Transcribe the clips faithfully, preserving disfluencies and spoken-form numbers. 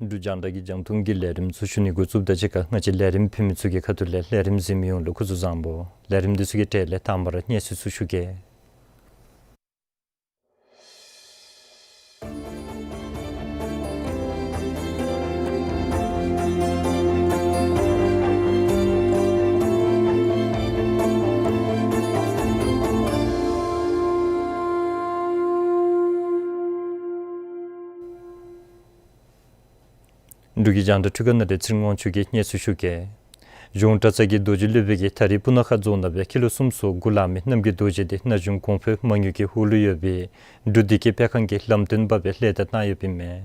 འབྲུག་རྒྱང་བསྒྲགས་ཀྱི་རྒྱང་མཐོང་གི་ལས་རིམ་ཚུ་ཞུ་ནི་འགོ་བཙུགས་དང་གཅིག་ཁར་ང་བཅས་ལས་རིམ་ཕུལ་མི་ཚུ་གི་ཁ་ཐུག་ལས་ལས་རིམ་གཟིགས་མི་ཡོངས་ལུ་སྐུ་གཟུགས་བཟང་པོ། ལས་རིམ་འདི་ཚུ་གི་གྲས་ལས་དང་པ་ར་གནས་ཚུལ་ཚུ་ཞུ་གེ། འབྲུག་གི་རྒྱང་བསྒྲགས་འཕྲུལ་ཁང་ནང་ལས་ཚེ་རིང་དབང་ཕྱུག་གིས་གནས་ཚུལ་ཞུ་གེ། གཞུང་གྲྭ་ཚང་གི་རྡོ་རྗེ་སློབ་དཔོན་གྱིས་ད་རིས་སྤུ་ན་ཁ་རྫོང་ནང་སྦེ་སྐྱེས་ལོ་གསུམ་སོ་དགུ་ལང་མི་རྣམ་རྒྱལ་རྡོ་རྗེ་འདི་ན་གཞོན་གོང་འཕེལ་མ་དངུལ་གྱི་ཧོ་ལུ་ཡོད་པའི་འབྲུག་བདེ་སྐྱིད་སྤེལ་ཁང་གི་ལམ་སྟོན་པ་སྦེ་ལྷན་ཐབས་གནང་ཡོདཔ་ཨིན་མས།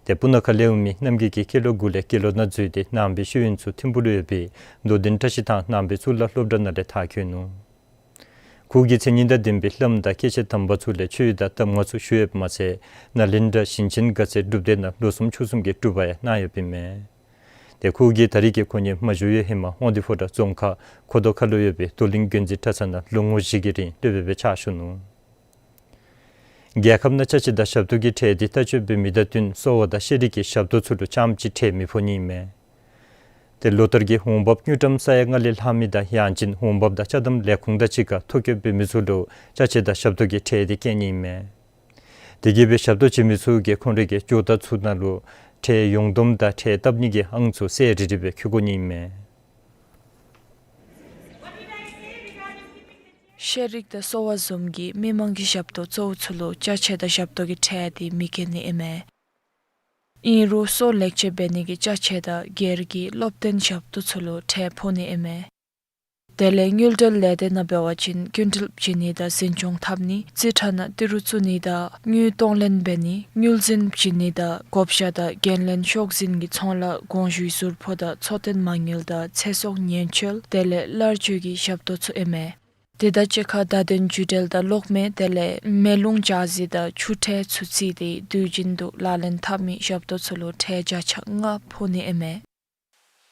ཏེ་སྤུ་ན་ཁ་ལས་འོང་མི་རྣམ་རྒྱལ་གྱིས་སྐྱེས་ལོ་དགུ་ལས་སྐྱེས་ལོ་ན་འཛུལ་ཏེ་ནང་པའི་ཤེས་ཡོན་ཚུ་ཐིམ་ཕུག་ལུ་ཡོད་པའི་རྡོར་གདན་བཀྲ་ཤིས་ཐང་ནང་པའི་གཙུག་ལག་སློབ་གྲྭ་ནང་ལས་མཐར་འཁྱོལ་ནུག། ཁོ་གིས་མཚན་ཉིད་དང་ལྡན་པའི་བླམ་དང་སྐྱེས་ཆེན་དམ་པ་ཚུ་ལས་ཆོས་དང་གདམས་ངག་ཚུ་ཞུ་ཡོདཔ་མ་ཚད་ནཱ་ལེནྡྲ་ཞིང་ཆེན་དགའ་ཚལ་སྒྲུབ་སྡེ་ནང་ལོ་གསུམ་ཕྱོགས་གསུམ་གྱི་སྒྲུབ་པ་ཡང་གནང་ཡོདཔ་ཨིན་མས། ཏེ་ཁོ་གིས་ད་རིས་ཀྱི་ཁོ་ནི་མ་བཞུགས་ཡོད་ཧེ་མ་དབང་འདུས་ཕོ་བྲང་རྫོང་ཁག་ཁོ་ཐོག་ཁ་ལུ་ཡོད་པའི་རྡོར་གླིང་དགོན་འཛིན་གྲྭ་ཚང་ནང་ལོ་ངོ་བཞི་གི་རིང་སློབ་དཔོན་སྦེ་ཕྱག་ཞུ་ནུག། རྒྱལ་ཁབ་ནང་ཅ་ཆས་དང་ཞབས་ཏོག་གི་ཁྲལ་འདི་ལྟ་སྤྱོད་འབད་མི་དང་བསྟུན་གསོ་བ་དང་ཤེས་རིག་གི་ཞབས་ཏོག་ཚུ་ལུ་རྐྱངམ་གཅིག་ཁྲལ་མི་ཕོག་ནི་ཨིན་མས། ཏེ་ལོ་ལྟར་གྱི་འོང་འབབ་དངུལ་ཀྲམ་ས་ཡ་ལྔ་ལས་ལྷག་མི་དང་ཡང་ཅིན་འོང་འབབ་དང་ཅ་དམ་ལས་ཁུངས་དང་གཅིག་ཁར་ཐོ་བཀོད་འབད་མི་ཚུ་ལུ་ཅ་ཆས་དང་ཞབས་ཏོག་གི་ཁྲལ་འདི་བཀལ་ནི་ཨིན་མས། དེ་གིས་སྦེ་ཞབས་ཏོག་བྱིན་མི་ཚུ་གིས་ཁོང་རའི་གི་ཇོ་བདག་ཚུ་ནང་ལུ་ཁྲལ་ཡོངས་བསྡོམས་དང་ཁྲལ་བཏབ་ནི་གི་ཨང་ཚུ་གསལ་རི་རི་སྦེ་བཀོད་དགོ་ནི་ཨིན་མས། ཤེས་རིག་དང་གསོ་བ་བཟུམ་གྱི་མི་མང་གི་ཞབས་ཏོག་གཙོ་བོ་ཚུ་ལུ་ཅ་ཆས་དང་ཞབས་ཏོག་གི་ཁྲལ་འདི་མི་བཀལ་ནི་ཨིན་མས། ཨིན་རུང་གསོ་ལེགས་བཅོས་འབད་ནི་གི་ཅ་ཆས་དང་སྒེར་གྱི་སློབ་སྟོན་ཞབས་ཏོག་ཚུ་ལུ་ཁྲལ་ཕོག་ནི་ཨིན་མས། དེ་ལས་དངུལ་འབྲེལ་ལས་སྡེ་ནང་འབད་བ་ཅིན་སྐྱིན་འགྲུལ་བྱིན་ནི་དང་འཛིན་སྐྱོང་འཐབ་ནི་རྩིས་ཁྲ་ནང་ཏི་རུ་བཙུགས་ནི་དང་དངུལ་གཏོང་ལེན་འབད་ནི་དངུལ་འཛིན་བྱིན་ནི་དང་བགོ་བཤའ་དང་འགན་ལེན་ཤོག་འཛིན་གྱི་ཚོང་ལཱ་དགོངས་ཞུའི་ཟུར་ཕོགས་དང་འཚོ་རྟེན་མ་དངུལ་དང་ཚེ་སྲོག་ཉེན་བཅོལ་དེ་ལས་གླར་སྤྱོད་ཀྱི་ཞབས་ཏོག་ཚུ་ཨིན་མས། དེ་དང་གཅིག་ཁར་བརྡ་དོན་བརྒྱུད་འབྲེལ་དང་གློག་མེ་དེ་ལས་མེ་རླུང་འཇའ་ཟེར་དང་ཆུ་ཁྲལ་ཚུ་བརྩིས་ཏེ་དུས་རྒྱུན་དུ་ལག་ལེན་འཐབ་མི་ཞབས་ཏོག་ཚུ་ལུ་ཁྲལ་བརྒྱ་ཆ་ལྔ་ཕོག་ནི་ཨིན་མས།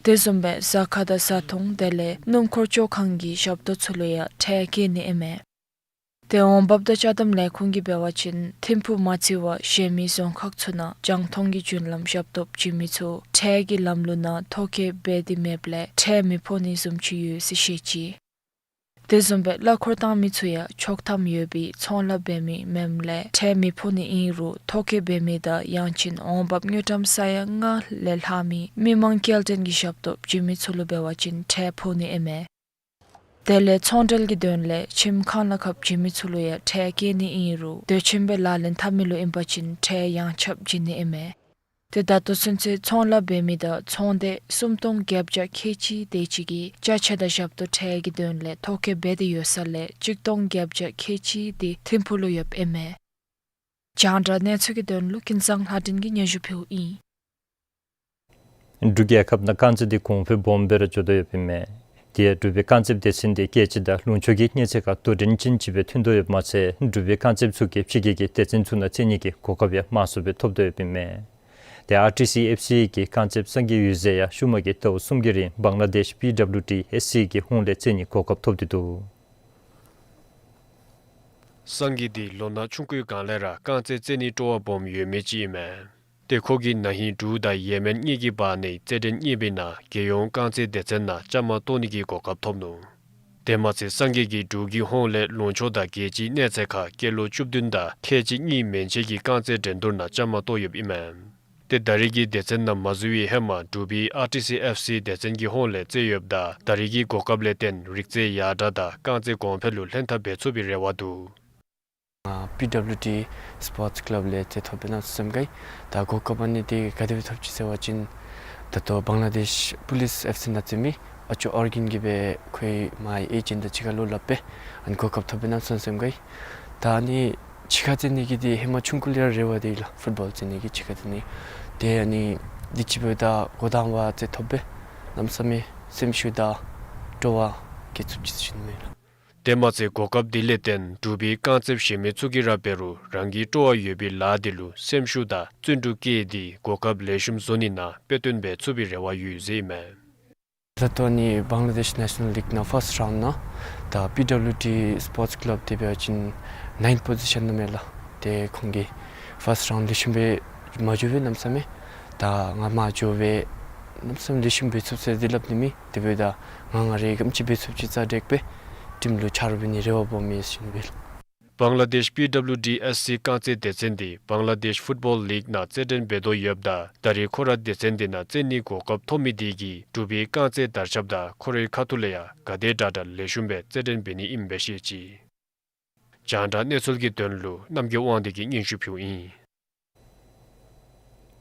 དེ་བཟུམ་སྦེ་ཟ་ཁང་དང་བཟའ་འཐུང་དེ་ལས་སྣུམ་འཁོར་བཅོ་ཁང་གི་ཞབས་ཏོག་ཚུ་ལུ་ཡང་ཁྲལ་བཀལ་ནི་ཨིན་མས། ཏེ་འོང་འབབ་དང་ཅ་དམ་ལས་ཁུངས་ཀྱིས་འབད་བ་ཅིན་ཐིམ་ཕུག་མ་བརྩི་བར་གཞན་མི་རྫོང་ཁག་ཚུ་ནང་རྒྱང་མཐོང་གི་རྒྱུན་ལམ་ཞབས་ཏོག་བྱིན་མི་ཚུ་ཁྲལ་གྱི་ལམ་ལུགས་ནང་ཐོ་བཀོད་འབད་དེ་མེདཔ་ལས་ཁྲལ་མི་ཕོག་ནི་བཟུམ་ཅིག་ཡོད་ཟེར་བཤད་ཅི། དེ་བཟུམ་སྦེ་གླ་འཁོར་བཏང་མི་ཚུ་ཡང་ཆོག་ཐམ་ཡོད་པའི་ཚོང་ལཱ་འབད་མི་མེནམ་ལས་ཁྲལ་མི་ཕོག་ནི་ཨིན་རུང་ཐོ་བཀོད་འབད་མི་དང་ཡང་ཅིན་འོང་འབབ་དངུལ་ཀྲམ་ས་ཡ་ལྔ་ལས་ལྷག་མི་མི་མང་སྐྱེལ་འདྲེན་གྱི་ཞབས་ཏོག་བྱིན་མི་ཚུ་ལུ་འབད་བ་ཅིན་ཁྲལ་ཕོག་ནི་ཨིན་མས། དེ་ལས་ཚོང་འབྲེལ་གྱི་དོན་ལས་ཁྱིམ་ཁང་གླ་ཁར་བྱིན་མི་ཚུ་ལུ་ཡང་ཁྲལ་བཀལ་ནི་ཨིན་རུང་དོ་ཁྱིམ་སྦེ་ལག་ལེན་འཐབ་མི་ལུ་ཨིན་པ་ཅིན་ཁྲལ་ཡངས་ཆག་བྱིན་ནི་ཨིན་མས། ཏེ་ད་ལྟོ་ཚུན་ཚོད་ཚོང་ལཱ་འབད་མི་དང་ཚོང་སྡེ་སུམ་སྟོང་བརྒྱད་བརྒྱ་ཁལ་གཅིག་དེ་ཅིག་གིས་ཅ་ཆས་དང་ཞབས་ཏོག་ཁྲལ་གྱི་དོན་ལས་ཐོ་བཀོད་འབད་དེ་ཡོད་ས་ལས་གཅིག་སྟོང་བརྒྱད་བརྒྱ་ཁལ་གཅིག་དེ་ཐིམ་ཕུག་ལུ་ཡོདཔ་ཨིན་མས། རྒྱང་བསྒྲགས་གནས་ཚུལ་གྱི་དོན་ལུ་ཀུན་བཟང་ལྷ་སྒྲོན་གྱིས་སྙན་ཞུ་ཕུལཝ་ཨིན། འབྲུག་རྒྱལ་ཁབ་ནང་དཀར་མཛེས་འདི་གོང་འཕེལ་སྦོམ་སྦེ་ར་འགྱོ་དོ་ཡོདཔ་ཨིན་མས། དེ་ཡང་འབྲུག་པའི་རྐང་རྩེད་སྡེ་ཚན་དེ་རྒྱལ་སྤྱི་དང་ལུང་ཕྱོགས་ཀྱི་གནས་ཚད་ཁར་དོ་འགྲན་ཅན་ཅིག་སྦེ་ཐོན་དོ་ཡོདཔ་མ་ཚད་འབྲུག་པའི་རྐང་རྩེདཔ་ཚུ་གིས་ཕྱི་རྒྱལ་གྱི་སྡེ་ཚན་ཚུ་ནང་རྩེད་ནི་གི་གོ་སྐབས་ཡང་མང་སུ་སྦེ་ཐོབ་དོ་ཡོདཔ་ཨིན་མས། དེ་ཨར་ཊི་སི་ཨེཕ་སི་གི་རྐང་རྩེདཔ་སངས་རྒྱས་འོད་ཟེར་ཡང་ཤུལ་མ་གི་ཟླཝ་གསུམ་གྱི་རིང་བང་ལ་དེཤ་པི་ཌབ་ལུ་ཊི་ཨེསི་སི་གི་ཧོངས་ལས་རྩེད་ནིའི་གོ་སྐབས་ཐོབ་སྟེ་འདུག། སངས་རྒྱས་འདི་ལོ་ན་ཆུང་ཀུའི་སྒང་ལས་ར་རྐང་རྩེད་རྩེད་ནིའི་སྤྲོ་བ་སྦོམ་ཡོད་མི་ཅིག་ཨིན་མས། ཏེ་ཁོ་གིས་ན་ཧིང་འབྲུག་དང་ཡེ་མེན་གཉིས་ཀྱི་བར་ནི་རྩེད་འགྲན་གཉིས་པའི་ནང་རྒྱལ་ཡོངས་རྐང་རྩེད་སྡེ་ཚན་ནང་བཅའ་མར་གཏོགས་ནི་གི་གོ་སྐབས་ཐོབ་ནུག། དེ་མ་ཚད་སངས་རྒྱས་ཀྱིས་འབྲུག་གི་ཧོངས་ལས་ལུང་ཕྱོགས་དང་རྒྱལ་སྤྱིའི་གནས་ཚད་ཁར་སྐྱེས་ལོ་བཅུ་བདུན་དང་ཁལ་གཅིག་གཉིས་མན་ཆད་ཀྱི་རྐང་རྩེད་འགྲན་བསྡུར་ནང་བཅའ་མར་གཏོགས་ཡོདཔ་ཨིན་མས། ཏེ་ད་རེས་ཀྱི་སྡེ་ཚན་ནང་མ་འཛུལ་བའི་ཧེ་མ་འབྲུག་པའི་ཨར་ཊི་སི་ཨེཕ་སི་སྡེ་ཚན་གྱི་ཧོངས་ལས་རྩེད་ཡོདཔ་ད་ད་རེས་ཀྱི་གོ་སྐབས་ལས་བརྟེན་རིག་རྩལ་ཡར་དྲག་དང་རྐང་རྩེད་གོང་འཕེལ་ལུ་ལྷན་ཐབས་འབད་ཚུགས་པའི་རེ་བ་འདུག། ང་པི་ཌབ་ལུ་ཊི་སི་པོརཊ་སི་ཀ་ལབ་ལས་རྩེད་ཐོབ་པས་ན་སེམས་དགའ་ཡི། ད་གོ་སྐབས་ཨ་ནི་དེ་ག་དེ་སྦེ་ཐོབ་ཅི་ཟེར་བ་ཅིན་ད་ལྟོ་བང་ལ་དེཤ་པུ་ལིསི་ཨེཕ་སི་ནང་རྩེད་མི་ཨ་ཅོ་ཨོར་གིན་གྱིས་སྦེ་ཁོའི་མའི་ཨེ་ཇེནཊ་དང་གཅིག་ཁར་ལུ་སླབ་སྦེ་ཨ་ནི་གོ་སྐབས་ཐོབ་པས་ན་སེམས་དགའ་ཡི། ད་ཨ་ནི་ཕྱི་ཁར་རྩེད་ནི་གི་དེ་ཧེ་མ་ཆུང་ཀུ་ལས་ར་རེ་བ་དེ་ཡོད་ལགས། ཕུཊ་བཱོལ་རྩེད་ནི་གི་ཕྱི་ཁར་རྩེད་ནི། དེ་ཨ་ནི་དུས་ཅི་འབདཝ་ད་འགོ་དང་པ་རྩེད་ཐོབ་སྦེ་གནམ་མེད་ས་མེད་སེམས་ཤུགས་དང་སྤྲོ་བ་བསྐྱེད་ཚུགས་ཅི་ཟེར་ཞུ་ནི་མས་ལགས། དེ་མ་ཚད་གོ་སྐབས་འདི་ལས་བརྟེན་འབྲུག་པའི་རྐང་རྩེདཔ་གཞན་མི་ཚུ་གིས་ར་འབད་རུང་རང་གི་སྤྲོ་བ་ཡོད་པའི་ལཱ་འདི་ལུ་སེམས་ཤུགས་དང་བརྩོན་འགྲུས་བསྐྱེད་དེ་གོ་སྐབས་ལེགས་ཤོམ་བཟོ་ནི་ནང་དཔེ་སྟོན་འབད་ཚུགས་པའི་རེ་བ་ཡོད་ཟེར་ཨིན་མས། ད་ལྟོ་ནི་བང་ལ་དེཤ་ནེ་ཤ་ནཱལ་ལིག་ནང་ཕརསཊ་རའུནཌ་ནང་ད་པི་ཌབ་ལུ་ཊི་སི་པོརཊ་སི་ཀ་ལབ་དེ་འབད་བ་ཅིན་ནཱའིནཐ་པོ་ཟི་ཤཱན་ནང་མས་ལགས། ཏེ་ཁོང་གིས་ཕརསཊ་རའུནཌ་ལེགས་ཤོམ་སྦེ་མ་འགྱོ་བས་གནམ་མེད་ས་མེད། ད་ང་མར་འགྱོ་སྦེ་གནམ་མེད་ས་མེད་ལེགས་ཤོམ་འབད་ཚུགས་ཟེར་དེ་སླབ་ནི་མེད། དེ་འབདཝ་ད་ང་ང་རའི་ག་དེམ་ཅིག་འབད་ཚུགསཔ་ཅིག་རྩ་འགེངས་སྦེ་ཊིམ་ལུ་ཆ་རོགས་འབད་ནིའི་རེ་བ་སྦོམ་ཡོད་ཟེར་ཞུ་ནི་ཨིན་པས་ལགས། བང་ལ་དེཤ་པི་ཌབ་ལུ་ཊི་ཨེསི་སི་རྐང་རྩེད་སྡེ་ཚན་འདི་བང་ལ་དེཤ་ཕུཊ་བཱོལ་ལིག་ནང་རྩེད་འགྲན་འབད་དོ་ཡོདཔ་ད་ད་རེས་ཁོ་ར་སྡེ་ཚན་འདི་ནང་རྩེད་ནིའི་གོ་སྐབས་ཐོབ་མི་དེ་གིས་འབྲུག་པའི་རྐང་རྩེད་དར་ཁྱབ་དང་ཁོ་རའི་ཁ་ཐུག་ལས་ཡང་ག་དེ་དྲག་དྲག་ལེགས་ཤོམ་སྦེ་རྩེད་འགྲན་འབད་ནི་ཨིནམ་སྦེ་བཤད་ཅི། རྒྱང་བསྒྲགས་གནས་ཚུལ་གྱི་དོན་ལུ་རྣམ་རྒྱལ་དབང་འདུས་ཀྱིས་སྙན་ཞུ་ཕུལཝ་ཨིན།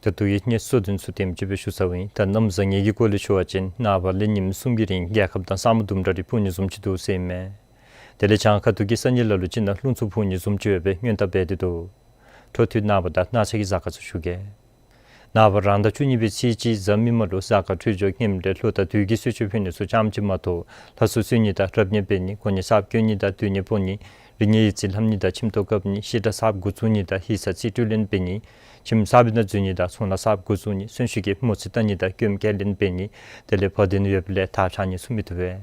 ད་ལྟོ་གི་གནས་ཚུལ་དོན་ཚུ་དེམ་ཅིག་སྦེ་ཞུ་ཚརཝ་ཨིན། ད་གནམ་བཟང་ངན་གྱི་སྐོར་ལས་ཞུ་བ་ཅིན་ནངས་པ་ལས་ཉིནམ་གསུམ་གྱི་རིང་རྒྱལ་ཁབ་ནང་ས་སྨུག་ལྡུམ་ར་རེ་ཕུབ་ནི་བཟུམ་ཅིག་འདུག་ཟེར་ཨིན་མས། དེ་ལས་བྱང་ཁ་ཐུག་གི་ས་གནས་ལ་ལུ་ཅིག་ནང་རླུང་འཚུབ་འཕུ་ནི་བཟུམ་ཅིག་ཡོད་པའི་སྔོན་བརྡ་འབད་དེ་འདུག། འཕྲོ་མཐུད་ནངས་པ་དང་གནངས་ཚེ་གི་གཟའ་སྐར་ཚུ་ཞུ་གེ། ནངས་པ་རང་ཟླ་བཅུ་གཉིས་པའི་ཚེས་གཅིག་གཟའ་མིག་དམར་ལུ་གཟའ་སྐར་འཕྲོད་སྦྱོར་ཧེམ་ལས་ལོ་དང་དུས་ཀྱི་གསོལ་མཆོད་ཕུལ་ནི་ཚུ་ཙམ་ཅིག་མ་གཏོགས་ལྷ་གསོལ་གསོལ་ནི་དང་རབ་གནས་འབད་ནི་གོ་གནས་གསརཔ་བསྐོ་ནི་དང་སྡོད་གནས་སྤོ་ནི་རིག་གནས་ཡིག་རྩིས་ལྷབ་ནི་དང་ཁྱིམ་ཐོག་བཀབ་ནི་བཤད་གྲྭ་གསརཔ་འགོ་བཙུགས་ནི་དང་ཧི་ས་རྩིས་སྤྲོད་ལེན་འབད་ནི་ཁྱིམ་གསར་པའི་ནང་འཛུལ་ནི་དང་ཚོང་ལཱ་གསརཔ་འགོ་བཙུགས་ནི་གསོན་གཤིན་གྱི་མོ་རྩིས་བལྟ་ནི་དང་སྐྱོན་ཁས་ལེན་འབད་ནི་དེ་ལས་བར་དོ་ནང་ཡོདཔ་ལས་ཐག་བཅད་ནི་ཚུ་མི་བཏུབ་པས།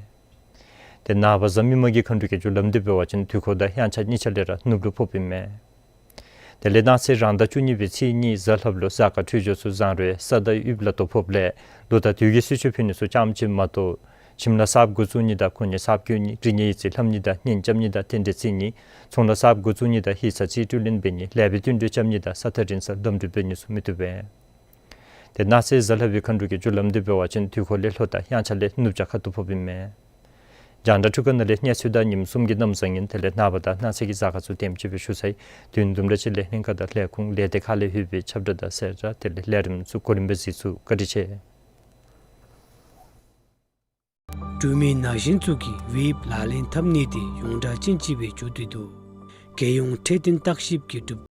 ཏེ་ནངས་པ་གཟའ་མིག་དམར་གྱི་མཁའ་འགྲོ་གི་རྒྱུ་ལམ་འདི་འབད་བ་ཅིན་དུས་འཁོར་དང་དབྱངས་འཆར་གཉིས་ཆ་ལས་ར་ནུབ་ལུ་ཕོགཔ་ཨིན་མས། དེ་ལས་གནངས་ཚེ་རང་ཟླ་བཅུ་གཉིས་པའི་ཚེས་གཉིས་གཟའ་ལྷགཔ་ལུ་གཟའ་སྐར་འཕྲོད་སྦྱོར་ཚུ་བཟང་རུང་ས་དང་དབུས་ལ་དོ་ཕོགཔ་ལས་ལོ་དང་དུས་ཀྱི་གསོལ་མཆོད་ཕུལ་ནི་ཚུ་ཙམ་ཅིག་མ་གཏོགས་ཁྱིམ་ལཱ་གསརཔ་འགོ་བཙུགས་ནི་དང་གོ་གནས་གསརཔ་བསྐོ་ནི་རིག་གནས་ཡིག་རྩིས་ལྷབ་ནི་དང་གཉེན་རྐྱབ་ནི་དང་རྟེན་འབྲེལ་བརྩི་ནི་ཚོང་ལཱ་གསརཔ་འགོ་བཙུགས་ནི་དང་ཧི་ས་རྩིས་སྤྲོད་ལེན་འབད་ནི་ལེགས་པའི་བསྟུན་གྲོས་རྐྱབ་ནི་དང་ས་ཐག་རིང་སར་ལམ་འགྲུལ་འབད་ནི་ཚུ་མི་བཏུབ་པས། ཏེ་གནངས་ཚེ་གཟའ་ལྷག་པའི་མཁའ་འགྲོ་གི་རྒྱུ་ལམ་འདི་འབད་བ་ཅིན་དུས་འཁོར་ལས་ལྷོ་དང་དབྱངས་འཆར་ལས་ནུབ་བྱང་ཁ་ཐུག་ཕོགཔ་ཨིན་མས། རྒྱང་བསྒྲགས་འཕྲུལ་ཁང་ནང་ལས་གནས་ཚུལ་དང་ཉིནམ་གསུམ་གྱི་གནམ་བཟང་ངན་དེ་ལས་ནངས་པ་དང་གནངས་ཚེ་གི་གཟའ་སྐར་ཚུ་དེམ་ཅིག་སྦེ་ཞུ་ཚར་ཡི། དུས་ཡུན་དུམ་གྲ་ཅིག་ལས་ལྷན་ཁག་དང་ལས་ཁུངས་ལས་སྡེ་ཁག་ལས་ལྷོད་པའི་ཁྱབ་བསྒྲགས་དང་གསལ་བསྒྲགས་དེ་ལས་ལས་རིམ་ཚུ་གོ་རིམ་སྦེ་གཟིགས་ཚུགས། བཀའ་དྲིན་ཆེ། འབྲུག་མི་ན་གཞོན་ཚུ་གིས་ཝེབ་ལག་ལེན་འཐབ་ནི་དེ་ཡོངས་གྲགས་ཅན་ཅིག་སྦེ་འགྱོ་སྟེ་འདུག། རྒྱལ་ཡོངས་འཕྲོད་བསྟེན་བརྟག་ཞིབ་ཀྱི་གྲུབ།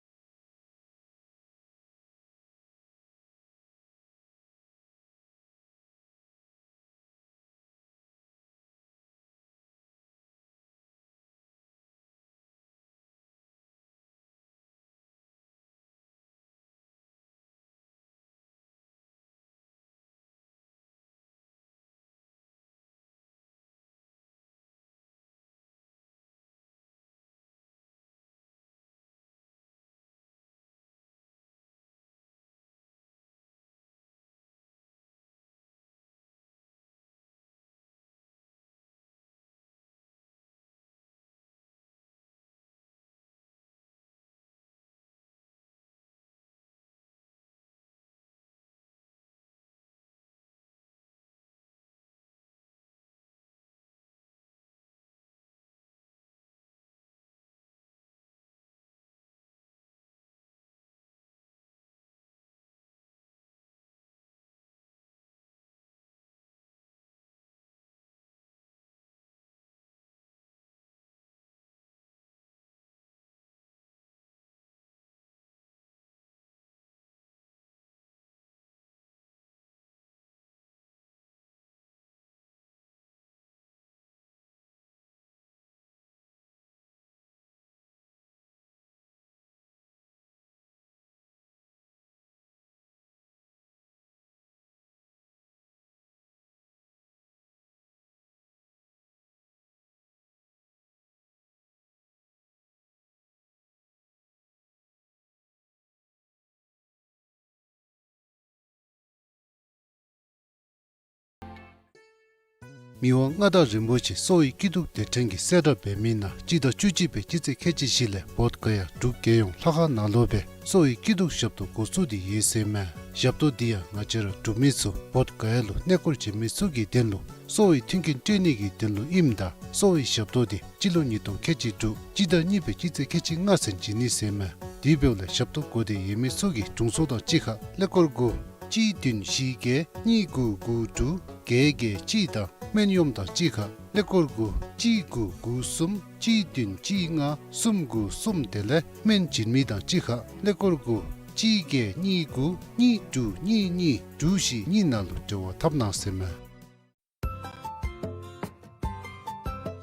མི་དབང་མངའ་བདག་རིན་པོ་ཆེ་གསོ་བའི་སྐྱིད་སྡུག་སྡེ་ཕྲན་གྱིས་གསལ་བསྒྲགས་འབད་མི་ནང་སྤྱི་ཟླ་བཅུ་གཅིག་པའི་སྤྱི་ཚེས་ཁལ་གཅིག་བཞི་ལས་བོདྷ་ག་ཡ་འབྲུག་རྒྱལ་ཡོངས་ལྷ་ཁང་ནང་ལུ་སྦེ་གསོ་བའི་སྐྱིད་སྡུག་ཞབས་ཏོག་འགོ་བཙུགས་ཏེ་ཡོད་ཟེར་མས། ཞབས་ཏོག་འདི་ཡང་ང་བཅས་ར་འབྲུག་མི་ཚུ་བོདྷ་ག་ཡ་ལུ་གནས་སྐོར་བྱོན་མི་ཚུ་གི་དོན་ལུ་གསོ་བའི་མཐུན་རྐྱེན་སྤྲོད་ནི་གི་དོན་ལུ་ཨིནམ་ད་གསོ་བའི་ཞབས་ཏོག་འདི་སྤྱི་ལོ་ཉིས་སྟོང་ཁལ་གཅིག་དྲུག་སྤྱི་ཟླ་གཉིས་པའི་སྤྱི་ཚེས་ཁལ་གཅིག་ལྔ་ཚུན་བྱིན་ནི་ཟེར་མས། དེ་འབདཝ་ལས་ཞབས་ཏོག་དགོ་སྟེ་ཡོད་མི་ཚུ་གིས་དྲུང་འཚོ་དང་གཅིག་ཁར་ཀླད་ཀོར་དགུ་གཅིག་བདུན་བཞི་བརྒྱད་གཉིས་དགུ་དགུ་དྲུག་བརྒྱད་བརྒྱད་གཅིག་དང་སྨན་གཡོགམ་དང་གཅིག་ཁར་ཀླད་ཀོར་དགུ་གཅིག་དགུ་དགུ་གསུམ་གཅིག་བདུན་གཅིག་ལྔ་གསུམ་དགུ་གསུམ། དེ་ལས་སྨན་བྱིན་མི་དང་གཅིག་ཁར་ཀླད་ཀོར་དགུ་གཅིག་བརྒྱད་གཉིས་དགུ་གཉིས་དྲུག་གཉིས་གཉིས་དྲུག་བཞི་གཉིས་ནང་ལུ་འབྲེལ་བ་འཐབ་གནང་ཟེར་མས།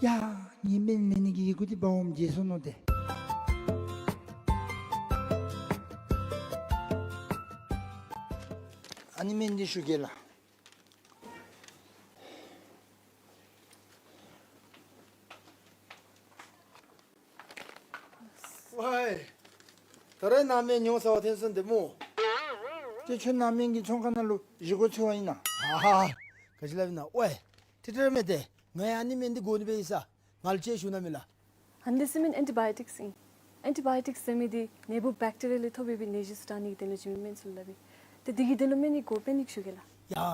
ཡ། ངེའི་སྨན་ལེན་ནི་གི་ཡི་གུ་འདི་འབག་འོངམ་བརྗེད་སོ་ནུག་ཏེ། ཨ་ནི་སྨན་འདི་ཞུ་གེ་ལགས། ཝའི། ད་རེས་ནཱ་སྨན་ཉོ་ཚར་བ་ཐོན་སོང་ཏེ་སྨོ། ཏེ་ཁྱོད་ནཱ་སྨན་གྱི་ཚོང་ཁང་ནང་ལུ་བཞེས་སྒོ་འཚོལ་བ་ཨིན་ན། ཧ་ཧ། ག་ཅི་སླབ་ཨིན་ན། ཝའི། ཏེ་ཏེ་ར་མེན་ཏེ། ང་ཡང་ཨ་ནི་སྨན་འདི་དགོ་ནི་སྦེ་ཡོད་ས། ང་ལུ་ཅིག་ཞུ་གནང་མས་ལགས། ཨ་ནི་འདི་ཟེར་མི་ཨེན་ཊི་བཱ་ཡོ་ཊིཀསི་ཨིན། ཨེན་ཊི་བཱ་ཡོ་ཊིཀསི་ཟེར་མི་འདི་ནད་འབུཔ་བེཀ་ཊི་རི་ཡ་ལས་ཐོབ་པའི་ནད་གཞི་ཚུ་དྲག་ནི་གི་དོན་ལུ་བྱིན་མི་སྨན་ཚུ་ལུ་སླབ་ཨིན། ཏེ་འདི་གི་དོན་ལུ་སྨན་ཡིག་དགོ་པས། སྨན་ཡིག་ཞུ་གེ་ལགས།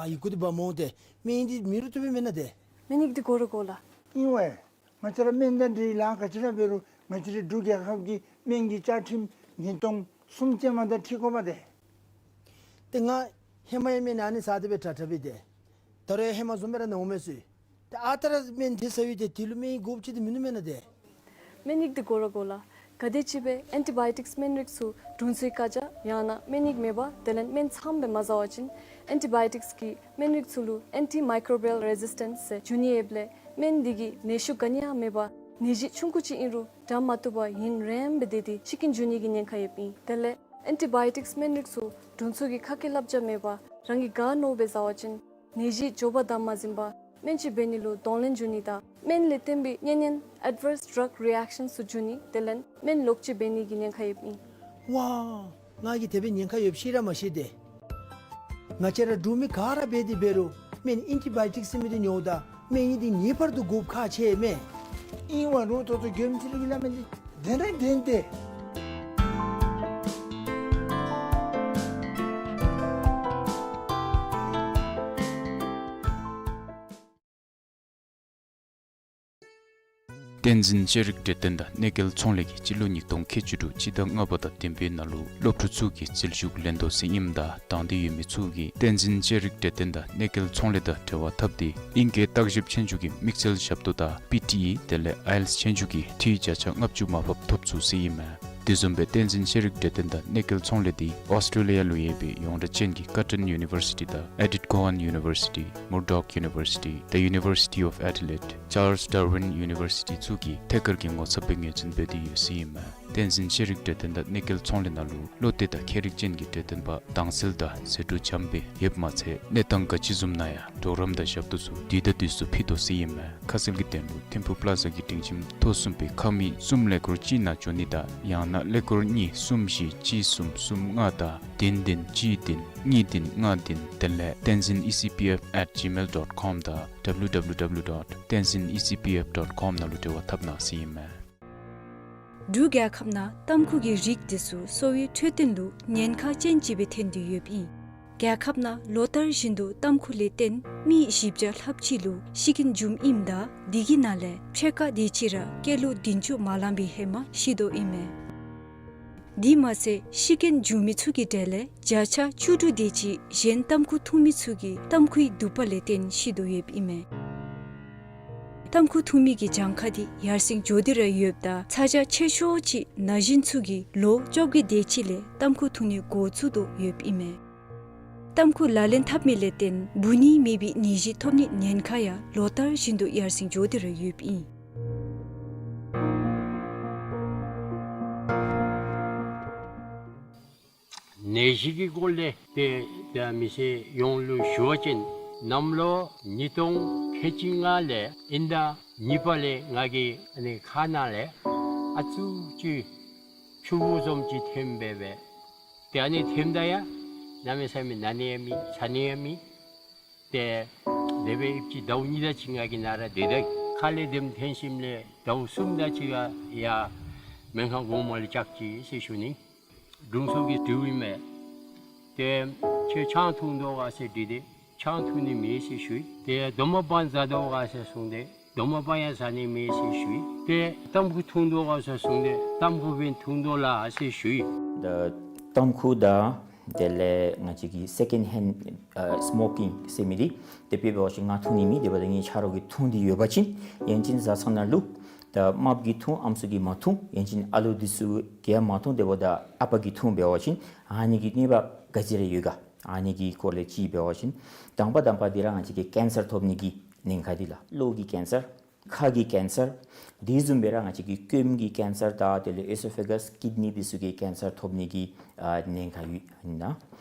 ཡ། ཡི་གུ་འདི་འབག་འོང་ཏེ། སྨན་ཡིག་འདི་མེད་རུང་བཏུབ་པས་མེན་ན་ཏེ། སྨན་ཡིག་འདི་དགོ་ར་དགོ་ལགས། ཨིན་ཝའི། ང་བཅས་ར་སྨན་དང་འབྲེལ་ལཱ་ག་ཅི་ར་འབད་རུང་ང་བཅས་རའི་འབྲུག་རྒྱལ་ཁབ་ཀྱི་སྨན་གྱི་བཅའ་ཁྲིམས་ཉིས་སྟོང་གསུམ་ཅན་མ་དང་འཁྲིལ་དགོ་པས་ཏེ། ཏེ་ང་ཧེ་མ་ཡང་སྨན་ཨ་ནི་ཟ་སྟེ་སྦེ་དྲག་དྲག་སྦེ་ཏེ། ད་རུང་ཡང་ཧེ་མ་བཟུམ་སྦེ་ར་ན་འོང་མས་ཟེར། ཏེ་ཨ་རྟག་ར་སྨན་དེ་ཟ་ཡི་ཏེ་དེ་ལུ་སྨན་ཡིག་དགོཔ་ཅིག་འདི་མིན་ནུག་མེན་ན་ཏེ། སྨན་ཡིག་འདི་དགོ་ར་དགོ་ལགས། ག་དེམ་ཅིག་སྦེ་ཨེན་ཊི་བཱ་ཡོ་ཊིཀསི་སྨན་རིགས་ཚུ་དྲུང་འཚོའི་བཀའ་རྒྱ་ཡང་ན་སྨན་ཡིག་མེད་པར་དེ་ལས་སྨན་ཚངམ་སྦེ་མ་ཟ་བ་ཅིན་ཨེན་ཊི་བཱ་ཡོ་ཊིཀསི་གི་སྨན་རིགས་ཚུ་ལུ་ཨེན་ཊི་མའི་ཀོ་རོ་བཱ་ཡལ་རེ་ཟིས་ཊེནསི་ཟེར་འགྱུར་ནི་ཡོདཔ་ལས་སྨན་འདི་གིས་ནད་ཤུགས་ག་ནི་ཡང་མེད་པར་ནད་གཞི་ཆུང་ཀུ་ཅིག་ཨིན་རུང་དྲག་མ་བཏུབ་པར་ཡུན་རིངམོ་སྦེ་སྡོད་དེ་ཤི་རྐྱེན་འབྱུང་ནི་གི་ཉེན་ཁ་ཡོདཔ་ཨིན། དེ་ལས་ཨེན་ཊི་བཱ་ཡོ་ཊིཀསི་སྨན་རིགས་ཚུ་དྲུང་འཚོ་གི་ཁ་སྐད་བསླབ་བྱ་མེད་པར་རང་གིས་ག་མནོཝ་སྦེ་ཟ་བ་ཅིན་ནད་གཞི་མགྱོགས་པར་དྲག་མ་ཟིན་པར་སྨན་ཅིག་འབད་ནི་ལུ་གདོང་ལེན་འབྱུང་ནི་དང་སྨན་ལས་བརྟེན་པའི་གཉན་ཉེན་ཨེཌ་བརསི་ཌྲག་རི་ཨེཀ་ཤཱནསི་ཚུ་འབྱུང་ནི་དེ་ལས་སྨན་ལོག་སྤྱོད་འབད་ནི་གི་ཉེན་ཁ་ཡོདཔ་ཨིན། ཝའི། ང་གིས་དེ་སྦེ་ཉེན་ཁ་ཡོདཔ་ཤེས་ར་མ་ཤེས་ཏེ། ང་བཅས་ར་འབྲུག་མི་ག་ར་འབད་དེ་འབད་རུང་སྨན་ཨེན་ཊི་བཱ་ཡོ་ཊིཀསི་ཟེར་མི་འདི་ཉོཝ་ད་སྨན་ཡིག་འདི་ངེས་པར་དུ་དགོཔ་ཁག་ཆེ་མས། ཨིན་ཝའི་རུང་ད་ལྟོ་མགྱོནམ་ཅིག་ལུ་གི་སླབ་མི་འདི་བདེན་ར་བདེན་ཏེ། བསྟན་འཛིན་ཤེས་རིག་གྲོས་སྟོན་དང་གནས་སྐལ་ཚོང་ལས་ཀྱིས་སྤྱི་ལོ་ཉིས་སྟོང་ཁལ་གཅིག་དྲུག་སྤྱི་ཟླ་ལྔ་པ་དང་བདུན་པའི་ནང་ལུ་སློབ་ཕྲུག་ཚུ་གི་རྩིས་ཞུ་ལེན་དོ་ཟེར་ཨིནམ་ད་དང་འདོད་ཡོད་མི་ཚུ་གིས་བསྟན་འཛིན་ཤེས་རིག་གྲོས་སྟོན་དང་གནས་སྐལ་ཚོང་ལས་དང་འབྲེལ་བ་འཐབ་སྟེ་ཨིང་སྐད་བརྟག་ཞིབ་ཆོས་རྒྱུགས་ཀྱི་དམིགས་བསལ་ཞབས་ཏོག་དང་པི་ཊི་ཨི་དེ་ལས་ཨའི་ཨེལ་ཊི་ཨེསི་ཆོས་རྒྱུགས་ཀྱི་འཐུས་བརྒྱ་ཆ་ལྔ་བཅུ་མར་ཕབ་ཐོབ་ཚུགས་ཟེར་ཨིན་མས། དེ་བཟུམ་སྦེ་བསྟན་འཛིན་ཤེས་རིག་གྲོས་སྟོན་དང་གནས་སྐལ་ཚོང་ལས་འདི་ཨོསི་ཊེ་ལི་ཡ་ལུ་ཡོད་པའི་ཡོངས་གྲགས་ཅན་གྱི་ཀར་ཊོན་ཡུ་ནི་བར་སི་ཊི་དང་ཨེ་ཌིཐ་ཀོ་ཧན་ཡུ་ནི་བར་སི་ཊི། མུར་ཌོག་ཡུ་ནི་བར་སི་ཊི། The University of Adelaide། ཅཱརལསི་ཌར་ཝིན་ཡུ་ནི་བར་སི་ཊི་ཚུ་གིས་ཐད་ཀར་གྱི་ངོ་ཚབ་སྦེ་ངོས་འཛིན་འབད་དེ་ཡོད་ཟེར་ཨིན་མས། བསྟན་འཛིན་ཤེས་རིག་གྲོས་སྟོན་དང་གནས་སྐལ་ཚོང་ལས་ནང་ལུ་བློ་གཏད་དང་མཁས་རིག་ཅན་གྱི་གྲོས་སྟོན་པ་དྭངས་གསལ་དང་ཟད་འགྲོ་འཇམ་དཔལ་ཡོདཔ་མ་ཚད་གནས་སྟངས་ག་ཅི་བཟུམ་ནང་ཡང་གྲོགས་རམ་དང་ཞབས་ཏོག་ཚུ་དུས་དང་དུས་སུ་ཕུལ་དོ་ཟེར་ཨིན་མས། ཁ་གསལ་གྱི་དོན་ལུ་ཐིམ་ཕུག་པ་ལ་ཛ་གི་སྒྲིང་ཁྱིམ་ཐོག་གསུམ་པའི་ཁང་མིག་གསུམ་ཀླད་ཀོར་གཅིག་ནང་འབྱོན་ནི་དང་ཡང་ན་ཀླད་ཀོར་གཉིས་གསུམ་བཞི་གཅིག་གསུམ་གསུམ་ལྔ་དང་བདུན་བདུན་གཅིག་བདུན་གཉིས་བདུན་ལྔ་བདུན་དེ་ལས་tenzin E C P F at gmail dot com དང་W W W dot tenzin E C P F dot com ནང་ལུ་འབྲེལ་བ་འཐབ་གནང་ཟེར་ཨིན་མས། འབྲུག་རྒྱལ་ཁབ་ནང་ཏམ་ཁུ་གི་རིགས་འདི་ཚུ་གསོ་བའི་འཕྲོད་བསྟེན་ལུ་ཉེན་ཁ་ཅན་ཅིག་སྦེ་ཐོན་ཏེ་ཡོདཔ་ཨིན། རྒྱལ་ཁབ་ནང་ལོ་ལྟར་བཞིན་དུ་ཏམ་ཁུ་ལས་བརྟེན་མི་བཞི་བརྒྱ་ལྷགཔ་ཅིག་ལུ་ཤི་རྐྱེན་འབྱུངམ་ཨིནམ་ད་འདི་གི་ནང་ལས་ཕྱེད་ཀ་དེ་ཅིག་ར་སྐྱེས་ལོ་བདུན་ཅུ་མ་ལང་པའི་ཧེ་མ་ཤི་དོ་ཨིན་མས། དེ་མ་ཚད་ཤི་རྐྱེན་འབྱུང་མི་ཚུ་གི་གྲས་ལས་བརྒྱ་ཆ་བཅུ་དྲུག་དེ་ཅིག་གཞན་ཏམ་ཁུ་འཐུང་མི་ཚུ་གིས་ཏམ་ཁུའི་དུག་པ་ལས་བརྟེན་ཤི་དོ་ཡོདཔ་ཨིན་མས། ཏམ་ཁུ་འཐུང་མི་གི་གྱངས་ཁ་འདི་ཡར་སེང་འགྱོ་སྟེ་ར་ཡོདཔ་ད་ཚ་གྱང་ཆེ་ཤོས་ཅིག་ན་གཞོན་ཚུ་གིས་ལོ་བཅོ་བརྒྱད་དེ་ཅིག་ལས་ཏམ་ཁུ་འཐུང་ནི་འགོ་བཙུགས་དོ་ཡོདཔ་ཨིན་མས། ཏམ་ཁུ་ལག་ལེན་འཐབ་མི་ལས་བརྟེན་འབུ་ནད་མེད་པའི་ནད་གཞི་ཐོབ་ནི་ཉེན་ཁ་ཡང་ལོ་ལྟར་བཞིན་དུ་ཡར་སེང་འགྱོ་སྟེ་ར་ཡོདཔ་ཨིན། ནད་གཞི་གི་སྐོར་ལས་ཏེ་ཏེ་མི་སེར་ཡོངས་ལུ་ཞུ་བ་ཅིན་གནམ་ལོ་ཉིས་སྟོང་ཁལ་གཅིག་ལྔ་ལས་དབྱིན་ཟླ་གཉིས་པ་ལས་ང་གིས་ཨ་ནི་ཁ་ནང་ལས་ཨ་ཙུ་ཅིག་ཆུ་བུར་བཟུམ་ཅིག་ཐོནམ་སྦེ་སྦེ་ཏེ་ཨ་ནི་ཐོནམ་ད་ཡང་གནམ་མེད་ས་མེད་ན་ནི་ཡང་མེད་ཟ་ནི་ཡང་མེད། ཏེ་ དེ་སྦེ་ཨིབ་ཅི་ཟླཝ་གཉིས་དེ་ཅིག་ང་གིས་ནཱ་ར་སྡོད་དེ་ཁ་ལས་དེམ་འཐོན་ཞིནམ་ལས་ཟླཝ་གསུམ་དེ་ཅིག་ཡར་སྨན་ཁང་གོང་མ་ལུ་བཅར་ཅི་ཟེར་ཞུ་ནི། དྲུང་འཚོ་གིས་དྲིཝ་ཨིན་མས། ཏེ་ཁྱོད་ཆང་འཐུང་དོ་ག་ཟེར་དྲིས་ཏེ་ཆང་འཐུང་ནི་མེད་ཟེར་ཞུ་ཡི། ཏེ་རྡོག་མ་སྦང་ཟ་དོ་ག་ཟེར་གསུངས་ཏེ་རྡོག་མ་སྦང་ཡང་ཟ་ནི་མེད་ཟེར་ཞུ་ཡི། ཏེ་ཏམ་ཁུ་འཐུང་དོ་ག་ཟེར་གསུངས་ཏེ་ཏམ་ཁུ་སྦེ་འཐུང་དོ་ལགས་ཟེར་ཞུ་ཡི། ད་ཏམ་ཁུ་དང་དེ་ལས་ང་བཅས་ཀྱི་སེ་ཀེནཌ་ཧེནཌ་ཨ་སྨོ་ཀིང་ཟེར་མི་འདི་དེ་སྦེ་འབད་བ་ཅིན་ང་འཐུང་ནི་མེད། དེ་འབདཝ་ད་ངེའི་ཆ་རོགས་ཀྱིས་འཐུང་སྟེ་ཡོད་པ་ཅིན་ཡང་ཅིན་བཟའ་ཚང་ནང་ལུ་ད་རྨགཔ་གིས་འཐུང་ཨམ་སྲུ་གིས་མ་འཐུང་ཡང་ཅིན་ཨ་ལོ་འདི་ཚུ་གིས་ཡང་མ་འཐུང་དེ་འབདཝ་ད་ཨ་པ་གིས་འཐུང་འབད་བ་ཅིན་ཨ་ནི་གི་གནོད་པ་ག་ཅི་ར་ཡོད་ག། ཨ་ནི་གི་སྐོར་ལས་ཅིག་འབད་བ་ཅིན་དང་པ་དང་པ་འདི་ར་ང་བཅས་ཀྱི་ཀེན་སར་ཐོབ་ནི་གི་ཉེན་ཁ་འདི་ལགས། གློ་གི་ཀེན་སར། ཁ་གི་ཀེན་སར། དེ་བཟུམ་སྦེ་ར་ང་བཅས་ཀྱི་སྐྱོན་གྱི་ཀེན་སར་དང་དེ་ལས་ཨེ་སོ་ཕེ་གཱས་ཀིཌ་ནི་འདི་ཚུ་གི་ཀེན་སར་ཐོབ་ནི་གི་ཨ་ཉེན་ཁ་ཡོད་ཨིན་ན།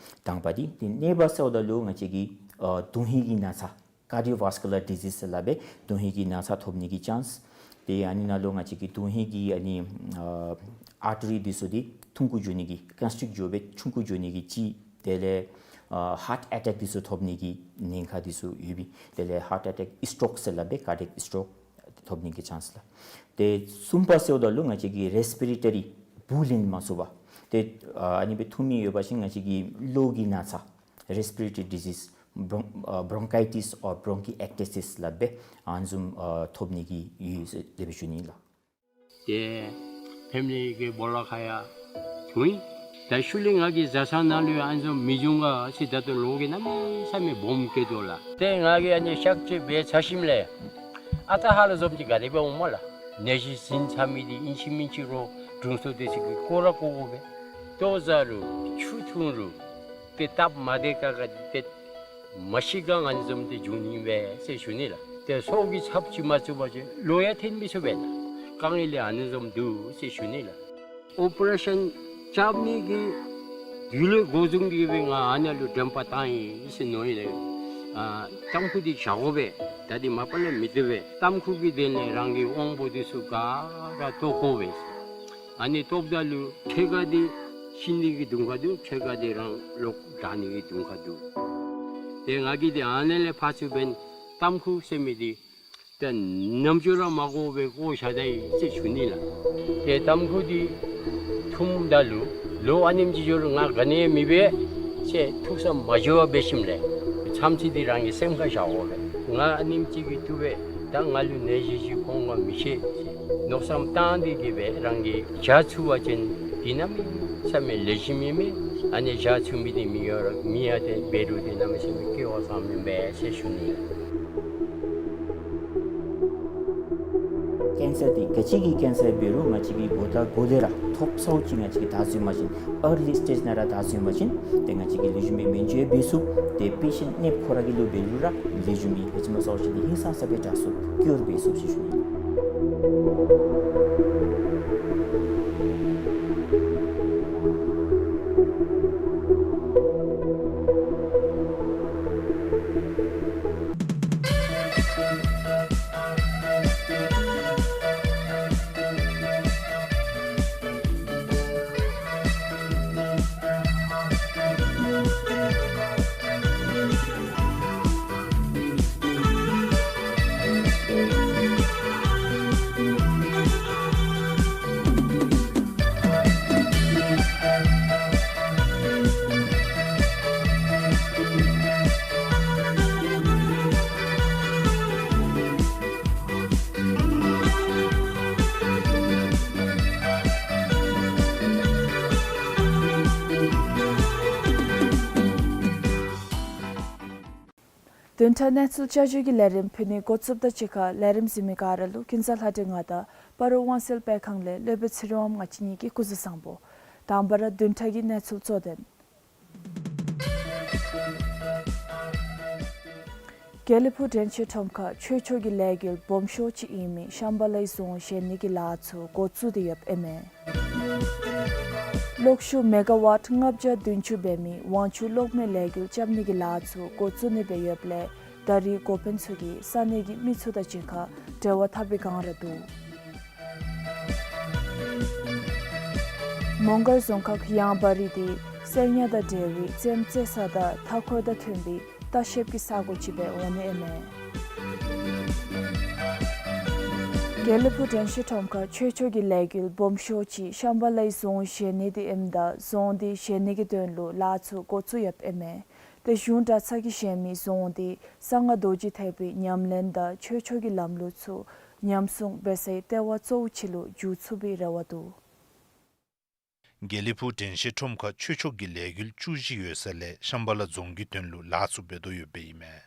དང་པ་འདི། ཏེ་གཉིས་པ་ཟེརཝ་ད་ལུ་ང་བཅས་ཀྱི་ཨ་དོན་ཧིང་གི་ན་ཚ། ཀར་ཌི་ཡོ་ཝཱསི་ཀུ་ལར་ཌི་ཟིས་ཟེར་སླབ་པའི་དོན་ཧིང་གི་ན་ཚ་ཐོབ་ནི་གི་ཅཱནསི། ཏེ་ཨ་ནི་ནང་ལུ་ང་བཅས་ཀྱི་དོན་ཧིང་གི་ཨ་ནི་ཨ་ཨར་ཊི་རི་འདི་ཚུ་འདི་ཐུང་ཀུ་འགྱོ་ནི་གི་ཀོན་སི་ཊིཀཊ་འགྱོ་སྦེ་ཆུང་ཀུ་འགྱོ་ནི་གི་ཅིག། དེ་ལས་ཨ་ཧཱརཊ་ཨེ་ཊེཀ་འདི་ཚུ་ཐོབ་ནི་གི་ཉེན་ཁ་འདི་ཚུ་ཡོད་པས། དེ་ལས་ཧཱརཊ་ཨེ་ཊེཀ་སི་ཊོཀ་ཟེར་སླབ་པའི་ཀར་ཌི་ཡེཀ་སི་ཊོཀ་ཐོབ་ནི་གི་ཅཱནསི་ལགས། ཏེ་གསུམ་པ་ཟེརཝ་ད་ལུ་ང་བཅས་ཀྱི་རེསི་པི་རེ་ཊ་རི་བུ་ལེན་མ་ཚུགས་པ། ཏེ་ཨ་ཨ་ནི་སྦེ་འཐུང་མི་ཡོད་པ་ཅིན་ང་བཅས་ཀྱི་གློ་གི་ན་ཚ། རེསི་པི་རེ་ཊ་རི་ཌི་ཟིས། བོརོན་ཨ་བོརོན་ཀའི་ཊིསི་ཨོར་བོརོན་ཀི་ཨེཀ་ཊི་སི་ཟེར་སླབ་པའི་ཨ་ནི་བཟུམ་ཨ་ཐོབ་ནི་གི་ཡོད་ཟེར་དེ་སྦེ་ཞུ་ནི་ལགས། ཏེ་ཕེ་མི་ལི་གི་སྦོ་ལོགས་ཁར་ཡང་འཐུང་ཡི། ད་ཤུལ་ལས་ང་གིས་བཟའ་ཚང་ནང་ལུ་ཡང་ཨ་ནི་བཟུམ་མི་འབྱུང་ག་ཟེར་ད་ལྟོ་ལོ་གིས་གནམ་མེད་ས་མེད་སྦོམ་སྐྱེ་དོ་ལགས། ཏེ་ང་གིས་ཨ་ནི་གཤག་བཅོས་འབད་ཚར་ཞིནམ་ལས་ཨ་རྟག་ཧ་ལམ་བཟུམ་ཅིག་ག་དེ་སྦེ་འོང་སྨོ་ལགས། ནད་གཞི་ཟིན་ཚར་མི་འདི་ཨིན་ཅི་མིན་ཅི་རུང་དྲུང་འཚོ་འདི་ཚུ་གིས་བཀོ་ར་བཀོ་དགོ་པས། ལྟོ་བཟའ་རུང་ཆུ་འཐུང་རུང་ཏེ་སྟབས་མ་བདེ་ཁག་ཁ་འདི་ཏེ་མ་ཤི་ག་ཨ་ནི་བཟུམ་འདི་འབྱུང་ནི་ཨིན་པས་ཟེར་ཞུ་ནི་ལགས། ཏེ་སྲོག་གི་ཚབ་ཅིག་མ་བཙུགས་པ་ཅིན་གློ་ཡང་འཐོན་མི་ཚུགས་པས་ལགས། དཀའ་ངལ་ལས་ཨ་ནི་བཟུམ་འདུག་ཟེར་ཞུ་ནི་ལགས། ཨོ་པ་རེ་ཤཱན་རྐྱབ་ནི་གི་དུས་ལས་འགོ་བཟུང་སྟེ་སྦེ་ང་ཨ་ནཱ་ལུ་དྲན་པ་བཏང་ཡི་ཟེར་མནོ་ཡི་ལགས། ཨ་ཏམ་ཁུ་འདི་བཞག་དགོ་པས། ད་འདི་མ་པ་ལས་མི་བཏུབ་པས། ཏམ་ཁུ་གི་དོན་ལས་རང་གི་དབང་པོ་འདི་ཚུ་ག་ར་བཏོག་དགོ་པས། ཨ་ནི་བཏོགཔ་ད་ལུ་ཕྱེད་ཀ་འདི་ཤི་ནི་གི་དུང་ཁ་འདུག། ཕྱེད་ཀ་འདི་རང་ལོག་དྲག་ནི་གི་དུང་ཁ་འདུག། ཏེ་ང་གིས་འདི་ཨ་ནཱ་ལས་ཕར་ཚུར་འབདན་ཏམ་ཁུ་ཟེར་མི་འདི་ཏེ་ནམ་འགྱོ་ར་མ་དགོ་པའི་བཀོ་བཞག་ད་ཡི་ཟེར་ཞུ་ནི་ལགས། ཏེ་ཏམ་ཁུ་འདི་འཐུངམ་ད་ལུ་ལོ་ཨ་ནེམ་ཅིག་འགྱོ་རུང་ང་ག་ནི་ཡང་མི་འབད་ཟེར་ཐུགས་བསམ་མ་བཅོལ་བར་འབད་ཞིནམ་ལས་མཚམས་ཚིགས་འདི་རང་གི་སེམས་ཁར་བཞག་དགོ་པས། ང་ཨ་ནེམ་ཅིག་གིས་བཏུབ་པས། ད་ང་ལུ་ནད་གཞི་ཅིག་འོང་ག་མི་ཤེས་ཟེར་མནོ་བསམ་བཏང་སྟེ་གི་སྦེ་རང་གིས་བཞག་ཚུགས་པ་ཅིན་འདི་གནམ་མེད་ས་མེད་ལེགས་ཤོམ་ཨིན་མས། ཨ་ནི་བཞག་ཚུགས་མི་འདི་མི་ཡོད་ར་མི་ཡང་ཏེ་འབད་རུང་འདི་གནམ་མེད་ས་མེད་སྐལ་བ་བཟང་མི་ཨིན་པས་ཟེར་ཞུ་ནི། ཀེན་སར་འདི་ག་ཅི་གི་ཀེན་སར་འབད་རུང་ང་བཅས་ཀྱིས་འགོ་དང་འགོ་ལས་ར་ཐོབ་ཚརཝ་ཅིག་ང་བཅས་ཀྱིས་བདའ་ཚུགས་པ་ཅིན་ཨར་ལི་སི་ཊེཇ་ནང་ར་བདའ་ཚུགས་པ་ཅིན་ཏེ་ང་བཅས་ཀྱིས་ལེགས་ཤོམ་སྦེ་སྨན་བཅོས་འབད་ཚུགས། ཏེ་པེ་ཤེནཊ་ནདཔ་ཁོ་ར་གི་ལུ་འབད་རུང་ར་ལེགས་ཤོམ་སྦེ་ཧེ་མ་ཚུ་ཅིག་ཧིང་སངས་ས་སྦེ་དྲག་ཚུགས་ཀྱུར་འབད་ཚུགས་ཟེར་ཞུ་ནི། བདུན་ཕྲག་གནས་ཚུལ་བསྐྱར་ཞུ་གི་ལས་རིམ་ཕུལ་ནི་འགོ་བཙུགསཔ་དང་གཅིག་ཁར་ལས་རིམ་གཟིགས་མི་ག་ར་ལུ་ཀུན་བཟང་ལྷ་སྒྲོན་ང་དང་སྤ་རོ་དབང་གསལ་སྤེལ་ཁང་ལས་སློབ་དཔོན་ཚེ་རིང་དབངམོ་ང་བཅས་གཉིས་ཀྱིས་སྐུ་གཟུགས་བཟང་པོ། དང་པ་ར་བདུན་ཕྲག་གི་གནས་ཚུལ་གཙོ་དོན། དགེ་ལེགས་ཕུག་དྲན་ཤེས་ཁྲོམ་ཁར་ཆོས་ཕྱོགས་ཀྱི་ལས་འགུལ་སྦོམ་ཤོས་ཅིག་ཨིན་མི་ཤམ་བྷ་ལའི་རྫོང་བཞེངས་ནི་གི་ལཱ་ཚུ་འགོ་བཙུགས་ཏེ་ཡོདཔ་ཨིན་མས། གློག་ཤུགས་མེ་ག་ཝཊ་ལྔ་བརྒྱ་བདུན་ཅུ་འབད་མི་ཝང་ཆུ་གློག་མེ་ལས་འགུལ་རྐྱབ་ནི་གི་ལཱ་ཚུ་འགོ་བཙུགས་ནི་སྦེ་ཡོདཔ་ལས་ད་རིས་འགོ་དཔོན་ཚུ་གིས་ས་གནས་ཀྱི་མི་ཚུ་དང་གཅིག་ཁར་འབྲེལ་བ་འཐབ་པའི་བསྒང་ར་འདུག། མོང་སྒར་རྫོང་ཁག་གཡང་བ་རི་འདི་གསེར་ཉ་དང་འབྲེལ་བའི་རྩེདམོ་རྩེ་ས་དང་མཐའ་འཁོར་དང་མཐུན་པའི་ ལྟ་བཤལཔ་གི་ས་གོ་ཅིག་སྦེ་འོང་ནི་ཨིན་མས། དགེ་ལེགས་ཕུག་དྲན་ཤེས་ཁྲོམ་ཁར་ཆོས་ཕྱོགས་ཀྱི་ལས་འགུལ་སྦོམ་ཤོས་ཅིག་ཤམ་བྷ་ལའི་རྫོང་བཞེངས་ནི་འདི་ཨིནམ་ད་རྫོང་འདི་བཞེངས་ནི་གི་དོན་ལུ་ལཱ་ཚུ་འགོ་བཙུགས་ཡོདཔ་ཨིན་མས། ཏེ་གཞུང་གྲྭ་ཚང་གིས་བཞེངས་མི་རྫོང་འདི་གསང་སྔགས་རྡོ་རྗེ་ཐེག་པའི་ཉམས་ལེན་དང་ཆོས་ཕྱོགས་ཀྱི་ལམ་ལུགས་ཚུ་ཉམས་སྲུང་འབད་སའི་ལྟེ་བ་གཙོ་བོ་ཅིག་ལུ་འགྱུར་ཚུགས་པའི་རེ་བ་འདུག། དགེ་ལེགས་ཕུག་དྲན་ཤེས་ཁྲོམ་ཁར་ཆོས་ཕྱོགས་ཀྱི་ལས་འགུལ་བཅུ་བཞི་ཡོད་ས་ལས་ཤམ་བྷ་ལ་རྫོང་གི་དོན་ལུ་ལཱ་ཚུ་འབད་དོ་ཡོདཔ་ཨིན་མས།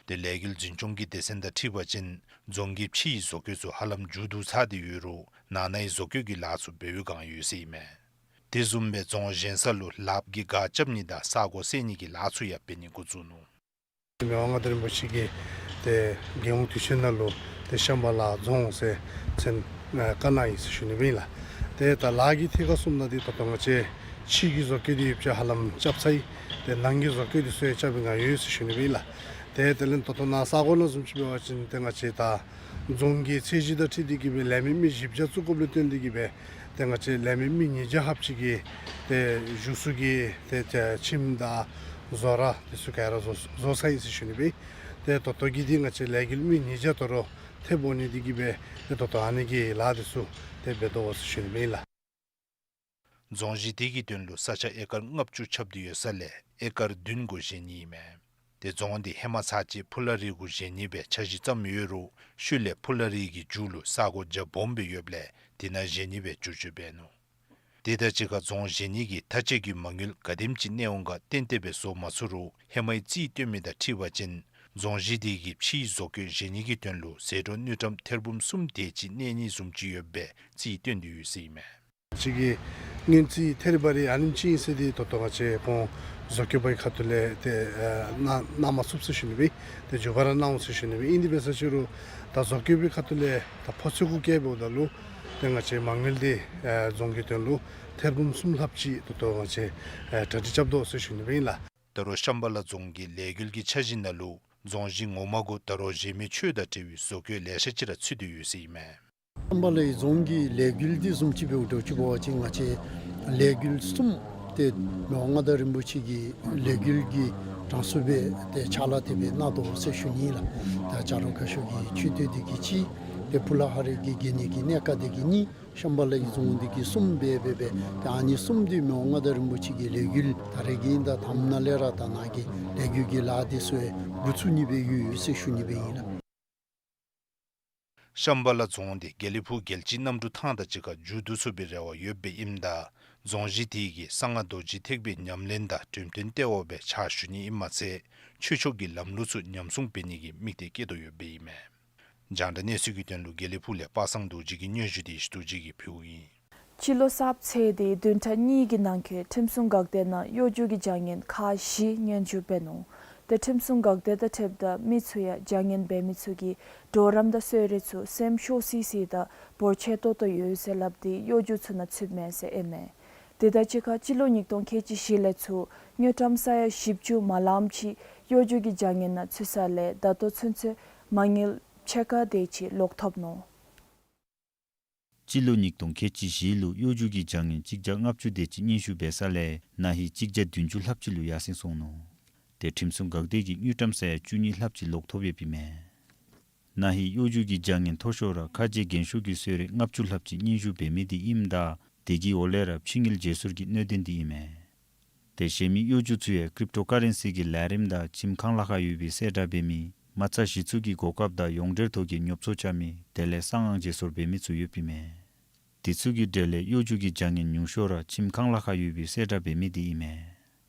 ཏེ་ལས་འགུལ་འཛིན་སྐྱོང་གི་སྡེ་ཚན་དང་འཁྲིལ་བ་ཅིན་རྫོང་གི་ཕྱིའི་བཟོ་བཀོད་ཚུ་ཧ་ལམ་མཇུག་བསྡུ་ཚར་ཏེ་ཡོད་རུང་ནང་ནའི་བཟོ་བཀོད་ཀྱི་ལཱ་ཚུ་འབད་བའི་བསྒང་ཡོད་ཟེར་ཨིན་མས། དེ་བཟུམ་སྦེ་རྫོང་བཞེངས་ས་ལུ་ལགཔ་གིས་སྒར་རྐྱབ་ནི་དང་ས་གོ་བསལ་ནི་གི་ལཱ་ཚུ་ཡང་འབད་ནི་འགོ་བཙུགས་ནུག། མི་དབང་མངའ་བདག་རིན་པོ་ཆེ་གིས་ཏེ་རྒྱལ་ཡོངས་དུས་ཆེན་ནང་ལུ་ཏེ་ཤམ་བྷ་ལ་རྫོང་ཟེར་མཚན་ཨ་བཀའ་གནང་ཡི་ཟེར་ཞུ་ནི་སྦེ་ཨིན་ལགས། ཏེ་ད་ལཱ་གི་ཐད་ཁར་གསུངམ་ད་འདི་ད་ལྟོ་ང་བཅས་ཕྱི་གི་བཟོ་བཀོད་འདི་ཡོདཔ་ཅིག་ཧ་ལམ་རྐྱབ་ཚར་ཡི། ཏེ་ནང་གི་བཟོ་བཀོད་འདི་ཚུ་ཡང་རྐྱབ་པའི་བསྒང་ཡོད་ཟེར་ཞུ་ནི་སྦེ་ཨིན་ལགས། ཏེ་དེ་ལས་ད་ལྟོ་ནཱ་ས་གོ་ནང་བཟུམ་ཅིག་འབད་བ་ཅིན་ཏེ་ང་བཅས་ད་རྫོང་གི་ཚད་གཞི་དང་འཁྲིལ་ཏེ་གིས་སྦེ་ལས་མི་མི་བཞི་བརྒྱ་བཙུགས་དགོཔ་ལས་བརྟེན་ཏེ་གིས་སྦེ་ཏེ་ང་བཅས་ལས་མི་མི་ཉིས་བརྒྱ་ལྷགཔ་ཅིག་གིས་ཏེ་བཞུགས་ས་གི་ཏེ་ཁྱིམ་དང་བཟོ་གྲྭ་འདི་ཚུ་ག་ར་བཟོ་བཟོ་ཚར་ཡི་ཟེར་ཞུ་ནི་སྦེ། ཏེ་ད་ལྟོ་གི་འདི་ང་བཅས་ལས་འགུལ་མི་ཉིས་བརྒྱ་དོ་རུང་ཐེབས་འོང་ནི་འདི་གིས་སྦེ་ཏེ་ད་ལྟོ་ཨ་ནི་གི་ལཱ་འདི་ཚུ་ཏེ་འབད་དོ་ཟེར་ཞུ་ནི་སྦེ་ཨིན་ལགས། རྫོང་གཞི་དེ་གི་དོན་ལུ་ས་ཆ་ཨེ་ཀར་ལྔ་བཅུ་ཁྱབ་སྟེ་ཡོད་ས་ལས་ཨེ་ཀར་བདུན་གུ་བཞེངས་ནི་ཨིན་མས། ཏེ་རྫོང་འདི་ཧེ་མ་ཚར་གཅིག་ཕུ་ལ་རི་གུ་བཞེངས་ནི་སྦེ་འཆར་གཞི་བརྩམས་ཡོད་རུང་ཤུལ་ལས་ཕུ་ལ་རི་གི་མཇུག་ལུ་ས་གོ་རྒྱ་སྦོམ་སྦེ་ཡོདཔ་ལས་དེ་ནང་བཞེངས་ནི་སྦེ་བསྒྱུར་བཅོས་འབད་ནུག། དེ་དང་གཅིག་ཁར་རྫོང་བཞེངས་ནི་གི་མཐའ་དཔྱད་ཀྱི་མ་དངུལ་ག་དེམ་ཅིག་གནས་འོང་ག་ཏན་ཏན་སྦེ་བཟོ་མ་ཚུགས་རུང་ཧེ་མའི་རྩིས་སྟོན་མི་དང་འཁྲིལ་བ་ཅིན་རྫོང་གཞི་དེ་གི་ཕྱིའི་བཟོ་བཀོད་བཞེངས་ནི་གི་དོན་ལུ་ཟད་འགྲོ་དངུལ་ཀྲམ་ཐེར་འབུམ་གསུམ་དེ་ཅིག་གནས་ནི་བཟུམ་ཅིག་ཡོད་པའི་རྩིས་སྟོན་ཏེ་ཡོད་ཟེར་ཨིན་མས། ཅིག་གི་སྔོན་རྩིས་ཐད་རི་བ་རི་ཨ་ནེམ་ཅིག་ཨིན་ཟེར་འདི་ད་ལྟོ་ང་བཅས་ཁོང་བཟོ་བཀོད་པའི་ཁ་ཐུག་ལས་ཏེ་ཨ་གནང་གནང་མ་ཚུགས་ཟེར་ཞུ་ནི་སྦེ། ཏེ་མགྱོགས་པ་ར་གནང་འོང་ཟེར་ཞུ་ནི་སྦེ། ཨིན་དེ་འབད་ས་ཅིག་རུང་ད་བཟོ་བཀོད་པའི་ཁ་ཐུག་ལས་ད་ཕོ་ཚོད་གུ་བཀལཝ་ད་ལུ་ཏེ་ང་བཅས་མ་དངུལ་འདི་ཨ་རྫོང་གི་དོན་ལུ་ཐེར་འབུམ་གསུམ་ལྷགཔ་ཅིག་ད་ལྟོ་ང་བཅས་ཨ་གྲ་སྒྲིག་རྐྱབ་དོ་ཟེར་ཞུ་ནི་སྦེ་ཨིན་ལགས། ད་རུང་ཤམ་བྷ་ལ་རྫོང་གི་ལས་འགུལ་གྱི་འཆར་གཞི་ནང་ལུ་རྫོང་གཞི་ངོ་མ་གུ་ད་རུང་གཞན་མི་ཆོས་དང་འབྲེལ་བའི་བཟོ་བཀོད་ལེ་ཤ་ཅིག་ར་ཚུད་དེ་ཡོད་ཟེར་ཨིན་མས། ཤམ་བྷ་ལའི་རྫོང་གི་ལས་འགུལ་འདི་བཟུམ་ཅིག་འབདཝ་ད་ཅིག་འབད་བ་ཅིན་ང་བཅས་ལས་འགུལ་གསུམ་ཏེ་མི་དབང་མངའ་བདག་རིན་པོ་ཆེ་གི་ལས་འགུལ་གྱི་གྲངས་སུ་སྦེ་ཏེ་ཕྱག་ལཱ་དེ་སྦེ་གནང་དོ་ཟེར་ཞུ་ནི་ལགས། ད་བྱ་རོག་དགའ་ཤོས་ཀྱི་མཆོད་རྟེན་འདི་གིས་གཅིག། ཏེ་ཕུ་ལ་ཧ་རི་གི་དགེ་བསྙེན་གྱི་གནས་ཁང་འདི་གིས་གཉིས། ཤམ་བྷ་ལའི་རྫོང་འདི་གིས་གསུམ་སྦེ་འབད་སྦེ་ཏེ་ཨ་ནི་གསུམ་འདི་མི་དབང་མངའ་བདག་རིན་པོ་ཆེ་གི་ལས་འགུལ་ད་རེས་ཀྱི་ཨིན་ད་དང་པ་ནང་ལས་ར་ད་ནཱ་གི་ལས་འགུལ་གྱི་ལཱ་འདི་ཚུ་འགོ་བཙུགས་ནི་སྦེ་ཡོད་ཡོད་ཟེར་ཞུ་ནི་སྦེ་ཨིན་ལགས། ཤམ་བྷ་ལ་རྫོང་འདི་དགེ་ལེགས་ཕུག་རྒྱལ་སྤྱིའི་གནམ་གྲུ་ཐང་དང་གཅིག་ཁར་མཇུག་བསྡུ་ཚུགས་པའི་རེ་བ་ཡོདཔ་ཨིནམ་ད་རྫོང་གཞི་དེ་གིས་གསང་སྔགས་རྡོ་རྗེ་ཐེག་པའི་ཉམས་ལེན་དང་འགྲེམས་སྟོན་ལྟེ་བ་སྦེ་ཕྱག་ཞུ་ནི་ཨིནམ་མ་ཚད་ཆོས་ཕྱོགས་ཀྱི་ལམ་ལུགས་ཚུ་ཉམས་སྲུང་འབད་ནི་གི་དམིགས་གཏད་བསྐྱེད་དོ་ཡོདཔ་ཨིན་མས། རྒྱང་བསྒྲགས་གནས་ཚུལ་གྱི་དོན་ལུ་དགེ་ལེགས་ཕུག་ལས་པ་སངས་རྡོ་རྗེ་གི་སྙན་ཞུ་དེ་ཞུ་རྡོ་རྗེ་གིས་ཕུལཝ་ཨིན། སྤྱི་ལོ་གསརཔ་ཚེས་འདི་བདུན་ཕྲག་གཉིས་ཀྱི་ནང་འཁོད་ཁྲིམས་སྲུང་འགག་སྡེ་ནང་གཡོ་སྒྱུ་གི་བྱ་ངན་ཁག་བཞི་སྙན་ཞུ་འབད་ནུག། ཏེ་ཁྲིམས་སྲུང་འགག་སྡེ་དང་འཁྲིལཝ་ད་མི་ཚུ་ཡང་བྱ་ངན་འབད་མི་ཚུ་གི་གྲོགས་རམ་དང་གསོལ་རས་ཚུ་སེམས་ཤོར་སི་སི་དང་བོར་ཆད་ཏོག་ཏོ་ཡོད་ཟེར་སླབ་སྟེ་གཡོ་སྒྱུ་ཚུ་ནང་ཚུདཔ་མས་ཟེར་ཨིན་མས། དེ་དང་གཅིག་ཁར་སྤྱི་ལོ་ཉིས་སྟོང་ཁལ་གཅིག་བཞི་ལས་ཚུར་དངུལ་ཀྲམ་ས་ཡ་བཞི་བཅུ་མ་ལངམ་ཅིག་གཡོ་སྒྱུ་གི་བྱ་ངན་ནང་ཚུད་ས་ལས་ད་ལྟོ་ཚུན་ཚོད་མ་དངུལ་ཕྱེད་ཀ་དེ་ཅིག་ལོག་ཐོབ་ནུག། སྤྱི་ལོ་ཉིས་སྟོང་ཁལ་གཅིག་བཞི་ལུ་གཡོ་སྒྱུ་གི་བྱ་ངན་གཅིག་བརྒྱ་ལྔ་བཅུ་དེ་ཅིག་སྙན་ཞུ་འབད་ས་ལས་ན་ཧིང་གཅིག་བརྒྱ་བདུན་ཅུ་ལྷགཔ་ཅིག་ལུ་ཡར་སེང་སོང་ནུག། ཏེ་ཁྲིམས་སྲུང་འགག་སྡེ་གིས་དངུལ་ཀྲམ་ས་ཡ་བཅུ་གཉིས་ལྷགཔ་ཅིག་ལོག་ཐོབ་ཡོདཔ་ཨིན་མས། ན་ཧིང་གཡོ་སྒྱུ་གི་བྱ་ངན་མཐོ་ཤོས་ར་ཁ་རྗེ་རྒན་ཤོས་ཀྱི་གསོལ་རས་ལྔ་བཅུ་ལྷགཔ་ཅིག་སྙན་ཞུ་འབད་མི་འདི་ཨིནམ་ད་དེ་གི་འོག་ལས་ར་ཕྱི་དངུལ་བརྗེ་སོར་གྱི་གནད་དོན་འདི་ཨིན་མས། ཏེ་གཞན་མི་གཡོ་སྒྱུ་ཚུ་ཡང་ཀྲིབ་ཊོ་ཀ་རེན་སི་གི་ལས་རིམ་དང་ཁྱིམ་ཁང་ལཱ་ཁག་ཡོད་པའི་གསལ་བསྒྲགས་འབད་མི། མ་རྩ་གཞི་བཙུགས་ཀྱི་གོ་སྐབས་དང་ཡོངས་འབྲེལ་ཐོག་གི་ཉོ་ཚོང་རྐྱབ་མི། དེ་ལས་གསང་ཨང་བརྗེ་སོར་འབད་མི་ཚུ་ཡོདཔ་ཨིན་མས། དེ་ཚུ་གི་གྲས་ལས་གཡོ་སྒྱུ་གི་བྱ་ངན་ཉུང་ཤོས་ར་ཁྱིམ་ཁང་ལཱ་ཁག་ཡོད་པའི་གསལ་བསྒྲགས་འབད་མི་འདི་ཨིན་མས།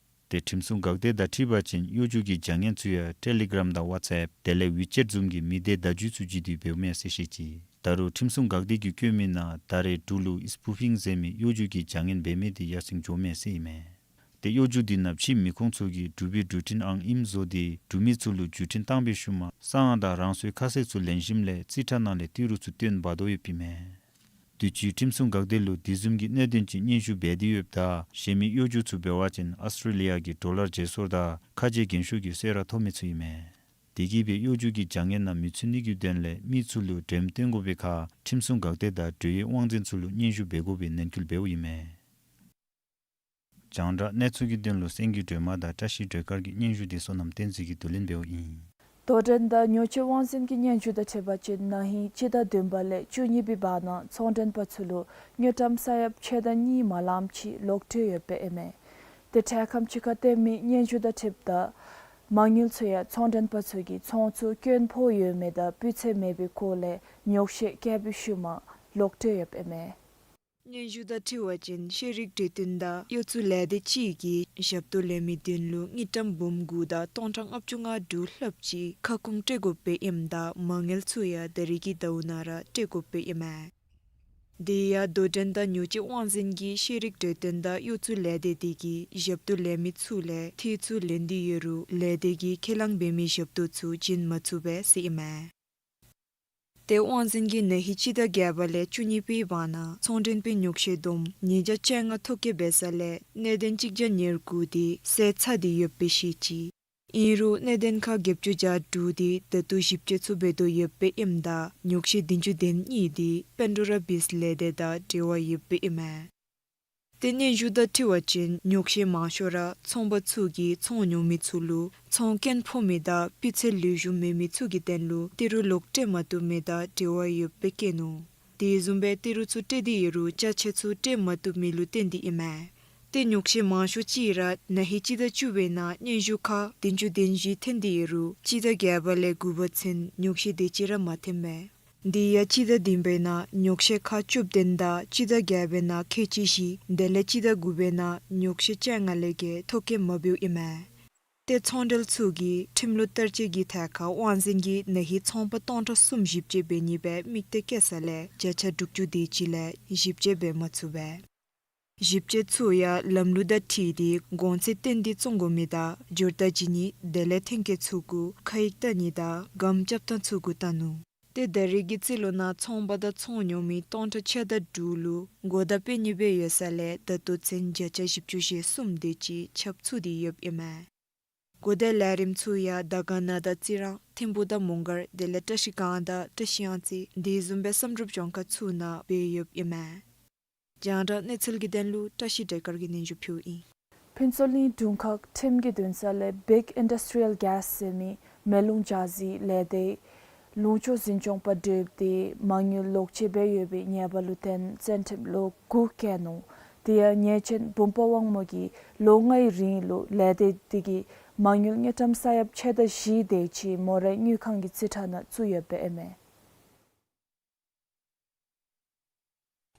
ཏེ་ཁྲིམས་སྲུང་འགག་སྡེ་དང་འཁྲིལ་བ་ཅིན་གཡོ་སྒྱུ་གི་བྱ་ངན་ཚུ་ཡང་ཊེ་ལི་གརམ་དང་ཝཊས་ཨེཔ་དེ་ལས་ཝི་ཅེཊ་བཟུམ་གྱི་མི་སྡེ་བརྡ་བརྒྱུད་ཚུ་བརྒྱུད་དེ་འབདཝ་མས་ཟེར་བཤད་ཅི། ད་རུང་ཁྲིམས་སྲུང་འགག་སྡེ་གིས་བཀོད་མི་ནང་ད་རེས་འབྲུག་ལུ་ཨིསི་པུ་ཕིང་ཟེར་མི་གཡོ་སྒྱུ་གི་བྱ་ངན་འབད་མི་འདི་ཡར་སེང་འགྱོཝ་མས་ཟེར་ཨིན་མས། ཏེ་གཡོ་སྒྱུ་འདི་ནང་ཕྱིའི་མི་ཁུངས་ཚུ་གིས་འབྲུག་པའི་འབྲུག་འཕྲིན་ཨང་ཨིནམ་བཟོ་སྟེ་འབྲུག་མི་ཚུ་ལུ་བརྒྱུད་འཕྲིན་བཏང་པའི་ཤུལ་མ་གསང་ཨང་དང་རང་སོའི་ཁ་གསལ་ཚུ་ལེན་ཞིནམ་ལས་རྩིས་ཁྲ་ནང་ལས་ཏི་རུ་ཚུ་བཏོན་འབག་དོ་ཡོདཔ་ཨིན་མས། དུས་ཅི་ཁྲིམས་སྲུང་འགག་སྡེ་ལུ་དེ་བཟུམ་གྱི་གནད་དོན་ཅིག་སྙན་ཞུ་འབད་དེ་ཡོདཔ་ད་གཞན་མི་གཡོ་སྒྱུ་ཚུ་འབད་བ་ཅིན་ཨཱོས་ཊྲེ་ལི་ཡ་གི་ཌོ་ལར་བརྗེ་སོར་དང་ཁ་རྗེ་རྒན་ཤོས་ཀྱི་གསོལ་རས་ཐོབ་མི་ཚུ་ཨིན་མས། དེ་གིས་སྦེ་གཡོ་སྒྱུ་གི་བྱ་ངན་ནང་མི་ཚུད་ནི་གི་དོན་ལས་མི་ཚུ་ལུ་འགྲེམས་སྟོན་དགོ་པའི་ཁར་ཁྲིམས་སྲུང་འགག་སྡེ་དང་འབྲེལ་ཡོད་དབང་འཛིན་ཚུ་ལུ་སྙན་ཞུ་འབད་དགོ་པའི་ནན་སྐུལ་འབདཝ་ཨིན་མས། རྒྱང་བསྒྲགས་གནས་ཚུལ་གྱི་དོན་ལུ་སེང་གེ་སྒྲོལ་མ་དང་བཀྲ་ཤིས་སྒྲོལ་དཀར་གྱི་སྙན་ཞུ་དེ་བསོད་ནམས་བསྟན་འཛིན་གྱིས་བསྡུ་ལེན་འབདཝ་ཨིན། དོ་འགྲན་དང་ཉོ་སྤྱོད་དབང་འཛིན་གྱི་སྙན་ཞུ་དང་འཁྲིལ་བ་ཅིན་ན་ཧིང་སྤྱི་ཟླ་བདུན་པ་ལས་བཅུ་གཉིས་པའི་བར་ན་ཚོང་མགྲོན་པ་ཚུ་ལུ་དངུལ་ཀྲམ་ས་ཡ་ཕྱེད་དང་གཉིས་མ་ལངམ་ཅིག་ལོག་སྤྲོད་ཡོདཔ་ཨིན་མས། ཏེ་འཕྲལ་ཁམས་ཅིག་ཁར་བཏོན་མི་སྙན་ཞུ་དང་འཁྲིལཝ་ད་མ་དངུལ་ཚུ་ཡང་ཚོང་མགྲོན་པ་ཚུ་གིས་ཚོང་ཚུ་སྐྱོན་ཕོག་ཡོད་མི་དང་སྤུས་ཚད་མེད་པའི་སྐོར་ལས་ཉོགས་བཤད་བཀལ་བའི་ཤུལ་མ་ལོག་སྤྲོད་ཡོདཔ་ཨིན་མས། སྙན་ཞུ་དང་འཁྲིལ་བ་ཅིན་ཤེས་རིག་གྲོས་སྟོན་དང་གཡོག་བཙུགས་ལས་སྡེ་ཅིག་གིས་ཞབས་ཏོག་ལེན་མི་དོན་ལུ་དངུལ་ཀྲམ་འབུམ་དགུ་དང་སྟོང་ཕྲག་ལྔ་བཅུ་ང་དྲུག་ལྷགཔ་ཅིག་ཁ་སྐོང་སྤྲོད་དགོཔ་སྦེ་ཨིནམ་ད་མ་དངུལ་ཚུ་ཡང་ད་རིས་ཀྱི་ཟླཝ་ནང་ར་སྤྲོད་དགོཔ་སྦེ་ཨིན་མས། དེ་ཡང་དོ་འགྲན་དང་ཉོ་སྤྱོད་དབང་འཛིན་གྱི་ཤེས་རིག་གྲོས་སྟོན་དང་གཡོག་བཙུགས་ལས་སྡེ་དེ་གིས་ཞབས་ཏོག་ལེན་མི་ཚུ་ལས་ཐེ་ཚུ་ལེན་ཏེ་ཡོད་རུང་ལས་སྡེ་གིས་ཁས་བླངས་འབད་མི་ཞབས་ཏོག་ཚུ་བྱིན་མ་ཚུགས་པས་ཟེར་ཨིན་མས། ཏེ་དབང་འཛིན་གྱིས་ན་ཧིང་སྤྱི་ཟླ་བརྒྱད་པ་ལས་བཅུ་གཉིས་པའི་བར་ན་ཚོང་མགྲོན་པའི་ཉོགས་བཤད་བསྡོམས་ཉིས་བརྒྱ་བཅོ་ལྔ་ཐོ་བཀོད་འབད་ས་ལས་གནད་དོན་གཅིག་བརྒྱ་ཉེར་དགུ་དེ་སེལ་ཚར་ཏེ་ཡོདཔ་སྦེ་བཤད་ཅི། ཨིན་རུང་གནད་དོན་ཁག་བརྒྱད་ཅུ་གྱ་དྲུག་དེ་ད་ལྟོ་ཞིབ་དཔྱད་ཚུ་འབད་དོ་ཡོདཔ་ཨིནམ་ད་ཉོགས་བཤད་བདུན་ཅུ་དོན་གཉིས་དེ་པེན་ཌོ་ར་བིས་ལས་སྡེ་དང་འབྲེལ་བ་ཡོདཔ་ཨིན་མས། ཏེ་སྙན་ཞུ་དང་འཁྲིལ་བ་ཅིན་ཉོགས་བཤད་མང་ཤོས་ར་ཚོང་པ་ཚུ་གིས་ཚོང་ཉོ་མི་ཚུ་ལུ་ཚོང་སྐྱོན་ཕོག་མི་དང་སྤུས་ཚད་ལེགས་ཤོམ་མེད་མི་ཚུ་གི་དོན་ལུ་ཏི་རུ་ལོག་སྤྲོད་མ་བཏུབ་མི་དང་འབྲེལ་བ་ཡོདཔ་སྦེ་བཀོད་ནུག། དེ་བཟུམ་སྦེ་ཏི་རུ་ཚུ་སྤྲོད་དེ་ཡོད་རུང་ཅ་ཆས་ཚུ་སྤྲོད་མ་བཏུབ་མི་ལུ་བརྟེན་ཏེ་ཨིན་མས། ཏེ་ཉོགས་བཤད་མང་ཤོས་ཅིག་ར་ན་ཧིང་སྤྱི་ཟླ་བཅུ་པའི་ནང་སྙན་ཞུ་ཁག་བདུན་ཅུ་དོན་བཞི་ཐོན་ཏེ་ཡོད་རུང་སྤྱི་ཟླ་བརྒྱད་པ་ལས་དགུ་པ་ཚུན་ཉོགས་བཤད་དེ་ཅིག་ར་མ་ཐོནམ་མས། དེ་ཡང་སྤྱི་ཟླ་བདུན་པའི་ནང་ཉོགས་བཤད་ཁག་བཅུ་བདུན་དང་སྤྱི་ཟླ་བརྒྱད་པའི་ནང་ཁལ་གཅིག་བཞི་དེ་ལས་སྤྱི་ཟླ་དགུ་པའི་ནང་ཉོགས་བཤད་བཅོ་ལྔ་ལས་བརྒལ་ཐོ་བཀོད་མ་འབདཝ་ཨིན་མས། ཏེ་ཚོང་འབྲེལ་ཚུ་གིས་ཁྲིམས་ལུགས་བསྟར་སྤྱོད་ཀྱི་ཐད་ཁར་དབང་འཛིན་གྱིས་ན་ཧིང་ཚོང་པ་སྟོང་ཕྲག་གསུམ་ཞིབ་དཔྱད་འབད་ནི་སྦེ་དམིགས་གཏད་བསྐྱེད་ས་ལས་བརྒྱ་ཆ་དྲུག་ཅུ་དེ་ཅིག་ལས་ཞིབ་དཔྱད་འབད་མ་ཚུགས་པས། ཞིབ་དཔྱད་ཚུ་ཡང་ལམ་ལུགས་དང་འཁྲིལ་ཏེ་གོང་ཚད་བཏོན་ཏེ་བཙོང་དགོ་མི་དང་འབྱོར་རྟགས་བྱིན་ནི་དེ་ལས་ཐོན་སྐྱེད་ཚུ་གུ་ཁ་ཡིག་བལྟ་ནི་དང་སྒམ་རྐྱབ་ཐངས་ཚུ་གུ་བལྟ་ནུག། ཏེ་ད་རིས་ཀྱི་རྩིས་ལོ་ནང་ཚོང་པ་དང་ཚོང་ཉོ་མི་སྟོང་ཕྲག་ཕྱེད་དང་དྲུག་ལུ་གོ་བརྡ་སྤེལ་ནི་སྦེ་ཡོད་ས་ལས་ད་ལྟོ་ཚུན་བརྒྱ་ཆ་བཞི་བཅུ་ཞེ་གསུམ་དེ་ཅིག་ཁྱབ་ཚུགས་ཏེ་ཡོདཔ་ཨིན་མས། གོ་བརྡའི་ལས་རིམ་ཚུ་ཡང་དར་དཀར་ན་དང་རྩི་རང་ཐིམ་ཕུ་དང་མོང་སྒར་དེ་ལས་བཀྲ་ཤིས་སྒང་དང་བཀྲ་ཤིས་གཡང་རྩེ་དེ་བཟུམ་སྦེ་བསམ་གྲུབ་ལྗོངས་མཁར་ཚུ་ནང་འབད་ཡོདཔ་ཨིན་མས། རྒྱང་བསྒྲགས་གནས་ཚུལ་གྱི་དོན་ལུ་བཀྲ་ཤིས་སྒྲོལ་དཀར་གྱིས་སྙན་ཞུ་ཕུལཝ་ཨིན། ཕུན་ཚོགས་གླིང་དྲུང་ཁག་ཁྲིམས་ཀྱི་འདུན་ས་ལས་བིག་ཨིན་ཌསི་ཊི་རི་ཡལ་གེ་སི་ཟེར་མི་མེ་རླུང་འཇའ་ཟེར་ལས་སྡེ་ལུང་ཕྱོགས་འཛིན་སྐྱོང་པ་བསྒྲུབས་ཏེ་མ་དངུལ་ལོག་སྤྱོད་འབད་ཡོད་པའི་ཉེས་པ་ལུ་བརྟེན་བཙོན་ཁྲིམས་ལོ་དགུ་བཀལ་ནུག། དེ་ཡང་ཉེས་ཅན་བུམ་པ་དབང་མོ་གིས་ལོ་ལྔའི་རིང་ལུ་ལས་སྡེ་དེ་གིས་མ་དངུལ་དངུལ་ཀྲམ་ས་ཡ་ཕྱེད་དང་བཞི་དེ་ཅིག་མོ་རའི་དངུལ་ཁང་གི་རྩིས་ཁྲ་ནང་བཙུགས་ཡོདཔ་ཨིན་མས།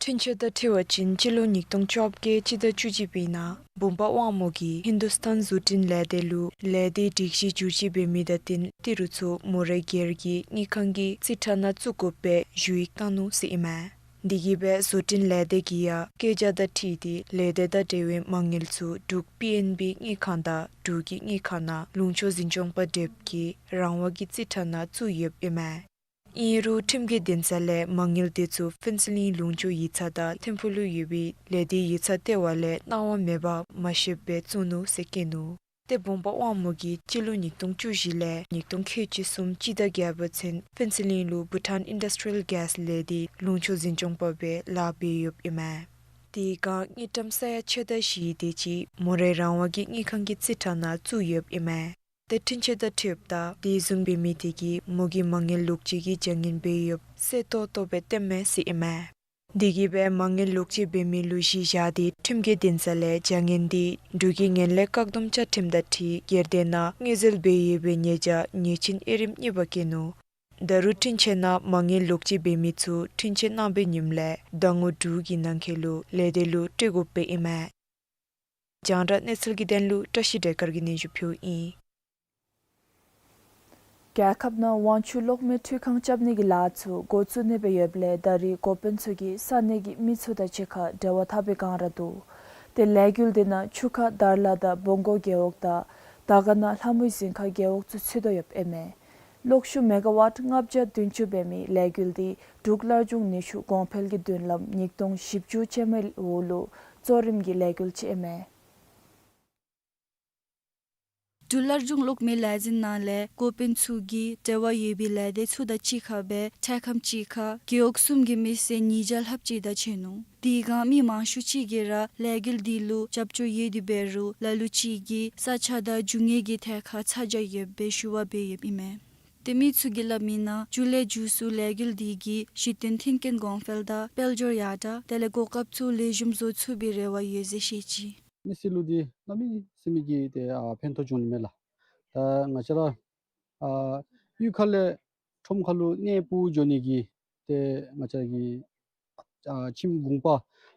འཁྲུན་ཆོད་དང་འཁྲིལ་བ་ཅིན་སྤྱི་ལོ་ཉིས་སྟོང་བཅོ་བརྒྱད་སྤྱི་ཟླ་བཅུ་གཅིག་པའི་ནང་བུམ་པ་དབང་མོ་གིས་ཧིན་དུ་སི་ཐན་བཟོ་སྐྲུན་ལས་སྡེ་ལུ་ལས་སྡེའི་སྒྲིག་གཞི་བསྒྱུར་བཅོས་འབད་མི་དང་བསྟུན་ཏི་རུ་ཚུ་མོ་རའི་སྒེར་གྱི་དངུལ་ཁང་གི་རྩིས་ཁྲ་ནང་བཙུགས་དགོཔ་སྦེ་ཞུ་ཡིག་བཏང་ནུག་ཟེར་ཨིན་མས། དེ་གིས་སྦེ་བཟོ་སྐྲུན་ལས་སྡེ་གིས་ཡང་བཀོད་རྒྱ་དང་འཁྲིལ་ཏེ་ལས་སྡེ་དང་འབྲེལ་བའི་མ་དངུལ་ཚུ་འབྲུག་པི་ཨེན་བི་དངུལ་ཁང་དང་འབྲུག་གི་དངུལ་ཁང་ནང་ལུང་ཕྱོགས་འཛིན་སྐྱོང་པ་བསྒྲུབས་ཀྱི་རང་དབང་གི་རྩིས་ཁྲ་ནང་བཙུགས་ཡོདཔ་ཨིན་མས། ཨིན་རུང་ཁྲིམས་ཀྱི་འདུན་ས་ལས་མ་དངུལ་དེ་ཚུ་ཕུན་ཚོགས་གླིང་ལུང་ཕྱོགས་ཡིག་ཚང་དང་ཐིམ་ཕུ་ལུ་ཡོད་པའི་ལས་སྡེའི་ཡིག་ཚང་ལྟེ་བ་ལས་གནང་བ་མེད་པར་མ་ཤེསཔ་སྦེ་བཙུགས་ནུག་ཟེར་བཀོད་ནུག། ཏེ་བུམ་པ་དབང་མོ་གིས་སྤྱི་ལོ་ཉིས་སྟོང་བཅུ་བཞི་ལས་ཉིས་སྟོང་ཁལ་གཅིག་གསུམ་སྤྱི་ཟླ་བརྒྱད་པ་ཚུན་ཕུན་ཚོགས་གླིང་ལུ་བྷུ་ཊཱན་ཨིན་ཌསི་ཊི་རི་ཡལ་གེ་སི་ལས་སྡེའི་ལུང་ཕྱོགས་འཛིན་སྐྱོང་པ་སྦེ་ལཱ་འབད་ཡོདཔ་ཨིན་མས། དེ་སྒང་དངུལ་ཀྲམ་ས་ཡ་ཕྱེད་དང་བཞི་དེ་ཅིག་མོ་རའི་རང་དབང་གི་དངུལ་ཁང་གི་རྩིས་ཁྲ་ནང་བཙུགས་ཡོདཔ་ཨིན་མས། ཏེ་འཁྲུན་ཆོད་དང་འཁྲིལཝ་ད་དེ་བཟུམ་འབད་མི་དེ་གིས་མོ་གིས་མ་དངུལ་ལོག་སྤྱོད་ཀྱི་བྱ་ངན་འབད་ཡོདཔ་གསལ་ཏོག་ཏོ་སྦེ་སྟོནམ་མས་ཟེར་ཨིན་མས། དེ་གིས་སྦེ་མ་དངུལ་ལོག་སྤྱོད་འབད་མི་ལུ་གཞི་བཞག་སྟེ་ཁྲིམས་ཀྱི་འདུན་ས་ལས་བྱ་ངན་དེ་འབྲུག་གི་ངན་ལྷད་བཀག་སྡོམ་བཅའ་ཁྲིམས་དང་འཁྲིལ་སྒེར་སྡེ་ནང་དངུལ་འཛོལ་འབད་ཡོད་པའི་ཉེས་བྱ་ཉེས་ཅན་དབྱེ་རིམ་གཉིས་པ་བཀལ་ནུག། ད་རུང་འཁྲུན་ཆོད་ནང་མ་དངུལ་ལོག་སྤྱོད་འབད་མི་ཚུ་འཁྲུན་ཆོད་གནང་པའི་ཉིནམ་ལས་ཟླ་ངོ་དྲུག་གི་ནང་འཁོད་ལུ་ལས་སྡེ་ལུ་སྤྲོད་དགོཔ་ཨིན་མས། རྒྱང་བསྒྲགས་གནས་ཚུལ་གྱི་དོན་ལུ་བཀྲ་ཤིས་སྒྲོལ་དཀར་གྱིས་སྙན་ཞུ་ཕུལཝ་ཨིན། རྒྱལ་ཁབ་ནང་དབང་ཕྱུག་གློག་མེ་འཕྲུལ་ཁང་རྐྱབ་ནི་གི་ལཱ་ཚུ་འགོ་བཙུགས་ནི་སྦེ་ཡོདཔ་ལས་ད་རིས་འགོ་དཔོན་ཚུ་གིས་ས་གནས་ཀྱི་མི་ཚུ་དང་གཅིག་ཁར་འབྲེལ་བ་འཐབ་པའི་བསྒང་ར་འདུག། ཏེ་ལས་འགུལ་འདི་ནང་ཆུ་ཁ་དར་ལ་དང་བོང་གོ་རྒེད་འོག་དང་དར་དཀར་ན་ལྷ་མོའི་ཞིང་ཁ་རྒེད་འོག་ཚུ་ཚུད་དོ་ཡོདཔ་ཨིན་མས། གློག་ཤུགས་མེ་ག་ཝཊ་ལྔ་བརྒྱ་བདུན་ཅུ་འབད་མི་ལས་འགུལ་འདི་འབྲུག་སླར་འབྱུང་ནུས་ཤུགས་གོང་འཕེལ་གྱི་མདུན་ལམ་ཉིས་སྟོང་བཞི་བཅུ་ཅན་མའི་འོག་ལུ་གཙོ་རིམ་གྱི་ལས་འགུལ་ཅིག་ཨིན་མས། འབྲུག་སླར་འབྱུང་གློག་མེ་ལས་འཛིན་ནང་ལས་འགོ་དཔོན་ཚུ་གིས་འབྲེལ་བ་ཡོད་པའི་ལས་སྡེ་ཚུ་དང་གཅིག་ཁར་སྦེ་འཕྲལ་ཁམས་ཅིག་ཁར་རྒེད་འོག་གསུམ་གྱི་མི་སེར་ཉིས་བརྒྱ་ལྷགཔ་ཅིག་དང་ཕྱད་ནུག། དེ་སྒང་མི་མང་ཤོས་ཅིག་གིས་ར་ལས་འགུལ་དེ་ལུ་རྒྱབ་སྐྱོར་ཡོད་དེ་འབད་རུང་ལ་ལུ་ཅིག་གིས་ས་ཆ་དང་རྒྱུ་དངོས་ཀྱི་ཐད་ཁར་ཚ་གྱང་ཡོདཔ་སྦེ་ཞུ་བ་འབད་ཡོདཔ་ཨིན་མས། ཏེ་མི་ཚུ་གིས་སླབ་མིའི་ནང་འབྲུག་ལས་མཇུག་སུ་ལས་འགུལ་དེ་གིས་གཞི་རྟེན་མཐུན་རྐྱེན་གོང་འཕེལ་དང་དཔལ་འབྱོར་ཡར་དྲག་དེ་ལས་གོ་སྐབས་ཚུ་ལེགས་ཤོམ་བཟོ་ཚུགས་པའི་རེ་བ་ཡོད་ཟེར་བཤད་ཅི། མི་སེར་ལུ་འདི་གནམ་མེད་ས་མེད་ཀྱི་ཏེ་ཨ་ཕན་ཐོགས་འབྱུང་ནི་མས་ལགས། ད་ང་བཅས་ར་ཨ་གཡུས་ཁ་ལས་ཁྲོམ་ཁ་ལུ་གནས་སྤོ་འགྱོ་ནི་གི་ཏེ་ང་བཅས་ར་གི་ཨ་ཁྱིམ་གུང་པ་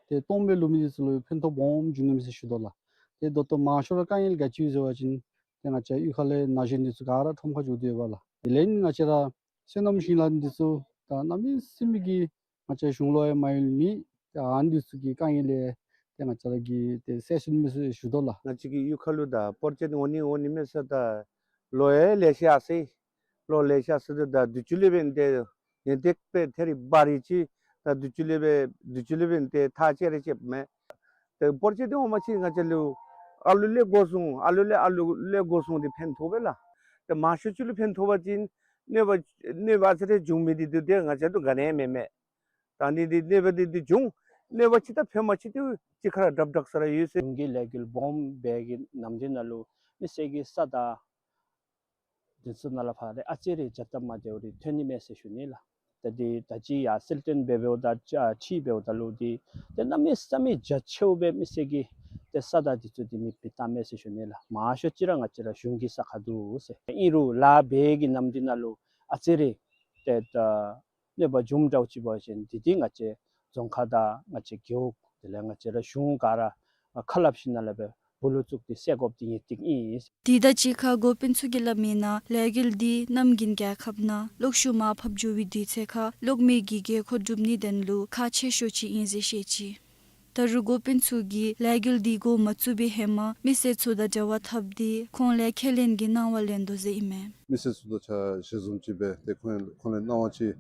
ཏེ་སྟོངམ་སྦེ་ལུས་མི་འདི་ཚུ་ལུ་ཕན་ཐོགས་སྦོམ་འབྱུང་ནི་མས་ཟེར་ཞུ་དོ་ལགས། ཏེ་ད་ལྟོ་མང་ཤོས་ར་དཀའ་ངལ་ག་ཅི་ཡོད་ཟེར་བ་ཅིན་ཏེ་ང་བཅས་གཡུས་ཁ་ལས་ན་གཞོན་འདི་ཚུ་ག་ར་ཁྲོམ་ཁར་འགྱོ་སྡོདཔ་ལགས། དེ་ལས་ང་བཅས་ར་སོ་ནམ་ཞིང་ལཱ་འདི་ཚུ་ད་གནམ་མེད་ས་མེད་ཀྱི་ང་བཅས་གཞུང་ལུ་ཡང་མ་ཡོད་མི་ཏེ་ཨ་ནི་འདི་ཚུ་གི་དཀའ་ངལ་ལས་ཏེ་ང་བཅས་ར་གིས་ཏེ་སེལ་ཚུགས་ནི་མས་ཟེར་ཞུ་དོ་ལགས། ང་བཅས་ཀྱི་གཡུས་ཁ་ལུ་ད་སྤོར་ཆས་འདི་འོང་ནི་འོང་ནི་མས་ཟེར་ད་ལོ་ཡང་ལེ་ཤ་ཡར་སོ་ཡི། ལོ་ལེ་ཤ་ཡར་སོ་ཡི། ད་དུས་ཅི་ལས་འབད་ཏེ་ཡོན་ཏན་སྦེ་ཐད་རི་བ་རི་ཅིག་ད་དུས་ཅི་ལས་འབད་དུས་ཅི་ལས་འབད་ཏེ་ཐག་བཅད་རེ་བཅདཔ་མས། ཏེ་སྤོར་ཆས་འདི་འོང་པ་ཅིན་ང་བཅས་ལུ་ཨ་ལུ་ལས་འགོ་བཟུང་ཨ་ལུ་ལས་ཨ་ལུ་ལས་འགོ་བཟུང་སྟེ་ཕན་ཐོགས་པས་ལགས། ཏེ་མང་ཤོས་ཅིག་ལུ་ཕན་ཐོགས་པ་ཅིན་གནོད་པ་གནོད་པ་ཨ་ཙི་རེ་འབྱུང་མི་འདི་འདི་ཏེ་ང་བཅས་ལུ་ག་ནི་ཡང་མེད་མས། ད་ནི་འདི་གནོད་པ་འདི་འདི་འབྱུང་གནོད་པ་ཅིག་དང་ཕན་པ་ཅིག་ཏེ་གཅིག་ཁར་དྲག་དྲག་ས་ར་ཡོད་ཟེར། གཞུང་གི་ལས་འགུལ་སྦོམ་སྦེ་གི་ནམ་དུས་ནང་ལུ་མི་སེར་གྱི་ས་དང་འདི་ཚུ་ནང་ལས་ཕར་ཏེ་ཨ་ཙི་རེ་འཇགས་ཏ་མ་བདེཝ་རེ་ཐོན་ནི་མས་ཟེར་ཞུ་ནི་ལགས། ད་འདི་ད་ཅི་ཡར་སེལ་ཐོན་འབད་འབདཝ་ད་ཨ་ཁྲིད་འབདཝ་ད་ལུ་འདི་ཏེ་གནམ་མེད་ས་མེད་རྒྱ་ཆེཝ་སྦེ་མི་སེར་གྱི་ཏེ་ས་དང་འདི་ཚུ་འདི་མེདཔ་བཏངམ་མས་ཟེར་ཞུ་ནི་ལགས། མང་ཤོས་ཅིག་ར་ང་བཅས་ར་གཞུང་གི་ས་ཁར་འདུག་ཟེར། ཨིན་རུང་ལཱ་འབད་བའི་གི་ནམ་དུས་ནང་ལུ་ཨ་ཙི་རེ་ཏེ་ད་གནོད་པ་འབྱུངམ་འདྲཝ་ཅིག་འབད་བ་ཅིན་འདི་འདི་ང་བཅས་རྫོང་ཁག་དང་ང་བཅས་རྒེད་འོག་དེ་ལས་ང་བཅས་ར་གཞུང་ག་ར་ཁ་སླབ་ཞིནམ་ལས་སྦེ་འབུལ་ལོག་བཙུགས་ཏེ་སེལ་དགོཔ་འདི་ངེས་ཏིག་ཨིན། དེ་དང་གཅིག་ཁར་འགོ་དཔོན་ཚུ་གིས་སླབ་མིའི་ནང་ལས་འགུལ་འདི་གནམ་དགུན་རྒྱལ་ཁབ་ནང་གློག་ཤུགས་མར་ཕབ་འགྱོ་བའི་དུས་ཚོད་ཁར་གློག་མེ་གི་དགོས་མཁོ་སྒྲུབ་ནིའི་དོན་ལུ་ཁག་ཆེ་ཤོས་ཅིག་ཨིན་ཟེར་བཤད་ཅི། ད་རུང་འགོ་དཔོན་ཚུ་གིས་ལས་འགུལ་འདི་འགོ་མ་བཙུགས་པའི་ཧེ་མ་མི་སེར་ཚུ་དང་འབྲེལ་བ་འཐབ་སྟེ་ཁོང་ལས་ཁས་ལེན་གྱི་གནང་བ་ལེན་དོ་ཟེར་ཨིན་མས། མི་སེར་ཚུ་དང་ཆ་ཞལ་འཛོམས་ཅིག་འབད་དེ་ཁོང་ཁོང་ལས་གནང་བ་ཅིག་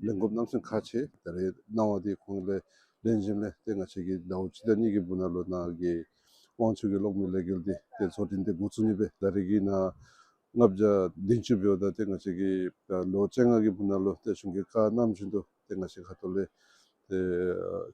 ལེན་དགོཔ་གནམ་མེད་ས་མེད་ཁག་ཆེ། ད་རེས་གནང་བ་འདི་ཁོང་ལས་ལེན་ཞིནམ་ལས་ཏེ་ང་བཅས་ཀྱིས་ཟླཝ་གཅིག་དང་གཉིས་ཀྱི་བར་ན་ལུ་ནཱ་གི་དབང་ཕྱུག་གི་གློག་མེ་ལས་འགུལ་འདི་ཏེ་བཟོ་སྐྲུན་འདི་འགོ་བཙུགས་ནི་སྦེ་ད་རེས་ཀྱི་ནཱ་ལྔ་བརྒྱ་བདུན་ཅུ་འབདཝ་ད་ཏེ་ང་བཅས་ཀྱིས་ད་ལོ་བཅོ་ལྔ་གི་བར་ན་ལུ་ཏེ་གཞུང་གིས་བཀའ་གནང་བཞིན་དུ་ཏེ་ང་བཅས་ཁ་ཐུག་ལས་ཏེ་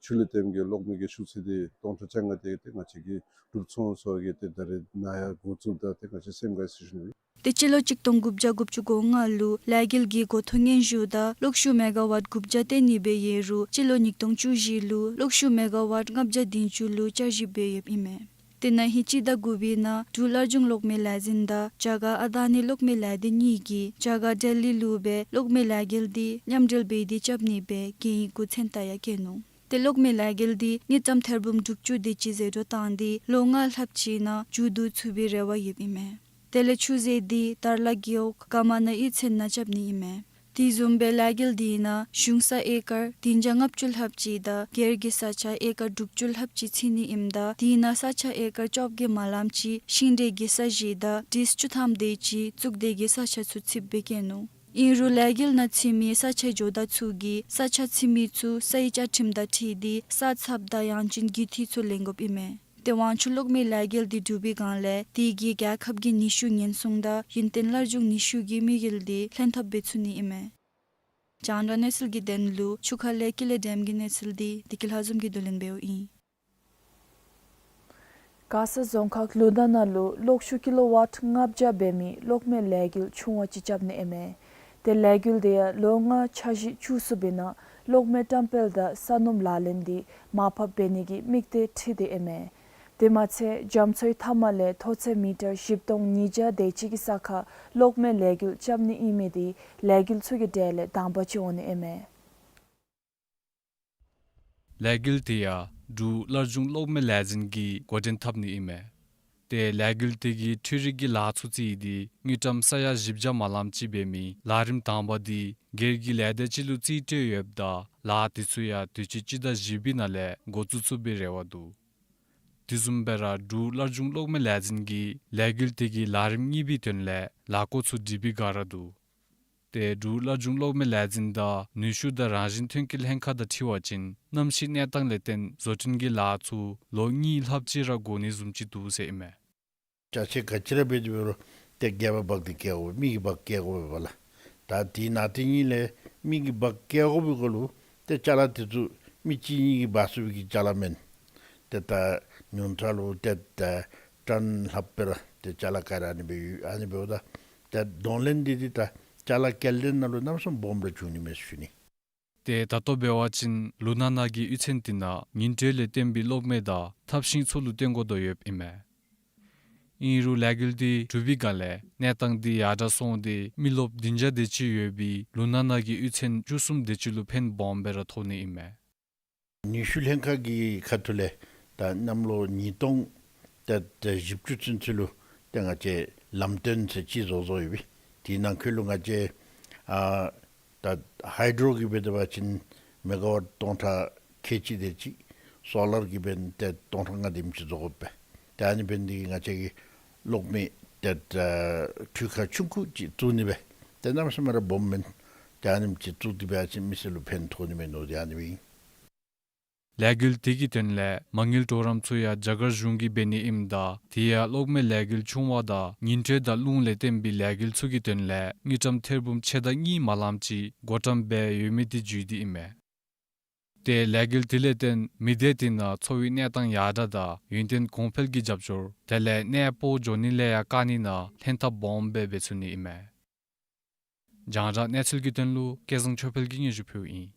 ཆུ་ལས་བཏོན་གྱི་གློག་མེ་གི་ཤུགས་ཚད་འདི་སྟོང་ཕྲག་བཅོ་ལྔ་དེ་ཏེ་ང་བཅས་ཀྱིས་གྲུབ་སོང་ཟེར་བའི་གི་ཏེ་ད་རེས་ནཱ་ཡང་འགོ་བཙུགས་ད་ཏེ་ང་བཅས་སེམས་དགའ་ཟེར་ཞུ་ནི། ཏེ་སྤྱི་ལོ་གཅིག་སྟོང་དགུ་བརྒྱ་དགུ་བཅུ་གོ་ལྔ་ལུ་ལས་འགུལ་གྱི་འགོ་ཐོག་སྙན་ཞུ་དང་གློག་ཤུགས་མེ་ག་ཝཊ་དགུ་བརྒྱ་བཏོན་ནི་སྦེ་ཡོད་རུང་སྤྱི་ལོ་ཉིས་སྟོང་བཅུ་བཞི་ལུ་གློག་ཤུགས་མེ་ག་ཝཊ་ལྔ་བརྒྱ་བདུན་ཅུ་ལུ་བསྐྱར་ཞིབ་འབད་ཡོདཔ་ཨིན་མས། ཏེ་ན་ཧིང་སྤྱི་ཟླ་དགུ་པའི་ནང་འབྲུག་སླར་འབྱུང་གློག་མེ་ལས་འཛིན་དང་རྒྱ་གར་ཨ་དཱ་ནི་གློག་མེ་ལས་སྡེ་གཉིས་ཀྱིས་རྒྱ་གར་ལྡི་ལི་ལུ་སྦེ་གློག་མེ་ལས་འགུལ་འདི་མཉམ་འབྲེལ་འབད་དེ་རྐྱབ་ནི་སྦེ་གན་ཡིག་གུ་མཚན་རྟགས་ཡང་བཀོད་ནུག། ཏེ་གློག་མེ་ལས་འགུལ་འདི་དངུལ་ཀྲམ་ཐེར་འབུམ་དྲུག་ཅུ་དེ་ཅིག་ཟད་འགྲོ་བཏང་སྟེ་ལོ་ལྔ་ལྷགཔ་ཅིག་ནང་མཇུག་བསྡུ་ཚུགས་པའི་རེ་བ་ཡོདཔ་ཨིན་མས། དེ་ལས་ཆུ་མཛོད་འདི་དར་ལ་རྒེད་འོག་ཀ་མ་ན་གཡུས་ཚན་ནང་རྐྱབ་ནི་ཨིན་མས། དེ་བཟུམ་སྦེ་ལས་འགུལ་འདི་ནང་གཞུང་ས་ཨེ་ཀར་བདུན་བརྒྱ་ལྔ་བཅུ་ལྷགཔ་ཅིག་དང་སྒེར་གྱི་ས་ཆ་ཨེ་ཀར་དྲུག་ཅུ་ལྷགཔ་ཅིག་ཚུད་ནི་ཨིནམ་ད་དེ་ནང་ས་ཆ་ཨེ་ཀར་བཅོ་བརྒྱད་མ་ལངམ་ཅིག་ཤིང་འབྲས་ཀྱི་ས་གཞི་དང་འབྲས་བཅུད་ཐང་དེ་ཅིག་བཙུགས་དེ་གི་ས་ཆ་ཚུ་ཚུདཔ་སྦེ་བཀོད་ནུག། ཨིན་རུང་ལས་འགུལ་ནང་ཚུད་མི་ས་ཆའི་ཇོ་བདག་ཚུ་གིས་ས་ཆ་ཚུད་མི་ཚུ་སའི་བཅའ་ཁྲིམས་དང་འཁྲིལ་ཏེ་ས་ཚབ་དང་ཡང་ཅིན་རྒུད་འཐུས་ཚུ་ལེན་དགོཔ་ཨིན་མས། ཏེ་དབང་ཕྱུག་གློག་མེ་ལས་འགུལ་འདི་གྲུབ་པའི་སྒང་ལས་དེ་གིས་རྒྱལ་ཁབ་ཀྱི་ནུས་ཤུགས་ཉེན་སྲུང་དང་ཡུན་བརྟན་སླར་འབྱུང་ནུས་ཤུགས་ཀྱི་དམིགས་ཡུལ་འདི་ལྷན་ཐབས་འབད་ཚུགས་ནི་ཨིན་མས། རྒྱང་བསྒྲགས་གནས་ཚུལ་གྱི་དོན་ལུ་ཆུ་ཁ་ལས་ཀུན་ལེགས་སྒྲོལམ་གྱི་གནས་ཚུལ་འདི་བདེ་སྐྱིད་ལྷ་འཛོམས་ཀྱིས་བསྡུ་ལེན་འབདཝ་ཨིན། མགར་ས་རྫོང་ཁག་ལུང་བསྟན་ནང་ལུ་གློག་ཤུགས་ཀི་ལོ་ཝཊ་ལྔ་བརྒྱ་འབད་མི་གློག་མེ་ལས་འགུལ་ཆུང་བ་ཅིག་རྐྱབ་ནི་ཨིན་མས། ཏེ་ལས་འགུལ་དེ་ཡང་ལོ་ལྔ་འཆར་གཞི་བཅུ་གསུམ་པའི་ནང་གློག་མེ་བཀྲམ་སྤེལ་དང་ས་སྣུམ་ལག་ལེན་འདི་མར་ཕབ་འབད་ནི་གི་དམིགས་གཏད་འཁྲི་སྟེ་ཨིན་མས། དེ་མ་ཚད་རྒྱ་མཚོའི་མཐའ་མ་ལས་མཐོ་ཚད་མི་ཊར་བཞི་སྟོང་ཉིས་བརྒྱ་དེ་ཅིག་གི་ས་ཁར་གློག་མེ་ལས་འགུལ་རྐྱབ་ནི་ཨིན་མི་འདི་ལས་འགུལ་ཚུ་གི་གྲས་ལས་དང་པ་ཅིག་འོང་ནི་ཨིན་མས། ལས་འགུལ་དེ་ཡང་འབྲུག་སླར་འབྱུང་གློག་མེ་ལས་འཛིན་གྱིས་འགོ་འདྲེན་འཐབ་ནི་ཨིན་མས། ཏེ་ལས་འགུལ་དེ་གིས་འཕྲུལ་རིག་གི་ལཱ་ཚུ་རྩིས་ཏེ་དངུལ་ཀྲམ་ས་ཡ་བཞི་བརྒྱ་མ་ལངམ་ཅིག་འབད་མི་ལས་རིམ་དང་པ་འདི་སྒེར་གྱི་ལས་སྡེ་ཅིག་ལུ་རྩིས་སྤྲོད་ཡོདཔ་ད་ལཱ་དེ་ཚུ་ཡང་དུས་ཅི་སྤྱི་ཟླ་བཞི་པའི་ནང་ལས་འགོ་བཙུགས་ཚུགས་པའི་རེ་བ་འདུག། དེ་བཟུམ་སྦེ་ར་འབྲུག་སླར་འབྱུང་གློག་མེ་ལས་འཛིན་གྱིས་ལས་འགུལ་དེ་གི་ལས་རིམ་གཉིས་པའི་དོན་ལས་ལཱ་བཀོད་ཚུ་སྒྲིག་པའི་བསྒང་ར་འདུག། ཏེ་འབྲུག་སླར་འབྱུང་གློག་མེ་ལས་འཛིན་དང་ནུས་ཤུགས་དང་རང་བཞིན་ཐོན་སྐྱེད་ལྷན་ཁག་དང་འཁྲིལ་བ་ཅིན་གནམ་གཤིས་གནས་སྟངས་ལས་བརྟེན་བཟོ་སྐྲུན་གྱི་ལཱ་ཚུ་ལོ་གཉིས་ལྷགཔ་ཅིག་ར་འགོར་ནི་བཟུམ་ཅིག་འདུག་ཟེར་ཨིན་མས། ཅ་ཆས་ག་ཅི་ར་འབད་དེ་འབད་རུང་ ཏེ་སྒལ་པ་འབག་སྟེ་བཀལ་དགོ་པས། མི་གིས་འབག་བཀལ་དགོ་པས་ལགས། ད་དེ་ནང་དེ་གཉིས་ལས་མི་གིས་འབག་བཀལ་དགོ་པའི་སྐོར་ལུ་ཏེ་ཅ་ལ་དེ་ཚུ་མི་གཅིག་གཉིས་ཀྱིས་འབག་ཚུགས་པའི་གི་ཅ་ལ་མེན། ཏེ་ད་ཉུང་མཐའ་ལུ་ཏེ་ད་ཊོན་ལྷགཔ་སྦེ་ར་ཏེ་ཅ་ལ་བཀལ་ར་ཨ་ནི་སྦེ་ཡོད། ཨ་ནི་འབདཝ་ད་ཏེ་གདོང་ལེན་འདི་འདི་ད་ཅ་ལ་བཀལ་ལེན་ནང་ལུ་གནམ་མེད་ས་མེད་སྦོམ་ར་བྱུང་ནི་མས་ཟེར་ཞུ་ནི། ཏེ་ད་ལྟོ་འབད་བ་ཅིན་ལུ་ནག་ནང་གི་གཡུས་ཚན་དེ་ནང་ཉིན་དྲོད་ལས་བརྟེན་པའི་གློག་མེ་དང་ཐབ་ཤིང་ཚུ་ལུ་བརྟེན་དགོ་དོ་ཡོདཔ་ཨིན་མས། ཨིན་རུང་ལས་འགུལ་འདི་གྲུབ་པའི་སྒང་ལས་གནས་སྟངས་འདི་ཡར་དྲག་སོང་སྟེ་མི་རློབས་བདུན་བརྒྱ་དེ་ཅིག་ཡོད་པའི་ལུ་ནག་ནང་གི་གཡུས་ཚན་བཅུ་གསུམ་དེ་ཅིག་ལུ་ཕན་སྦོམ་སྦེ་ར་ཐོགས་ནི་ཨིན་མས། ནུས་ཤུགས་ལྷན་ཁག་གི་ཁ་ཐུག་ལས་ད་གནམ་ལོ་ཉིས་སྟོང་ཏེ་ཏེ་བཞི་བཅུ་ཚུན་ཚོད་ལུ་ཏེ་ང་བཅས་ལམ་སྟོན་ཟེར་ཅིག་བཟོ་བཟོཝ་ཡོད་པས། དེ་ནང་འཁོད་ལུ་ང་བཅས་ཨ་ད་ཧའི་ཌྲོ་གིས་འབད་བ་ཅིན་མེ་ག་ཝཊ་སྟོང་ཕྲག་ཁལ་གཅིག་དེ་ཅིག། སོ་ལར་གྱིས་འབདན་ཏེ་སྟོང་ཕྲག་ལྔ་དེམ་ཅིག་བཟོ་དགོ་པས། ཏེ་ཨ་ནི་འབདན་འདི་གིས་ང་བཅས་ཀྱིས་གློག་མེ་ཏེ་ད་འཕྲུལ་ཁང་ཆུང་ཀུ་ཅིག་བཙུགས་ནི་སྦེ། ཏེ་གནམ་མེད་ས་མེད་ར་སྦོམ་མེན། ཏེ་ཨ་ནེམ་ཅིག་བཙུགས་ཏེ་འབད་བ་ཅིན་མི་སེར་ལུ་ཕན་ཐོགས་ནི་མས་མནོ་སྟེ་ཨ་ནི་སྦེ་ཨིན། ལས་འགུལ་དེ་གི་དོན་ལས་མ་དངུལ་གྲོགས་རམ་ཚུ་ཡང་རྒྱ་གར་གཞུང་གིས་འབད་ནི་ཨིནམ་ད་དེ་ཡང་གློག་མེ་ལས་འགུལ་ཆུང་བ་དང་ཉིན་དྲོད་དང་རླུང་ལས་བརྟེན་པའི་ལས་འགུལ་ཚུ་གི་དོན་ལས་དངུལ་ཀྲམ་ཐེར་འབུམ་ཕྱེད་དང་གཉིས་མ་ལངམ་ཅིག་བགོ་བཀྲམ་འབད་ཡོད་མི་དེ་བརྒྱུད་དེ་ཨིན་མས། ཏེ་ལས་འགུལ་དེ་ལས་བརྟེན་མི་སྡེ་དེ་ནང་འཚོ་བའི་གནས་སྟངས་ཡར་དྲག་དང་ཡུན་བརྟན་གོང་འཕེལ་གྱི་རྒྱབ་སྐྱོར་དེ་ལས་གནས་སྤོ་འགྱོ་ནི་ལས་ཡང་བཀག་ནི་ནང་ལྷན་ཐབས་སྦོམ་སྦེ་འབད་ཚུགས་ནི་ཨིན་མས། རྒྱང་བསྒྲགས་གནས་ཚུལ་གྱི་དོན་ལུ་སྐལ་བཟང་ཆོས་འཕེལ་གྱིས་སྙན་ཞུ་ཕུལཝ་ཨིན།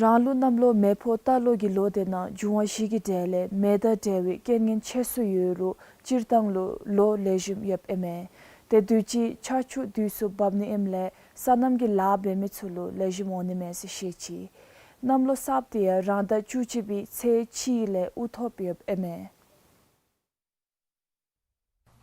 རང་ལུགས་གནམ་ལོ་མེ་ཕོ་རྟ་ལོ་གི་ལོ་དེ་ནང་འབྱུང་བ་བཞི་གི་གྲས་ལས་མེ་དང་འབྲེལ་བའི་རྐྱེན་ངན་ཆེ་སུ་ཡོད་རུང་སྤྱིར་བཏང་ལུ་ལོ་ལེགས་ཤོམ་ཡོདཔ་ཨིན་མས། ཏེ་དུས་ཅི་ཆར་ཆུ་དུས་སུ་འབབ་ནི་ཨིནམ་ལས་སོ་ནམ་གྱི་ལཱ་འབད་མི་ཚུ་ལུ་ལེགས་ཤོམ་འོང་ནི་མས་ཟེར་བཤད་ཅི། གནམ་ལོ་གསརཔ་དེ་ཡང་རང་ཟླ་བཅུ་གཅིག་པའི་ཚེས་གཅིག་ལས་དབུ་ཐོབ་ཡོདཔ་ཨིན་མས།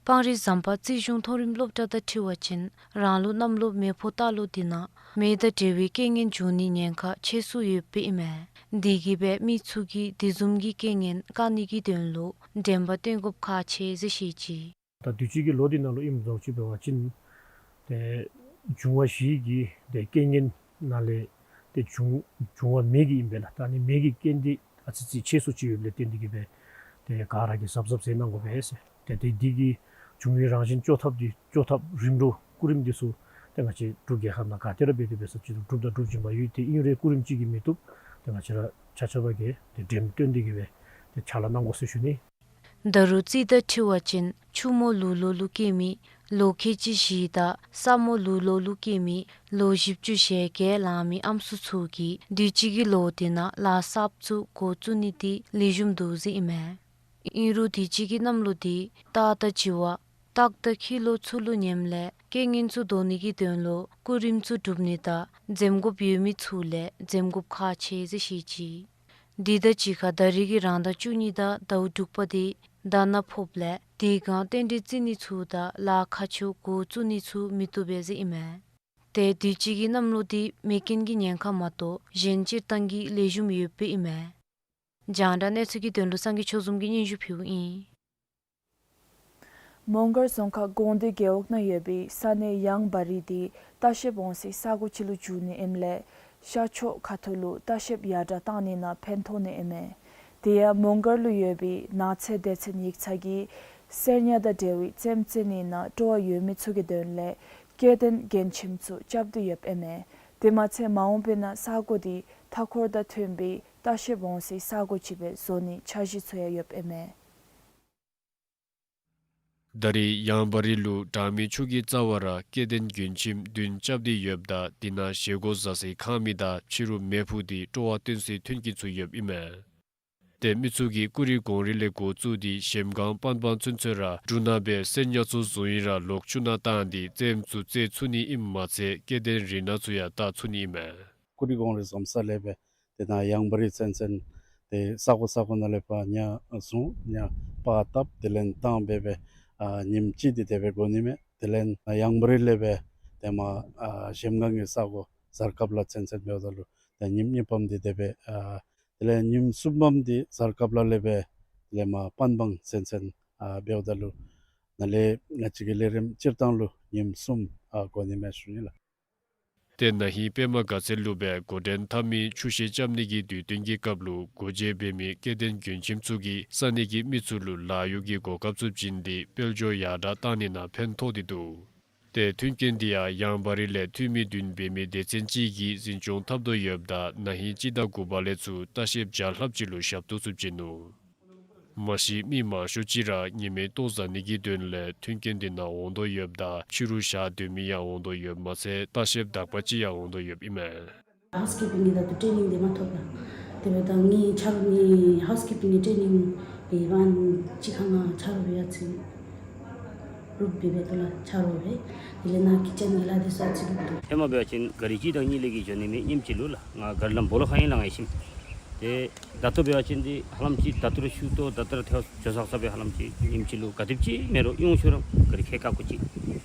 སྤང་རི་ཟམ་པ་རྩིས་གཞུང་མཐོ་རིམ་སློབ་གྲྭ་དང་འཁྲིལ་བ་ཅིན་རང་ལུགས་གནམ་ལོ་མེ་ཕོ་རྟ་ལོ་འདི་ནང་མེ་དང་འབྲེལ་བའི་རྐྱེན་ངན་འབྱུང་ནིའི་ཉེན་ཁ་ཆེ་སུ་ཡོདཔ་ཨིན་མས། དེ་གིས་སྦེ་མི་ཚུ་གིས་དེ་བཟུམ་གྱི་རྐྱེན་ངན་བཀག་ནི་གི་དོན་ལུ་འདྲེན་པ་བཏོན་དགོཔ་ཁག་ཆེ་ཟེར་བཤད་ཅི། ད་དུས་ཅི་གི་ལོ་འདི་ནང་ལུ་ཨིནམ་ད་ཅིག་འབད་བ་ཅིན་ཏེ་འབྱུང་བ་བཞི་གི་ཏེ་རྐྱེན་ངན་ནང་ལས་ཏེ་འབྱུང་འབྱུང་བ་མེ་གི་ཨིན་པས་ལགས། ད་ཨ་ནི་མེ་གི་རྐྱེན་འདི་ཨ་ཙི་ཅིག་ཆེ་སུ་ཅིག་ཡོདཔ་ལས་བརྟེན་ཏེ་གིས་སྦེ་ཏེ་ག་ར་གིས་གཟབ་གཟབ་མཛད་གནང་དགོ་པས་ཟེར། ཏེ་ཏེ་འདི་གི་འབྱུང་བའི་རང་བཞིན་བཅོས་ཐབས་འདི་བཅོས་ཐབས་རིམ་གྲོ་སྐུ་རིམ་འདི་ཚུ་ཏེ་ང་བཅས་འབྲུག་རྒྱལ་ཁབ་ནང་ག་ཏེ་ར་འབད་དེ་འབད་ས་ཅིག་རུང་སྒྲུབ་དང་སྒྲུབ་བཞིན་པ་ཡོད། ཏེ་ཨིན་རུང་སྐུ་རིམ་ཅིག་གིས་མི་བཏུབ། ཏེ་ང་བཅས་ར་ཆ་ཁྱབ་ཀྱིས་ཏེ་འགྲེམས་སྟོན་འདི་གིས་སྦེ་ཏེ་ཕྱག་ལཱ་གནང་དགོ་ཟེར་ཞུ་ནི། ད་རུང་རྩིས་དང་འཁྲིལ་བ་ཅིན་ཆུ་མོ་ལུག་ལོ་ལུ་སྐྱེས་མི་ལོ་ཁལ་གཅིག་བཞི་དང་ས་མོ་ལུག་ལོ་ལུ་སྐྱེས་མི་ལོ་བཞི་བཅུ་ཞེ་བརྒྱད་ལང་མི་ཨམ་སྲུ་ཚུ་གིས་དུས་ཅི་གི་ལོ་དེ་ནང་ལཱ་གསརཔ་ཚུ་འགོ་བཙུགས་ནི་འདི་ལེགས་ཤོམ་འདུག་ཟེར་ཨིན་མས། ཨིན་རུང་དུས་ཅི་གི་གནམ་ལོ་འདི་སྟག་དང་བྱི་བ་སྟག་དང་ཁྱི་ལོ་ཚུ་ལུ་ཉེམ་ལས་རྐྱེན་ངན་ཚུ་བཟློག་ནི་གི་དོན་ལུ་སྐུ་རིམ་ཚུ་སྒྲུབ་ནི་དང་འཛེམ་དགོཔ་ཡོད་མི་ཚུ་ལས་འཛེམ་དགོཔ་ཁག་ཆེ་ཟེར་བཤད་ཅི། དེ་དང་གཅིག་ཁར་ད་རིས་ཀྱི་རང་ཟླ་བཅུ་གཉིས་དང་ཟླཝ་དྲུག་པ་འདི་དག་སྣང་ཕོགཔ་ལས་དེ་སྒང་རྟེན་འབྲེལ་བརྩི་ནི་ཚུ་དང་ལཱ་ཁག་ཆེཝ་འགོ་བཙུགས་ནི་ཚུ་མི་བཏུབ་པས་ཟེར་ཨིན་མས། ཏེ་དུས་ཅི་གི་གནམ་ལོ་འདི་མེ་རྐྱེན་གྱི་ཉེན་ཁ་མ་གཏོགས་གཞན་སྤྱིར་བཏང་གི་ལེགས་ཤོམ་ཡོདཔ་ཨིན་མས། རྒྱང་བསྒྲགས་གནས་ཚུལ་གྱི་དོན་ལུ་སངས་རྒྱས་ཆོས་འཛོམས་ཀྱིས་སྙན་ཞུ་ཕུལཝ་ཨིན། མོང་སྒར་རྫོང་ཁག་དགོངས་འདུས་རྒེད་འོག་ནང་ཡོད་པའི་ས་གནས་ཡང་བ་རི་འདི་ལྟ་བཤལཔ་འོང་སའི་ས་གོ་ཅིག་ལུ་འགྱུར་ནི་ཨིནམ་ལས་ཤར་ཕྱོགས་ཁ་ཐུག་ལུ་ལྟ་བཤལཔ་ཡར་དྲག་གཏང་ནི་ནང་ཕན་ཐོགས་ནི་ཨིན་མས། དེ་ཡང་མོང་སྒར་ལུ་ཡོད་པའི་ནགས་ཚལ་སྡེ་ཚན་ཡིག་ཚང་གིས་གསེར་ཉ་དང་འབྲེལ་བའི་རྩེདམོ་རྩེ་ནི་ནང་སྤྲོ་བ་ཡོད་མི་ཚུ་གི་དོན་ལས་སྐྱེ་ལྡན་མགྲོན་ཁྱིམ་ཚུ་རྐྱབ་སྟེ་ཡོདཔ་ཨིན་མས། དེ་མ་ཚད་མ་འོངས་པའི་ནང་ས་གོ་འདི་མཐའ་འཁོར་དང་མཐུན་པའི་ལྟ་བཤལཔ་འོང་སའི་ས་གོ་ཅིག་སྦེ་བཟོ་ནིའི་འཆར་གཞི་ཚུ་ཡང་ཡོདཔ་ཨིན་མས། ད་རེས་ཡང་བ་རི་ལུ་གྲང་མོའི་ཆུ་གི་རྩ་བར་སྐྱེ་ལྡན་མགྲོན་ཁྱིམ་བདུན་རྐྱབ་སྟེ་ཡོདཔ་ད་དེ་ནང་བཞེས་སྒོ་བཟའ་སའི་ཁང་མིག་དང་ཕྱི་རུ་མེ་ཕུ་སྟེ་སྤྲོ་བ་སྟོན་སའི་མཐུན་རྐྱེན་ཚུ་ཡོདཔ་ཨིན་མས། ཏེ་མི་ཚུ་གིས་ཀུ་རི་གོང་རི་ལས་འགོ་བཙུགས་ཏེ་གཞལམ་སྒང་པན་སྦང་ཚུན་ཚོད་ར་འབྲུག་ནང་སྦེ་གསེར་ཉ་ཚུ་བཟོ་ཡི་ར་ལོག་ཆུ་ནང་བཏང་སྟེ་རྩེདམོ་ཚུ་རྩེ་ཚུགས་ནི་ཨིནམ་མ་ཚད་སྐྱེ་ལྡན་རི་ནགས་ཚུ་ཡང་བལྟ་ཚུགས་ནི་ཨིན་མས། ཀུ་རི་གོང་རི་འཛོམས་ས་ལས་སྦེ་དེ་ནང་ཡང་བ་རི་ཚུན་ཚོད་ཏེ་ས་གོ་ས་གོ་ནང་ལས་ཕར་ཉ་བཟུང་ཉ་པར་བཏབ་དེ་ལས་བཏང་སྦེ་སྦེ་ཨ་ཉིནམ་གཅིག་འདི་དེ་སྦེ་འགོར་ནི་མས། དེ་ལས་ཡང་བ་རི་ལས་སྦེ་ཏེ་མར་ཨ་གཞལམ་སྒང་གི་ས་གོ་གཟར་ཀབ་ལ་ཚུན་ཚོད་འབདཝ་ད་ལུ་ཏེ་ཉིནམ་གཉིས་པམ་འདི་དེ་སྦེ་ཨ་དེ་ལས་ཉིནམ་གསུམ་པམ་འདི་གཟར་ཀབ་ལ་ལས་སྦེ་དེ་ལས་མར་པན་སྦང་ཚུན་ཚོད་ཨ་འབདཝ་ད་ལུ་ནཱ་ལས་ང་བཅས་ཀྱི་ལས་རིམ་སྤྱིར་བཏང་ལུ་ཉིནམ་གསུམ་ཨ་འགོར་ནི་མས་ཞུ་ནི་ལགས། ཏེ་ན་ཧིང་པདྨ་དགའ་ཚལ་ལུ་སྦེ་འགོ་འདྲེན་འཐབ་མི་ཆུ་ཤེལ་རྐྱབ་ནི་གི་དུས་སྟོན་གྱི་སྐབས་ལུ་སྒོ་འབྱེད་འབད་མི་སྐྱེ་ལྡན་མགྲོན་ཁྱིམ་ཚུ་གིས་ས་གནས་ཀྱི་མི་ཚུ་ལུ་ལཱ་གཡོག་གི་གོ་སྐབས་ཚུ་བྱིན་ཏེ་དཔལ་འབྱོར་ཡར་དྲག་གཏང་ནི་ནང་ཕན་ཐོགས་ཏེ་འདུག། ཏེ་མཐུན་རྐྱེན་འདི་ཡང་ཡང་བ་རི་ལས་འཐུས་མི་བདུན་འབད་མི་སྡེ་ཚན་ཅིག་གིས་འཛིན་སྐྱོང་འཐབ་དོ་ཡོདཔ་ད་ན་ཧིང་སྤྱི་ཟླ་དགུ་པ་ལས་ཚུར་ལྟ་བཤལཔ་བརྒྱ་ལྷགཔ་ཅིག་ལུ་ཞབས་ཏོག་ཚུ་བྱིན་ནུག། མ་གཞི་མི་མང་ཤོས་ཅིག་ར་ཉི་མའི་ལྟོ་བཟའ་ནི་གི་དོན་ལས་མཐུན་རྐྱེན་འདི་ནང་འོང་དོ་ཡོདཔ་ད་ཕྱི་རུ་ཞག་སྡོད་མི་ཡང་འོང་དོ་ཡོདཔ་མ་ཚད་ལྟ་བཤལཔ་དག་པ་ཅིག་ཡང་འོང་དོ་ཡོདཔ་ཨིན་མས། ཧའུསི་ཀིཔིང་གི་ད་ལྟོ་ཊེ་ནིང་འདི་མ་ཐོབ་ལགས། དེ་འབདཝ་ད་ངེའི་ཆ་རོགས་ངེའི་ཧའུསི་ཀིཔིང་གི་ཊེ་ནིང་འདི་ཝ་ཅིག་ཁར་ང་ཆ་རོགས་སྦེ་ཡར་སོང་རུབ་སྦེ་འབད་དོ་ལགས། ཆ་རོགས་སྦེ། དེ་ལས་ནཱ་ཀི་ཅན་གྱི་ལཱ་འདི་ཚུ་ཨ་ཙི་རུབ་དོ། ཧེ་མ་འབད་བ་ཅིན་ག་རི་གཅིག་དང་གཉིས་ལས་བརྒལ་འགྱོ་ནི་མེད། ཉིནམ་གཅིག་ལུ་ལགས། ང་ག་རི་ལམ་སྦོ་ལོགས་ཁར་ཨིན་ལགས་ང་ཡར་ཞིནམ། ཏེ་ད་ལྟོ་འབད་བ་ཅིན་འདི་ཧ་ལམ་ཅིག་ད་ལྟོ་ར་ཤུལ་ཏོག་ད་ལྟོ་ར་ཐལ་བ་འགྱོ་ཚར་ཚརཝ་སྦེ་ཧ་ལམ་ཅིག་ཉིནམ་གཅིག་ལུ་ག་དེམ་ཅིག་མེན་རུང་ཡོད་ཤོས་ར་ག་རི་ཁལ་ཀ་ཀོ་ཅིག་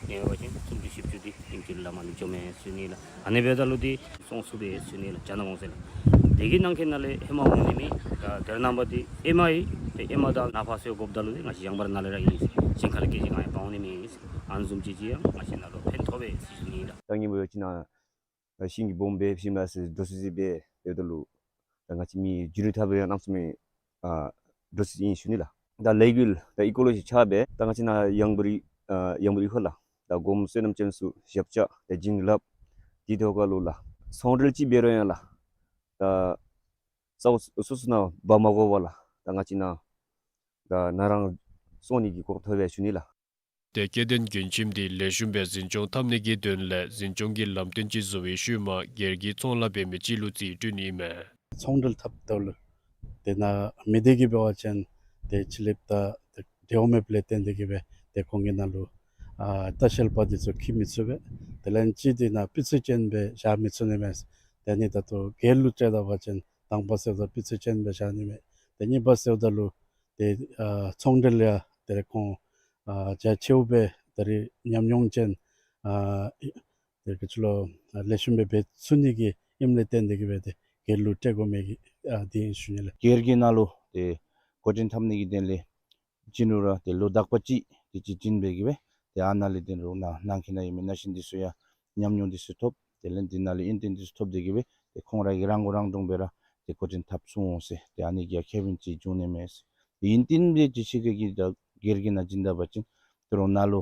ཨིན་པ་ཅིན་སུམ་ཅུ་བཞི་བཅུ་འདི་ཉིནམ་གཅིག་ལུ་ལམ་ནང་ལུ་འགྱོ་མས་ཟེར་ནི་ལགས། ཨ་ནི་འབདཝ་ད་ལུ་འདི་སོང་ཚུགས་པས་ཟེར་ནི་ལགས། རྒྱ་ནག་གུང་སེང་ལགས། དེ་གི་ནང་འཁོད་ནང་ལས་ཧེ་མ་འོང་ནི་མེད། ད་དེ་ར་ནངས་པ་འདི་ཨེ་མ་ཨིན། ཏེ་ཨེ་མ་དང་ནཱ་ཕར་ཚུར་དགོཔ་ད་ལུ་འདི་ང་བཅས་ཡང་བ་རི་ནང་ལས་ར་ཨིན་ཟེར། གཞན་ཁ་ལས་སྐད་ཅིག་གང་ཡང་འབག་འོང་ནི་མེད་ཟེར། ཨ་ནི་བཟུམ་ཅིག་ཅིག་ཡང་ང་བཅས་ནང་ལུ་ཕན་ཐོགས་པས་ཟེར་ཞུ་ནི་ལགས། ད་ངེ་འབད་བ་ཅིན་ནཱ་ཤིང་གི་སྦོམ་སྦེ་ཤིང་ལ་སོགས་འདྲོག་སི་སི་སྦེ་ཡོདཔ་ད་ལུ་ད་ང་བཅས་མི་རྒྱུས་ལུ་འཐབ་སྦེ་ཡང་གནམ་མེད་ས་མེད་ཨ་འདྲོག་སི་སི་ཨིན་ཞུ་ནི་ལགས། ད་ལས་འགུལ་ད་ཨི་ཀོ་ལོ་ཇི་ཆགས་སྦེ་ད་ང་བཅས་ནཱ་ཡང་བ་རི་ཨ་ཡང་བ་རི་ཧོ་ལགས། ད་སྒོམ་བསོད་ནམས་ཅན་ཚུ་ཞབས་བཅགས་ཏེ་བྱིན་རླབས་འདི་ཐོག་ཁ་ལུ་ལགས། ཚོང་འབྲེལ་ཅིག་འབད་རུང་ཡང་ལགས། ད་ས་འོག་སོ་སོ་ནང་འབག་མ་དགོ་པར་ལགས། ད་ང་བཅས་ནཱ་ད་ནཱ་རང་སོང་ནི་གི་གོ་སྐབས་ཐོབ་པས་ཞུ་ནི་ལགས། ཏེ་སྐྱེ་ལྡན་མགྲོན་ཁྱིམ་འདི་ལེགས་ཤོམ་སྦེ་འཛིན་སྐྱོང་འཐབ་ནི་གི་དོན་ལས་འཛིན་སྐྱོང་གི་ལམ་སྟོན་ཅིག་བཟོ་བའི་ཤུལ་མ་སྒེར་གྱི་ཚོང་ལཱ་འབད་མི་ཅིག་ལུ་རྩིས་སྤྲོད་ནི་ཨིན་མས། ཚོང་འབྲེལ་འཐབ་ད་ལུ་ཏེ་ནཱ་མི་སྡེ་གིས་འབད་བ་ཅིན་ཏེ་ཕྱི་གླིངཔ་དང་ཏེ་འབྲེལ་བ་མེདཔ་ལས་བརྟེན་ཏེ་གིས་སྦེ་ཏེ་ཁོང་གི་ནང་ལུ་ཨ་ལྟ་བཤལ་པ་འདི་ཚུ་འཁྱིད་མི་ཚུགས་པས། དེ་ལས་གཅིག་འདི་ནཱ་སྤུས་ཚད་ཅན་སྦེ་བཞག་མི་ཚུགས་ནི་མས། ཏེ་ཨ་ནི་ད་ལྟོ་སྒེར་ལུ་སྤྲོད་ད་པ་ཅིན་དང་པ་ཟེརཝ་ད་སྤུས་ཚད་ཅན་སྦེ་བཞག་ནི་མས། ཏེ་གཉིས་པ་ཟེརཝ་ད་ལུ་ཏེ་ཨ་ཚོང་འབྲེལ་ཡང་ཏེ་རེ་ཁོང་ཨ་རྒྱ་ཆེཝ་སྦེ་ད་རེས་ཉམས་མྱོང་ཅན་ཨ་ཏེ་ག་ཅི་ལོ་ཨ་ལེགས་ཤོམ་སྦེ་འབད་ཚུགས་ནི་གི་ཨིནམ་ལས་བརྟེན་ཏེ་གིས་སྦེ་ཏེ་སྒེར་ལུ་སྤྲོད་དགོ་མི་གི་ཨ་འདི་ཨིན་ཞུ་ནི་ལགས། སྒེར་གྱི་ནང་ལུ་ཏེ་འགོ་འདྲེན་འཐབ་ནི་གི་དོན་ལས་བྱིན་རུང་ར་ཏེ་ལོ་དག་པ་ཅིག་དེ་ཅིག་བྱིན་སྦེ་གིས་སྦེ་ཏེ་ཨ་ནཱ་ལས་ཏེ་རོགས་ནཱ་ནང་འཁོད་ནང་ཡོད་མི་ན་གཞོན་འདི་ཚུ་ཡང་ཉམས་མྱོང་འདི་ཚུ་ཐོབ། དེ་ལས་འདི་ནང་ལས་ཡོན་ཏན་འདི་ཚུ་ཐོབ་སྟེ་གིས་སྦེ་ཏེ་ཁོང་ར་གིས་རང་མགོ་རང་འདྲོངས་སྦེ་ར་ཏེ་འགོ་འདྲེན་འཐབ་ཚུགས་འོང་ཟེར་ཏེ་ཨ་ནི་གི་ཡང་ཁེ་ཕན་ཅིག་འབྱུང་ནི་མས་ཟེར། ཏེ་ཡོན་ཏན་སྦེ་ཅིག་ཤེས་མཁན་གྱི་ད་སྒེར་གྱི་ནང་བྱིན་ད་པ་ཅིན་ཏེ་རོགས་ནཱ་ལུ་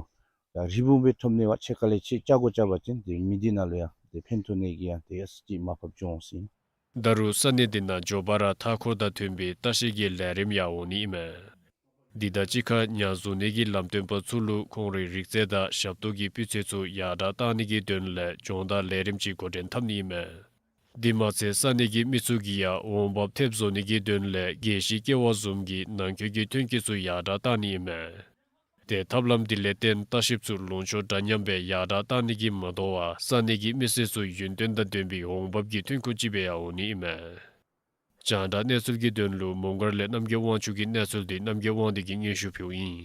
ད་རིལ་བུམ་སྦེ་ཐོབ་ནི་བ་ཕྱེད་ཀ་ལས་ཕྱེད་ཀ་བཀོ་བཞག་པ་ཅིན་ཏེ་མི་སྡེ་ནང་ལུ་ཡང་ཏེ་ཕན་ཐོགས་ནི་གི་ཡང་ཏེ་ཡ་ཅིག་མར་ཕབ་འབྱུང་འོང་ཟེར། ད་རུང་ས་གནས་འདི་ནང་མགྱོགས་པ་ར་མཐའ་འཁོར་དང་མཐུན་པའི་ལྟ་བཤལ་གྱི་ལས་རིམ་ཡང་འོང་ནི་ཨིན་མས། འདི་དང་གཅིག་ཁར་ཉ་བཟུང་ནི་གི་ལམ་སྟོན་པ་ཚུ་ལུ་ཁོང་རའི་རིག་རྩལ་དང་ཞབས་ཏོག་གི་སྤུས་ཚད་ཚུ་ཡར་དྲག་གཏང་ནི་གི་དོན་ལས་སྦྱོང་བརྡར་ལས་རིམ་ཅིག་འགོ་འདྲེན་འཐབ་ནི་ཨིན་མས། འདི་མ་ཚད་ས་གནས་ཀྱི་མི་ཚུ་གིས་ཡང་འོང་འབབ་ཐེབས་བཟོ་ནི་གི་དོན་ལས་རྒྱལ་སྤྱིའི་ཀེ་བ་བཟུམ་གྱི་ནང་འཁོད་ཀྱི་ཐོན་སྐྱེད་ཚུ་ཡར་དྲག་གཏང་ནི་ཨིན་མས། ཏེ་ཐབས་ལམ་འདི་ལས་བརྟེན་ལྟ་བཤལཔ་ཚུ་ལུང་ཕྱོགས་འདྲ་མཉམ་སྦེ་ཡར་དྲག་གཏང་ནི་གིས་མ་དོ་བར་ས་གནས་ཀྱི་མི་སེར་ཚུ་ཡུན་བརྟན་དང་ལྡན་པའི་འོང་འབབ་ཀྱི་ཐོན་ཁུངས་ཅིག་སྦེ་ཡང་འོང་ནི་ཨིན་མས། རྒྱང་བསྒྲགས་གནས་ཚུལ་གྱི་དོན་ལུ་མོང་སྒར་ལས་རྣམ་རྒྱལ་དབང་ཕྱུག་གི་གནས་ཚུལ་འདི་རྣམ་རྒྱལ་དབང་འདུས་ཀྱིས་སྙན་ཞུ་ཕུལཝ་ཨིན།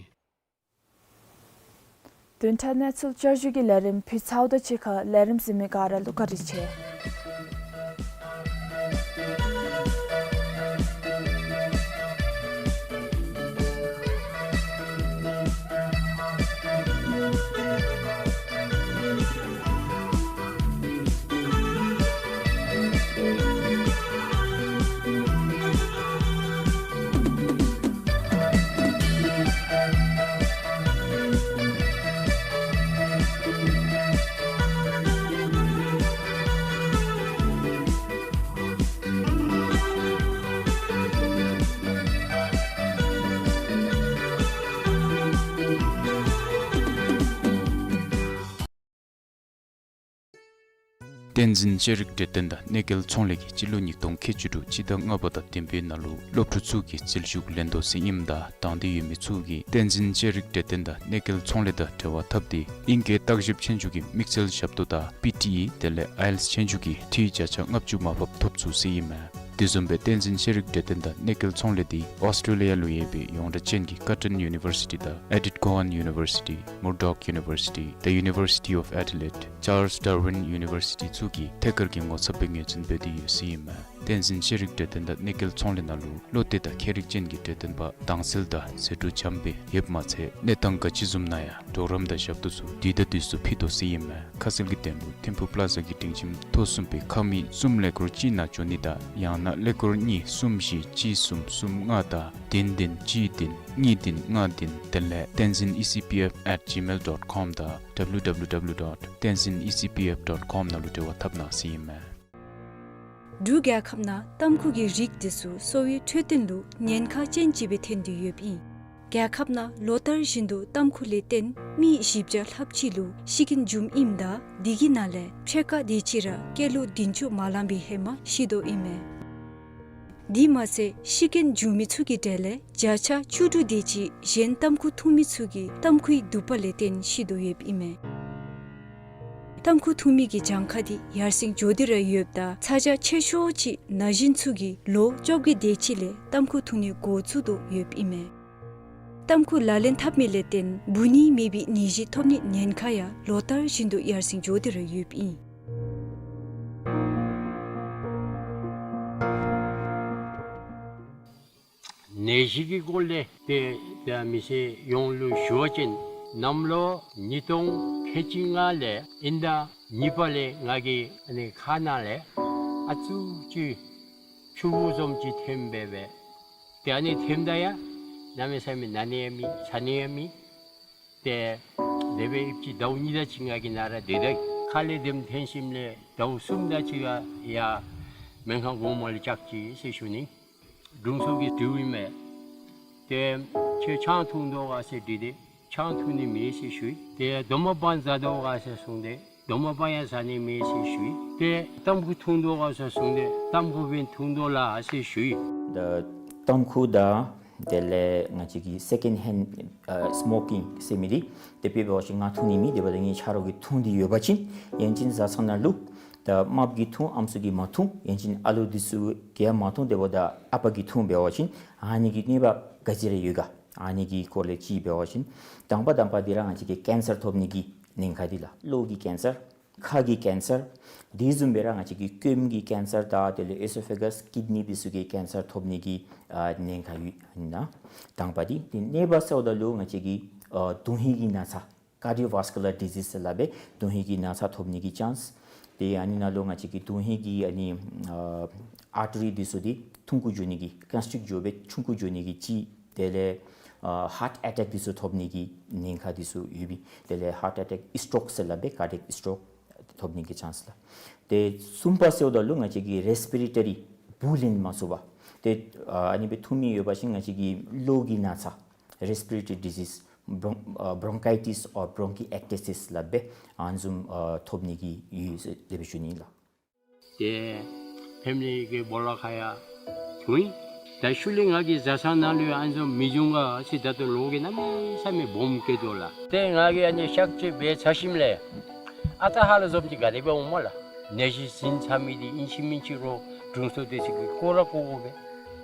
བདུན་ཕྲག་གནས་ཚུལ་བསྐྱར་ཞུ་གི་ལས་རིམ་ཕུལ་ཚརཝ་དང་གཅིག་ཁར་ལས་རིམ་གཟིགས་མི་ག་ར་ལུ་བཀའ་དྲིན་ཆེ། བསྟན་འཛིན་ཤེས་རིག་གྲོས་སྟོན་དང་གནས་སྐལ་ཚོང་ལས་ཀྱིས་སྤྱི་ལོ་ཉིས་སྟོང་ཁལ་གཅིག་དྲུག་སྤྱི་ཟླ་ལྔ་པ་དང་བདུན་པའི་ནང་ལུ་སློབ་ཕྲུག་ཚུ་གི་རྩིས་ཞུགས་ལེན་དོ་ཟེར་ཨིནམ་ད་དང་འདོད་ཡོད་མི་ཚུ་གིས་བསྟན་འཛིན་ཤེས་རིག་གྲོས་སྟོན་དང་གནས་སྐལ་ཚོང་ལས་དང་འབྲེལ་བ་འཐབ་སྟེ་ཨིང་སྐད་བརྟག་ཞིབ་ཆོས་རྒྱུགས་ཀྱི་དམིགས་བསལ་ཞབས་ཏོག་དང་པི་ཊི་ཨི་དེ་ལས་ཨའི་ཨེལ་ཊི་ཨེསི་ཆོས་རྒྱུགས་ཀྱི་འཐུས་བརྒྱ་ཆ་ལྔ་བཅུ་མར་ཕབ་ཐོབ་ཚུགས་ཟེར་ཨིན་མས། དེ་བཟུམ་སྦེ་བསྟན་འཛིན་ཤེས་རིག་གྲོས་སྟོན་དང་གནས་སྐལ་ཚོང་ལས་འདི་ཨོསི་ཊྲེ་ལི་ཡ་ལུ་ཡོད་པའི་ཡོངས་གྲགས་ཅན་གྱི་ཀར་ཊོན་ཡུ་ནི་བར་སི་ཊི་དང་ཨེ་ཌིཐ་ཀོ་ཝཱན་ཡུ་ནི་བར་སི་ཊི། མུར་ཌོག་ཡུ་ནི་བར་སི་ཊི། The University of Adelaide། ཅཱརལས་ཌར་ཝིན་ཡུ་ནི་བར་སི་ཊི་ཚུ་གིས་ཐད་ཀར་གྱི་ངོ་ཚབ་སྦེ་ངོས་འཛིན་འབད་དེ་ཡོད་ཟེར་ཨིན་མས། བསྟན་འཛིན་ཤེས་རིག་གྲོས་སྟོན་དང་གནས་སྐལ་ཚོང་ལས་ནང་ལུ་བློ་གཏད་དང་ཁྱད་རིག་ཅན་གྱི་གྲོས་སྟོན་པ་དྭངས་གསལ་དང་ཟད་འགྲོ་འཇམ་དཔལ་ཡོདཔ་མ་ཚད་གནས་སྟངས་ག་ཅི་བཟུམ་ནང་ཡང་གྲོགས་རམ་དང་ཞབས་ཏོག་ཚུ་དུས་དང་དུས་སུ་ཕུལ་དོ་ཟེར་ཨིན་མས། ཁ་གསལ་གྱི་དོན་ལུ་ཐིམ་ཕུག་པ་ལ་ཛ་གི་སྒྲིང་ཁྱིམ་ཐོག་གསུམ་པའི་ཁང་མིག་གསུམ་ཀླད་ཀོར་གཅིག་ནང་འབྱོན་ནི་དང་ཡང་ན་ཀླད་ཀོར་གཉིས་གསུམ་བཞི་གཅིག་གསུམ་གསུམ་ལྔ་དང་བདུན་བདུན་གཅིག་བདུན་གཉིས་བདུན་ལྔ་བདུན་དེ་ལས་tenzin E C P F at gmail dot com དང་W W W dot tenzin E C P F dot com ནང་ལུ་འབྲེལ་བ་འཐབ་གནང་ཟེར་ཨིན་མས། འབྲུག་རྒྱལ་ཁབ་ནང་ཏམ་ཁུ་གི་རིགས་འདི་ཚུ་གསོ་བའི་འཕྲོད་བསྟེན་ལུ་ཉེན་ཁ་ཅན་ཅིག་སྦེ་ཐོན་ཏེ་ཡོདཔ་ཨིན། རྒྱལ་ཁབ་ནང་ལོ་ལྟར་བཞིན་དུ་ཏམ་ཁུ་ལས་བརྟེན་མི་བཞི་བརྒྱ་ལྷགཔ་ཅིག་ལུ་ཤི་རྐྱེན་འབྱུངམ་ཨིནམ་ད་འདི་གི་ནང་ལས་ཕྱེད་ཀ་དེ་ཅིག་ར་སྐྱེས་ལོ་བདུན་ཅུ་མ་ལང་པའི་ཧེ་མ་ཤི་དོ་ཨིན་མས། དེ་མ་ཚད་ཤི་རྐྱེན་འབྱུང་མི་ཚུ་གི་གྲས་ལས་བརྒྱ་ཆ་བཅུ་དྲུག་དེ་ཅིག་གཞན་ཏམ་ཁུ་འཐུང་མི་ཚུ་གིས་ཏམ་ཁུའི་དུག་པ་ལས་བརྟེན་ཤི་དོ་ཡོདཔ་ཨིན་མས། ཏམ་ཁུ་འཐུང་མི་གི་གྱངས་ཁ་འདི་ཡར་སེང་འགྱོ་སྟེ་ར་ཡོདཔ་ད་ཚ་གྱང་ཆེ་ཤོས་ཅིག་ན་གཞོན་ཚུ་གིས་ལོ་བཅོ་བརྒྱད་དེ་ཅིག་ལས་ཏམ་ཁུ་འཐུང་ནི་འགོ་བཙུགས་དོ་ཡོདཔ་ཨིན་མས། ཏམ་ཁུ་ལག་ལེན་འཐབ་མི་ལས་བརྟེན་འབུ་ནད་མེད་པའི་ནད་གཞི་ཐོབ་ནི་ཉེན་ཁ་ཡང་ལོ་ལྟར་བཞིན་དུ་ཡར་སེང་འགྱོ་སྟེ་ར་ཡོདཔ་ཨིན། ནད་གཞི་གི་སྐོར་ལས་ཏེ་ཏེ་མི་སེར་ཡོངས་ལུ་ཞུ་བ་ཅིན་གནམ་ལོ་ཉིས་སྟོང་ཁལ་གཅིག་ལྔ་ལས་དབྱིན་ཟླ་གཉིས་པ་ལས་ང་གི་ཨ་ནི་ཁ་ནང་ལས་ཨ་ཙུག་ཅིག་ཆུ་བུར་བཟུམ་ཅིག་ཐོནམ་སྦེ་སྦེ། ཏེ་ཨ་ནི་ཐོནམ་ད་ཡང་གནམ་མེད་ས་མེད་ན་ནི་ཡང་མེད་ཚ་ནི་ཡང་མེད། ཏེ་དེ་སྦེ་ཨིན་པ་ཅིན་ཟླཝ་གཉིས་དེ་ཅིག་ང་གི་ནང་ར་སྡོད་ད་ཁ་ལས་དེམ་ཐོན་ཞིནམ་ལས་ཟླཝ་གསུམ་དེ་ཅིག་ཡར་སྨན་ཁང་གོང་མ་ལུ་བཅར་ཅི་ཟེར་ཞུ་ནི། དྲུང་འཚོ་གིས་དྲིཝ་ཨིན་མས། ཏེ་ཁྱོད་ཆང་འཐུང་དོ་ག་ཟེར་དྲིས་ཏེ་ཆང་འཐུང་ནི་མེད་ཟེར་ཞུ་ཡི། ཏེ་རྡོག་མ་སྦང་ཟ་དོ་ག་ཟེར་གསུངས་ཏེ་རྡོག་མ་སྦང་ཡང་ཟ་ནི་མེད་ཟེར་ཞུ་ཡི། ཏེ་ཏམ་ཁུ་འཐུང་དོ་ག་ཟེར་གསུངས་ཏེ་ཏམ་ཁུ་སྦེ་འཐུང་དོ་ལགས་ཟེར་ཞུ་ཡི། ད་ཏམ་ཁུ་དང་དེ་ལས་ང་བཅས་ཀྱི་སེ་ཀེནཌ་ཧེནཌ་ཨ་སྨོ་ཀིང་ཟེར་མི་འདི་དེ་སྦེ་འབད་བ་ཅིན་ང་འཐུང་ནི་མེད། དེ་འབདཝ་ད་ངེའི་ཆ་རོགས་ཀྱིས་འཐུང་སྟེ་ཡོད་པ་ཅིན་ཡང་ཅིན་བཟའ་ཚང་ནང་ལུ་ད་རྨགཔ་གིས་འཐུང་ཨམ་སྲུ་གིས་མ་འཐུང་ཡང་ཅིན་ཨ་ལོ་འདི་ཚུ་གིས་ཡང་མ་འཐུང་དེ་འབདཝ་ད་ཨ་པ་གིས་འཐུང་འབད་བ་ཅིན་ཨ་ནི་གི་གནོད་པ་ག་ཅི་ར་ཡོད་ག། ཨ་ནི་གི་སྐོར་ལས་ཅིག་འབད་བ་ཅིན་དང་པ་དང་པ་འདི་ར་ང་བཅས་ཀྱི་ཀེན་སར་ཐོབ་ནི་གི་ཉེན་ཁ་འདི་ལགས། གློ་གི་ཀེན་སར། ཁ་གི་ཀེན་སར། དེ་བཟུམ་སྦེ་ར་ང་བཅས་ཀྱི་སྐོམ་གྱི་ཀེན་སར་དང་དེ་ལས་ཨེ་སོ་ཕེ་གཱས་ཀིཌ་ནི་འདི་ཚུ་གི་ཀེན་སར་ཐོབ་ནི་གི་ཨ་ཉེན་ཁ་ཡོད་ན། དང་པ་འདི། ཏེ་གཉིས་པ་ཟེརཝ་ད་ལུ་ང་བཅས་ཀྱི་ཨ་དོན་ཧིང་གི་ན་ཚ། ཀར་ཌི་ཡོ་ཝཱས་ཀུ་ལར་ཌི་ཛིས་ཟེར་སླབ་པས། དོན་ཧིང་གི་ན་ཚ་ཐོབ་ནི་གི་ཅཱནསི། ཏེ་ཨ་ནི་ནང་ལུ་ང་བཅས་ཀྱི་དོན་ཧིང་གི་ཨ་ནི་ཨ་ཨར་ཊི་རི་འདི་ཚུ་འདི་ཐུང་ཀུ་འགྱོ་ནི་གི་ཀོན་སི་ཊིཀཊ་འགྱོ་སྦེ་ཆུང་ཀུ་འགྱོ་ནི་གི་ཅིག། དེ་ལས་ཨ་ཧཱརཊ་ཨེ་ཊེཀ་འདི་ཚུ་ཐོབ་ནི་གི་ཉེན་ཁ་འདི་ཚུ་ཡོད་པས། དེ་ལས་ཧཱརཊ་ཨེ་ཊེཀ་སི་ཊོཀ་ཟེར་སླབ་པས། ཀར་ཌི་ཡེཀ་སི་ཊོཀ་ཐོབ་ནི་གི་ཅཱནསི་ལགས། ཏེ་གསུམ་པ་ཟེརཝ་ད་ལུ་ང་བཅས་ཀྱི་རེསི་པི་རེ་ཊ་རི་འབུ་ལེན་མ་ཚུགས་པ། ཏེ་ཨ་ཨ་ནི་སྦེ་འཐུང་མི་ཡོད་པ་ཅིན་ང་བཅས་ཀྱི་གློ་གི་ན་ཚ་རེསི་པི་རེ་ཊ་རི་ཌི་ཛིས་བོརོན་ཨ་བོ་རོན་ཀའི་ཊིས་ཨོར་བོ་རོན་ཀི་ཨེག་ཊི་སིས་སླབ་པས། ཨ་ནི་བཟུམ་ཨ་ཐོབ་ནི་གི་ཡོད་ཟེར་དེ་སྦེ་ཞུ་ནི་ལགས། ཏེ་ཕེ་མི་ལི་གི་སྦོ་ལོགས་ཁར་ཡང་འཐུང་ཡི། ད་ཤུལ་ལས་ང་གི་བཟའ་ཚང་ནང་ལུ་ཡང་ཨ་ནི་བཟུམ་མི་འབྱུང་ག་ཟེར་ད་ལྟོ་ལོ་གིས་གནམ་མེད་ས་མེད་སྦོམ་སྐྱེ་དོ་ལགས། ཏེ་ང་གིས་ཨ་ནི་གཤག་བཅོས་འབད་ཚར་ཞིནམ་ལས་ཨ་རྟག་ཧ་ལམ་བཟུམ་ཅིག་ག་ནི་སྦེ་འོང་སྨོ་ལགས། ནད་གཞི་ཟིན་ཚར་མི་འདི་ཨིན་ཅི་མིན་ཅི་རོགས་དྲུང་འཚོ་འདི་ཚུ་གིས་བཀོ་ར་བཀོ་དགོ་པས།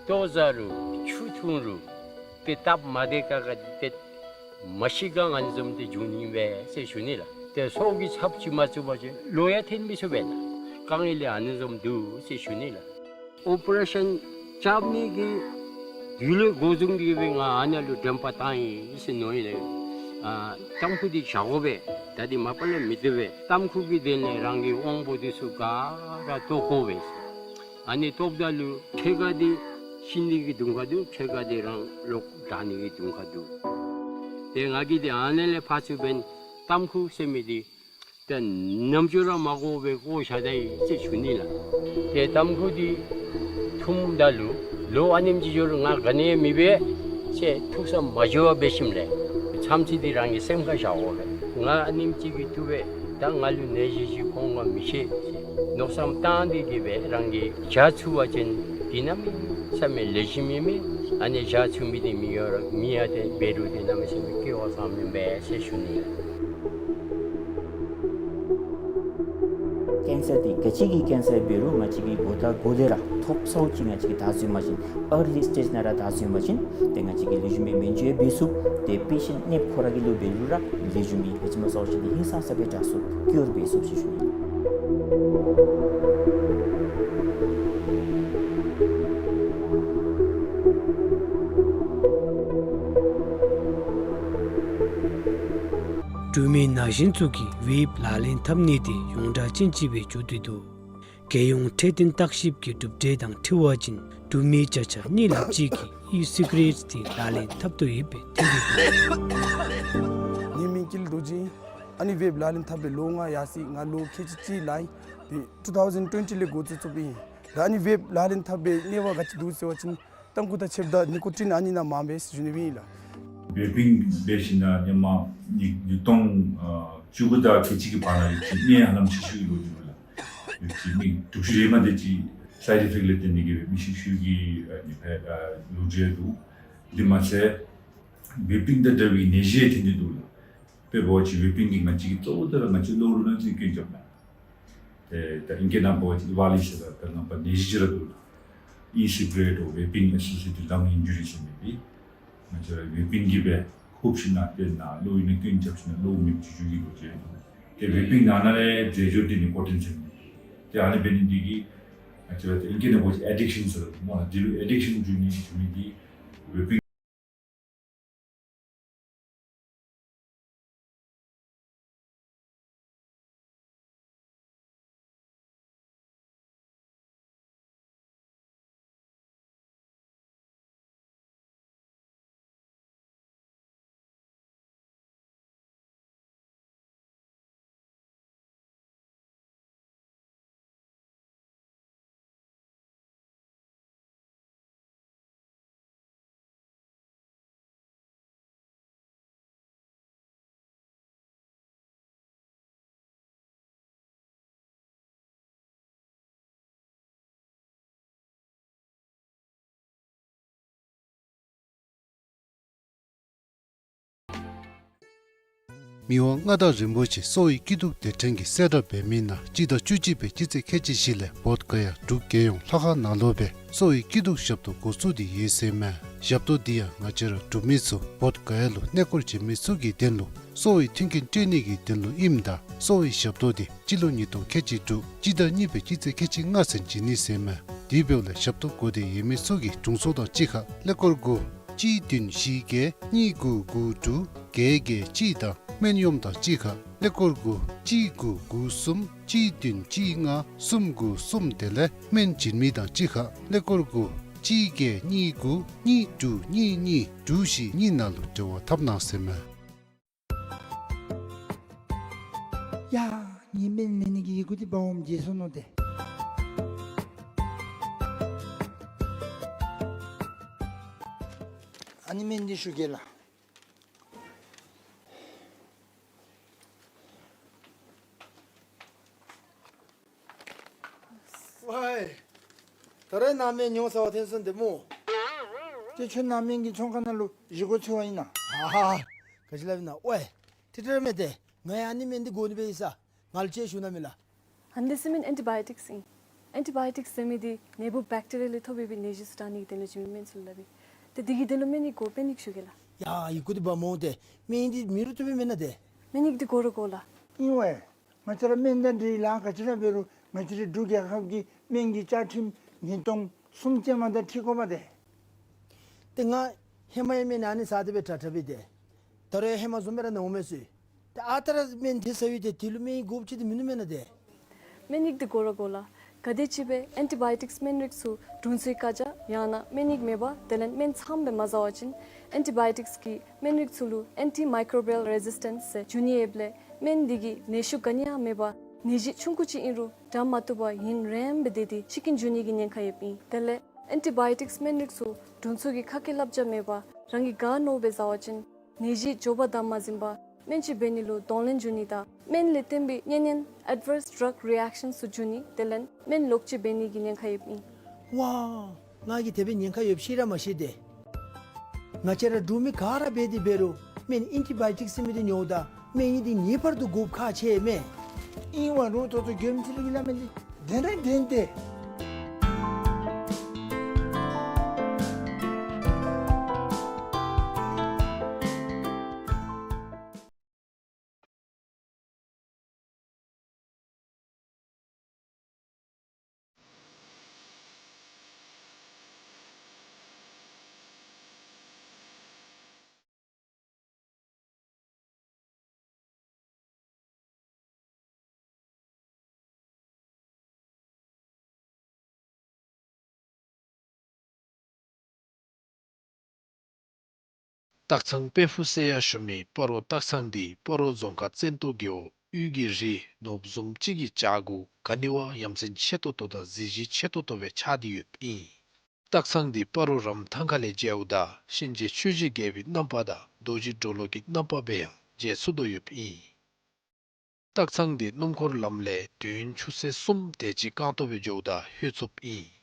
ལྟོ་བཟའ་རུང་ཆུ་འཐུང་རུང་ཏེ་སྟབས་མ་བདེ་ཁག་ཁ་འདི་ཏེ་མ་ཤི་ག་ཨ་ནི་བཟུམ་འདི་འབྱུང་ནི་ཨིན་པས་ཟེར་ཞུ་ནི་ལགས། ཏེ་སྲོག་གི་ཚབ་ཅིག་མ་བཙུགས་པ་ཅིན་ལོག་ཡང་འཐོན་མི་ཚུགས་པས་ལགས། དཀའ་ངལ་ལས་ཨ་ནི་བཟུམ་འདུག་ཟེར་ཞུ་ནི་ལགས། ཨོ་པ་རེ་ཤཱན་རྐྱབ་ནི་གི་དུས་ལས་འགོ་བཟུང་སྟེ་སྦེ་ང་ཨ་ནཱ་ལུ་འགྲེམས་པ་བཏང་ཡི་ཟེར་མནོ་ཡི་ལགས། ཨ་ཏམ་ཁུ་འདི་བཞག་དགོ་པས། ད་འདི་མ་པ་ལས་མི་བཏུབ་པས། ཏམ་ཁུ་གི་དོན་ལས་རང་གི་དབང་པོ་འདི་ཚུ་ག་ར་བཏོག་དགོ་པས། ཨ་ནི་བཏོགཔ་ད་ལུ་ཕྱེད་ཀ་འདི་ཤི་ནི་གི་དུང་ཁ་འདུག། ཕྱེད་ཀ་འདི་རང་ལོག་དྲག་ནི་གི་དུང་ཁ་འདུག། ཏེ་ང་གིས་འདི་ཨ་ནཱ་ལས་ཕར་ཚུར་འབདན་ཏམ་ཁུ་ཟེར་མི་འདི་ད་ནམ་འགྱོ་ར་མ་དགོ་པར་བཀོ་བཞག་ད་ཡི་ཟེར་ཞུ་ནི་ལགས། ཏེ་ཏམ་ཁུ་འདི་འཐུངམ་ད་ལུ་ལོ་ཨ་ནེམ་ཅིག་འགྱོ་རུང་ང་ག་ནི་ཡང་མི་འབད་ཟེར་ཐུགས་བསམ་མ་བཞེས་པར་འབད་ཞིནམ་ལས་མཚམས་ཚིགས་འདི་རང་གི་སེམས་ཁར་བཞག་དགོ་པས། ང་ཨ་ནེམ་ཅིག་གིས་བཏུབ་པས། ད་ང་ལུ་ནད་གཞི་ཅིག་ཁོང་ཁར་མི་ཤེས་ཟེར་མནོ་བསམ་བཏང་སྟེ་གི་སྦེ་རང་གིས་བཞག་ཚུགས་པ་ཅིན་འདི་གནམ་མེད་ས་མེད་ལེགས་ཤོམ་ཨིན་མས། ཨ་ནི་བཞག་ཚུགས་མི་འདི་མི་ཡོད་ར་མི་ཡང་ཏེ་འབད་རུང་འདི་གནམ་མེད་ས་མེད་སྐལ་བ་བཟང་མི་ཨིན་པས་ཟེར་ཞུ་ནི་ལགས། ཀེན་སར་འདི་ག་ཅི་གི་ཀེན་སར་འབད་རུང་ང་བཅས་ཀྱིས་འགོ་དང་འགོ་ལས་ར་ཐོབ་ཚརཝ་ཅིག་ང་བཅས་ཀྱིས་བདའ་ཚུགས་པ་ཅིན་ཨར་ལི་སི་ཊེཇ་ནང་ར་བདའ་ཚུགས་པ་ཅིན་ཏེ་ང་བཅས་ཀྱིས་ལེགས་ཤོམ་སྦེ་སྨན་བཅོས་འབད་ཚུགས། ཏེ་པེ་ཤེནཊ་ནདཔ་ཁོ་ར་གི་ལུ་འབད་རུང་ར་ལེགས་ཤོམ་སྦེ་ཧེ་མ་ཚུ་ཚརཝ་ཅིག་འདི་ཧིང་སངས་ས་སྦེ་དྲག་ཚུགས་ཀྱུར་འབད་ཚུགས་ཟེར་ཞུ་ནི། འབྲུག་མི་ན་གཞོན་ཚུ་གིས་ཝེབ་ལག་ལེན་འཐབ་ནི་དེ་ཡོངས་གྲགས་ཅན་ཅིག་སྦེ་འགྱོ་སྟེ་འདུག། རྒྱལ་ཡོངས་འཕྲོད་བསྟེན་བརྟག་ཞིབ་ཀྱི་གྲུབ་འབྲས་དང་འཁྲིལ་བ་ཅིན་འབྲུག་མི་བརྒྱ་ཆ་གཉིས་ལྷགཔ་ཅིག་གིས་ཨི་སི་ག་རེཊ་དེ་ལག་ལེན་འཐབ་དོ་ཡོདཔ་སྦེ་ཐོན་ཏེ་འདུག། ངེའི་མིང་ཀུན་ལེགས་རྡོ་རྗེ་ཨིན། ཨ་ནི་ཝེབ་ལག་ལེན་འཐབ་སྦེ་ལོ་ལྔ་ཡར་སོ་ཡི། ང་ལོ་ཁལ་གཅིག་གཅིག་ལང་ཡི། ཏེ་ཊུ་ཐའུ་ཟེན་ཊུ་ཝེན་ཊི་ལས་འགོ་བཙུགས་བཙུགསཔ་ཨིན། ད་ཨ་ནི་ཝེབ་ལག་ལེན་འཐབ་སྦེ་གནས་བབ་ག་ཅི་འདུག་ཟེར་བ་ཅིན་ཏམ་ཁུ་དང་ཕྱེདཔ་དང་ནི་ཀོ་ཊིན་ཨ་ནི་ནང་མངམ་སྦེ་ཟེར་ཞུ་ནི་སྦེ་ཨིན་ལགས། ཝེ་པིང་འབད་ཞིནམ་ལས་ཧེ་མ་ཉིས་ཉིས་སྟོང་ཨ་བཅུ་དགུ་དང་ཁལ་གཅིག་གི་བར་ན་ཡོད་ཅི་ནི་ཧ་ལམ་ཤི་ཤུལ་གྱི་ལོ་རྒྱུས་ལགས། ཡོད་ཅི་མི་དྲུག་ཅུ་རེ་མ་དེ་ཅིག་སའིཌ་ཨི་ཕེཀཊ་ལས་བརྟེན་ཏེ་གིས་སྦེ་མི་ཤི་ཤུལ་གྱི་ཨ་ནི་སྦེ་ཨ་ལོ་རྒྱུས་འདུག། དེ་མ་ཚད་ཝེ་པིང་དང་འདྲ་བའི་ནད་གཞི་ཐོན་ཏེ་འདུག་ལགས། དཔེ་འབད་བ་ཅིན་ཝེ་པིང་གིས་ང་བཅས་ཀྱི་གཙོ་བོ་དེ་ར་ང་བཅས་གློ་བུར་ན་ཚ་གི་སྐྱོན་རྐྱབ་ལགས། ཏེ་ད་ཨིང་སྐད་ནང་འབད་བ་ཅིན་ཝ་ལི་ཟེར་ར་ད་ནང་པ་ནད་གཞི་ཅིག་ར་འདུག་ལགས། ཨི་སི་ག་རེཊ་འོ་ཝེ་པིང་ཨེ་སོ་སི་ཡེ་ཊེཌ་ལངས་ཨིན་ཇུ་རི་ཟེར་མི་འདི་ང་བཅས་ར་ཝེ་པིང་གིས་སྦེ་ཧུབ་ཞིནམ་ལས་ཏེ་ནཱ་གློ་བུར་ན་སྐྱོན་རྐྱབ་ཞིནམ་ལས་གློ་མེདཔ་ཅིག་འགྱོ་བའི་ལོ་རྒྱུས་འདུག། ཏེ་ཝེ་པིང་ནང་ན་ལས་རྫས་སྦྱོར་འདི་ནི་ཀོ་ཊིན་ཟེར་མི་འདི་ཏེ་ཨ་ནི་འབད་ནི་འདི་གིས་ང་བཅས་ར་ད་ཨིང་སྐད་ནང་འབད་བ་ཅིན་ཨེ་ཌིག་ཤཱན་ཟེར་ར་སྨོ་ལགས། འདི་ལུ་ཨེ་ཌིག་ཤཱན་འགྱོ་ནི་འགྱོ་མི་འདི་ཝེ་པིང་མི་དབང་མངའ་བདག་རིན་པོ་ཆེ་གསོ་བའི་སྐྱིད་སྡུག་སྡེ་ཕྲན་གྱིས་གསལ་བསྒྲགས་འབད་མི་ནང་སྤྱི་ཟླ་བཅུ་གཅིག་པའི་སྤྱི་ཚེས་ཁལ་གཅིག་བཞི་ལས་བོདྷ་ག་ཡ་འབྲུག་རྒྱལ་ཡོངས་ལྷ་ཁང་ནང་ལུ་སྦེ་གསོ་བའི་སྐྱིད་སྡུག་ཞབས་ཏོག་འགོ་བཙུགས་ཏེ་ཡོད་ཟེར་མས། ཞབས་ཏོག་འདི་ཡང་ང་བཅས་ར་འབྲུག་མི་ཚུ་བོདྷ་ག་ཡ་ལུ་གནས་སྐོར་བྱོན་མི་ཚུ་གི་དོན་ལུ་གསོ་བའི་མཐུན་རྐྱེན་སྤྲོད་ནི་གི་དོན་ལུ་ཨིནམ་ད་གསོ་བའི་ཞབས་ཏོག་འདི་སྤྱི་ལོ་ཉིས་སྟོང་ཁལ་གཅིག་དྲུག་སྤྱི་ཟླ་གཉིས་པའི་སྤྱི་ཚེས་ཁལ་གཅིག་ལྔ་ཚུན་བྱིན་ནི་ཟེར་མས། དེ་འབདཝ་ལས་ཞབས་ཏོག་དགོ་སྟེ་ཡོད་མི་ཚུ་གིས་དྲུང་འཚོ་དང་གཅིག་ཁར་ཀླད་ཀོར་དགུ་གཅིག་བདུན་བཞི་བརྒྱད་གཉིས་དགུ་དགུ་དྲུག་བརྒྱད་བརྒྱད་གཅིག་དང་སྨན་གཡོགམ་དང་གཅིག་ཁར་ཀླད་ཀོར་དགུ་གཅིག་དགུ་དགུ་གསུམ་གཅིག་བདུན་གཅིག་ལྔ་གསུམ་དགུ་གསུམ། དེ་ལས་སྨན་བྱིན་མི་དང་གཅིག་ཁར་ཀླད་ཀོར་དགུ་གཅིག་བརྒྱད་གཉིས་དགུ་གཉིས་དྲུག་གཉིས་གཉིས་དྲུག་བཞི་གཉིས་ནང་ལུ་འབྲེལ་བ་འཐབ་གནང་ཟེར་མས། ཡ། ངེའི་སྨན་ལེན་ནི་གི་ཡི་གུ་འདི་འབག་འོངམ་བརྗེད་སོ་ནུག་ཏེ། ཨ་ནི་སྨན་འདི་ཞུ་གེ་ལགས། ཝའི། ད་རེས་ནཱ་སྨན་ཉོ་ས་བ་ཐོན་སོང་ཏེ་སྨོ། ཏེ་ཁྱོད་ནཱ་སྨན་གྱི་ཚོང་ཁང་ནང་ལུ་བཞེས་སྒོ་འཚོལ་བ་ཨིན་ན། ཧ་ཧ། ག་ཅི་སླབ་ཨིན་ན། ཝའི། ཏེ་ཏེ་ར་མེན་ཏེ། ང་ཡང་ཨ་ནི་སྨན་འདི་དགོ་ནི་སྦེ་ཡོད་ས། ང་ལུ་ཅིག་ཞུ་གནང་མས་ལགས། ཨ་ནི་འདི་ཟེར་མི་ཨེན་ཊི་བཱ་ཡོ་ཊིཀསི་ཨིན། ཨེན་ཊི་བཱ་ཡོ་ཊིཀསི་ཟེར་མི་འདི་ནད་འབུཔ་བེཀ་ཊི་རི་ཡ་ལས་ཐོབ་པའི་ནད་གཞི་ཚུ་དྲག་ནི་གི་དོན་ལུ་བྱིན་མི་སྨན་ཚུ་ལུ་སླབ་ཨིན། ཏེ་འདི་གི་དོན་ལུ་སྨན་ཡིག་དགོ་པས། སྨན་ཡིག་ཞུ་གེ་ལགས། ཡ་ཡི་གུ་འདི་འབག་འོང་ཏེ། སྨན་ཡིག་འདི་མེད་རུང་བཏུབ་པས་མེན་ན་ཏེ། སྨན་ཡིག་འདི་དགོ་ར་དགོ་ལགས། ཨིན་ཝའི། ང་བཅས་ར་སྨན་དང་འབྲེལ་ལཱ་ག་ཅི་ར་འབད་རུང་ང་བཅས་རའི་འབྲུག་རྒྱལ་ཁབ་ཀྱི་སྨན་གྱི་བཅའ་ཁྲིམས་ཉིས་སྟོང་གསུམ་ཅན་མ་དང་འཁྲིལ་དགོ་པས་ཏེ། ཏེ་ང་ཧེ་མ་ཡང་སྨན་ཨ་ནི་ཟ་སྟེ་སྦེ་དྲག་དྲག་སྦེ་ཏེ། ད་རུང་ཡང་ཧེ་མ་བཟུམ་སྦེ་ར་ན་འོང་མས་ཟེར། ཏེ་ཨ་རྟག་ར་སྨན་དེ་ཟ་ཡི་ཏེ་དེ་ལུ་སྨན་ཡིག་དགོཔ་ཅིག་འདི་མིན་ནུག་མེན་ན་ཏེ། སྨན་ཡིག་འདི་དགོ་ར་དགོ་ལགས། ག་དེམ་ཅིག་སྦེ་ཨེན་ཊི་བཱ་ཡོ་ཊིཀསི་སྨན་རིགས་ཚུ་དྲུང་འཚོའི་བཀའ་རྒྱ་ཡང་ན་སྨན་ཡིག་མེད་པར་དེ་ལས་སྨན་ཚངམ་སྦེ་མ་ཟ་བ་ཅིན་ཨེན་ཊི་བཱ་ཡོ་ཊིཀསི་གིས་སྨན་རིགས་ཚུ་ལུ་ཨེན་ཊི་མའི་ཀོརོ་བཱ་ཡལ་རེ་ཟིས་ཊེནསི་ཟེར་འགྱུར་ནི་ཡོདཔ་ལས་སྨན་འདི་གིས་ནད་ཤུགས་ག་ནི་ཡང་མེད་པར་ནད་གཞི་ཆུང་ཀུ་ཅིག་ཨིན་རུང་དྲག་མ་བཏུབ་པར་ཡུན་རིངམོ་སྦེ་སྡོད་དེ་ཤི་རྐྱེན་འབྱུང་ནི་གི་ཉེན་ཁ་ཡོདཔ་ཨིན། དེ་ལས་ཨེན་ཊི་བཱ་ཡོ་ཊིཀསི་སྨན་རིགས་ཚུ་དྲུང་འཚོ་གི་ཁ་སྐད་བསླབ་བྱ་མེད་པར་རང་གིས་ག་མནོཝ་སྦེ་ཟ་བ་ཅིན་ནད་གཞི་མགྱོགས་པ་དང་མ་ཟིན་པར་སྨན་ཅིག་འབད་ནི་ལུ་གདོང་ལེན་འབྱུང་ནི་དང་སྨན་ལས་བརྟེན་པའི་གཉན་ཉེན་ཨེཌ་ཝརསི་ཌྲག་རི་ཨེཀ་ཤཱན་ཚུ་འབྱུང་ནི་དེ་ལས་སྨན་ལོག་སྤྱོད་འབད་ནི་གི་ཉེན་ཁ་ཡོདཔ་ཨིན། ཝའི། ང་གིས་དེ་སྦེ་ཉེན་ཁ་ཡོདཔ་ཤེས་ར་མ་ཤེས་ཏེ། ང་བཅས་ར་འབྲུག་མི་ག་ར་འབད་དེ་འབད་རུང་སྨན་ཨེན་ཊི་བཱ་ཡོ་ཊིཀསི་ཟེར་མི་འདི་ཉོཝ་ད་སྨན་ཡིག་འདི་ངེས་པར་དུ་དགོཔ་ཁག་ཆེ་མས། ཨིན་ཝའི་རུང་ཏོག་ཏོ་མགྱོནམ་ཅིག་ལུ་གི་སླབ་མི་འདི་བདེན་ར་བདེན་ཏེ། སྟག་ཚང་དཔལ་ཕུག་ཟེར་ཡང་ཞུ་མི་སྤ་རོ་སྟག་ཚང་འདི་སྤ་རོ་རྫོང་ཁག་བཙན་ཏོ་རྒེད་འོག་དབུས་ཀྱི་རི་ནོར་བུ་བཟུམ་ཅིག་གི་བྱག་གུ་ག་ནི་བ་ཡ་མཚན་ཆེ་ཏོག་ཏོ་དང་གཟི་བརྗིད་ཆེ་ཏོག་ཏོ་སྦེ་ཆགས་ཏེ་ཡོདཔ་ཨིན། སྟག་ཚང་འདི་སྤ་རོ་རམ་ཐང་ཁ་ལས་མཇལཝ་ད་གཤིན་རྗེ་ཆོས་ཀྱི་རྒྱལ་པོའི་རྣམ་པ་དང་རྡོ་རྗེ་གྲོ་ལོད་ཀྱི་རྣམ་པ་སྦེ་ཡང་མཇལ་ཚུགས་དོ་ཡོདཔ་ཨིན། སྟག་ཚང་འདི་སྣུམ་འཁོར་ལམ་ལས་དུས་ཡུན་ཆུ་ཚོད་གསུམ་དེ་ཅིག་རྐང་སྟོང་སྦེ་འགྱོཝ་ད་ལྷོད་ཚུགསཔ་ཨིན།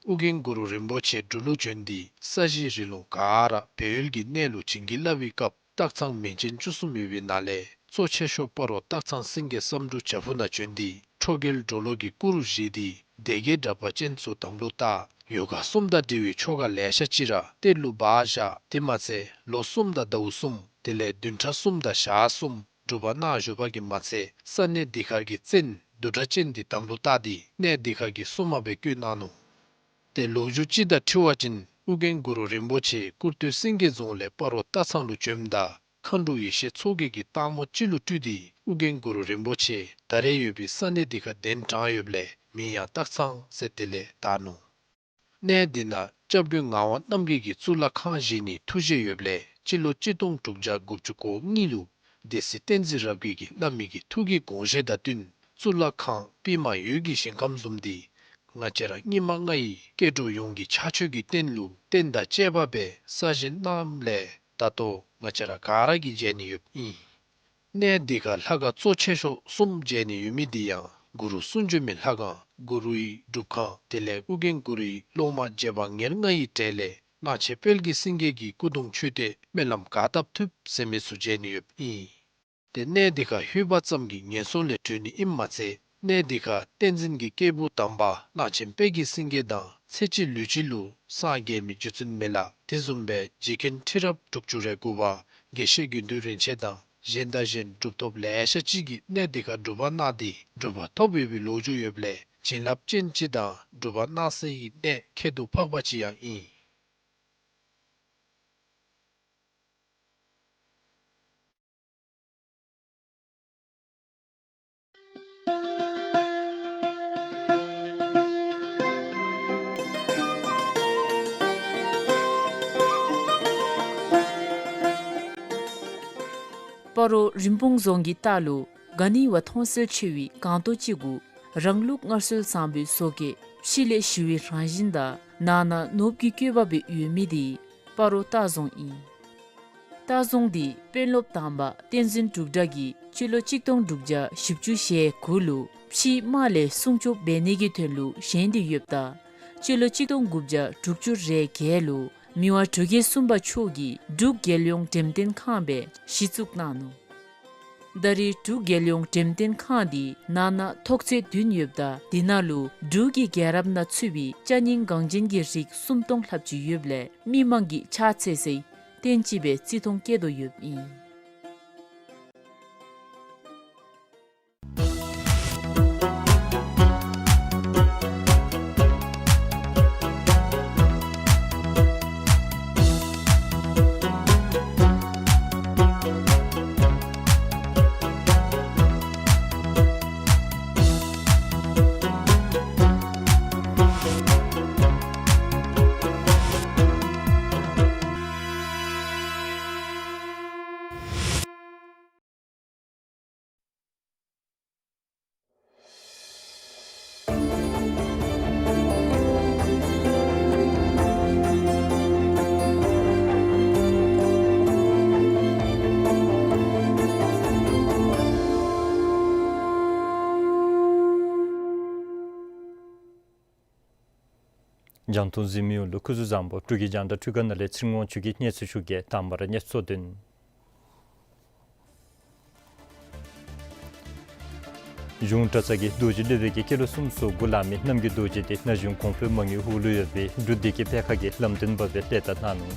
ཨོ་རྒྱན་གུ་རུ་རིན་པོ་ཆེ་འབྲུག་ལུ་བྱོན་ཏེ་ས་གཞི་རི་ལུང་ག་ར་སྦས་ཡུལ་གྱི་གནས་ལུ་བྱིན་གྱིས་བརླབས་པའི་སྐབས་སྟག་ཚང་མིང་ཅན་བཅུ་གསུམ་ཡོད་པའི་ནང་ལས་གཙོ་ཆེ་ཤོས་སྤ་རོ་སྟག་ཚང་སེང་གེ་བསམ་འགྲུབ་བྱག་ཕུག་ནང་བྱོན་ཏེ་ཁྲོ་རྒྱལ་གྲོ་ལོད་ཀྱི་སྐུ་རུ་བཞེངས་ཏེ་སྡེ་བརྒྱད་དྲེགས་པ་ཅན་ཚུ་དམ་ལུ་བཏགས། ཡོ་ག་གསུམ་དང་འབྲེལ་བའི་ཆོ་ག་ལེ་ཤ་ཅིག་ར་གཏེར་ལུ་སྦ་བཞག། དེ་མ་ཚད་ལོ་གསུམ་དང་ཟླཝ་གསུམ་དེ་ལས་བདུན་ཕྲག་གསུམ་དང་ཞག་གསུམ་སྒྲུབ་པ་གནང་བཞུགས་པ་གིས་མ་ཚད་ས་གནས་འདི་ཁར་གྱི་བཙན་བདུད་དྲེགས་ཅན་འདི་དམ་ལུ་བཏགས་ཏེ་གནས་འདི་ཁར་གྱི་སྲུང་མ་སྦེ་བསྐོས་གནང་ནུག། ཏེ་ལོ་རྒྱུས་ཅིག་དང་འཁྲིལ་བ་ཅིན་ཨོ་རྒྱན་གུ་རུ་རིན་པོ་ཆེ་སྐུར་སྟོད་སེང་གེ་རྫོང་ལས་སྤ་རོ་སྟག་ཚང་ལུ་བྱོནམ་ད་མཁའ་འགྲོ་ཡེ་ཤེས་མཚོ་རྒྱལ་གྱིས་སྟག་མོ་ཅིག་ལུ་སྤྲུལ་ཏེ་ཨོ་རྒྱན་གུ་རུ་རིན་པོ་ཆེ་ད་རེས་ཡོད་པའི་ས་གནས་འདི་ཁར་གདན་དྲངས་ཡོདཔ་ལས་མིང་ཡང་སྟག་ཚང་ཟེར་དེ་ལས་བཏགས་ནུག། གནས་འདི་ནང་སྐྱབས་མགོན་ངག་དབང་རྣམ་རྒྱལ་གྱིས་གཙུག་ལག་ཁང་བཞེངས་ནིའི་ཐུགས་བཞེད་ཡོདཔ་ལས་སྤྱི་ལོ་གཅིག་སྟོང་དྲུག་བརྒྱ་དགུ་བཅུ་གོ་གཉིས་ལུ་སྡེ་སྲིད་བསྟན་འཛིན་རབ་རྒྱས་ཀྱིས་བླ་མའི་གི་ཐུགས་ཀྱི་དགོངས་བཞེད་དང་བསྟུན་གཙུག་ལག་ཁང་པདྨ་འོད་ཀྱི་ཞིང་ཁམས་བཟུམ་འདི་ང་བཅས་ར་སྙིགས་མ་ལྔ་ཡི་སྐྱེ་འགྲོ་ཡོངས་ཀྱི་ཕྱག་མཆོད་ཀྱི་རྟེན་ལུ་རྟེན་དང་བཅས་པ་སྦེ་གསར་བཞེངས་གནངམ་ལས་ད་ལྟོ་ང་བཅས་ར་ག་ར་གིས་མཇལ་ནི་ཡོདཔ་ཨིན། གནས་འདི་ཁར་ལྷ་ཁང་གཙོ་ཆེ་ཤོས་གསུམ་མཇལ་ནི་ཡོད་མི་འདི་ཡང་གུ་རུ་གསུང་བྱོན་མའི་ལྷ་ཁང་གུ་རུའི་སྒྲུབ་ཁང་དེ་ལས་ཨོ་རྒྱན་གུ་རུའི་སློབ་མ་རྗེ་འབངས་ཉེར་ལྔ་ཡི་གྲས་ལས་གླང་ཆེན་དཔལ་གྱི་སེང་གེ་གི་སྐུ་གདུང་མཆོད་རྟེན་སྨོན་ལམ་ག་བཏབ་ཐུབ་ཟེར་མི་ཚུ་མཇལ་ནི་ཡོདཔ་ཨིན། ཏེ་གནས་འདི་ཁར་ལྷོད་པ་ཙམ་གྱིས་ངན་སོང་ལས་གྲོལ་ནི་ཨིནམ་མ་ཚད་གནས་འདི་ཁར་བསྟན་འཛིན་གྱི་སྐྱེས་བུ་དམ་པ་གླང་ཆེན་དཔལ་གྱི་སེང་གེ་དང་ཚེ་གཅིག་ལུས་གཅིག་ལུ་སངས་རྒྱས་མི་རྗེ་བཙུན་མི་ལ་དེ་བཟུམ་སྦེ་རྗེ་མཁན་ཁྲི་རབས་དྲུག་ཅུ་རེ་དགུ་པ་དགེ་བཤེས་དགེ་འདུན་རིན་ཆེན་དང་གཞན་དང་གཞན་གྲུབ་ཐོབ་ལེ་ཤ་ཅིག་གིས་གནས་འདི་ཁར་སྒྲུབ་པ་གནང་སྟེ་གྲུབ་པ་ཐོབ་ཡོད་པའི་ལོ་རྒྱུས་ཡོདཔ་ལས་བྱིན་རླབས་ཅན་ཅིག་དང་སྒྲུབ་པ་གནང་སའི་གནས་ཁྱད་དུ་འཕགས་པ་ཅིག་ཡང་ཨིན། སྤ་རོ་རིན་སྤུངས་རྫོང་གི་ལྟག་ལུ་ག་ནི་བ་མཐོང་གསལ་ཆེ་བའི་སྒང་ཏོག་ཅིག་གུ་རང་ལུགས་སྔར་སྲོལ་བཟང་པོའི་བཟོ་བཀོད་ཕྱི་ལས་ཞི་བའི་རང་བཞིན་དང་ནང་ན་ནོར་བུ་གི་བཀོད་པ་སྦེ་ཡོད་མི་འདི་སྤ་རོ་སྟག་རྫོང་ཨིན། སྟག་རྫོང་འདི་དཔོན་སློབ་དམ་པ་བསྟན་འཛིན་འབྲུག་གྲགས་ཀྱིས་སྤྱི་ལོ་གཅིག་སྟོང་དྲུག་བརྒྱ་བཞི་བཅུ་ཞེ་དགུ་ལུ་ཕྱིའི་དམག་ལས་སྲུང་སྐྱོབ་འབད་ནི་གི་དོན་ལུ་བཞེངས་ཏེ་ཡོདཔ་ད་སྤྱི་ལོ་གཅིག་སྟོང་དགུ་བརྒྱ་དྲུག་ཅུ་རེ་བརྒྱད་ལུ་མི་དབང་འབྲུག་རྒྱལ་གསུམ་པ་མཆོག་གིས་འབྲུག་རྒྱལ་ཡོངས་འགྲེམས་སྟོན་ཁང་སྦེ་གཞི་བཙུགས་གནང་ནུག། ད་རེས་འབྲུག་རྒྱལ་ཡོངས་འགྲེམས་སྟོན་ཁང་འདི་ནང་ན་ཐོག་ཚད་བདུན་ཡོདཔ་ད་འདི་ནང་ལུ་འབྲུག་གི་རྒྱལ་རབས་ནང་ཚུད་པའི་ཅ་རྙིང་འགངས་ཅན་གྱི་རིགས་སུམ་སྟོང་ལྷགཔ་ཅིག་ཡོདཔ་ལས་མི་མང་གིས་ཕྱག་འཚལ་སའི་རྟེན་ཅིག་སྦེ་བརྩི་མཐོང་བསྐྱེད་དོ་ཡོདཔ་ཨིན། རྒྱང་མཐོང་གཟིགས་མི་ཡོངས་ལུ་སྐུ་གཟུགས་བཟང་པོ། འབྲུག་གི་རྒྱང་བསྒྲགས་འཕྲུལ་ཁང་ནང་ལས་ཚེ་རིང་དབང་ཕྱུག་གིས་གནས་ཚུལ་ཞུ་གེ། དང་པ་ར་གནས་ཚུལ་གཙོ་དོན། གཞུང་གྲྭ་ཚང་གི་རྡོ་རྗེ་སློབ་དཔོན་གྱིས་སྐྱེས་ལོ་གསུམ་སོ་དགུ་ལང་མི་རྣམ་རྒྱལ་རྡོ་རྗེ་དེ་ན་གཞོན་གོང་འཕེལ་མ་དངུལ་འོག་ལུ་ཡོད་པའི་འབྲུག་སྡེ་དགེ་དཔེ་ཁང་གི་ལམ་སྟོན་པ་སྦེ་ལས་བསྡད་གནང་ནུག།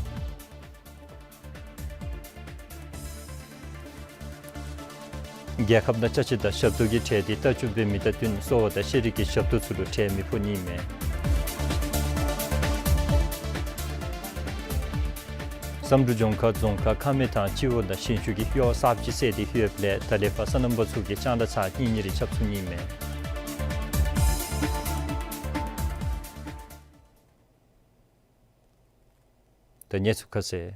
རྒྱལ་ཁབ་ནང་ཅ་ཆས་དང་ཞབས་ཏོག་གི་ཁྲལ་དེ་ལྟ་སྐྱོང་འབད་མི་དང་བསྟུན་གསོ་བ་དང་ཤེས་རིག་གི་ཞབས་ཏོག་ཚུ་ལུ་ཁྲལ་མི་ཕོག་ནི་མས། བསམ་འགྲུབ་ལྗོངས་མཁར་རྫོང་ཁག་ཁ་སྨད་ཐང་སྤྱི་འོག་ནང་ཞིང་ཆུ་གི་གཡོག་གསརཔ་ཅིག་བསལ་ཏེ་ཡོདཔ་ལས་ད་ལས་ཕར་སོ་ནམ་པ་ཚུ་གིས་ལྕང་ལ་ཚར་གཉིས་གཉིས་རེ་རྐྱབ་ཚུགས་ནི་མས། ད་གནས་ཚུལ་ཁ་གསལ།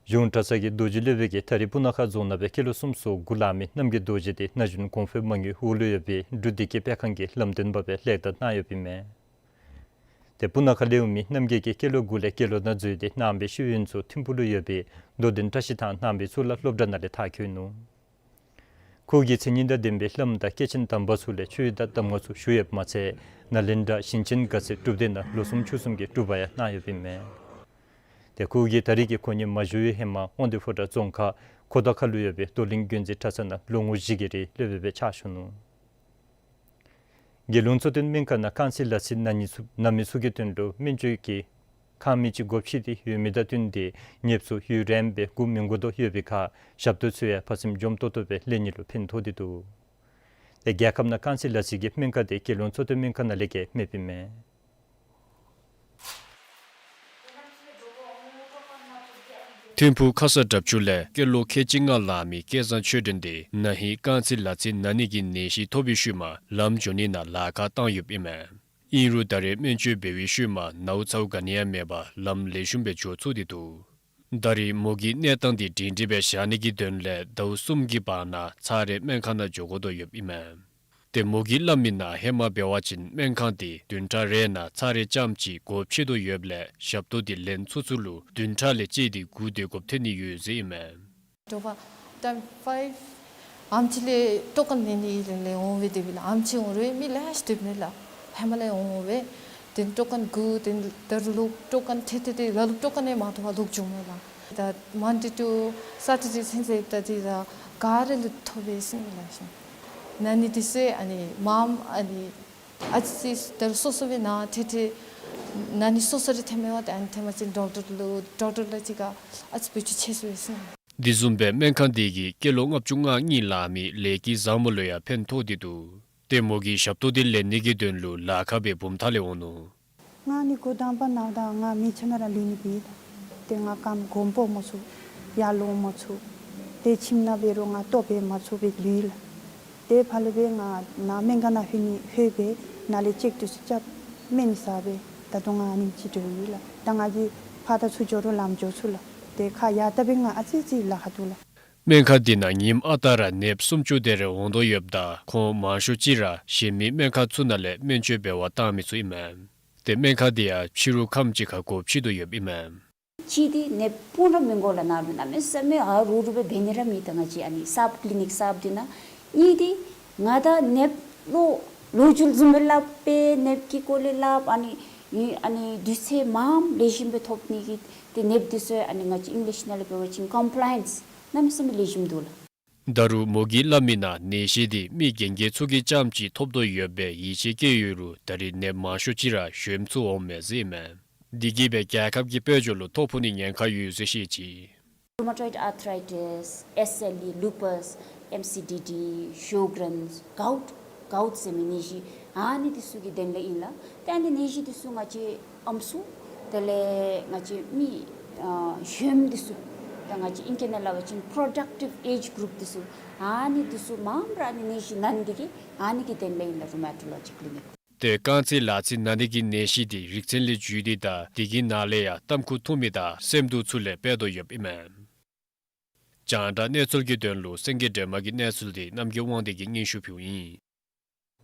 གཞུང་གྲྭ་ཚང་གི་རྡོ་རྗེ་སློབ་དཔོན་གྱིས་ད་རིས་སྤུ་ན་ཁ་རྫོང་ནང་སྦེ་སྐྱེས་ལོ་སུམ་ཅུ་སོ་དགུ་ལང་མི་རྣམ་རྒྱལ་རྡོ་རྗེ་དེ་ན་གཞོན་གོང་འཕེལ་མ་དངུལ་འོག་ལུ་ཡོད་པའི་འབྲུག་བདེ་སྐྱིད་སྤེལ་ཁང་གི་ལམ་སྟོན་པ་སྦེ་ལེགས་བསྟར་གནང་ཡོདཔ་ཨིན་མས། ཏེ་སྤུ་ན་ཁ་ལས་འོང་མི་རྣམ་རྒྱལ་གྱིས་སྐྱེས་ལོ་དགུ་ལས་སྐྱེས་ལོ་ནང་འཛུལ་ཏེ་ནང་པའི་ཤེས་ཡོན་ཚུ་ཐིམ་ཕུག་ལུ་ཡོད་པའི་རྡོར་གདན་བཀྲ་ཤིས་ཐང་ནང་པའི་གཙུག་ལག་སློབ་གྲྭ་ནང་ལས་མཐར་འཁྱོལ་ནུག། ཁོ་གིས་མཚན་ཉིད་དང་ལྡན་པའི་བླམ་དང་སྐྱེས་ཆེན་དམ་པ་ཚུ་ལས་ཆོས་དང་གདམས་ངག་ཚུ་ཞུ་ཡོདཔ་མ་ཚད་ནཱ་ལེནྡྲ་ཞིང་ཆེན་དགའ་ཚལ་སྒྲུབ་སྡེ་ནང་ལོ་གསུམ་ཕྱོགས་གསུམ་གྱི་སྒྲུབ་པ་ཡང་གནང་ཡོདཔ་ཨིན་མས། ཏེ་ཁོ་གིས་ད་རིས་ཀྱི་ཁོ་ཉིད་མ་བཞུགས་པའི་ཧེ་མ་དབང་འདུས་ཕོ་བྲང་རྫོང་ཁག་ཁོ་ཐང་ཁ་ལུ་ཡོད་པའི་རྡོར་གླིང་དགོན་འཛིན་གྲྭ་ཚང་ནང་ལོ་ངོ་བཞི་གི་རིང་སློབ་དཔོན་སྦེ་ཕྱག་ཞུ་ནུག། རྒྱལ་ཡོངས་གཙོ་བསྟེན་སྨན་ཁང་ནང་རྐང་རྩེད་ལག་རྩེད་ན་ནི་ཚུ་ན་མི་ཚུ་གི་དོན་ལུ་སྨན་བཅོས་ཀྱི་ཁང་མིག་ཅིག་སྒོ་ཕྱེ་སྟེ་ཡོད་མི་དང་བསྟུན་ཏེ་ནདཔ་ཚུ་ཡུན་རིངམོ་སྦེ་སྒུག་མི་དགོ་དོ་ཡོད་པའི་ཁར་ཞབས་ཏོག་ཚུ་ཡང་ཕར་ཚུར་འཇམ་ཏོང་ཏོ་སྦེ་ལེན་ནི་ལུ་ཕན་ཐོགས་ཏེ་འདུག། ཏེ་རྒྱལ་ཁབ་ནང་རྐང་རྩེད་ལག་རྩེད་ཀྱི་སྨན་ཁང་དེ་རྒྱལ་ཡོངས་གཙོ་བསྟེན་སྨན་ཁང་ནང་ལས་བརྒལ་མེདཔ་ཨིན་མས། ཐིམ་ཕུག་ཁ་སར་འདྲབ་ཆུ་ལས་སྐྱེས་ལོ་ཁལ་གཅིག་ལྔ་ལང་མི་སྐལ་བཟང་ཆོས་སྒྲོན་དེ་ན་ཧིང་རྐང་རྩེད་ལག་རྩེད་ན་ནི་གི་ནད་གཞི་ཐོབ་པའི་ཤུལ་མ་ལམ་འགྱོ་ནི་ནང་ལཱ་ཁག་བཏང་ཡོདཔ་ཨིན་མས། ཨིན་རུང་ད་རེས་སྨན་བཅོས་འབད་བའི་ཤུལ་མ་ནཝ་ཚཝ་ག་ནི་ཡང་མེད་པར་ལམ་ལེགས་ཤོམ་སྦེ་འགྱོ་ཚུགས་ཏེ་འདུག། ད་རེས་མོ་གི་གནས་སྟངས་དེ་སྒྲིང་སྒྲིང་སྦེ་བཞག་ནི་གི་དོན་ལས་ཟླཝ་གསུམ་གྱི་བར་ན་ཚར་རེ་སྨན་ཁང་ནང་འགྱོ་དགོ་དོ་ཡོདཔ་ཨིན་མས། ཏེ་མོ་གིས་སླབ་མི་ནང་ཧེ་མ་འབད་བ་ཅིན་སྨན་ཁང་དེ་བདུན་ཕྲག་རེ་ནང་ཚར་རེ་རྐྱངམ་ཅིག་སྒོ་ཕྱེ་དོ་ཡོདཔ་ལས་ཞབས་ཏོག་དེ་ལེན་ཚུགས་ཚུགས་ལུ་བདུན་ཕྲག་ལས་བཅད་དེ་སྒུག་སྡོད་དགོཔ་ཐོན་ནི་ཡོད་ཟེར་ཨིན་མས། དྲོ་པ་time five ཨམ་ཆི་ལས་ཊོ་ཀན་ལེན་ནི་ལས་འོང་སྦེ་དེ་སྦེ་ལགས། ཨམ་ཆི་འོང་རུང་མི་ལེ་ཤ་སྡོདཔ་མས་ལགས། ཧེ་མ་ལས་འོང་སྦེ་ཏེ་ཊོ་ཀན་སྒུག་ཏེ་ད་རུང་ལོག་ཊོ་ཀན་ཐེ་ཐེ་ཏེ་ལ་ལུ་ཊོ་ཀན་ཡང་མ་ཐོབ་པར་ལོག་འགྱོཝ་མས་ལགས། ད་Monday to Saturday ཚུན་ཚོད་ད་དེ་ད་ག་ར་ལུ་ཐོབ་པས་ཟེར་ཨིན་མས་ལགས། ན་ནི་དེ་ཚུ་ཨ་ནི་མངམ་ཨ་ནི་ཨ་ཙི་ཙི་ད་རུང་སོ་སོ་སྦེ་ན་ཐེ་ཐེ་ན་ནི་སོ་སོ་ར་ཐོནམ་མས་པ། ཏེ་ཨ་ནི་ཐོནམ་ཅིག་ཌོག་ཊར་ལུ་ཌོག་ཊར་ལུ་ཅིག་ཁར་ཨ་ཙི་བེད་སྤྱོད་ཆེ་སུ་ཡོད་ཟེར་ཨིན་མས། དེ་བཟུམ་སྦེ་སྨན་ཁང་དེ་གིས་སྐྱེས་ལོ་ལྔ་བཅུ་ང་གཉིས་ལང་མི་ལས་ཀྱི་བཟང་མོ་ལུ་ཡང་ཕན་ཐོགས་ཏེ་འདུག། ཏེ་མོ་གིས་ཞབས་ཏོག་དེ་ལེན་ནི་གི་དོན་ལུ་ལཱ་ཁག་སྦེ་བུམ་ཐང་ལས་འོང་ནུག། ང་ནི་འགོ་དང་པ་ནཝ་ད་ང་མི་ཚེ་ནང་ར་ལུས་ནི་སྦེ་ད་ཏེ་ང་རྐངམ་གོམ་སྤོ་མ་ཚུགས། ཡར་ལོང་མ་ཚུགས། ཏེ་ཁྱིམ་ནང་འབད་རུང་ང་ལྟོ་འབད་མ་ཚུགས་སྦེ་ལུས་ལགས། ཏེ་ཕར་ལས་སྦེ་ང་ནཱ་སྨན་ཁང་ནང་ལྷོད་ནི་ལྷོད་སྦེ་ནཱ་ལས་ཅེཀ་དེ་ཚུ་རྐྱབ་སྨན་ཟ་སྦེ་ད་ལྟོ་ང་ཨ་ནེམ་ཅིག་སྡོད་ཡི་ལགས། ད་ང་གིས་ཕར་དང་ཚུར་འགྱོ་རུང་ལམ་འགྱོ་ཚུགས་ལགས། ཏེ་ཁ་ཡར་ལྟ་སྦེ་ང་ཨ་ཙི་ཙི་ལཱ་ཁག་འདུག་ལགས། སྨན་ཁང་དེ་ནང་ཉིནམ་ཨ་རྟག་ར་ནདཔ་སུམ་ཅུ་དེ་རེ་འོང་དོ་ཡོདཔ་ད་ཁོང་མང་ཤོས་ཅིག་ར་གཞན་མི་སྨན་ཁང་ཚུ་ནང་ལས་སྨན་བཅོས་འབད་བར་བཏང་མི་ཚུ་ཨིན་མས། ཏེ་སྨན་ཁང་དེ་ཡང་ཕྱི་རུ་ཁམས་ཅིག་ཁར་སྒོ་ཕྱེ་དོ་ཡོདཔ་ཨིན་མས། གཅིག་འདི་ནདཔ་སྤུ་ན་མི་དགོ་ལགས། ནཱ་ལུ་གནམ་མེད་ས་མེད་ཨ་རུ་རུ་སྦེ་འབད་ནི་ར་མེད། ད་ང་བཅས་ཨ་ནི་སབ་ཀི་ལི་ནིཀ་སབ་འདི་ནང་། གཉིས་འདི་ང་དང་ནདཔ་ལོ་ལོ་རྒྱུས་བཟུམ་སྦེ་སླབ་སྦེ་ནདཔ་གི་སྐོར་ལས་སླབ། ཨ་ནི་ཨ་ནི་དུས་ཚོད་མངམ་ལེགས་ཤོམ་སྦེ་ཐོབ་ནི་གི་ཏེ་ནདཔ་འདི་ཚུ་ཨ་ནི་ང་བཅས་ཨིང་ལིཤ་ནང་ལས་འབད་བ་ཅིན་ཀམ་པ་ལའི་ཡེནསི་གནམ་མེད་ས་མེད་ལེགས་ཤོམ་འདུག་ལགས། ད་རུང་མོ་གིས་སླབ་མི་ནང་ནད་གཞི་འདི་མི་རྒན་རྒས་ཚུ་གིས་རྐྱངམ་ཅིག་ཐོབ་དོ་ཡོདཔ་སྦེ་ཡིད་ཆེས་བསྐྱེད་ཡོད་རུང་ད་རེས་ནདཔ་མང་ཤོས་ཅིག་ར་གཞོནམ་ཚུ་འོངམ་མས་ཟེར་ཨིན་མས། དེ་གིས་སྦེ་རྒྱལ་ཁབ་ཀྱི་དཔལ་འབྱོར་ལུ་ཐོ་ཕོག་ནི་ཉེན་ཁ་ཡོད་ཟེར་བཤད་ཅི། Rheumatoid arthritis, S L E, lupus, M C D D, Sjogren's, gout, gout ཟེར་མི་ནད་གཞི་ཨ་ནི་འདི་ཚུ་གི་དོན་ལས་ཨིན་ལགས། ཏེ་ཨ་ནི་ནད་གཞི་འདི་ཚུ་ང་བཅས་ཨམ་སྲུ་དེ་ལས་ང་བཅས་མི་ཨ་གཞོནམ་འདི་ཚུ་ད་ང་བཅས་ཨིང་སྐད་ནང་སླབ་པ་ཅིན་productive age group འདི་ཚུ་ཨ་ནི་འདི་ཚུ་མངམ་ར་ཨ་ནི་ནད་གཞི་ན་ནི་འདི་གིས་ཨ་ནི་གི་དོན་ལས་ཨིན་ལགས། Rheumatology clinic། ཏེ་རྐང་རྩེད་ལག་རྩེད་ན་ནི་གི་ནད་གཞི་འདི་རིག་ཚན་ལས་བརྒྱུད་དེ་དང་དེ་གི་ནང་ལས་ཡང་ཏམ་ཁུ་འཐུང་མི་དང་སེམས་སྡུག་ཚུ་ལས་སྤེལ་དོ་ཡོདཔ་ཨིན་མས། རྒྱང་བསྒྲགས་གནས་ཚུལ་གྱི་དོན་ལུ་སེང་གེ་སྒྲོལ་མ་གི་གནས་ཚུལ་འདི་རྣམ་རྒྱལ་དབང་འདུས་ཀྱིས་སྙན་ཞུ་ཕུལཝ་ཨིན།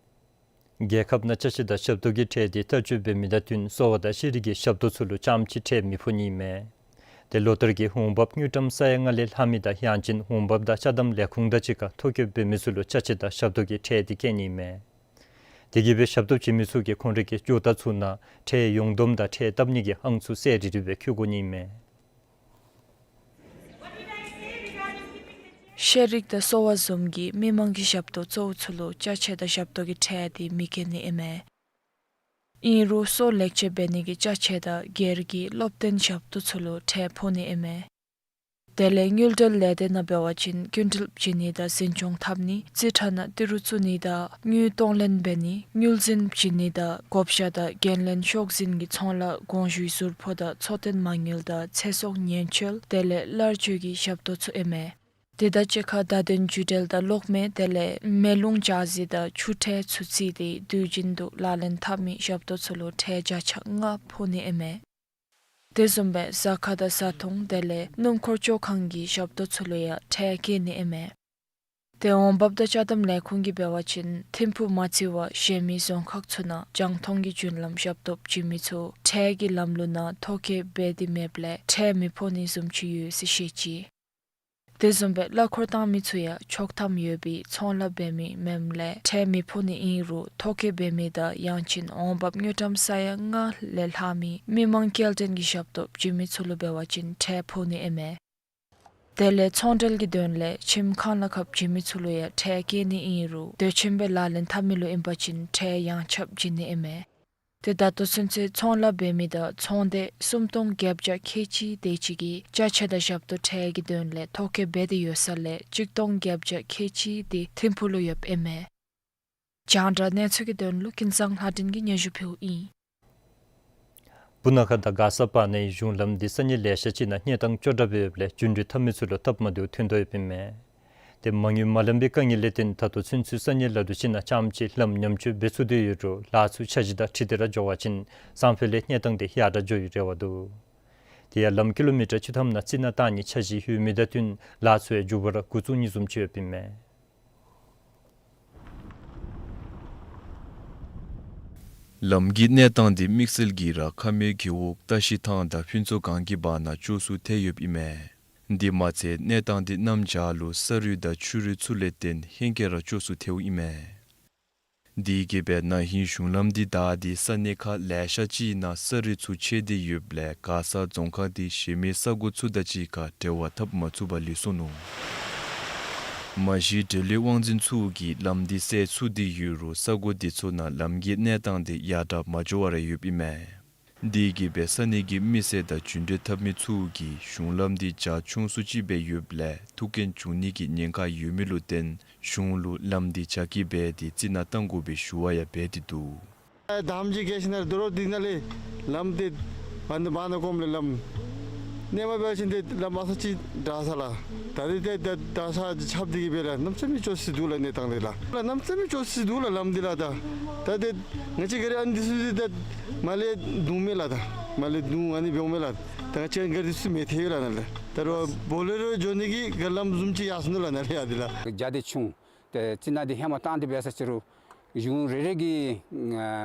རྒྱལ་ཁབ་ནང་ཅ་ཆས་དང་ཞབས་ཏོག་གི་ཁྲལ་འདི་བསྟར་སྤྱོད་འབད་མི་དང་བསྟུན་གསོ་བ་དང་ཤེས་རིག་གི་ཞབས་ཏོག་ཚུ་ལུ་རྐྱངམ་ཅིག་ཁྲལ་མི་ཕོག་ནི་ཨིན་མས། ཏེ་ལོ་ལྟར་གྱི་འོང་འབབ་དངུལ་ཀྲམ་ས་ཡ་ལྔ་ལས་ལྷག་མི་དང་ཡང་ཅིན་འོང་འབབ་དང་ཅ་དམ་ལས་ཁུངས་དང་གཅིག་ཁར་ཐོ་བཀོད་འབད་མི་ཚུ་ལུ་ཅ་ཆས་དང་ཞབས་ཏོག་གི་ཁྲལ་འདི་བཀལ་ནི་ཨིན་མས། དེ་གིས་སྦེ་ཞབས་ཏོག་བྱིན་མི་ཚུ་གིས་ཁོང་རའི་གི་ཇོ་བདག་ཚུ་ནང་ཁྲལ་ཡོངས་བསྡོམས་དང་ཁྲལ་བཏབ་ནི་གི་ཨང་ཚུ་གསལ་རི་རི་སྦེ་འཁོད་དགོ་ནི་ཨིན་མས། ཤེས་རིག་དང་གསོ་བ་བཟུམ་གྱི་མི་མང་གི་ཞབས་ཏོག་གཙོ་བོ་ཚུ་ལུ་ཅ་ཆས་དང་ཞབས་ཏོག་གི་ཁྲལ་འདི་མི་བཀལ་ནི་ཨིན་མས། ཨིན་རུང་གསོ་ལེགས་བཅོས་འབད་ནི་གི་ཅ་ཆས་དང་སྒེར་གྱི་སློབ་སྟོན་ཞབས་ཏོག་ཚུ་ལུ་ཁྲལ་ཕོག་ནི་ཨིན་མས། དེ་ལས་དངུལ་འབྲེལ་ལས་སྡེ་ནང་འབད་བ་ཅིན་སྐྱིན་འགྲུལ་བྱིན་ནི་དང་འཛིན་སྐྱོང་འཐབ་ནི་རྩིས་ཁྲ་ནང་ཏི་རུ་བཙུགས་ནི་དང་དངུལ་གཏོང་ལེན་འབད་ནི་དངུལ་འཛིན་བྱིན་ནི་དང་བགོ་བཤའ་དང་འགན་ལེན་ཤོག་འཛིན་གྱི་ཚོང་ལཱ་དགོངས་ཞུའི་ཟུར་ཕོགས་དང་འཚོ་རྟེན་མ་དངུལ་དང་ཚེ་སྲོག་ཉེན་བཅོལ་དེ་ལས་གླར་སྤྱོད་ཀྱི་ཞབས་ཏོག་ཚུ་ཨིན་མས། དེ་དང་གཅིག་ཁར་བརྡ་དོན་བརྒྱུད་འབྲེལ་དང་གློག་མེ་དེ་ལས་མེ་རླུང་ལྕགས་རྫས་དང་ཆུ་ཁྲལ་ཚུ་བརྩིས་ཏེ་དུས་རྒྱུན་དུ་ལག་ལེན་འཐབ་མི་ཞབས་ཏོག་ཚུ་ལུ་ཁྲལ་བརྒྱ་ཆ་ལྔ་ཕོག་ནི་ཨིན་མས། དེ་བཟུམ་སྦེ་བཟའ་སྒར་དང་བཟའ་འཐུང་དེ་ལས་སྣུམ་འཁོར་བཅོ་ཁང་གི་ཞབས་ཏོག་ཚུ་ལུ་ཡང་ཁྲལ་བཀལ་ནི་ཨིན་མས། ཏེ་འོང་འབབ་དང་ཅ་དམ་ལས་ཁུངས་ཀྱིས་འབད་བ་ཅིན་ཐིམ་ཕུག་མ་རྩི་བར་གཞན་མི་རྫོང་ཁག་ཚུ་ནང་རྒྱང་མཐོང་གི་རྒྱུན་ལམ་ཞབས་ཏོག་བྱིན་མི་ཚུ་ཁྲལ་གྱི་ལམ་ལུགས་ནང་ཐོ་བཀོད་འབད་དེ་མེདཔ་ལས་ཁྲལ་མི་ཕོག་ནི་བཟུམ་ཅིག་ཡོད་ཟེར་བཤད་ཅི། དེ་བཟུམ་སྦེ་གླ་འཁོར་བཏང་མི་ཚུ་ཡང་ཆོག་ཐམ་ཡོད་པའི་ཚོང་ལཱ་འབད་མི་མེནམ་ལས་ཁྲལ་མི་ཕོག་ནི་ཨིན་རུང་ཐོ་བཀོད་འབད་མི་དང་ཡང་ཅིན་འོང་འབབ་དངུལ་ཀྲམ་ས་ཡ་ལྔ་ལས་ལྷག་མི་མི་མང་སྐྱེལ་འདྲེན་གྱི་ཞབས་ཏོག་བྱིན་མི་ཚུ་ལུ་འབད་བ་ཅིན་ཁྲལ་ཕོག་ནི་ཨིན་མས། དེ་ལས་ཚོང་འབྲེལ་གྱི་དོན་ལས་ཁྱིམ་ཁང་གླ་ཁར་བྱིན་མི་ཚུ་ལུ་ཡང་ཁྲལ་བཀལ་ནི་ཨིན་རུང་དུས་ཆེན་སྦེ་ལག་ལེན་འཐབ་མི་ལུ་ཨིན་པ་ཅིན་ཁྲལ་ཡངས་ཁྱབ་བྱིན་ནི་ཨིན་མས། ཏེ་ད་ལྟོ་ཚུན་ཚོད་ཚོང་ལཱ་འབད་མི་དང་ཚོང་སྡེ་སུམ་སྟོང་བརྒྱད་བརྒྱ་ཁལ་གཅིག་དེ་ཅིག་གིས་ཅ་ཆས་དང་ཞབས་ཏོག་ཁྲལ་གྱི་དོན་ལས་ཐོ་བཀོད་འབད་དེ་ཡོད་ས་ལས་གཅིག་སྟོང་བརྒྱད་བརྒྱ་ཁལ་གཅིག་དེ་ཐིམ་ཕུག་ལུ་ཡོདཔ་ཨིན་མས། རྒྱང་བསྒྲགས་གནས་ཚུལ་གྱི་དོན་ལུ་ཀུན་བཟང་ལྷ་སྒྲོན་གྱིས་སྙན་ཞུ་ཕུལཝ་ཨིན། སྤུ་ན་ཁ་དང་མགར་ས་བར་ནའི་གཞུང་ལམ་འདི་ས་གནས་ལེ་ཤ་ཅིག་ནང་གནས་སྟངས་སྐྱོ་དྲགས་སྦེ་ཡོདཔ་ལས་རྒྱུན་འགྲུལ་འཐབ་མི་ཚུ་ལུ་སྟབས་མ་བདེཝ་ཐོན་དོ་ཡོདཔ་ཨིན་མས། ཏེ་མ་དངུལ་མ་ལོན་པའི་དཀའ་ངལ་ལས་བརྟེན་ད་ལྟོ་ཚུན་ཚོད་ས་གནས་ལ་ལུ་ཅིག་ནང་རྐྱངམ་ཅིག་ལམ་ཉམས་བཅོས་འབད་ཚུགས་ཏེ་ཡོད་རུང་ལཱ་ཚུ་འཆར་གཞི་དང་འཁྲིལ་ཏེ་ར་འགྱོ་བ་ཅིན་སང་ཕོད་ལས་གནས་སྟངས་དེ་ཡར་དྲག་འགྱོ་བའི་རེ་བ་འདུག། དེ་ཡང་ལམ་ཀི་ལོ་མི་ཊར་བཅུ་ཐམ་ནང་རྩི་ནག་བཏང་ནིའི་འཆར་གཞི་ཡོད་མི་དང་བསྟུན་ལཱ་ཚུ་ཡང་མགྱོགས་པ་ར་འགོ་བཙུགས་ནི་བཟུམ་ཅིག་ཡོདཔ་ཨིན་མས། ལམ་གྱི་གནས་སྟངས་འདི་དམིགས་བསལ་གྱིས་ར་ཁ་སྨད་རྒེད་འོག་ཏ་ཤི་ཐང་དང་ཕུན་ཚོགས་སྒང་གི་བར་ན་སྐྱོ་སུ་ཐལ་ཡོདཔ་ཨིན་མས། འདི་མ་ཚད་གནས་སྟངས་འདི་གནམ་བྱཱར་ལུ་ས་རུད་དང་ཆུ་རུད་ཚུ་ལས་བརྟེན་ཧེང་སྐལ་ར་སྐྱོ་སུ་ཐལཝ་ཨིན་མས། དེ་གིས་སྦེ་ན་ཧིང་གཞུང་ལམ་འདི་བདའ་སྟེ་ས་གནས་ཁག་ལེ་ཤ་ཅིག་ནང་ས་རུད་ཚུ་ཆད་དེ་ཡོདཔ་ལས་མགར་ས་རྫོང་ཁག་འདི་གཞན་མི་ས་གོ་ཚུ་དང་གཅིག་ཁར་འབྲེལ་བ་འཐབ་མ་ཚུགས་པར་ལུས་སོ་ནུག། མ་གཞི་འབྲེལ་ཡོད་དབང་འཛིན་ཚུ་གིས་ལམ་འདི་སེལ་ཚུགས་ཏེ་ཡོད་རུང་ས་གོ་འདི་ཚུ་ནང་ལམ་གྱི་གནས་སྟངས་འདི་ཡར་དྲག་མ་འགྱོ་བར་ཡོདཔ་ཨིན་མས། དེ་གིས་སྦེ་ས་གནས་ཀྱི་མི་སེར་དང་རྒྱུན་འགྲུལ་འཐབ་མི་ཚུ་གིས་གཞུང་ལམ་འདི་རྒྱ་ཆུང་སུ་ཅིག་སྦེ་ཡོདཔ་ལས་ཐུག་རྐྱེན་བྱུང་ནི་གི་ཉེན་ཁ་ཡོད་མི་ལུ་བརྟེན་གཞུང་ལུ་ལམ་འདི་རྒྱ་སྐྱེད་འབད་དེ་རྩི་ནག་བཏང་དགོ་པའི་ཞུ་བ་ཡང་འབད་དེ་འདུག། ད་ཧིང་གི་གེ་ཤི་ནང་རྡོ་རོག་འདི་ནང་ལས་ལམ་འདི་བར་ན་བར་ན་གོངམ་ལས་ལམ་གནས་མ་འབད་བ་ཅིན་ཏེ་ལམ་ཨ་ཙི་ཅིག་དྲག་ས་ལགས། ད་རེས་ཏེ་ད་དྲག་ས་ཅིག་ཁྱབ་སྟེ་གིས་སྦེ་ར་གནམ་མེད་ས་མེད་སྐྱོ་སི་འདུག་ལགས། གནས་སྟངས་འདི་ལགས་གནམ་མེད་ས་མེད་སྐྱོ་སི་འདུག་ལགས་ལམ་འདི་ལགས། ད་ད་ཏེ་ང་བཅས་ག་ར་ཨ་ནི་འདི་ཚུ་འདི་ད་མར་ལས་རྡུང་མས་ལགས། ད་མར་ལས་རྡུང་ཨ་ནི་འབདཝ་མས་ལགས། ད་ང་བཅས་ག་ར་འདི་ཚུ་མེད་ཐལ་ཡོད་ལགས་ནཱ་ལས། ད་རུང་བོ་ལེ་རོ་འགྱོ་ནི་གི་ག་ལམ་བཟུམ་ཅིག་ཡར་སོ་ནུག་ལགས་ནཱ་ལས་ཡར་འདི་ལགས། རྒྱ་འདི་ཆུང་། ཏེ་རྩི་ནག་འདི་ཧེ་མ་བཏང་སྟེ་འབད་ས་ཅིག་རུང་གཞུང་རེ་རེ་གི་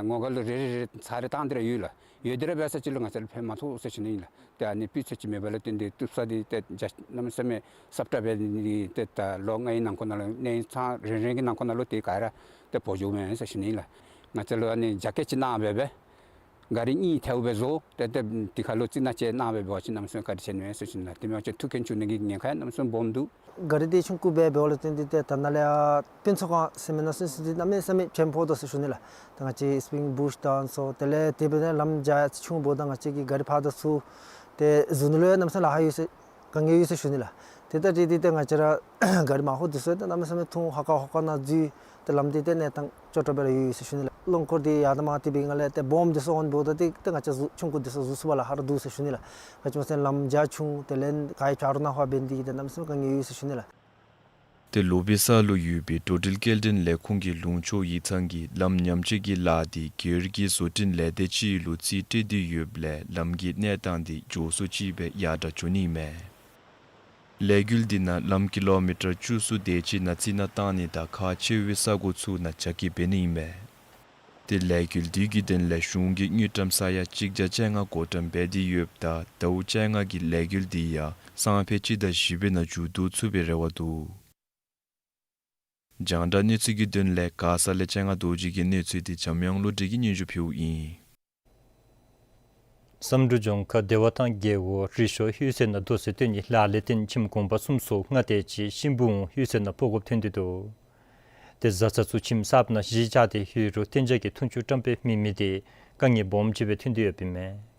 ངོ་ག་ལུ་རེ་རེ་རེ་ཚར་རེ་བཏང་སྟེ་ར་ཡོད་ལགས། ཡོད་དེ་ར་འབད་ས་ཅིག་རུང་ང་བཅས་ལུ་ཕན་མ་ཐོགས་ཟེར་ཞུ་ནི་ཨིན་ལགས། ཏེ་ཨ་ནི་སྤུས་ཚད་ཅིག་མེད་པ་ལུ་བརྟེན་ཏེ་བཏུབ་ས་འདི་ཏེ་རྒྱ་གནམ་མེད་ས་མེད་སྲབ་དྲགས་འབད་ནི་ཏེ་ད་ལོ་ལྔའི་ནང་འཁོད་ནང་ལུ་གནས་ཚང་རེ་རེ་གི་ནང་འཁོད་ནང་ལུ་ཏེ་ག་ར་ཏེ་བོ་འགྱོཝ་མས་ཟེར་ཞུ་ནི་ཨིན་ལགས། ང་བཅས་ལུ་ཨ་ནི་རྒྱ་སྐྱེད་ཅིག་གནང་འབད་སྦེ་ག་རི་གཉིས་ཐལཝ་སྦེ་བཟོ། ཏེ་ཏེ་དེ་ཁར་ལུ་རྩི་ནག་ཅིག་གནང་འབད་བ་ཅིན་གནམ་མེད་ས་མེད་བཀའ་དྲིན་ཆེ་ནི་ཟེར་ཞུ་ནི་ལགས། དེ་མེན་པ་ཅིན་ཐུག་རྐྱེན་བྱུང་ནི་གི་ཉེན་ཁ་ཡང་གནམ་མེད་ས་མེད་སྦོམ་འདུག། ག་རི་འདི་ཆུང་ཀུ་སྦེ་འབདཝ་ལུ་བརྟེན་ཏེ་ཏེ་ད་ནཱ་ལས་ཕུན་ཚོགས་སྒང་ཟེར་མི་ནང་ཚུན་ཚོད་འདི་གནམ་མེད་ས་མེད་ཕན་ཕོག་དོ་ཟེར་ཞུ་ནི་ལགས། ད་ང་བཅས་སི་པིང་བུཤ་དང་སོགས་དེ་ལས་དེ་འབདཝ་ད་ལམ་རྒྱ་ཆུང་བོ་དང་ང་བཅས་ཀྱི་ག་རི་ཕར་དང་ཚུར་ཏེ་འཛུལ་ནི་ལུ་ཡང་གནམ་མེད་ས་མེད་ལཱ་ཁག་ཡོད་ཟེར་དཀའ་ངལ་ཡོད་ཟེར་ཞུ་ནི་ལགས། དེ་ལྟ་སྟེ་འདི་ཏེ་ང་བཅས་ར་ག་རི་མང་ཤོས་འདི་ཚུ་ཏེ་གནམ་མེད་ས་མེད་ཐུང་ཧ་ཀ་ཧ་ཀ་ནང་འཛུལ། ཏེ་ལམ་འདི་ཏེ་གནས་སྟངས་སྐྱོ་དྲགས་སྦེ་ར་ཡོད་ཡོད་ཟེར་ཞུ་ནི་ལགས། རླངས་འཁོར་འདི་ཡར་དང་མར་འཐབ་པའི་སྒང་ལས་ཏེ་སྦོམ་འདི་ཚུ་འོང་འབདཝ་ད་ཏེ་ཏེ་ང་བཅས་འཛུལ་ཆུང་ཀུ་འདི་ཚུ་འཛུལ་ཚུགས་པས་ལགས། ཧ་ར་འདུག་ཟེར་ཞུ་ནི་ལགས། ག་ཅི་སྨོ་ཟེར་ན་ལམ་རྒྱ་ཆུང་དེ་ལས་ག་རི་བྱཱར་ནང་ཧ་འབད་ནི་འདི་གིས་ཏེ་གནམ་མེད་ས་མེད་དཀའ་ངལ་ཡོད་ཟེར་ཞུ་ནི་ལགས། ཏེ་ལོ་པེ་ས་ལུ་ཡོད་པའི་འགྲོ་འགྲུལ་སྐྱེལ་འདྲེན་ལས་ཁུངས་ཀྱི་ལུང་ཕྱོགས་ཡིག་ཚང་གིས་ལམ་ཉམས་བཅོས་ཀྱི་ལཱ་འདི་སྒེར་གྱི་བཟོ་སྐྲུན་ལས་སྡེ་ཅིག་ལུ་རྩིས་སྤྲོད་དེ་ཡོདཔ་ལས་ལམ་གྱི་གནས་སྟངས་འདི་མགྱོགས་སུ་ཅིག་སྦེ་ཡར་དྲག་འགྱོ་ནི་ཨིན་མས། ལས་འགུལ་འདི་ནང་ལམ་ཀི་ལོ་མི་ཊར་བཅུ་གསུམ་དེ་ཅིག་ནང་རྩི་ནག་བཏང་ནི་དང་ཁག་ཆེ་བའི་ས་གོ་ཚུ་ནང་རྒྱ་སྐྱེད་འབད་ནི་ཨིན་མས། ཏེ་ལས་འགུལ་འདི་གི་དོན་ལས་གཞུང་གིས་དངུལ་ཀྲམ་ས་ཡ་གཅིག་བརྒྱ་བཅོ་ལྔ་བགོ་བཀྲམ་འབད་དེ་ཡོདཔ་ད་ཟླཝ་བཅོ་ལྔ་གི་ལས་འགུལ་འདི་ཡང་སང་ཕོད་སྤྱི་ཟླ་བཞི་པའི་ནང་མཇུག་བསྡུ་ཚུགས་པའི་རེ་བ་འདུག། རྒྱང་བསྒྲགས་གནས་ཚུལ་གྱི་དོན་ལས་མགར་ས་ལས་སྤྱན་སྔ་རྡོ་རྗེ་གི་གནས་ཚུལ་འདི་འཇམ་དབྱངས་བློ་གྲོས་ཀྱིས་སྙན་ཞུ་ཕུལཝ་ཨིན། བསམ་འགྲུབ་ལྗོངས་མཁར་བདེ་བ་ཐང་རྒེད་འོག་རི་ཤོར་ཧུད་ཟེར་ནང་རྡོ་སོལ་བཏོན་ནིའི་ལཱ་ལས་བརྟེན་ཁྱིམ་གུང་པ་སུམ་ཅུ་སོ་ལྔ་དེ་ཅིག་ཤིང་སྦུག་ཧུད་ཟེར་ནང་སྤོ་དགོཔ་ཐོན་ཏེ་འདུག། ཏེ་བཟའ་ཚང་ཚུ་ཁྱིམ་གསརཔ་ནང་གཞིས་ཆགས་ཏེ་ཡོད་རུང་གཏན་འཇགས་ཀྱི་འཐུང་ཆུ་བཀྲམ་སྤེལ་མེད་མི་དེ་དཀའ་ངལ་སྦོམ་ཅིག་སྦེ་ཐོན་ཏེ་ཡོདཔ་ཨིན་མས།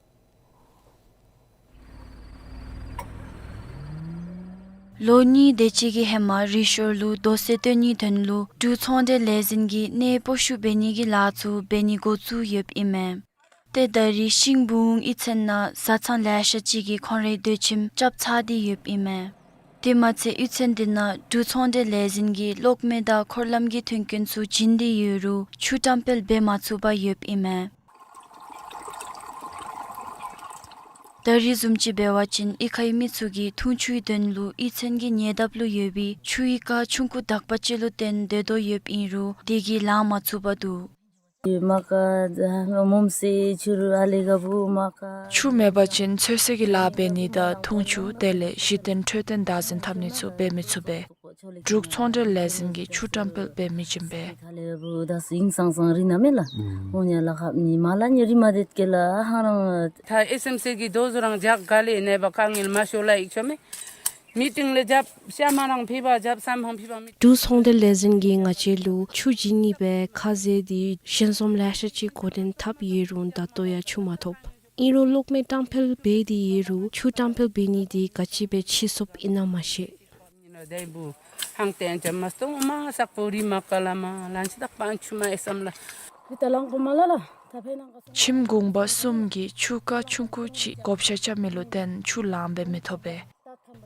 ལོ་གཉིས་དེ་ཅིག་གི་ཧེ་མ་རི་ཤོར་ལུ་རྡོ་སོལ་བཏོན་ནིའི་དོན་ལུ་འབྲུག་ཚོང་འབྲེལ་ལས་འཛིན་གྱིས་གནས་སྤོ་བཤུད་འབད་ནི་གི་ལཱ་ཚུ་འབད་ནི་འགོ་བཙུགས་ཡོདཔ་ཨིན་མས། ཏེ་ད་རིས་ཤིང་སྦུག་གཡུས་ཚན་ནང་བཟའ་ཚང་ལེ་ཤ་ཅིག་གིས་ཁོང་རའི་སྡོད་ཁྱིམ་རྐྱབ་ཚར་ཏེ་ཡོདཔ་ཨིན་མས། དེ་མ་ཚད་གཡུས་ཚན་དེ་ནང་འབྲུག་ཚོང་འབྲེལ་ལས་འཛིན་གྱིས་གློག་མེ་དང་འཁོར་ལམ་གྱི་མཐུན་རྐྱེན་ཚུ་བྱིན་ཏེ་ཡོད་རུང་ཆུ་བཀྲམ་སྤེལ་འབད་མ་ཚུགས་པར་ཡོདཔ་ཨིན་མས། ད་རིས་བཟུམ་ཅིག་འབད་བ་ཅིན་གཡུས་ཁའི་མི་ཚུ་གིས་འཐུང་ཆུའི་དོན་ལུ་གཡུས་ཚན་གྱི་ཉེ་འདབས་ལུ་ཡོད་པའི་ཆུའི་རྐ་ཆུང་ཀུ་དག་པ་ཅིག་ལུ་བརྟེན་སྡོད་དོ་ཡོདཔ་ཨིན་རུང་དེ་གིས་ལང་མ་ཚུགས་པར་འདུག། མ་ཀ་མོམ་སེ་ཆུ་རུ་ཨ་ལེ་ག་བུ་མ་ཀ། ཆུ་མེད་པ་ཅིན་ཚོད་བསྲེ་གི་ལཱ་འབད་ནི་དང་འཐུང་ཆུ་དེ་ལས་གཞི་རྟེན་འཕྲོད་བསྟེན་བདག་འཛིན་འཐབ་ནི་ཚུ་འབད་མི་ཚུགས་པས། འབྲུག་ཚོང་འབྲེལ་ལས་འཛིན་གྱིས་ཆུ་བཀྲམ་སྤེལ་འབད་མི་བྱིན་པས། ད་ལས་བུ་ད་སིང་སང་སང་རི་ན་མེ་ལ། ཨོ་ཉ་ལ་ཁབ་ནི་མ་ལ་ཉེ་རི་མ་དེད་ཀེ་ལ་ཧ་རང་། ད་ཨེསི་ཨེམ་སི་གི་དོ་བཟོ་རང་ཇག་ག་ལེ་ནེ་བ་ཀ་ངེལ་མ་ཤོ་ལ་ཡིག་ཆོ་མེ། མི་ཏིང་ལེ་ཇབ་ཤ་མ་རང་ཕི་བ་ཇབ་སམ་ཧང་ཕི་བ་མི། འབྲུག་ཚོང་འབྲེལ་ལས་འཛིན་གྱིས་ང་བཅས་ལུ་ཆུ་བྱིན་ནི་སྦེ་ཁ་ཟས་དེ་ཞིང་ཚོང་ལེ་ཤ་ཅིག་འགོ་འདྲེན་འཐབ་ཡོད་རུང་ད་ལྟོ་ཡང་ཆུ་མ་ཐོབ། ཨིན་རུང་གློག་མེ་བཀྲམ་སྤེལ་འབད་དེ་ཡོད་རུང་ཆུ་བཀྲམ་སྤེལ་འབད་ནི་དེ་ག་ཅི་སྦེ་ཕྱིས་སོཔ་ཨིན་ན་མ་ཤེས། ཧང་ཏེན་ཇ་མ་སྟོང་མ་སག་པོ་རི་མ་ཀ་ལ་མ་ལན་ཅི་དག་པན་ཆུ་མ་ཨེ་སམ་ལ། ཁྱིམ་གུང་པ་གསུམ་གྱིས་ཆུ་རྐ་ཆུང་ཀུ་ཅིག་བགོ་བཤའ་རྐྱབ་མི་ལུ་བརྟེན་ཆུ་ལང་འབད་མི་ཐོབ་པས།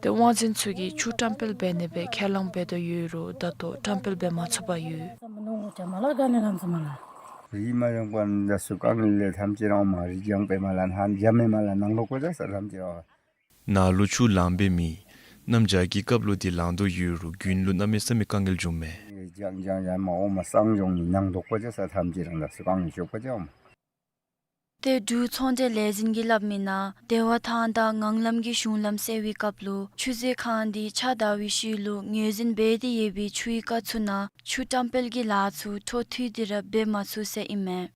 ཏེ་དབང་འཛིན་ཚུ་གིས་ཆུ་བཀྲམ་སྤེལ་འབད་ནི་སྦེ་ཁས་བླངས་འབད་དོ་ཡོད་རུང་ད་ལྟོ་བཀྲམ་སྤེལ་འབད་མ་ཚུགས་པར་ཡོད། རི་མ་ཡོང་པ་ན་ད་སུ་གང་ལས་ཐམས་ཅད་རང་མ་རི་ལྗང་པའི་མ་ལ་ནང་ལྗང་མའི་མ་ལ་ནང་ལོག་པ་ད་ས་ཐམས་ཅད་རང་། ནཱ་ལུ་ཆུ་ལང་པའི་མེད། གནམ་བྱཱར་གྱི་སྐབས་ལུ་འདི་ལང་དོ་ཡོད་རུང་དགུན་ལུ་གནམ་མེད་ས་མེད་དཀའ་ངལ་འབྱུངམ་མས། ལྗང་ལྗང་ལྗང་མ་འོ་མ་སང་ལྗོང་ནི་ནང་ལོག་པ་ད་ས་ཐམས་ཅད་རང་ད་སུ་གང་ལས་ཤོག་པ་ད་འོ་མ། ཏེ་འབྲུག་ཚོང་འབྲེལ་ལས་འཛིན་གྱིས་སླབ་མི་ནང་བདེ་བ་ཐང་དང་ངང་ལམ་གྱི་གཞུང་ལམ་སེལ་བའི་སྐབས་ལུ་ཆུ་མཛོད་ཁང་འདི་ཕྱགས་བདའ་བའི་ཤུལ་ལུ་ངོས་འཛིན་འབད་དེ་ཡོད་པའི་ཆུའི་རྐ་ཚུ་ནང་ཆུ་བཀྲམ་སྤེལ་གྱི་ལཱ་ཚུ་འཕྲོ་མཐུད་དེ་ར་འབད་མ་ཚུགས་ཟེར་ཨིན་མས།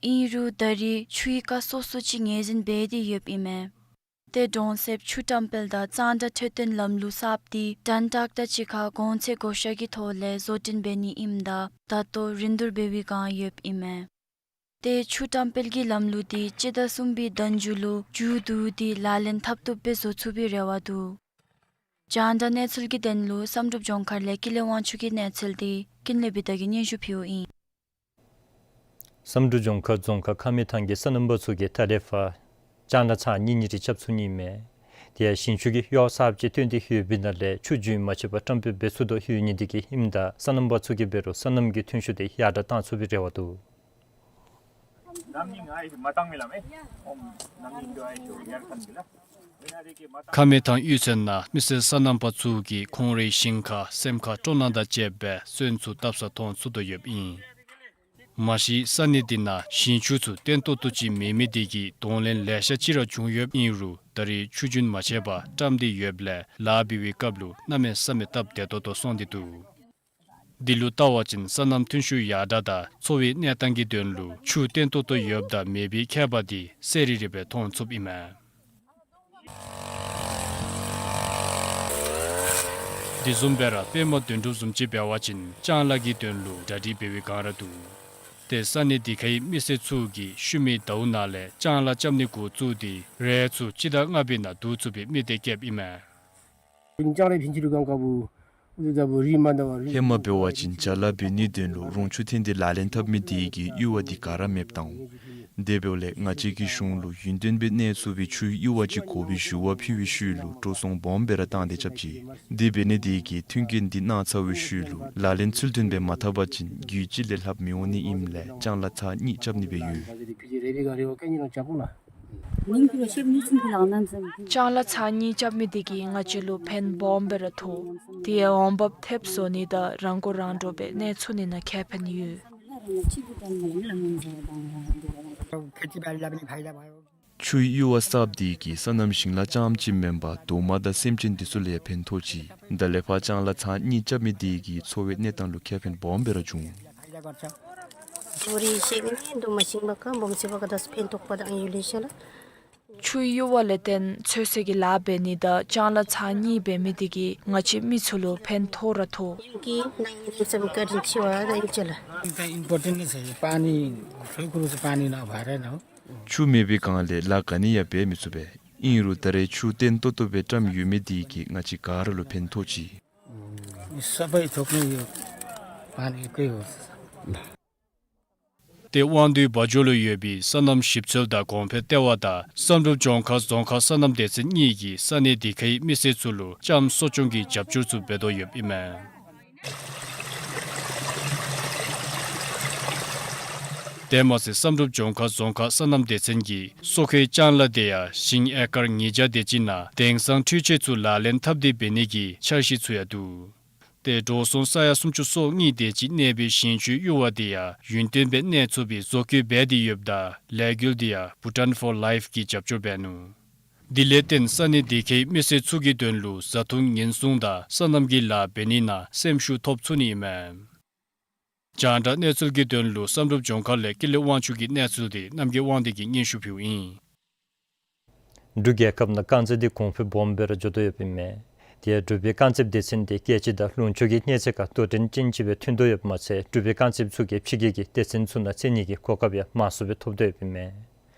ཨིན་རུང་ད་རིས་ཆུའི་རྐ་སོ་སོ་ཅིག་ངོས་འཛིན་འབད་དེ་ཡོདཔ་ཨིན་མས། ཏེ་གྲོང་གསེབ་ཆུ་བཀྲམ་སྤེལ་དང་གཙང་སྦྲ་འཕྲོད་བསྟེན་ལམ་ལུགས་གསརཔ་འདི་དྲན་ཏག་ཏ་ཅིག་ཁར་གོང་ཚད་བགོ་བཤའ་གི་ཐོག་ལས་བཟོ་སྐྲུན་འབད་ནི་ཨིནམ་ད་ད་ལྟོ་རིན་བསྡུར་འབད་བའི་བསྒང་ཡོདཔ་ཨིན་མས། ཏེ་ཆུ་བཀྲམ་སྤེལ་གྱི་ལམ་ལུགས་འདི་སྤྱི་ཟླ་གསུམ་པའི་ཟླ་མཇུག་ལུ་མཇུག་བསྡུ་སྟེ་ལག་ལེན་འཐབ་བཏུབ་སྦེ་བཟོ་ཚུགས་པའི་རེ་བ་འདུག། རྒྱང་བསྒྲགས་གནས་ཚུལ་གྱི་དོན་ལུ་བསམ་གྲུབ་ལྗོངས་མཁར་ལས་ཀུན་ལེགས་དབང་ཕྱུག་གི་གནས་ཚུལ་འདི་ཀུན་ལེགས་བི་དྷ་གིས་སྙན་ཞུ་ཕུལཝ་ཨིན། བསམ་གྲུབ་ལྗོངས་མཁར་རྫོང་ཁག་ཁ་སྨད་ཐང་གི་སོ་ནམ་པ་ཚུ་གིས་ད་རེས་ཕར་ལྕང་ལཱ་ཚར་གཉིས་གཉིས་རེ་རྐྱབ་ཚུགས་ནི་མས། དེ་ཡང་ཞིང་ཆུ་གི་གཡོག་གསརཔ་ཅིག་བཏོན་ཏེ་ཡོད་པའི་ནང་ལས་ཆུ་རྒྱུན་མ་ཆད་པར་བཀྲམ་སྤེལ་འབད་ཚུགས་དོ་ཡོད་ནི་དེ་གིས་ཨིནམ་ད་སོ་ནམ་པ་ཚུ་གིས་འབད་རུང་སོ་ནམ་གྱི་ཐོན་ཤུགས་དེ་ཡར་དྲག་བཏང་ཚུགས་པའི་རེ་བ་འདུག། ཁ་སྨད་ཐང་གཡུས་ཚན་ནང་མི་སེར་སོ་ནམ་པ་ཚུ་གིས་ཁོང་རའི་ཞིང་ཁར་སེམས་ཁར་སྤྲོ་སྣང་དང་བཅསཔ་སྦེ་སོན་ཚུ་བཏབ་སར་ཐོན་ཚུགས་དོ་ཡོདཔ་ཨིན། མ་གཞི་ས་གནས་འདི་ནང་ཞིང་ཆུ་ཚུ་བརྟན་ཏོག་ཏོ་ཅིག་མེད་མི་དེ་གིས་གདོང་ལེན་ལེ་ཤ་ཅིག་ར་བྱུང་ཡོདཔ་ཨིན་རུང་ད་རེས་ཆུ་རྒྱུན་མ་ཆད་པར་བཀྲམ་སྟེ་ཡོདཔ་ལས་ལཱ་འབད་བའི་སྐབས་ལུ་གནམ་མེད་ས་མེད་སྟབས་བདེ་ཏོག་ཏོ་སོང་སྟེ་འདུག། འདི་ལུ་བལྟ་བ་ཅིན་སོ་ནམ་ཐོན་ཤུགས་ཡར་དྲག་དང་འཚོ་བའི་གནས་སྟངས་ཀྱི་དོན་ལུ་ཆུ་བརྟན་ཏོག་ཏོ་ཡོདཔ་དང་མེད་པའི་ཁྱད་པར་འདི་གསལ་རི་རི་སྦེ་མཐོང་ཚུགསཔ་ཨིན་མས། དེ་བཟུམ་སྦེ་ར་པདྨ་དོན་གྲུབ་བཟུམ་ཅིག་འབད་བ་ཅིན་ལྕང་ལཱ་གི་དོན་ལུ་གྲ་སྒྲིག་འབད་བའི་བསྒང་ར་འདུག། ཏེ་ས་གནས་འདི་ཁའི་མི་སེར་ཚུ་གིས་ཤུལ་མའི་ཟླཝ་ནང་ལས་ལྕང་ལཱ་རྐྱབ་ནི་འགོ་བཙུགས་ཏེ་རེ་ཚུ་སྤྱི་ཟླ་ལྔ་པའི་ནང་བསྡུ་ཚུགས་པའི་དམིགས་གཏད་བསྐྱེདཔ་ཨིན་མས། ཧེ་མ་འབད་བ་ཅིན་བྱ་ལཱ་འབད་ནིའི་དོན་ལུ་རོང་ཆུ་འཐེན་ཏེ་ལག་ལེན་འཐབ་མི་དེ་གིས་གཡུར་བ་འདི་ག་ར་མེདཔ་བཏང་འོང་། དེ་འབདཝ་ལས་ང་བཅས་ཀྱི་གཞུང་ལུ་ཡུན་བརྟན་སྦེ་གནས་ཚུགས་པའི་ཆུའི་གཡུར་བ་ཅིག་དགོ་པའི་ཞུ་བ་ཕུལ་བའི་ཤུལ་ལུ་འགྲོ་སོང་སྦོམ་སྦེ་ར་བཏང་སྟེ་རྐྱབ་ཅི། དེ་འབད་ནི་དེ་གིས་མཐུན་རྐྱེན་འདི་གནང་ཚར་བའི་ཤུལ་ལུ་ལག་ལེན་ཚུལ་མཐུན་སྦེ་མ་འཐབ་པ་ཅིན་རྒྱུས་ཅིག་ལས་ལྷགཔ་མི་འོང་ནི་ཨིནམ་ལས་ལྕང་ལཱ་ཚར་གཉིས་རྐྱབ་ནི་སྦེ་ཡོད། ལྕང་ལཱ་ཚར་གཉིས་རྐྱབ་མི་དེ་གིས་ང་བཅས་ལུ་ཕན་སྦོམ་སྦེ་ར་ཐོགས། དེ་ཡང་འོང་འབབ་ཐེབས་བཟོ་ནི་དང་རང་མགོ་རང་འདྲོངས་སྦེ་གནས་ཚུགས་ནི་ནང་ཁེ་ཕན་ཡོད། ཆུའི་གཡུར་བ་གསརཔ་དེ་གིས་སོ་ནམ་ཞིང་ལཱ་རྐྱངམ་ཅིག་མེན་པར་གདོང་དམར་དང་སེམས་ཅན་འདི་ཚུ་ལུ་ཡང་ཕན་ཐོགས་ཅི། ད་ལས་ཕར་ལྕང་ལཱ་ཚར་གཉིས་རྐྱབ་མི་དེ་གིས་འཚོ་བའི་གནས་སྟངས་ལུ་ཁེ་ཕན་སྦོམ་སྦེ་ར་བྱུང་། ཆུའི་གཡུར་བ་ལས་བརྟེན་ཚོད་བསྲེ་གི་ལཱ་འབད་ནི་དང་ལྕང་ལཱ་ཚར་གཉིས་འབད་མི་དེ་གིས་ང་བཅས་མི་ཚུ་ལུ་ཕན་ཐོགས་ར་ཐོགས། ཆུ་མེད་པའི་སྒང་ལས་ལཱ་ག་ནི་ཡང་འབད་མི་ཚུགས་པས། ཨིན་རུང་ད་རེས་ཆུ་བརྟན་ཏོག་ཏོ་སྦེ་བཀྲམ་ཡོད་མི་དེ་གིས་ང་བཅས་ག་ར་ལུ་ཕན་ཐོགས་ཅི། ཏེ་དབང་འདུས་སྦ་ཇོ་ལུ་ཡོད་པའི་སོ་ནམ་ཞིབ་འཚོལ་དང་གོང་འཕེལ་ལྟེ་བ་དང་བསམ་གྲུབ་ལྗོངས་མཁར་རྫོང་ཁག་སོ་ནམ་སྡེ་ཚན་གཉིས་ཀྱིས་ས་གནས་དེ་ཁའི་མི་སེར་ཚུ་ལུ་ལྕངམ་གསོ་སྐྱོང་གི་རྒྱབ་སྐྱོར་ཚུ་འབད་དོ་ཡོདཔ་ཨིན་མས། དེ་མ་ཚད་བསམ་གྲུབ་ལྗོངས་མཁར་རྫོང་ཁག་སོ་ནམ་སྡེ་ཚན་གྱིས་སོ་ཁའི་ལྕང་ལ་དེ་ཡང་ཞིང་ཨེ་ཀར་ཉིས་བརྒྱ་དེ་ཅིག་ནང་དེང་སང་འཕྲུལ་ཆས་ཚུ་ལག་ལེན་འཐབ་སྟེ་འབད་ནི་གི་འཆར་གཞི་ཚུ་ཡང་འདུག། ཏེ་འགྲོ་སོང་ས་ཡ་སུམ་ཅུ་སོ་གཉིས་དེ་ཅིག་གནས་པའི་ཞིང་ཆུའི་ཡུར་བ་དེ་ཡང་ཡུན་བརྟན་སྦེ་གནས་ཚུགས་པའི་བཟོ་བཀོད་འབད་དེ་ཡོདཔ་ད་ལས་འགུལ་དེ་ཡང་Bhutan for Life གིས་རྒྱབ་སྐྱོར་འབད་ནུག། དེ་ལས་བརྟེན་ས་གནས་དེ་ཁའི་མི་སེར་ཚུ་གི་དོན་ལུ་བཟའ་འཐུང་ཉེན་སྲུང་དང་སོ་ནམ་གྱི་ལཱ་འབད་ནི་ནང་སེམས་ཤུགས་ཐོབ་ཚུགས་ནི་ཨིན་མས། རྒྱང་བསྒྲགས་གནས་ཚུལ་གྱི་དོན་ལུ་བསམ་གྲུབ་ལྗོངས་མཁར་ལས་ཀུན་ལེགས་དབང་ཕྱུག་གི་གནས་ཚུལ་དེ་རྣམ་རྒྱལ་དབང་འདུས་ཀྱིས་སྙན་ཞུ་ཕུལཝ་ཨིན། འབྲུག་རྒྱལ་ཁབ་ནང་རྐང་རྩེད་འདི་གོང་འཕེལ་སྦོམ་སྦེ་ར་འགྱོ་དོ་ཡོདཔ་ཨིན་མས། དེ་ཡང་འབྲུག་པའི་རྐང་རྩེད་སྡེ་ཚན་དེ་རྒྱལ་སྤྱི་དང་ལུང་ཕྱོགས་ཀྱི་གནས་ཚད་ཁར་དོ་འགྲན་ཅན་ཅིག་སྦེ་ཐོན་དོ་ཡོདཔ་མ་ཚད་འབྲུག་པའི་རྐང་རྩེདཔ་ཚུ་གིས་ཕྱི་རྒྱལ་གྱི་སྡེ་ཚན་ཚུ་ནང་རྩེད་ནི་གི་གོ་སྐབས་ཡང་མང་སུ་སྦེ་ཐོབ་དོ་ཡོདཔ་ཨིན་མས།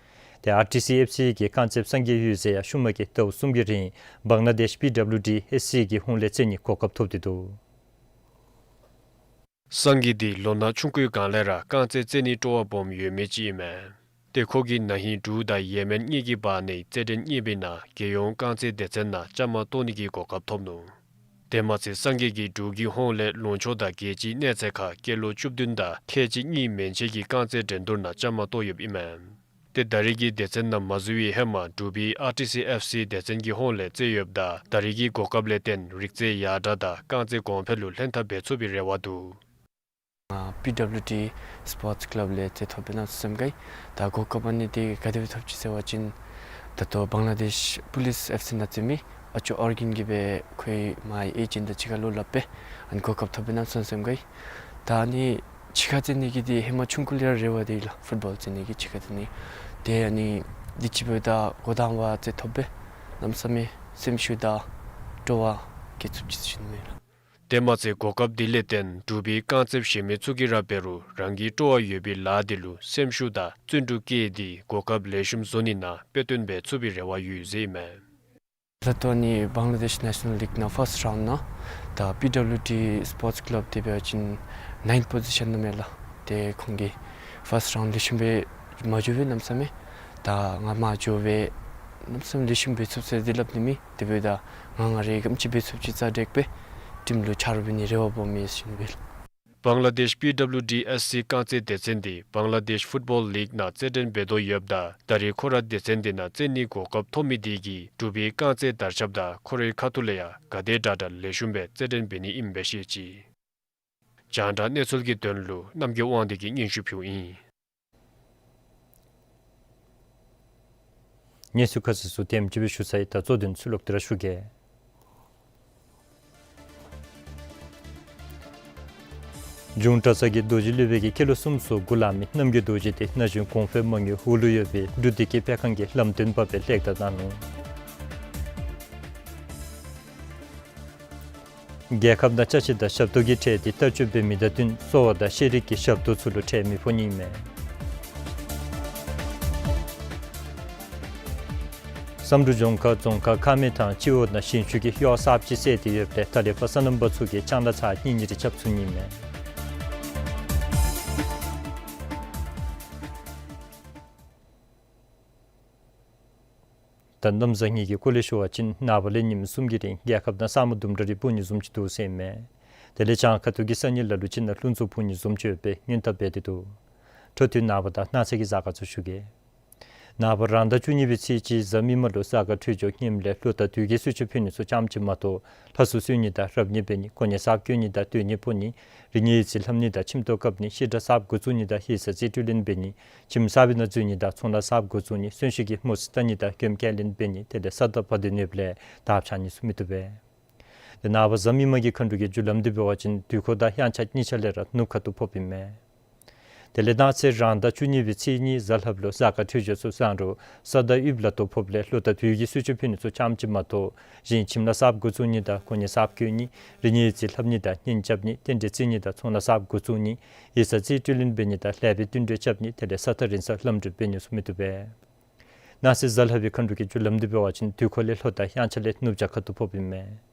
དེ་ཨར་ཊི་སི་ཨེཕ་སི་གི་རྐང་རྩེདཔ་སངས་རྒྱས་འོད་ཟེར་ཡང་ཤུལ་མ་གི་ཟླཝ་གསུམ་གྱི་རིང་བང་ལ་དེཤ་པི་ཌབ་ལིའུ་ཌི་ཨེསི་སི་གི་ཧོངས་ལས་རྩེད་ནི་གོ་སྐབས་ཐོབ་སྟེ་འདུག། སངས་རྒྱས་འདི་ལོ་ན་ཆུང་ཀུའི་སྒང་ལས་ར་རྐང་རྩེད་རྩེད་ནི་སྤྲོ་བ་སྦོམ་ཡོད་མི་ཅིག་ཨིན་མས། ཏེ་ཁོ་གིས་ན་ཧིང་འབྲུག་དང་ཡེ་མེན་གཉིས་ཀྱི་བར་ནའི་རྩེད་འགྲན་གཉིས་པའི་ནང་རྒྱལ་ཡོངས་རྐང་རྩེད་སྡེ་ཚན་ནང་བཅའ་མར་གཏོགས་ནི་གི་གོ་སྐབས་ཐོབ་ནུག། དེ་མ་ཚད་སངས་རྒྱས་ཀྱིས་འབྲུག་གི་ཧོངས་ལས་ལུང་ཕྱོགས་དང་རྒྱལ་སྤྱིའི་གནས་ཚད་ཁར་སྐྱེས་ལོ་བཅུ་བདུན་དང་ཐེངས་གཅིག་གཉིས་མན་ཆད་ཀྱི་རྐང་རྩེད་འགྲན་བསྡུར་ནང་བཅའ་མར་གཏོགས་ཡོདཔ་ཨིན་མས། ཏེ་ད་རེས་ཀྱི་སྡེ་ཚན་ནང་མ་འཛུལ་བའི་ཧེ་མ་འབྲུག་པའི་ཨར་ཊི་སི་ཨེཕ་སི་སྡེ་ཚན་གྱི་ཧོངས་ལས་རྩེད་ཡོདཔ་ད་ད་རེས་ཀྱི་གོ་སྐབས་ལས་བརྟེན་རིག་རྩལ་ཡར་དྲག་དང་རྐང་རྩེད་གོང་འཕེལ་ལུ་ལྷན་ཐབས་འབད་ཚུགས་པའི་རེ་བ་འདུག། ང་པི་ཌབ་ལིའུ་ཌི་སི་པོརཊ་སི་ཀླབ་ལས་རྩེད་ཐོབ་པས་ན་སེམས་དགའ་ཡི། ད་གོ་སྐབས་ཨ་ནི་འདི་ག་དེ་སྦེ་ཐོབ་ཅི་ཟེར་བ་ཅིན་ད་ལྟོ་བང་ལ་དེཤ་པུ་ལིསི་ཨེཕ་སི་ནང་རྩེད་མི་ཨ་ཅོ་ཨོར་གིན་གྱིས་སྦེ་ཁོའི་མ་ཨེ་ཇེནཊ་དང་གཅིག་ཁར་བློ་སླབ་སྦེ་ཨ་ནི་གོ་སྐབས་ཐོབ་པས་ན་སོང་སེམས་དགའ་ཡི། ད་ཨ་ནི་ཕྱི་ཁར་རྩེད་ནི་གི་འདི་ཧེ་མ་ཆུང་ཀུ་ལས་ར་རེ་བ་འདི་ལགས། ཕུཊ་བཱོལ་རྩེད་ནི་གི་ཕྱི་ཁར་རྩེད་ནི། དེ་ཨ་ནི་འདི་ཅིག་འབདཝ་ད་འགོ་དང་པ་རྩེད་ཐོབ་པས་གནམ་མེད་ས་མེད་སེམས་ཤུགས་དང་སྤྲོ་བ་སྐྱེད་ཚུགསཔ་ཅིག་ཞུ་ནི་ལགས། དེ་མ་ཚད་གོ་སྐབས་འདི་ལས་བརྟེན་འབྲུག་པའི་རྐང་རྩེདཔ་གཞན་མི་ཚུ་གིས་ར་འབད་རུང་རང་གི་སྤྲོ་བ་ཡོད་པའི་ལཱ་འདི་ལུ་སེམས་ཤུགས་དང་བརྩོན་འགྲུས་བསྐྱེད་དེ་གོ་སྐབས་ལེགས་ཤོམ་བཟོ་ནི་ནང་དཔེ་སྟོན་འབད་ཚུགས་པའི་རེ་བ་ཡོད་ཟེར་ཨིན་མས། ད་ལྟོ་ནི་བང་ལ་དེཤ་ནེ་ཤ་ནཱལ་ལིག་ནང་ཕརསཊ་རའུནཌ་ནང་ད་པི་ཌབ་ལིའུ་ཌི་སི་པོརཊ་སི་ཀླབ་འདི་འབད་བ་ཅིན་ནཱའིནཐ་པོ་ཟི་ཤཱན་ནང་མས་ལགས། ཏེ་ཁོང་གིས་ཕརསཊ་རའུནཌ་ལེགས་ཤོམ་སྦེ་མ་འགྱོ་བས་གནམ་མེད་ས་མེད། ད་ང་མ་འགྱོ་བས་གནམ་མེད་ས་མེད་ལེགས་ཤོམ་འབད་ཚུགས་ཟེར་འདི་སླབ་ནི་མེད། དེ་འབདཝ་ད་ང་ང་རའི་ག་དེམ་ཅིག་འབད་ཚུགསཔ་ཅིག་རྩ་འགེངས་སྦེ་ཊིམ་ལུ་ཆ་རོགས་འབད་ནིའི་རེ་བ་སྦོམ་ཡོད་ཟེར་ཞུ་ནི་ཨིན་པས་ལགས། བང་ལ་དེཤ་པི་ཌབ་ལིའུ་ཌི་ཨེསི་སི་རྐང་རྩེད་སྡེ་ཚན་འདི་བང་ལ་དེཤ་ཕུཊ་བཱོལ་ལིག་ནང་རྩེད་འགྲན་འབད་དོ་ཡོདཔ་ད་ད་རེས་ཁོ་ར་སྡེ་ཚན་འདི་ནང་རྩེད་ནིའི་གོ་སྐབས་ཐོབ་མི་འདི་གིས་འབྲུག་པའི་རྐང་རྩེད་དར་ཁྱབ་དང་ཁོ་རའི་ཁ་ཐུག་ལས་ཡང་ག་དེ་དྲག་དྲག་ལེགས་ཤོམ་སྦེ་རྩེད་འགྲན་འབད་ནི་ཨིནམ་སྦེ་བཤད་ཅི། རྒྱང་བསྒྲགས་གནས་ཚུལ་གྱི་དོན་ལུ་རྣམ་རྒྱལ་དབང་འདུས་ཀྱིས་སྙན་ཞུ་ཕུལཝ་ཨིན། གནས་ཚུལ་ཁ་གསལ་ཚུ་དེམ་ཅིག་སྦེ་ཞུ་ཚར་ཡི། ད་གཙོ་དོན་ཚུ་ལོག་སྟེ་ར་ཞུ་གེ། འབྱུང་གྲྭ་ཚང་གི་རྡོ་རྗེ་སློབ་དཔོན་གྱི་སྐྱེས་ལོ་གསུམ་སོ་དགུ་ལང་མི་རྣམ་རྒྱལ་རྡོ་རྗེ་དེ་ན་གཞོན་གོང་འཕེལ་མ་དངུལ་འོག་ལུ་ཡོད་པའི་འབྲུག་བདེ་སྐྱིད་སྤེལ་ཁང་གི་ལམ་སྟོན་པ་སྦེ་གླེགས་བརྡ་གནང་ནུག། རྒྱལ་ཁབ་ནང་ཅ་ཆས་དང་ཞབས་ཏོག་གི་ཁྲལ་འདི་བསྟར་སྤྱོད་འབད་མི་དང་བསྟུན་གསོ་བ་དང་ཤེས་རིག་གི་ཞབས་ཏོག་ཚུ་ལུ་ཁྲལ་མི་ཕོག་ནི་ཨིན་མས། བསམ་གྲུབ་ལྗོངས་མཁར་རྫོང་ཁག་ཁ་སྨད་ཐང་སྤྱི་འོག་ནང་ཞིང་ཆུ་གིས་གཡོག་གསརཔ་ཅིག་བསལ་ཏེ་ཡོདཔ་ལས་ད་ལས་ཕར་སོ་ནམ་པ་ཚུ་གིས་ལྕང་ལཱ་ཚར་གཉིས་གཉིས་རེ་རྐྱབ་ཚུགས་ནི་ཨིན་མས། ད་གནམ་བཟང་ངན་གྱི་སྐོར་ལས་ཞུ་བ་ཅིན་ནངས་པ་ལས་ཉིནམ་གསུམ་གྱི་རིང་རྒྱལ་ཁབ་ནང་ས་སྨུག་ལྡུམ་འདྲ་རེ་སྤུབ་ནི་བཟུམ་ཅིག་འདུག་ཟེར་ཨིན་མས། དེ་ལས་བྱང་ཁ་ཐུག་གི་ས་གནས་ལ་ལུ་ཅིག་ནང་རླུང་འཚུབ་འཕུ་ནི་བཟུམ་ཅིག་ཡོད་པའི་སྔོན་བརྡ་འབད་དེ་འདུག། འཕྲོ་མཐུད་ནངས་པ་དང་གནངས་ཚེ་གི་གཟའ་སྐར་ཚུ་ཞུ་གེ། ནངས་པ་རང་ཟླ་བཅུ་གཉིས་པའི་ཚེས་གཅིག་གཟའ་མིག་དམར་ལུ་གཟའ་སྐར་འཕྲོད་སྦྱོར་སྙོམས་ལས་ལོ་དང་དུས་ཀྱི་གསོལ་མཆོད་ཕུལ་ནི་ཚུ་ཙམ་ཅིག་མ་གཏོགས་ལྷ་གསོལ་གསོལ་ནི་དང་རབ་གནས་འབད་ནི་གོ་གནས་གསརཔ་བསྐོ་ནི་དང་སྟོད་གནས་སྤོ་ནི་རིག་གནས་ཡིག་རྩིས་ལྷབ་ནི་དང་ཁྱིམ་ཐོག་བཀབ་ནི་བཤད་གྲྭ་གསརཔ་འགོ་བཙུགས་ནི་དང་ཡིག་ཚང་རྩིས་སྤྲོད་ལེན་འབད་ནི་ཁྱིམ་གསར་པའི་ནང་འཛུལ་ནི་དང་ཚོང་ལཱ་གསརཔ་འགོ་བཙུགས་ནི་གསོན་གཤིན་གྱི་མུ་སི་བཏང་ནི་དང་མགྱོནམ་སྐྱེལ་ལེན་འབད་ནི་དེ་ལས་ས་དང་བ་དན་ནོར་བུ་ལས་དར་འཕྱར་ནི་ཚུ་མི་བཏུབ་པས། དེ་ནངས་པ་གཟའ་མིག་དམར་གྱི་མཁའ་འགྲོ་གི་རྒྱུ་ལམ་འདི་འབད་བ་ཅིན་དུས་འཁོར་དང་དབྱངས་འཆར་གཉིས་ཆ་ལས་ར་ནུབ་ཁ་ཐུག་ཕོགཔ་ཨིན་མས། དེ་ལས་གནངས་ཚེ་རང་ཟླ་བཅུ་གཉིས་པའི་ཚེས་གཉིས་གཟའ་ལྷགཔ་ལུ་གཟའ་སྐར་འཕྲོད་སྦྱོར་ཚུ་བཟང་རུང་ས་དང་དབུས་ལ་དོ་ཕོགཔ་ལས་ལོ་དང་དུས་ཀྱི་གསོལ་མཆོད་ཕུལ་ནི་ཚུ་ཙམ་ཅིག་མ་གཏོགས་གཞན་ཁྱིམ་ལཱ་གསརཔ་འགོ་བཙུགས་ནི་དང་གོ་གནས་གསརཔ་བསྐོ་ནི་རིག་གནས་ཡིག་རྩིས་ལྷབ་ནི་དང་གཉེན་རྐྱབ་ནི་རྟེན་འབྲེལ་བརྩི་ནི་དང་ཚོང་ལཱ་གསརཔ་འགོ་བཙུགས་ནི་ཡིག་ཚང་རྩིས་སྤྲོད་ལེན་འབད་ནི་དང་ལེགས་པའི་བསྟུན་གྲོས་རྐྱབ་ནི་དེ་ལས་ས་ཐག་རིང་སར་ལམ་འགྲུལ་འབད་ནི་ཚུ་མི་བཏུབ་པས། གནངས་ཚེ་གཟའ་ལྷག་པའི་མཁའ་འགྲོ་གི་རྒྱུ་ལམ་འདི་འབད་བ་ཅིན་དུས་འཁོར་ལས་ལྷོ་དང་དབྱངས་འཆར་ལས་ནུབ་བྱང་ཁ་ཐུག་ཕོགཔ་ཨིན་མས།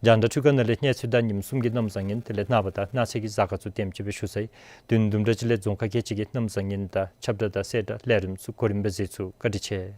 རྒྱང་བསྒྲགས་འཕྲུལ་ཁང་ནང་ལས་གནས་ཚུལ་དང་ཉིནམ་གསུམ་གྱི་གནམ་བཟང་ངན་དེ་ལས་ནངས་པ་དང་གནངས་ཚེ་གི་གཟའ་སྐར་ཚུ་དེམ་ཅིག་སྦེ་ཞུ་ཚར་ཡི། དོན་དུམ་གྲ་ཅིག་ལས་རྫོང་ཁག་བརྒྱད་ཅུ་གི་གནམ་བཟང་ངན་དང་ཁྱབ་བསྒྲགས་དང་གསལ་བསྒྲགས་ལས་རིམ་ཚུ་གོ་རིམ་སྦེ་གཟིགས་ཚུགས། བཀའ་དྲིན་ཆེ།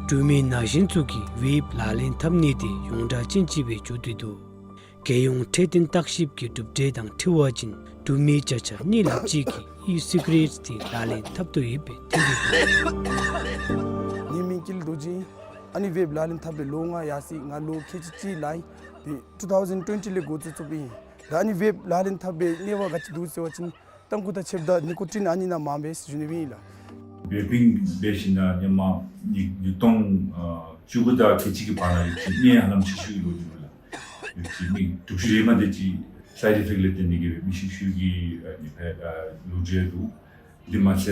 འབྲུག་མི་ན་གཞོན་ཚུ་གིས་ཝེབ་ལག་ལེན་འཐབ་ནི་དེ་ཡོངས་གྲགས་ཅན་ཅིག་སྦེ་འགྱོ་སྟེ་འདུག། རྒྱལ་ཡོངས་འཕྲོད་བསྟེན་བརྟག་ཞིབ་ཀྱི་གྲུབ་འབྲས་དང་འཁྲིལ་བ་ཅིན་འབྲུག་མི་བརྒྱ་ཆ་གཉིས་ལྷགཔ་ཅིག་གིས་ཨི་སི་ག་རེཊ་དེ་ལག་ལེན་འཐབ་དོ་ཡོདཔ་སྦེ་ཐོན་ཏེ་འདུག། ངེའི་མིང་ཀུན་ལེགས་རྡོ་རྗེ། ཨ་ནི་ཝེབ་ལག་ལེན་འཐབ་སྦེ་ལོ་ལྔ་ཡར་སོ་ཡི། ང་ལོ་ཁལ་གཅིག་གཅིག་ལང་ཡི། ཏེ་ཊུ་ཐའུ་ཟེན་ཊུ་ཝེན་ཊི་ལས་འགོ་བཙུགས་བཙུགསཔ་ཨིན། ད་ཨ་ནི་ཝེབ་ལག་ལེན་འཐབ་སྦེ་གནས་བབ་ག་ཅི་འདུག་ཟེར་བ་ཅིན་ཏམ་ཁུ་དང་ཕྱེདཔ་ད་ནི་ཀོ་ཊིན་ཨ་ནི་ནང་མངམ་སྦེ་ཟེར་ཞུ་ནི་ཨིན་ལགས། ཝེ་པིང་འབད་ཞིནམ་ལས་ཧེ་མ་ཉིནམ་ཉིས་སྟོང་ཨ་བཅུ་དགུ་དང་ཁལ་གཅིག་གི་བར་ན་ཡོད་ཅི་ནི་ཧ་ལམ་ཤི་ཤུལ་གྱི་ལོ་རྒྱུས་ལགས། ཡོད་ཅི་མི་དྲུག་ཅུ་རེ་མ་དེ་ཅིག་སའིཌ་ཨི་ཕེཀཊ་ལས་བརྟེན་ཏེ་གིས་སྦེ་མི་ཤི་ཤུལ་གྱི་ཨ་ནི་སྦེ་ཨ་ལོ་རྒྱུས་འདུག། དེ་མ་ཚད་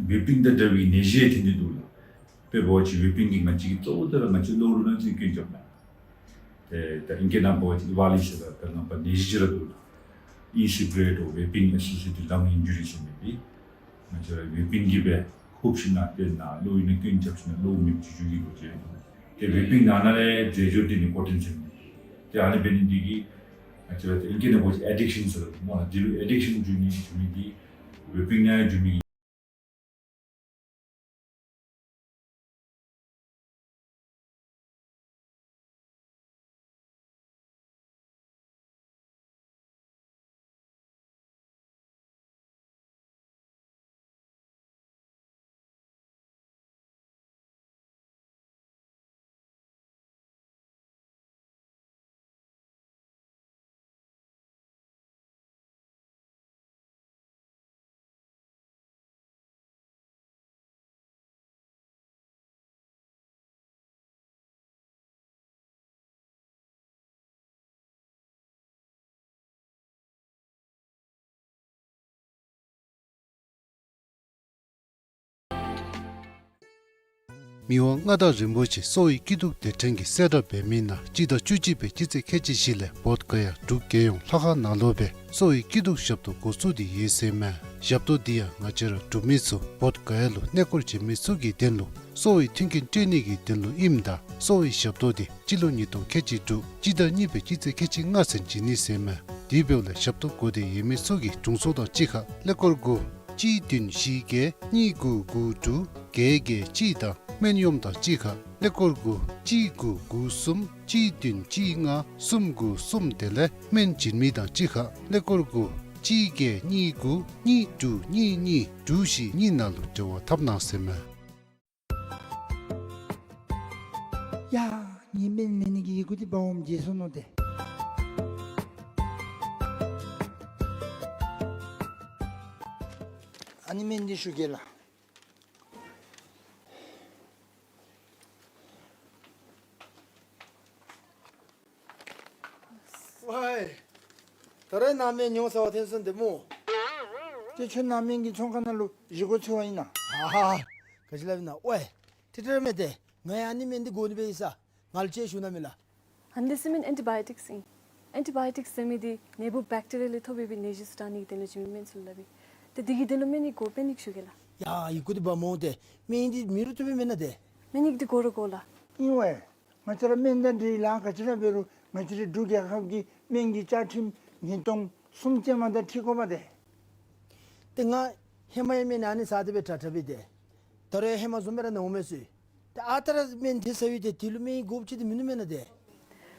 ཝེ་པིང་དང་འདྲ་བའི་ནད་གཞི་ཐོན་ཏེ་འདུག་ལགས། དཔེ་འབད་བ་ཅིན་ཝེ་པིང་གིས་ང་བཅས་ཀྱི་གཙོ་བོ་དེ་ར་ང་བཅས་གློ་བུར་ནད་ཀྱི་སྐྱོན་རྐྱབ་ལགས། ཏེ་ད་ཨིང་སྐད་ནང་འབད་བ་ཅིན་ཝ་ལི་ཟེར་ར་ད་ནང་པ་ནད་གཞི་ཅིག་ར་འདུག་ལགས། ཨི་སི་ག་རེཊ་འོར་ཝེ་པིང་ཨེ་སོ་སི་ཡེ་ཊེཌ་ལང་ཨིན་ཇུ་རི་ཟེར་མི་འདི་ང་བཅས་ར་ཝེ་པིང་གིས་སྦེ་ཧུབ་ཞིནམ་ལས་ཏེ་ནཱ་གློ་བུར་ནད་ཀྱི་སྐྱོན་རྐྱབ་ཞིནམ་ལས་གློ་མེདཔ་ཅིག་འགྱོ་བའི་ལོ་རྒྱུས་འདུག། ཏེ་ཝེ་པིང་ནང་ན་ལས་རྫས་སྦྱོར་འདི་ནི་ཀོ་ཊིན་ཟེར་མི་འདི་ཏེ་ཨ་ནི་འབད་ནི་འདི་གིས་ང་བཅས་ར་ད་ཨིང་སྐད་ནང་འབད་བ་ཅིན་ཨེ་ཌིག་ཤཱན་ཟེར་སླབ་སྨོ་ལགས། འདི་ལུ་ཨེ་ཌིག་ཤཱན་འགྱོ་ནི་འགྱོ་མི་འདི་ཝེ་པིང་ནང་འགྱོ་མི་མི་དབང་མངའ་བདག་རིན་པོ་ཆེ་གསོ་བའི་སྐྱིད་སྡུག་སྡེ་ཕྲན་གྱིས་གསལ་བསྒྲགས་འབད་མི་ནང་སྤྱི་ཟླ་བཅུ་གཅིག་པའི་སྤྱི་ཚེས་ཁལ་གཅིག་བཞི་ལས་བོདྷ་ག་ཡ་འབྲུག་རྒྱལ་ཡོངས་ལྷ་ཁང་ནང་ལུ་སྦེ་གསོ་བའི་སྐྱིད་སྡུག་ཞབས་ཏོག་འགོ་བཙུགས་ཏེ་ཡོད་ཟེར་མས། ཞབས་ཏོག་འདི་ཡང་ང་བཅས་ར་འབྲུག་མི་ཚུ་བོདྷ་ག་ཡ་ལུ་གནས་སྐོར་བྱོན་མི་ཚུ་གི་དོན་ལུ་གསོ་བའི་མཐུན་རྐྱེན་སྤྲོད་ནི་གི་དོན་ལུ་ཨིནམ་ད་གསོ་བའི་ཞབས་ཏོག་འདི་སྤྱི་ལོ་ཉིས་སྟོང་ཁལ་གཅིག་དྲུག་སྤྱི་ཟླ་གཉིས་པའི་སྤྱི་ཚེས་ཁལ་གཅིག་ལྔ་ཚུན་བྱིན་ནི་ཟེར་མས། དེ་འབདཝ་ལས་ཞབས་ཏོག་དགོ་སྟེ་ཡོད་མི་ཚུ་གིས་དྲུང་འཚོ་དང་གཅིག་ཁར་ཀླད་ཀོར་དགུ་གཅིག་བདུན་བཞི་བརྒྱད་གཉིས་དགུ་དགུ་དྲུག་བརྒྱད་བརྒྱད་གཅིག་དང་སྨན་གཡོགམ་དང་གཅིག་ཁར་ཀླད་ཀོར་དགུ་གཅིག་དགུ་དགུ་གསུམ་གཅིག་བདུན་གཅིག་ལྔ་གསུམ་དགུ་གསུམ། དེ་ལས་སྨན་བྱིན་མི་དང་གཅིག་ཁར་ཀླད་ཀོར་དགུ་གཅིག་བརྒྱད་གཉིས་དགུ་གཉིས་དྲུག་གཉིས་གཉིས་དྲུག་བཞི་གཉིས་ནང་ལུ་འབྲེལ་བ་འཐབ་གནང་ཟེར་མས། ཡ། ངེའི་སྨན་ལེན་ནི་གི་ཡི་གུ་འདི་འབག་འོངམ་བརྗེད་སོ་ནུག་ཏེ། ཨ་ནི་སྨན་འདི་ཞུ་གེ་ལགས། ཝའི། ད་རེས་ནཱ་སྨན་ཉོ་ས་བ་ཐོན་སོང་དེ་སྨོ། ཏེ་ཁྱོད་ནཱ་སྨན་གྱི་ཚོང་ཁང་ནང་ལུ་བཞེས་སྒོ་འཚོལ་བར་ཨིན་ན། ཧ་ཧ། ག་ཅི་སླབ་ཨིན་ན། ཝའི། ཏེ་ཏེ་ར་མེན་ཏེ། ང་ཡང་ཨ་ནི་སྨན་འདི་དགོ་ནི་སྦེ་ཡོད་ས། ང་ལུ་ཅིག་ཞུ་གནང་མས་ལགས། ཨ་ནི་འདི་ཟེར་མི་ཨེན་ཊི་བཱ་ཡོ་ཊིཀསི་ཨིན། ཨེན་ཊི་བཱ་ཡོ་ཊིཀསི་ཟེར་མི་འདི་ནད་འབུཔ་བེཀ་ཊི་རི་ཡ་ལས་ཐོབ་པའི་ནད་གཞི་ཚུ་དྲག་ནི་གི་དོན་ལུ་བྱིན་མི་སྨན་ཚུ་ལུ་སླབ་ཨིན། ཏེ་འདི་གི་དོན་ལུ་སྨན་ཡིག་དགོ། སྨན་ཡིག་ཞུ་གེ་ལགས། ཡ། ཡི་གུ་འདི་འབག་འོང་ཏེ། སྨན་ཡིག་འདི་མེད་རུང་བཏུབ་པས་མེན་ན་ཏེ། སྨན་ཡིག་འདི་དགོ་ར་དགོ་ལགས། ཨིན་ཝའི། ང་བཅས་ར་སྨན་དང་འབྲེལ་ལཱ་ག་ཅི་ར་འབད་རུང་ང་བཅས་རའི་འབྲུག་རྒྱལ་ཁབ་ཀྱི་སྨན་གྱི་བཅའ་ཁྲིམས་ཉིས་སྟོང་གསུམ་ཅན་མ་དང་འཁྲིལ་དགོ་པས་ཏེ། ཏེ་ང་ཧེ་མ་ཡང་སྨན་ཨ་ནི་ཟ་སྟེ་སྦེ་དྲག་དྲག་པས་ཏེ། ད་རུང་ཡང་ཧེ་མ་བཟུམ་སྦེ་ར་ན་འོང་མས་ཟེར། ཏེ་ཨ་རྟག་ར་སྨན་དེ་ཟ་ཡི་ཏེ་དེ་ལུ་སྨན་ཡིག་དགོཔ་ཅིག་འདི་མིན་ནུག་མེན་ན་ཏེ།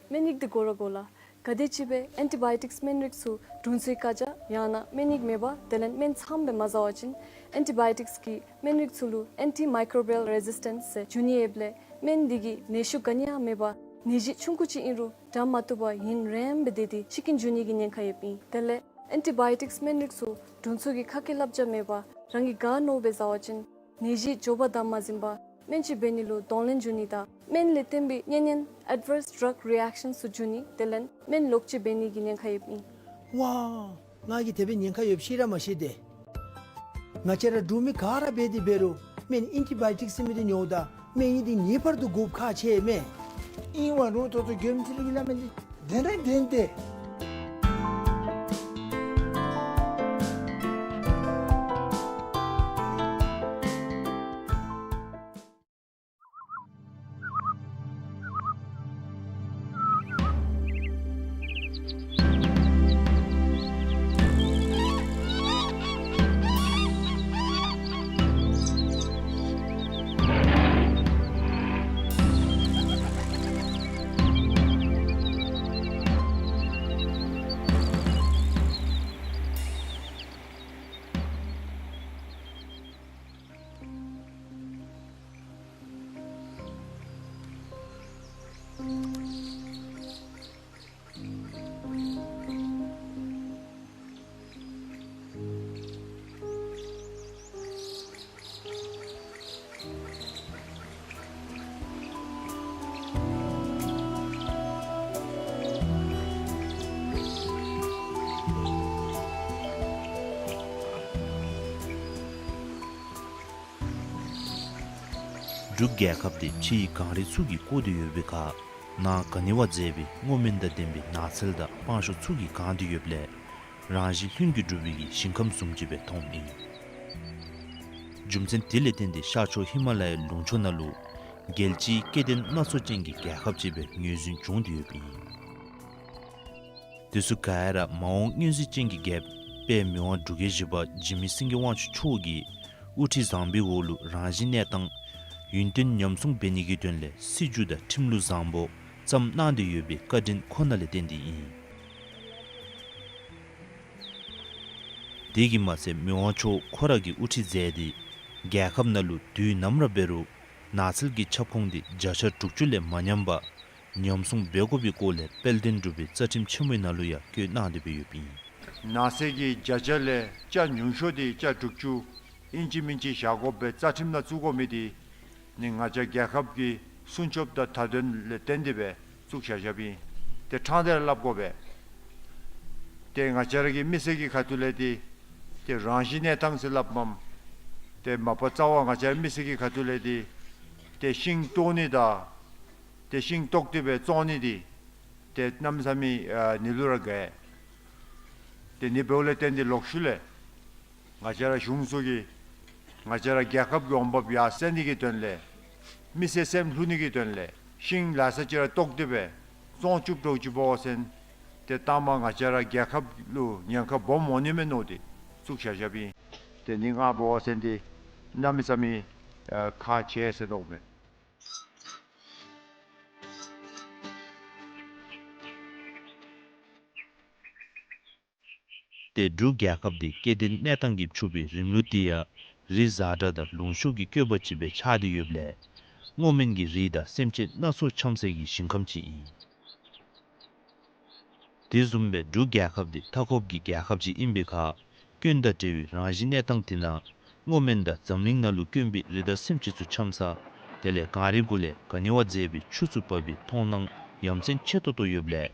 སྨན་ཡིག་འདི་དགོ་ར་དགོ་ལགས། ག་དེམ་ཅིག་སྦེ་ཨེན་ཊི་བཱ་ཡོ་ཊིཀསི་སྨན་རིགས་ཚུ་དྲུང་འཚོའི་བཀའ་རྒྱ་ཡང་ན་སྨན་ཡིག་མེད་པར་དེ་ལས་སྨན་ཚངམ་སྦེ་མ་ཟ་བ་ཅིན་ཨེན་ཊི་བཱ་ཡོ་ཊིཀསི་གིས་སྨན་རིགས་ཚུ་ལུ་ཨེན་ཊི་མའི་ཀོརོ་བི་ཡལ་རེ་ཛིས་ཊེནསི་ཟེར་འགྱུར་ནི་ཡོདཔ་ལས་སྨན་འདི་གིས་ནད་ཤུགས་ག་ནི་ཡང་མེད་པར་ནད་གཞི་ཆུང་ཀུ་ཅིག་ཨིན་རུང་དྲག་མ་བཏུབ་པར་ཡུན་རིངམོ་སྦེ་སྡོད་དེ་ཤི་རྐྱེན་འབྱུང་ནི་གི་ཉེན་ཁ་ཡོདཔ་ཨིན། དེ་ལས་ཨེན་ཊི་བཱ་ཡོ་ཊིཀསི་སྨན་རིགས་ཚུ་དྲུང་འཚོ་གི་ཁ་སྐད་བསླབ་བྱ་མེད་པར་རང་གིས་དགའ་མནོ་སྦེ་ཟ་བ་ཅིན་ནད་གཞི་མགྱོགས་པ་དང་མ་ཟིན་པར་སྨན་ཅིག་འབད་ནི་ལུ་གདོང་ལེན་འབྱུང་ནི་དང་སྨན་ལས་བརྟེན་པའི་གཉན་ཉེན་ཨེཌ་ཝརསི་ཌྲག་རི་ཨེཀ་ཤཱནསི་ཚུ་འབྱུང་ནི་དེ་ལས་སྨན་ལོག་སྤྱོད་འབད་ནི་གི་ཉེན་ཁ་ཡོདཔ་ཨིན། ཝའི། ང་གིས་དེ་སྦེ་ཉེན་ཁ་ཡོདཔ་ཤེས་ར་མ་ཤེས་ཏེ། ང་བཅས་ར་འབྲུག་མི་ག་ར་འབད་དེ་འབད་རུང་སྨན་ཨེན་ཊི་བཱ་ཡོ་ཊིཀསི་ཟེར་མི་འདི་ཉོཝ་ད་སྨན་ཡིག་འདི་ངེས་པར་དུ་དགོཔ་ཁག་ཆེ་མས། ཨིན་ཝའི་རུང་ད་ལྟོ་མགྱོནམ་ཅིག་ལས་སླབ་མི་འདི་བདེན་ར་བདེན་ཏེ། འབྲུག་རྒྱལ་ཁབ་འདི་ཕྱིའི་གངས་རི་ཚུ་གིས་བསྐོར་ཏེ་ཡོད་པའི་ཁར་ནང་ག་ནི་བ་མཛེས་པའི་སྔོ་སྨན་དང་ལྡན་པའི་ནགས་ཚལ་དང་སྤང་ཤོག་ཚུ་གིས་གང་སྟེ་ཡོདཔ་ལས་རང་བཞིན་ལྷུན་གྱིས་གྲུབ་པའི་གི་ཞིང་ཁམས་བཟུམ་ཅིག་སྦེ་མཐོངམ་ཨིན། རྒྱུ་མཚན་དེ་ལས་བརྟེན་ཏེ་ཤར་ཕྱོགས་ཧི་མ་ལ་ཡའི་ལུང་ཕྱོགས་ནང་ལུ་རྒྱལ་སྤྱིའི་སྐྱེ་ལྡན་སྣ་ཚོགས་ཅན་གྱི་རྒྱལ་ཁབ་ཅིག་སྦེ་ངོས་འཛིན་བྱུང་སྟེ་ཡོདཔ་ཨིན། དེ་ཚུ་ག་ར་མ་འོངས་མངོན་གཟིགས་ཅན་གྱི་རྒྱལཔོ་དཔལ་མི་དབང་འབྲུག་རྒྱལ་བཞི་པ་འཇིགས་མེད་སེང་གེ་དབང་ཕྱུག་མཆོག་གི་དབུ་ཁྲིད་བཟང་པོའི་འོག་ལུ་རང་བཞིན་གནས་སྟངས་ཡུན་བརྟན་ཉམས་སྲུང་འབད་ནི་གི་དོན་ལས་སྲིད་བྱུས་དང་ཁྲིམས་ལུགས་བཟང་པོ་བརྩམས་གནང་སྟེ་ཡོད་པའི་བཀའ་དྲིན་ཁོ་ན་ལས་བརྟེན་ཏེ་ཨིན། དེ་གིས་མ་ཚད་མི་དབང་མཆོག་ཁོ་ར་གིས་དབུ་ཁྲིད་མཛད་དེ་རྒྱལ་ཁབ་ནང་ལུ་དུས་ནམ་ར་འབད་རུང་ནགས་ཚལ་གྱི་ཁྱབ་ཁོངས་འདི་བརྒྱ་ཆ་དྲུག་ཅུ་ལས་མ་ཉམས་པར་ཉམས་སྲུང་འབད་དགོ་པའི་སྐོར་ལས་དཔལ་ལྡན་འབྲུག་པའི་རྩ་ཁྲིམས་ཆེན་མོའི་ནང་ལུ་ཡང་བཀོད་གནང་སྟེ་སྦེ་ཡོདཔ་ཨིན། ནགས་ཚལ་གྱི་བརྒྱ་ཆ་ལས་ཆ་ཉུང་ཤོས་འདི་ཆ་དྲུག་ཅུ་ཨིན་ཅི་མིན་ཅི་བཞག་དགོ་པའི་རྩ་ཁྲིམས་ནང་བཙུགས་དགོ་མི་འདི་ནི་ང་བཅས་རྒྱལ་ཁབ་ཀྱི་སྲུང་སྐྱོབ་དང་མཐའ་དོན་ལས་བརྟེན་ཏེ་སྦེ་བཙུགས་བཞག་བཞགཔ་ཨིན། ཏེ་ཕྲང་སྟེ་ར་སླབ་དགོ་པས། ཏེ་ང་བཅས་ར་གི་མི་སེར་གྱི་ཁ་ཐུག་ལས་འདི་ཏེ་རང་བཞིན་གནས་སྟངས་ཟེར་སླབ་མས། ཏེ་མ་པ་རྩ་བ་ང་བཅས་ར་མི་སེར་གྱི་ཁ་ཐུག་ལས་འདི་ཏེ་ཤིང་བཏོག་ནི་དང་ཏེ་ཤིང་བཏོག་སྟེ་སྦེ་བཙོང་ནི་འདི་ཏེ་གནམ་མེད་ས་མེད་ཨ་ནི་ལུ་ར་དགའ། ཏེ་ནི་འབདཝ་ལས་བརྟེན་ཏེ་ལོག་ཤུལ་ལས་ང་བཅས་ར་གཞུང་ཚུ་གིས་ང་བཅས་ར་རྒྱལ་ཁབ་ཀྱི་འོང་འབབ་ཡར་སེང་ནི་གི་དོན་ལས་མི་སེར་སེམས་ལྷོད་ནི་གི་དོན་ལས་ཤིང་ལ་ས་ཅིག་ར་བཏོག་སྟེ་སྦེ་བཙོང་བཅུག་འགྱོ་ཅི་འབད་བ་ཅིན་ཏེ་ལྟག་མ་ང་བཅས་ར་རྒྱལ་ཁབ་ལུ་ཉེན་ཁ་སྦོམ་འོང་ནི་མས་མནོ་སྟེ་བཙུགས་བཞག་བཞགཔ་ཨིན། ཏེ་ནི་ང་འབད་བ་ཅིན་འདི་གནམ་མེད་ས་མེད་ཨ་ཁག་ཆེ་ཟེར་དོ་མས། ཏེ་འབྲུག་རྒྱལ་ཁབ་འདི་སྐྱེ་ལྡན་གནས་སྟངས་ཀྱིས་ཕྱུག་པའི་རིམ་ལུགས་འདི་ཡང་རི་གཟར་དྲགས་དང་ལུང་ཤུགས་ཀྱི་བཀོད་པ་ཅིག་སྦེ་ཆགས་ཏེ་ཡོདཔ་ལས་སྔོ་སྨན་གྱི་རིགས་དང་སེམས་ཅན་སྣ་ཚོགས་འཁྱམས་སའི་གི་ཞིང་ཁམས་ཅིག་ཨིན། དེ་བཟུམ་སྦེ་འབྲུག་རྒྱལ་ཁབ་འདི་མཐའ་འཁོབ་ཀྱི་རྒྱལ་ཁབ་ཅིག་ཨིན་པའི་ཁར་སྐྱོན་དང་བྲལ་བའི་རང་བཞིན་གནས་སྟངས་དེ་ནང་སྔོ་སྨན་དང་འཛམ་གླིང་ནང་ལུ་དཀོན་པའི་རི་དྭགས་སེམས་ཅན་ཚུ་འཁྱམས་ས་དེ་ལས་གངས་རི་གུ་ལས་ག་ནི་བ་མཛེས་པའི་ཆུ་ཚུ་འབབ་པའི་མཐོང་སྣང་ཡ་མཚན་ཆེ་ཏོག་ཏོ་ཡོདཔ་ལས་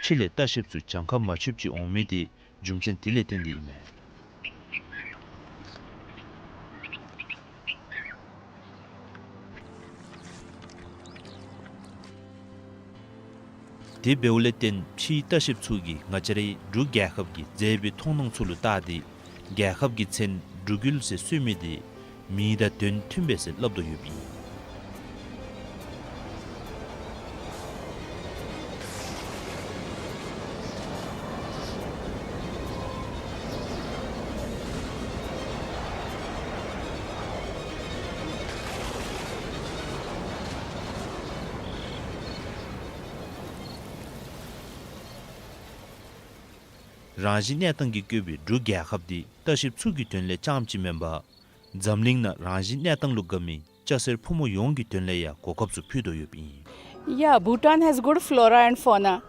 ཕྱི་ལས་ལྟ་བཤལཔ་ཚུ་གྱངས་ཁ་མ་ཆོདཔ་ཅིག་འོང་མི་དེ་རྒྱུ་མཚན་དེ་ལས་བརྟེན་ཏེ་ཨིན་མས། དེ་འབདཝ་ལས་བརྟེན་ཕྱིའི་ལྟ་བཤལཔ་ཚུ་གིས་ང་བཅས་རའི་འབྲུག་རྒྱལ་ཁབ་ཀྱི་མཛེས་པའི་མཐོང་སྣང་ཚུ་ལུ་བལྟ་སྟེ་རྒྱལ་ཁབ་ཀྱི་མཚན་འབྲུག་ཡུལ་ཟེར་གསོལ་མི་དེ་མིང་དང་དོན་མཐུན་པས་ཟེར་སླབ་དོ་ཡོདཔ་ཨིན། རང་བཞིན་གནས་སྟངས་ཀྱིས་བཀོད་པའི་འབྲུག་རྒྱལ་ཁབ་འདི་ལྟ་བཤལཔ་ཚུ་གི་དོན་ལས་རྐྱངམ་ཅིག་མེན་པར་འཛམ་གླིང་ནང་རང་བཞིན་གནས་སྟངས་ལུ་དགའ་མི་སྐྱ་སེར་ཕོ་མོ་ཡོངས་ཀྱི་དོན་ལས་ཡང་གོ་སྐབས་ཚུ་ཕུལ་དོ་ཡོདཔ་ཨིན། Yeah, Bhutan has good flora and fauna.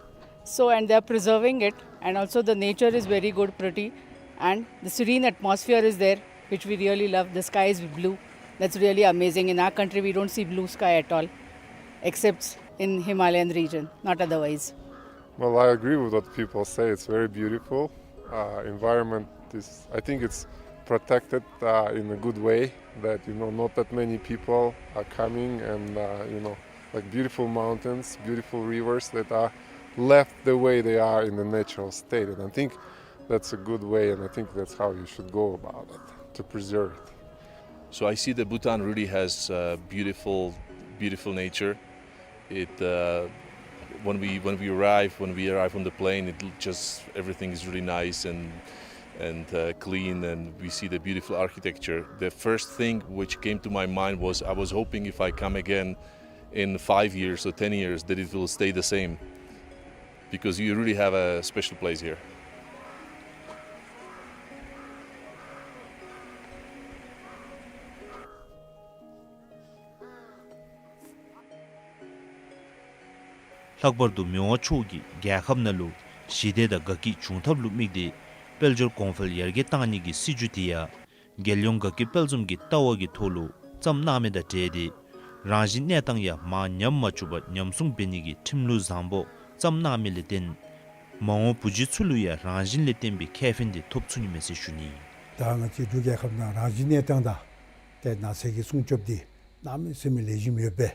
So, and they are preserving it, and also the nature is very good, pretty, and the serene atmosphere is there, which we really love. The sky is blue. That's really amazing. In our country, we don't see blue sky at all, except in Himalayan region, not otherwise. Well, I agree with what people say. It's very beautiful. Uh, environment is, I think it's protected, uh, in a good way, that, you know, not that many people are coming and, uh, you know, like, beautiful mountains, beautiful rivers that are left the way they are in the natural state. And I think that's a good way, and I think that's how you should go about it, to preserve it. So I see that Bhutan really has, uh, beautiful, beautiful nature. It, uh, when we, when we arrive, when we arrive on the plane, it l-, just, everything is really nice and, and, uh, clean, and we see the beautiful architecture. The first thing which came to my mind was, I was hoping if I come again in five years or ten years that it will stay the same, because you really have a special place here. ལྷག་པར་དུ་མི་དབང་མཆོག་གིས་རྒྱལ་ཁབ་ནང་ལུ་ཞི་བདེ་དང་དགའ་སྐྱིད་འབྱུང་ཐབས་ལུ་དམིགས་ཏེ་དཔལ་འབྱོར་གོང་འཕེལ་ཡར་རྒྱས་གཏང་ནི་གི་སྲིད་བྱུས་དེ་ཡང་རྒྱལ་ཡོངས་དགའ་སྐྱིད་དཔལ་འཛོམས་ཀྱི་ལྟ་བ་གི་ཐོག་ལུ་བརྩམས་གནང་མི་དང་འབྲེལ་ཏེ་རང་བཞིན་གནས་སྟངས་ཡང་མར་ཉམས་མ་བཅུག་པར་ཉམས་སྲུང་འབད་ནི་གི་ཁྲིམས་ལུགས་བཟང་པོ་བརྩམས་གནང་མི་ལས་བརྟེན་མ་འོངས་བུ་བརྒྱུད་ཚུ་ལུ་ཡང་རང་བཞིན་ལས་བརྟེན་པའི་ཁེ་ཕན་དེ་ཐོབ་ཚུགས་ནི་མས་ཟེར་ཞུ་ནི། ད་ང་བཅས་འབྲུག་རྒྱལ་ཁབ་ནང་རང་བཞིན་གནས་སྟངས་དང་ཏེ་ནགས་ཚལ་གྱི་སྲུང་སྐྱོབ་འདི་ གནམ་མེད་ས་མེད་ལེགས་ཤོམ་ཡོདཔ་སྦེ་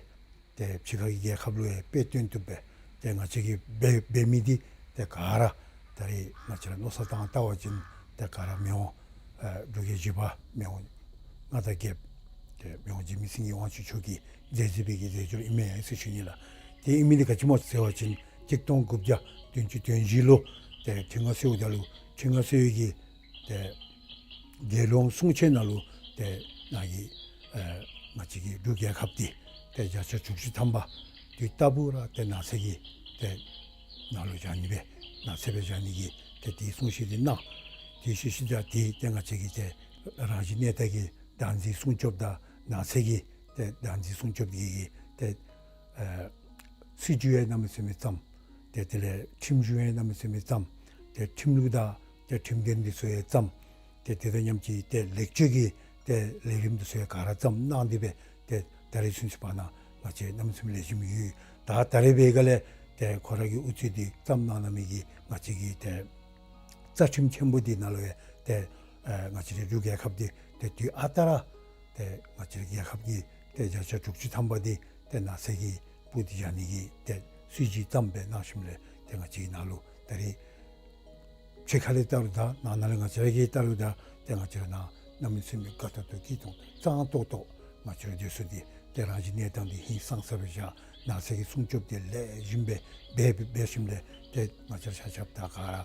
ཏེ་ཕྱི་ཁ་གི་རྒྱལ་ཁབ་ལུ་ཡང་དཔེ་སྟོན་བཏུབ་སྦེ་ཏེ་ང་བཅས་ཀྱིས་འབད་འབད་མི་འདི་ཏེ་ག་ར་ད་རེས་ང་བཅས་ར་མནོ་བསམ་བཏང་བལྟ་བ་ཅིན་ཏེ་ག་ར་མི་དབང་ཨེ་འབྲུག་རྒྱལ་བཞི་པ་མི་དབང་མངའ་བདག་རྒྱལཔོ་ཏེ་མི་དབང་འཇིགས་མེད་སེང་གེ་དབང་ཕྱུག་མཆོག་གི་མཛད་རྗེས་པའི་གི་རྒྱལ་མཆོག་ཨིན་མས་ཟེར་ཞུ་ནི་ལགས། ཏེ་ཨིན་མི་འདི་ག་ཅི་སྨོ་ཟེར་བ་ཅིན་གཅིག་སྟོང་དགུ་བརྒྱ་བདུན་ཅུ་དོན་བཞི་ལུ་ཏེ་ཁྲི་མངའ་གསོལཝ་ད་ལུ་ཁྲི་མངའ་གསོལ་བའི་གི་ཏེ་རྒྱལ་ཡོངས་གསུང་ཆོག་ནང་ལུ་ཏེ་ནཱ་གི་ཨེ་ང་བཅས་ཀྱི་འབྲུག་རྒྱལ་ཁབ་འདི་ཏེ་བརྒྱ་ཆ་དྲུག་ཅུ་ཐམ་པ་དུས་རྟག་བུ་ར་ཏེ་ནགས་ཚལ་གྱི་ཏེ་ནང་ལུ་བཞག་ནི་སྦེ་ནགས་ཚལ་སྦེ་བཞག་ནི་གི་ཏེ་དེའི་གསུང་བཤད་འདི་གནང་། དེ་ཤུལ་ཤུལ་ད་དེ་ཏེ་ང་བཅས་ཀྱི་ཏེ་རང་བཞིན་གནས་སྟངས་ཀྱི་བདག་འཛིན་སྲུང་སྐྱོབ་དང་ནགས་ཚལ་གྱི་ཏེ་བདག་འཛིན་སྲུང་སྐྱོབ་ཀྱི་ཏེ་ཨེ་སྲིད་བྱུས་ཡང་གནམ་མེད་ས་མེད་བརྩམས། ཏེ་དེ་ལས་ཁྲིམས་གཞུང་ཡང་གནམ་མེད་ས་མེད་བརྩམས། ཏེ་ཁྲིམས་ལུགས་དང་ཏེ་ཁྲིམས་དོན་འདི་ཚུ་ཡང་བརྩམས། ཏེ་དེ་དང་མཉམ་གཅིག་ཏེ་ལེགས་བཅོས་ཀྱི་ཏེ་ལས་རིམ་འདི་ཚུ་ཡང་ག་ར་བརྩམས་གནང་སྟེ་སྦེ་ཏེ་ད་རེས་ཚུན་ཚོད་བར་ན་ང་བཅས་གནམ་མེད་ས་མེད་ལེགས་ཤོམ་ཡོད། ད་ད་རེས་འབད་ག་ལས་ཏེ་ཁོ་ར་གི་ཨུ་ཚུགས་འདི་བརྩམས་གནང་གནང་མི་གི་ང་བཅས་ཀྱི་ཏེ་རྩ་ཁྲིམས་ཆེན་པོ་འདི་ནང་ལུ་ཡང་ཏེ་ཨེ་ང་བཅས་རའི་འབྲུག་རྒྱལ་ཁབ་འདི་ཏེ་དུས་ཨ་རྟག་ར་ཏེ་ང་བཅས་རའི་རྒྱལ་ཁབ་ཀྱི་ཏེ་བརྒྱ་ཆ་དྲུག་ཅུ་ཐམ་པ་འདི་ཏེ་ནགས་ཚལ་གྱི་སྤུ་འདི་བཞག་ནི་གི་ཏེ་སྲིད་བྱུས་བརྩམས་སྦེ་གནང་ཞིནམ་ལས་ཏེ་ང་བཅས་ཀྱི་ནང་ལུ་ད་རེས་ཕྱི་ཁ་ལས་བལྟ་རུང་དང་ནང་ན་ལས་ང་བཅས་ར་གིས་བལྟ་རུང་དང་ཏེ་ང་བཅས་ར་ནང་གནམ་མེད་ས་མེད་དགའ་ཏོག་ཏོ་སྐྱིད་ཏོང་ཏོ་གཙང་ཏོག་ཏོ་ང་བཅས་ར་སྡོད་ས་འདི་ཏེ་རང་བཞིན་གནས་སྟངས་འདི་ཧིང་སངས་ས་སྦེ་བཞག། ནགས་ཚལ་གྱི་སྲུང་སྐྱོབ་འདི་ལེགས་ཤོམ་སྦེ་འབད་འབད་ཞིནམ་ལས་ཏེ་ང་བཅས་ར་ཆ་ཁྱབ་དང་ག་ར་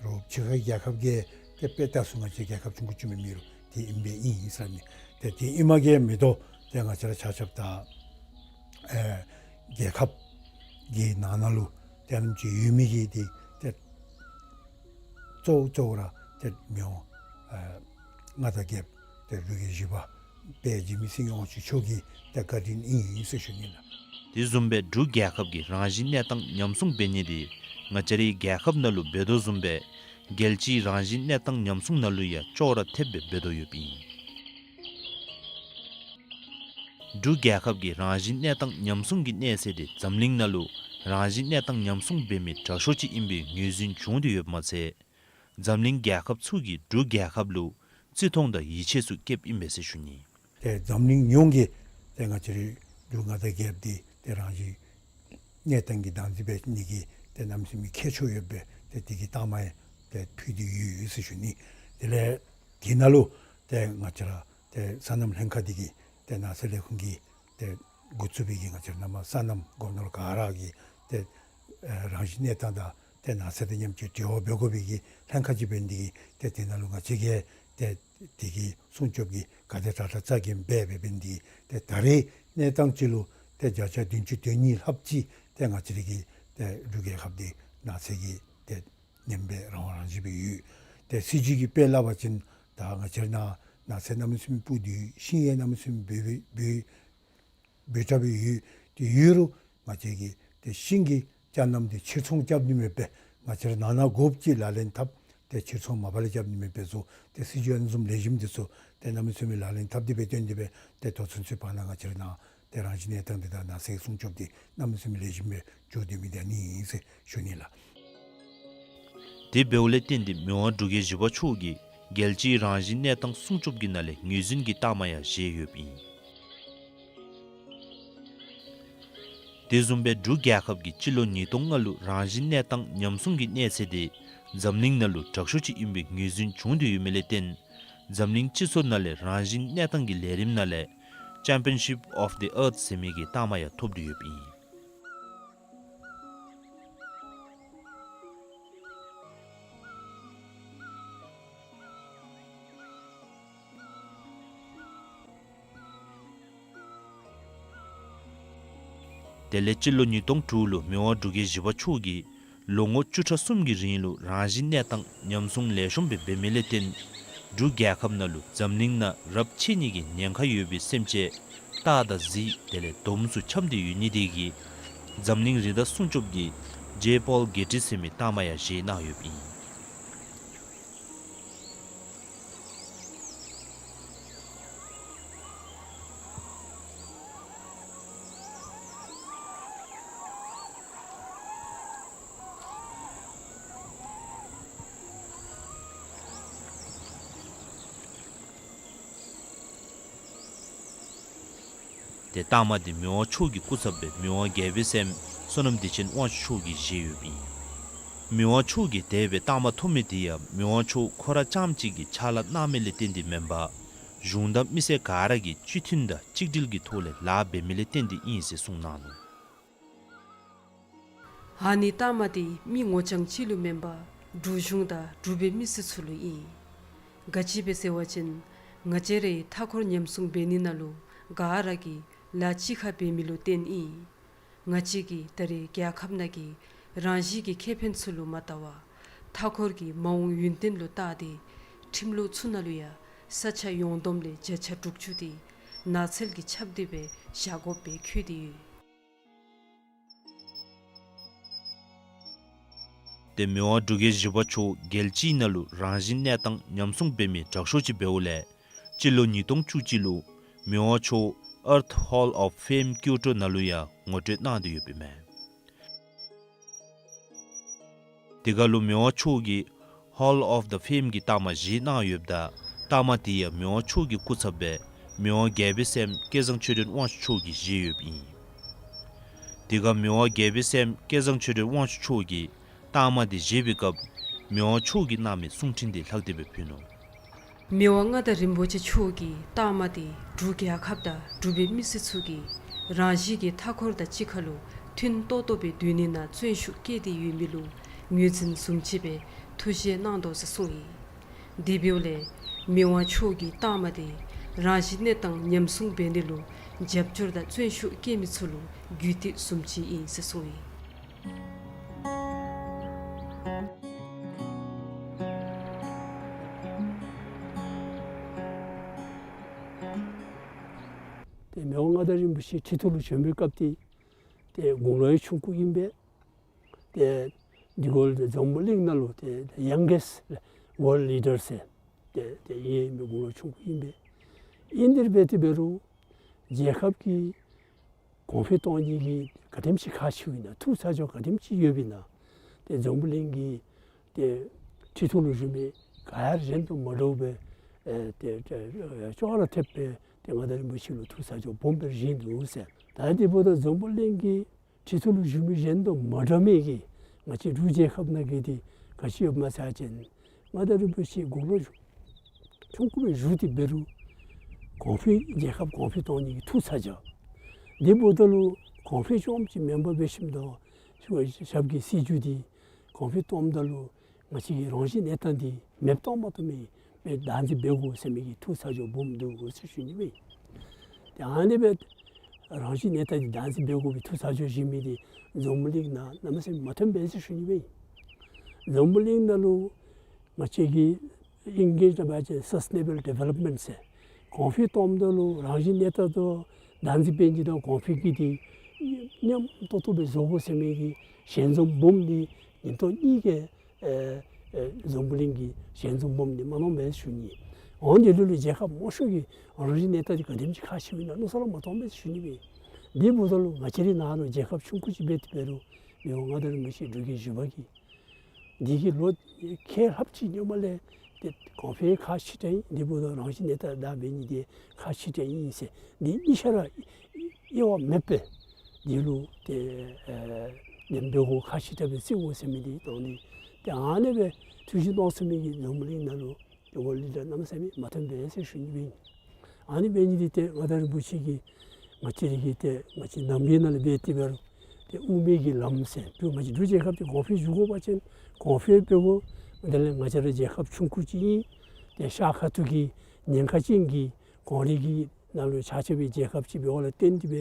རོགས་ཕྱི་ཁ་རྒྱལ་ཁབ་ཀྱིས་ཏེ་དཔེ་བལྟ་ཚུགས་ང་བཅས་རྒྱལ་ཁབ་ཆུང་ཀུ་ཅིག་མེན་མེན་རུང་དེ་ཨིན་པས་ཨིན་ཨིན་ཟེར་ནི། ཏེ་དེ་ཨིནམ་གིས་མ་གཏོགས་ཏེ་ང་བཅས་ར་ཆ་ཁྱབ་དང་ཨེ་རྒྱལ་ཁབ་ཀྱི་ནང་ན་ལུ་ཏེ་ཨ་ནེམ་ཅིག་ཡོད་མི་གི་འདི་ཏེ་གཙོ་བོ་གཙོ་བོ་ར་ཏེ་མི་དབང་ཨེ་མངའ་བདག་རྒྱལཔོ་ཏེ་འབྲུག་རྒྱལ་བཞི་པ་དཔལ་འཇིགས་མེད་སེང་གེ་དབང་ཕྱུག་མཆོག་གི་ཏེ་བཀའ་དྲིན་ཨིན་ཨིན་ཟེར་ཞུ་ནི་ལགས། དེ་བཟུམ་སྦེ་འབྲུག་རྒྱལ་ཁབ་ཀྱི་རང་བཞིན་གནས་སྟངས་ཉམས་སྲུང་འབད་ནི་འདི་ང་བཅས་རའི་རྒྱལ་ཁབ་ནང་ལུ་འབད་དོ་བཟུམ་སྦེ་རྒྱལ་སྤྱིའི་རང་བཞིན་གནས་སྟངས་ཉམས་སྲུང་ནང་ལུ་ཡང་ཅོག་ར་འཐདཔ་སྦེ་འབད་དོ་ཡོདཔ་ཨིན། འབྲུག་རྒྱལ་ཁབ་ཀྱི་རང་བཞིན་གནས་སྟངས་ཉམས་སྲུང་གི་གནས་ཚད་འདི་འཛམ་གླིང་ནང་ལུ་རང་བཞིན་གནས་སྟངས་ཉམས་སྲུང་འབད་མི་དྲག་ཤོས་ཅིག་ཨིན་པའི་ངོས་འཛིན་བྱུང་སྟེ་ཡོདཔ་མ་ཚད་འཛམ་གླིང་རྒྱལ་ཁབ་ཚུ་གིས་འབྲུག་རྒྱལ་ཁབ་ལུ་བརྩི་མཐོང་དང་ཡིད་ཆེས་ཚུ་བསྐྱེདཔ་ཨིན་པས་ཟེར་ཞུ་ནི། ཏེ་འཛམ་གླིང་ཡོངས་ཀྱིས་ཏེ་ང་བཅས་རའི་འབྲུག་མངའ་བདག་རྒྱལཔོ་འདི་ཏེ་རང་བཞིན་གནས་སྟངས་ཀྱི་བདག་འཛིན་འབད་ནི་གི་ཏེ་གནམ་མེད་ས་མེད་ཁྱད་ཆོས་ཡོད་པའི་ཏེ་དེ་གི་རྟགས་མ་ཡང་ཏེ་ཕུལ་ཏེ་ཡོད་ཟེར་ཞུ་ནི། དེ་ལས་དེ་ནང་ལུ་ཏེ་ང་བཅས་ར་ཏེ་སོ་ནམ་ལྷན་ཁག་འདི་གིས་ཏེ་ནགས་ཚལ་ལས་ཁུངས་ཀྱིས་ཏེ་འགོ་བཙུགས་པའི་གི་ང་བཅས་ར་ནང་མ་སོ་ནམ་སྒོ་ནོར་ག་ར་གིས་ཏེ་ཨེ་རང་བཞིན་གནས་སྟངས་དང་ཏེ་ནགས་ཚལ་དང་མཉམ་གཅིག་འབྲེལ་བ་འབད་དགོ་པའི་གི་ལྷན་ཁག་ཅིག་འབད་ནི་འདི་གིས་ཏེ་དེ་ནང་ལུ་ང་བཅས་ཀྱིས་ཏེ་དེ་གི་སྲུང་སྐྱོབ་ཀྱི་ག་དེ་དྲག་དྲག་རྩ་འགེངས་འབད་འབད་འབད་ནི་འདི་གིས་ཏེ་ད་རེས་གནས་སྟངས་ཅིག་ལུ་ཏེ་བརྒྱ་ཆ་བདུན་ཅུ་དོན་གཉིས་ལྷགཔ་ཅིག་ཏེ་ང་བཅས་རའི་གི་ཏེ་འབྲུག་རྒྱལ་ཁབ་འདི་ནགས་ཚལ་གྱི་ཏེ་ཉམས་དཔེ་རང་དབང་རང་བཞིན་སྦེ་ཡོད། ཏེ་སྲིད་བྱུས་ཀྱི་དཔེ་སླབ་པ་ཅིན་ད་ང་བཅས་ར་ནང་ནགས་ཚལ་གནམ་མེད་ས་མེད་སྤུ་འདི་ཤིང་ཡང་གནམ་མེད་ས་མེད་འབུ་འབུ་འབུ་འབུ་དྲགས་སྦེ་ཡོད། ཏེ་ཡོད་རུང་ང་བཅས་ཀྱིས་ཏེ་ཤིང་གི་ཅ་རྣམ་འདི་ཕྱིར་ཚོང་རྐྱབ་ནི་མེད་པས། ང་བཅས་ར་ནང་ན་དགོཔ་ཅིག་ལག་ལེན་འཐབ། ཏེ་ཕྱིར་ཚོང་མ་པ་ལས་རྐྱབ་ནི་མེད་པས་ཟེར། ཏེ་སྲིད་བྱུས་ཨ་ནི་བཟུམ་ལེགས་ཤོམ་འདི་ཚུ་ཏེ་གནམ་མེད་ས་མེད་ལག་ལེན་འཐབ་སྟེ་སྦེ་བཏོན་ཏེ་སྦེ་ཏེ་ད་ཚུན་ཚོད་བར་ན་ང་བཅས་ར་ནང་ཏེ་རང་བཞིན་གནས་སྟངས་འདི་དང་ནགས་ཚལ་སྲུང་སྐྱོབ་འདི་གནམ་མེད་ས་མེད་ལེགས་ཤོམ་སྦེ་འགྱོ་སྡོད་མི་འདི་ཨ་ནི་ཨིན་ཟེར་ཞུ་ནི་ལགས། དེ་འབདཝ་ལས་བརྟེན་ཏེ་མི་དབང་འབྲུག་རྒྱལ་བཞི་པ་མཆོག་གིས་རྒྱལ་སྤྱིའི་རང་བཞིན་གནས་སྟངས་སྲུང་སྐྱོབ་ཀྱི་ནང་ལས་ངོས་འཛིན་གྱི་རྟགས་མ་ཡང་བཞེས་ཡོདཔ་ཨིན། དེ་བཟུམ་སྦེ་འབྲུག་རྒྱལ་ཁབ་ཀྱིས་སྤྱི་ལོ་ཉིས་སྟོང་ལྔ་ལུ་རང་བཞིན་གནས་སྟངས་ཉམས་སྲུང་གི་གནས་ཚད་དེ་འཛམ་གླིང་ནང་ལུ་དྲག་ཤོས་ཅིག་ཨིན་པའི་ངོས་འཛིན་བྱུང་སྟེ་ཡོད་མི་ལས་བརྟེན་འཛམ་གླིང་སྤྱི་ཚོགས་ནང་ལས་རང་བཞིན་གནས་སྟངས་ཀྱི་ལས་རིམ་ནང་ལས་Championship of the Earth ཟེར་མི་གི་རྟགས་མ་ཡང་ཐོབ་སྟེ་ཡོདཔ་ཨིན། དེ་ལས་སྤྱི་ལོ་ཉིས་སྟོང་དྲུག་ལུ་མི་དབང་འབྲུག་རྒྱལ་བཞི་པ་མཆོག་གིས་ལོ་ངོ་བཅུ་ཕྲག་གསུམ་གྱི་རིང་ལུ་རང་བཞིན་གནས་སྟངས་ཉམས་སྲུང་ལེགས་ཤོམ་སྦེ་འབད་མི་ལས་བརྟེན་འབྲུག་རྒྱལ་ཁབ་ནང་ལུ་འཛམ་གླིང་ནང་རབས་ཆད་ནི་གི་ཉེན་ཁ་ཡོད་པའི་སེམས་ཅན་སྟག་དང་གཟིག་དེ་ལས་དོམ་ཚུ་འཁྱམས་ཏེ་ཡོད་ནི་དེ་གིས་འཛམ་གླིང་རི་དྭགས་སྲུང་སྐྱོབ་ཀྱིས་ཇེ་པོལ་གྷེ་ཊི་ཟེར་མི་རྟགས་མ་ཡང་བཞེས་གནང་ཡོདཔ་ཨིན། ཏེ་རྟགས་མ་འདི་མི་དབང་མཆོག་གི་སྐུ་ཚབ་སྦེ་མི་དབང་རྒྱལ་པོའི་སྲསམོ་བསོད་ནམས་བདེ་ཆེན་དབང་ཕྱུག་མཆོག་གིས་བཞེས་ཡོདཔ་ཨིན། མི་དབང་མཆོག་གིས་དེ་སྦེ་རྟགས་མ་ཐོབ་མི་དེ་ཡང་མི་དབང་མཆོག་ཁོ་ར་རྐྱངམ་གཅིག་གིས་ཕྱག་ལཱ་གནང་མི་ལས་བརྟེན་ཏེ་མེན་པར་གཞུང་དང་མི་སེར་ག་ར་གིས་སྤྱི་མཐུན་དང་གཅིག་སྒྲིལ་གྱི་ཐོག་ལས་ལཱ་འབད་མི་ལས་བརྟེན་ཏེ་ཨིན་ཟེར་གསུངས་གནང་ནུག། ཨ་ནི་རྟགས་མ་དེ་མི་ངོ་རྐྱང་གཅིག་ལུ་མེན་པར་འབྲུག་གཞུང་དང་འབྲུག་པའི་མི་སེར་ཚུ་ལུ་ཨིན། ག་ཅི་སྦེ་ཟེར་བ་ཅིན་ང་བཅས་རའི་མཐའ་འཁོར་ཉམས་སྲུང་འབད་ནི་ནང་ལུ་ག་ར་གིས་ལཱ་གཅིག་ཁར་འབད་མི་ལུ་བརྟེན་ཨིན། ང་བཅས་ཀྱིས་ད་རེས་རྒྱལ་ཁབ་ནང་གི་རང་བཞིན་གྱི་ཁེ་ཕན་ཚུ་ལུ་མ་བལྟ་བར་མཐའ་འཁོར་གྱི་མ་འོངས་ཡུན་བརྟན་ལུ་བལྟ་སྟེ་ཁྲིམས་ལུགས་ཚུ་ནང་ལུ་ཡང་ས་ཆ་ཡོངས་བསྡོམས་ལས་བརྒྱ་ཆ་དྲུག་ཅུ་དེ་ནགས་ཚལ་གྱི་ཆརཔ་དེ་སྦེ་བཞག་དགོཔ་སྦེ་འཁོད་དེ་ཡོད། ཏེ་མི་དབང་འབྲུག་རྒྱལ་བཞི་པ་མཆོག་རྒྱལ་སྤྱིའི་ནང་ལུ་རང་བཞིན་གནས་སྟངས་ཉམས་སྲུང་འབད་མི་དྲག་ཤོས་ཅིག་འབདཝ་ལས་སྤྱི་ལོ་ཉིས་སྟོང་བཅུ་གཅིག་ལུ་མི་དབང་མཆོག་Earth Hall of Fame ཀིའོ་ཊོ་ནང་ལུ་ཡང་ངོ་སྤྲོད་གནང་སྟེ་ཡོདཔ་ཨིན་མས། དེ་ཁར་ལུ་མི་དབང་མཆོག་གིས་Hall of the Fame གྱི་རྟགས་མ་བཞེས་གནང་ཡོདཔ་ད་རྟགས་མ་དེ་ཡང་མི་དབང་མཆོག་གི་སྐུ་ཚབ་སྦེ་མི་དབང་རྒྱལ་པོའི་སྲསམོ་སྐལ་བཟང་ཆོས་སྒྲོན་དབང་ཕྱུག་མཆོག་གིས་བཞེས་ཡོདཔ་ཨིན། དེ་ཁར་མི་དབང་རྒྱལ་པོའི་སྲསམོ་སྐལ་བཟང་ཆོས་སྒྲོན་དབང་ཕྱུག་མཆོག་གིས་རྟགས་མ་དེ་བཞེས་པའི་སྐབས་མི་དབང་མཆོག་གིས་གནང་མི་གསུང་འཕྲིན་དེ་ལྷག་སྟེ་སྦེ་ཕུལ་ནུག། མི་དབང་མངའ་བདག་རིན་པོ་ཆེ་མཆོག་གིས་རྟགས་མ་དེ་འབྲུག་རྒྱལ་ཁབ་དང་འབྲུག་པའི་མི་སེར་ཚུ་གིས་རང་བཞིན་གྱི་མཐའ་འཁོར་དང་གཅིག་ཁར་ལུ་མཐུན་ཏོག་ཏོ་སྦེ་སྡོད་ནི་ནང་བརྩོན་ཤུགས་བསྐྱེད་དེ་ཡོད་མི་ལུ་ངོས་འཛིན་བཟུམ་ཅིག་སྦེ་ཐུགས་བཞེས་གནང་དོ་ཟེར་གསུངས་ཡི། དེ་འབདཝ་ལས་མི་དབང་མཆོག་གི་རྟགས་མ་དེ་རང་བཞིན་གནས་སྟངས་ཉམས་སྲུང་འབད་ནི་ལུ་རྒྱབ་སྐྱོར་དང་བརྩོན་ཤུགས་བསྐྱེད་མི་ཚུ་ལུ་རྒྱུད་སྟེགས་བཟུམ་ཅིག་ཨིན་ཟེར་གསུངས་ཡི། ཏེ་མི་དབང་མངའ་བདག་རིན་པོ་ཆེ་ཁྲི་ཐོག་ལུ་བྱོན་པའི་སྐབས་ཏེ་ཏེ་དགུང་ལོ་ཡང་ཆུང་ཀུ་ཨིན་པས། ཏེ་འདི་གུ་ལུ་ཏེ་འཛམ་བུ་གླིང་ནང་ལུ་ཏེ་the youngest world leader ཟེར་ཏེ་ཏེ་ཨིན་པས། དགུང་ལོ་ཆུང་ཀུ་ཨིན་པས། ཨིན་དེ་སྦེ་ཏེ་འབད་རུང་རྒྱལ་ཁབ་ཀྱི་གོང་འཕེལ་གཏོང་ནི་གི་ག་དེམ་ཅིག་ཁག་ཆེཝ་ཨིན་ན་ཐུགས་ཚ་གྱང་ག་དེམ་ཅིག་ཡོདཔ་ཨིན་ན་ཏེ་འཛམ་བུ་གླིང་གི་ཏེ་ཁྲི་ཐོག་ལུ་བཞུགས་མི་ག་ཡང་གཞན་དང་མ་འདྲཝ་སྦེ་ཨེ་ཏེ་ཏེ་ཅོག་ར་འཐདཔ་སྦེ་ཏེ་མངའ་བདག་རིན་པོ་ཆེ་ལུ་ཐུགས་ཚ་གྱང་སྦོམ་སྦེ་བཞེས་འདུག་ཟེར། ད་དེ་འབདཝ་ད་འཛམ་བུ་གླིང་གི་ཁྲི་ཐོག་ལུ་བཞུགས་མི་གཞན་དང་མ་འདྲ་མི་གི་ང་བཅས་འབྲུག་རྒྱལ་ཁབ་ནང་གི་དེ་ག་ཅི་ཡོདཔ་སྨོ་ཟེར་བ་ཅིན་མངའ་བདག་རིན་པོ་ཆེ་དགུང་ལོ་ཆུང་ཀུ་སྦེ་བཞུགས་ཏེ་འབད་རུང་གོང་འཕེལ་རྒྱལ་ཁབ་གོང་འཕེལ་གཏོང་ནི་གི་ཐུགས་ཚ་གྱང་། དེ་འབདཝ་ད་ལུ་གོང་འཕེལ་རྐྱངམ་ཅིག་མེན་པར་འབད་ཞིནམ་ད་ཞབས་ཀྱི་སྲིད་བྱུས་འདི་གོང་འཕེལ་གཏངམ་ད་ལུ་ང་བཅས་ཀྱི་རང་བཞིན་གནས་སྟངས་འདི་མེདཔ་གཏང་མ་བཏུབ་མི་སྦེ་བདག་འཛིན་འབད་དགོ་ཟེར་མི་གི་ཐུགས་ཚ་གྱང་སྦོམ་འདུག་ཟེར་ཞུ་ནི་སྦེ། ཏེ་ཨ་ནི་སྦེ་རང་བཞིན་གནས་སྟངས་འདི་བདག་འཛིན་འབད་དགོ་པའི་ཐུགས་ཚ་གྱང་བཞེས་མི་འདི་འཛམ་བུ་གླིང་ནང་གནམ་མེད་ས་མེད་མ་ཐོན་པས་ཟེར་ཞུ་ནི་སྦེ། འཛམ་བུ་གླིང་ནང་ལུ་ང་བཅས་ཀྱི་ཨིང་སྐད་ནང་འབད་བ་ཅིན་sustainable development ཟེར་གོང་འཕེལ་གཏངམ་ད་ལུ་རང་བཞིན་གནས་སྟངས་དང་བདག་འཛིན་འབད་ནི་དང་གོང་འཕེལ་གྱི་འདི་མཉམ་ཏོག་ཏོ་སྦེ་བཟོ་དགོ་ཟེར་མི་གི་ཞལ་འཛོམས་སྦོམ་འདི་ཉིན་ཐོག་གཉིས་ཀྱི་ཨེ་ཨེ་འཛམ་བུ་གླིང་གི་ཞལ་འཛོམས་སྦོམ་འདི་མ་གནང་པས་ཟེར་ཞུ་ནི། འོན་ཏེ་ལུ་ལུ་རྒྱལ་ཁབ་མང་ཤོས་ཀྱིས་རང་བཞིན་གནས་སྟངས་འདི་ག་དེམ་ཅིག་ཁག་ཆེཝ་ཨིན་ན་མནོ་བསམ་ར་མ་བཏང་པས་ཟེར་ཞུ་ནི་སྦེ། དེ་འབདཝ་ད་ལུ་ང་བཅས་རའི་ནང་ལུ་རྒྱལ་ཁབ་ཆུང་ཀུ་ཅིག་འབད་དེ་འབད་རུང་མི་དབང་མངའ་བདག་རིན་པོ་ཆེ་འབྲུག་རྒྱལ་བཞི་པ་གིས་འདི་གི་ལོ་ཁལ་ལྷགཔ་ཅིག་སྔོན་མ་ལས་ཏེ་གོང་འཕེལ་ཁག་ཆེ་དྲགས་ཨིན། དེ་འབདཝ་ད་རང་བཞིན་གནས་སྟངས་བདག་འབད་ནི་འདི་ཁག་ཆེ་དྲགས་ཨིན་ཟེར་འདི་གཉིས་ཆ་ར་དབྱེ་བ་མེདཔ་སྦེ་འདི་ལུ་ཏེ་ཨེ་ལན་འབད་དགོཔ་ཁག་ཆེ་དྲགས་སྦེ་བརྩི་དགོ་ཟེར་མི་འདི་དང་འདི་ཏེ་ཨ་ནི་སྦེ་ཐུགས་བཞེད་གནང་ཚུགས་མི་གི་འཛམ་བུ་གླིང་ནང་ལུ་ཏེ་ཝརལཌ་ལི་ཌར་གནམ་མེད་ས་མེད་མ་ཐོན་པས་ཟེར་ཞུ་ནི་སྦེ་ཨིན། ཨ་ནི་འབད་ནི་འདི་ཏེ་མངའ་བདག་རིན་པོ་ཆེ་གིས་ང་བཅས་ར་གི་ཏེ་ང་བཅས་ནང་པའི་ནང་ལས་འབད་དེ་འབད་རུང་ཏེ་དབུ་མའི་གི་ལམ་ཟེར་ཏེ་ང་བཅས་འབྲུག་རྒྱལ་ཁབ་འདི་གོང་འཕེལ་འགྱོ་དགོ་པ་ཅིན་གོང་འཕེལ་འབད་དགོ། དེ་ལས་ང་བཅས་ར་རྒྱལ་ཁབ་ཆུང་ཀུ་ཅིག་ཨིན། ཏེ་ཤར་ཁ་ཐུག་གི་ཉེན་ཁ་ཅན་གྱི་གངས་རི་གི་ནང་ལུ་ཆགས་ཆགས་པའི་རྒྱལ་ཁབ་ཅིག་འབདཝ་ལས་བརྟེན་ཏེ་སྦེ་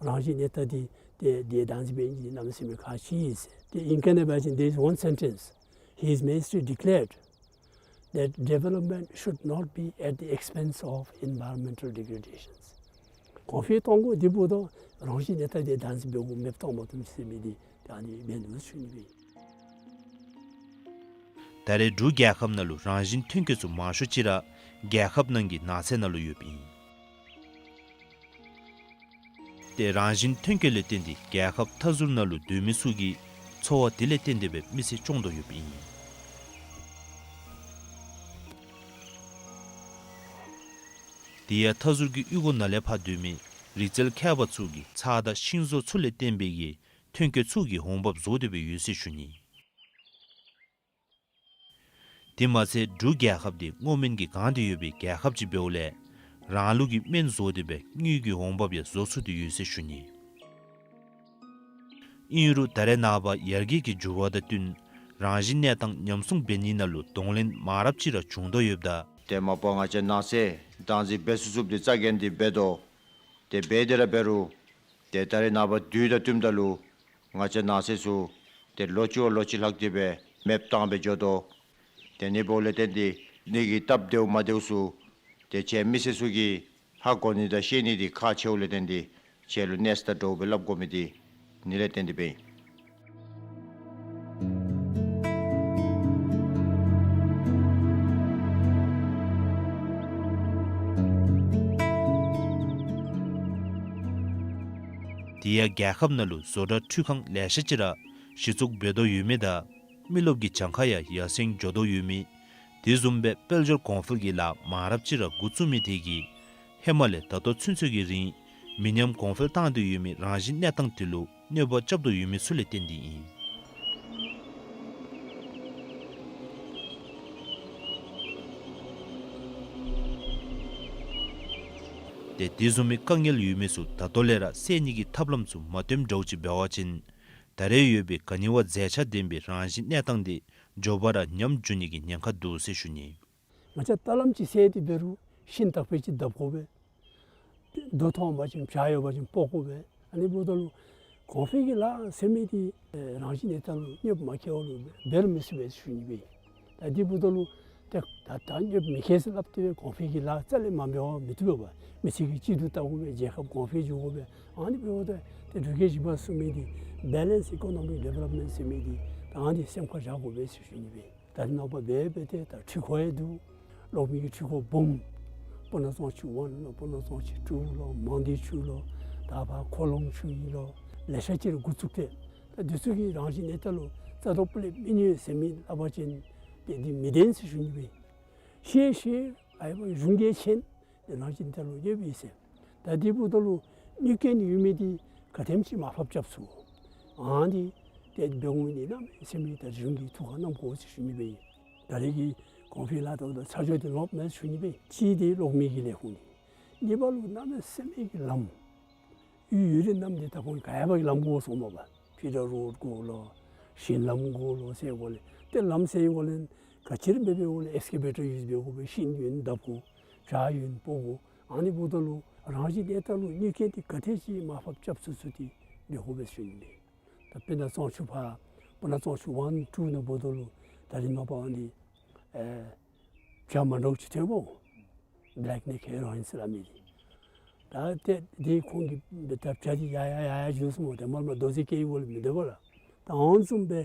རང་བཞིན་གནས་སྟངས་འདི་ཏེ་འདི་བདག་འཛིན་འབད་ནི་འདི་གནམ་མེད་ས་མེད་ཁག་ཆེ་ཟེར། ཏེ་ཨིང་སྐད་ནང་འབད་བ་ཅིན་there is one sentence His Majesty declared that development should not be at the expense of environmental degradations. གོང་འཕེལ་གཏང་དགོ། དེ་འབདཝ་ད་རང་བཞིན་གནས་སྟངས་འདི་བདག་འཛིན་འབད་དགོ། མེདཔ་གཏང་མ་བཏུབ་ཟེར་མི་འདི་ད་ཨ་ནི་འབད་ནུག་ཟེར་ཞུ་ནི་སྦེ། ད་རེས་འབྲུག་རྒྱལ་ཁབ་ནང་ལུ་རང་བཞིན་ཐོན་སྐྱེད་ཚུ་མང་ཤོས་ཅིག་ར་རྒྱལ་ཁབ་ནང་གི་ནགས་ཚལ་ནང་ལུ་ཡོདཔ་ཨིན། ཏེ་རང་བཞིན་ཐོན་སྐྱེད་ལས་བརྟེན་ཏེ་རྒྱལ་ཁབ་མཐའ་ཟུར་ནང་ལུ་སྡོད་མི་ཚུ་གི་འཚོ་བ་དེ་ལས་བརྟེན་ཏེ་སྦེ་མི་ཚེ་སྐྱོང་དོ་ཡོདཔ་ཨིན། དེ་ཡང་མཐའ་ཟུར་གྱི་གཡུས་སྒོ་ནང་ལས་ཕར་སྡོད་མི་ རི་རྩལ་མཁས་པ་ཚུ་གིས་ཚྭ་དང་ཤིང་བཟོ་ཚུ་ལས་བརྟེན་པའི་གི་ཐོན་སྐྱེད་ཚུ་གི་འོང་འབབ་བཟོ་སྟེ་སྦེ་ཡོད་ཟེར་ཞུ་ནི། དེ་མ་ཚད་འབྲུག་རྒྱལ་ཁབ་འདི་སྔོ་སྨན་གྱིས་གང་སྟེ་ཡོད་པའི་རྒྱལ་ཁབ་ཅིག་འབདཝ་ལས་རང་ལུགས་ཀྱི་སྨན་བཟོ་སྟེ་སྦེ་དངུལ་གྱི་འོང་འབབ་ཡང་བཟོ་ཚུགས་ཏེ་ཡོད་ཟེར་ཞུ་ནི། ཨིན་རུང་ད་རེས་ནངས་པ་ཡར་རྒྱས་ཀྱི་འགྱུར་བ་དང་བསྟུན་རང་བཞིན་གནས་སྟངས་ཉམས་སྲུང་འབད་ནི་ནང་ལུ་གདོང་ལེན་མང་རབས་ཅིག་ར་བྱུང་དོ་ཡོདཔ་ད། ཏེ་མ་པ་ང་བཅས་ནང་སེལ་བདག་འཛིན་འབད་ཚུགས་ཚུགསཔ་འདི་རྩ་འགེངས་ཏེ་འབད་དོ། ཏེ་འབད་དེ་ར་འབད་རུང་ཏེ་ད་རེས་ནངས་པ་དུས་དང་བསྟུནམ་ད་ལུ་ང་བཅས་ནང་སེལ་ཚུ་ཏེ་ལོ་གཅིག་བ་ལོ་གཅིག་ལྷག་སྟེ་སྦེ་མེདཔ་བཏང་སྦེ་འགྱོ་དོ། ཏེ་ཨ་ནི་འབདཝ་ལས་བརྟེན་ཏེ་ཨ་ནི་གི་སྟབས་བདེཝ་མ་བདེཝ་ཚུ་ཏེ་ཁྱེད་མི་སེར་ཚུ་གིས་ཧ་གོ་ནི་དང་ཤེས་ནི་འདི་ཁག་ཆེཝ་ལས་བརྟེན་ཏེ་ཁྱེད་ལུ་གནས་ས་དང་འདྲཝ་སྦེ་སླབ་དགོ་མི་འདི་ཨ་ནི་ལས་བརྟེན་ཏེ་སྦེ་ཨིན། དེ་ཡང་རྒྱལ་ཁབ་ནང་ལུ་བཟོ་གྲྭ་འཕྲུལ་ཁང་ལེ་ཤ་ཅིག་ར་གཞི་བཙུགས་འབད་དོ་ཡོད་མི་དང་མི་རློབས་ཀྱི་གྱངས་ཁ་ཡང་ཡར་སེང་འགྱོ་དོ་ཡོད་མི། དེ་བཟུམ་སྦེ་དཔལ་འབྱོར་གོང་འཕེལ་གྱི་ལཱ་མང་རབས་ཅིག་ར་འགོ་བཙུགས་མི་དེ་གིས་ཧེ་མ་ལས་ད་ལྟོ་ཚུན་ཚོད་ཀྱི་རིང་མི་ཉམས་གོང་འཕེལ་བཏང་སྟེ་ཡོད་མི་རང་བཞིན་གནས་སྟངས་དེ་ལུ་གནོད་པ་རྐྱབ་དོ་ཡོད་མི་ཚུ་ལས་བརྟེན་ཏེ་ཨིན། ཏེ་དེ་བཟུམ་མའི་དཀའ་ངལ་ཡོད་མི་ཚུ་ད་ལྟོ་ལས་ར་སེལ་ནི་གི་ཐབས་ལམ་ཚུ་མ་སྟོནམ་འདྲཝ་ཅིག་འབད་བ་ཅིན་ད་རེས་ཡོད་པའི་ག་ནི་བ་མཛེས་ཆ་ལྡན་པའི་རང་བཞིན་གནས་སྟངས་དེ་མགྱོགས་པ་ར་ཉམས་འགྱོ་ནི་གི་ཉེན་ཁ་འདུག་ཟེར་ཞུ་ནི། ང་བཅས་ད་ལམ་ཅིག་སེལ་ཏེ་འབད་རུང་ཤིང་དག་པ་ཅིག་བརྡབ་དགོ་པས། རྡོ་མཐོང་པ་ཅིན་བྱག་ཡོད་པ་ཅིན་སྤོ་དགོ་པས། ཨ་ནི་འབདཝ་ད་ལུ་གོང་འཕེལ་གྱི་ལཱ་ཟེར་མི་འདི་རང་བཞིན་གནས་སྟངས་ལུ་གནོདཔ་མ་བཀལ་བ་ལུ་འབད་རུང་མི་ཚུགས་པས་ཞུ་ནི་སྦེ། ད་དེ་འབདཝ་ད་ལུ་ཏེ་ད་ད་གནོདཔ་མི་བཀལ་ཟེར་སླབ་སྟེ་སྦེ་གོང་འཕེལ་གྱི་ལཱ་རྩ་ལས་མ་འབད་བར་མི་བཏུབ་པས། མི་ཚེ་གི་སྤྱི་འཐུས་བལྟ་དགོ་པས། རྒྱལ་ཁབ་གོང་འཕེལ་འགྱོ་དགོ་པས། ཨ་ནི་འབདཝ་ད་ཏེ་འབྲུག་རྒྱལ་བཞི་པ་གསུངས་མི་འདི་Balanced Economic Development ཟེར་མི་འདི་ད་ཨ་ནི་སེམས་ཁར་བཞག་དགོ་པས་ཞུ་ནི་སྦེ། ད་རེས་ནངས་པ་འབད་འབད་དེ་ད་འཕྲུལ་འཁོར་ཡང་འདུག། གློག་མེ་གི་འཕྲུལ་འཁོར་སྦོམ་སྤུ་ན་གཙང་ཆུ་ཝན་ལོ་སྤུ་ན་གཙང་ཆུ་ཊུ་ལོ་མང་སྡེ་ཆུ་ལོ་ད་ཕར་ཁོ་ལོང་ཆུ་ཨིན་ལོ་ལེ་ཤ་ཅིག་ར་འགོ་བཙུགས་ཏེ་ད་འདི་ཚུ་གིས་རང་བཞིན་གནས་སྟངས་ལུ་རྩ་དོག་པོ་ལས་མི་གནོད་ཟེར་མི་སླབ་པ་ཅིན་ཏེ་འདི་མི་བདེན་ཟེར་ཞུ་ནི་སྦེ། ཤེས་ཤེས་ཨའི་བ་གཞུང་གིས་མཁྱེན། ཏེ་རང་བཞིན་གནས་སྟངས་ལུ་གནོདཔ་ཡོད་ཟེར། ད་དེ་འབདཝ་ད་ལུ་གནོད་སྐྱེལ་ནི་ཡོད་མི་འདི་ག་དེམ་ཅིག་མར་ཕབ་རྐྱབ་ཚུགས། ཨ་ནི་ཏེ་འབད་འོང་མི་འདི་གནམ་མེད་ས་མེད་ད་གཞུང་གིས་ཐུགས་ཁར་བསྣམ་དགོ་ཟེར་ཞུ་ནི་སྦེ་ཨིན། ད་རེས་ཀྱི་གོང་འཕེལ་ལཱ་དང་ད་ཆ་འཇོག་འདི་ལོག་མེད་ཞུ་ནི་སྦེ། གཅིག་འདི་གློག་མེ་གི་ལས་ཁུངས་འདི། གཉིས་པ་ལུ་གནམ་མེད་ས་མེད་ཀྱི་ལམ། ཡུལ་ཡུལ་རེ་རྣམས་འདི་ད་ཁོང་ག་ཡ་བ་གི་ལམ་དགོ་གསུངམ་མས་པ། ཕི་ཌར་རོཌ་དགོ་ལོ། ཞིང་ལམ་དགོ་ལོ་ཟེར་འགོ་ལས། ཏེ་ལམ་ཟེར་འགོ་ལས་ག་ཅི་ར་འབད་འབདཝ་ལས་ཨེགས་ཀེ་བེ་ཊར་ཡུས་འབད་དགོ་པས། ཤིང་ཡོད་ན་བརྡབ་དགོ། བྱག་ཡོད་ན་སྤོ་དགོ། ཨ་ནི་འབདཝ་ད་ལུ་རང་བཞིན་གནས་སྟངས་ལུ་གནོད་སྐྱེལ་འདི་ག་དེ་ཅིག་མར་ཕབ་རྐྱབ་ཚུགས་ཚུགས་འདི་འབད་དགོ་པས་ཞུ་ནི་ཨིན། ད་སྤུ་ན་གཙང་ཆུ་ཕར་སྤུ་ན་གཙང་ཆུ་ཝན་ཊུ་ནང་འབདཝ་ད་ལུ་ད་རེས་ནངས་པ་ཨ་ནི་ཨེ་བྱ་མ་འདྲཝ་ཅིག་ཐོན་པོ། བེ་ལེཀ་ནེཀ་ཧེ་རོ་ཨིན་ཟེར་སླབ་མི་འདི། ད་ཏེ་འདི་ཁོང་གིས་ད་བྱ་འདི་ཡར་ཡར་ཡར་ཡར་འགྱོ་སོངམ་མས། ཏེ་མར་མར་རྡོ་རྗེ་སྐྱེལ་འགོ་ལས་མི་འདུག་པ་ལགས། ད་ཨ་ནི་བཟུམ་སྦེ་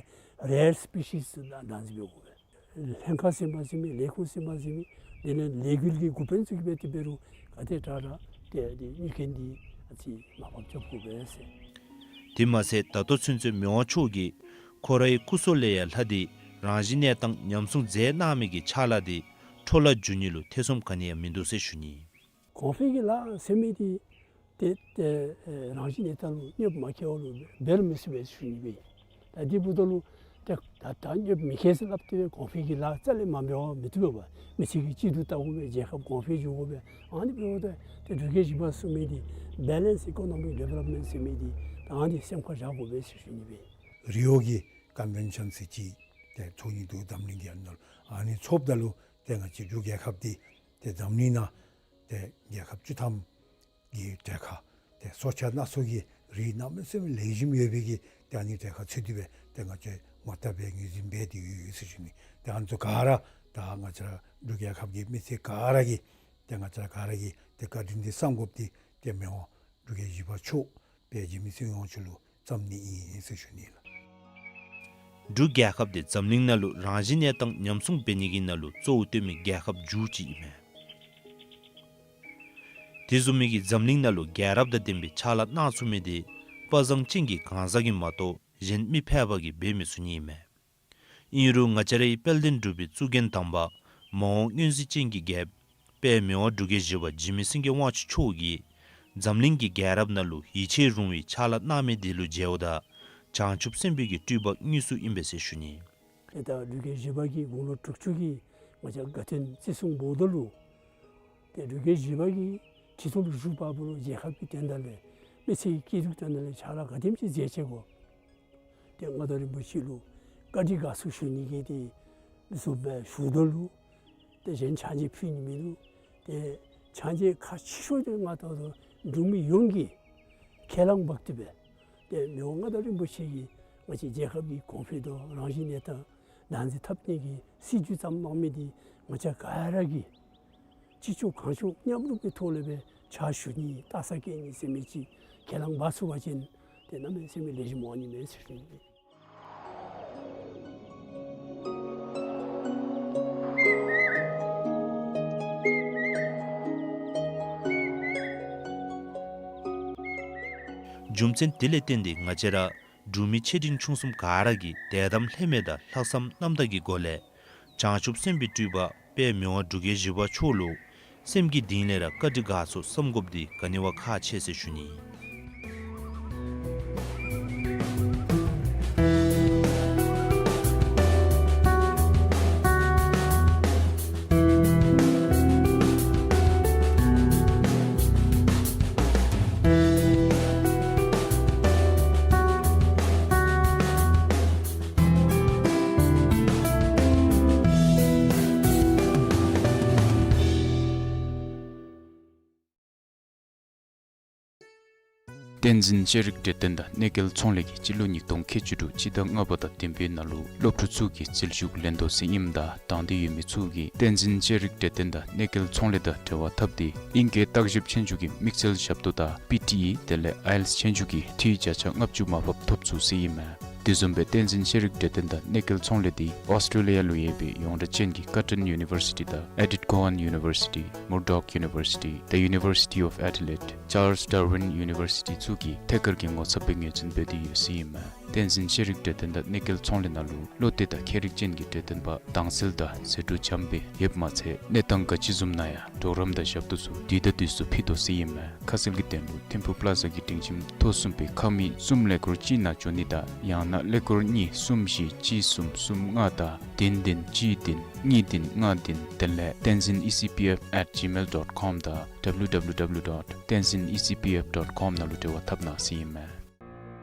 རེར་སི་པི་ཤིས་ད་བདག་འཛིན་འབད་དགོ་པས། ལྷན་ཁག་ཟིན་པ་ཟིན་མི་ལས་ཁུངས་ཟིན་པ་ཟིན་མི་དེ་ལས་ལས་འགུལ་གྱི་འགོ་དཔོན་ཚུ་གིས་འབད་དེ་འབད་རུང་ག་དེ་དྲག་དྲག་ཏེ་འདི་གནོད་སྐྱེལ་འདི་ཨ་ཙི་མར་ཕབ་རྐྱབ་དགོ་པས་ཟེར། དེ་མ་ཚད་ད་ལྟོ་ཚུན་ཚོད་མི་དབང་མཆོག་གིས་ཁོ་རའི་སྐུ་སྲོག་ལས་ཡང་ལྷག་སྟེ་རང་བཞིན་གནས་སྟངས་ཉམས་སྲུང་མཛད་གནང་མི་གི་ཕྱག་ལཱ་འདི་འཕྲོ་བརླག་འགྱོ་ནི་ལུ་ཐེ་ཚོམ་ག་ནི་ཡང་མིན་འདུག་ཟེར་ཞུ་ནི། གོང་འཕེལ་གྱི་ལཱ་ཟེར་མི་འདི་ཏེ་ཏེ་ཨེ་རང་བཞིན་གནས་སྟངས་ལུ་གནོདཔ་མ་བཀལ་བ་ལུ་འབད་རུང་མི་ཚུགས་པས་ཞུ་ནི་སྦེ། ད་འདི་འབདཝ་ད་ལུ་ཏེ་ད་ད་གནོདཔ་མི་བཀལ་ཟེར་སླབ་སྟེ་སྦེ་གོང་འཕེལ་གྱི་ལཱ་རྩ་ལས་མ་འབད་བར་མི་བཏུབ་པས་པ། མི་ཚེ་གི་སྤྱི་འཐུས་བལྟ་དགོ་པས། རྒྱལ་ཁབ་གོང་འཕེལ་འགྱོ་དགོ་པས། ཨ་ནི་འབདཝ་ད་ཏེ་འབྲུག་རྒྱལ་བཞི་པ་གསུངས་མི་འདི་བེ་ལེནསི་ཨི་ཀོ་ནོ་མིག་ཌི་ཝེ་ལོབ་མེནཊ་ཟེར་མི་འདི་ད་ཨ་ནི་སེམས་ཁར་བཞག་དགོ་པས་ཟེར་ཞུ་ནི་སྦེ། རི་ཝོ་གི་ཀོན་ཝེན་ཤཱན་ཟེར་ཅིག་ཏེ་ཚོགས་ནི་འདུག། འཛམ་གླིང་གི་ཨ་ནཱ་ལུ་ཨ་ནི་ཚོགསཔ་ད་ལུ་ཏེ་ང་བཅས་འབྲུག་རྒྱལ་ཁབ་འདི་ཏེ་འཛམ་གླིང་ནང་ཏེ་རྒྱལ་ཁབ་བཅུ་ཐམ་གི་གྲལ་ཁར་ཏེ་སྲོག་ཆགས་སྣ་ཚོགས་ཀྱི་རིགས་གནམ་མེད་ས་མེད་ལེགས་ཤོམ་ཡོད་པའི་གི་ཏེ་ཨ་ནི་གྲལ་ཁར་ཚུད་དེ་སྦེ་ཏེ་ང་བཅས་ངོ་རྟགས་སྦེ་ངོས་འཛིན་འབད་དེ་ཡོད་ཡོད་ཟེར་ཞུ་ནི། ཏེ་ཨ་ནི་ཚུ་ག་ར་ད་ང་བཅས་ར་འབྲུག་རྒྱལ་ཁབ་ཀྱི་མི་སེར་ག་ར་གིས་ཏེ་ང་བཅས་ར་ག་ར་གིས་ཏེ་བཀའ་དྲིན་འདི་བསམ་དགོཔ་འདི་ཏེ་མི་དབང་འབྲུག་རྒྱལ་བཞི་པ་མཆོག་དཔལ་འཇིགས་མེད་ཚེ་དབང་མཆོག་ལུ་བརྩམ་ནི་ཨིན་ཟེར་ཞུ་ནི་ལགས། འབྲུག་རྒྱལ་ཁབ་འདི་འཛམ་གླིང་ནང་ལུ་རང་བཞིན་གནས་སྟངས་ཉམས་སྲུང་འབད་ནི་གི་ནང་ལུ་གཙོ་བོ་བཏོན་མི་རྒྱལ་ཁབ་མཇུག་ཅིག་ཨིན་མས། དེ་བཟུམ་མའི་གི་འཛམ་གླིང་ནང་ལུ་རྒྱལ་རབས་དང་ལྡན་པའི་ཕྱག་ལཱ་གནང་ཚུགས་མི་འདི་དཔའ་བཟང་ཅན་གྱི་གང་ཟག་གིས་མ་གཏོགས་གཞན་མི་ཕལ་པ་གིས་འབད་མི་ཚུགས་ནི་ཨིན་མས། ཨིན་རུང་ང་བཅས་རའི་དཔལ་ལྡན་འབྲུག་པའི་གཙུག་རྒྱན་དམ་པ་མ་འོངས་མངོན་གཟིགས་ཅན་གྱི་རྒྱལཔོ་དཔལ་མི་དབང་འབྲུག་རྒྱལ་བཞི་པ་འཇིགས་མེད་སེང་གེ་དབང་ཕྱུག་མཆོག་གིས་ འཛམ་གླིང་གི་རྒྱལ་རབས་ནང་ལུ་ཡིད་ཆེས་རུང་བའི་ཕྱག་ལཱ་གནང་མི་དེ་ལུ་མཇལཝ་ད་བྱང་ཆུབ་སེམས་དཔའི་གི་སྤྲུལ་པ་དངོས་སུ་ཨིན་པས་ཟེར་ཞུ་ནི། ཏེ་ད་འབྲུག་རྒྱལ་བཞི་པ་གིས་དགུང་ལོ་དྲུག་ཅུ་གི་ང་བཅས་དགའ་སྟོན་བརྩི་སྲུང་འབོཝ་ད་ལུ་ཏེ་འབྲུག་རྒྱལ་བཞི་པ་གིས་ཁྲི་ཐོག་ལུ་བཞུགས་པ་ལུ་རྒྱལ་ཁབ་ཀྱི་དོན་དག་ལས་མི་ཚེ་གི་སྐྱིད་སྡུག་དོན་དག་ལས་ཕྱག་ལཱ་ག་དེམ་ཅིག་མཛད་ཅི་གོ། ཏེ་མངའ་བདག་རིན་པོ་ཆེ་ལུ་བཀའ་དྲིན་དགའ་ཚོར་ཞུ་ནི་གི་ཏེ་བཟོ་སྦེ་ཞུཝ་ད་ལུ་ཏེ་གཞན་ཕྱག་མཇལ་ཕུལ་ནི་མིན་འདུག། ཏེ་ཕྱག་མཇལ་ཁག་ཆེ་ཤོས་དེ་ང་ད་ལྟོ་འབྲུག་མི་ཡོངས་ཀྱིས་ཁས་བླངས་འབག་སྟེ་སྦེ་ཏེ་མི་དབང་མངའ་བདག་རིན་པོ་ཆེ་གིས་ང་བཅས་རྒྱལ་ཁབ་ཀྱི་གོང་འཕེལ་དང་རང་བཞིན་གནས་སྟངས་བདག་འཛིན་འཐབ་ནི་གི་སྲིད་བྱུས་བརྩམས་གནང་མི་དེ་ང་བཅས་ག་ར་གིས་ཅི་ལྕོགས་གང་ལྕོགས་མཉམ་རུབ་ཀྱི་ཐོག་ལས་སྦེ་ཕྱག་ཞུ་ནི་ལྟ་ས་བཀལ་ནི་ཟེར་མི་ཅིག་ཁས་བླངས་འབག་ཚུགས་པ་ཅིན་ཏེ་གནམ་མེད་ས་མེད་ལེགས་ཤོམ་འོང་ནི་མས་ཟེར་ཞུ་ནི། རྒྱུ་མཚན་དེ་ལས་བརྟེན་ཏེ་ང་བཅས་ར་འབྲུག་མི་ཆེ་འབྲིང་ཆུང་གསུམ་ག་ར་གིས་དད་དམ་ལྷད་མེད་དང་ལྷག་བསམ་རྣམ་དག་གི་སྒོ་ལས་བྱང་ཆུབ་སེམས་དཔའི་སྤྲུལ་པ་དཔལ་མི་དབང་འབྲུག་རྒྱལ་བཞི་པ་མཆོག་ལུ་སེམས་ཀྱི་གཏིང་ལས་ར་བཀའ་དྲིན་དགའ་ཚོར་བསམ་དགོཔ་འདི་ག་ནི་བ་ཁག་ཆེ་ཟེར་ཞུ་ནི། བསྟན་འཛིན་ཤེས་རིག་གྲོས་སྟོན་དང་གནས་སྐལ་ཚོང་ལས་ཀྱིས་སྤྱི་ལོ་ཉིས་སྟོང་ཁལ་བཅུ་དྲུག་སྤྱི་ཟླ་ལྔ་པ་དང་བདུན་པའི་ནང་ལུ་སློབ་ཕྲུག་ཚུ་གིས་འཛུལ་ཞུགས་ལེན་དོ་ཟེར་ཨིནམ་ད་དང་འདོད་ཡོད་མི་ཚུ་གིས་བསྟན་འཛིན་ཤེས་རིག་གྲོས་སྟོན་དང་གནས་སྐལ་ཚོང་ལས་དང་འབྲེལ་བ་འཐབ་སྟེ་ཨིང་སྐད་བརྟག་ཞིབ་ཆོས་རྒྱུགས་ཀྱི་དམིགས་བསལ་ཞབས་ཏོག་དང་པི་ཊི་ཨི་དེ་ལས་ཨའི་ཨེལ་ཊི་ཨེསི་ཆོས་རྒྱུགས་ཀྱི་འཐུས་བརྒྱ་ཆ་ལྔ་བཅུ་མར་ཕབ་ཐོབ་ཚུགས་ཟེར་ཨིན་མས། དེ་བཟུམ་སྦེ་བསྟན་འཛིན་ཤེས་རིག་གྲོས་སྟོན་དང་གནས་སྐལ་ཚོང་ལས་འདི་ཨོསི་ཊེ་ལི་ཡ་ལུ་ཡོད་པའི་ཡོངས་གྲགས་ཅན་གྱི་ཀར་ཊོན་ཡུ་ནི་བར་སི་ཊི་དང་ཨེ་ཌིཐ་ཀོ་ཝཱན་ཡུ་ནི་བར་སི་ཊི། མུར་ཌོག་ཡུ་ནི་བར་སི་ཊི། The University of Adelaide། ཅཱརལསི་ཌར་ཝིན་ཡུ་ནི་བར་སི་ཊི་ཚུ་གིས་ཐད་ཀར་གྱི་ངོ་ཚབ་སྦེ་ངོས་འཛིན་འབད་དེ་ཡོད་ཟེར་ཨིན་མས། བསྟན་འཛིན་ཤེས་རིག་གྲོས་སྟོན་དང་གནས་སྐལ་ཚོང་ལས་ནང་ལུ་བློ་གཏད་དང་མཁས་རིག་ཅན་གྱི་གྲོས་སྟོན་པ་དྭངས་གསལ་དང་ཟད་འགྲོ་འཇམ་དཔལ་ཡོདཔ་མ་ཚད་གནས་སྟངས་ག་ཅི་བཟུམ་ན་ཡང་གྲོགས་རམ་དང་ཞབས་ཏོག་ཚུ་དུས་དང་དུས་སུ་ཕུལ་དོ་ཟེར་ཨིན་མས། ཁ་གསལ་གྱི་དོན་ལུ་ཐིམ་ཕུག་པླ་ཛ་གི་སྒྲིང་ཁྱིམ་ཐོག་གསུམ་པའི་ཁང་མིག་གསུམ་ཀླད་ཀོར་གཅིག་ནང་འབྱོན་ནི་དང་ཡང་ན་ཀླད་ཀོར་གཉིས་གསུམ་བཞི་གཅིག་གསུམ་གསུམ་ལྔ་དང་བདུན་བདུན་གཅིག་བདུན་གཉིས་བདུན་ལྔ་བདུན་དེ་ལས་tenzin E C P F at gmail dot com དང་W W W dot tenzin E C P F dot com ནང་ལུ་འབྲེལ་བ་འཐབ་གནང་ཟེར་ཨིན་མས།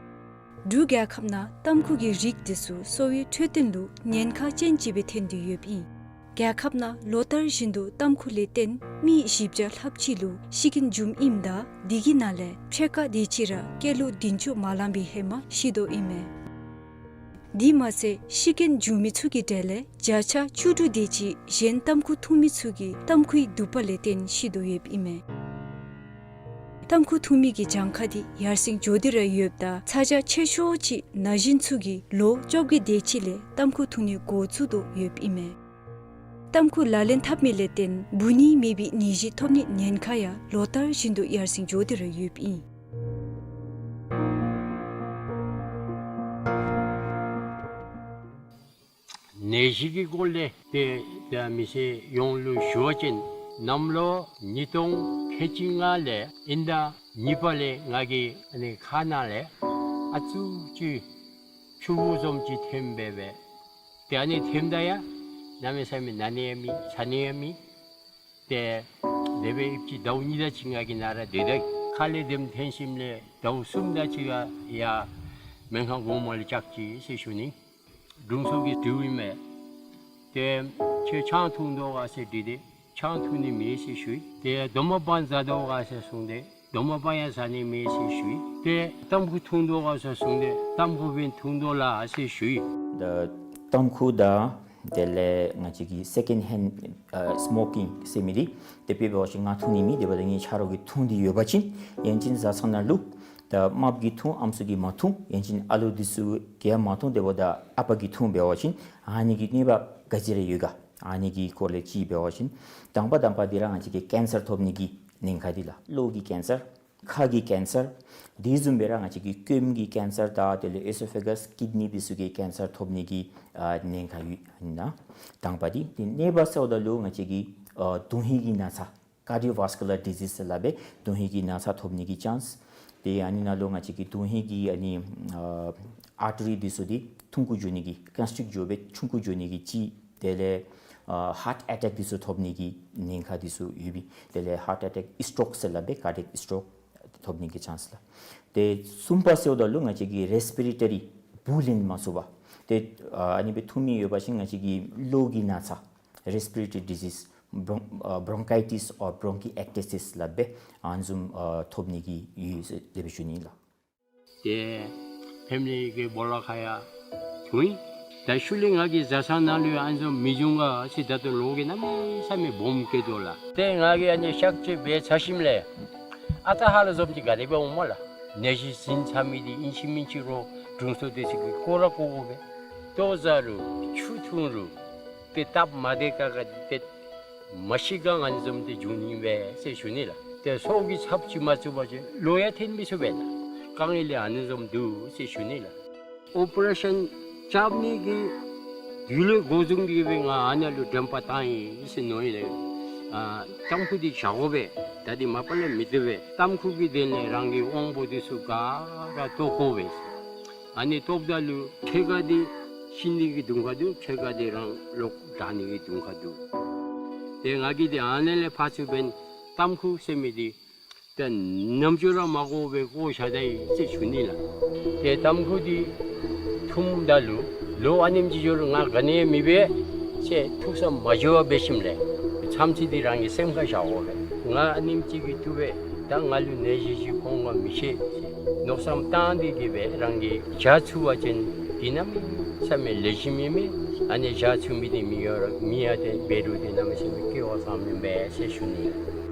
འབྲུག་རྒྱལ་ཁབ་ནང་ཏམ་ཁུ་གི་རིགས་དེ་ཚུ་གསོ་བའི་འཕྲོད་བསྟེན་ལུ་ཉེན་ཁ་ཅན་ཅིག་སྦེ་ཐོན་ཏེ་ཡོདཔ་ཨིན། རྒྱལ་ཁབ་ནང་ལོ་ལྟར་བཞིན་དུ་ཏམ་ཁུ་ལས་བརྟེན་མི་བཞི་བརྒྱ་ལྷགཔ་ཅིག་ལུ་ཤི་རྐྱེན་འབྱུངམ་ཨིནམ་ད་དེ་གི་ནང་ལས་ཕྱེད་ཀ་དེ་ཅིག་ར་སྐྱེས་ལོ་བདུན་ཅུ་མ་ལང་པའི་ཧེ་མ་ཤི་དོ་ཨིན་མས། དེ་མ་ཚད་ཤི་རྐྱེན་འབྱུང་མི་ཚུ་གི་གྲས་ལས་བརྒྱ་ཆ་བཅུ་དྲུག་དེ་ཅིག་གཞན་ཏམ་ཁུ་འཐུང་མི་ཚུ་གིས་ཏམ་ཁུའི་དུག་པ་ལས་བརྟེན་ཤི་དོ་ཡོདཔ་ཨིན་མས། ཏམ་ཁུ་འཐུང་མི་གི་གྱངས་ཁ་དེ་ཡར་སེང་འགྱོ་སྟེ་ར་ཡོདཔ་ད་ཚ་གྱང་ཆེ་ཤོས་ཅིག་ན་གཞོན་ཚུ་གིས་ལོ་བཅོ་བརྒྱད་དེ་ཅིག་ལས་ཏམ་ཁུ་འཐུང་ནི་འགོ་བཙུགས་དོ་ཡོདཔ་ཨིན་མས། ཏམ་ཁུ་ལག་ལེན་འཐབ་མི་ལས་བརྟེན་འབུ་ནད་མེད་པའི་ནད་གཞི་ཐོབ་ནི་ཉེན་ཁ་ཡང་ལོ་ལྟར་བཞིན་དུ་ཡར་སེང་འགྱོ་སྟེ་ར་ཡོདཔ་ཨིན། ནད་གཞི་གི་སྐོར་ལས་ཏེ་ད་མི་སེར་ཡོངས་ལུ་ཞུ་བ་ཅིན་གནམ་ལོ་ཉིས་སྟོང་ཁལ་གཅིག་ལྔ་ལས་དབྱིན་ཟླ་གཉིས་པ་ལས་ང་གི་ཨ་ནི་ཁ་ནང་ལས་ཨ་ཙུག་ཅིག་ཆུ་བུར་བཟུམ་ཅིག་ཐོནམ་སྦེ་སྦེ། ཏེ་ཨ་ནི་ཐོནམ་ད་ཡང་གནམ་མེད་ས་མེད་ན་ནི་ཡང་མེད་ཟ་ནི་ཡང་མེད། ཏེ་དེ་སྦེ་ཨིན་ཅི་ཟླཝ་གཉིས་དེ་ཅིག་ང་གི་ནང་ར་སྡོད་དེ་ཁ་ལས་དེམ་ཐོན་ཞིནམ་ལས་ཟླཝ་གསུམ་དེ་ཅིག་ཡར་སྨན་ཁང་གོངམ་ལས་བཅར་ཅི་ཟེར་ཞུ་ནི། དྲུང་འཚོ་གིས་དྲིཝ་ཨིན་མས། ཏེ་ཁྱོད་ཆང་འཐུང་དོ་ག་ཟེར་དྲིས་ཏེ་ཆང་འཐུང་ནི་མེད་ཟེར་ཞུ་ཡི། ཏེ་རྡོག་མ་སྦང་ཟ་དོ་ག་ཟེར་གསུངས་ཏེ་རྡོག་མ་སྦང་ཡང་ཟ་ནི་མེད་ཟེར་ཞུ་ཡི། ཏེ་ཏམ་ཁུ་འཐུང་དོ་ག་ཟེར་གསུངས་ཏེ་ཏམ་ཁུ་སྦེ་འཐུང་དོ་ལགས་ཟེར་ཞུ་ཡི། ད་ཏམ་ཁུ་དང་དེ་ལས་ང་བཅས་ཀྱི་སེ་ཀེནཌ་ཧེནཌ་ཨ་སྨོ་ཀིང་ཟེར་མི་འདི་དེ་སྦེ་འབད་བ་ཅིན་ང་འཐུང་ནི་མེད། དེ་འབདཝ་ད་ངེའི་ཆ་རོགས་ཀྱིས་འཐུང་སྟེ་ཡོད་པ་ཅིན་ཡང་ཅིན་བཟའ་ཚང་ནང་ལུ་ད་རྨགཔ་གིས་འཐུང་ཨམ་སྲུ་གིས་མ་འཐུང་ཡང་ཅིན་ཨ་ལུ་འདི་ཚུ་གིས་ཡང་མ་འཐུང་དེ་འབདཝ་ད་ཨ་པ་གིས་འཐུང་འབད་བ་ཅིན་ཨ་ནི་གི་གནོད་པ་ག་ཅི་ར་ཡོད་ག། ཨ་ནི་གི་སྐོར་ལས་ཅིག་འབད་བ་ཅིན་དང་པ་དང་པ་འདི་ར་ང་བཅས་ཀྱི་ཀེན་སར་ཐོབ་ནི་གི་ཉེན་ཁ་འདི་ལགས། གློ་གི་ཀེན་སར། ཁ་གི་ཀེན་སར། དེ་བཟུམ་སྦེ་ར་ང་བཅས་ཀྱི་སྐོམ་གྱི་ཀེན་སར་དང་དེ་ལས་ཨེ་སོ་ཕེ་གཱས་ཀིཌ་ནི་འདི་ཚུ་གི་ཀེན་སར་ཐོབ་ནི་གི་ཨ་ཉེན་ཁ་ཡོད་ཨིན་ན། དང་པ་འདི། དེ་གནོད་པ་ཟེརཝ་ད་ལུ་ང་བཅས་ཀྱི་ཨ་དོན་ཧིང་གི་ན་ཚ། ཀར་ཌི་ཡོ་ཝཱསི་ཀུ་ལར་ཌི་ཛིས་ལགས་སྦེ་དོན་ཧིང་གི་ན་ཚ་ཐོབ་ནི་གི་ཅཱནསི། ཏེ་ཨ་ནི་ནང་ལུ་ང་བཅས་ཀྱི་དོན་ཧིང་གི་ཨ་ནི་ཨ་ཨར་ཊི་རི་འདི་ཚུ་འདི་ཐུང་ཀུ་འགྱོ་ནི་གི་ཀོན་སི་ཊིཀཊ་འགྱོ་སྦེ་ཆུང་ཀུ་འགྱོ་ནི་གི་ཅིག། དེ་ལས་ཨ་ཧཱརཊ་ཨེ་ཊེཀ་འདི་ཚུ་ཐོབ་ནི་གི་ཉེན་ཁ་འདི་ཚུ་ཡོད་པས། དེ་ལས་ཧཱརཊ་ཨེ་ཊེཀ་སི་ཊོག་ཟེར་སླབ་པའི་ཀར་ཌི་ཡེཀ་སི་ཊོག་ཐོབ་ནི་གི་ཅཱནསི་ལགས། ཏེ་གསུམ་པ་ཟེརཝ་ད་ལུ་ང་བཅས་ཀྱི་རེསི་པི་རེ་ཊ་རི་བུ་ལེན་མ་ཚུགས་པ། ཏེ་ཨ་ཨ་ནི་སྦེ་འཐུང་མི་ཡོད་པ་ཅིན་ང་བཅས་ཀྱི་གློ་གི་ན་ཚ་རེསི་པི་རེ་ཊ་རི་ཌི་ཛིས་བོརོན་ཨ་བོརོན་ཀའི་ཊིས་ཨོར་བོརོན་ཀི་ཨེཀ་ཊི་སི་ལགས་སྦེ་ཨ་ནི་བཟུམ་ཨ་ཐོབ་ནི་གི་ཡོད་ཟེར་དེ་སྦེ་ཞུ་ནི་ལགས། ཏེ་ཕེ་མི་ལི་གི་སྦོ་ལོགས་ཁར་ཡང་བྱུང་ཡི། ད་ཤུལ་ལས་ང་གིས་བཟའ་ཚང་ནང་ལུ་ཡང་ཨ་ནི་བཟུམ་མི་འབྱུང་ག་ཟེར་ད་ལྟོ་ལོ་གིས་གནམ་མེད་ས་མེད་སྦོམ་སྐྱེ་དོ་ལགས། ཏེ་ང་གིས་ཨ་ནི་གཤག་བཅོས་འབད་ཚར་ཞིནམ་ལས་ཨ་རྟག་ཧ་ལམ་བཟུམ་ཅིག་ག་དེ་སྦེ་འོང་སྨོ་ལགས། ནད་གཞི་ཟིན་ཚར་མི་འདི་ཨིན་ཅི་མིན་ཅི་རོགས་དྲུང་འཚོ་འདི་ཚུ་གིས་བཀོ་ར་བཀོ་དགོ་པས། ལྟོ་བཟའ་རུང་ཆུ་འཐུང་རུང་ཏེ་སྟབས་མ་བདེ་ཁག་ཁ་འདི་ཏེ་མ་ཤི་ག་ཨ་ནི་བཟུམ་འདི་འབྱུང་ནི་མས་ཟེར་ཞུ་ནི་ལགས། ཏེ་སྲོག་གི་ཚབ་ཅིག་མ་བཙུགས་པ་ཅིན་ལོག་ཡང་ཐོན་མི་ཚུགས་པས་ལགས། དཀའ་ངལ་ལས་ཨ་ནི་བཟུམ་འདུག་ཟེར་ཞུ་ནི་ལགས། ཨོ་པ་རེ་ཤཱན་རྐྱབ་ནི་གི་དུས་ལས་འགོ་བཟུང་སྟེ་གིས་སྦེ་ང་ཨ་ནཱ་ལུ་དྲན་པ་བཏང་ཡི་ཟེར་མནོ་ཡི་ལགས། ཨ་ཏམ་ཁུ་འདི་བཞག་དགོ་པས། ད་འདི་མ་པ་ལས་མི་བཏུབ་པས། ཏམ་ཁུ་གི་དོན་ལས་རང་གི་དབང་པོ་འདི་ཚུ་ག་ར་བཏོག་དགོ་པས། ཨ་ནི་བཏོགཔ་ད་ལུ་ཕྱེད་ཀ་འདི་ཤི་ནི་གི་དུང་ཁ་འདུག། ཕྱེད་ཀ་འདི་རང་ལོག་དྲག་ནི་གི་དུང་ཁ་འདུག། ཏེ་ང་གིས་འདི་ཨ་ནཱ་ལས་ཕར་ཚུར་འབདན་ཏམ་ཁུ་ཟེར་མི་འདི་ད་ནམ་འགྱོ་ར་མ་དགོ་པའི་བཀོ་བཞག་ད་ཡི་ཟེར་ཞུ་ནི་ལགས། ཏེ་ཏམ་ཁུ་འདི་འཐུངམ་ད་ལུ་ལོ་ཨ་ནེམ་ཅིག་འགྱོ་རུང་ང་ག་ནི་ཡང་མི་འབད་ཟེར་ཐུགས་བསམ་མ་བཞེས་པར་འབད་ཞིནམ་ལས་མཚམས་ཚིགས་འདི་རང་གི་སེམས་ཁར་བཞག་དགོ་པས། ང་ཨ་ནེམ་ཅིག་གིས་བཏུབ་པས། ད་ང་ལུ་ནད་གཞི་ཅིག་འོང་ག་མི་ཤེས་ཟེར་མནོ་བསམ་བཏང་སྟེ་གིས་སྦེ་རང་གིས་བཞག་ཚུགས་པ་ཅིན་འདི་གནམ་མེད་ས་མེད་ལེགས་ཤོམ་ཨིན་མས། ཨ་ནི་བཞག་ཚུགས་མི་འདི་མི་ཡོད་ར་མི་ཡང་ཏེ་འབད་རུང་འདི་གནམ་མེད་ས་མེད་སྐལ་བ་བཟང་མི་འབད་ཟེར་ཞུ་ནི་ལགས།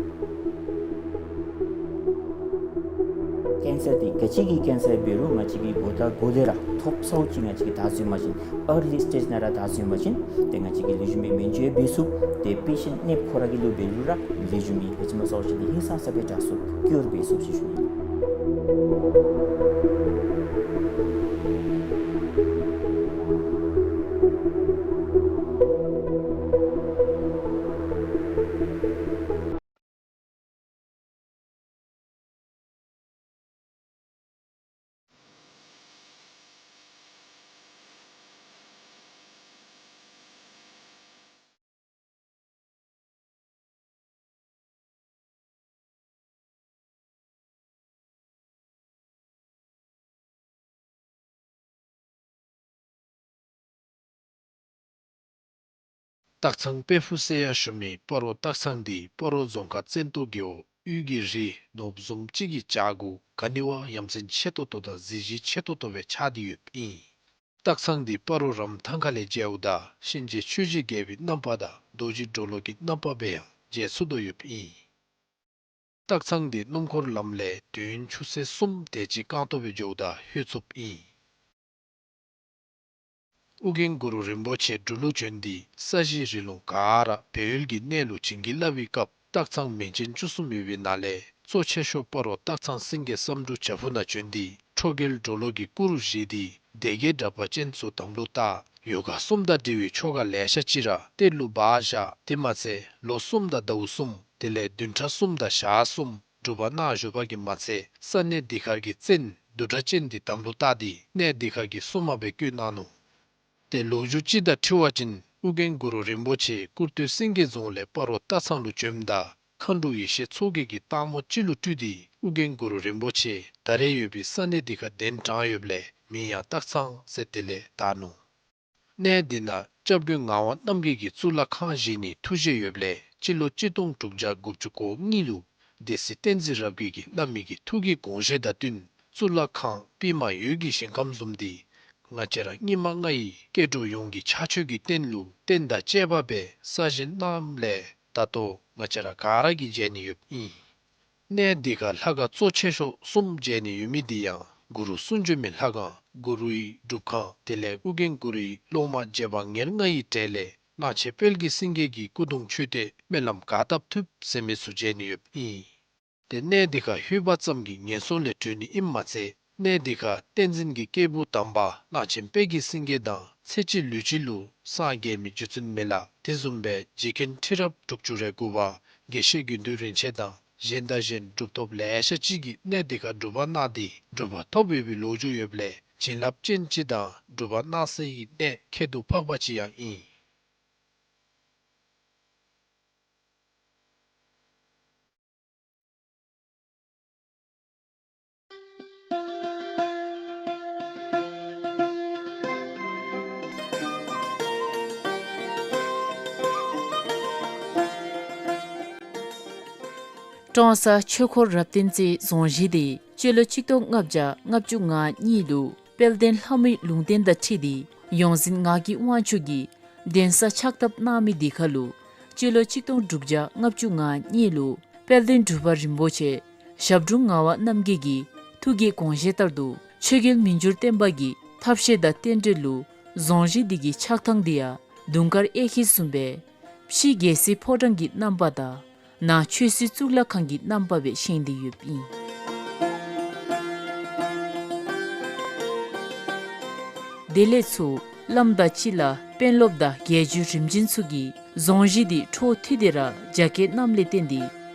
ཀེན་སར་འདི་ག་ཅི་གི་ཀེན་སར་འབད་རུང་ང་བཅས་ཀྱིས་འགོ་དང་འགོ་ལས་ར་ཐོབ་ཚརཝ་ཅིག་ང་བཅས་ཀྱིས་བདའ་ཟུན་པ་ཅིན་ཨར་ལི་སི་ཊེཇ་ནང་ར་བདའ་ཟུན་པ་ཅིན་ཏེ་ང་བཅས་ཀྱིས་ལེགས་ཤོམ་སྦེ་སྨན་བཅོས་འབད་ཚུགས། ཏེ་པེ་ཤེནཊ་ནདཔ་ཁོ་ར་གི་ལུ་འབད་རུང་ར་ལེགས་ཤོམ་སྦེ་ག་ཅི་སྨོ་ཟེར་བ་ཅིན་ཧིང་སངས་ས་སྦེ་དྲག་ཚུགས་ཀྱུར་འབད་ཚུགས་ཟེར་ཞུ་ནི། སྟག་ཚང་དཔལ་ཕུག་ཟེར་ཡང་ཞུ་མི་སྤ་རོ་སྟག་ཚང་འདི་སྤ་རོ་རྫོང་ཁག་བཙན་ཏོ་རྒེད་འོག་དབུས་ཀྱི་རི་ནོར་བུ་བཟུམ་ཅིག་གི་བྱག་གུ་ག་ནི་བ་ཡ་མཚན་ཆེ་ཏོག་ཏོ་དང་གཟི་བརྗིད་ཆེ་ཏོག་ཏོ་སྦེ་ཆགས་ཏེ་ཡོདཔ་ཨིན། སྟག་ཚང་འདི་སྤ་རོ་རམ་ཐང་ཁ་ལས་མཇལཝ་ད་གཤིན་རྗེ་ཆོས་ཀྱི་རྒྱལ་པོའི་རྣམ་པ་དང་རྡོ་རྗེ་གྲོ་ལོད་ཀྱི་རྣམ་པ་སྦེ་ཡང་མཇལ་ཚུགས་དོ་ཡོདཔ་ཨིན། སྟག་ཚང་འདི་སྣུམ་འཁོར་ལམ་ལས་དུས་ཡུན་ཆུ་ཚོད་གསུམ་དེ་ཅིག་རྐང་སྟོང་སྦེ་འགྱོཝ་ད་ལྷོད་ཚུགསཔ་ཨིན། ཨོ་རྒྱན་གུ་རུ་རིན་པོ་ཆེ་འབྲུག་ལུ་བྱོན་ཏེ་ས་གཞི་རི་ལུང་ག་ར་སྦས་ཡུལ་གྱི་གནས་ལུ་བྱིན་གྱིས་བརླབས་པའི་སྐབས་སྟག་ཚང་མིང་ཅན་བཅུ་གསུམ་ཡོད་པའི་ནང་ལས་གཙོ་ཆེ་ཤོས་སྤ་རོ་སྟག་ཚང་སེང་གེ་བསམ་འགྲུབ་བྱག་ཕུག་ནང་བྱོན་ཏེ་ཁྲོ་རྒྱལ་གྲོ་ལོད་ཀྱི་སྐུ་རུ་བཞེངས་ཏེ་སྡེ་བརྒྱད་དྲེགས་པ་ཅན་ཚུ་དམ་ལུ་བཏགས། ཡོ་ག་གསུམ་དང་འབྲེལ་བའི་ཆོ་ག་ལེ་ཤ་ཅིག་ར་གཏེར་ལུ་སྦ་བཞག། དེ་མ་ཚད་ལོ་གསུམ་དང་ཟླཝ་གསུམ་དེ་ལས་བདུན་ཕྲག་གསུམ་དང་ཞག་གསུམ་སྒྲུབ་པ་གནང་བཞུགས་པ་གིས་མ་ཚད་ས་གནས་འདི་ཁར་གྱི་བཙན་བདུད་གྲགས་ཅན་འདི་དམ་ལུ་བཏགས་ཏེ་གནས་འདི་ཁར་གྱི་སྲུང་མ་སྦེ་བསྐོས་གནང་ནུག། ཏེ་ལོ་རྒྱུས་ཅིག་དང་འཁྲིལ་བ་ཅིན་ཨོ་རྒྱན་གུ་རུ་རིན་པོ་ཆེ་སྐུར་སྟོད་སེང་གེ་རྫོང་ལས་སྤ་རོ་སྟག་ཚང་ལུ་བྱོནམ་ད་མཁའ་འགྲོ་ཡེ་ཤེས་མཚོ་རྒྱལ་གྱིས་སྟག་མོ་ཅིག་ལུ་སྤྲུལ་ཏེ་ཨོ་རྒྱན་གུ་རུ་རིན་པོ་ཆེ་ད་རེས་ཡོད་པའི་ས་གནས་འདི་ཁར་གདན་དྲངས་ཡོདཔ་ལས་མིང་ཡང་སྟག་ཚང་ཟེར་དེ་ལས་བཏགས་ནུག། གནས་འདི་ནང་སྐྱབས་མགོན་ངག་དབང་རྣམ་རྒྱལ་གྱིས་གཙུག་ལག་ཁང་བཞེངས་ནིའི་ཐུགས་བཞེད་ཡོདཔ་ལས་སྤྱི་ལོ་གཅིག་སྟོང་དྲུག་བརྒྱ་དགུ་བཅུ་གོ་གཉིས་ལུ་སྡེ་སྲིད་བསྟན་འཛིན་རབ་རྒྱས་ཀྱིས་བླ་མའི་གི་ཐུགས་ཀྱི་དགོངས་བཞེད་དང་བསྟུན་གཙུག་ལག་ཁང་པདྨ་འོད་ཀྱི་ཞིང་ཁམས་བཟུམ་འདི་ང་བཅས་ར་སྙིགས་མ་ལྔ་ཡི་སྐྱེ་འགྲོ་ཡོངས་ཀྱི་ཕྱག་མཆོད་ཀྱི་རྟེན་ལུ་རྟེན་དང་བཅས་པ་སྦེ་གསར་བཞེངས་གནངམ་ལས་ད་ལྟོ་ང་བཅས་ར་ག་ར་གིས་མཇལ་ནི་ཡོདཔ་ཨིན། གནས་འདི་ཁར་ལྷ་ཁང་གཙོ་ཆེ་ཤོས་གསུམ་མཇལ་ནི་ཡོད་མི་འདི་ཡང་གུ་རུ་གསུང་བྱོན་མའི་ལྷ་ཁང་གུ་རུའི་སྒྲུབ་ཁང་དེ་ལས་ཨོ་རྒྱན་གུ་རུའི་སློབ་མ་རྗེ་འབངས་ཉེར་ལྔ་ཡི་གྲས་ལས་གླང་ཆེན་དཔལ་གྱི་སེང་གེ་གི་སྐུ་གདུང་མཆོད་རྟེན་སྨོན་ལམ་ག་བཏབ་ཐུབ་ཟེར་མི་ཚུ་མཇལ་ནི་ཡོདཔ་ཨིན། ཏེ་གནས་འདི་ཁར་ལྷོད་པ་ཙམ་གྱིས་ངན་སོང་ལས་གྲོལ་ནི་ཨིནམ་མ་ཚད་གནས་འདི་ཁར་བསྟན་འཛིན་གྱི་སྐྱེས་བུ་དམ་པ་གླང་ཆེན་དཔལ་གྱི་སེང་གེ་དང་ཚེ་གཅིག་ལུས་གཅིག་ལུ་སངས་རྒྱས་མི་རྗེ་བཙུན་མི་ལ་དེ་བཟུམ་སྦེ་རྗེ་མཁན་ཁྲི་རབས་དྲུག་ཅུ་རེ་དགུ་པ་ དགེ་བཤེས་དགེ་འདུན་རིན་ཆེན་དང་གཞན་དང་གཞན་གྲུབ་ཐོབ་ལེ་ཤ་ཅིག་གིས་གནས་དེ་ཁར་སྒྲུབ་པ་གནང་སྟེ་གྲུབ་པ་ཐོབ་ཡོད་པའི་ལོ་རྒྱུས་ཡོདཔ་ལས་བྱིན་རླབས་ཅན་ཅིག་དང་སྒྲུབ་པ་གནང་སའི་གནས་ཁྱད་དུ་འཕགས་པ་ཅིག་ཡང་ཨིན། ཀྲོང་གསར་ཆོས་འཁོར་རབ་བརྟན་རྩེའི་རྫོང་གཞིས་དེ་སྤྱི་ལོ་ཆིག་སྟོང་ལྔ་བརྒྱ་ལྔ་བཅུ་ང་གཉིས་ལུ་དཔལ་ལྡན་ལྷ་མོའི་ལུང་བསྟན་དང་འཁྲིལ་ཏེ་ཡོངས་འཛིན་ངག་གི་དབང་ཕྱུག་གིས་གདན་ས་ཕྱག་བཏབ་གནང་མི་དེ་ཁར་ལུ་སྤྱི་ལོ་ཆིག་སྟོང་དྲུག་བརྒྱ་ལྔ་བཅུ་ང་གཉིས་ལུ་དཔལ་ལྡན་འབྲུག་པ་རིན་པོ་ཆེ་ཞབས་དྲུང་ངག་དབང་རྣམ་རྒྱལ་གྱི་ཐུགས་ཀྱི་དགོངས་བཞེད་ལྟར་དུ་ཆོས་རྒྱལ་མི་འགྱུར་བརྟན་པ་གི་ཐབས་ཤེས་དང་རྟེན་འབྲེལ་ལུ་རྫོང་གཞིས་འདི་གི་ཆགས་ཐངས་འདི་ཡང་དུང་དཀར་གཡས་འཁྱིལ་བཟུམ་སྦེ་ཕྱི་རྒྱལ་སྲིད་ཕོ་བྲང་གི་རྣམ་པ་དང་ནང་ཆོས་སྲིད་གཙུག་ལག་ཁང་གི་རྣམ་པ་སྦེ་བཞེངས་ཏེ་ཡོདཔ་ཨིན། དེ་ལས་ཚུར་བླམ་དང་སྤྱི་བླ་དཔོན་སློབ་དང་རྒྱལ་བརྒྱུད་རིམ་བྱོན་ཚུ་གིས་རྫོང་གཞིས་འདི་འཕྲོ་མཐུད་དེ་ར་རྒྱ་སྐྱེད་གནངམ་ལས་བརྟེན་ཏེ་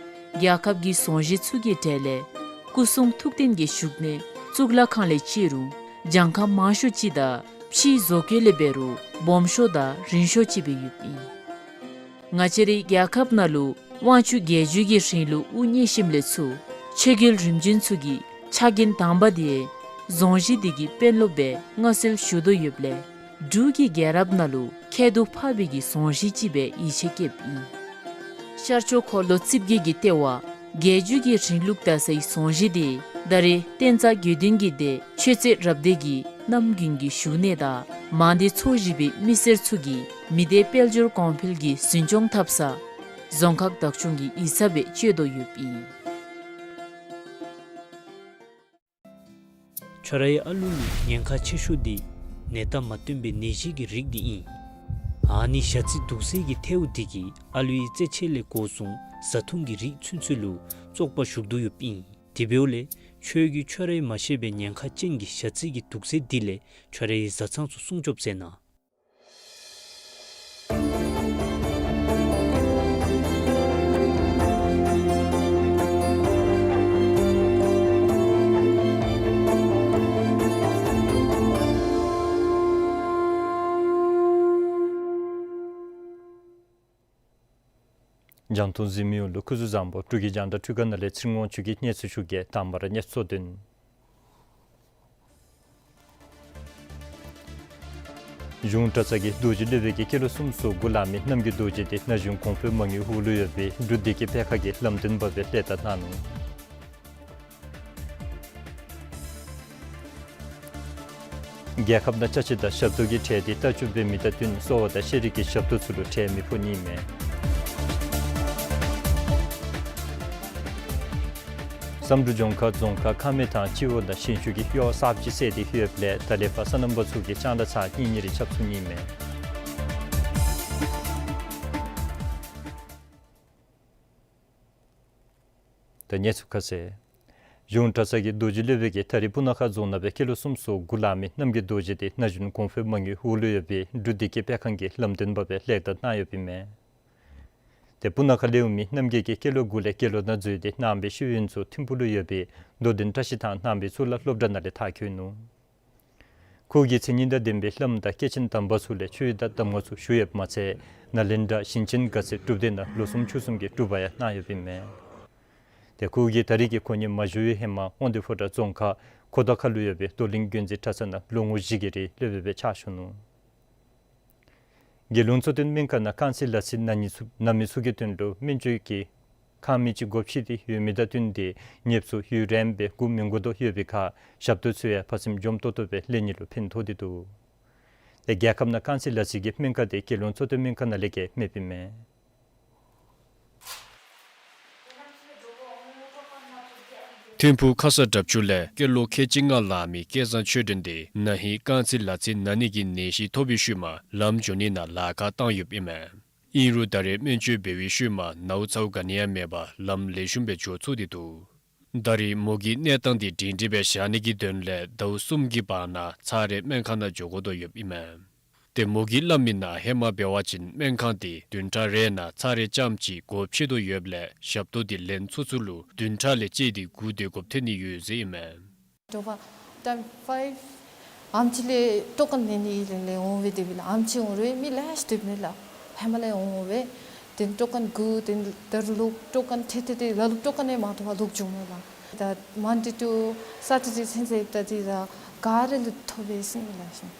རྒྱལ་ཁབ་ཀྱི་རྫོང་གཞིས་ཚུ་གི་གྲས་ལས་སྐུ་གསུང་ཐུགས་རྟེན་གྱི་བཞུགས་གནས་གཙུག་ལག་ཁང་ལས་བརྩི་རུང་གྱངས་ཁ་མང་ཤོས་ཅིག་དང་ཕྱིའི་བཟོ་བཀོད་ལས་འབད་རུང་སྦོམ་ཤོས་དང་རིང་ཤོས་ཅིག་སྦེ་ཡོདཔ་ཨིན། ང་བཅས་རའི་རྒྱལ་ཁབ་ནང་ལུ་དབང་ཕྱུག་རྒྱལ་བརྒྱུད་ཀྱི་རིང་ལུགས་དབུ་བརྙེས་ཞིནམ་ལས་ཚུར་ཆོས་རྒྱལ་རིམ་བྱོན་ཚུ་གི་ཕྱག་འགན་དང་པ་དེ་རྫོང་གཞིས་འདི་གི་དཔོན་སློབ་སྦེ་མངའ་གསོལ་ཞུ་དོ་ཡོདཔ་ལས་འབྲུག་གི་རྒྱལ་རབས་ནང་ལུ་ཁྱད་དུ་འཕགས་པའི་གི་རྫོང་གཞིས་ཅིག་སྦེ་ཡིད་ཆེས་བསྐྱེདཔ་ཨིན། ཤར་ཕྱོགས་འཁོར་ལོ་རྩིབས་བརྒྱད་ཀྱི་ལྟེ་བ་རྒྱལ་བརྒྱུད་ཀྱི་རིང་ལུགས་དར་སའི་རྫོང་གཞིས་དེ་ད་རེས་བསྟན་རྩ་དགེ་འདུན་གྱི་སྡེ་ཆོས་རྩེ་རབ་སྡེ་གི་རྣམ་རྒྱུན་གྱི་བཞུགས་གནས་དང་མང་སྡེ་ཚོ་བཞི་པའི་མི་སེར་ཚུ་གིས་མི་སྡེ་དཔལ་འབྱོར་གོང་འཕེལ་གྱི་འཛིན་སྐྱོང་འཐབ་ས་རྫོང་ཁག་བདག་སྐྱོང་གི་ཡིག་ཚང་སྦེ་སྤྱོད་དོ་ཡོདཔ་ཨིན། ཁྱོད་རའི་ཨ་ལུ་ལུ་ཉེན་ཁ་ཆེ་ཤོས་འདི་ནད་རྟགས་མ་སྟོན་པའི་ནད་གཞི་གི་རིགས་འདི་ཨིན། ཨ་ནི་ཞ་རྩི་དུག་སེལ་གྱི་ཐལཝ་འདི་གིས་ཨ་ལུའི་རྩེད་ཆས་ལས་འགོ་བཟུང་བཟའ་འཐུང་གི་རིགས་ཚུན་ཚོད་ལུ་བཙོག་པ་ཞུགས་དོ་ཡོདཔ་ཨིན། དེ་འབདཝ་ལས་ཁྱོད་ཀྱིས་ཁྱོད་རའི་མ་ཤེས་པའི་ཉེན་ཁ་ཅན་གྱི་ཞ་རྩི་གི་དུག་སེལ་འདི་ལས་ཁྱོད་རའི་བཟའ་ཚང་ཚུ་སྲུང་སྐྱོབ་མཛད་གནང་། རྒྱང་མཐོང་གཟིགས་མི་ཡོངས་ལུ་སྐུ་གཟུགས་བཟང་པོ། འབྲུག་གི་རྒྱང་བསྒྲགས་འཕྲུལ་ཁང་ནང་ལས་ཚེ་རིང་དབང་ཕྱུག་གིས་གནས་ཚུལ་ཞུ་གེ། དང་པ་ར་གནས་ཚུལ་གཙོ་དོན། གཞུང་གྲྭ་ཚང་གི་རྡོ་རྗེ་སློབ་དཔོན་གྱིས་སྐྱེས་ལོ་སུམ་ཅུ་སོ་དགུ་ལང་མི་རྣམ་རྒྱལ་རྡོ་རྗེ་དེ་ན་གཞོན་གོང་འཕེལ་མ་དངུལ་འོག་ལུ་ཡོད་པའི་འབྲུག་བདེ་སྐྱིད་སྤེལ་ཁང་གི་ལམ་སྟོན་པ་སྦེ་ལྷན་ཐབས་གནང་ནུག། རྒྱལ་ཁབ་ནང་ཅ་ཆས་དང་ཞབས་ཏོག་གི་ཁྲལ་འདི་ལྟ་སྐྱོང་འབད་མི་དང་བསྟུན་གསོ་བ་དང་ཤེས་རིག་གི་ཞབས་ཏོག་ཚུ་ལུ་ཁྲལ་མི་ཕོག་ནི་མས། བསམ་གྲུབ་ལྗོངས་མཁར་རྫོང་ཁག་ཁ་སྨད་དང་སྤྱི་འོག་ནང་ཞིང་ཆུ་གི་གཡོག་གསརཔ་ཅིག་བསལ་ཏེ་ཡོདཔ་ལས་ད་ལས་ཕར་སོ་ནམ་པ་ཚུ་གིས་ལྕང་ལ་ཚར་གཉིས་གཉིས་རེ་རྐྱབ་ཚུགས་ནི་མས། ད་གནས་ཚུལ་ཁ་གསལ། གཞུང་གྲྭ་ཚང་གི་རྡོ་རྗེ་སློབ་དཔོན་གྱིས་ད་རེས་སྤུ་ན་ཁ་རྫོང་ནང་སྦེ་སྐྱེས་ལོ་སུམ་ཅུ་སོ་དགུ་ལང་མི་རྣམ་རྒྱལ་རྡོ་རྗེ་དེ་ན་གཞོན་གོང་འཕེལ་མ་དངུལ་འོག་ལུ་ཡོད་པའི་འབྲུག་བདེ་སྐྱིད་སྤེལ་ཁང་གི་ལམ་སྟོན་པ་སྦེ་ལྷན་ཐབས་གནང་ཡོདཔ་ཨིན་མས། དེ་སྤུ་ན་ཁ་ལས་འོང་མི་རྣམ་རྒྱལ་གྱིས་སྐྱེས་ལོ་དགུ་ལས་སྐྱེས་ལོ་ནང་འཛུལ་ཏེ་ནང་པའི་ཤེས་ཡོན་ཚུ་ཐིམ་ཕུག་ལུ་ཡོད་པའི་མདོ་དོན་བཀྲ་ཤིས་ཐང་ནང་པའི་གཙུག་ལག་སློབ་གྲྭ་ནང་ལས་མཐར་འཁྱོལ་ནུག། ཁོ་གིས་མཚན་ཉིད་དང་ལྡན་པའི་བླམ་དང་སྐྱེས་ཆེན་དམ་པ་ཚུ་ལས་ཆོས་དང་གདམས་ངག་ཚུ་ཞུ་ཡོདཔ་མ་ཚད་ནཱ་ལེནྡྲ་ཞིང་ཆེན་དགའ་ཚལ་སྒྲུབ་སྡེ་ནང་ལོ་གསུམ་ཕྱོགས་གསུམ་གྱི་སྒྲུབ་པ་ཡང་གནང་ཡོདཔ་ཨིན་མས། དེ་ཁོ་གིས་ད་རེས་ཀྱི་ཁོ་ནི་མ་བཞུགས་པའི་ཧེ་མ་དབང་འདུས་ཕོ་བྲང་རྫོང་ཁག་ཁོ་ཐང་ཁ་ལུ་ཡོད་པའི་རྡོར་གླིང་དགོན་འཛིན་གྲྭ་ཚང་ནང་ལོ་ངོ་བཞི་གི་རིང་སློབ་དཔོན་སྦེ་ཕྱག་ཞུ་ནུག། རྒྱལ་ཡོངས་གཙོ་བསྟེན་སྨན་ཁང་ནང་རྐང་རྩེད་ལག་རྩེད་ན་ནི་ཚུ་ན་མི་ཚུ་གི་དོན་ལུ་སྨན་བཅོས་ཀྱི་ཁང་མིག་ཅིག་སྒོ་ཕྱེ་སྟེ་ཡོད་མི་དང་བསྟུན་ཏེ་ཉེསཔ་ཚུ་ཡུན་རིངམོ་སྦེ་སྒུག་མི་དགོ་དོ་ཡོད་པའི་ཁར་ཞབས་ཏོག་ཚུ་ཡང་ཕར་ཚུར་འཇམ་ཏོང་ཏོ་སྦེ་ལེན་ནི་ལུ་ཕན་ཐོགས་ཏེ་འདུག། དེ་རྒྱལ་ཁབ་ནང་རྐང་རྩེད་ལག་རྩེད་ཀྱི་སྨན་ཁང་དེ་རྒྱལ་ཡོངས་གཙོ་བསྟེན་སྨན་ཁང་ནང་ལས་བརྒལ་མེདཔ་ཨིན་མས། ཐིམ་ཕུག་ཁ་སར་འདབས་ཆུ་ལས་སྐྱེས་ལོ་ཁལ་གཅིག་ལྔ་ལང་མི་སྐལ་བཟང་ཆོས་སྒྲོན་དེ་ན་ཧིང་རྐང་རྩེད་ལག་རྩེད་ན་ནི་གི་ནད་གཞི་ཐོབ་པའི་ཤུལ་མ་ལམ་འགྱོ་ནི་ནང་ལཱ་ཁག་བཏང་ཡོདཔ་ཨིན་མས། ཨིན་རུང་ད་རེས་སྨན་བཅོས་འབད་བའི་ཤུལ་མ་ནཝ་ཚཝ་ག་ནི་ཡང་མེད་པར་ལམ་ལེགས་ཤོམ་སྦེ་འགྱོ་ཚུགས་ཏེ་འདུག། ད་རེས་མོ་གི་གནས་སྟངས་དེ་སྒྲིང་སྒྲི་སྦེ་བཞག་ནི་གི་དོན་ལས་ཟླཝ་གསུམ་གྱི་བར་ན་ཚར་རེ་སྨན་ཁང་ནང་འགྱོ་དགོ་དོ་ཡོདཔ་ཨིན་མས། ཏེ་མོ་གིས་སླབ་མི་ནང་ཧེ་མ་འབད་བ་ཅིན་སྨན་ཁང་འདི་བདུན་ཕྲག་རེ་ནང་ཚར་རེ་རྐྱངམ་ཅིག་སྒོ་ཕྱེ་དོ་ཡོདཔ་ལས་ཞབས་ཏོག་འདི་ལེན་ཚུགས་ཚུགས་ལུ་བདུན་ཕྲག་ལས་བཅད་དེ་བསྒུག་སྡོད་དགོཔ་ཐོན་ནི་ཡོད་ཟེར་ཨིན་མས། དྲོ་པ་time five ཨམ་ཆི་ལས་ཊོ་ཀན་ལེན་ནི་ལེན་ལེན་འོང་སྦེ་སྡོདཔ་ཨིན་ལགས། ཨམ་ཆི་འོང་རུང་མི་ལེ་ཤ་སྡོདཔ་ཨིན་ལགས། ཧེ་མ་ལས་འོང་འོང་སྦེ་ཏེ་ཊོ་ཀན་བསྒུག་ཏེ་ད་རུང་ལོག་ཊོ་ཀན་ཐེ་ཐེ་ཏེ་ལ་ལུ་ཊོ་ཀན་ཡང་མ་ཐོབ་པར་ལོག་འགྱོཝ་མས་ལགས། ད་Monday to Saturday ཚུན་ཚོད་ད་འདི་ར་ག་ར་ལུ་ཐོབ་པས་ཟེར་ཨིན་ལགས།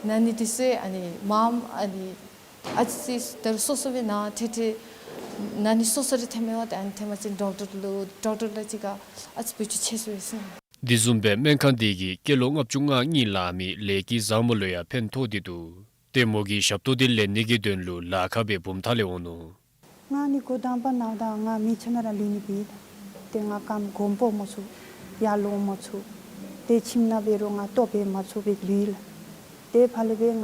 ཨ་ནི་འདི་ཚུ་ཨ་ནི་མངམ་ཨ་ནི་ཨ་ཙི་ཙི་ད་རུང་སོ་སོ་སྦེ་ན་ཐེ་ཐེ་ན་ནི་སོ་སོ་ར་ཐོནམ་མས་པ། ཏེ་ཨ་ནི་ཐོནམ་ཅིག་ཌོག་ཊར་ལུ་ཌོག་ཊར་ལུ་ཅིག་ཁར་ཨ་ཙི་བེད་སྤྱོད་ཆེ་སུ་ཡོད་ཟེར་ཨིན། འདི་བཟུམ་སྦེ་སྨན་ཁང་འདི་གིས་སྐྱེས་ལོ་ལྔ་བཅུ་ང་གཉིས་ལང་མི་ལས་ཀྱི་བཟང་མོ་ལུ་ཡང་ཕན་ཐོགས་ཏེ་འདུག། ཏེ་མོ་གིས་ཞབས་ཏོག་འདི་ལེན་ནི་གི་དོན་ལུ་ལཱ་ཁག་སྦེ་བུམ་ཐང་ལས་འོང་ནུག། ང་ནི་འགོ་དང་པ་ནཱ་ད་ང་མི་ཆ་ན་ར་ལུས་ནི་སྦེ་ལགས། ཏེ་ང་རྐངམ་གོམ་པ་མ་ཚུགས། ཡར་ལོང་མ་ཚུགས། ཏེ་ཁྱིམ་ནང་འབད་རུང་ང་ལྟོ་འབད་མ་ཚུགས་པར་ལུས་ལགས། ཏེ་ཕར་ལས་སྦེ་ང་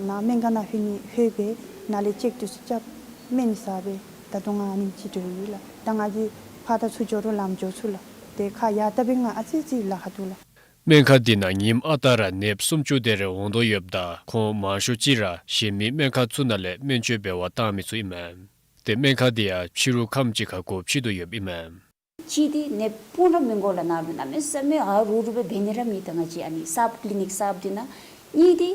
ནཱ་སྨན་ཁང་ནང་ལྷོད་ནི་ལྷོད་སྦེ་ནཱ་ལས་ཅེཀ་འདི་ཚུ་རྐྱབ་སྨན་ཟ་སྦེ་ད་ལྟོ་ང་ཨ་ནེམ་ཅིག་འགྱོ་ཡི་ལགས། ད་ང་གིས་ཕར་དང་ཚུར་འགྱོ་རུང་ལམ་འགྱོ་ཚུགས་ལགས། ཏེ་ཁ་ཡར་བལྟ་སྦེ་ང་ཨ་ཙི་ཙི་ལཱ་ཁག་འདུག་ལགས། སྨན་ཁང་འདི་ནང་ཉིནམ་ཨ་རྟག་ར་ནདཔ་སུམ་ཅུ་དེ་རེ་འོང་དོ་ཡོདཔ་ད་ཁོང་མང་ཤོས་ཅིག་ར་གཞན་མི་སྨན་ཁང་ཚུ་ནང་ལས་སྨན་བཅོས་འབད་བར་བཏང་མི་ཚུ་ཨིན་མས། ཏེ་སྨན་ཁང་འདི་ཡང་ཕྱི་རུ་ཁམས་ཅིག་ཁར་སྒོ་ཕྱེ་དོ་ཡོདཔ་ཨིན་མས། གཅིག་འདི་ནདཔ་སྤུ་ར་མི་དགོ་ལགས། ནཱ་ལུ་གནམ་མེད་ས་མེད་ཨ་རུ་རུ་སྦེ་འབད་ནི་ར་མེད། ད་ང་བཅས་ཨ་ནི་སབ་ཀི་ལི་ནིཀ་གསརཔ་འདི་ནང་། གཉིས་འདི་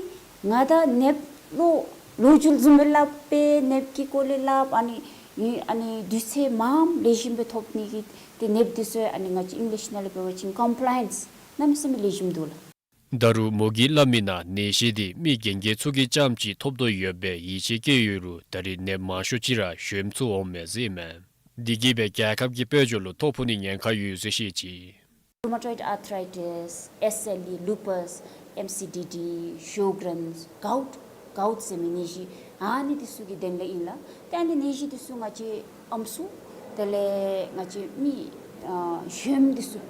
ང་དང་ནདཔ་ལུ་ལོ་རྒྱུས་བཟུམ་སྦེ་སླབ་སྦེ་ནདཔ་གི་སྐོར་ལས་སླབ། ཨ་ནི་ཨ་ནི་དུས་ཚོད་མངམ་ལེགས་ཤོམ་སྦེ་ཐོབ་ནི་གི་ཏེ་ནདཔ་འདི་ཚུ་ཨ་ནི་ང་བཅས་ཨིང་ལིཤ་ནང་ལས་འབད་བ་ཅིན་ཀམ་པི་ལ་ཡེནསི་གནམ་མེད་ས་མེད་ལེགས་ཤོམ་འདུག་ལགས། ད་རུང་མོ་གིས་སླབ་མི་ནང་ནད་གཞི་འདི་མི་རྒན་རྒས་ཚུ་གིས་རྐྱངམ་ཅིག་ཐོབ་དོ་ཡོད་པའི་ཡིད་ཆེས་བསྐྱེད་ཡོད་རུང་ད་རེས་ནདཔ་མང་ཤོས་ཅིག་ར་གཞོནམ་ཚུ་འོངམ་མས་ཟེར་ཨིན་མས། འདི་གིས་སྦེ་རྒྱལ་ཁབ་ཀྱི་དཔལ་འབྱོར་ལུ་ཐོ་ཕོག་ནི་ཉེན་ཁ་ཡོད་ཟེར་བཤད་ཅི། Rheumatoid arthritis, S L E, lupus, M C D D, Sjogren's, gout, gout ཟེར་མི་ནད་གཞི་ཨ་ནི་འདི་ཚུ་གི་དོན་ལས་ཨིན་ལགས། ཏེ་ཨ་ནི་ནད་གཞི་འདི་ཚུ་ང་བཅས་ཨམ་སྲུ་དེ་ལས་ང་བཅས་མི་ཨ་གཞོནམ་འདི་ཚུ་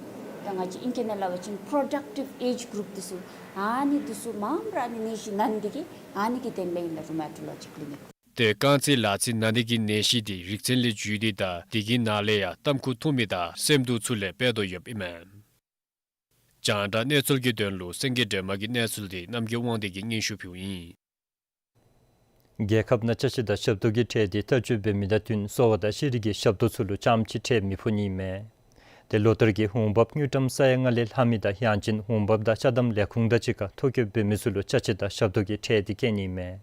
ད་ང་བཅས་ཨིང་སྐད་ནང་སླབ་པ་ཅིན་productive age group འདི་ཚུ་ཨ་ནི་འདི་ཚུ་མངམ་ར་ཨ་ནི་ནད་གཞི་ན་ནི་འདི་གིས་ཨ་ནི་གི་དོན་ལས་ཨིན་ལགས། Rheumatology clinic། ཏེ་རྐང་རྩེད་ལག་རྩེད་ན་ནི་གི་ནད་གཞི་འདི་རིག་ཚན་ལས་བརྒྱུད་དེ་དང་དེ་གི་ནང་ལས་ཡང་ལྟགམ་ཁུག་འཐུང་མི་དང་སེམས་སྡུག་ཚུ་ལས་སྤེལ་དོ་ཡོདཔ་ཨིན་མས། རྒྱང་བསྒྲགས་གནས་ཚུལ་གྱི་དོན་ལུ་སེང་གེ་སྒྲོལ་མ་གི་གནས་ཚུལ་འདི་རྣམ་རྒྱལ་དབང་འདུས་ཀྱིས་སྙན་ཞུ་ཕུལཝ་ཨིན། རྒྱལ་ཁབ་ནང་ཅ་ཆས་དང་ཞབས་ཏོག་གི་ཁྲལ་འདི་ལྟ་སྤྱོད་འབད་མི་དང་བསྟུན་གསོ་བ་དང་ཤེས་རིག་གི་ཞབས་ཏོག་ཚུ་ལུ་རྐྱངམ་ཅིག་ཁྲལ་མི་ཕོག་ནི་ཨིན་མས། ཏེ་ལོ་ལྟར་གྱི་འོང་འབབ་དངུལ་ཀྲམ་ས་ཡ་ལྔ་ལས་ལྷག་མི་དང་ཡང་ཅིན་འོང་འབབ་དང་ཅ་དམ་ལས་ཁུངས་དང་གཅིག་ཁར་ཐོ་བཀོད་འབད་མི་ཚུ་ལུ་ཅ་ཆས་དང་ཞབས་ཏོག་གི་ཁྲལ་འདི་བཀལ་ནི་ཨིན་མས།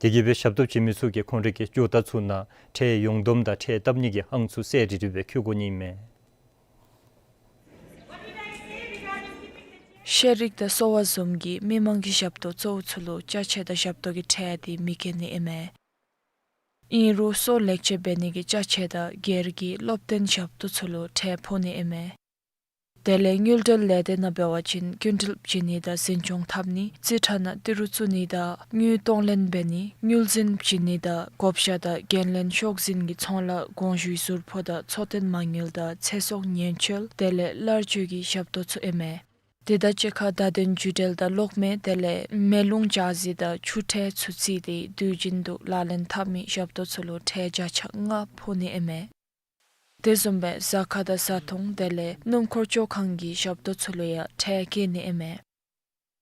དེ་གིས་སྦེ་ཞབས་ཏོག་བྱིན་མི་ཚུ་གིས་ཁོང་རའི་གི་རྒྱུ་བདག་ཚུ་ནང་ཁྲལ་ཡོངས་བསྡོམས་དང་ཁྲལ་བཏབ་ནི་གི་ཨང་ཚུ་གསལ་རི་རི་སྦེ་བཀོད་དགོ་ནི་ཨིན་མས། ཤེས་རིག་དང་གསོ་བ་བཟུམ་གྱི་མི་མང་གི་ཞབས་ཏོག་གཙོ་བོ་ཚུ་ལུ་ཅ་ཆས་དང་ཞབས་ཏོག་གི་ཁྲལ་འདི་མི་བཀལ་ནི་ཨིན་མས། ཨིན་རུང་གསོ་ལེགས་བཅོས་འབད་ནི་གི་ཅ་ཆས་དང་སྒེར་གྱི་སློབ་སྟོན་ཞབས་ཏོག་ཚུ་ལུ་ཁྲལ་ཕོག་ནི་ཨིན་མས། དེ་ལས་དངུལ་འབྲེལ་ལས་སྡེ་ནང་འབད་བ་ཅིན་སྐྱིན་འགྲུལ་བྱིན་ནི་དང་འཛིན་སྐྱོང་འཐབ་ནི། རྩིས་ཁྲ་ནང་ཏི་རུ་བཙུགས་ནི་དང་དངུལ་གཏོང་ལེན་འབད་ནི། དངུལ་འཛིན་བྱིན་ནི་དང་བགོ་བཤའ་དང་འགན་ལེན་ཤོག་འཛིན་གྱི་ཚོང་ལཱ་དགོངས་ཞུའི་ཟུར་ཕོགས་དང་འཚོ་རྟེན་མ་དངུལ་དང་ཚེ་སྲོག་ཉེན་བཅོལ་དེ་ལས་གླར་སྤྱོད་ཀྱི་ཞབས་ཏོག་ཚུ་ཨིན་མས། དེ་དང་གཅིག་ཁར་བརྡ་དོན་བརྒྱུད་འབྲེལ་དང་གློག་མེ་དེ་ལས་མེ་རླུང་ཆ་ཟིག་དང་ཆུ་ཁྲལ་ཚུ་བརྩིས་ཏེ་དུས་རྒྱུན་དུ་ལག་ལེན་འཐབ་མི་ཞབས་ཏོག་ཚུ་ལུ་ཁྲལ་བརྒྱ་ཆ་ལྔ་ཕོག་ནི་ཨིན་མས། དེ་བཟུམ་སྦེ་ཟ་ཁང་དང་ཟ་འཐུང་དེ་ལས་སྣུམ་འཁོར་བཅོ་ཁང་གི་ཞབས་ཏོག་ཚུ་ལུ་ཡང་ཁྲལ་བཀལ་ནི་ཨིན་མས།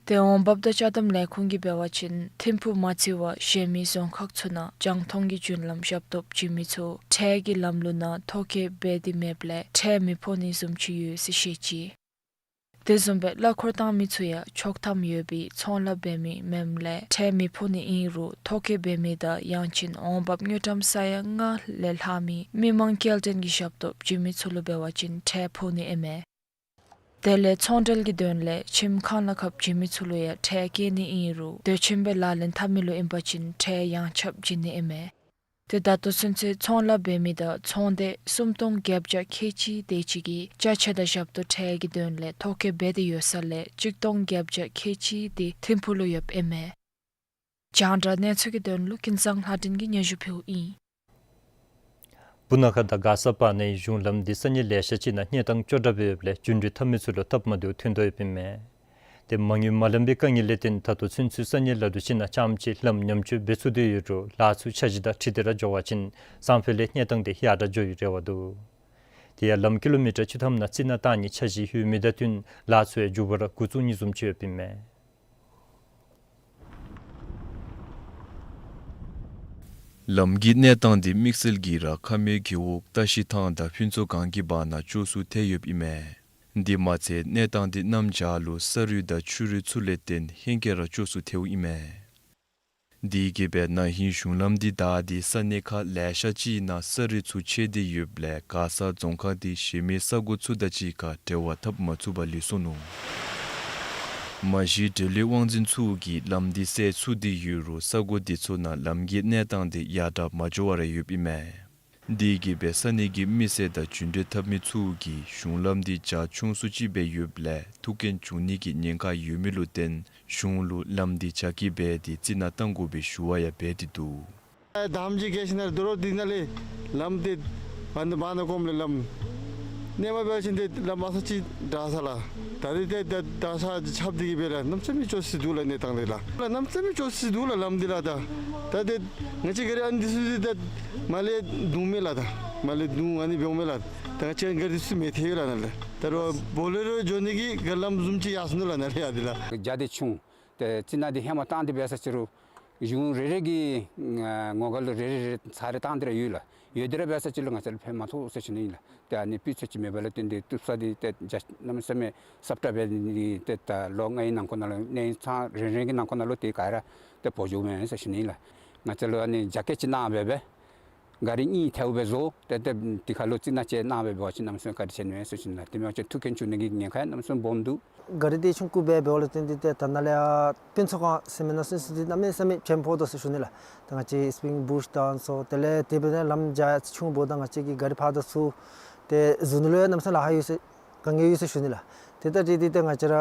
དེ་འོང་འབབ་དང་ཅ་དམ་ལས་ཁུངས་ཀྱིས་འབད་བ་ཅིན་ཐིམ་ཕུག་མ་ཚད་པར་གཞན་མི་རྫོང་ཁག་ཚུ་ནང་རྒྱང་མཐོང་གི་རྒྱུན་ལམ་ཞབས་ཏོག་བྱིན་མི་ཚུ་ཁྲལ་གྱི་ལམ་ལུགས་ནང་ཐོ་བཀོད་འབད་དེ་མེདཔ་ལས་ཁྲལ་མི་ཕོག་ནི་བཟུམ་ཅིག་ཡོད་ཟེར་བཤད་ཅི། དེ་བཟུམ་སྦེ་གླ་འཁོར་བཏང་མི་ཚུ་ཡང་ཆོག་ཐམ་ཡོད་པའི་ཚོང་ལཱ་འབད་མི་མེནམ་ལས་ཁྲལ་མི་ཕོག་ནི་ཨིན་རུང་ཐོ་བཀོད་འབད་མི་དང་ཡང་ཅིན་འོང་འབབ་དངུལ་ཀྲམ་ས་ཡ་ལྔ་ལས་ལྷག་མི་མི་མང་སྐྱེལ་འདྲེན་གྱི་ཞབས་ཏོག་བྱིན་མི་ཚུ་ལུ་འབད་བ་ཅིན་ཁྲལ་ཕོག་ནི་ཨིན་མས། དེ་ལས་ཚོང་འབྲེལ་གྱི་དོན་ལས་ཁྱིམ་ཁང་གླ་ཁར་བྱིན་མི་ཚུ་ལུ་ཡང་ཁྲལ་བཀལ་ནི་ཨིན་རུང་དུས་ཆེན་སྦེ་ལག་ལེན་འཐབ་མི་ལུ་ཨིན་པ་ཅིན་ཁྲལ་ཡངས་ཆག་བྱིན་ནི་ཨིན་མས། ཏེ་ད་ལྟོ་ཚུན་ཚོད་ཚོང་ལཱ་འབད་མི་དང་ཚོང་སྡེ་སུམ་སྟོང་བརྒྱད་བརྒྱ་ཁལ་གཅིག་དེ་ཅིག་གིས་ཅ་ཆས་དང་ཞབས་ཏོག་ཁྲལ་གྱི་དོན་ལས་ཐོ་བཀོད་འབད་དེ་ཡོད་ས་ལས་གཅིག་སྟོང་བརྒྱད་བརྒྱ་ཁལ་གཅིག་དེ་ཐིམ་ཕུག་ལུ་ཡོདཔ་ཨིན་མས། རྒྱང་བསྒྲགས་གནས་ཚུལ་གྱི་དོན་ལུ་ཀུན་བཟང་ལྷ་སྒྲོན་གྱིས་སྙན་ཞུ་ཕུལཝ་ཨིན། སྤུ་ན་ཁ་དང་མགར་ས་པ་ནའི་གཞུང་ལམ་འདི་ས་གནས་ལེ་ཤ་ཅིག་ནང་གནས་སྟངས་སྐྱོ་དྲགས་སྦེ་ཡོདཔ་ལས་རྒྱུན་འགྲུལ་འཐབ་མི་ཚུ་ལུ་སྟབས་མ་བདེཝ་ཐོན་དོ་ཡོདཔ་ཨིན་མས། ཏེ་མ་དངུལ་མ་ལོན་པའི་དཀའ་ངལ་ལས་བརྟེན་ད་ལྟོ་ཚུན་ཚོད་ས་གནས་ལ་ལུ་ཅིག་ནང་རྐྱངམ་ཅིག་ལམ་ཉམས་བཅོས་འབད་ཚུགས་ཏེ་ཡོད་རུང་ལཱ་ཚུ་འཆར་གཞི་དང་འཁྲིལ་ཏེ་ར་འགྱོ་བ་ཅིན་སང་ཕོད་ལས་གནས་སྟངས་དེ་ཡར་དྲག་འགྱོ་བའི་རེ་བ་འདུག། དེ་ཡང་ལམ་ཀི་ལོ་མི་ཊར་བཅུ་ཐམ་ནང་རྩི་ནག་བཏང་ནི་འཆར་གཞི་ཡོད་མི་དང་བསྟུན་ལཱ་ཚུ་ཡང་མགྱོགས་པ་ར་འགོ་བཙུགས་ནི་བཟུམ་ཅིག་ཡོདཔ་ཨིན་མས། ལམ་གྱི་གནས་སྟངས་འདི་དམིགས་བསལ་གྱིས་ར་ཁ་སྨད་རྒེད་འོག་ལྟ་བཤལ་ཐང་དང་ཕུན་ཚོགས་སྒང་གི་བར་ན་སྐྱོ་སུ་ཐལ་ཡོདཔ་ཨིན་མས། འདི་མ་ཚད་གནས་སྟངས་འདི་གནམ་བྱཱར་ལུ་ས་རུད་དང་ཆུ་རུད་ཚུ་ལས་བརྟེན་ཧེང་སྐལ་ར་སྐྱོ་སུ་ཐལཝ་ཨིན་མས། དེ་གིས་སྦེ་ན་ཧིང་གཞུང་ལམ་འདི་བདའ་སྟེ་ས་གནས་ཁག་ལེ་ཤ་ཅིག་ནང་ས་རུད་ཚུ་ཆད་དེ་ཡོདཔ་ལས་མགར་ས་རྫོང་ཁག་འདི་གཞན་མི་ས་གོ་ཚུ་དང་གཅིག་ཁར་འབྲེལ་བ་འཐབ་མ་ཚུགས་པར་ལུས་སོ་ནུག། མ་གཞི་འབྲེལ་ཡོད་དབང་འཛིན་ཚུ་གིས་ལམ་འདི་སེལ་ཚུགས་ཏེ་ཡོད་རུང་ས་གོ་འདི་ཚུ་ནང་ལམ་གྱི་གནས་སྟངས་འདི་ཡར་དྲག་མ་འགྱོ་བར་ཡོདཔ་ཨིན་མས། དེ་གིས་སྦེ་ས་གནས་ཀྱི་མི་སེར་དང་རྒྱུན་འགྲུལ་འཐབ་མི་ཚུ་གིས་གཞུང་ལམ་འདི་རྒྱ་ཆུང་སུ་ཅིག་སྦེ་ཡོདཔ་ལས་ཐུག་རྐྱེན་བྱུང་ནི་གི་ཉེན་ཁ་ཡོད་མི་ལུ་བརྟེན་གཞུང་ལུ་ལམ་འདི་རྒྱ་སྐྱེད་འབད་དེ་རྩི་ནག་བཏང་དགོ་པའི་ཞུ་བ་ཡང་འབད་དེ་འདུག། དམ་ཅིག་གལ་ཆེ་ན་རྡོ་རོག་འདི་ནང་ལས་ལམ་འདི་བར་ན་བར་ན་གོམ་ལས་ལམ་གནས་མ་འབད་བ་ཅིན་འདི་ལམ་ཨ་ས་ཅིག་དྲག་ས་ལགས། ད་རེས་འདི་ད་ད་ས་ཆབ་འདི་གིས་འབད་ར་གནམ་མེད་ས་མེད་སྐྱོ་སི་འདུག་ལགས། གནས་སྟངས་འདི་ལགས་གནམ་མེད་ས་མེད་སྐྱོ་སི་འདུག་ལགས། ལམ་འདི་ལགས་ད་ད་འདི་ང་བཅས་ག་ར་ཨ་ནི་འདི་ཚུ་འདི་ད་མར་ལས་རྡུང་མས་ལགས། ད་མར་ལས་རྡུང་ཨ་ནི་འབདཝ་མས་ལགས། ད་ང་བཅས་ག་ར་འདི་ཚུ་མེད་ཐལ་ཡོད་ལགས་ནཱ་ལས། ད་རུང་བོ་ལེ་རོ་འགྱོ་ནི་གི་ག་ལམ་བཟུམ་ཅིག་ཡར་སོ་ནུག་ལགས་ནཱ་ལས་ཡར་འདི་ལགས། རྒྱ་འདི་ཆུང་། ཏེ་རྩི་ནག་འདི་ཧེ་མ་བཏང་སྟེ་འབད་ས་ཅིག་རུང་གཞུང་རེ་རེ་གི་ངོ་རྒོལ་རེ་རེ་རེ་ཚར་རེ་བཏང་སྟེ་ར་ཡོད་ལགས། ཡོད་དེ་ར་འབད་ས་ཅིག་ལུ་ང་བཅས་ལུ་ཕན་མ་ཐོགས་ཟེར་ཞུ་ནི་ཨིན་ལགས། ཏེ་ཨ་ནི་སྤུས་ཚད་ཅིག་མེད་པ་ལུ་བརྟེན་ཏེ་བཏུབ་ས་འདི་ཏེ་རྒྱ་གནམ་མེད་ས་མེད་སྲབ་དྲགས་འབད་ནི་འདི་ཏེ་ད་ལོ་ལྔའི་ནང་འཁོད་ནང་ལུ་གནས་ཚང་རེ་རེ་གི་ནང་འཁོད་ནང་ལུ་ཏེ་ག་ར་ཏེ་འབོ་འགྱོཝ་མས་ཟེར་ཞུ་ནི་ཨིན་ལགས། ང་བཅས་ལུ་ཨ་ནི་རྒྱ་སྐྱེད་ཅིག་གནང་འབད་སྦེ་ག་རི་གཉིས་ཐལཝ་སྦེ་བཟོ། ཏེ་ཏེ་དེ་ཁར་ལུ་རྩི་ནག་ཅིག་གནང་འབད་འབད་བ་ཅིན་གནམ་མེད་ས་མེད་བཀའ་དྲིན་ཆེ་ནི་ཨིན་ཟེར་ཞུ་ནི་ལགས། དེ་མེན་པ་ཅིན་ཐུག་རྐྱེན་བྱུང་ནི་གི་ཉེན་ཁ་ཡང་གནམ་མེད་ས་མེད་སྦོམ་འདུག། ག་རི་འདི་ཆུང་ཀུ་སྦེ་འབདཝ་ལུ་བརྟེན་ཏེ་ཏེ་ད་ནཱ་ལས་ཡར་ཕུན་ཚོགས་སྒང་ཟེར་མི་ནང་ཚུན་ཚོད་འདི་གནམ་མེད་ས་མེད་ཕྱེངམ་ཕོག་དོ་ཟེར་ཞུ་ནི་ལགས། ད་ང་བཅས་སི་པིང་བུཤ་དང་སོགས་དེ་ལས་དེ་འབདཝ་ད་ལམ་རྒྱ་ཆུང་འབདཝ་ད་ང་བཅས་ཀྱི་ག་རི་ཕར་དང་ཚུར་ཏེ་འཛུལ་ནི་ལུ་ཡང་གནམ་མེད་ས་མེད་ལཱ་ཁག་ཡོད་ཟེར་དཀའ་ངལ་ཡོད་ཟེར་ཞུ་ནི་ལགས། ཏེ་ད་རེས་འདི་ཏེ་ང་བཅས་ར་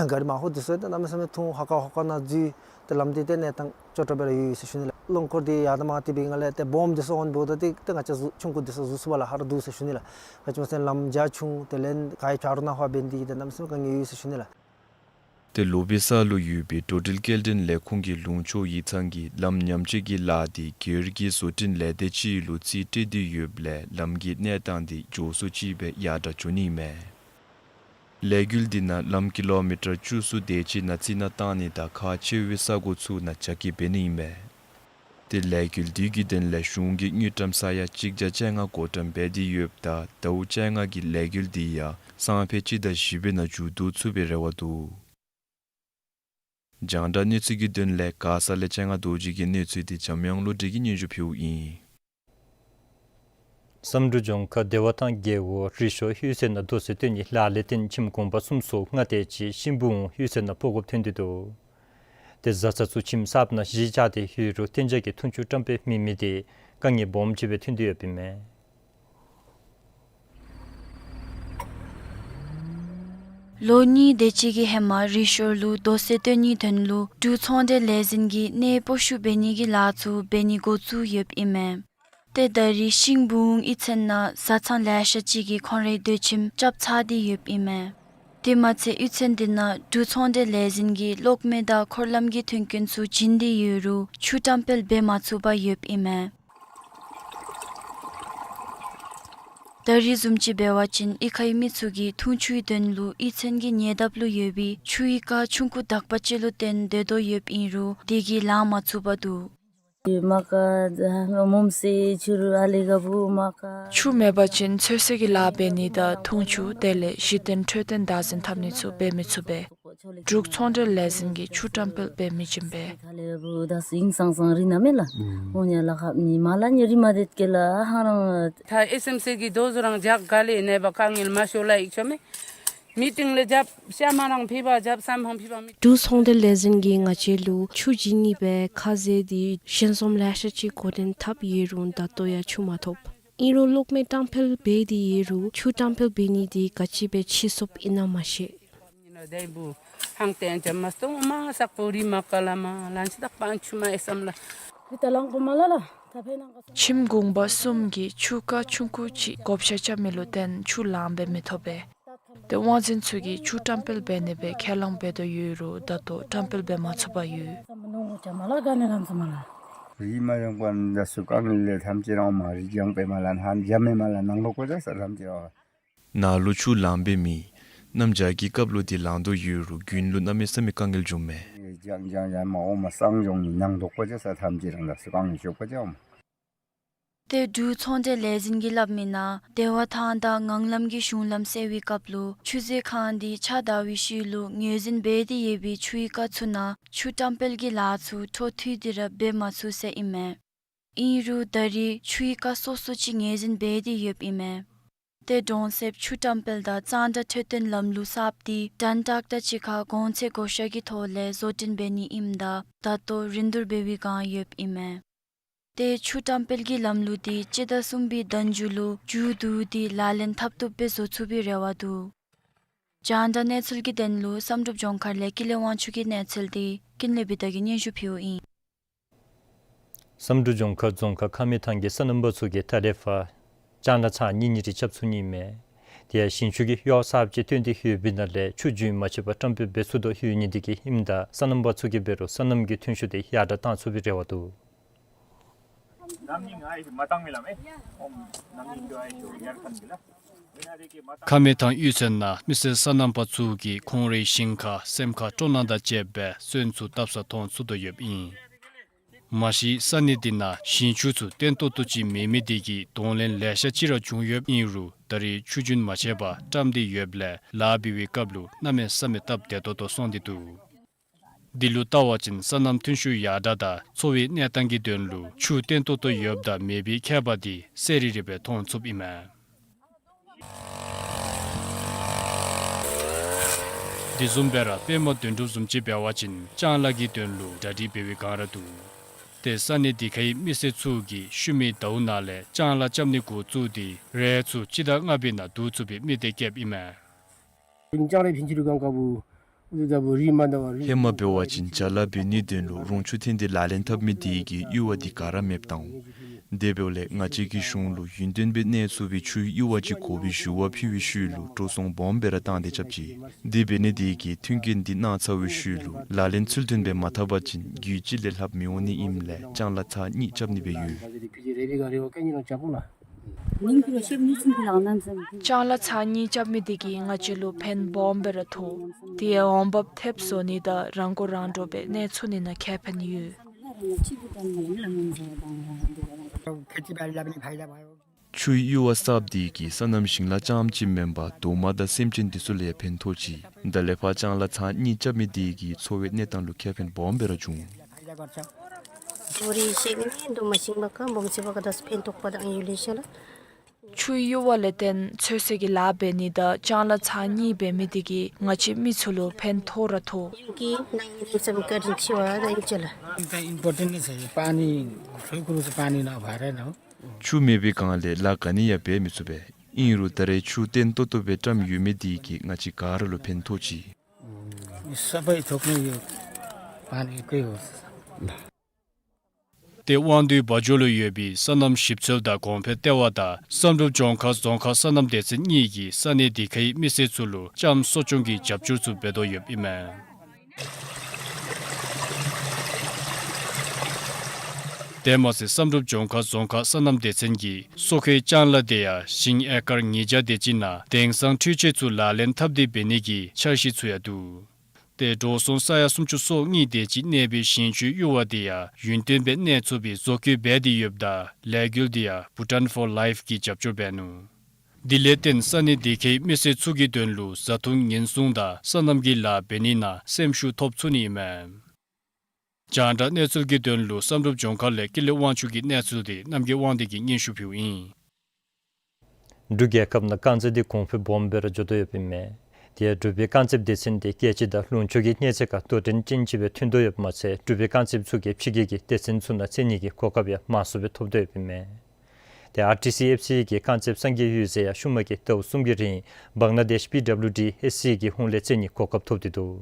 ག་རི་མར་ཧོ་འདི་ཚུ་ཏེ་གནམ་མེད་ས་མེད་ཐུང་ཧ་ཀ་ཧོ་ཀ་ནང་འཛུལ། ཏེ་ལམ་འདི་ཏེ་གནས་སྟངས་སྐྱོ་དྲགས་སྦེ་ར་ཡོད་ཡོད་ཟེར་ཞུ་ནི་ལགས། རླངས་འཁོར་འདི་ཡར་དང་མར་འཐུ་བའི་སྒང་ལས་ཏེ་སྦོམ་འདི་ཚུ་འོང་འབདཝ་ད་ཏེ་ཏེ་ང་བཅས་ཆུང་ཀུ་འདི་ཚུ་འཛུལ་ཚུགས་པར་ལཱ་ཁག་ར་འདུག་ཟེར་ཞུ་ནི་ལགས། ག་ཅི་སྨོ་ཟེར་ན་ལམ་རྒྱ་ཆུང་དེ་ལས་ག་རི་ཕྱག་རོགས་གནང་དཔ་འབད་ནི་འདི་གིས་ཏེ་གནམ་མེད་ས་མེད་དཀའ་ངལ་ཡོད་ཟེར་ཞུ་ནི་ལགས། ཏེ་ལུ་བི་ས་ལུ་ཡོད་པའི་འགྲོ་འགྲུལ་སྐྱེལ་འདྲེན་ལས་ཁུངས་ཀྱི་ལུང་ཕྱོགས་ཡིག་ཚང་གིས་ལམ་ཉམས་བཅོས་ཀྱི་ལཱ་འདི་སྒེར་གྱི་བཟོ་སྐྲུན་ལས་སྡེ་ཅིག་ལུ་རྩིས་སྤྲོད་དེ་ཡོདཔ་ལས་ལམ་གྱི་གནས་སྟངས་འདི་མགྱོགས་སུ་ཅིག་སྦེ་ཡར་དྲག་འགྱོ་ནི་ཨིན་མས། ལས་འགུལ་འདི་ནང་ལམ་ཀི་ལོ་མི་ཊར་བཅུ་གསུམ་དེ་ཅིག་ནང་རྩི་ནག་བཏང་ནི་དང་ཁག་ཆེ་བའི་ས་གོ་ཚུ་ནང་རྒྱ་སྐྱེད་འབད་ནི་ཨིན་མས། ཏེ་ལས་འགུལ་འདི་གི་དོན་ལས་གཞུང་གིས་དངུལ་ཀྲམ་ས་ཡ་གཅིག་བརྒྱ་བཅོ་ལྔ་བགོ་བཀྲམ་འབད་དེ་ཡོདཔ་ད་ཟླཝ་བཅོ་ལྔ་གི་ལས་འགུལ་འདི་ཡང་སང་ཕོད་སྤྱི་ཟླ་བཞི་པའི་ནང་མཇུག་བསྡུ་ཚུགས་པའི་རེ་བ་འདུག། རྒྱང་བསྒྲགས་གནས་ཚུལ་གྱི་དོན་ལས་མགར་ས་ལས་ལྕང་ང་རྡོ་རྗེ་གི་གནས་ཚུལ་འདི་འཇམ་དབྱངས་བློ་གྲོས་ཀྱིས་སྙན་ཞུ་ཕུལཝ་ཨིན། བསམ་འགྲུབ་ལྗོངས་མཁར་བདེ་བ་ཐང་རྒེད་འོག་རི་ཤོར་ཧུད་ཟེར་ནང་རྡོ་སོལ་བཏོན་ནི་ལཱ་ལས་བརྟེན་ཁྱིམ་གུང་པ་གསུམ་སོགས་ལྔ་དེ་ཅིག་ཤིང་སྦུག་ཧུད་ཟེར་ནང་སྤོ་དགོཔ་ཐོན་ཏེ་འདུག། ཏེ་བཟའ་ཚང་ཚུ་ཁྱིམ་གསརཔ་ནང་གཞིས་ཆགས་ཏེ་ཡོད་རུང་གཏན་འཇགས་ཀྱི་འཐུང་ཆུ་བཀྲམ་སྤེལ་མེད་མི་དེ་དཀའ་ངལ་སྦོམ་ཅིག་སྦེ་ཐོན་ཏེ་ཡོདཔ་ཨིན་མས། ལོ་གཉིས་དེ་ཅིག་གི་ཧེ་མ་རི་ཤོར་ལུ་རྡོ་སོལ་བཏོན་ནིའི་དོན་ལུ་འབྲུག་ཚོང་འབྲེལ་ལས་འཛིན་གྱིས་གནས་སྤོ་བཤུད་འབད་ནི་གི་ལཱ་ཚུ་འབད་ནི་འགོ་བཙུགས་ཡོདཔ་ཨིན་མས། ཏེ་ད་རེས་ཤིང་སྦུག་ཧུད་ཟེར་ནང་བཟའ་ཚང་ལེ་ཤ་ཅིག་གིས་ཁོང་རའི་སྡོད་ཁྱིམ་རྐྱབ་ཚར་ཏེ་ཡོདཔ་ཨིན་མས། དེ་མ་ཚད་ཧུད་ཟེར་འདི་ནང་འབྲུག་ཚོང་འབྲེལ་ལས་འཛིན་གྱིས་གློག་མེ་དང་འཁོར་ལམ་གྱི་མཐུན་རྐྱེན་ཚུ་བྱིན་ཏེ་ཡོད་རུང་ཆུ་བཀྲམ་སྤེལ་འབད་མ་ཚུགས་པར་ཡོདཔ་ཨིན་མས། ད་རེས་བཟུམ་ཅིག་འབད་བ་ཅིན་གཡུས་ཁའི་མི་ཚུ་གིས་འཐུང་ཆུའི་དོན་ལུ་ཧུད་ཟེར་གྱི་ཉེ་འདབས་ལུ་ཡོད་པའི་ཆུའི་རྐ་ཆུང་ཀུ་དག་པ་ཅིག་ལུ་བརྟེན་སྡོད་དོ་ཡོདཔ་ཨིན་རུང་དེ་གིས་ལང་མ་ཚུགས་པར་འདུག། མ་ཀ་མོམ་སེ་ཆུ་རུ་ཨ་ལི་ག་བུ་མ་ཀ། ཆུ་མེད་པ་ཅིན་ཚོད་བསྲེ་གི་ལཱ་འབད་ནི་དང་འཐུང་ཆུ་དེ་ལས་གཞི་རྟེན་འཕྲོད་བསྟེན་བདག་འཛིན་འཐབ་ནི་ཚུ་འབད་མི་ཚུགས་པས། འབྲུག་ཚོང་འབྲེལ་ལས་འཛིན་གྱིས་ཆུ་བཀྲམ་སྤེལ་འབད་མི་བྱིན་པས། ད་ཨེསི་ཨེམ་སི་གི་རྡོ་བཟོ་རང་ཇག་ག་ལས་ནེ་བ་དཀའ་ངལ་མ་ཤོ་ལ་ཡིག་ཆོ་མེ། མི་ཏིང་ལས་རྒྱབ་ཤ་མ་རང་ཕི་བ་རྒྱབ་སམ་ཧང་ཕི་བ་མི། འབྲུག་ཚོང་འབྲེལ་ལས་འཛིན་གྱིས་ང་བཅས་ལུ་ཆུ་བྱིན་ནི་སྦེ་ཁ་བཟེད་དེ་ཞིང་ཚོང་ལེ་ཤ་ཅིག་འགོ་འདྲེན་འཐབ་ཡོད་རུང་ད་ལྟོ་ཡང་ཆུ་མ་ཐོབ། ཨིན་རུང་གློག་མེ་བཀྲམ་སྤེལ་འབད་དེ་ཡོད་རུང་ཆུ་བཀྲམ་སྤེལ་འབད་ནི་དེ་ག་ཅི་སྦེ་ཕྱིས་སོཔ་ཨིན་ན་མ་ཤེས། ཁྱིམ་གུང་པ་གསུམ་གྱིས་ཆུ་རྐ་ཆུང་ཀུ་ཅིག་བགོ་བཤའ་རྐྱབ་མི་ལུ་བརྟེན་ཆུ་ལང་འབད་མི་ཐོབ་པས། ཏེ་དབང་འཛིན་ཚུ་གིས་ཆུ་བཀྲམ་སྤེལ་འབད་ནི་སྦེ་ཁས་བླངས་འབད་དོ་ཡོད་རུང་ད་ལྟོ་བཀྲམ་སྤེལ་འབད་མ་ཚུགས་པར་ཡོད། རི་མ་ཡོང་པ་ན་ད་སུ་དཀའ་ངལ་ལས་ཐམས་ཅད་རང་མ་རི་རྒྱང་པེ་མ་ལ་ནང་རྒྱ་མེ་མ་ལ་ནང་ལོག་གོ་ཅ་ས་ཐམས་ཅད་རང་། ནཱ་ལུ་ཆུ་ལང་འབད་མི་གནམ་བྱཱར་གྱི་སྐབས་ལུ་འདི་ལང་དོ་ཡོད་རུང་དགུན་ལུ་གནམ་མེད་ས་མེད་དཀའ་ངལ་འབྱུངམ་མས། རྒྱང་རྒྱང་ཡར་མར་འོང་མ་སང་འགྱོ་ནི་ནང་ལོག་གོ་ཅ་ས་ཐམས་ཅད་རང་ད་སུ་དཀའ་ངལ་ཤོར་གོ་ཅ་འོང་། ཏེ་འབྲུག་ཚོང་འབྲེལ་ལས་འཛིན་གྱིས་སླབ་མི་ནང་བདེ་བ་ཐང་དང་ངང་ལམ་གྱི་གཞུང་ལམ་སེལ་བའི་སྐབས་ལུ་ཆུ་མཛོད་ཁང་འདི་ཕྱགས་བདའ་བའི་ཤུལ་ལུ་ངོས་འཛིན་འབད་དེ་ཡོད་པའི་ཆུའི་རྐ་ཚུ་ནང་ཆུ་བཀྲམ་སྤེལ་གྱི་ལཱ་ཚུ་འཕྲོ་མཐུད་དེ་ར་འབད་མ་ཚུགས་ཟེར་ཨིན་མས། ཨིན་རུང་ད་རེས་ཆུའི་རྐ་སོ་སོ་ཅིག་ངོས་འཛིན་འབད་དེ་ཡོདཔ་ཨིན་མས། ཏེ་གྲོང་གསེབ་ཆུ་བཀྲམ་སྤེལ་དང་གཙང་སྦྲ་འཕྲོད་བསྟེན་ལམ་ལུགས་གསརཔ་འདི་དོན་དག་དང་གཅིག་ཁར་གོང་ཚད་བགོ་བཤའ་གི་ཐོག་ལས་བཟོ་སྐྲུན་འབད་ནི་ཨིནམ་ད་ད་ལྟོ་རིན་བསྡུར་འབད་བའི་བསྒང་ཡོདཔ་ཨིན་མས། ཏེ་ཆུ་བཀྲམ་སྤེལ་གྱི་ལམ་ལུགས་འདི་སྤྱི་ཟླ་གསུམ་པའི་ཟླཝ་མཇུག་ལུ་མཇུག་བསྡུ་སྟེ་ལག་ལེན་འཐབ་བཏུབ་སྦེ་བཟོ་ཚུགས་པའི་རེ་བ་འདུག། རྒྱང་བསྒྲགས་གནས་ཚུལ་གྱི་དོན་ལུ་བསམ་གྲུབ་ལྗོངས་མཁར་ལས་ཀུན་ལེགས་དབང་ཕྱུག་གི་གནས་ཚུལ་འདི་ཀུན་ལེགས་བི་དྷ་གིས་སྙན་ཞུ་ཕུལཝ་ཨིན། བསམ་གྲུབ་ལྗོངས་མཁར་རྫོང་ཁག་ཁ་སྨད་ཐང་གི་སོ་ནམ་པ་ཚུ་གིས་ད་རེས་ཕར་ལྕང་ལཱ་ཚར་གཉིས་གཉིས་རེ་རྐྱབ་ཚུགས་ནི་མས། དེ་ཡང་ཞིང་ཆུ་གི་གཡོག་གསརཔ་ཅིག་བཏོན་ཏེ་ཡོདཔ་ཨིན་ན་ལས་ཆུ་རྒྱུན་མ་ཆད་པར་བཀྲམ་སྤེལ་འབད་ཚུགས་དོ་ཡོད་ནི་དེ་གིས་ཨིནམ་ད་སོ་ནམ་པ་ཚུ་གིས་འབད་རུང་སོ་ནམ་གྱི་ཐོན་ཤུགས་དེ་ཡར་དྲག་བཏང་ཚུགས་པའི་རེ་བ་འདུག། ཁ་སྨད་ཐང་གཡུས་ཚན་ནང་མི་སེར་སོ་ནམ་པ་ཚུ་གིས་ཁོང་རའི་ཞིང་ཁར་སེམས་ཁར་སྤྲོ་སྣང་དང་བཅསཔ་སྦེ་སོན་ཚུ་བཏབ་ས་མཐོང་ཚུགས་དོ་ཡོདཔ་ཨིན། མ་གཞི་ས་གནས་འདི་ནང་ཞིང་ཆུ་ཚུ་བརྟན་ཏོག་ཏོ་ཅིག་མེད་མི་དེ་གིས་གདོང་ལེན་ལེ་ཤ་ཅིག་ར་བྱུང་ཡོདཔ་ཨིན་རུང་ད་རེས་ཆུ་རྒྱུན་མ་ཆད་པར་བཀྲམ་སྟེ་ཡོདཔ་ལས་ལཱ་འབད་བའི་སྐབས་ལུ་གནམ་མེད་ས་མེད་སྟབས་བདེ་ཏོག་ཏོ་སོང་སྟེ་འདུག། འདི་ལུ་བལྟ་བ་ཅིན་སོ་ནམ་ཐོན་ཤུགས་ཡར་དྲག་དང་འཚོ་བའི་གནས་སྟངས་ཀྱི་དོན་ལུ་ཆུ་བརྟན་ཏོག་ཏོ་ཡོདཔ་དང་མེད་པའི་ཁྱད་པར་འདི་གསལ་རི་རི་སྦེ་མཐོང་ཚུགསཔ་ཨིན་མས། དེ་བཟུམ་སྦེ་ར་པདྨ་དོན་གྲུབ་བཟུམ་ཅིག་འབད་བ་ཅིན་ལྕང་ལཱ་གི་དོན་ལུ་གྲ་སྒྲིག་འབད་བའི་བསྒང་ར་འདུག། ཏེ་ས་གནས་དེ་ཁའི་མི་སེར་ཚུ་གིས་ཤུལ་མའི་ཟླཝ་ནང་ལས་ལྕང་ལཱ་རྐྱབ་ནི་འགོ་བཙུགས་ཏེ་རེ་ཚུ་སྤྱི་ཟླ་ལྔ་པའི་ནང་བསྡུ་ཚུགས་པའི་དམིགས་གཏད་བསྐྱེདཔ་ཨིན་མས། ཧེ་མ་འབད་བ་ཅིན་ཅ་ལ་འབད་ནིའི་དོན་ལུ་རོང་ཆུ་འཐེན་ཏེ་ལག་ལེན་འཐབ་མི་དེ་གིས་གཡུར་བ་འདི་ག་ར་མེདཔ་བཏང་འོང་། དེ་འབདཝ་ལས་ང་བཅས་ཀྱི་གཞུང་ལུ་ཡུན་བརྟན་སྦེ་གནས་ཚུགས་པའི་ཆུའི་གཡུར་བ་ཅིག་དགོ་པའི་ཞུ་བ་ཕུལ་བའི་ཤུལ་ལུ་འགྲོ་སོང་སྦོམ་སྦེ་ར་བཏང་སྟེ་རྐྱབ་ཅི། དེ་འབད་ནི་དེ་གིས་མཐུན་རྐྱེན་འདི་གནང་ཚར་བའི་ཤུལ་ལུ་ལག་ལེན་ཚུལ་མཐུན་སྦེ་མ་འཐབ་པ་ཅིན་རྒྱུད་གཅིག་ལས་ལྷགཔ་མི་འོང་ནི་ཨིནམ་ལས་ལྕང་ལཱ་ཚར་གཉིས་རྐྱབ་ནི་སྦེ་ཡོད། ལྕང་ལཱ་ཚར་གཉིས་རྐྱབ་མི་དེ་གིས་ང་བཅས་ལུ་ཕན་སྦོམ་སྦེ་ར་ཐོགས། དེ་ཡང་འོང་འབབ་ཐེབས་བཟོ་ནི་དང་རང་མགོ་རང་འདྲོངས་སྦེ་གནས་ཚུགས་ནི་ནང་ཁེ་ཕན་ཡོད། ཆུའི་གཡུར་བ་གསརཔ་དེ་གིས་སོ་ནམ་ཞིང་ལཱ་རྐྱངམ་ཅིག་མེན་པར་དོ་མ་དང་སེམས་ཅན་དེ་ཚུ་ལུ་ཡང་ཕན་ཐོགས་ཅི། ད་ལས་ཕར་ལྕང་ལཱ་ཚར་གཉིས་རྐྱབ་མི་དེ་གིས་འཚོ་བའི་གནས་སྟངས་ལུ་ཁེ་ཕན་སྦོམ་སྦེ་ར་བྱུང་། ཆུའི་གཡུར་བ་ལས་བརྟེན་ཚོད་བསྲེ་གི་ལཱ་འབད་ནི་དང་ལྕང་ལཱ་ཚར་གཉིས་འབད་མི་དེ་གིས་ང་བཅས་མི་ཚུ་ལུ་ཕན་ཐོགས་ར་ཐོགས། ཆུ་མེད་པའི་སྒང་ལས་ལཱ་ག་ནི་ཡང་འབད་མི་ཚུགས་པས། ཨིན་རུང་ད་རེས་ཆུ་བརྟན་ཏོག་ཏོ་སྦེ་བཀྲམ་ཡོད་མི་དེ་གིས་ང་བཅས་ག་ར་ལུ་ཕན་ཐོགས་ཅི། ཏེ་དབང་འདུས་སྦ་ཇོ་ལུ་ཡོད་པའི་སོ་ནམ་ཞིབ་འཚོལ་དང་གོང་འཕེལ་ལྟེ་བ་དང་བསམ་གྲུབ་ལྗོངས་མཁར་རྫོང་ཁག་སོ་ནམ་སྡེ་ཚན་གཉིས་ཀྱིས་ས་གནས་དེ་ཁའི་མི་སེར་ཚུ་ལུ་ལྕངམ་གསོ་སྐྱོང་གི་རྒྱབ་སྐྱོར་ཚུ་འབད་དོ་ཡོདཔ་ཨིན་མས། དེ་མ་ཚད་བསམ་གྲུབ་ལྗོངས་མཁར་རྫོང་ཁག་སོ་ནམ་སྡེ་ཚན་གྱིས་སོ་ཁའི་ལྕང་ལཱ་དེ་ཡང་ཞིང་ཨེ་ཀར་ཉིས་བརྒྱ་དེ་ཅིག་ནང་དེང་སང་འཕྲུལ་ཆས་ཚུ་ལག་ལེན་འཐབ་སྟེ་འབད་ནི་གི་འཆར་གཞི་ཚུ་ཡང་འདུག། ཏེ་འགྲོ་སོང་ས་ཡ་སུམ་ཅུ་སོ་གཉིས་དེ་ཅིག་གནས་པའི་ཞིང་ཆུའི་གཡུར་བ་དེ་ཡང་ཡུན་བརྟན་སྦེ་གནས་ཚུགས་པའི་བཟོ་བཀོད་འབད་དེ་ཡོདཔ་ད་ལས་འགུལ་དེ་ཡང་Bhutan for Life གིས་རྒྱབ་སྐྱོར་འབད་ནུག། དེ་ལས་བརྟེན་ས་གནས་དེ་ཁའི་མི་སེར་ཚུ་གི་དོན་ལུ་བཟའ་འཐུང་ཉེན་སྲུང་དང་སོ་ནམ་གྱི་ལཱ་འབད་ནི་ནང་སེམས་ཤུགས་ཐོབ་ཚུགས་ནི་ཨིན་མས། རྒྱང་བསྒྲགས་གནས་ཚུལ་གྱི་དོན་ལུ་བསམ་གྲུབ་ལྗོངས་མཁར་ལས་ཀུན་ལེགས་དབང་ཕྱུག་གི་གནས་ཚུལ་དེ་རྣམ་རྒྱལ་དབང་འདུས་ཀྱིས་སྙན་ཞུ་ཕུལཝ་ཨིན། འབྲུག་རྒྱལ་ཁབ་ནང་རྐང་རྩེད་འདི་གོང་འཕེལ་སྦོམ་སྦེ་ར་འགྱོ་དོ་ཡོདཔ་ཨིན་མས། དེ་ཡང་འབྲུག་པའི་རྐང་རྩེད་སྡེ་ཚན་དེ་རྒྱལ་སྤྱི་དང་ལུང་ཕྱོགས་ཀྱི་གནས་ཚད་ཁར་དོ་འགྲན་ཅན་ཅིག་སྦེ་ཐོན་དོ་ཡོདཔ་མ་ཚད་འབྲུག་པའི་རྐང་རྩེདཔ་ཚུ་གིས་ཕྱི་རྒྱལ་གྱི་སྡེ་ཚན་ཚུ་ནང་རྩེད་ནི་གི་གོ་སྐབས་ཡང་མང་སུ་སྦེ་ཐོབ་དོ་ཡོདཔ་ཨིན་མས། དེ་ཨར་ཊི་སི་ཨེཕ་སི་གི་རྐང་རྩེདཔ་སངས་རྒྱས་འོད་ཟེར་ཡང་ཤུལ་མ་གི་ཟླཝ་གསུམ་གྱི་རིང་བང་ལ་དེཤ་པི་ཌབ་ལིའུ་ཌི་ཨེ་སི་གི་ཧོངས་ལས་རྩེད་ནི་གོ་སྐབས་ཐོབ་སྟེ་འདུག།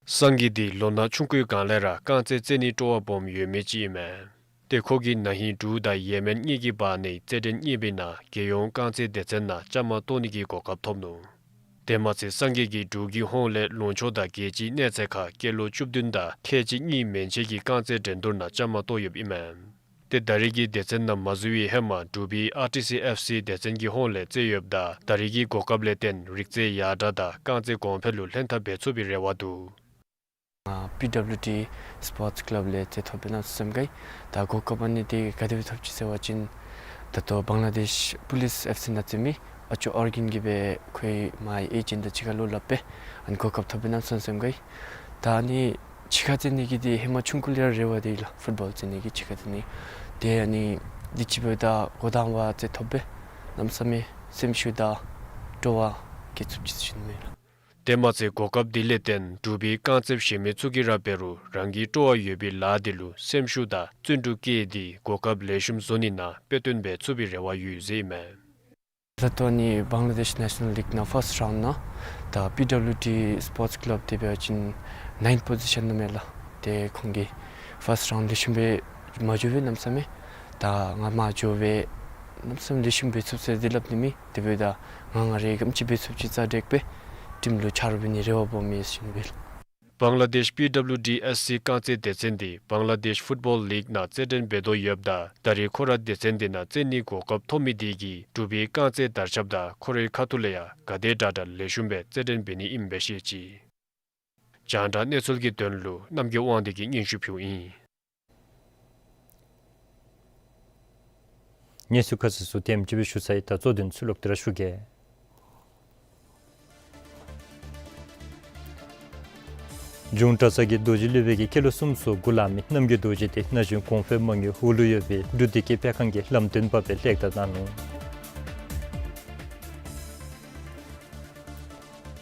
སངས་རྒྱས་འདི་ལོ་ན་ཆུང་ཀུའི་སྒང་ལས་ར་རྐང་རྩེད་རྩེད་ནི་སྤྲོ་བ་སྦོམ་ཡོད་མི་ཅིག་ཨིན་མས། ཏེ་ཁོ་གིས་ན་ཧིང་འབྲུག་དང་ཡེ་མེན་གཉིས་ཀྱི་བར་ནའི་རྩེད་འགྲན་གཉིས་པའི་ནང་རྒྱལ་ཡོངས་རྐང་རྩེད་སྡེ་ཚན་ནང་བཅའ་མར་གཏོགས་ནི་གི་གོ་སྐབས་ཐོབ་ནུག། དེ་མ་ཚད་སངས་རྒྱས་ཀྱིས་འབྲུག་གི་ཧོངས་ལས་ལུང་ཕྱོགས་དང་རྒྱལ་སྤྱིའི་གནས་ཚད་ཁར་སྐྱེས་ལོ་བཅུ་བདུན་དང་ཐེངས་གཅིག་གཉིས་མན་ཆད་ཀྱི་རྐང་རྩེད་འགྲན་བསྡུར་ནང་བཅའ་མར་གཏོགས་ཡོདཔ་ཨིན་མས། ཏེ་ད་རེས་ཀྱི་སྡེ་ཚན་ནང་མ་འཛུལ་བའི་ཧེ་མ་འབྲུག་པའི་ཨར་ཊི་སི་ཨེཕ་སི་སྡེ་ཚན་གྱི་ཧོངས་ལས་རྩེད་ཡོདཔ་ད་ད་རེས་ཀྱི་གོ་སྐབས་ལས་བརྟེན་རིག་རྩལ་ཡར་དྲག་དང་རྐང་རྩེད་གོང་འཕེལ་ལུ་ལྷན་ཐབས་འབད་ཚུགས་པའི་རེ་བ་འདུག། ང་པི་ཌབ་ལིའུ་ཌི་སི་པོརཊ་སི་ཀ་ལབ་ལས་རྩེདམོ་འཐབ་པའི་མནོ་བསམ་བསམ་གེ། ད་གོ་སྐབས་ཨ་ནི་འདི་ག་དེ་སྦེ་ཐོབ་ཅི་ཟེར་བ་ཅིན་ད་ལྟོ་བང་ལ་དེཤ་པུ་ལིསི་ཨེཕ་སི་ནང་རྩེད་མི་ཨ་ཅོ་ཨོར་གིན་གྱིས་སྦེ་ཁོ་མའི་ཨེ་ཇེནཊ་དང་གཅིག་ཁར་ལུ་སླབ་སྦེ་ཨ་ནི་གོ་སྐབས་ཐོབ་པའི་མནོ་བསམ་བསམ་གེ། ད་ཨ་ནི་གཅིག་ཁར་རྩེད་ནི་གི་འདི་ཧེ་མ་ཆུང་ཀུ་ལས་ར་རེ་བ་འདི་ལགས། ཕུཊ་བཱོལ་རྩེད་ནི་གི་གཅིག་ཁར་རྩེད་ནི། ཏེ་ཨ་ནི་འདི་ཅིག་འབདཝ་ད་འགོ་དང་པ་རྩེད་ཐོབ་སྦེ་གནམ་མེད་ས་མེད་སེམས་ཤུགས་དང་སྤྲོ་བ་བསྐྱེད་ཚུགས་ཅི་ཟེར་ཞུ་ནི་མས་ལགས། དེ་མ་ཚད་གོ་སྐབས་འདི་ལས་བརྟེན་འབྲུག་པའི་རྐང་རྩེདཔ་གཞན་མི་ཚུ་གིས་ར་འབད་རུང་རང་གི་སྤྲོ་བ་ཡོད་པའི་ལཱ་འདི་ལུ་སེམས་ཤུགས་དང་བརྩོན་འགྲུས་བསྐྱེད་དེ་གོ་སྐབས་ལེགས་ཤོམ་བཟོ་ནི་ནང་དཔེ་སྟོན་འབད་ཚུགས་པའི་རེ་བ་ཡོད་ཟེར་ཨིན་མས། ད་ལྟོ་ནི་བང་ལ་དེཤ་ནེ་ཤ་ནཱལ་ལིག་ནང་ཕཱསཊ་རའུནཌ་ནང་ད་པི་ཌབ་ལིའུ་ཌི་སི་པོརཊ་སི་ཀ་ལབ་འདི་འབད་བ་ཅིན་ནཱའིནཐ་པོ་ཟི་ཤཱན་ནང་མས་ལགས། ཏེ་ཁོང་གིས་ཕཱསཊ་རའུནཌ་ལེགས་ཤོམ་སྦེ་མ་འགྱོ་བས་གནམ་མེད་ས་མེད། ད་ང་མ་འགྱོ་བས་གནམ་མེད་ས་མེད་ལེགས་ཤོམ་འབད་ཚུགས་ཟེར་འདི་སླབ་ནི་མེད། དེ་འབདཝ་ད་ང་ང་ར་ག་དེམ་ཅིག་འབད་ཚུགས་ཅིག་རྩ་འགེངས་སྦེ་ཊིམ་ལུ་ཆ་རོགས་འབད་ནིའི་རེ་བ་སྦོམ་ཡོད་ཟེར་ཞུ་ནི་ཨིན་པས་ལགས། བང་ལ་དེཤ་པི་ཌབ་ལིའུ་ཌི་ཨེསི་སི་རྐང་རྩེད་སྡེ་ཚན་འདི་བང་ལ་དེཤ་ཕུཊ་བཱོལ་ལིག་ནང་རྩེད་འགྲན་འབད་དོ་ཡོདཔ་ད་ད་རེས་ཁོ་ར་སྡེ་ཚན་འདི་ནང་རྩེད་ནིའི་གོ་སྐབས་ཐོབ་མི་འདི་གིས་འབྲུག་པའི་རྐང་རྩེད་དར་ཁྱབ་དང་ཁོ་རའི་ཁ་ཐུག་ལས་ཡང་ག་དེ་དྲག་དྲག་ལེགས་ཤོམ་སྦེ་རྩེད་འགྲན་འབད་ནི་ཨིནམ་སྦེ་བཤད་ཅི། རྒྱང་བསྒྲགས་གནས་ཚུལ་གྱི་དོན་ལུ་རྣམ་རྒྱལ་དབང་འདུས་ཀྱིས་སྙན་ཞུ་ཕུལཝ་ཨིན། གནས་ཚུལ་ཁ་གསལ་ཚུ་དེམ་ཅིག་སྦེ་ཞུ་ཚར་ཡི། ད་གཙོ་དོན་ཚུ་ལོག་སྟེ་ར་ཞུ་གེ། འབྱུང་གྲྭ་ཚང་གི་རྡོ་རྗེ་སློབ་དཔོན་གྱིས་སྐྱེས་ལོ་སུམ་ཅུ་སོ་དགུ་ལང་མི་རྣམ་རྒྱལ་རྡོ་རྗེ་དེ་ན་གཞོན་གོང་འཕེལ་མ་དངུལ་འོག་ལུ་ཡོད་པའི་འབྲུག་བདེ་སྐྱིད་སྤེལ་ཁང་གི་ལམ་སྟོན་པ་སྦེ་གླེགས་བརྡ་གནང་ནུག།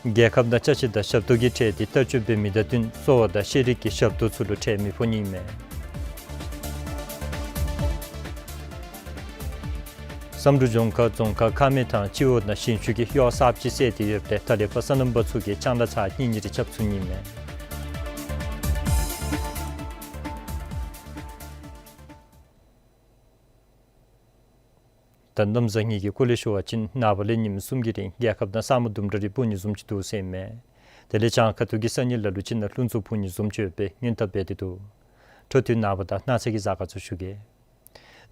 རྒྱལ་ཁབ་ནང་ཅ་ཆས་དང་ཞབས་ཏོག་གི་ཁྲལ་འདི་ལྟ་སྤྱོད་འབད་མི་དང་བསྟུན་གསོ་བ་དང་ཤེས་རིག་གི་ཞབས་ཏོག་ཚུ་ལུ་ཁྲལ་མི་ཕོག་ནི་ཨིན་མས། བསམ་གྲུབ་ལྗོངས་མཁར་རྫོང་ཁག་ཁ་སྨད་ཐང་སྤྱི་འོག་ནང་ཞིང་ཆུ་གི་གཡོག་གསརཔ་ཅིག་བསལ་ཏེ་ཡོདཔ་ལས་ད་ལས་ཕར་སོ་ནམ་པ་ཚུ་གིས་ལྕང་ལཱ་ཚར་གཉིས་གཉིས་རེ་རྐྱབ་ཚུགས་ནི་ཨིན་མས། ད་གནམ་བཟང་ངན་གྱི་སྐོར་ལས་ཞུ་བ་ཅིན་ནངས་པ་ལས་ཉིནམ་གསུམ་གྱི་རིང་རྒྱལ་ཁབ་ནང་ས་སྨུག་དུམ་གྲ་རེ་སྤུབ་ནི་བཟུམ་ཅིག་འདུག་ཟེར་ཨིན་མས། དེ་ལས་བྱང་ཁ་ཐུག་གི་ས་གནས་ལ་ལུ་ཅིག་ནང་རླུང་འཚུབ་འཕུ་ནི་བཟུམ་ཅིག་ཡོད་པའི་སྔོན་བརྡ་འབད་དེ་འདུག། འཕྲོ་མཐུད་ནངས་པ་དང་གནངས་ཚེ་གི་གཟའ་སྐར་ཚུ་ཞུ་གེ།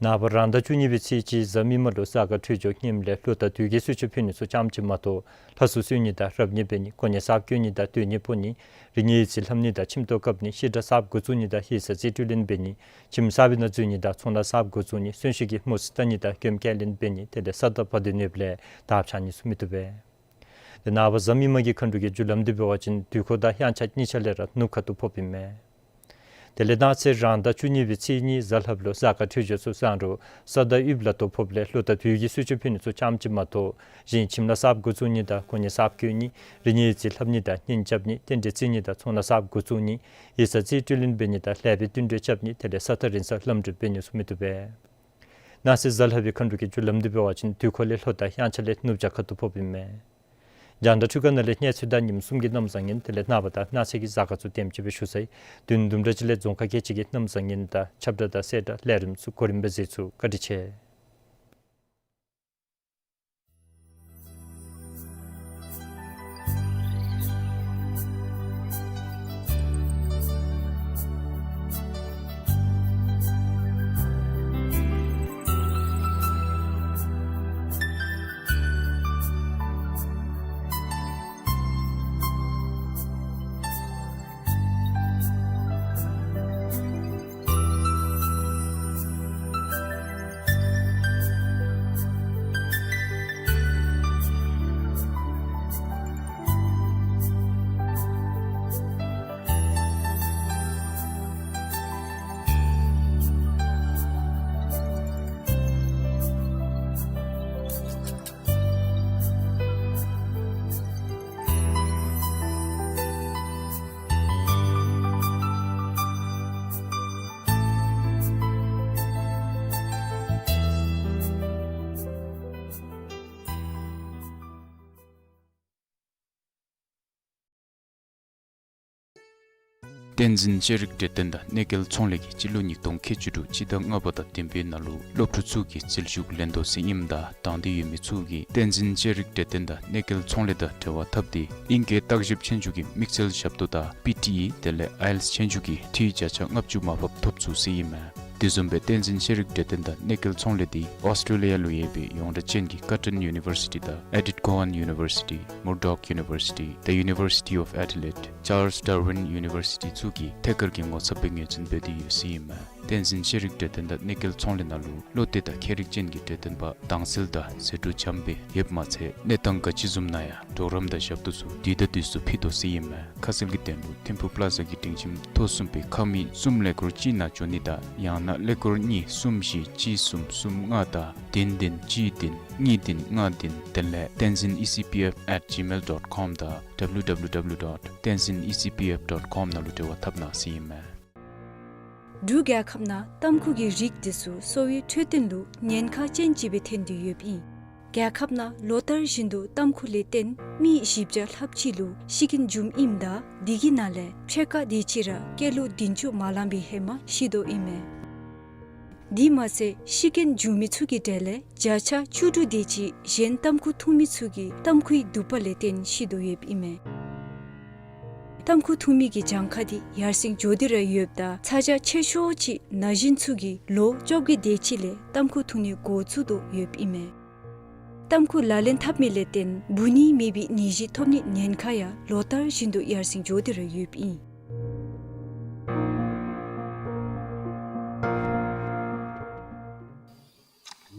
ནངས་པ་རང་ཟླ་བཅུ་གཉིས་པའི་ཚེས་གཅིག་གཟའ་མིག་དམར་ལུ་གཟའ་སྐར་འཕྲོད་སྦྱོར་སྙོམས་ལས་ལོ་དང་དུས་ཀྱི་གསོལ་མཆོད་ཕུལ་ནི་ཚུ་ཙམ་ཅིག་མ་གཏོགས་ལྷ་སྲུང་གསོལ་ནི་དང་རབ་གནས་འབད་ནི་གོ་གནས་གསརཔ་བསྐོ་ནི་དང་སྟོད་གནས་སྤོ་ནི་རིག་གནས་ཡིག་རྩིས་ལྷབ་ནི་དང་ཁྱིམ་ཐོག་བཀབ་ནི་བཤད་གྲྭ་གསརཔ་འགོ་བཙུགས་ནི་དང་ཡིག་ཚང་རྩིས་སྤྲོད་ལེན་འབད་ནི་ཁྱིམ་གསར་པའི་ནང་འཛུལ་ནི་དང་ཚོང་ལཱ་གསརཔ་འགོ་བཙུགས་ནི་གསོན་གཤིན་གྱི་མུ་ཟི་བལྟ་ནི་དང་མགྱོནམ་བསྐྱལ་ལེན་འབད་ནི་དེ་ལས་གསར་དར་བར་དོ་ནོར་བུ་ལས་དར་འཕྱར་ནི་ཚུ་མི་བཏུབ་པས། དེ་ནངས་པ་གཟའ་མིག་དམར་གྱི་མཁའ་འགྲོ་གི་རྒྱུ་ལམ་འདི་འབད་བ་ཅིན་དུས་འཁོར་དང་དབྱངས་འཆར་གཉིས་ཆ་ལས་ར་ནུབ་ཁ་ཐུག་ཕོགཔ་ཨིན་མས། དེ་ལས་གནངས་ཚེ་རང་ཟླ་བཅུ་གཉིས་པའི་ཚེས་གཉིས་གཟའ་ལྷགཔ་ལུ་གཟའ་སྐར་འཕྲོད་སྦྱོར་ཚུ་བཟང་རུང་ས་དང་དབྱིབས་ལ་ཐོ་ཕོགཔ་ལས་ལོ་དང་དུས་ཀྱི་གསོལ་མཆོད་ཕུལ་ནི་ཚུ་ཙམ་ཅིག་མ་གཏོགས་གཞན་ཁྱིམ་ལཱ་གསརཔ་འགོ་བཙུགས་ནི་དང་གོ་གནས་གསརཔ་བསྐོ་ནི་རིག་གནས་ཡིག་རྩིས་ལྷབ་ནི་དང་གཉེན་རྐྱབ་ནི་རྟེན་འབྲེལ་བརྩི་ནི་དང་ཚོང་ལཱ་གསརཔ་འགོ་བཙུགས་ནི་ཡིག་ཚང་རྩིས་སྤྲོད་ལེན་འབད་ནི་དང་ལེགས་པའི་བསྟུན་གྲོས་རྐྱབ་ནི་དེ་ལས་ས་ཐག་རིང་སར་ལམ་འགྲུལ་འབད་ནི་ཚུ་མི་བཏུབ་པས། གནངས་ཚེ་གཟའ་ལྷག་པའི་མཁའ་འགྲོ་གི་རྒྱུ་ལམ་འདི་འབད་བ་ཅིན་དུས་འཁོར་ལས་ལྷོ་དང་དབྱངས་འཆར་ལས་ནུབ་བྱང་ཁ་ཐུག་ཕོགཔ་ཨིན་མས། རྒྱང་བསྒྲགས་འཕྲུལ་ཁང་ནང་ལས་གནས་ཚུལ་དང་ཉིནམ་གསུམ་གྱི་གནམ་བཟང་ངན་དེ་ལས་ནངས་པ་དང་གནངས་ཚེ་གི་གཟའ་སྐར་ཚུ་དེམ་ཅིག་སྦེ་ཞུ་ཚར་ཡི། དུས་དུམ་གྲ་ཅིག་ལས་རྫོང་ཁག་བཅས་ཀྱི་གནམ་བཟང་ངན་དང་ཁྱབ་བསྒྲགས་དང་གསལ་བསྒྲགས་ལས་རིམ་ཚུ་གོ་རིམ་སྦེ་གཟིགས་ཚུགས། བཀའ་དྲིན་ཆེ། བསྟན་འཛིན་ཤེས་རིག་གྲོས་སྟོན་དང་གནས་སྐལ་ཚོང་ལས་ཀྱིས་སྤྱི་ལོ་ཉིས་སྟོང་ཁལ་གཅིག་དྲུག་སྤྱི་ཟླ་ལྔ་པ་དང་བདུན་པའི་ནང་ལུ་སློབ་ཕྲུག་ཚུ་གི་རྩིས་ཞུགས་ལེན་དོ་ཟེར་ཨིནམ་ད་དང་འདོད་ཡོད་མི་ཚུ་གིས་བསྟན་འཛིན་ཤེས་རིག་གྲོས་སྟོན་དང་གནས་སྐལ་ཚོང་ལས་དང་འབྲེལ་བ་འཐབ་སྟེ་ཨིང་སྐད་བརྟག་ཞིབ་ཆོས་རྒྱུགས་ཀྱི་དམིགས་བསལ་ཞབས་ཏོག་དང་པི་ཊི་ཨི་དེ་ལས་ཨའི་ཨེལ་ཊི་ཨེསི་ཆོས་རྒྱུགས་ཀྱི་འཐུས་བརྒྱ་ཆ་ལྔ་བཅུ་མར་ཕབ་ཐོབ་ཚུགས་ཟེར་ཨིན་མས། དེ་བཟུམ་སྦེ་བསྟན་འཛིན་ཤེས་རིག་གྲོས་སྟོན་དང་གནས་སྐལ་ཚོང་ལས་འདི་ཨོསི་ཊེ་ལི་ཡ་ལུ་ཡོད་པའི་ཡོངས་གྲགས་ཅན་གྱི་ཀར་ཊོན་ཡུ་ནི་ཝར་སི་ཊི་དང་ཨེ་ཌིཐ་ཀོ་ཝཱན་ཡུ་ནི་ཝར་སི་ཊི། Murdoch University, the University of Adelaide, ཅཱརལསི་ཌར་ཝིན་ཡུ་ནི་ཝར་སི་ཊི་ཚུ་གིས་ཐད་ཀར་གྱི་ངོ་ཚབ་སྦེ་ངོས་འཛིན་འབད་དེ་ཡོད་ཟེར་ཨིན་མས། བསྟན་འཛིན་ཤེས་རིག་གྲོས་སྟོན་དང་གནས་སྐལ་ཚོང་ལས་ནང་ལུ་བློ་གཏད་དང་མཁས་རིག་ཅན་གྱི་གྲོས་སྟོན་པ་དྭངས་གསལ་དང་ཟད་འགྲོ་འཇམ་སྦེ་ཡོདཔ་མ་ཚད་གནས་སྟངས་ག་ཅི་བཟུམ་ནང་ཡང་གྲོགས་རམ་དང་ཞབས་ཏོག་ཚུ་དུས་དང་དུས་སུ་ཕུལ་དོ་ཟེར་ཨིན་མས། ཁ་གསལ་གྱི་དོན་ལུ་ཐིམ་ཕུག་པ་ལ་ཛ་གི་སྒྲིང་ཁྱིམ་ཐོག་གསུམ་པའི་ཁ་མིག་གསུམ་ཀླད་ཀོར་གཅིག་ནང་འགྱོ་ནི་དང་ཡང་ན་ཀླད་ཀོར་གཉིས་གསུམ་བཞི་གཅིག་གསུམ་གསུམ་ལྔ་དང་བདུན་བདུན་གཅིག་བདུན་གཉིས་བདུན་ལྔ་བདུན། དེ་ལས་tenzin E C P F at gmail dot com དང་W W W dot tenzin E C P F dot com ནང་ལུ་འབྲེལ་བ་འཐབ་གནང་ཟེར་ཨིན་མས། འབྲུག་རྒྱལ་ཁབ་ནང་ཏམ་ཁུ་གི་རིགས་འདི་ཚུ་གསོ་བའི་འཕྲོད་བསྟེན་ལུ་ཉེན་ཁ་ཅན་ཅིག་སྦེ་ཐོན་ཏེ་ཡོདཔ་ཨིན། རྒྱལ་ཁབ་ནང་ལོ་ལྟར་བཞིན་དུ་ཏམ་ཁུ་ལས་བརྟེན་མི་བཞི་བརྒྱ་ལྷགཔ་ཅིག་ལུ་ཤི་རྐྱེན་འབྱུངམ་ཨིནམ་ད་འདི་གི་ནང་ལས་ཕྱེད་ཀ་དེ་ཅིག་ར་སྐྱེས་ལོ་བདུན་ཅུ་མ་ལང་པའི་ཧེ་མ་ཤི་དོ་ཨིན་མས། དེ་མ་ཚད་ཤི་རྐྱེན་འབྱུང་མི་ཚུ་གི་གྲས་ལས་བརྒྱ་ཆ་བཅུ་དྲུག་དེ་ཅིག་གཞན་ཏམ་ཁུ་འཐུང་མི་ཚུ་གིས་ཏམ་ཁུའི་དུད་པ་ལས་བརྟེན་ཤི་དོ་ཡོདཔ་ཨིན་མས། ཏམ་ཁུ་འཐུང་མི་གི་གྱངས་ཁ་འདི་ཡར་སེང་འགྱོ་སྟེ་ར་ཡོདཔ་ད་ཚ་གྱང་ཆེ་ཤོས་ཅིག་ན་གཞོན་ཚུ་གིས་ལོ་བཅོ་བརྒྱད་དེ་ཅིག་ལས་ཏམ་ཁུ་འཐུང་ནི་འགོ་བཙུགས་དོ་ཡོདཔ་ཨིན་མས། ཏམ་ཁུ་ལག་ལེན་འཐབ་མི་ལས་བརྟེན་འབུ་ནི་མེད་པའི་ནད་གཞི་ཐོབ་ནི་ཉེན་ཁ་ཡང་ལོ་ལྟར་བཞིན་དུ་ཡར་སེང་འགྱོ་སྟེ་ར་ཡོདཔ་ཨིན།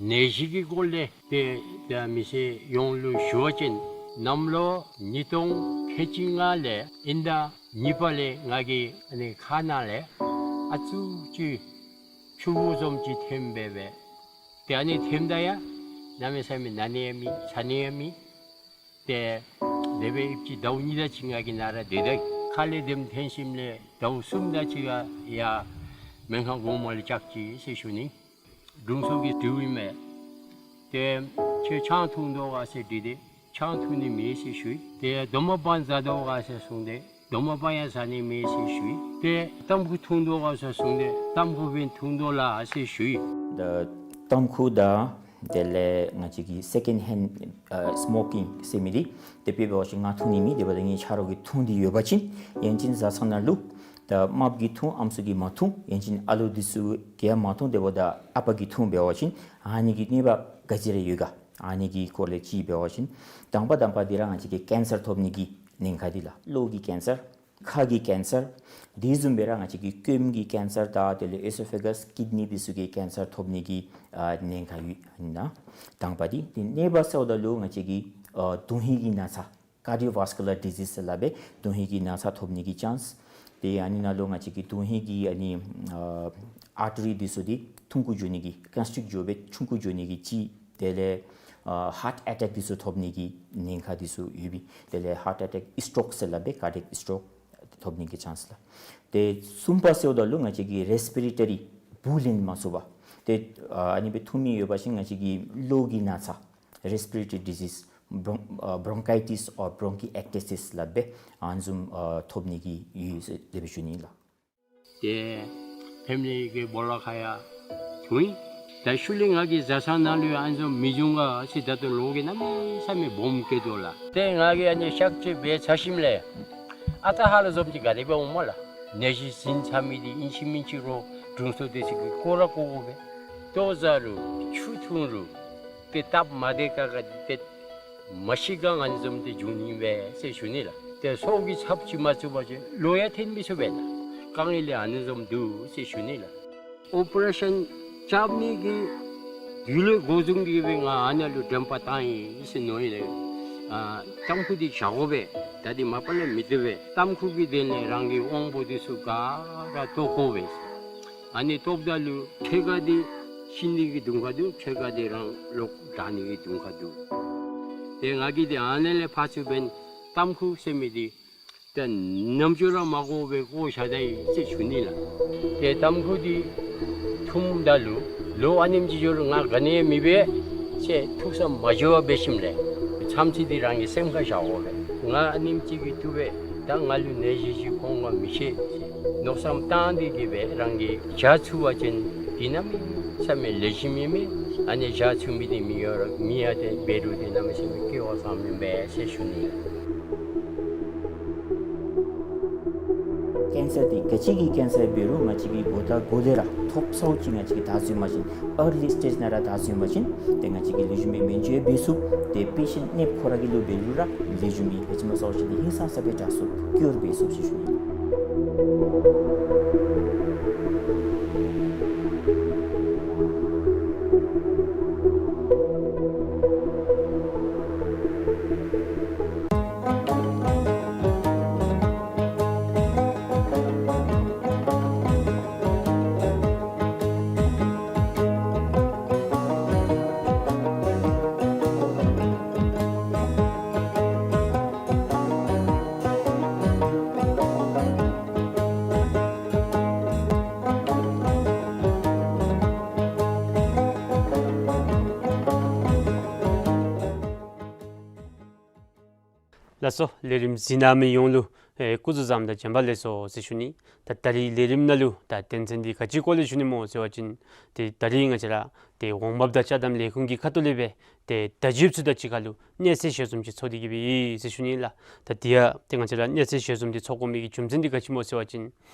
ནད་གཞི་གི་སྐོར་ལས་ཏེ་ད་མི་སེར་ཡོངས་ལུ་ཞུ་བ་ཅིན་གནམ་ལོ་ཉིས་སྟོང་ཁལ་གཅིག་ལྔ་ལས་དབྱིན་ཟླ་གཉིས་པ་ལས་ང་གི་ཨ་ནི་ཁ་ནང་ལས་ཨ་ཙུག་ཅིག་ཆུ་བུར་བཟུམ་ཅིག་ཐོནམ་སྦེ་སྦེ། ཏེ་ཨ་ནི་ཐོནམ་ད་ཡང་གནམ་མེད་ས་མེད་ན་ནི་ཡང་མེད་ཚ་ནི་ཡང་མེད། ཏེ་དེ་སྦེ་ཨིན་ཅི་ཟླཝ་གཉིས་དེ་ཅིག་ང་གི་ནང་ར་སྡོད་དེ་ཁ་ལས་དེམ་ཐོན་ཞིནམ་ལས་ཟླཝ་གསུམ་དེ་ཅིག་ཡར་མེ་ཁང་གོང་མ་ལས་བཅག་ཅི་ཟེར་ཞུ་ནི། དྲུང་འཚོ་གིས་དྲིཝ་ཨིན་མས། ཏེ་ཁྱོད་ཆང་འཐུང་དོ་ག་ཟེར་དྲིས་ཏེ་ཆང་འཐུང་ནི་མེད་ཟེར་ཞུ་ཡི། ཏེ་རྡོག་མ་སྦང་ཟ་དོ་ག་ཟེར་གསུངས་ཏེ་རྡོག་མ་སྦང་ཡང་ཟ་ནི་མེད་ཟེར་ཞུ་ཡི། ཏེ་ཏམ་ཁུ་འཐུང་དོ་ག་ཟེར་གསུངས་ཏེ་ཏམ་ཁུ་སྦེ་འཐུང་དོ་ལགས་ཟེར་ཞུ་ཡི། ད་ཏམ་ཁུ་དང་དེ་ལས་ང་བཅས་ཀྱི་སེ་ཀེནཌ་ཧེནཌ་ཨ་སི་མོ་ཀིང་ཟེར་མི་འདི་དེ་སྦེ་འབད་བ་ཅིན་ང་འཐུང་ནི་མེད། དེ་འབདཝ་ད་ངེའི་ཆ་རོགས་ཀྱིས་འཐུང་སྟེ་ཡོད་པ་ཅིན་ཡང་ཅིན་བཟའ་ཚང་ནང་ལུ་ད་རྨགཔ་གིས་འཐུང་ཨམ་སྲུ་གིས་མ་འཐུང་ཡང་ཅིན་ཨ་ལོ་འདི་ཚུ་གིས་ཡང་མ་འཐུང་དེ་འབདཝ་ད་ཨ་པ་གིས་འཐུང་འབད་བ་ཅིན་ཨ་ནི་གི་གནོད་པ་ག་ཅི་ར་ཡོད་ག། ཨ་ནི་གི་སྐོར་ལས་ཅིག་འབད་བ་ཅིན་དང་པ་དང་པ་འདི་ར་ང་བཅས་ཀྱི་ཀེན་སར་ཐོབ་ནི་གི་ཉེན་ཁ་འདི་ལགས། གློ་གི་ཀེན་སར། ཁ་གི་ཀེན་སར། དེ་བཟུམ་སྦེ་ར་ང་བཅས་ཀྱི་སྐྱོནམ་གྱི་ཀེན་སར་དང་དེ་ལས་ཨེ་སོ་ཕེ་གཱས་ཀིཌ་ནི་འདི་ཚུ་གི་ཀེན་སར་ཐོབ་ནི་གི་ཨ་ཉེན་ཁ་ཡོད་ཨིན་ན། དང་པ་འདི། ཏེ་གནོད་པ་ཟེརཝ་ད་ལུ་ང་བཅས་ཀྱི་ཨ་དོན་ཧིང་གི་ན་ཚ་ཀར་ཌི་ཡོ་ཝཱསི་ཀུ་ལར་ཌི་ཟིས་ཟེར་སླབ་སྦེ་དོན་ཧིང་གི་ན་ཚ་ཐོབ་ནི་གི་ཅཱནསི། ཏེ་ཨ་ནི་ནང་ལུ་ང་བཅས་ཀྱི་དོན་ཧིང་གི་ཨ་ནི་ཨ་ཨར་ཊི་རི་འདི་ཚུ་འདི་ཐུང་ཀུ་འགྱོ་ནི་གི་ཀོན་སི་ཊིཀཊ་འགྱོ་སྦེ་ཆུང་ཀུ་འགྱོ་ནི་གི་ཅིག། དེ་ལས་ཨ་ཧཱརཊ་ཨེ་ཊེཀ་འདི་ཚུ་ཐོབ་ནི་གི་ཉེན་ཁ་འདི་ཚུ་ཡོད་པས། དེ་ལས་ཧཱརཊ་ཨེ་ཊེཀ་སི་ཊོཀ་ཟེར་སླབ་སྦེ་ཀར་ཌི་ཡོག་སི་ཊོཀ་ཐོབ་ནི་གི་ཅཱནསི་ལགས། ཏེ་གསུམ་པ་ཟེརཝ་ད་ལུ་ང་བཅས་ཀྱི་རེསི་པི་རེ་ཊ་རི་འབུ་ལེན་མ་ཚུགས་པ། ཏེ་ཨ་ཨ་ནི་སྦེ་འཐུང་མི་ཡོད་པ་ཅིན་ང་བཅས་ཀྱི་གློ་གི་ན་ཚ་རེསི་པི་རེ་ཊ་རི་ཌི་ཟིས་བོརོན་ཨ་བོརོན་ཀའི་ཊིས་ཨོར་བོརོན་ཀི་ཨེཀ་ཊི་སི་ཟེར་སླབ་སྦེ་ཨ་ནི་བཟུམ་ཨ་ཐོབ་ནི་གི་ཡོད་ཟེར་དེ་སྦེ་ཞུ་ནི་ལགས། ཏེ་ཕེ་མི་ལི་གི་སྦོ་ལོགས་ཁར་ཡང་འཐུང་ཡི། ད་ཤུལ་ལས་ང་གི་བཟའ་ཚང་ནང་ལུ་ཡང་ཨ་ནི་བཟུམ་མི་འབྱུང་ག་ཟེར་ད་ལྟོ་ལོག་གི་གནམ་མེད་ས་མེད་སྦོམ་སྐྱེ་དོ་ལགས། ཏེ་ང་གིས་ཨ་ནི་གཤག་བཅོས་འབད་ཚར་ཞིནམ་ལས་ཨ་རྟག་ཧ་ལ་བཟུམ་ཅིག་ག་དེ་སྦེ་འོང་སྨོ་ལགས། ནད་གཞི་ཟིན་ཚར་མི་འདི་ཨིན་ཅི་མིན་ཅི་རུང་དྲུང་འཚོ་འདི་ཚུ་གིས་བཀོ་ར་བཀོ་དགོ་པས། ལྟོ་བཟའ་རུང་ཆུ་འཐུང་རུང་ཏེ་སྟབས་མ་བདེ་ཁག་ཁ་འདི་ཏེ་མ་ཤི་ག་ཨ་ནི་བཟུམ་འདི་འབྱུང་ནི་པས་ཟེར་ཞུ་ནི་ལགས། ཏེ་སྲོག་གི་ཚབ་ཅིག་མ་བཙུགས་པ་ཅིན་ལོག་ཡང་ཐོན་མི་ཚུགས་པས་ལགས། དཀའ་ངལ་ལས་ཨ་ནི་བཟུམ་འདུག་ཟེར་ཞུ་ནི་ལགས། ཨོ་པ་རེ་ཤཱན་རྐྱབ་ནི་གི་དུས་ལས་འགོ་བཟུང་སྟེ་སྦེ་ང་ཨ་ནཱ་ལུ་དྲན་པ་བཏང་ཡི་ཟེར་མནོ་ཡི་ལགས། ཨ་ཏམ་ཁུ་འདི་བཞག་དགོ་པས། ད་འདི་མ་པ་ལས་མི་བཏུབ་པས། ཏམ་ཁུ་གི་དོན་ལས་རང་གི་དབང་པོ་འདི་ཚུ་ག་ར་བཏོག་དགོ་པས། ཨ་ནི་བཏོགཔ་ད་ལུ་ཕྱེད་ཀ་འདི་ཤི་ནི་གི་དུང་ཁ་འདུག། ཕྱེད་ཀ་འདི་རང་ལོག་དྲག་ནི་གི་དུང་ཁ་འདུག། ཏེ་ང་གིས་འདི་ཨ་ནཱ་ལས་ཕར་ཚུར་འབདན་ཏམ་ཁུ་ཟེར་མི་འདི་ཏེ་ནམ་ཅོ་ར་མ་བཀོ་བར་བཀོ་བཞག་ད་ཡི་ཟེར་ཞུ་ནི་ལགས། ཏེ་ཏམ་ཁུ་འདི་འཐུངམ་ད་ལུ་ལོ་ཨ་ནེམ་ཅིག་འགྱོ་རུང་ང་ག་ནི་ཡང་མི་འབད་ཟེར་ཐུགས་བསམ་མ་བཞེས་པར་འབད་ཞིནམ་ལས་མཚམས་ཚིགས་འདི་རང་གི་སེམས་ཁར་བཞག་དགོ་པས། ང་ཨ་ནེམ་ཅིག་གིས་བཏུབ་པས། ད་ང་ལུ་ནད་གཞི་ཅིག་ཁོང་ག་མི་ཤེས་ཟེར་མནོ་བསམ་བཏང་སྟེ་གི་སྦེ་རང་གིས་བཞག་ཚུགས་པ་ཅིན་འདི་གནམ་མེད་ས་མེད་ལེགས་ཤོམ་ཨིན་མས། ཨ་ནི་བཞག་ཚུགས་མི་འདི་མི་ཡོད་ར་མི་ཡང་ཏེ་འབད་རུང་འདི་གནམ་མེད་ས་མེད་སྐལ་བ་བཟང་མེན་པས་ཟེར་ཞུ་ནི། ཀེན་སར་འདི་ག་ཅི་གི་ཀེན་སར་འབད་རུང་ང་བཅས་ཀྱིས་འགོ་དང་འགོ་དེ་ར་ཐོབ་ཚརཝ་ཅིག་ང་བཅས་ཀྱིས་བདའ་ཚུགས་པ་ཅིན་ཨར་ལི་སི་ཊེཇ་ནང་ར་བདའ་ཚུགས་པ་ཅིན་ཏེ་ང་བཅས་ཀྱིས་ལེགས་ཤོམ་སྦེ་སྨན་བཅོས་འབད་ཚུགས། ཏེ་པེ་ཤེནཊ་གནསཔ་ཁོ་ར་གི་ལུ་འབད་རུང་ར་ལེགས་ཤོམ་སྦེ་ག་ཅི་སྨོ་ཟེར་བ་ཅིན་ཧིང་སངས་ས་སྦེ་དྲག་ཚུགས་ཀྱུར་འབད་ཚུགས་ཟེར་ཞུ་ནི། ལགས་སོ། ལས་རིམ་གཟིགས་གནང་མི་ཡོངས་ལུ་ཨེ་སྐུ་གཟུགས་བཟང་དང་བྱོན་པ་ལེགས་སོ་ཟེར་ཞུ་ནི། ད་ད་རིས་ལས་རིམ་ནང་ལུ་ད་དོན་ཚན་འདི་ག་ཅི་སྐོར་ལས་ཞུ་ནི་སྨོ་ཟེར་བ་ཅིན་ཏེ་ད་རིས་ང་བཅས་ར་ཏེ་འོང་འབབ་དང་ཅ་དམ་ལས་ཁུངས་ཀྱི་ཁ་ཐུག་ལས་སྦེ་ཏེ་བརྡ་བརྒྱུདཔ་ཚུ་དང་གཅིག་ཁར་ལུ་གནས་ཚུལ་ཞལ་འཛོམས་ཅིག་ཚོགས་ཏེ་གི་སྦེ་ཡོད་ཟེར་ཞུ་ནི་ལགས། ད་དེ་ཡང་ཏེ་ང་བཅས་ར་གནས་ཚུལ་ཞལ་འཛོམས་འདི་ཚོགས་དགོ་མི་གི་རྒྱུ་མཚན་འདི་ག་ཅི་སྨོ་ཟེར་བ་ཅིན་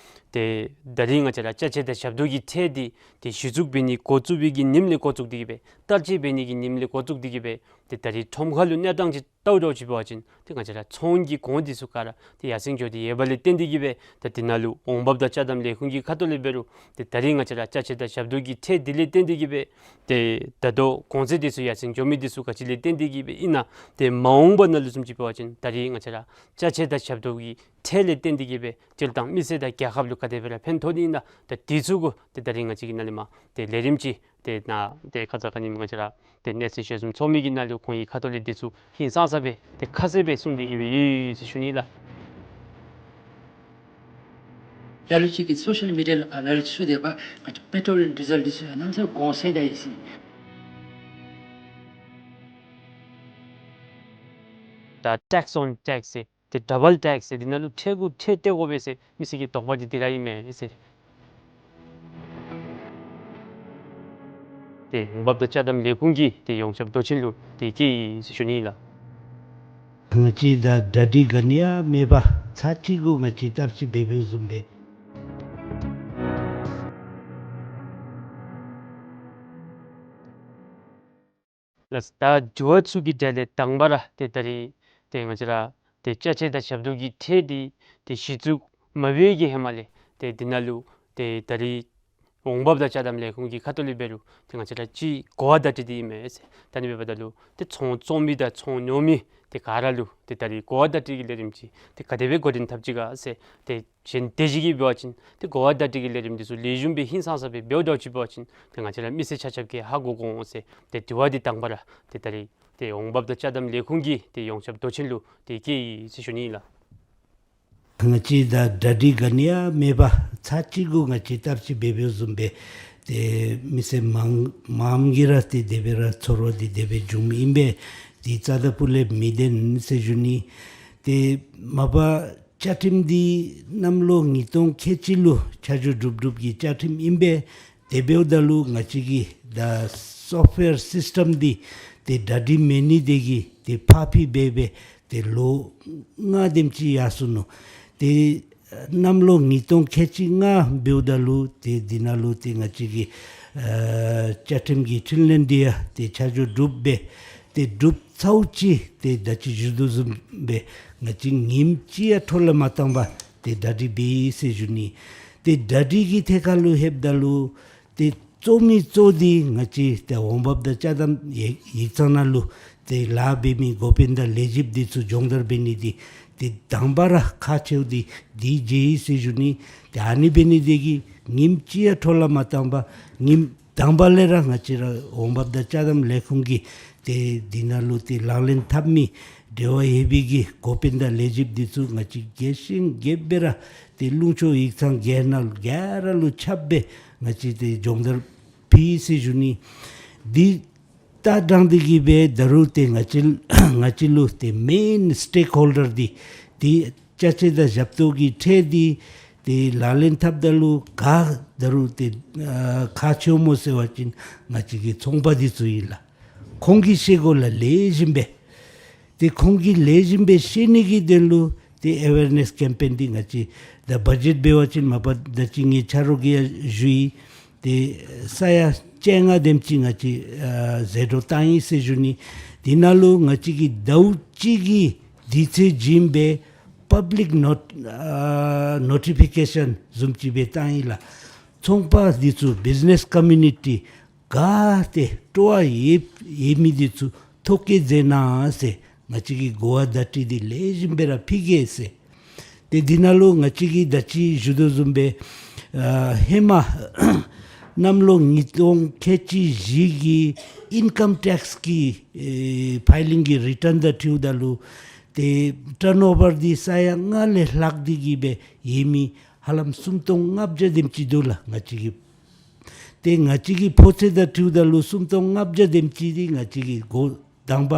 ཏེ་ད་རིས་ང་བཅས་ར་ཅ་ཆས་དང་ཞབས་ཏོག་གི་ཁྲལ་འདི་ཏེ་གཞི་བཙུགས་འབད་ནི་འགོ་བཙུགས་པའི་གི་ཉིནམ་ལས་འགོ་བཙུགས་ཏེ་གི་སྦེ་བསྟར་སྤྱོད་འབད་ནི་གི་ཉིནམ་ལས་འགོ་བཙུགས་ཏེ་གི་སྦེ་ཏེ་ད་རིས་ཁྲོམ་ཁ་ལུ་གནས་སྟངས་ཅིག་བལྟཝ་འདྲཝ་ཅིག་འབད་བ་ཅིན་ཏེ་ང་བཅས་ར་ཚོང་གི་གོང་འདི་ཚུ་ག་ར་ཏེ་ཡར་སེང་འགྱོ་སྟེ་ཡོད་པ་ལས་བརྟེན་ཏེ་གི་སྦེ་ད་འདི་ནང་ལུ་འོང་འབབ་དང་ཅ་དམ་ལས་ཁུངས་ཀྱི་ཁ་ཐུག་ལས་འབད་རུང་ཏེ་ད་རིས་ང་བཅས་ར་ཅ་ཆས་དང་ཞབས་ཏོག་གི་ཁྲལ་འདི་ལས་བརྟེན་ཏེ་གི་སྦེ་ཏེ་ད་ལྟོ་གོང་ཚད་འདི་ཚུ་ཡར་སེང་འགྱོ་མི་འདི་ཚུ་ག་ཅི་ལས་བརྟེན་ཏེ་གི་སྦེ་ཨིན་ན། ཏེ་མ་འོངས་པ་ནང་ལུ་བཟུམ་ཅིག་འབད་བ་ཅིན་ད་རིས་ང་བཅས་ར་ཅ་ཆས་དང་ཞབས་ཏོག་གི་ཁྲལ་ལས་བརྟེན་ཏེ་གི་སྦེ་སྤྱིར་བཏང་མི་སེར་དང་རྒྱལ་ཁབ་ལུ་ག་དེ་སྦེ་ར་ཕན་ཐོགས་ནི་ཨིན་ན། ད་འདི་ཚུ་གུ་ཏེ་ད་རིས་ང་བཅས་ཀྱིས་ནཱ་ལས་མར་ཏེ་ལས་རིམ་ཅིག་ཏེ་ནཱ་ཏེ་ཁ་ཙ་ཁ་ཉིནམ་ང་བཅས་ར་ཏེ་གནས་ཚུལ་ཞལ་འཛོམས་ཚོགས་མི་གི་ནང་ལུ་ཁོང་གི་ཁ་ཐུག་ལས་འདི་ཚུ་ཧིང་སངས་ས་སྦེ་ཏེ་ཁ་གསལ་སྦེ་གསུངས་ཏེ་གི་སྦེ་ཡོད་ཟེར་ཞུ་ནི་ལགས། ལ་ལུ་ཅིག་གིས་སོ་ཤལ་མི་ཌི་ཡ་ལུ་ཨ་ལ་ལུ་ཚུ་དེ་སྦེ་ང་བཅས་པེ་ཊོལ་ཌི་ཟེལ་འདི་ཚུ་ཡང་གནམ་མེད་ས་མེད་གོང་ཚད་ད་ཡི་ཟེར། ད་ཊེགསི་ཨོན་ཊེགསི་ཟེར་ཏེ་ཌ་བལ་ཊེགསི་ཟེར་འདི་ནང་ལུ་ཁྲལ་གུ་ཁྲལ་སྟེར་དགོ་པས་ཟེར་མི་སེར་གྱི་དོགས་པ་འདི་འདི་ར་ཨིན་མས་ཟེར། ཏེ་འོང་འབབ་དང་ཅ་དམ་ལས་ཁུངས་ཀྱི་ཏེ་ཡོངས་ཁྱབ་མདོ་ཆེན་ལུ་ཏེ་བསྐྱལ་ཡི་ཟེར་ཞུ་ནི་ལགས། ང་བཅས་ད་གྲ་སྒྲིག་ག་ནི་ཡང་མེད་པར་ཚར་གཅིག་གུ་ང་བཅས་བསྟར་སྤྱོད་འབད་འབདཝ་བཟུམ་སྦེ། ལགས། ད་དྲི་བ་ཚུ་གི་གྲས་ལས་དང་པ་ར་ཏེ་ད་རིས་ཏེ་ང་བཅས་ར་ཏེ་ཅ་ཆས་དང་ཞབས་ཏོག་གི་ཁྲལ་འདི་ཏེ་གཞི་བཙུགས་མ་འབད་བའི་གི་ཧེ་མ་ལས་ཏེ་འདི་ནང་ལུ་ཏེ་ད་རིས་འོང་འབབ་དང་ཅ་དམ་ལས་ཁུངས་ཀྱི་ཁ་ཐུག་ལས་འབད་རུང་ཏེ་ང་བཅས་ར་ཅིག་གོ་བ་བརྡ་སྤྲོད་འདི་ཨིན་མས་ཟེར། ད་ནི་འབདཝ་ད་ལུ་ཏེ་ཚོང་བཙོང་མི་དང་ཚོང་ཉོ་མི་ཏེ་ག་ར་ལུ་ཏེ་ད་རིས་གོ་བ་བརྡ་སྤྲོད་ཀྱི་ལས་རིམ་ཅིག་ཏེ་ག་དེ་སྦེ་འགོ་འདྲེན་འཐབ་ཅི་ག་ཟེར་ཏེ་གཞན་དེ་ཅིག་གིས་འབད་བ་ཅིན་ཏེ་གོ་བ་བརྡ་སྤྲོད་ཀྱི་ལས་རིམ་འདི་ཚུ་ལེགས་ཤོམ་སྦེ་ཧིང་སངས་ས་སྦེ་འབདཝ་འདྲཝ་ཅིག་འབད་བ་ཅིན་ཏེ་ང་བཅས་ར་མི་སེར་ཆ་ཁྱབ་ཀྱིས་ཧ་གོ་དགོ་འོང་ཟེར། ཏེ་དྲི་བ་འདི་དང་པ་ར་ཏེ་ད་རིས་ཏེ་འོང་འབབ་དང་ཅ་དམ་ལས་ཁུངས་ཀྱི་ཏེ་ཡོངས་ཁྱབ་མདོ་ཆེན་ལུ་ཏེ་བསྐྱལ་ཡི་ཟེར་ཞུ་ནི་ཨིན་ལགས། ང་བཅས་ད་གྲ་སྒྲིག་ག་ནི་ཡང་མེད་པར་ཚར་གཅིག་གུ་ང་བཅས་བསྟར་སྤྱོད་འབད་འབདཝ་བཟུམ་སྦེ་ཏེ་མི་སེར་མང་མངམ་གིས་ར་ཏེ་དེ་སྦེ་ར་ཚོར་བ་འདི་དེ་སྦེ་བྱུངམ་ཨིན་པས། ཏེ་རྩ་དང་ཕུ་ལས་མི་བདེན་ཟེར་ཞུ་ནི། ཏེ་མ་པ་བཅའ་ཁྲིམས་འདི་གནམ་ལོ་ཉིས་སྟོང་ཁལ་གཅིག་ལུ་ཆ་འཇོག་གྲུབ་གྲུབ་ཀྱི་བཅའ་ཁྲིམས་ཨིན་པས། དེ་འབདཝ་ད་ལུ་ང་བཅས་ཀྱི་ད་སོཕཊ་ཝེར་སིསི་ཊེམ་འདི་ཏེ་གྲ་སྒྲིག་མེད་ནི་དེ་གིས་ཏེ་ཕར་འཕུལ་འབད་སྦེ་ཏེ་ལོ་ལྔ་དེམ་ཅིག་ཡར་སོ་ནུག། ཏེ་གནམ་ལོ་ཉིས་སྟོང་ཁལ་གཅིག་ལྔ་འབདཝ་ད་ལུ་ཏེ་འདི་ནང་ལུ་ཏེ་ང་བཅས་ཀྱི་ཨ་བཅའ་ཁྲིམས་ཀྱི་འཕྲིན་ལས་འདི་ཡང་ཏེ་ཆ་འཇོག་གྲུབ་སྦེ་ཏེ་གྲུབ་ཚརཝ་ཅིག་ཏེ་ད་ཅི་ཞུ་དོ་བཟུམ་སྦེ་ང་བཅས་ཉིནམ་གཅིག་ཡང་འཕྲོ་བརླག་མ་བཏང་པར་ཏེ་གྲ་སྒྲིག་འབད་ཡི་ཟེར་ཞུ་ནི། ཏེ་གྲ་སྒྲིག་གི་ཐད་ཁར་ལུ་ལྷོདཔ་ད་ལུ་ཏེ་གཙོ་མི་གཙོ་འདི་ང་བཅས་ཏེ་འོང་འབབ་དང་ཅ་དམ་ཡིག་ཡིག་ཚང་ནང་ལུ་ཏེ་ལཱ་འབད་མི་འགོ་དཔོན་དང་ལས་བྱེདཔ་འདི་ཚུ་སྦྱོང་བརྡར་འབད་ནི་འདི་ཏེ་དང་པ་ར་ཁག་ཆེཝ་འདི་འདི་མཇལ་ཡི་ཟེར་ཞུ་ནི། ཏེ་ཨ་ནི་འབད་ནི་དེ་གིས་ཉིནམ་གཅིག་ཡང་འཕྲོ་བརླག་མ་བཏང་པར་ཉིནམ་དང་པ་ལས་ར་ང་བཅས་ར་འོང་འབབ་དང་ཅ་དམ་ལས་ཁུངས་ཀྱི་ཏེ་འདི་ནང་ལུ་ཏེ་ལག་ལེན་འཐབ་མི་འབྲེལ་བ་ཡོད་པའི་གི་འགོ་དཔོན་དང་ལས་བྱེདཔ་འདི་ཚུ་ང་བཅས་རྒྱས་ཤིང་རྒྱས་པ་སྦེ་ར་ཏེ་ལུང་ཕྱོགས་ཡིག་ཚང་ག་ནང་ག་ར་ལུ་ཁྱབ་སྦེ་ང་བཅས་ཏེ་སྦྱོང་བརྡར་ཕུལ་ཡི་ཟེར་ཞུ་ནི། འདི་ད་དྲང་སྟེ་གི་སྦེ་ད་རུང་ཏེ་ང་བཅས་ང་བཅས་ལུ་ཏེ་མེན་སི་ཊེག་ཧོལ་ཌར་འདི་ཏེ་ཅ་ཆས་དང་ཞབས་ཏོག་གི་ཁྲལ་འདི་ཏེ་ལག་ལེན་འཐབ་ད་ལུ་ག་ད་རུང་ཏེ་ཨ་ཁག་ཆེཝ་སྨོ་ཟེར་བ་ཅིན་ང་བཅས་ཀྱི་ཚོང་པ་འདི་ཚུ་ཨིན་ལགས། ཁོང་གིས་ཤེས་དགོ་ལགས་ལེགས་ཤོམ་སྦེ། ཏེ་ཁོང་གིས་ལེགས་ཤོམ་སྦེ་ཤེས་ནི་གི་དོན་ལུ་ཏེ་ཨེ་ཝེར་ནེསི་ཀེམ་པེན་འདི་ང་བཅས་ ད་བ་ཇེཊ་འབད་བ་ཅིན་མ་པ་ད་ཅི་ངེའི་ཆ་རོགས་ཀྱིས་ཡང་ཞུ་ཡི། ཏེ་ས་ཡ་བཅོ་ལྔ་དེམ་ཅིག་ང་བཅས་ཨ་ཟད་འགྲོ་བཏང་ཡི་ཟེར་ཞུ་ནི། དེ་ནང་ལུ་ང་བཅས་ཀྱིས་ཟླཝ་གཅིག་གི་དུས་ཚོད་བྱིན་སྦེ་པབ་ལིཀ་ནོཊ་ཨ་ནོ་ཊི་ཕི་ཀེ་ཤཱན་བཟུམ་ཅིག་སྦེ་བཏང་ཡི་ལགས། ཚོང་པ་འདི་ཚུ་བིཛ་ནེས་ཀོ་མིའུ་ནི་ཊི་ག་ཏེ་སྤྲོ་བ་ཡོད་ཡོད་མི་འདི་ཚུ་ཐོ་བཀོད་མཛད་གནང་ཟེར་ང་བཅས་ཀྱིས་གོ་བ་བརྡ་སྤྲོད་འདི་ལེགས་ཤོམ་སྦེ་ར་ཕུལ་གེ་ཟེར། ཏེ་འདི་ནང་ལུ་ང་བཅས་ཀྱིས་ད་ཅི་ཞུ་དོ་བཟུམ་སྦེ་ཨ་ཧེ་མ་གནམ་ལོ་ཉིས་སྟོང་ཁལ་གཅིག་བཞི་གི་ཨིན་ཀམ་ཊེགསི་གི་ཨེ་ཕའི་ལིང་གི་རི་ཊརན་དང་འཁྲིལཝ་ད་ལུ་ཏེ་ཊརན་ཨོ་བར་འདི་ས་ཡ་ལྔ་ལས་ལྷག་སྟེ་གི་སྦེ་ཡོད་མི་ཧ་ལམ་སུམ་སྟོང་ལྔ་བརྒྱ་དེམ་ཅིག་འདུག་ལགས། ང་བཅས་ཀྱི་ཏེ་ང་བཅས་ཀྱི་ཕོ་ཚོད་དང་འཁྲིལཝ་ད་ལུ་སུམ་སྟོང་ལྔ་བརྒྱ་དེམ་ཅིག་འདི་ང་བཅས་ཀྱིས་འགོ་དང་པ་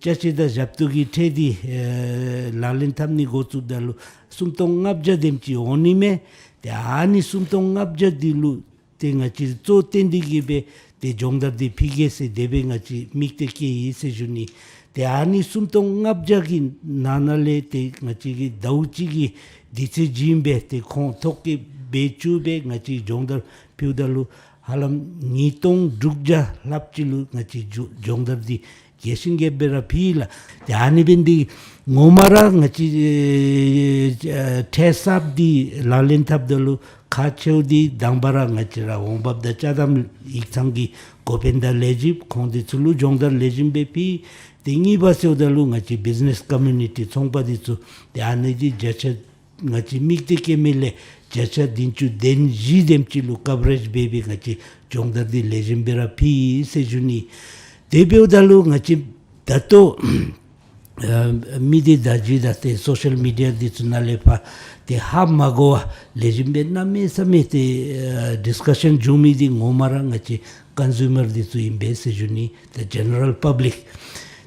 ཅ་ཆས་དང་ཞབས་ཏོག་གི་ཁྲལ་འདི་ཨེ་ལག་ལེན་འཐབ་ནི་འགོ་བཙུགསཔ་ད་ལུ་སུམ་སྟོང་ལྔ་བརྒྱ་དེམ་ཅིག་འོང་ནི་མས། ཏེ་ཨ་ནི་སུམ་སྟོང་ལྔ་བརྒྱ་འདི་ལུ་ཏེ་ང་བཅས་གཙོ་བོ་བཏོན་ཏེ་གི་སྦེ་ཏེ་སྦྱོང་བརྡར་འདི་ཕུལ་གེ་ཟེར་དེ་སྦེ་ང་བཅས་དམིགས་གཏད་བསྐྱེད་ཡི་ཟེར་ཞུ་ནི། ཏེ་ཨ་ནི་སུམ་སྟོང་ལྔ་བརྒྱ་གི་ནང་ན་ལས་ཏེ་ང་བཅས་ཀྱིས་ཟླཝ་གཅིག་གི་དུས་ཚོད་བྱིན་སྦེ་ཏེ་ཁོང་ཐོ་བཀོད་འབད་བཅུག་སྦེ་ང་བཅས་སྦྱོང་བརྡར་ཕུལཝ་ད་ལུ་ཧ་ལམ་ཉིས་སྟོང་དྲུག་བརྒྱ་ལྷགཔ་ཅིག་ལུ་ང་བཅས་སྦྱོ་སྦྱོང་བརྡར་འདི་རྒྱས་ཤིང་རྒྱསཔ་སྦེ་ར་ཕུལ་ཡི་ལགས། ཏེ་ཨ་ནི་འབདན་འདི་ངོ་མ་ར་ང་བཅས་ཨེ་ཁྲལ་གསརཔ་འདི་ལག་ལེན་འཐབ་ད་ལུ་ཁག་ཆེཝ་འདི་དང་པ་ར་ང་བཅས་ར་འོང་འབབ་དང་ཅ་དམ་ཡིག་ཚང་གི་འགོ་དཔོན་དང་ལས་བྱེདཔ་ཁོང་འདི་ཚུ་ལུ་སྦྱོང་བརྡར་ལེགས་ཤོམ་སྦེ་ཕུལ། ཏེ་གཉིས་པ་ཟེརཝ་ད་ལུ་ང་བཅས་བིཛ་ནེས་ཀོ་མིའུ་ནི་ཊི་ཚོང་པ་འདི་ཚུ་ཏེ་ཨ་ནི་འདི་བརྒྱ་ཆ་ང་བཅས་དམིགས་གཏད་བསྐྱེད་མི་ལས་བརྒྱ་ཆ་བདུན་ཅུ་དོན་བཞི་དེམ་ཅིག་ལུ་ཀབ་རེཇ་འབད་སྦེ་ང་བཅས་སྦྱོང་བརྡར་འདི་ལེགས་ཤོམ་སྦེ་ར་ཕུལ་ཡི་ཟེར་ཞུ་ནི། དེ་འབདཝ་ད་ལུ་ང་བཅས་ད་ལྟོ་ཨ་མི་སྡེ་བརྡ་བརྒྱུད་དང་ཏེ་སོ་ཤལ་མི་ཌི་ཡ་འདི་ཚུ་ནང་ལས་ཕར་ཏེ་ཧ་མ་གོ་བར་ལེགས་ཤོམ་སྦེ་གནམ་མེད་ས་མེད་ཏེ་ཨ་ཌིསི་ཀ་ཤཱན་འབྱུང་མི་འདི་ངོ་མ་ར་ང་བཅས་ཀོན་ཟུ་མར་འདི་ཚུ་ཨིན་པས་ཟེར་ཞུ་ནི། ཏེ་ཇེ་ནེ་རལ་པབ་ལིཀ།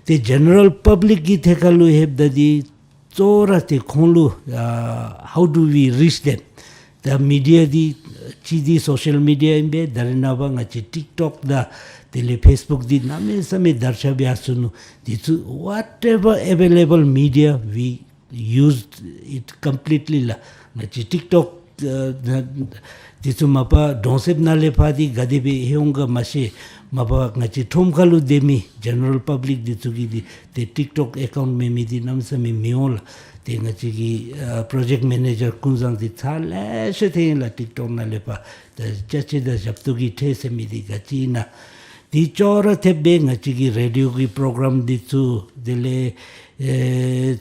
ཏེ་ཇེ་ནེ་རལ་པབ་ལིཀ་གི་ཐད་ཁར་ལུ་ལྷོདཔ་ད་འདི་གཙོ་བོ་ར་ཏེ་ཁོང་ལུ་ཨ་how do we reach them? ད་མི་ཌི་ཡ་འདི་གཅིག་འདི་སོ་ཤལ་མི་ཌི་ཡ་ཨིན་པས། ད་རེས་ནངས་པ་ང་བཅས་ཊིཀ་ཊོཀ་དང་དེ་ལས་ཕེསི་བུཀ་འདི་གནམ་མེད་ས་མེད་དར་ཁྱབ་ཡར་སོ་ནུག། འདི་ཚུ་whatever available media we used it completely ལགས། ང་བཅས་ཊིཀ་ཊོཀ་ཨ་འདི་ཚུ་མ་པ་གྲོང་གསེབ་ནང་ལས་ཕར་འདི་ག་དེ་སྦེ་ལྷོད་འོང་ག་མ་ཤེས། མ་པ་ང་བཅས་ཁྲོམ་ཁ་ལུ་སྡོད་མི་ཇེ་ནེ་རལ་པབ་ལིཀ་འདི་ཚུ་གིས་འདི་ཏེ་ཊིཀ་ཊོཀ་ཨེ་ཀའུནཊ་མེད་མི་འདི་གནམ་མེད་ས་མེད་མི་འོང་ལགས། ཏེ་ང་བཅས་ཀྱི་ཨ་པྲོ་ཇེཀཊ་མེ་ནེ་ཇར་ཀུན་བཟང་འདི་ཚར་ལེ་ཤ་ཐོན་ཡི་ལགས། ཊིཀ་ཊོཀ་ནང་ལས་ཕར་ད་ཅ་ཆས་དང་ཞབས་ཏོག་གི་ཁྲལ་ཟེར་མི་འདི་ག་ཅི་ཨིན་ན། འདི་ཅོག་ར་འཐདཔ་སྦེ་ང་བཅས་ཀྱི་རེ་ཌི་ཡོ་གི་པྲོ་གྲམ་འདི་ཚུ་དེ་ལས་ཨེ་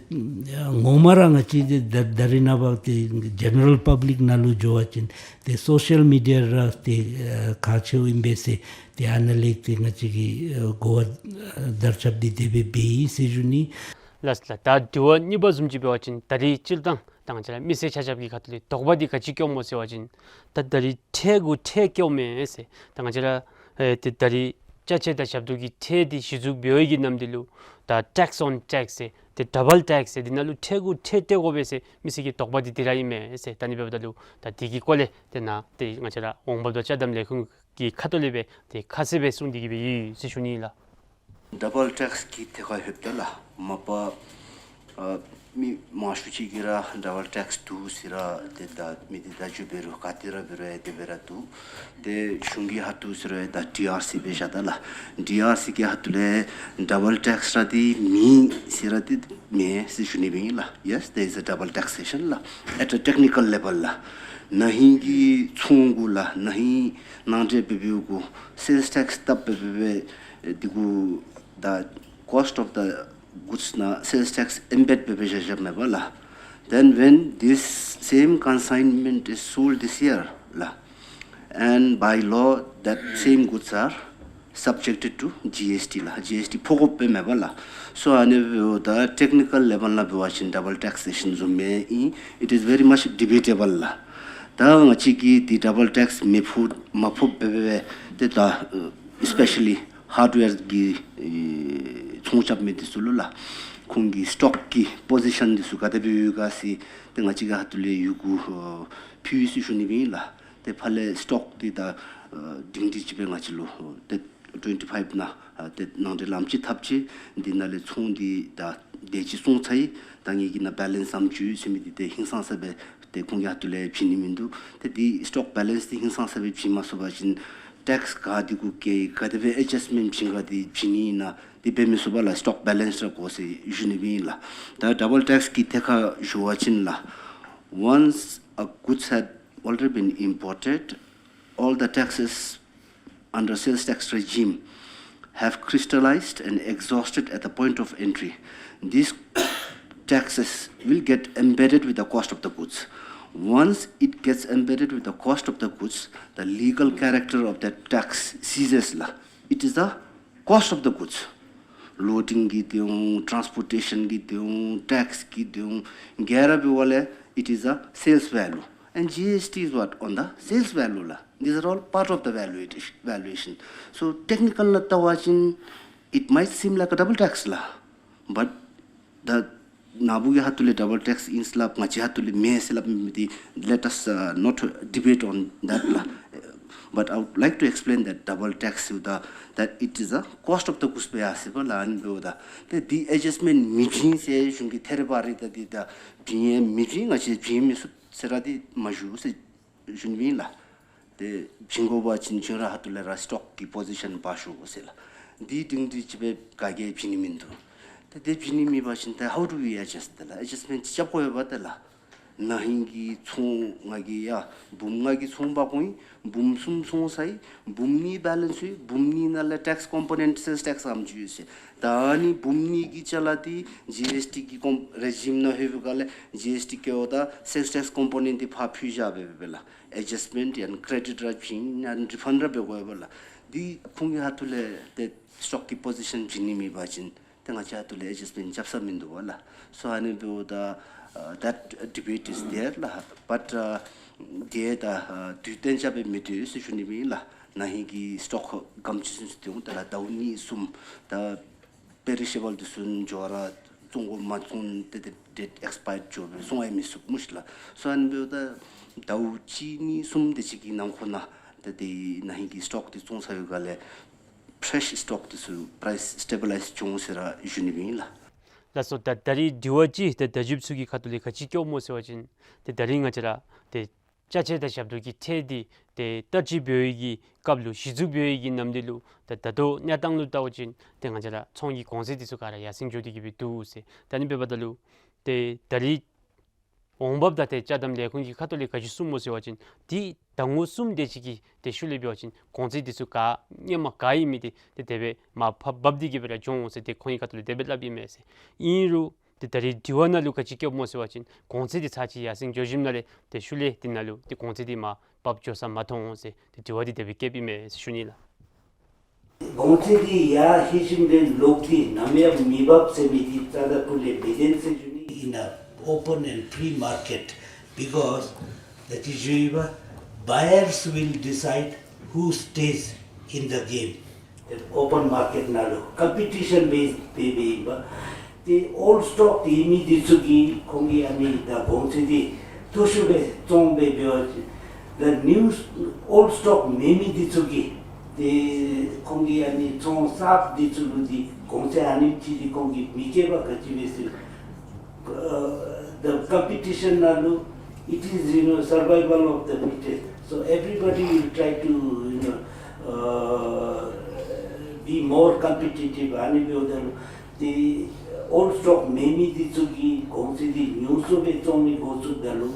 ངོ་མ་ར་ང་བཅས་འདི་ད་ད་རེས་ནངས་པ་ཏེ་ཇེ་ནེ་རལ་པབ་ལིཀ་ནང་ལུ་འགྱོ་བ་ཅིན་ཏེ་སོ་ཤལ་མི་ཌི་ཡ་ར་ཏེ་ཨ་ཁག་ཆེཝ་ཨིན་པས་ཟེར་ཏེ་ཨ་ནཱ་ལས་ཏེ་ང་བཅས་ཀྱིས་ཨ་གོ་བ་ཨ་དར་ཁྱབ་འདི་དེ་སྦེ་འབད་ཡི་ཟེར་ཞུ་ནི། ལགས་ལགས། ད་དྲི་བ་གཉིས་པ་བཟུམ་ཅིག་འབད་བ་ཅིན་ད་རེས་སྤྱིར་བཏང་ད་ང་བཅས་ར་མི་སེར་ཆ་ཁྱབ་ཀྱི་ཁ་ཐུག་ལས་དོགས་པ་འདི་ག་ཅི་སྐྱེཝ་སྨོ་ཟེར་བ་ཅིན་ད་ད་རེས་ཁྲལ་གུ་ཁྲལ་བཀལཝ་མས་ཟེར། ད་ང་བཅས་ར་ཨེ་ཏེ་ད་རེས་ཅ་ཆས་དང་ཞབས་ཏོག་གི་ཁྲལ་འདི་གཞི་བཙུགས་འབད་བའི་གི་ནམ་འདི་ལུ་ད་ཊེགསི་ཨོན་ཊེགསི་ཟེར་ཏེ་ཌ་བཱལ་ཊེགསི་ཟེར་འདི་ནང་ལུ་ཁྲལ་གུ་ཁྲལ་སྤྲོད་དགོ་པས་ཟེར་མི་སེར་གྱི་དོགས་པ་འདི་འདི་ར་ཨིན་མས་ཟེར། ད་ཨ་ནི་འབདཝ་ད་ལུ་ད་འདི་གི་སྐོར་ལས་ཏེ་ནཱ་ཏེ་ང་བཅས་ར་འོང་འབབ་དང་ཅ་དམ་ལས་ཁུངས་ཀྱི་ཁ་ཐུག་ལས་སྦེ་ཏེ་ཁ་གསལ་སྦེ་གསུངས་ཏེ་གི་སྦེ་ཡོད་ཟེར་ཞུ་ནི་ལགས། ཌ་བཱལ་ཊེགསི་གི་ཐད་ཁར་ལྷོདཔ་ད་ལགས་མ་པ་ཨ་མི་མང་ཤོས་ཅིག་གིས་ར་ཌ་བཱལ་ཊེགསི་འདུག་ཟེར་ར་ཏེ་ད་མི་སྡེ་བརྡ་བརྒྱུད་འབད་རུང་ག་ཏེ་ར་འབད་རུང་ཨེ་དེ་སྦེ་ར་འདུག། ཏེ་གཞུང་གི་ཁ་ཐུག་ཟེར་རུང་ཨེ་ད་ཌི་ཨར་སི་སྦེ་བཞག་ད་ལགས། ཌི་ཨར་སི་གི་ཁ་ཐུག་ལས་ཌ་བཱལ་ཊེགསི་ར་འདི་མེད་ཟེར་ར་འདི་མེན་ཟེར་ཞུ་ནི་སྦེ་ཨིན་ལགས། Yes, there is a double taxation ལགས། At a technical level ལགས། ན་ཧིང་གི་ཚོང་གུ་ལགས་ན་ཧིང་ནང་འདྲེན་འབད་འབདཝ་གུ་སེལསི་ཊེགསི་བཏབ་འབད་འབད་འབད་འདི་གུ་the cost of the goods ནང་སེལསི་ཊེགསི་ཨེམ་བེཌ་འབད་འབད་བཞག་བཞགཔ་མས་པ་ལགས། Then when this same consignment is sold this year ལགས། And by law, that same goods are subjected to ཇི་ཨེསི་ཊི་ལགས། ཇི་ཨེསི་ཊི་ཕོག་དགོཔ་མས་པ་ལགས། So ཨ་ནི་འབདཝ་ད་ཊེག་ནི་ཀལ་ལེ་བཱལ་ནང་འབད་བ་ཅིན་ཌ་བཱལ་ཊེག་སེ་ཤཱན་བཟུམ་མས་ཨིན། It is very much debatable ལགས། ད་ང་བཅས་ཀྱིས་འདི་ཌ་བཱལ་ཊེགསི་མི་ཕོག་མ་ཕོགཔ་སྦེ་འབད་དེ་ད་ཨེ་སི་པེ་ཤ་ལི་ཧརཌ་ཝེར་གྱི་ཨེ་ཚོང་རྐྱབ་མི་འདི་ཚུ་ལུ་ལགས། ཁོང་གི་སི་ཊོག་གི་པོ་ཟི་ཤཱན་འདི་ཚུ་ག་དེ་སྦེ་ཡོད་ག་ཟེར་ཏེ་ང་བཅས་ཀྱི་ཁ་ཐུག་ལས་ཡི་གུ་ཨེ་ཕུལ་ཡི་ཟེར་ཞུ་ནི་སྦེ་ཨིན་ལགས། ཏེ་ཕར་ལས་སི་ཊོག་འདི་ད་ཨེ་སྒྲིང་སྒྲི་ཅིག་སྦེ་ང་བཅས་ལུ་ཏེ་ཊུ་ཝེན་ཊི་ཕའིབ་ནང་ཨེ་ཏེ་ནང་འདྲེན་ལམ་ཅིག་འཐབ་ཅི། འདི་ནང་ལས་ཚོང་འདི་ད་དེ་ཅིག་སོང་ཚར་ཡི། ད་ངེ་གི་ནང་བེ་ལེནསི་ཙམ་ཅིག་ཡོད་ཟེར་མི་འདི་ཏེ་ཧིང་སངས་ས་སྦེ་ ཏེ་ཁོང་གི་ཁ་ཐུག་ལས་བྱིན་ནི་མིན་འདུག། ཏེ་འདི་སི་ཊོག་བེ་ལེནསི་འདི་ཧིང་སངས་ས་སྦེ་བྱིན་མ་ཚུགས་པ་ཅིན་ཊེགསི་ག་འདི་གུ་བཀལ་ག་དེ་སྦེ་ཨེ་ཇསཊ་མེནཊ་བྱིན་ག་འདི་བྱིན་ནི་ཨིན་ན་འདི་འབད་མི་ཚུགས་པས་ལགས། སི་ཊོག་བེ་ལེནསི་ར་དགོ་ཟེར་ཞུ་ནི་ཨིན་ལགས། ད་ཌབ་བཱལ་ཊེགསི་གི་ཐད་ཁར་ཞུ་བ་ཅིན་ལགས། Once a goods had already been imported, all the taxes under sales tax regime have crystallized and exhausted at the point of entry. These taxes will get embedded with the cost of the goods. Once it gets embedded with the cost of the goods, the legal character of that tax ceases ལགས། It is the cost of the goods. ལོ་ཌིང་གི་འདི་འོང་། ཊཱནསི་པོར་ཊེ་ཤཱན་གི་འདི་འོང་། ཊེགསི་གི་འདི་འོང་། ག་ར་འབདཝ་ལས་it is a sales value and G S T is what? On the sales value ལགས། These are all part of the valuation, valuation. So technical ནང་ལྟ་བ་ཅིན it might seem like a double tax ལགས། But the ནཱ་བུ་གི་ཁ་ཐུག་ལས་ཌབ་བཱལ་ཊེགསི་ཨིན་ཟེར་སླབ། ང་བཅས་ཁ་ཐུག་ལས་མེན་ཟེར་སླབ་མི་འདི། Let us, uh, not debate on that ལགས། But I would like to explain that double tax is the, that it is a cost of the goods སྦེ་ཡར་སོ་ཡི་ལགས། ཨ་ནི་འབདཝ་ད་ཏེ་འདི་ཨེ་ཇསཊ་མེནཊ་མི་བྱིན་ཟེར་གཞུང་གིས་ཐད་རི་བ་རི་ད་འདི་ད་བྱིན་ཡང་མི་བྱིན། ང་བཅས་བྱིན་མི་ཚུགས་ཟེར་ར་འདི་མ་ཞུ་ཟེར་ཞུ་ནི་ཨིན་ལགས། ཏེ་བྱིན་དགོ་པ་ཅིན་ཁྱོད་ར་ཁ་ཐུག་ལས་ར་སི་ཊོག་གི་པོ་ཟི་ཤཱན་འབག་ཤོག་ཟེར་ལགས། འདི་སྒྲིང་སྒྲི་ཅིག་སྦེ་ག་གིས་བྱིན་ནི་མིན་འདུག། ཏེ་དེ་བྱིན་ནི་མེད་པ་ཅིན་ཏེ་how do we adjust ཏེ་ལགས། ཨེ་ཇསཊ་མེནཊ་རྐྱབ་དགོ་པས་ཏེ་ལགས། ན་ཧིང་གི་ཚོང་ང་གིས་ཡ་འབུམ་ལྔ་གི་ཚོང་འབག་འོང་ཡི། འབུམ་གསུམ་ཚོང་ཚར་ཡི། འབུམ་གཉིས་བེ་ལེནསི་ཡོད། འབུམ་གཉིས་ནང་ལས་ཊེགསི་ཀོམ་པོ་ནེནཊ་སེལསི་ཊེགསི་ཨམ་ཅིག་ཡོད་ཟེར། ད་ཨ་ནི་འབུམ་གཉིས་ཀྱི་ཅ་ལ་འདི་ཇི་ཨེསི་ཊི་གི་ཀོམ་རེ་ཇིམ་ནང་ལྷོད་པའི་སྒང་ལས་ཇི་ཨེསི་ཊི་བཀལཝ་ད་སེལསི་ཊེགསི་ཀོམ་པོ་ནེནཊ་འདི་ཕར་འཕུལ་བཞག་འབད་འབདཝ་ལས་ཨེ་ཇསཊ་མེནཊ་ཡང་ན་ཀེ་རེ་ཌིཊ་ར་བྱིན་ཡང་ན་རི་ཕཱནཌ་ར་འབད་དགོ་པས་ལགས། འདི་ཁོང་གི་ཁ་ཐུག་ལས་ཏེ་སི་ཊོག་གི་པོ་ཟི་ཤཱན་བྱིན་ནི་མེད་པ་ཅིན་ཏེ་ང་བཅས་ཁ་ཐུག་ལས་ཨེ་ཇསཊ་མེནཊ་རྐྱབ་ས་མིན་འདུག་པ་ལགས། So ཨ་ནི་འབདཝ་ད་uh, that debate is there ལགས། But uh, དེ་ད་uh, དུས་གཏན་འཇགས་སྦེ་མི་སྡོད་ཟེར་ཞུ་ནི་ཨིན་ལགས། ན་ཧིང་གི་སི་ཊོག་ག་དེམ་ཅིག་ཚུ་སྡོད་འོང་ད་ལགས། ཟླཝ་གཉིས་གསུམ་ད་པེ་རི་ཤེ་བཱལ་འདི་ཚུ་འགྱོ་ར་བཙོང་དགོ་མ་བཙོང་ཏེ་ཏེ་ཌེཊ་ཨེགསི་པ་ཡརཌ་འགྱོ་སྦེ་བཙོང་ཡང་མི་ཚུགས་སྨོ་ཤིག་ལགས། སོ་ཨ་ནི་འབདཝ་ད་ཟླཝ་གཅིག་གཉིས་གསུམ་དེ་ཅིག་གི་ནང་འཁོད་ནང་ད་ཏེ་ན་ཧིང་གི་སི་ཊོག་འདི་བཙོང་ཚར་བའི་སྒང་ལས་ཕེ་རེཤ་སི་ཊོག་འདི་ཚུ་པ་རའིསི་སི་ཊེ་བི་ལའིཛ་འགྱོ་འོང་ཟེར་ར་ཞུ་ནི་ཨིན་ལགས། ལགས་སོ། ད་ད་རིས་དྲི་བ་ཅིག་ཏེ་བརྡ་བརྒྱུདཔ་ཚུ་གི་ཁ་ཐུག་ལས་ག་ཅི་བཀོདཔ་སྨོ་ཟེར་བ་ཅིན་ཏེ་ད་རིས་ང་བཅས་ར་ཏེ་ཅ་ཆས་དང་ཞབས་ཏོག་གི་ཁྲལ་འདི་ཏེ་བསྟར་སྤྱོད་འབད་བའི་གི་སྐབས་ལུ་གཞི་བཙུགས་འབད་བའི་གི་ནམ་དུས་ལུ་ཏེ་ད་ལྟོ་གནས་སྟངས་ལུ་བལྟ་བ་ཅིན་ཏེ་ང་བཅས་ར་ཚོང་གི་གོང་ཚད་འདི་ཚུ་ག་ར་ཡར་སེང་འགྱོ་སྟེ་གི་སྦེ་འདུག་ཟེར། ད་ཨ་ནི་འབདཝ་ད་ལུ་ཏེ་ད་རིས་འོང་འབབ་དང་ཏེ་ཅ་དམ་ལས་ཁུངས་ཀྱི་ཁ་ཐུག་ལས་ག་ཅི་གསུངས་སྨོ་ཟེར་བ་ཅིན་ཏེ་ཟླ་ངོ་གསུམ་དེ་ཅིག་གི་ཏེ་ཤུལ་ལས་འབད་བ་ཅིན་གོང་ཚད་འདི་ཚུ་ག་སྔོན་མ་ག་ཨིན་མི་འདི་ཏེ་དེ་སྦེ་མར་ཕབ་ཕབ་སྟེ་གི་སྦེ་ར་འགྱོ་འོང་ཟེར་ཏེ་ཁོང་གི་ཁ་ཐུག་ལས་དེ་སྦེ་སླབ་ཨིན་མས་ཟེར། ཨིན་རུང་ཏེ་ད་རིས་དྲི་བ་ནང་ལུ་ག་ཅི་བཀོདཔ་སྨོ་ཟེར་བ་ཅིན་གོང་ཚད་འདི་ཚར་ཅིག་ཡར་སེང་འགྱོ་ཞིནམ་ལས་ཏེ་ཤུལ་ལས་འདི་ནང་ལུ་ཏེ་གོང་ཚད་འདི་མར་ཕབ་འགྱོ་ས་མ་མཐོང་ཟེར་ཏེ་དྲི་བ་འདི་དེ་སྦེ་བཀོདཔ་ཨིན་མས་ཟེར་ཞུ་ནི་ལགས། གོང་ཚད་འདི་ཡར་ལྷོད་ཞིནམ་ལས་ལོག་སྟེ་ནམ་ཡང་མི་ཕབ་ཟེར་མི་འདི་རྩ་དང་ཕུ་ལས་མི་བདེན་ཟེར་ཞུ་ནི། In a open and free market, because that is, buyers will decide who stays in the game. ཨོ་པཱན་མར་ཀེཊ་ནང་ལུ་ཀམ་པི་ཊི་ཤཱན་བེསཌ་སྦེ་སྦེ་ཨིན་པས། ཏེ་ཨོལཌ་སི་ཊོག་ཡོད་མི་འདི་ཚུ་གིས་ཁོང་གིས་ཨ་ནི་ད་གོང་ཚད་འདི་མཐོ་ཤོས་སྦེ་བཙོང་སྦེ་འབད་བ་ཅིན་ད་ནིའུ་ཨོལཌ་སི་ཊོག་མེད་མི་འདི་ཚུ་གིས་ཏེ་ཁོང་གིས་ཨ་ནི་ཚོང་གསརཔ་འདི་ཚུ་ལུ་འདི་གོང་ཚད་ཨ་ནེམ་ཅིག་འདི་ཁོང་གིས་མི་བཀལ་བར་ག་ཅི་འབད་ཟེར། Uh, the competition ནང་ལུ་it is, you know, survival of the fittest. So everybody will try to, you know, uh, be more competitive. ཨ་ནི་འབདཝ་ད་ལུ་ཏེ་ཨོལཌ་སི་ཊོག་མེད་མི་འདི་ཚུ་གིས་གོང་ཚད་འདི་ཉུང་སུ་སྦེ་བཙོང་ནི་འགོ་བཙུགསཔ་ད་ལུ་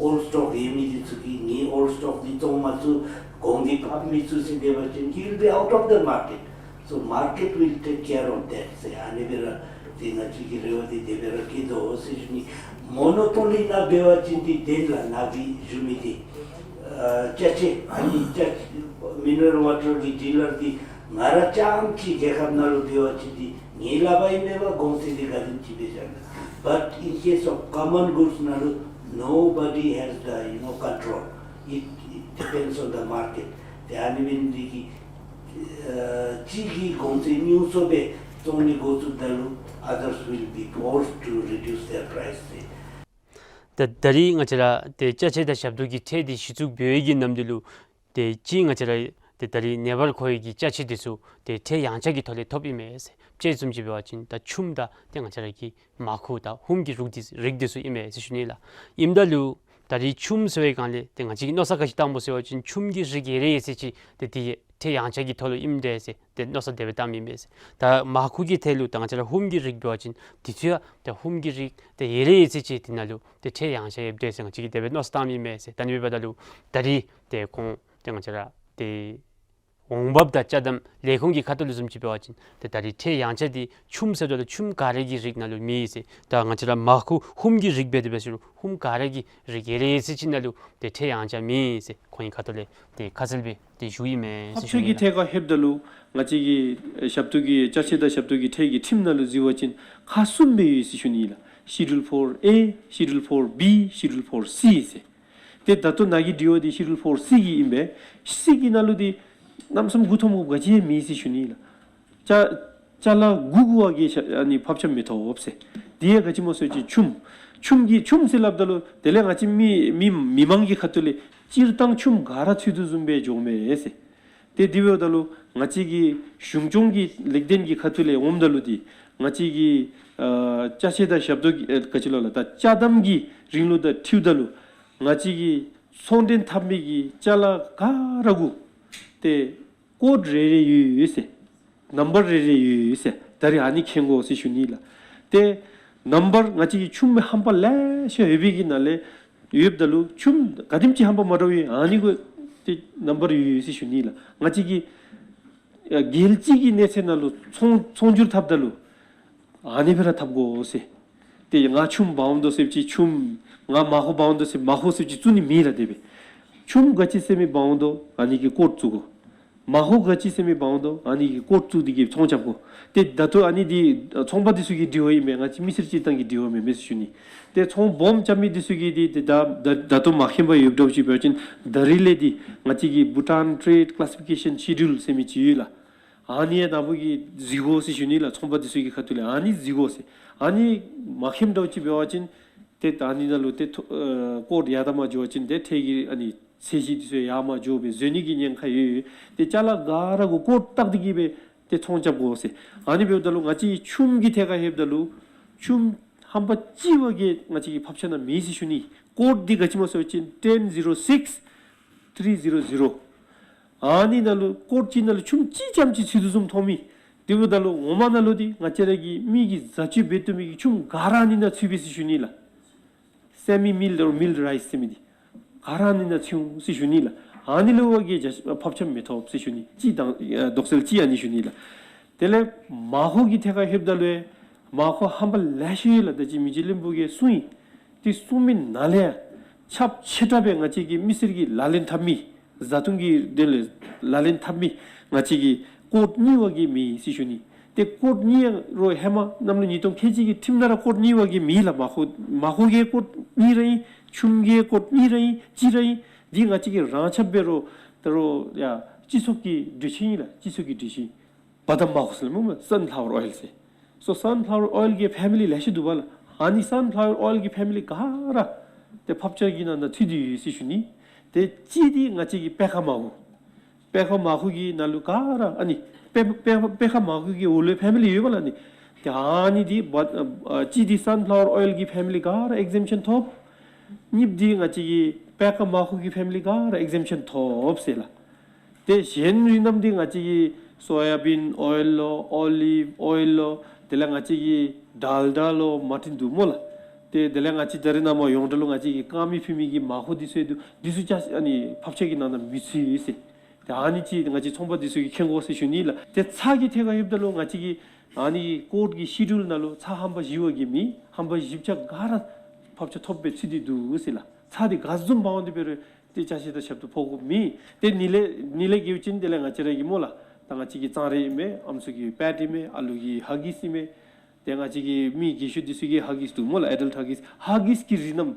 ཨོལཌ་སི་ཊོག་ཡོད་མི་འདི་ཚུ་གིས་ངེའི་ཨོལཌ་སི་ཊོག་འདི་བཙོང་མ་ཚུགས། གོང་འདི་ཕབ་མི་ཚུགས་ཟེར་འབད་བ་ཅིན་he will be out of the market. So market will take care of that ཟེར། ཨ་ནི་སྦེ་ར་ཏེ་ང་བཅས་ཀྱི་རེ་བ་འདི་དེ་སྦེ་ར་བསྐྱེད་དོ་ཟེར་ཞུ་ནི། མོ་ནོ་པོ་ལི་ནང་འབད་བ་ཅིན་འདི་བདེན་ལགས། ནཱ་གིས་ཞུ་མི་འདི་ཨ་ཅ་ཆས་ཨ་ནི་ཅ་མི་ནི་རལ་ཝ་ཊར་གྱི་ཌི་ལར་འདི་ང་ར་རྐྱངམ་གཅིག་རྒྱལ་ཁབ་ནང་ལུ་འབད་བ་ཅིན་འདི་ངེའི་ལག་པར་ཨིན་མས་པ། གོང་ཚད་འདི་ག་དེམ་ཅིག་སྦེ་བཞག་ན། But in case of common goods ནང་ལུ་nobody has the, you know, control. It, it depends on the market. ཏེ་ཨ་ནི་འབད་ནི་འདི་གིས་ཨ་གཅིག་གིས་གོང་ཚད་ཉུང་སུ་སྦེ་བཙོང་ནི་འགོ་བཙུགསཔ་ད་ལུ་others will be forced to reduce their price ཟེར། ད་ད་རིས་ང་བཅས་ར་ཏེ་ཅ་ཆས་དང་ཞབས་ཏོག་གི་ཁྲལ་འདི་གཞི་བཙུགས་འབད་བའི་གི་ནམ་དུས་ལུ་ཏེ་གཅིག་ང་བཅས་ར་ཏེ་ད་རིས་ནངས་པར་མཁོ་བའི་གི་ཅ་ཆས་འདི་ཚུ་ཏེ་ཁྲལ་ཡངས་ཆག་གི་ཐོག་ལས་ཐོབ་ཨིན་མས་ཟེར། དཔྱེ་བཟུམ་ཅིག་འབད་བ་ཅིན་ད་ཆུམ་དང་ཏེ་ང་བཅས་ར་གི་མར་ཁུ་དང་ཧུམ་གྱི་རིགས་འདི་རིགས་འདི་ཚུ་ཨིན་མས་ཟེར་ཞུ་ནི་ལགས། ཨིནམ་ད་ལུ་ ད་རིས་ཆུམ་ཟེར་བའི་སྒང་ལས་ཏེ་ང་བཅས་ཀྱིས་མནོ་བསམ་ག་ཅི་བཏངམ་སྨོ་ཟེར་བ་ཅིན་ཆུམ་གྱི་རིགས་ཡོད་རེ་ཡོད་ཟེར་ཅིག་ཏེ་དེ་ཡང་ཕྲད་ཡང་བསྐྱར་གྱི་ཐོག་ལུ་ཨིནམ་འདྲས་ཟེར་ཏེ་མནོ་བསམ་དེ་སྦེ་བཏངམ་ཨིན་པས་ཟེར། ད་མར་ཁུ་གི་ཐད་ལུ་ད་ང་བཅས་ར་ཧུམ་གྱི་རིགས་འབད་བ་ཅིན་དེ་ཚུ་ཡང་ཏེ་ཧུམ་གྱི་རིགས་ཏེ་ཡོད་རེ་ཡོད་ཟེར་ཅིག་དེ་ནང་ལུ་ཏེ་ཕྲད་ཡང་བསྐྱར་ཡོདཔ་འདྲས་ཟེར་ང་བཅས་ཀྱིས་དེ་སྦེ་མནོ་བསམ་བཏངམ་ཨིན་པས་ཟེར། ད་ཨ་ནི་འབདཝ་ད་ལུ་ད་རིས་ཏེ་ཁོང་ཏེ་ང་བཅས་ར་ཏེ་འོང་འབབ་དང་ཅ་དམ་ལས་ཁུངས་ཀྱི་ཁ་ཐུག་ལུ་བཟུམ་ཅིག་འབད་བ་ཅིན་ཏེ་ད་རིས་ཕྲད་ཡང་བསྐྱར་འདི་ཆུམ་ཟེརཝ་ད་ལུ་ཆུམ་ག་ར་གི་རིགས་ནང་ལུ་མེད་ཟེར། ད་ང་བཅས་ར་མར་ཁུ་ཧུམ་གྱི་རིགས་འབད་དེ་འབད་ཟེར་རུང་ཧུམ་ག་ར་གི་རིགས་ཡོད་རེ་ཡོད་ཟེར་ཅིག་ནང་ལུ་ཏེ་ཕྲད་ཡང་བསྐྱར་མེད་ཟེར་ཁོང་གི་ཁ་ཐུག་ལས་ཏེ་ཁ་གསལ་སྦེ་ཏེ་ཞུཝ་ཨིན་མས་ཟེར་ཞུ་ནི་ལགས། ཕབ་ཆ་གི་ཐད་ཁར་ལྷོདཔ་ད་ལུ་ང་བཅས་ཀྱི་ཞབས་ཏོག་གི་ཅ་ཆས་དང་ཞབས་ཏོག་གི་ཁྲལ་གྱི་ཁྲིམས་ནང་ལུ་གཟིགས་པ་ཅིན་ཁག་གསུམ་སྦེ་ཡོད་ཟེར་ཞུ་ནི་ལགས། Schedule four A, Schedule four B, Schedule four C ཟེར། ཏེ་ད་ལྟོ་ནཱ་གི་དྲི་བ་འདི་Schedule four C གི་ཨིན་པས། C གི་ནང་ལུ་འདི་གནམ་མེད་ས་མེད་མགུ་འཐོམ་དགོཔ་ག་ཅི་ཡང་མེད་ཟེར་ཞུ་ནི་ལགས། ཅ་ཅ་ལ་དགུ་དགུ་བ་གིས་ཨ་ནི་ཕབ་ཆ་མི་ཐོབ་ཟེར། འདི་ཡང་ག་ཅི་སྨོ་ཟེར་བ་ཅིན་ཆུམ་ཆུམ་གྱི་ཆུམ་ཟེར་སླབ་ད་ལུ་དེ་ལས་ང་བཅས་མི་མི་མི་མང་གི་ཁ་ཐུག་ལས་སྤྱིར་བཏང་ཆུམ་ག་ར་ཚུད་དོ་བཟུམ་སྦེ་འགྱོཝ་མས་ཟེར། ཏེ་དེ་འབདཝ་ད་ལུ་ང་བཅས་ཀྱི་གཞུང་སྐྱོང་གི་ལེགས་ལྡན་གྱི་ཁ་ཐུག་ལས་འོངམ་ད་ལུ་འདི་ང་བཅས་ཀྱི་ཨ་ཅ་ཆས་དང་ཞབས་ཏོག་གི་ཨ་ག་ཅི་ལོ་ལགས། ད་ཅ་དམ་གྱི་རིང་ལུགས་དང་འཁྲིལཝ་ད་ལུ་ང་བཅས་ཀྱི་ཚོང་འདྲེན་འཐབ་མི་གི་ཅ་ལ་ག་ར་གུ་ཏེ་ཀོཌ་རེ་རེ་ཡོད་ཟེར། ནམ་བར་རེ་རེ་ཡོད་ཟེར། ད་རིས་ཨ་ནི་མཁྱེན་དགོ་ཟེར་ཞུ་ནི་ལགས། ཏེ་ནམ་བར་ང་བཅས་ཀྱི་ཆུམ་ཧམ་པ་ལེ་ཤ་ཡོད་པའི་གི་ནང་ལས་ཡོདཔ་ད་ལུ་ཆུམ་ག་དེམ་ཅིག་ཧམ་པ་མ་འདྲཝ་ཨ་ནི་གུ་ཏེ་ནམ་བར་ཡོད་ཟེར་ཞུ་ནི་ལགས། ང་བཅས་ཀྱི་ཨ་རྒྱལ་སྤྱི་གི་གནས་ཚད་ནང་ལུ་ཚོང་ཚོང་སྒྱུར་འཐབ་ད་ལུ་ཨ་ནི་སྦེ་ར་འཐབ་དགོ་ཟེར། ཏེ་ང་ཆུམ་འབག་འོང་དོ་ཟེར་བ་ཅིན་ཆུམ། ང་མར་ཁུ་འབག་འོང་དོ་ཟེར་མར་ཁུ་ཟེར་བ་ཅིན་བཙུགས་ནི་མེད་ལགས། དེ་སྦེ་ཆུམ་ག་ཅི་ཟེར་མི་འབག་འོང་དོ་ཨ་ནི་གི་ཀོཌ་བཙུགས་དགོ། མར་ཁུ་ག་ཅི་ཟེར་མི་འབག་འོང་དོ་ཨ་ནི་གི་ཀོཌ་བཙུགས་ཏེ་གིས་ཚོང་རྐྱབ་དགོ། ཏེ་ད་ལྟོ་ཨ་ནི་འདི་ཚོང་པ་འདི་ཚུ་གི་དྲི་བ་ཨིན་མས། ང་བཅས་མི་སེར་སྤྱིར་བཏང་གི་དྲི་བ་མེན་མས་ཟེར་ཞུ་ནི། ཏེ་ཚོང་སྦོམ་རྐྱབ་མི་འདི་ཚུ་གིས་འདི་ཏེ་ད་ད་ད་ལྟོ་མ་མཁྱེན་པར་ཡོདཔ་འདྲཝ་ཅིག་འབད་བ་ཅིན་ད་རིས་ལས་འདི་ང་བཅས་ཀྱི་Bhutan Trade Classification Schedule ཟེར་མི་ཅིག་ཡོད་ལགས། ཨ་ནི་ཡང་ནཱ་བུ་གིས་གཟིགས་དགོ་ཟེར་ཞུ་ནི་ལགས། ཚོང་པ་འདི་ཚུ་གི་ཁ་ཐུག་ལས་ཨ་ནི་གཟིགས་དགོ་ཟེར། ཨ་ནི་མ་མཁྱེནམ་འདྲཝ་ཅིག་འབད་བ་ཅིན་ཏེ་ད་ཨ་ནི་ནང་ལུ་ཏེ་ཐོ་ཨེ་ཀོཌ་ཡར་དང་མར་འགྱོ་བ་ཅིན་ཏེ་ཁྲལ་གྱི་ཨ་ནི་ཚད་གཞི་འདི་ཚུ་ཡར་མར་འགྱོ་སྦེ་འཛོལ་ནི་གི་ཉེན་ཁ་ཡོད། ཏེ་ཅ་ལ་ག་ར་གུ་ཀོཌ་བཏགས་ཏེ་གིས་སྦེ་ཏེ་ཚོང་རྐྱབ་དགོ་ཟེར། ཨ་ནི་འབདཝ་ད་ལུ་ང་བཅས་ཆུམ་གྱི་ཐད་ཁར་ལྷོདཔ་ད་ལུ་ཆུམ་ཧམ་པ་གཅིག་བ་གིས་ང་བཅས་ཀྱི་ཕབ་ཆ་ནང་མེད་ཟེར་ཞུ་ནི། ཀོཌ་འདི་ག་ཅི་སྨོ་ཟེར་བ་ཅིན་ten zero six three zero zero། ཨ་ནི་ནང་ལུ་ཀོཌ་གཅིག་ནང་ལུ་ཆུམ་གཅིག་ཙམ་ཅིག་ཚུད་དོ་བཟུམ་མཐོང་མི། དེ་འབདཝ་ད་ལུ་ངོ་མ་ནང་ལུ་འདི་ང་བཅས་ར་གི་མི་གིས་བཟའ་སྤྱོད་འབད་བཏུབ་མི་གི་ཆུམ་ག་ར་ཨ་ནི་ནང་ཚུད་པས་ཟེར་ཞུ་ནི་ལགས། སེ་མི་མིལཌ་འོར་མིལཌ་རའིསི་ཟེར་མི་འདི་ག་ར་ཨ་ནི་ནང་ཚུད་འོང་ཟེར་ཞུ་ནི་ལགས། ཨ་ནི་ལུ་བ་གིས་ཇ་ཕབ་ཆ་མི་ཐོབ་ཟེར་ཞུ་ནི། གཅིག་དང་ཨ་དོགས་སེལ་གཅིག་ཨ་ནི་ཞུ་ནི་ལགས། དེ་ལས་མར་ཁུ་གི་ཐད་ཁར་ལྷོདཔ་ད་ལུ་མར་ཁུ་ཧམ་པ་ལེ་ཤ་ཡོད་ལགས། ད་ཅི་མི་རྗེ་བློན་པོ་གིས་གསུངས་ཡི། དེ་གསུངས་མི་ནང་ལས་ཡང་ཁྱབ་ཆེ་དྲགས་སྦེ་ང་བཅས་ཀྱི་མི་སེར་གྱིས་ལག་ལེན་འཐབ་མི་བཟའ་འཐུང་གི་དོན་ལས་ལག་ལེན་འཐབ་མི་ང་བཅས་ཀྱི་ཀོཌ་གཉིས་བ་གིས་མེད་ཟེར་ཞུ་ནི། ཏེ་ཀོཌ་གཉིས་ར་ཧེ་མ་གནམ་ལོ་ཉིས་སྟོང་ཁལ་གཅིག་གི་ཁྲིམས་ནང་ར་ཀོཌ་གཉིས་བ་གིས་མེད་ལགས། མར་ཁུ་མར་ཁུ་གི་ཀོཌ་གཉིས་ར་ཨིན། ཆུམ་གྱི་ཀོཌ་གཉིས་ར་ཨིན། གཅིག་ར་ཨིན། འདི་ང་བཅས་ཀྱིས་རང་ཁྱབ་འབད་རུང་ད་རུང་ཡ་སྤྱི་ཚོགས་ཀྱི་གྲོས་ཆོད་ཨིན་ལགས། སྤྱི་ཚོགས་ཀྱི་གྲོས་ཆོད་ཨིན། བ་དམ་མར་ཁུ་ཟེར་སླབ་མས་སྨོ། སཱན་ཕ་ལ་ཝར་ཨོའིལ་ཟེར། སོ་སཱན་ཕ་ལ་ཝར་ཨོའིལ་གྱི་ཕེ་མི་ལི་ལེ་ཤ་འདུག་པ་ལགས། ཨ་ནི་སཱན་ཕ་ལ་ཝར་ཨོའིལ་གྱི་ཕེ་མི་ལི་ག་ར་ཏེ་ཕབ་ཆ་གི་ནང་ན་ཚུད་དེ་ཡོད་ཟེར་ཞུ་ནི། ཏེ་གཅིག་འདི་ང་བཅས་ཀྱི་པད་ཁ་མར་ཁུ། པད་ཁ་མར་ཁུ་གི་ནང་ལུ་ག་ར་ཨ་ནི་པད་པད་པད་ཁ་མར་ཁུ་གི་འོག་ལུ་ཕེ་མི་ལི་ཡོད་པ་ལགས། ཨ་ནི་ཏེ་ཨ་ནི་འདི་བ་ཨ་གཅིག་འདི་སཱན་ཕ་ལ་ཝར་ཨོའིལ་གྱི་ཕེ་མི་ལི་ག་ར་ཨེག་ཛེམ་ཤཱན་ཐོབ། གཉིས་པ་འདི་ང་བཅས་ཀྱི་པད་ཁ་མར་ཁུ་གི་ཕེ་མི་ལི་ག་ར་ཨེག་ཛེམ་ཤཱན་ཐོབ་ཟེར་ལགས། ཏེ་གཞན་རིགས་རྣམས་འདི་ང་བཅས་ཀྱི་སོ་ཡ་བིན་ཨོའིལ་ལོ་ཨོ་ལིབ་ཨོའིལ་ལོ་དེ་ལས་ང་བཅས་ཀྱི་ཌལ་ཌ་ལོ་མ་བཏོན་འདུག་སྨོ་ལགས། ཏེ་དེ་ལས་ང་བཅས་ད་རིས་ནངས་པ་ཡོངས་གྲགས་ལུ་ང་བཅས་ཀྱི་དཀར་མེ་ཕུལ་མི་གི་མར་ཁུ་འདི་ཚུ་འདུག། འདི་ཚུ་ཅ་ཨ་ནི་ཕབ་ཆ་གི་ནང་ན་མི་ཚུད་ཟེར། ཏེ་ཨ་ནི་ཅིག་ང་བཅས་ཚོང་པ་འདི་ཚུ་གིས་མཁྱེན་དགོ་ཟེར་ཞུ་ནི་ལགས། ཏེ་ཚྭ་གི་ཐད་ཁར་ལྷོདཔ་ད་ལུ་ང་བཅས་ཀྱི་ཨ་ནི་ཀོཌ་ཀྱི་ཤེ་ཌུལ་ནང་ལུ་ཚྭ་ཧམ་པ་བཞི་བ་གིས་མེད། ཧམ་པ་བཞི་ཆ་ག་ར་ཕབ་ཆ་ཐོབ་སྦེ་ཚུད་དེ་འདུག་ཟེར་ལགས། ཚྭ་འདི་ག་བཟུམ་འབག་འོང་སྟེ་འབད་རུང་ཏེ་ཅ་ཆས་དང་ཞབས་ཏོག་ཕོག་དགོཔ་མེད། ཏེ་ཨ་ནི་ལས་ཨ་ནི་ལས་བརྒལ་བ་ཅིན་དེ་ལས་ང་བཅས་ར་གི་སྨོ་ལགས། ད་ང་བཅས་ཀྱི་གཙང་རས་ཨིན་མས། ཨམ་སྲུ་གི་པེཌ་ཨིན་མས། ཨ་ལུ་གི་ཧ་གིསི་ཨིན་མས། ཏེ་ང་བཅས་ཀྱི་མི་རྒས་ཤོས་འདི་ཚུ་གི་ཧ་གིསི་འདུག་སྨོ་ལགས། ཨེ་ཌལཊ་ཧ་གིསི། ཧ་གིསི་གི་རིགས་རྣམས་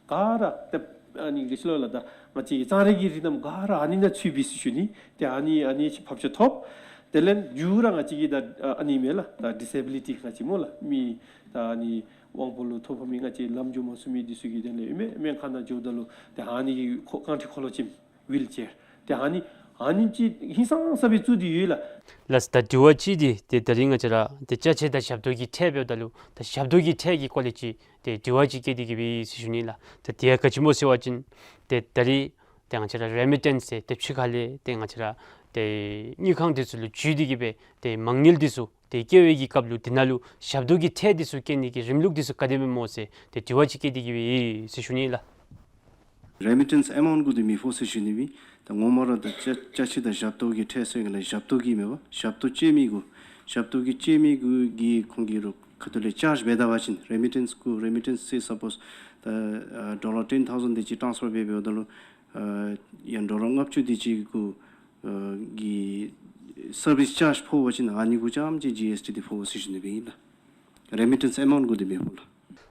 ག་ར་ཏེ་ཨ་ནི་ག་ཅི་ལོ་ལགས། ད་ང་བཅས་ཀྱི་གཙང་རས་ཀྱི་རིགས་རྣམས་ག་ར་ཨ་ནི་ནང་ཚུད་པས་ཟེར་ཞུ་ནི། ཏེ་ཨ་ནི་ཨ་ནི་ཕབ་ཆ་ཐོབ། དེ་ལས་མཇུག་ར་ང་བཅས་ཀྱི་ད་ཨ་ནི་ཨིན་མས་ལགས། ད་ཌིས་ཨེ་བི་ལི་ཊི་ང་བཅས་སྨོ་ལགས། མི་ད་ཨ་ནི་དབང་པོ་ལུ་ཐོ་ཕོག་མི་ང་བཅས་ལམ་འགྱོ་མ་ཚུགས་མི་འདི་ཚུ་གི་དོན་ལས་ཨིན་མས། སྨན་ཁང་ནང་འགྱོཝ་ད་ལུ་ཏེ་ཨ་ནི་གི་ཁོ་རྐང་ཁྲི་འཁོར་ལོ་ཅན་ཝིལ་ཅེར། ཏེ་ཨ་ནི་ ཨ་ནི་ཅིག་ཧིང་སངས་ས་སྦེ་བཙུགས་ཏེ་ཡོད་ལགས། ལགས། ད་དྲི་བ་གཅིག་འདི་ཏེ་ད་རིས་ང་བཅས་ར་ཏེ་ཅ་ཆས་དང་ཞབས་ཏོག་གི་ཁྲལ་འབདཝ་ད་ལུ་ད་ཞབས་ཏོག་གི་ཁྲལ་གྱི་སྐོར་ལས་ཅིག་ཏེ་དྲི་བ་ཅིག་བཀོད་དེ་གི་སྦེ་ཡོད་ཟེར་ཞུ་ནི་ལགས། ད་དེ་ཡང་ག་ཅི་སྨོ་ཟེར་བ་ཅིན་ཏེ་ད་རིས་ཏེ་ང་བཅས་ར་རེ་མི་ཊེནསི་ཟེར་ཏེ་ཕྱི་ཁ་ལས་ཏེ་ང་བཅས་ར་ཏེ་དངུལ་ཁང་འདི་ཚུ་ལུ་འགྱོ་སྟེ་གི་སྦེ་ཏེ་མ་དངུལ་འདི་ཚུ་ཏེ་བསྐྱལ་བའི་གི་སྐབས་ལུ་དེ་ནང་ལུ་ཞབས་ཏོག་གི་ཁྲལ་འདི་ཚུ་བཀལ་ནི་གི་རིམ་ལུགས་འདི་ཚུ་ག་དེ་སྦེ་སྨོ་ཟེར་ཏེ་དྲི་བ་ཅིག་བཀོད་དེ་གི་སྦེ་ཡོད་ཟེར་ཞུ་ནི་ལགས། རེ་མི་ཊེནསི་ཨེ་མའུནཊ་གུ་འདི་མི་ཕོག་ཟེར་ཞུ་ནི་སྦེ། ད་ངོ་མ་ར་ད་ཅ་ཅ་ཆས་དང་ཞབས་ཏོག་གི་ཁྲལ་ཟེར་གི་ལགས། ཞབས་ཏོག་གི་མེན་པ། ཞབས་ཏོག་བསྐྱལ་མི་གུ་ཞབས་ཏོག་གི་བསྐྱལ་མི་གུ་གི་ཁོང་གི་རོགས་ཁ་ཐུག་ལས་ཅཱརཇ་འབད་ད་པ་ཅིན་རེ་མི་ཊེནསི་གུ་རེ་མི་ཊེནསི་ཟེར་སཔོསི་ད་ཨ་ཌོ་ལར་ཊེན་ཐའུ་ཟེནཌ་དེ་ཅིག་ཊཱནསི་ཕར་འབད་འབདཝ་ད་ལུ་ཨ་ཡང་ཌོ་ལར་ལྔ་བཅུ་དེ་ཅིག་གུ་ཨ་གི་སར་བིསི་ཅཱརཇ་ཕོག་པ་ཅིན་ཨ་ནི་གུ་རྐྱངམ་ཅིག་ཇི་ཨེསི་ཊི་འདི་ཕོག་ཟེར་ཞུ་ནི་སྦེ་ཨིན་ལགས། རེ་མི་ཊེནསི་ཨེ་མའུནཊ་གུ་འདི་མི་ཕོག་ལགས།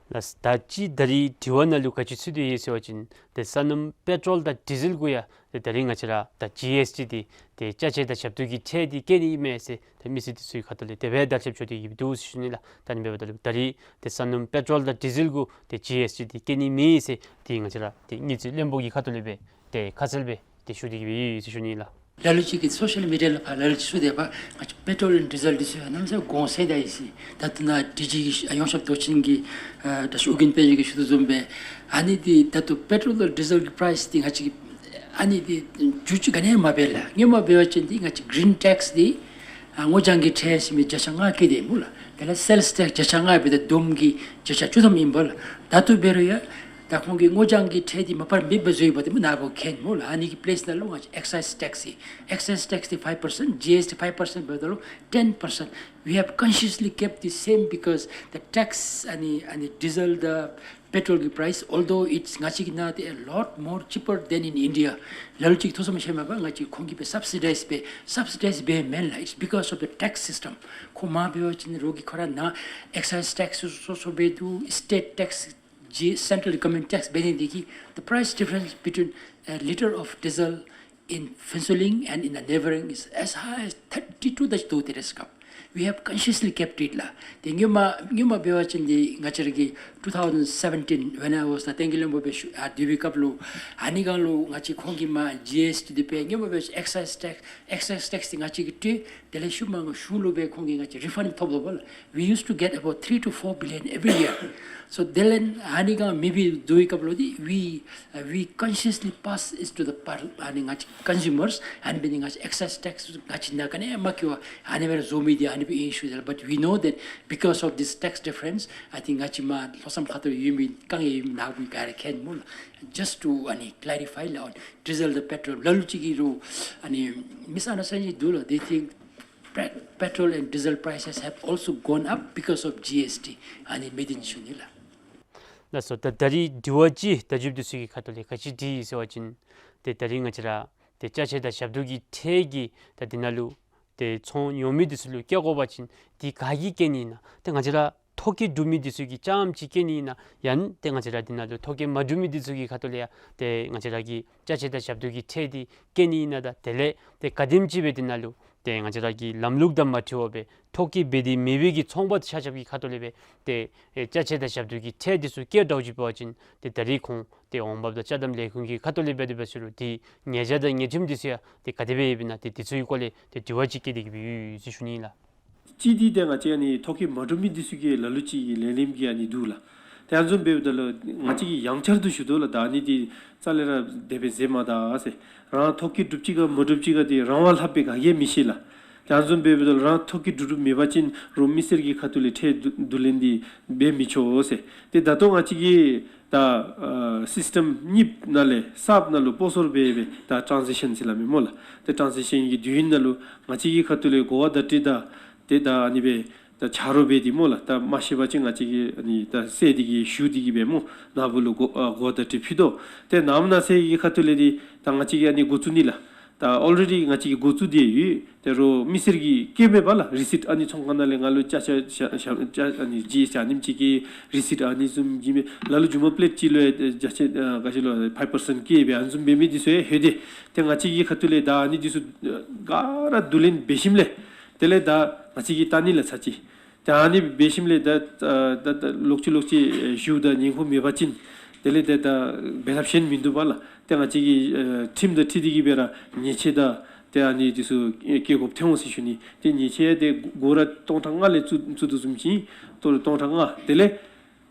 ལགས། ད་ཅི་ད་རིས་དྲི་བ་ནང་ལུ་ག་ཅི་ཚུད་དེ་ཡོད་ཟེར་བ་ཅིན་ཏེ་སོ་ནམ་པེ་ཊོལ་དང་ཌི་ཟེལ་གུ་ཡང་ཏེ་ད་རིས་ང་བཅས་ར་ད་ཇི་ཨེསི་ཊི་འདི་ཏེ་ཅ་ཆས་དང་ཞབས་ཏོག་གི་ཁྲལ་འདི་བཀལ་ནི་ཨིན་མས་ཟེར་ཏེ་མི་སེར་འདི་ཚུ་གི་ཁ་ཐུག་ལས་དེ་སྦེ་དར་ཁྱབ་འགྱོ་སྟེ་གི་འདུག་ཟེར་ཞུ་ནི་ལགས། ད་ཨ་ནི་འབདཝ་ད་ལུ་ད་རིས་ཏེ་སོ་ནམ་པེ་ཊོལ་དང་ཌི་ཟེལ་གུ་ཏེ་ཇི་ཨེསི་ཊི་འདི་བཀལ་ནི་མེད་ཟེར་ཏེ་ང་བཅས་ར་ཏེ་དངུལ་རྩིས་བློན་པོ་གི་ཁ་ཐུག་ལས་སྦེ་ཏེ་ཁ་གསལ་སྦེ་ཏེ་ཞུ་སྟེ་གི་སྦེ་ཡོད་ཟེར་ཞུ་ནི་ལགས། ལ་ལུ་ཅིག་གིས་སོ་ཤལ་མི་ཌི་ཡ་ལུ་ཕར་ལ་ལུ་ཅིག་ཚུད་དེ་ཕར་ང་བཅས་པེ་ཊོལ་ཨེནཌ་ཌི་ཟེལ་འདི་ཚུ་ཡང་གནམ་མེད་ས་མེད་གོང་ཟད་ད་ཡི་ཟེར། ད་ལྟོ་ནཱ་ཌི་ཇི་གི་ཡོངས་ཁྱབ་མདོ་ཆེན་གྱི་ཨ་ད་ཞུ་ཨོ་རྒྱན་དཔལ་འབྱོར་གྱིས་ཞུ་དོ་བཟུམ་སྦེ་ཨ་ནི་འདི་ད་ལྟོ་པེ་ཊོལ་དང་ཌི་ཟེལ་གྱི་པ་རའིསི་འདི་ང་བཅས་ཀྱིས་ཨ་ནི་འདི་འགྱུར་བཅོས་ག་ནི་ཡང་མ་འབད་ལགས། སྔོན་མ་འབད་བ་ཅིན་འདི་ང་བཅས་གི་རིན་ཊེགསི་འདི་ཨ་སྔོ་ལྗང་གི་ཁྲལ་ཟེར་མི་བརྒྱ་ཆ་ལྔ་བཀལ་ཏེ་སྨོ་ལགས། དེ་ལས་སེལསི་ཊེགསི་བརྒྱ་ཆ་ལྔ་འབདཝ་ད་བསྡོམས་ཀྱིས་བརྒྱ་ཆ་བཅུ་ཐམ་ཨིན་པས་ལགས། ད་ལྟོ་འབད་རུང་ཡང་ད་ཁོང་གིས་སྔོ་ལྗང་གི་ཁྲལ་འདི་མ་པ་ར་མེདཔ་བཟོ་ཡི་པ་འདི་སྨོ་ནཱ་བུ་མཁྱེན་སྨོ་ལགས། ཨ་ནི་གི་པི་ལེསི་ནང་ལུ་ང་བཅས་ཨེག་སའིསི་ཊེགསི་ཨེག་སའིསི་ཊེགསི་འདི་ཕའིབ་པར་སེནཊ། ཇི་ཨེསི་ཊི་ཕའིབ་པར་སེནཊ་འབདཝ་ད་ལུ་ཊེན་པར་སེནཊ། We have consciously kept the same because the tax ཨ་ནི་ཨ་ནི་ཌི་ཟེལ་དང་པེ་ཊོལ་གྱི་པ་རའིསི་although it's ང་བཅས་ཀྱི་ནང་འདི་a lot more cheaper than in India. ལ་ལུ་ཅིག་ཐུགས་བསམ་བཞེས་མ་པ་ང་བཅས་ཁོང་གིས་སྦེ་སབ་སི་ཌའིཛ་འབད་སབ་སི་ཌའིཛ་འབདཝ་མེན་ལགས། It's because of the tax system. ཁོང་མར་འབད་བ་ཅིན་རོགས་ཀྱིས་ཁོ་ར་ནཱ་ཨེག་སའིསི་ཊེགསི་སོ་སོ་སྦེ་འདུག། སི་ཊེཊ་ཊེགསི་གི་སེན་ཊར་རི་ཀོ་མེནཌ་ཊེགསི་འབད་ནི་འདི་གིས་the price difference between a liter of diesel in Phuentsholing and in the neighboring is as high as thirty to the two དེ་རེས་སྐབས། We have consciously kept it ལགས། དེ་སྔོན་མ་སྔོན་མ་འབད་བ་ཅིན་འདི་ང་བཅས་ར་གི་two thousand seventeen when I was the ཏན་ཏན་བློན་པོ་སྦེ་ཞུ་ཨ་སྡོད་པའི་སྐབས་ལུ་ཨ་ནི་སྒང་ལུ་ང་བཅས་ཁོང་གིས་མར་ཇི་ཨེསི་ཊི་འདི་འབད་སྔོན་མ་འབད་ཨེག་སའིསི་ཊེགསི་ཨེག་སའིསི་ཊེགསི་འདི་ང་བཅས་ཀྱིས་སྤྲོད། དེ་ལས་ཤུལ་མ་གཞུང་ལུ་སྦེ་ཁོང་གིས་ང་བཅས་རི་ཕཱནཌ་ཐོབ་དོ་བ་ལགས། We used to get about three to four billion every year. So དེ་ལས་ཨ་ནི་སྒང་མེདཔ་བཟོ་བའི་སྐབས་ལུ་འདི་we uh, we consciously pass it to the par- ཨ་ནི་ང་བཅས་ཀོན་སིའུ་མརསི། ཨ་ནི་འབད་ནི་ང་བཅས་ཨེག་སའིསི་ཊེགསི་ང་བཅས་ནཱ་ག་ནི་ཡང་མ་བཀལ་བར་ཨ་ནི་སྦེ་ར་བཟོ་མི་འདི་ཨ་ནི་སྦེ་ཨིན་ཞུ་དེ་ལགས། But we know that because of this tax difference, I think ང་བཅས་མར་ལྷོ་མཚམས་ཁ་ཐུག་ཡོད་མི་ག་ཡང་ཡོད་མི་ནཱ་བུ་ག་ར་མཁྱེན་སྨོ་ལགས། Just to ཨ་ནི་clarify ལགས། ཨ་ནི་ཌི་ཟེལ་དང་པེ་ཊོལ་ལ་ལུ་ཅིག་གིས་རོགས་ཨ་ནི་མིསི་ཨན་ཌར་སི་ཊེན་ཌིང་འདུག་ལགས། They think pe- petrol and diesel prices have also gone up because of G S T. ཨ་ནི་མེད་དེ་ནི་ཞུ་ནི་ལགས། ལགས་སོ། ད་ད་རིས་དྲི་བ་ཅིག་ད་ཇུབ་འདི་ཚུ་གི་ཁ་ཐུག་ལས་ག་ཅི་དྲིས་ཡི་ཟེར་བ་ཅིན་ཏེ་ད་རིས་ང་བཅས་ར་ཏེ་ཅ་ཆས་དང་ཞབས་ཏོག་གི་ཁྲལ་གྱི་ད་འདི་ནང་ལུ་ཏེ་ཚོང་ཉོ་མི་འདི་ཚུ་ལུ་བཀལ་དགོ་པ་ཅིན་འདི་ག་གིས་བཀལ་ནི་ཨིན་ན། ཏེ་ང་བཅས་ར་ཐོ་བཀོད་གྲུབ་མི་འདི་ཚུ་གིས་རྐྱངམ་ཅིག་བཀལ་ནི་ཨིན་ན། ཡང་ཏེ་ང་བཅས་ར་འདི་ནང་ལུ་ཐོ་བཀོད་མ་གྲུབ་མི་འདི་ཚུ་གི་ཁ་ཐུག་ལས་ཡང་ཏེ་ང་བཅས་ར་གི་ཅ་ཆས་དང་ཞབས་ཏོག་གི་ཁྲལ་འདི་བཀལ་ནི་ཨིན་ན། ད་དེ་ལས་ཏེ་ག་དེམ་ཅིག་སྦེ་འདི་ནང་ལུ་ཏེ་ང་བཅས་ར་གི་ལམ་ལུགས་དང་མ་འཁྲིལ་བར་སྦེ་ཐོ་བཀོད་འབད་དེ་མེད་པའི་གི་ཚོང་པ་ཆ་ཁྱབ་ཀྱི་ཁ་ཐུག་ལས་སྦེ་ཏེ་ཨེ་ཅ་ཆས་དང་ཞབས་ཏོག་གི་ཁྲལ་འདི་ཚུ་བཀལ་དྲགས་ཅིག་འབད་བ་ཅིན་ཏེ་ད་རིས་ཁོང་ཏེ་འོང་འབབ་དང་ཅ་དམ་ལས་ཁུངས་ཀྱི་ཁ་ཐུག་ལས་འབད་དེ་འབད་ཟེར་རུང་འདི་ཉེས་བྱ་དང་ཉེས་ཁྲིམས་འདི་ཚུ་ཡང་ཏེ་ག་དེ་སྦེ་ཡོདཔ་ཨིན་ན། ཏེ་འདི་ཚུ་གི་སྐོར་ལས་ཏེ་དྲི་བ་ཅིག་བཀོད་དེ་གི་སྦེ་ཡོད་ཟེར་ཞུ་ནི་ལགས། གཅིག་འདི་ཏེ་ང་བཅས་ཨ་ནི་ཐོ་བཀོད་མ་གྲུབ་མི་འདི་ཚུ་གི་ལ་ལུ་ཅིག་གི་ལས་རིམ་གྱི་ཨ་ནི་འདུག་ལགས། ཏེ་ཨ་ནི་བཟུམ་འབདཝ་ད་ལུ་ང་བཅས་ཀྱིས་ཡང་བསྐྱར་དུ་ཞུ་དོ་ལགས། ད་ཨ་ནི་འདི་རྩ་ལས་ར་དེ་སྦེ་མཛད་མ་ད་ཟེར། རང་ཐོ་བཀོད་གྲུབ་ཅི་ག་མ་གྲུབ་ཅི་ག་འདི་རང་དབང་ལྷགཔ་སྦེ་ག་གིས་མི་ཤེས་ལགས། ཏེ་ཨ་ནི་བཟུམ་འབདཝ་ད་ལུ་རང་ཐོ་བཀོད་གྲུབ་གྲུབ་མེད་པ་ཅིན་རོགས་མི་སེར་གྱི་ཁ་ཐུག་ལས་ཁྲལ་བསྡུ་བསྡུ་ལེན་འདི་འབད་མི་ཆོག་ཟེར། ཏེ་ད་ལྟོ་ང་བཅས་ཀྱི་ད་ཨ་སིསི་ཊམ་གཉིསཔ་ནང་ལས་གསརཔ་ནང་ལུ་སྤོ་སོར་འབད་སྦེ་ད་ཊཱན་ཟི་ཤཱན་ཟེར་སླབ་མས་སྨོ་ལགས། ཏེ་ཊཱན་ཟི་ཤཱན་གྱི་དུས་ཡུན་ནང་ལུ་ང་བཅས་ཀྱི་ཁ་ཐུག་ལས་གོ་བ་བརྡ་སྤྲོད་དང་ཏེ་ད་ཨ་ནི་སྦེ་ད་ཆ་རོགས་འབད་དེ་སྨོ་ལགས། ད་མ་ཤེས་པ་ཅིན་ང་བཅས་ཀྱིས་ཨ་ནི་ད་གསལ་ཏེ་གི་ཞུ་སྟེ་གི་སྦེ་སྨོ་ནཱ་བུ་ལུ་གོ་ཨ་གོ་བརྡ་སྤྲོད་ཕུལ་དོ། ཏེ་ནངས་པ་གནངས་ཚེ་གི་ཁ་ཐུག་ལས་འདི་ད་ང་བཅས་ཀྱིས་ཨ་ནི་འགོ་བཙུགས་ནི་ལགས། ད་ཨོལ་རེ་ཌི་ང་བཅས་ཀྱིས་འགོ་བཙུགས་ཏེ་ཡོད། ཏེ་རོགས་མི་སེར་གྱིས་བཀལ་མས་པ་ལགས། རི་སིཊ་ཨ་ནི་ཚོང་ཁང་ནང་ལས་ང་ལུ་ཅ་ཆས་ཅ་ཅ་ཅ་ཨ་ནི་ཇི་ཨེསི་ཊི་ཨ་ནེམ་ཅིག་གི་རི་སིཊ་ཨ་ནི་བཟུམ་གྱི་མས། ལ་ལུ་རྒྱུ་མ་པི་ལེཊ་གཅིག་ལུ་ཡང་ཅ་ཆས་ཨ་ག་ཅི་ལོ་ཕའིབ་པར་སེནཊ་བཀལ་སྦེ་ཨ་ནི་བཟུམ་འབད་མི་འདི་ཚུ་ཡང་ལྷོད་དེ། ཏེ་ང་བཅས་ཀྱི་ཁ་ཐུག་ལས་ད་ཨ་ནི་འདི་ཚུ་ག་ར་བསྡུ་ལེན་འབད་ཞིནམ་ལས་དེ་ལས་ད་ང་བཅས་ཀྱིས་བལྟ་ནི་ལགས་ཚར་གཅིག། ཏེ་ཨ་ནི་འབད་ཞིནམ་ལས་ད་ཨ་ད་ད་ལོག་ཅི་ལོག་ཅི་ཨེ་ཞུ་དང་ཉེན་ཁ་མེད་པ་ཅིན་དེ་ལས་ཏེ་ད་འབད་ཐབས་གཞན་མིན་འདུག་པ་ལགས། ཏེ་ང་བཅས་ཀྱི་ཨེ་ཁྲིམས་དང་འཁྲིལ་ཏེ་གི་སྦེ་ར་ཉེས་ཆད་དང་ ཏེ་ཨ་ནི་འདི་ཚུ་བཀལ་དགོཔ་ཐོན་འོང་ཟེར་ཞུ་ནི། ཏེ་ཉེས་ཆད་འདི་སྒོར་ར་སྟོང་ཕྲག་ལྔ་ལས་བཙུགས་བཙུགས་དོ་བཟུམ་ཅིག་ཨིན། སྟོང་ཕྲག་ལྔ། དེ་ལས་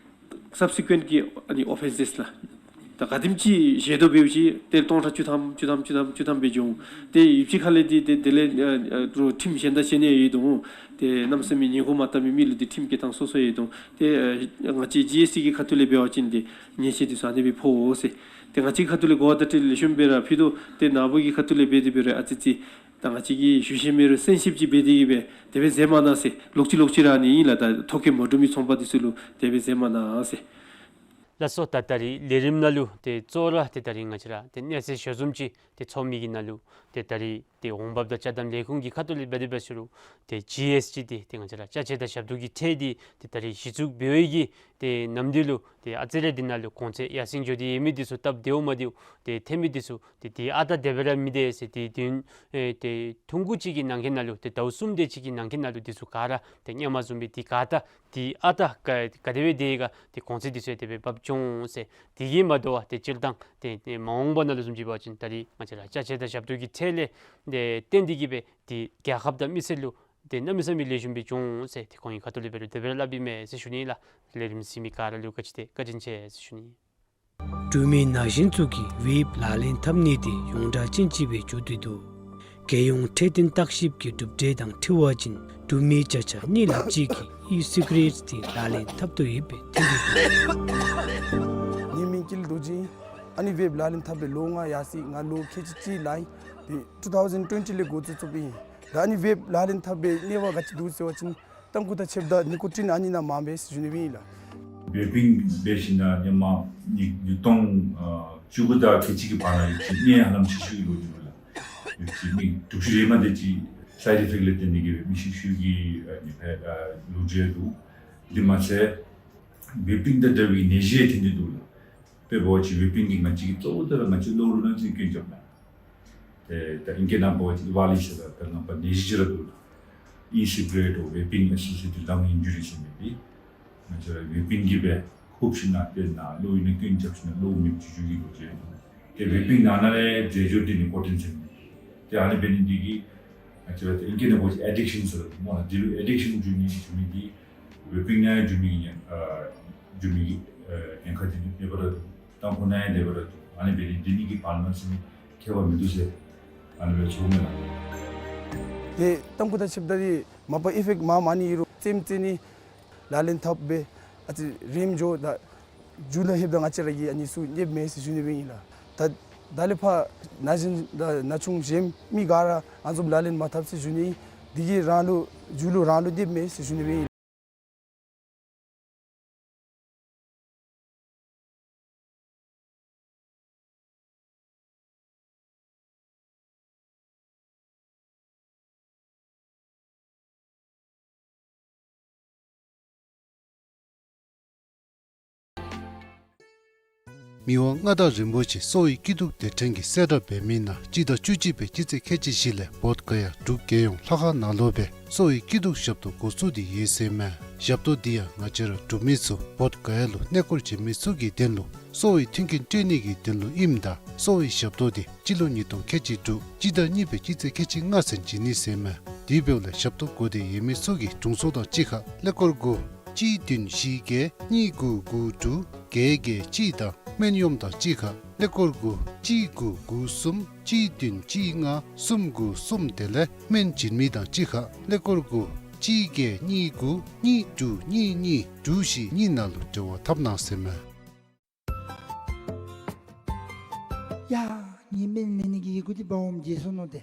སབ་སི་ཀུ་ཝེནཊ་གི་ཨ་ནི་ཨོ་ཕེནསི་ལགས། ད་ག་དེམ་ཅིག་བཞེས་དོ་འབདཝ་ཅིག་ཏེ་སྟོང་ཕྲག་བཅུ་ཐམ་བཅུ་ཐམ་བཅུ་ཐམ་བཅུ་ཐམ་སྦེ་འགྱོ་འོང་། ཏེ་ཡུདཔ་ཅིག་ཁ་ལས་འདི་ཏེ་དེ་ལས་ཨ་ཨ་རོགས་ཁྲིམས་གཞན་དང་གཞན་ཡང་ཡོད་དོ་འོང་། ཏེ་གནམ་མེད་ས་མེད་ཉེན་ཁ་མ་བཏང་མི་མི་ལུ་ཏེ་ཁྲིམས་བཀལ་ཐངས་སོ་སོ་ཡོད་དོ་འོང་། ཏེ་ཨ་ང་བཅས་ཇི་ཨེསི་ཊི་གི་ཁ་ཐུག་ལས་འབད་བ་ཅིན་ཏེ་ཉེས་ཆད་འདི་ཚུ་ཨ་ནི་སྦེ་ཕོག་འོང་ཟེར། ཏེ་ང་བཅས་ཁ་ཐུག་ལས་གོ་བརྡ་སྤྲོད་ལེགས་ཤོམ་སྦེ་ར་ཕུལ་དོ། ཏེ་ནཱ་བུ་གི་ཁ་ཐུག་ལས་འབད་དེ་འབད་རུང་ཨ་ཙི་ཅིག་ད་ང་བཅས་ཀྱིས་ཞུ་ཤེས་མེད་རུང་སེམས་ཤིབ་ཅིག་འབད་དེ་གིས་སྦེ་དེ་སྦེ་མཛད་མ་གནང་ཟེར། ལོག་ཅི་ལོག་ཅི་ར་ཨ་ནི་ཨིན་ལགས། ད་ཐོ་བཀོད་མ་གྲུབ་མི་ཚོང་པ་འདི་ཚུ་ལུ་དེ་སྦེ་མཛད་མ་གནང་ཟེར། ལགས་སོ། ད་ད་རིས་ལས་རིམ་ནང་ལུ་ཏེ་གཙོ་བོ་ར་ཏེ་ད་རིས་ང་བཅས་ར་ཏེ་གནས་ཚུལ་ཞལ་འཛོམས་ཅིག་ཏེ་ཚོགས་མི་གི་ནང་ལུ་ཏེ་ད་རིས་ཏེ་འོང་འབབ་དང་ཅ་དམ་ལས་ཁུངས་ཀྱི་ཁ་ཐུག་ལས་འབད་དེ་འབད་ཞུ་རུང་ཏེ་ཇི་ཨེསི་ཊི་ཏེ་ཏེ་ང་བཅས་ར་ཅ་ཆས་དང་ཞབས་ཏོག་གི་ཁྲལ་འདི་ཏེ་ད་རིས་གཞི་བཙུགས་འབད་བའི་གི་ཏེ་ནམ་དུས་ལུ་ཏེ་ཨ་ཙི་རེ་འདི་ནང་ལུ་གོང་ཚད་ཡར་སེང་འགྱོ་སྟེ་ཡོད་མི་འདི་ཚུ་སྟབས་བདེཝ་མ་བདེཝ་ཏེ་ཐོན་མི་འདི་ཚུ་ཏེ་ཏེ་ཨ་རྟག་དེ་སྦེ་ར་མིན་འདུག་ཟེར། ཏེ་དུས་ཨེ་ཏེ་ཐུང་ཀུ་ཅིག་གི་ནང་འཁོད་ནང་ལུ་ཏེ་ཟླཝ་གསུམ་དེ་ཅིག་གི་ནང་འཁོད་ནང་ལུ་འདི་ཚུ་ག་ར་ཏེ་སྔོན་མ་བཟུམ་སྦེ་ཏེ་ག་ད་ཏེ་ཨ་རྟག་ག་ག་དེ་སྦེ་དེ་ག་ཏེ་གོང་ཚད་འདི་ཚུ་ཡང་དེ་སྦེ་འབབ་འགྱོ་འོང་ཟེར། དེ་གིས་མ་དོ་བར་ཏེ་སྤྱིར་བཏང་ཏེ་ཏེ་མ་འོངས་པ་ནང་ལུ་བཟུམ་ཅིག་འབད་བ་ཅིན་ད་རིས་ང་བཅས་ར་ཅ་ཆས་དང་ཞབས་ཏོག་གི་ཁྲལ་ལས་ཏེ་བརྟེན་ཏེ་གིས་སྦེ་ཏེ་རྒྱལ་ཁབ་དང་མི་སེར་ལུ་ཏེ་གནམ་མེད་ས་མེད་ལེགས་ཤོམ་སྦེ་འགྱོ་འོང་ཟེར། ཏེ་ཁོང་གི་ཁ་ཐུག་ལས་འབད་རུང་དེ་སྦེ་ར་སླབ་ཨིན་མས་ཟེར་ཞུ་ནི་ལགས། ལས་རིམ་གཟིགས་མི་ག་ར་ལུ་བཀའ་དྲིན་ཆེ་བཀའ་དྲིན་ཆེ་ཟེར་ཞུ་ནི། འབྲུག་མི་ན་གཞོན་ཚུ་གིས་ཝེབ་ལག་ལེན་འཐབ་ནི་དེ་ཡོངས་གྲགས་ཅན་ཅིག་སྦེ་འགྱོ་སྟེ་འདུག། རྒྱལ་ཡོངས་འཕྲོད་བསྟེན་བརྟག་ཞིབ་ཀྱི་གྲུབ་འབྲས་དང་འཁྲིལ་བ་ཅིན་འབྲུག་མི་བརྒྱ་ཆ་གཉིས་ལྷགཔ་ཅིག་གིས་ཨི་སི་ག་རེཊ་དེ་ལག་ལེན་འཐབ་དོ་ཡོདཔ་སྦེ་ཐོན་ཏེ་འདུག། ངེའི་མིང་ཀུན་ལེགས་རྡོ་རྗེ་ཨིན། ཨ་ནི་ཝེབ་ལག་ལེན་འཐབ་སྦེ་ལོ་ལྔ་ཡར་སོ་ཡི། ང་ལོ་ཁལ་གཅིག་གཅིག་ལང་ཡི། ཏེ་ཊུ་ཐའུ་ཟེན་ཊུ་ཝེན་ཊི་ལས་འགོ་བཙུགས་བཙུགསཔ་ཨིན། ད་ཨ་ནི་ཝེབ་ལག་ལེན་འཐབ་སྦེ་གནས་བབ་ག་ཅི་འདུག་ཟེར་བ་ཅིན་ཏམ་ཁུ་དང་ཕྱེདཔ་དང་ནི་ཀོ་ཊིན་ཨ་ནི་ནང་མངམ་སྦེ་ཟེར་ཞུ་ནི་སྦེ་ཨིན་ལགས། ཝེ་པིང་འབད་ཞིནམ་ལས་ཧེ་མ་ནི་ཉིས་སྟོང་ཨ་བཅུ་དགུ་དང་ཁལ་གཅིག་གི་བར་ན་ཡོད་ཅི་གནས་ཧ་ལམ་ཤི་ཤི་ལོ་འགྱོ་ལགས། ཡོད་ཅི་མི་དྲུག་ཅུ་རེ་མ་དེ་ཅིག་སའིཌ་ཨི་ཕེཀཊ་ལས་བརྟེན་ཏེ་གིས་སྦེ་མི་ཤི་ཤི་གི་ཨ་ནི་ཕར་ཨ་ལོ་རྒྱུས་འདུག། དེ་མ་ཚད་ཝེ་པིང་དང་འདྲ་བའི་ནད་གཞི་ཐོན་ཏེ་འདུག་ལགས། དཔེ་འབད་བ་ཅིན་ཝེ་པིང་གིས་ང་བཅས་ཀྱི་གཙོ་བོ་ད་ར་ང་བཅས་གློ་བུར་ནད་ཀྱི་སྐྱོན་རྐྱབ་ལགས། ཏེ་ད་ཨིང་སྐད་ནང་འབད་བ་ཅིན་ཝ་ལི་ཟེར་ད་ད་ནང་པ་ནད་གཞི་ཅིག་ར་འདུག་ལགས། ཨི་སི་ག་རེཊ་འོ་ཝེ་པིང་ཨེ་སོ་ཤི་ཨེ་ཊེཌ་ལངས་ཨིན་ཇུ་རི་ཟེར་མི་འདི་ང་བཅས་ར་ཝེ་པིང་གིས་སྦེ་ཧུབ་ཞིནམ་ལས་ཏེ་ནཱ་གློ་བུར་ནད་ཀྱི་སྐྱོན་རྐྱབ་ཞིནམ་ལས་གློ་བུར་མེདཔ་བྱུང་བྱུང་གི་ལོ་རྒྱུས་འདུག། ཏེ་ཝེ་པིང་ནང་ན་ལས་རྫས་སྦྱོར་འདི་ནི་ཀོ་ཊིན་ཟེར་མི་འདི་ཨ་ནི་འབད་ནི་འདི་གིས་ང་བཅས་ར་ཏེ་ཨིང་སྐད་ནང་འབད་བ་ཅིན་ཨེ་ཌིག་ཤཱན་ཟེར་སླབ་སྨོ་ལགས། འདི་ལུ་ཨེ་ཌིག་ཤཱན་འགྱོ་ནི་འགྱོ་མི་འདི་ཝེ་པིང་ནང་འགྱོ་མི་གི་ཨ་འགྱོ་མི་གི་ཨ་ཉེན་ཁ་འདི་ནི་ཡོདཔ་ར་འདུག། ཏམ་ཁུ་ནང་ཡང་ཡོདཔ་ར་འདུག། ཨ་ནི་འབད་ནི་འདི་གཉིས་ཀྱི་བར་ན་ཟེར་མི་ཁྱད་པར་མིན་འདུག་ཟེར་ཨ་ནི་སྦེ་ཞུཝ་མས་ལགས། ཏེ་ཏམ་ཁུ་དང་ཕྱེདཔ་ད་འདི་མ་པ་ཨི་ཕེཀཊ་མངམ་ཨ་ནི་ཨིན་རུང་རྩེདམོ་རྩེ་ནི་ལག་ལེན་འཐབ་སྦེ་ཨ་ཙི་རནམ་འགྱོ་ད་མཇུག་ལུ་ལྷོདཔ་ད་ང་བཅས་ར་གིས་ཨ་ནི་ཚུ་རྙེདཔ་མས་ཟེར་ཞུ་ནི་སྦེ་ཨིན་ལགས། ད་ད་ལས་ཕར་ན་གཞོན་དང་ན་ཆུང་གཞན་མི་ག་ར་ཨ་ནི་བཟུམ་ལག་ལེན་མ་འཐབ་ཟེར་ཞུ་ནི། འདི་གིས་རང་ལུ་མཇུག་ལུ་རང་ལུ་རྙེདཔ་མས་ཟེར་ཞུ་ནི་སྦེ་ཨིན། མི་དབང་མངའ་བདག་རིན་པོ་ཆེ་གསོ་བའི་སྐྱིད་སྡུག་སྡེ་ཕྲན་གྱིས་གསལ་བསྒྲགས་འབད་མི་ནང་སྤྱི་ཟླ་བཅུ་གཅིག་པའི་སྤྱི་ཚེས་ཁལ་གཅིག་བཞི་ལས་བོདྷ་ག་ཡ་འབྲུག་རྒྱལ་ཡོངས་ལྷ་ཁང་ནང་ལུ་སྦེ་གསོ་བའི་སྐྱིད་སྡུག་ཞབས་ཏོག་འགོ་བཙུགས་ཏེ་ཡོད་ཟེར་མས། ཞབས་ཏོག་འདི་ཡང་ང་བཅས་ར་འབྲུག་མི་ཚུ་བོདྷ་ག་ཡ་ལུ་གནས་སྐོར་བྱོན་མི་ཚུ་གི་དོན་ལུ་གསོ་བའི་མཐུན་རྐྱེན་སྤྲོད་ནི་གི་དོན་ལུ་ཨིནམ་ད་གསོ་བའི་ཞབས་ཏོག་འདི་སྤྱི་ལོ་ཉིས་སྟོང་ཁལ་གཅིག་དྲུག་སྤྱི་ཟླ་གཉིས་པའི་སྤྱི་ཚེས་ཁལ་གཅིག་ལྔ་ཚུན་བྱིན་ནི་ཟེར་མས། དེ་འབདཝ་ལས་ཞབས་ཏོག་དགོ་སྟེ་ཡོད་མི་ཚུ་གིས་དྲུང་འཚོ་དང་གཅིག་ཁར་ཀླད་ཀོར་དགུ་གཅིག་བདུན་བཞི་བརྒྱད་གཉིས་དགུ་དགུ་དྲུག་བརྒྱད་བརྒྱད་གཅིག་དང་སྨན་གཡོགམོ་དང་གཅིག་ཁར་ཀླད་ཀོར་དགུ་གཅིག་དགུ་དགུ་གསུམ་གཅིག་བདུན་གཅིག་ལྔ་གསུམ་དགུ་གསུམ་དེ་ལས་སྨན་བྱིན་མི་དང་གཅིག་ཁར་ཀླད་ཀོར་དགུ་གཅིག་བརྒྱད་གཉིས་དགུ་གཉིས་དྲུག་གཉིས་གཉིས་དྲུག་བཞི་གཉིས་ནང་ལུ་འབྲེལ་བ་འཐབ་གནང་ཟེར་མས། ཡ། ངེའི་སྨན་ལེན་ནི་གི་ཡི་གུ་འདི་འབག་འོངམ་བརྗེད་སོ་ནུག་ཏེ།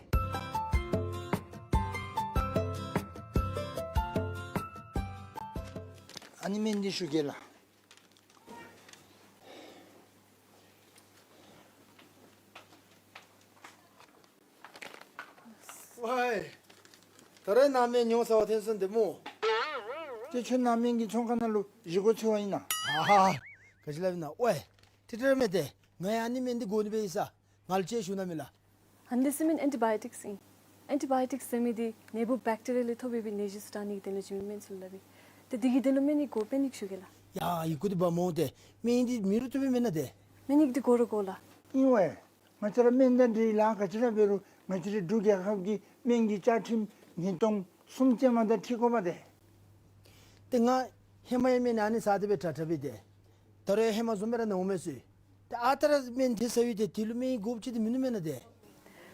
ཨ་ནི་སྨན་འདི་ཞུ་གེ་ལགས། ཝའི། ད་རེས་ནང་སྨན་ཉོ་ས་བ་ཐོན་སོང་ཏེ་སྨོ། ཏེ་ཁྱོད་ནང་སྨན་གྱི་ཚོང་ཁང་ནང་ལུ་བཞེས་སྒོ་འཚོལ་བ་ཨིན་ན། ཨ་ཧ། ག་ཅི་སླབ་ཨིན་ན། ཝའི། ཏེ་ཏེ་ར་མེན་ཏེ། ང་ཡང་ཨ་ནི་སྨན་འདི་དགོ་ནི་སྦེ་ཡོད་ས། ང་ལུ་ཅིག་ཞུ་གནང་མས་ལགས། ཨ་ནི་འདི་ཟེར་མི་ཨེན་ཊི་བཱ་ཡོ་ཊིཀསི་ཨིན། ཨེན་ཊི་བཱ་ཡོ་ཊིཀསི་ཟེར་མི་འདི་ནད་འབུཔ་བེཀ་ཊི་རི་ཡ་ལས་ཐོབ་པའི་ནད་གཞི་ཚུ་དྲག་ནི་གི་དོན་ལུ་བྱིན་མི་སྨན་ཚུ་ལུ་སླབ་ཨིན། ཏེ་འདི་གི་དོན་ལུ་སྨན་ཡིག་དགོ་པས་ནི་ཞུ་གེ་ལགས། ཡ། ཡི་གུ་འདི་འབག་འོང་ཏེ། སྨན་ཡིག་འདི་མེད་རུང་བཏུབ་པས་མེན་ན་ཏེ། སྨན་ཡིག་འདི་དགོ་རུང་དགོ་ལགས། ཨིན་ཝའི། ང་བཅས་ར་སྨན་དང་འབྲེལ་ལཱ་ག་ཅི་ར་འབད་རུང་ ང་བཅས་རའི་འབྲུག་རྒྱལ་ཁབ་ཀྱི་སྨན་གྱི་བཅའ་ཁྲིམས་ཉིས་སྟོང་གསུམ་ཅན་མ་དང་འཁྲིལ་དགོ་པས་ཏེ། ཏེ་ང་ཧེ་མ་ཡང་སྨན་ཨ་ནི་ཟ་སྟེ་སྦེ་དྲག་དྲག་སྦེ་ཏེ། ད་རུང་ཡང་ཧེ་མ་བཟུམ་སྦེ་ར་ནཝ་མས་ཟེར། ཏེ་ཨ་རྟག་ར་སྨན་དེ་ཟ་ཡི་ཏེ་དེ་ལུ་སྨན་ཡིག་དགོཔ་ཅིག་ཏེ་མིན་ནུག་མེན་ན་ཏེ།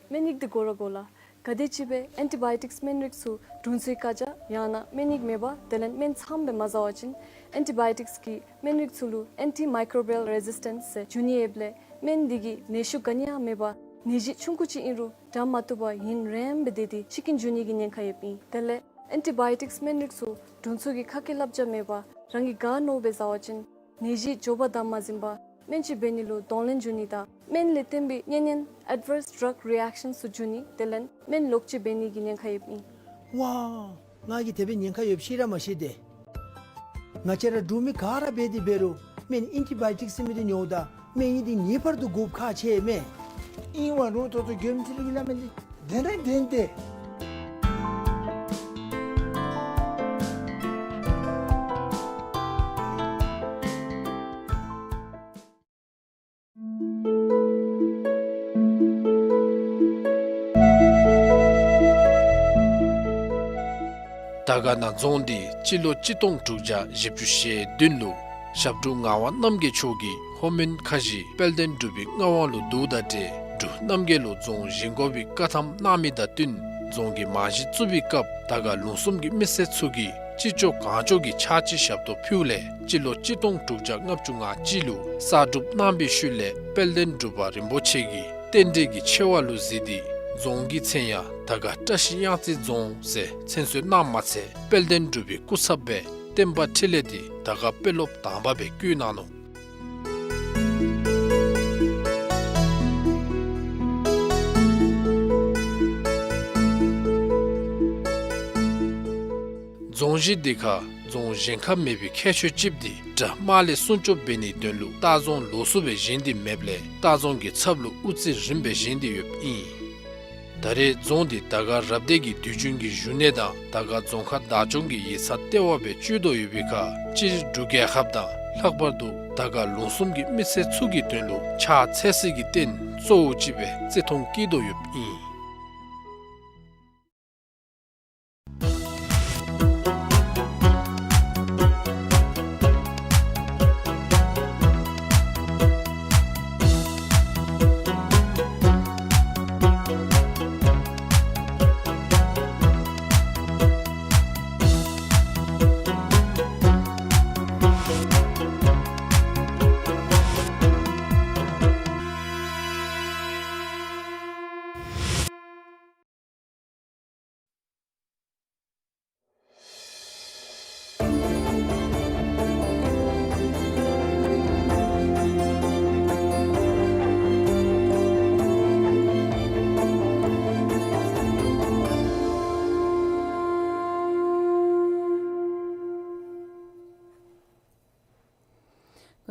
སྨན་ཡིག་འདི་དགོ་ར་དགོ་ལགས། ག་དེམ་ཅིག་སྦེ་ཨེན་ཊི་བཱ་ཡོ་ཊིཀསི་སྨན་རིགས་ཚུ་དྲུང་འཚོའི་བཀའ་རྒྱ་ཡང་ན་སྨན་ཡིག་མེད་པར་དེ་ལས་སྨན་ཚངམ་སྦེ་མ་ཟ་བ་ཅིན་ཨེན་ཊི་བཱ་ཡོ་ཊིཀསི་གི་སྨན་རིགས་ཚུ་ལུ་ཨེན་ཊི་མའི་ཀོ་བི་ཡལ་རེ་ཟིས་ཊེནསི་ཟེར་འབྱུང་ནི་ཡོདཔ་ལས་སྨན་འདི་གིས་ནད་གཞི་ག་ནི་ཡང་མེད་པར་ནད་གཞི་ཆུང་ཀུ་ཅིག་ཨིན་རུང་དྲག་མ་བཏུབ་པར་ཡུན་རིངམོ་སྦེ་སྡོད་དེ་འཆི་རྐྱེན་འབྱུང་ནི་གི་ཉེན་ཁ་ཡོདཔ་ཨིན། དེ་ལས་ཨེན་ཊི་བཱ་ཡོ་ཊིཀསི་སྨན་རིགས་ཚུ་དྲུང་འཚོ་གི་ཁ་སྐད་བསླབ་བྱ་མེད་པར་རང་གིས་ག་མནོཝ་སྦེ་ཟ་བ་ཅིན་ནད་གཞི་མགྱོགས་པར་དམ་མ་ཟིན་པར་སྨན་བཅོས་འབད་ནི་ལུ་གདོང་ལེན་འབྱུང་ནི་དང་སྨན་ལས་བརྟེན་པའི་གཉན་ཉེན་ཨེཌ་ཝརསི་ཌྲག་རི་ཨེཀ་ཤཱནསི་ཚུ་འབྱུང་ནི་དེ་ལས་སྨན་ལོག་སྤྱོད་འབད་ནི་གི་ཉེན་ཁ་ཡོདཔ་ཨིན། ཝའོ། ང་གིས་དེ་སྦེ་ཉེན་ཁ་ཡོདཔ་ཤེས་ར་མ་ཤེས་ཏེ། ང་བཅས་ར་འབྲུག་མི་ག་ར་འབད་དེ་འབད་རུང་སྨན་ཨེན་ཊི་བཱ་ཡོ་ཊིཀསི་ཟེར་མི་འདི་ཉོཝ་ད་སྨན་ཡིག་འདི་ངེས་པར་དུ་དགོཔ་ཁག་ཆེ་མས། ཨིན་བ་རུང་ད་ལྟོ་རྒྱལ་ཡུམ་ཆེན་གྱི་བླ་མ་འདི་བདེན་ར་བདེན་ཏེ། དར་དཀར་ན་རྫོང་འདི་སྤྱི་ལོ་གཅིག་སྟོང་དྲུག་བརྒྱ་བཞི་བཅུ་ཞེ་བདུན་ལུ་ཞབས་དྲུང་ངག་དབང་རྣམ་རྒྱལ་མཆོག་གིས་ལྷོ་མོན་ཁ་བཞི་དཔལ་ལྡན་འབྲུག་པའི་མངའ་དབང་ལུ་བསྡུཝ་ད་ཏེ་འབྲུག་རྣམ་རྒྱལ་ལུ་རྫོང་བཞེངས་དགོ་པའི་བཀའ་ཐམ་གནང་མི་དང་བསྟུན་རྫོང་གི་རྨང་གཞི་བཙུགས་པའི་སྐབས་དར་དཀར་ལུང་གསུམ་གྱི་མི་སེར་ཚུ་གིས་ཅི་ལྕོགས་གང་ལྕོགས་ཀྱི་ཕྱག་ཕྱི་ཞབས་ཏོག་ཕུལཝ་ལས་སྤྱི་ལོ་གཅིག་སྟོང་དྲུག་བརྒྱ་ལྔ་བཅུ་ང་གཅིག་ལུ་གསར་སྒྲུབ་གནང་བའི་ཤུལ་ལས་དཔལ་ལྡན་འབྲུག་པ་རིན་པོ་ཆེ་གིས་རྟེན་འབྲེལ་གྱི་ཆེ་བ་ལུ་གཟིགས་ཏེ་རྫོང་གི་མཚན་ཡང་དར་དཀར་བཀྲ་ཤིས་གཡང་རྩེ་རྫོང་ཟེར་མཚན་གསོལ་གནངམ་མ་ཚད་དཔལ་ལྡན་འབྲུག་པའི་སྐུ་ཚབ་སྦེ་བསྟན་པ་འཕྲིན་ལས་འདི་དར་དཀར་དཔོན་སློབ་དང་པ་སྦེ་བསྐོ་གནང་ནུག། རྫོང་གཞི་འདི་ཁར་རྫོང་གཞན་ཁར་མེད་པའི་ཁྱད་ཆོས་ཅིག་འདི་དགྲ་དམག་ལས་སྲུང་སྐྱོབ་འབད་ནིའི་དོན་ལུ་ལྟ་རྫོང་ལོགས་སུ་སྦེ་བཞེངས་ཏེ་མེདཔ་ལས་ལྟ་རྫོང་གི་ཚབ་ལུ་དབུ་རྩེ་རིངམ་སྦེ་བཞེངས་ཏེ་ཡོདཔ་ཨིན། ད་རེས་རྫོང་འདི་དར་དཀར་རབ་སྡེ་གི་དུས་རྒྱུན་གྱི་བཞུགས་གནས་དང་དར་དཀར་རྫོང་ཁག་བདག་སྐྱོང་གི་ཡིག་ཚང་ལྟེ་བ་སྦེ་སྤྱོད་དོ་ཡོད་པའི་ཁར་སྤྱིར་འབྲུག་རྒྱལ་ཁབ་དང་ལྷག་པར་དུ་དར་དཀར་ལུང་གསུམ་གྱི་མི་སེར་ཚུ་གི་དོན་ལུ་ཕྱག་འཚལ་སའི་རྟེན་གཙོ་བོ་ཅིག་སྦེ་བརྩི་མཐོང་བསྐྱེད་དོ་ཡོདཔ་ཨིན།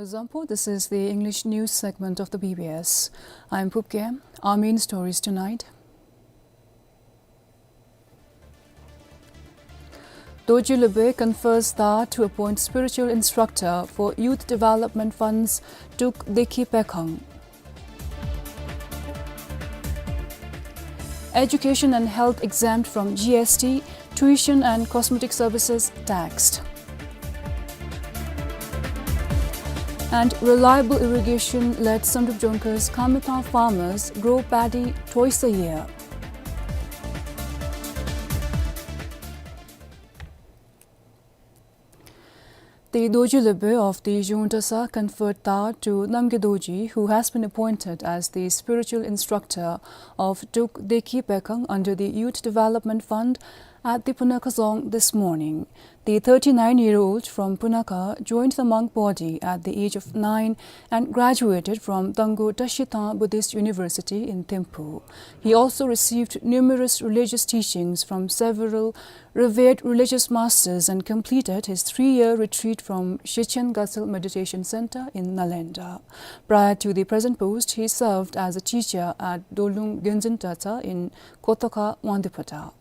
Kuzuzangpo, this is the English news segment of the B B S. I'm Phub Gyem. Our main stories tonight. Dorji Lubey confers tha to appoint spiritual instructor for Youth Development Fund's Duk Deki Pekhang. Education and health exempt from G S T, tuition and cosmetic services taxed. And reliable irrigation led Samdrup Jongkhor's Khamtang farmers grow paddy twice a year. The Dorji Lubey of the Zhong Dratshang conferred tha to Namgay Dorji, who has been appointed as the spiritual instructor of Duk Deki Pekhang under the Youth Development Fund at the Punakha Dzong this morning. The thirty-nine-year-old from Punakha joined the monk body at the age of nine and graduated from Tangkhul Trashithang Buddhist University in Thimphu. He also received numerous religious teachings from several revered religious masters and completed his three-year retreat from Shechen Gyatso Meditation Center in Nalanda. Prior to the present post, he served as a teacher at Dolung Gyonzin Dratshang in Kotokha Wangdue Phodrang.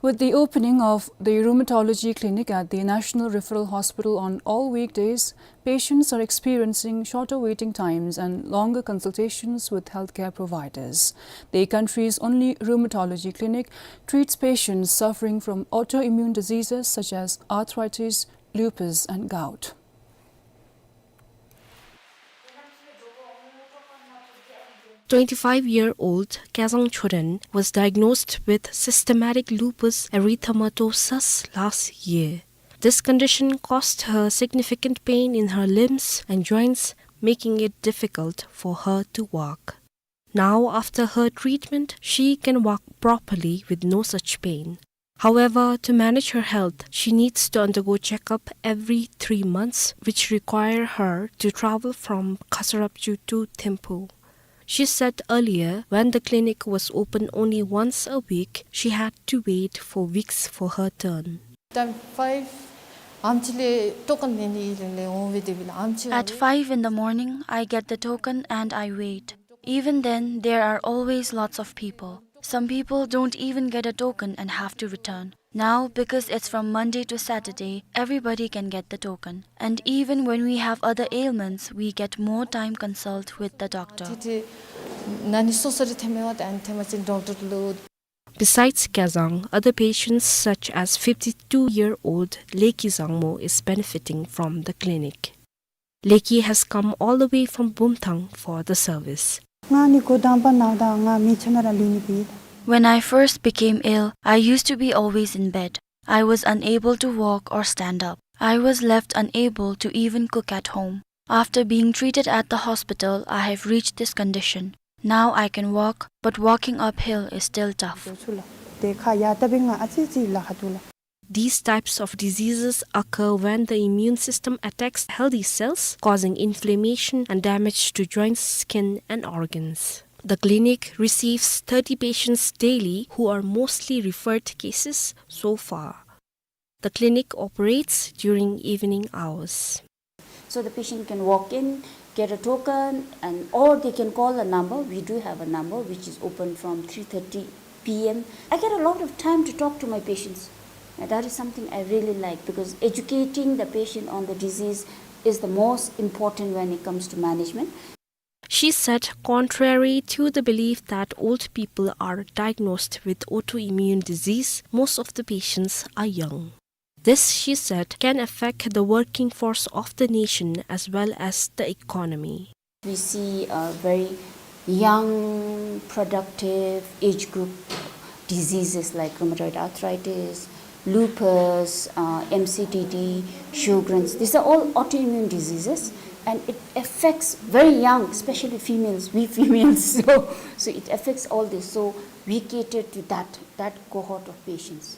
With the opening of the rheumatology clinic at the National Referral Hospital on all weekdays, patients are experiencing shorter waiting times and longer consultations with healthcare providers. The country's only rheumatology clinic treats patients suffering from autoimmune diseases such as arthritis, lupus, and gout. Twenty-five-year-old Kyazang Choden was diagnosed with systematic lupus erythematosus last year. This condition caused her significant pain in her limbs and joints, making it difficult for her to walk. Now, after her treatment, she can walk properly with no such pain. However, to manage her health, she needs to undergo checkup every three months, which require her to travel from Khasarapchu to Thimphu. She said earlier, when the clinic was open only once a week, she had to wait for weeks for her turn. Time five, ཨམ་ཆི་ལས་ཊོ་ཀན་ལེན་ནི་ལེ་ལེ་འོང་བའི་དེ་བི་ལ་ཨམ་ཆི། At five in the morning, I get the token and I wait. Even then, there are always lots of people. Some people don't even get a token and have to return. Now, because it's from Monday to Saturday, everybody can get the token. And even when we have other ailments, we get more time consult with the doctor. ཏེ་ཏེ་ན་ནི་སོ་སོ་ར་ཐེ་མེ་བ་ཏེ་ཨན་ཐེ་མ་ཅིན་ཌོག་ཊར་ལུ། Besides Kyazang, other patients such as fifty-two-year-old Leki Zangmo is benefiting from the clinic. Leki has come all the way from Bumthang for the service. ང་ནི་འགོ་དང་པ་ནཱ་ད་ང་མི་ཆ་ན་ར་ལུས་ནི་པི། When I first became ill, I used to be always in bed. I was unable to walk or stand up. I was left unable to even cook at home. After being treated at the hospital, I have reached this condition. Now I can walk, but walking uphill is still tough. ཏེ་ཁ་ཡ་ཏ་བི་ང་ཨ་ཙི་ཙི་ལ་ཁ་ཏུ་ལ། These types of diseases occur when the immune system attacks healthy cells, causing inflammation and damage to joints, skin, and organs. The clinic receives thirty patients daily who are mostly referred cases so far. The clinic operates during evening hours. So the patient can walk in, get a token, and, or they can call a number. We do have a number which is open from three thirty P M. I get a lot of time to talk to my patients. And that is something I really like, because educating the patient on the disease is the most important when it comes to management. She said, contrary to the belief that old people are diagnosed with autoimmune disease, most of the patients are young. This, she said, can affect the working force of the nation as well as the economy. We see a very young, productive age group diseases like rheumatoid arthritis, lupus, uh, M C D D, Sjogren's. These are all autoimmune diseases, and it affects very young, especially females, we females. So, so it affects all this. So we cater to that, that cohort of patients.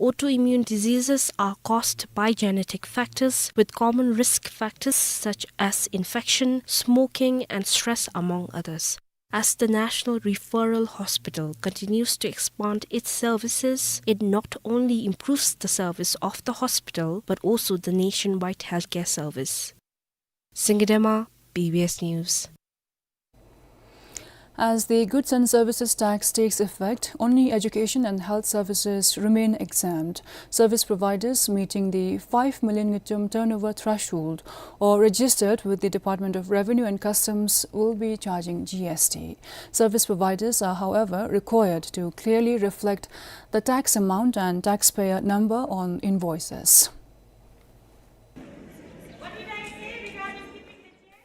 Autoimmune diseases are caused by genetic factors, with common risk factors such as infection, smoking, and stress, among others. As the National Referral Hospital continues to expand its services, it not only improves the service of the hospital, but also the nationwide healthcare service. Singidema, B B S News. As the goods and services tax takes effect, only education and health services remain exempt. Service providers meeting the five million ngultrum turnover threshold or registered with the Department of Revenue and Customs will be charging G S T. Service providers are, however, required to clearly reflect the tax amount and taxpayer number on invoices.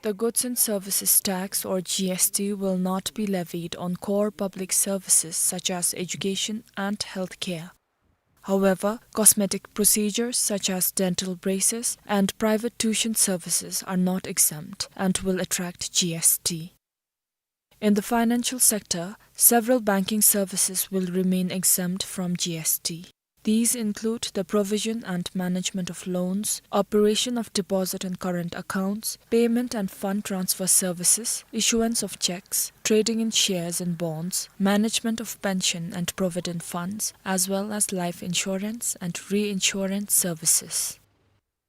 The Goods and Services Tax, or G S T, will not be levied on core public services such as education and healthcare. However, cosmetic procedures such as dental braces and private tuition services are not exempt and will attract G S T. In the financial sector, several banking services will remain exempt from G S T. These include the provision and management of loans, operation of deposit and current accounts, payment and fund transfer services, issuance of checks, trading in shares and bonds, management of pension and provident funds, as well as life insurance and reinsurance services.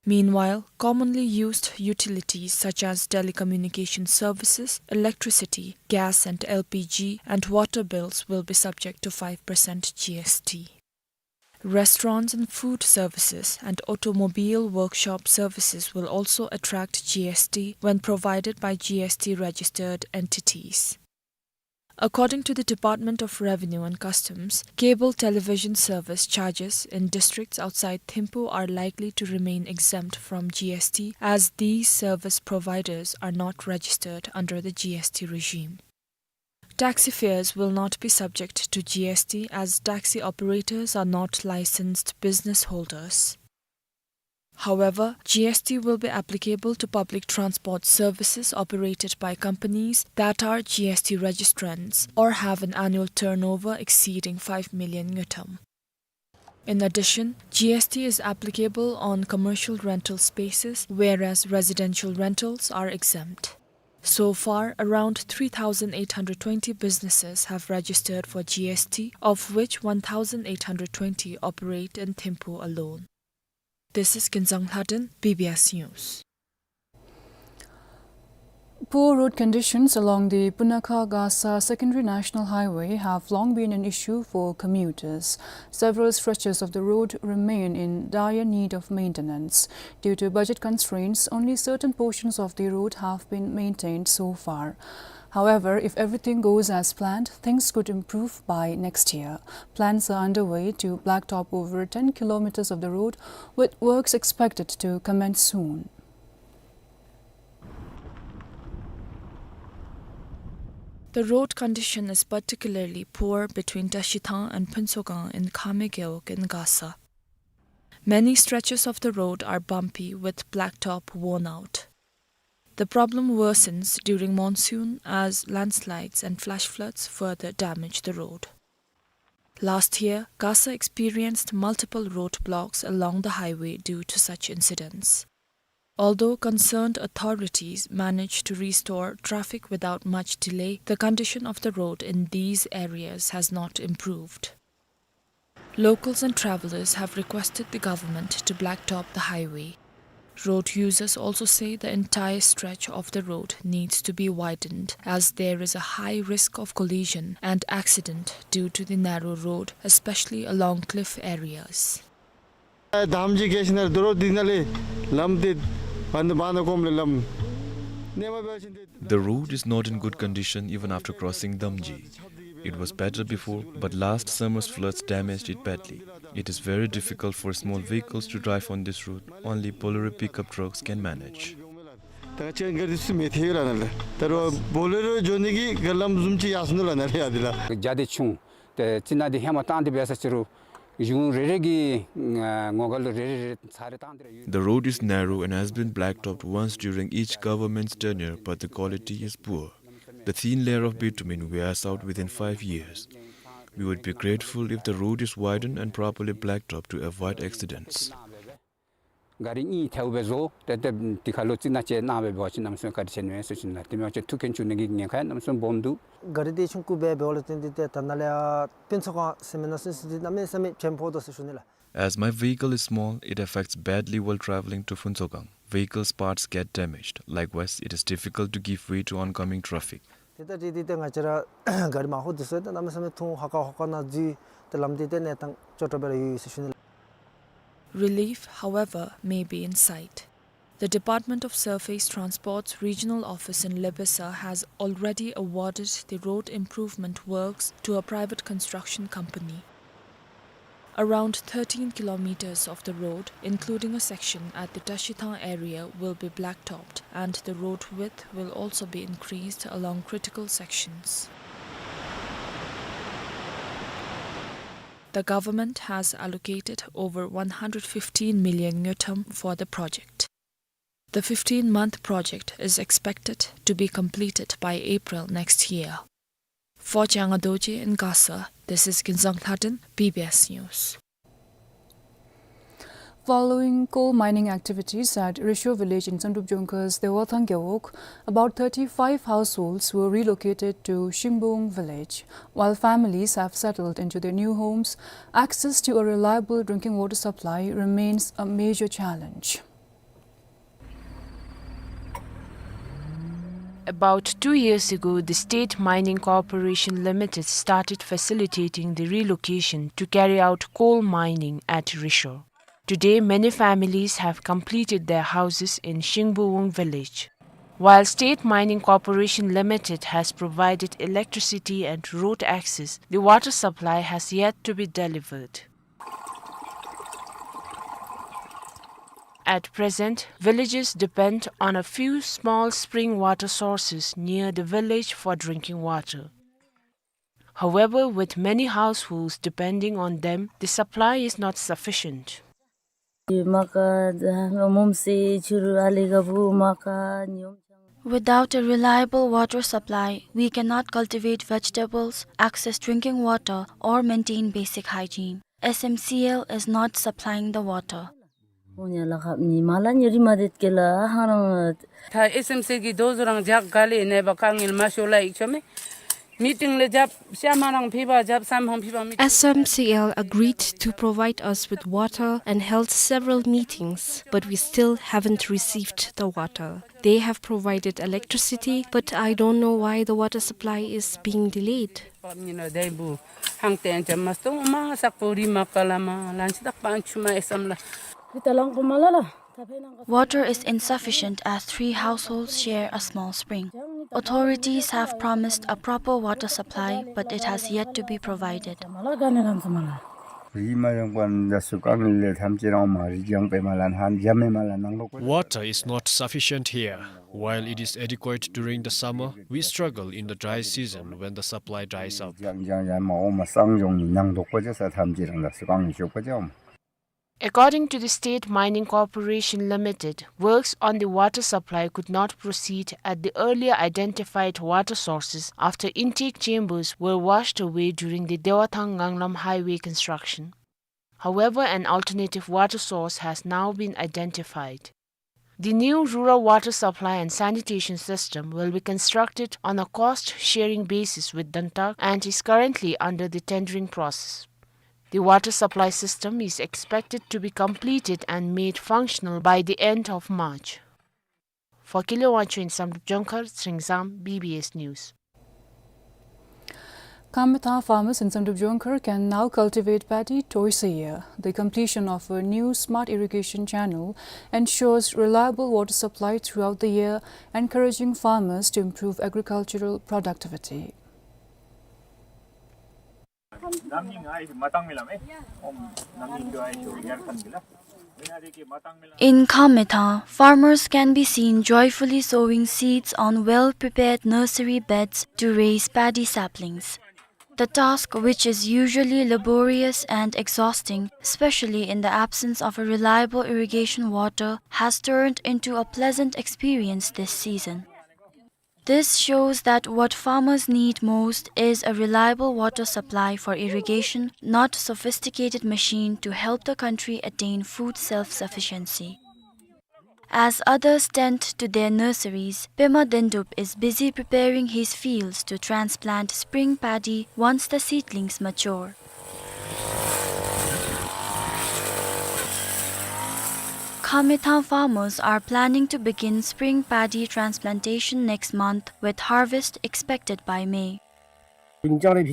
Meanwhile, commonly used utilities such as telecommunication services, electricity, gas and L P G, and water bills will be subject to five percent G S T. Restaurants and food services and automobile workshop services will also attract G S T when provided by G S T registered entities. According to the Department of Revenue and Customs, cable television service charges in districts outside Thimphu are likely to remain exempt from G S T, as these service providers are not registered under the G S T regime. Taxi fares will not be subject to G S T, as taxi operators are not licensed business holders. However, G S T will be applicable to public transport services operated by companies that are G S T registrants or have an annual turnover exceeding five million ngultrum. In addition, G S T is applicable on commercial rental spaces, whereas residential rentals are exempt. So far, around three thousand eight hundred twenty businesses have registered for G S T, of which one thousand eight hundred twenty operate in Thimphu alone. This is Kinzang Lhaden, B B S News. Poor road conditions along the Punakha-Gasa Secondary National Highway have long been an issue for commuters. Several stretches of the road remain in dire need of maintenance. Due to budget constraints, only certain portions of the road have been maintained so far. However, if everything goes as planned, things could improve by next year. Plans are underway to blacktop over ten kilometers of the road, with works expected to commence soon. The road condition is particularly poor between Tashithang and Phuntshogang in Khame Gewog in Gasa. Many stretches of the road are bumpy, with blacktop worn out. The problem worsens during monsoon as landslides and flash floods further damage the road. Last year, Gasa experienced multiple roadblocks along the highway due to such incidents. Although concerned authorities managed to restore traffic without much delay, the condition of the road in these areas has not improved. Locals and travelers have requested the government to blacktop the highway. Road users also say the entire stretch of the road needs to be widened, as there is a high risk of collision and accident due to the narrow road, especially along cliff areas. Damji gei shinare doro dinale lam de ban bana komle lam. Nema ba shin de. The road is not in good condition even after crossing Damji. It was better before, but last summer's floods damaged it badly. It is very difficult for small vehicles to drive on this road. Only Bolero pickup trucks can manage. ད་ཅན་གར་དུ་སུ་མེད་ཐེ་ཡོད་ལ་ན་ལེ། ད་རོ་བོ་ལེ་རོ་འགྱོ་ནི་གི་ག་ལམ་བཟུམ་ཅིག་ཡར་སོང་ནུག་ལ་ན་ལེ་ཡ་དེ་ལ། རྒྱ་དེ་ཆུང་། ཏེ་ཅི་ན་དེ་ཧེ་མ་བཏང་དེ་འབད་ས་ཅི་རུ་གཞུང་རེ་རེ་གི་ངོ་ག་ལུ་རེ་རེ་རེ་ཚ་རེ་བཏང་དེ་ར་ཡོད། The road is narrow and has been blacktopped once during each government's tenure, but the quality is poor. The thin layer of bitumen wears out within five years. We would be grateful if the road is widened and properly blacktopped to avoid accidents. ག་རི་གཉིས་ཐལཝ་སྦེ་བཟོ། ཏེ་ཏེ་དེ་ཁ་ལུ་ཅིག་ན་ཅེ་ན་སྦེ་འབད་བ་ཅིན་གནམ་མེད་ས་མེད་ག་རི་ཆེ་ནུས་ཟེར་ཞུ་ནི་ལགས། དེ་མེན་པ་ཅིན་ཐུག་གེན་ཆུ་ནི་གི་ཉེན་ཁ་གནམ་མེད་ས་མེད་སྦོམ་འདུག། ག་རི་དེ་ཆུང་ཀུ་སྦེ་འབདཝ་ལས་བརྟེན་ཏེ་ཏེ་ད་ནཱ་ལས་ཕུན་ཚོགས་ཁ་ཟེར་མི་ནང་སུ་སི་དེ་གནམ་མེད་ས་མེད་ཕྱེན་ཕོག་དོ་ཟེར་ཞུ་ནི་ལགས། As my vehicle is small, it affects badly while traveling to Phuntshogang. Vehicle's parts get damaged. Likewise, it is difficult to give way to oncoming traffic. དེ་ལྟ་ཅི་དེ་ལྟ་ང་བཅས་ར་ག་རི་མ་ཧོ་དེ་ཚུ་ད་གནམ་མེད་ས་མེད་ཐུང་ཧ་ཀ་ཧོ་ཀ་ན་འཛུལ། ཏེ་ལམ་དེ་ཏེ་གནས་སྟངས་ཅོག་ཏོ་སྦེ་ར་ཡོད་ཡོད་ཟེར་ཞུ་ནི་ལགས། Relief, however, may be in sight. The Department of Surface Transport's regional office in Lebesa has already awarded the road improvement works to a private construction company. Around thirteen kilometers of the road, including a section at the Tashithang area, will be blacktopped, and the road width will also be increased along critical sections. The government has allocated over one hundred fifteen million ngultrum for the project. The fifteen-month project is expected to be completed by April next year. For Changa Dorji in Gasa, this is Kinzang Lhaden, B B S News. Following coal mining activities at Risho village in Tsundrup Jongkha's Dewathang Gewog, about thirty-five households were relocated to Shimbung village. While families have settled into their new homes, access to a reliable drinking water supply remains a major challenge. About two years ago, the State Mining Corporation Limited started facilitating the relocation to carry out coal mining at Rishor. Today, many families have completed their houses in Shingbuvung village. While State Mining Corporation Limited has provided electricity and road access, the water supply has yet to be delivered. At present, villagers depend on a few small spring water sources near the village for drinking water. However, with many households depending on them, the supply is not sufficient. Without a reliable water supply, we cannot cultivate vegetables, access drinking water, or maintain basic hygiene. S M C L is not supplying the water. ད་ཨེསི་ཨེམ་སི་གི་དོ་བཟོ་རང་ཇག་ག་ལས་ནེ་བ་དཀའ་ངལ་མ་ཤོར་ལ་ཡིག་ཆོ་མེ། མི་ཊིང་ལས་རྒྱབ་ཤ་མ་རང་ཕི་བ་རྒྱབ་སམ་ཧོང་ཕི་བ་མི་ཊིང་། S M C L agreed to provide us with water and held several meetings, but we still haven't received the water. They have provided electricity, but I don't know why the water supply is being delayed. Water is insufficient as three households share a small spring. Authorities have promised a proper water supply, but it has yet to be provided. Water is not sufficient here. While it is adequate during the summer, we struggle in the dry season when the supply dries up. According to the State Mining Corporation Limited, works on the water supply could not proceed at the earlier identified water sources after intake chambers were washed away during the Dewathang-Nganglam highway construction. However, an alternative water source has now been identified. The new rural water supply and sanitation system will be constructed on a cost-sharing basis with Dantak and is currently under the tendering process. The water supply system is expected to be completed and made functional by the end of March. For Kile Wancho in Samdrup Jongkhar, Sringzam, B B S News. Khamethang farmers in Samdrup Jongkhar can now cultivate paddy twice a year. The completion of a new smart irrigation channel ensures reliable water supply throughout the year, encouraging farmers to improve agricultural productivity. In Khamethang, farmers can be seen joyfully sowing seeds on well-prepared nursery beds to raise paddy saplings. The task, which is usually laborious and exhausting, especially in the absence of a reliable irrigation water, has turned into a pleasant experience this season. This shows that what farmers need most is a reliable water supply for irrigation, not sophisticated machine to help the country attain food self-sufficiency. As others tend to their nurseries, Pema Dendup is busy preparing his fields to transplant spring paddy once the seedlings mature. Khamethang farmers are planning to begin spring paddy transplantation next month, with harvest expected by May. During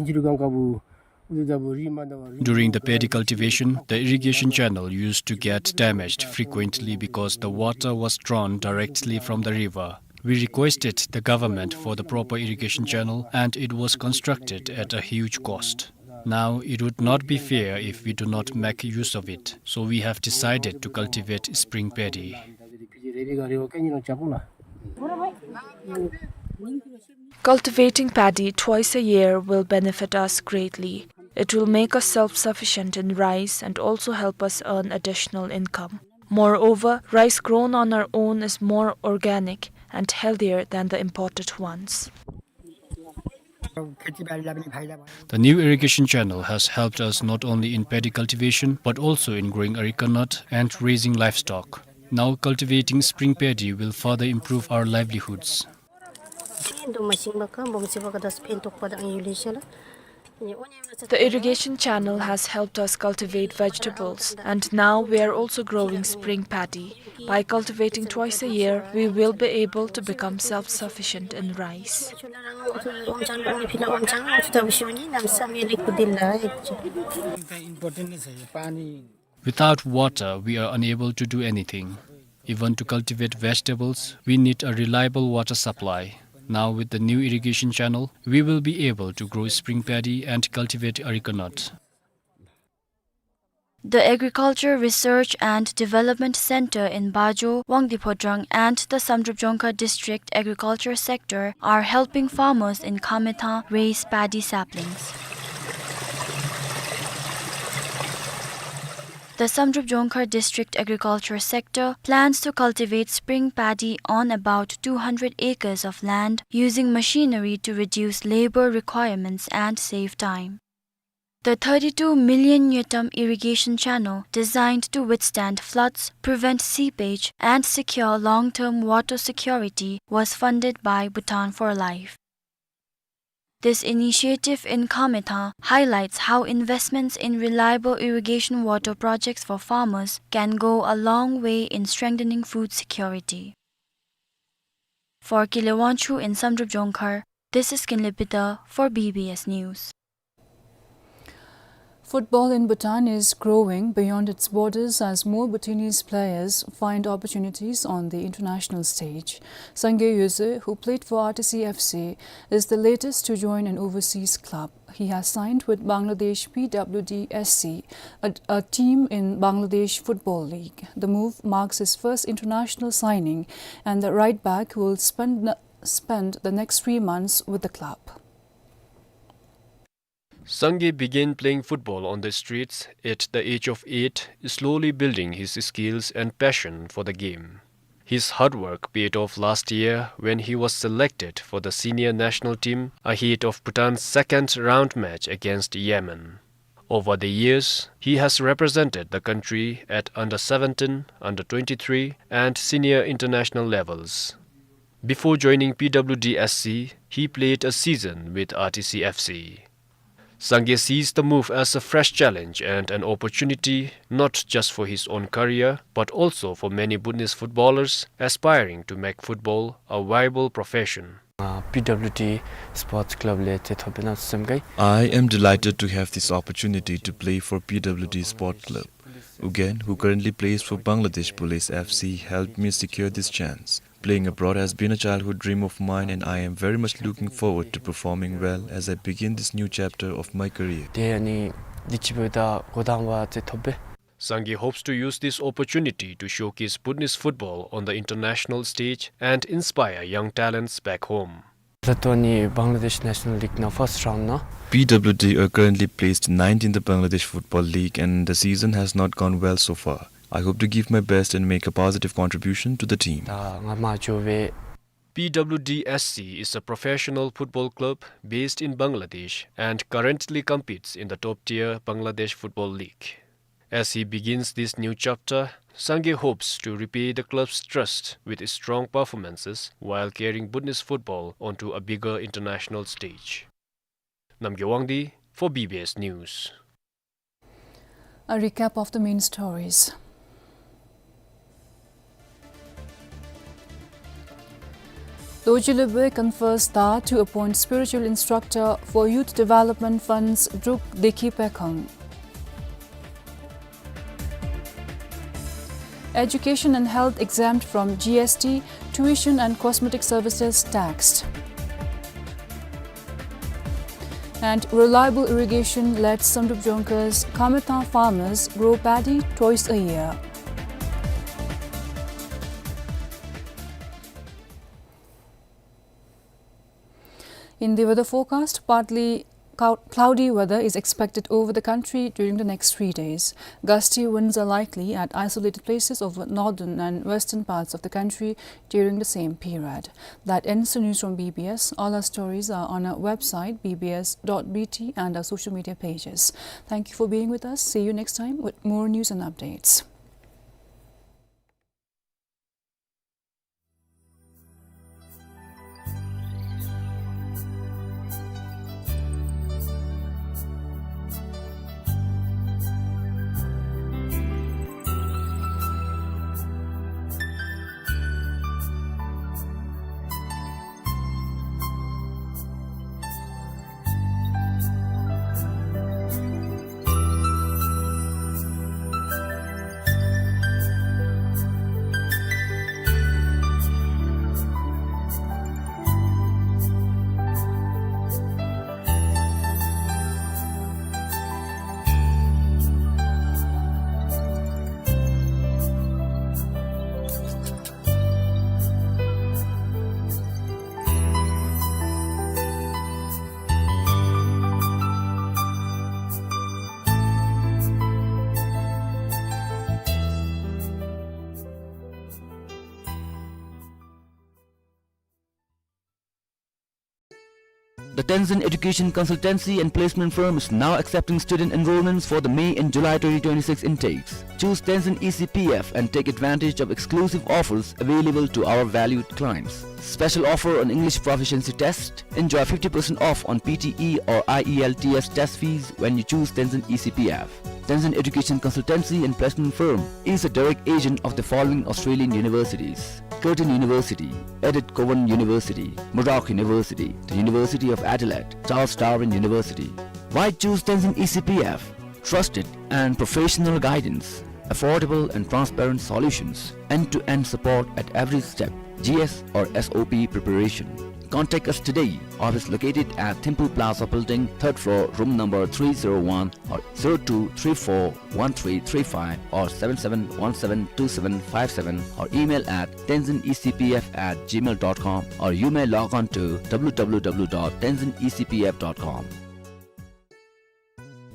the paddy cultivation, the irrigation channel used to get damaged frequently because the water was drawn directly from the river. We requested the government for the proper irrigation channel, and it was constructed at a huge cost. Now, it would not be fair if we do not make use of it, so we have decided to cultivate spring paddy. Cultivating paddy twice a year will benefit us greatly. It will make us self-sufficient in rice and also help us earn additional income. Moreover, rice grown on our own is more organic and healthier than the imported ones. The new irrigation channel has helped us not only in paddy cultivation, but also in growing areca nut and raising livestock. Now cultivating spring paddy will further improve our livelihoods. The irrigation channel has helped us cultivate vegetables, and now we are also growing spring paddy. By cultivating twice a year, we will be able to become self-sufficient in rice. Without water, we are unable to do anything. Even to cultivate vegetables, we need a reliable water supply. Now, with the new irrigation channel, we will be able to grow spring paddy and cultivate areca nut. The Agriculture Research and Development Center in Bajo, Wangdue Phodrang, and the Samdrup Jongkhar District Agriculture Sector are helping farmers in Khamethang raise paddy saplings. The Samdrup Jongkhar District Agriculture Sector plans to cultivate spring paddy on about two hundred acres of land using machinery to reduce labor requirements and save time. The thirty-two million nyetam irrigation channel, designed to withstand floods, prevent seepage, and secure long-term water security, was funded by Bhutan for Life. This initiative in Khamethang highlights how investments in reliable irrigation water projects for farmers can go a long way in strengthening food security. For Kile Wangchuk in Samdrup Jongkhar, this is Kinle Peter for B B S News. Football in Bhutan is growing beyond its borders as more Bhutanese players find opportunities on the international stage. Sangay Yeze, who played for R T C F C, is the latest to join an overseas club. He has signed with Bangladesh P W D S C, a, a team in Bangladesh Football League. The move marks his first international signing, and the right back will spend, spend the next three months with the club. Sangay began playing football on the streets at the age of eight, slowly building his skills and passion for the game. His hard work paid off last year when he was selected for the senior national team ahead of Bhutan's second round match against Yemen. Over the years, he has represented the country at under seventeen, under twenty-three, and senior international levels. Before joining P W D S C, he played a season with R T C F C. Sangay sees the move as a fresh challenge and an opportunity not just for his own career, but also for many Bhutanese footballers aspiring to make football a viable profession. Uh, P W D Sports Club ལས་བརྩི་ཐོབ་པ་ནང་སེམས་དགའ། I am delighted to have this opportunity to play for P W D Sport Club. Ugyen, who currently plays for Bangladesh Police F C, helped me secure this chance. Playing abroad has been a childhood dream of mine, and I am very much looking forward to performing well as I begin this new chapter of my career. དེ་ནི་འདི་ཅིག་འབདཝ་ད་གོ་དང་བ་བརྩི་ཐོབ་པས། Sangay hopes to use this opportunity to showcase Bhutanese football on the international stage and inspire young talents back home. ད་ལྟོ་ནི་Bangladesh National League ནང་first round ནང་། P W D are currently placed ninth in the Bangladesh Football League, and the season has not gone well so far. I hope to give my best and make a positive contribution to the team. ད་ང་མ་འགྱོ་བའི། P W D S C is a professional football club based in Bangladesh and currently competes in the top-tier Bangladesh Football League. As he begins this new chapter, Sangay hopes to repay the club's trust with strong performances while carrying Bhutanese football onto a bigger international stage. Namgay Wangdi for B B S News. A recap of the main stories. Dorji Lubey confers da to appoint spiritual instructor for Youth Development Fund's Druk Dekhi Pekhang. Education and health exempt from G S T, tuition and cosmetic services taxed. And reliable irrigation lets Samdrup Jongkhar's Khamethang farmers grow paddy twice a year. In the weather forecast, partly cou-, cloudy weather is expected over the country during the next three days. Gusty winds are likely at isolated places over northern and western parts of the country during the same period. That ends the news from B B S. All our stories are on our website, B B S dot B T, and our social media pages. Thank you for being with us. See you next time with more news and updates. The Tenzin Education Consultancy and Placement Firm is now accepting student enrollments for the May and July twenty twenty-six intakes. Choose Tenzin E C P F and take advantage of exclusive offers available to our valued clients. Special offer on English proficiency test. Enjoy fifty percent off on P T E or I E L T S test fees when you choose Tenzin E C P F. Tenzin Education Consultancy and Placement Firm is a direct agent of the following Australian universities: Curtin University, Edith Cowan University, Murdoch University, the University of Adelaide, Charles Darwin University. Why choose Tenzin E C P F? Trusted and professional guidance, affordable and transparent solutions, end-to-end support at every step, G S or S O P preparation. Contact us today. Office located at Thimphu Plaza Building, third floor, room number three zero one, or zero two three four one three three five or seven seven one seven two seven five seven, or email at tenzin E C P F at gmail dot com, or you may log on to w w w dot tenzin E C P F dot com.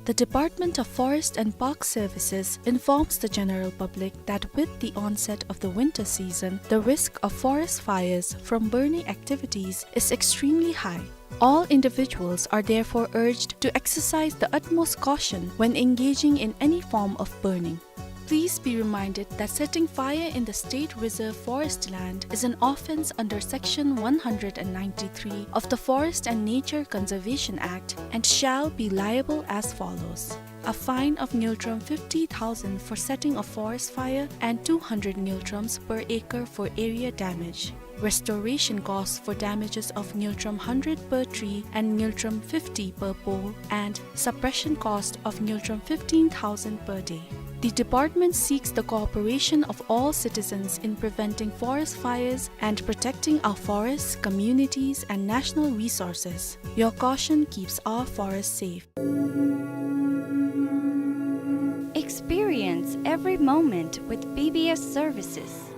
The Department of Forest and Park Services informs the general public that with the onset of the winter season, the risk of forest fires from burning activities is extremely high. All individuals are therefore urged to exercise the utmost caution when engaging in any form of burning. Please be reminded that setting fire in the State Reserve Forest land is an offence under Section one hundred and ninety-three of the Forest and Nature Conservation Act and shall be liable as follows: a fine of ngultrum fifty thousand for setting a forest fire and two hundred ngultrums per acre for area damage. Restoration costs for damages of ngultrum hundred per tree and ngultrum fifty per pole, and suppression cost of ngultrum fifteen thousand per day. The department seeks the cooperation of all citizens in preventing forest fires and protecting our forests, communities, and national resources. Your caution keeps our forests safe. Experience every moment with B B S services.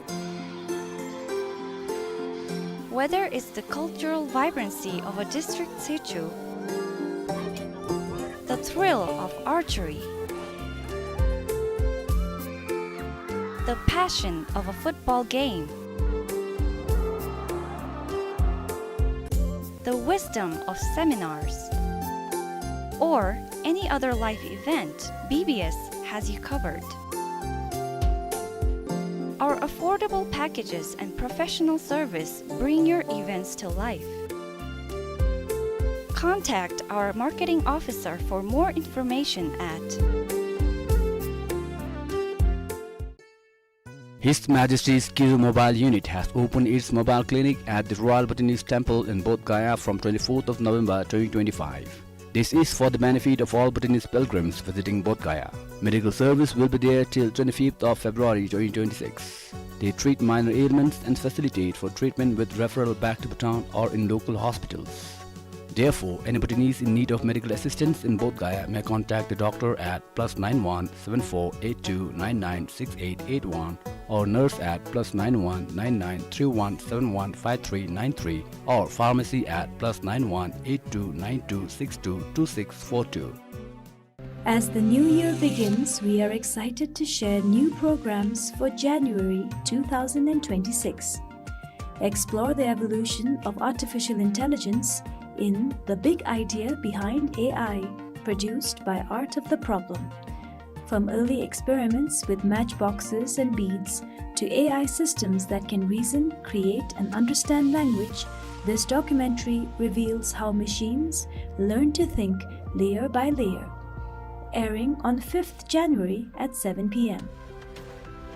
Whether it's the cultural vibrancy of a district situ, the thrill of archery, the passion of a football game, the wisdom of seminars, or any other life event, B B S has you covered. Our affordable packages and professional service bring your events to life. Contact our marketing officer for more information at His Majesty's Kizu Mobile Unit has opened its mobile clinic at the Royal Bhutanese Temple in Bodh Gaya from twenty-fourth of November twenty twenty-five. This is for the benefit of all Bhutanese pilgrims visiting Bodh Gaya. Medical service will be there till twenty-fifth of February twenty twenty-six. They treat minor ailments and facilitate for treatment with referral back to Bhutan or in local hospitals. Therefore, any Bhutanese in need of medical assistance in Bodh Gaya may contact the doctor at plus nine one seven four eight two nine nine six eight eight one, or nurse at plus nine one nine nine three one seven one five three nine three, or pharmacy at plus nine one eight two nine two six two two six four two. As the new year begins, we are excited to share new programs for January two thousand and twenty-six. Explore the evolution of artificial intelligence in The Big Idea Behind A I, produced by Art of the Problem. From early experiments with matchboxes and beads to A I systems that can reason, create, and understand language, this documentary reveals how machines learn to think layer by layer. Airing on fifth January at seven p m.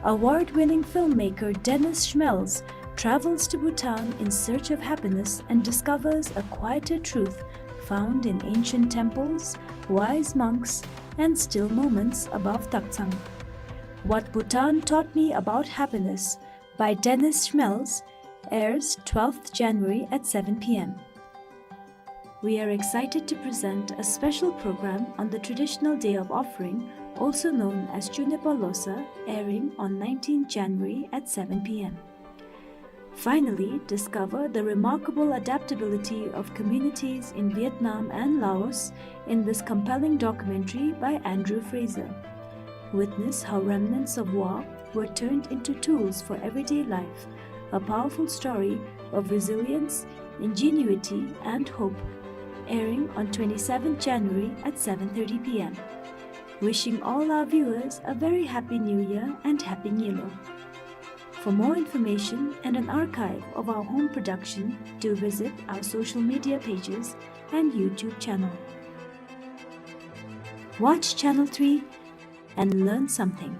Award-winning filmmaker Dennis Schmelz travels to Bhutan in search of happiness and discovers a quieter truth found in ancient temples, wise monks, and still moments above Taktsang. What Bhutan Taught Me About Happiness by Dennis Schmelz airs twelfth January at seven p m. We are excited to present a special program on the traditional day of offering, also known as Chunepa Losa, airing on nineteenth January at seven p m. Finally, discover the remarkable adaptability of communities in Vietnam and Laos in this compelling documentary by Andrew Fraser. Witness how remnants of war were turned into tools for everyday life, a powerful story of resilience, ingenuity, and hope. airing on twenty-seventh January at seven thirty P M. Wishing all our viewers a very happy New Year and Happy Nyilo. For more information and an archive of our home production, do visit our social media pages and YouTube channel. Watch Channel three and learn something.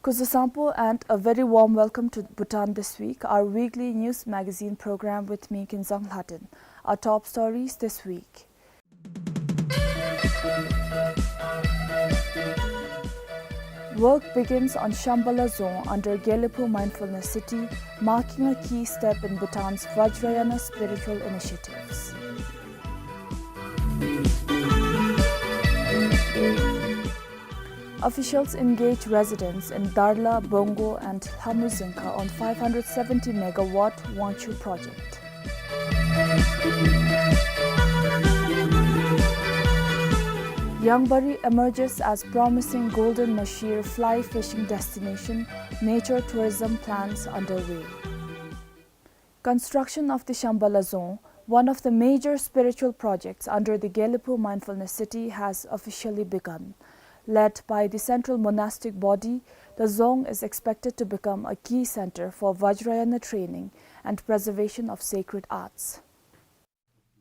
Kuzuzangpo and a very warm welcome to Bhutan This Week, our weekly news magazine program with me, Kinzang Lhaden. Our top stories this week. Work begins on Shambala Dzong under Gelephu Mindfulness City, marking a key step in Bhutan's Vajrayana spiritual initiatives. Officials engage residents in Darla, Bongo and Lhamu Dzingkha on five hundred seventy megawatt Wangchhu project. Yangbari emerges as promising Golden Mashir fly fishing destination, nature tourism plans underway. Construction of the Shambala Dzong, one of the major spiritual projects under the Gelephu Mindfulness City, has officially begun. Led by the Central Monastic Body, the Dzong is expected to become a key center for Vajrayana training and preservation of sacred arts.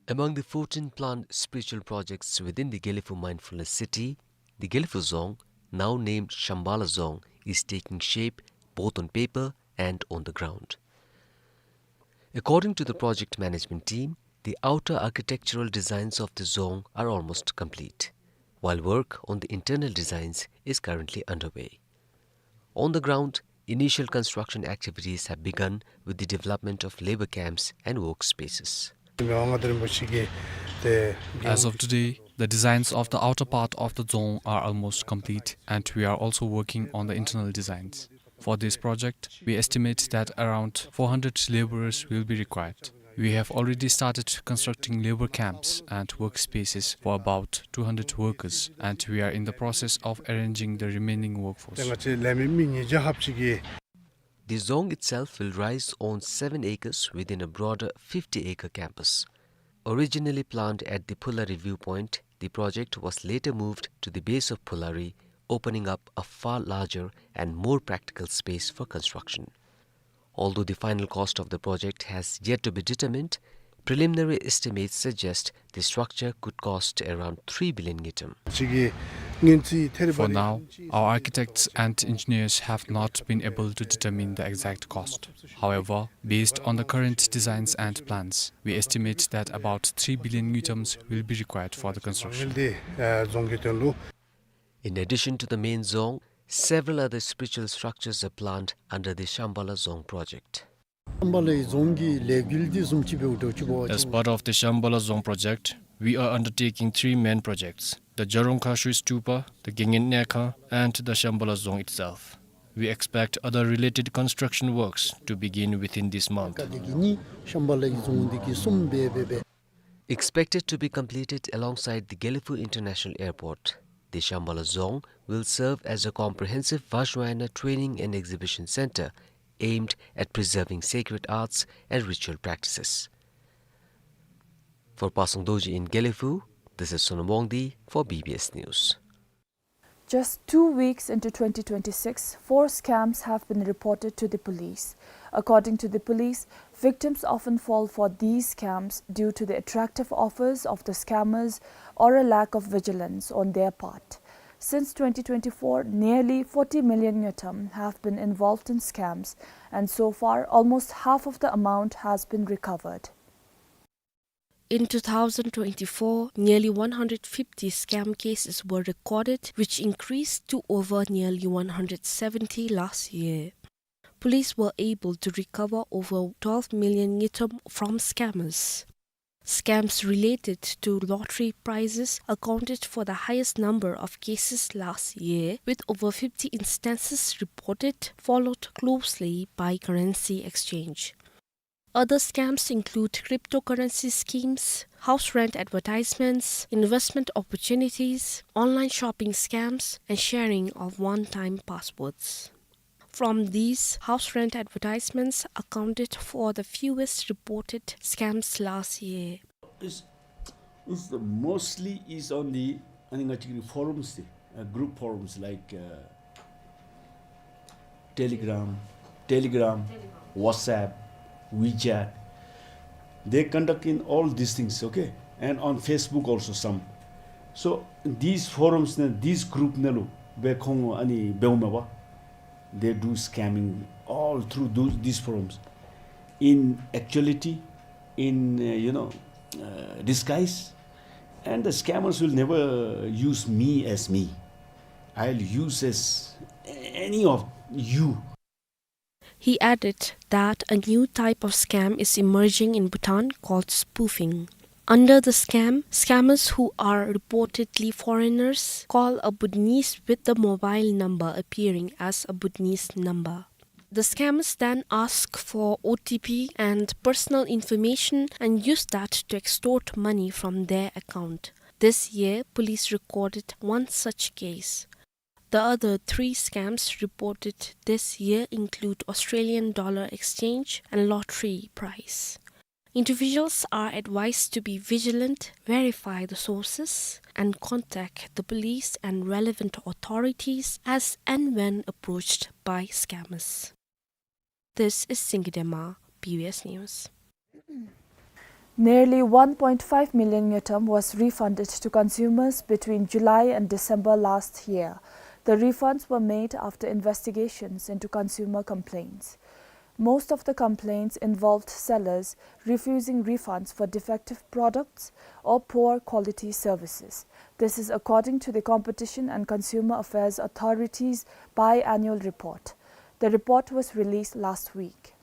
Among the fourteen planned spiritual projects within the Gelephu Mindfulness City, the Gelephu Dzong, now named Shambala Dzong, is taking shape both on paper and on the ground. According to the project management team, the outer architectural designs of the Dzong are almost complete, while work on the internal designs is currently underway. On the ground, initial construction activities have begun with the development of labor camps and workspaces. As of today, the designs of the outer part of the Dzong are almost complete, and we are also working on the internal designs. For this project, we estimate that around four hundred laborers will be required. We have already started constructing labor camps and workspaces for about two hundred workers, and we are in the process of arranging the remaining workforce. The Dzong itself will rise on seven acres within a broader fifty acre campus. Originally planned at the Phulari viewpoint, the project was later moved to the base of Phulari, opening up a far larger and more practical space for construction. Although the final cost of the project has yet to be determined, preliminary estimates suggest the structure could cost around three billion ngultrum. For now, our architects and engineers have not been able to determine the exact cost. However, based on the current designs and plans, we estimate that about three billion ngultrums will be required for the construction. In addition to the main Dzong, several other spiritual structures are planned under the Shambala Dzong project. As part of the Shambala Dzong project, we are undertaking three main projects: the Jarongkha Sri Stupa, the Gengen Nekha, and the Shambala Dzong itself. We expect other related construction works to begin within this month. Expected to be completed alongside the Gelephu International Airport, the Shambala Dzong will serve as a comprehensive Vajrayana training and exhibition center aimed at preserving sacred arts and ritual practices. For Pasang Dorji in Gelephu, this is Sonam Wangdi for B B S News. Just two weeks into twenty twenty-six, four scams have been reported to the police. According to the police, victims often fall for these scams due to the attractive offers of the scammers or a lack of vigilance on their part. Since twenty twenty-four, nearly forty million ngultrum have been involved in scams, and so far, almost half of the amount has been recovered. In two thousand twenty-four, nearly one hundred fifty scam cases were recorded, which increased to over nearly one hundred seventy last year. Police were able to recover over twelve million ngultrum from scammers. Scams related to lottery prizes accounted for the highest number of cases last year, with over fifty instances reported, followed closely by currency exchange. Other scams include cryptocurrency schemes, house rent advertisements, investment opportunities, online shopping scams, and sharing of one-time passwords. From these, house rent advertisements accounted for the fewest reported scams last year. It's, it's the mostly is on the, I think, actually forums, the, uh, group forums like, uh, Telegram, Telegram, WhatsApp, WeChat. They conduct in all these things, okay? And on Facebook also some. So these forums, na, these group ནང་ལུ་སྦེ་ཁོང་ཨ་ནི་འབདཝ་མས་པ། They do scamming all through those, these forums. In actuality, in, uh, you know, uh, disguise, and the scammers will never use me as me. I'll use as any of you. He added that a new type of scam is emerging in Bhutan called spoofing. Under the scam, scammers who are reportedly foreigners call a Bhutanese with the mobile number appearing as a Bhutanese number. The scammers then ask for O T P and personal information and use that to extort money from their account. This year, police recorded one such case. The other three scams reported this year include Australian dollar exchange and lottery prize. Individuals are advised to be vigilant, verify the sources, and contact the police and relevant authorities as and when approached by scammers. This is Singye Dema, B B S News. Nearly one point five million ngultrum was refunded to consumers between July and December last year. The refunds were made after investigations into consumer complaints. Most of the complaints involved sellers refusing refunds for defective products or poor quality services. This is according to the Competition and Consumer Affairs Authority's biannual report. The report was released last week.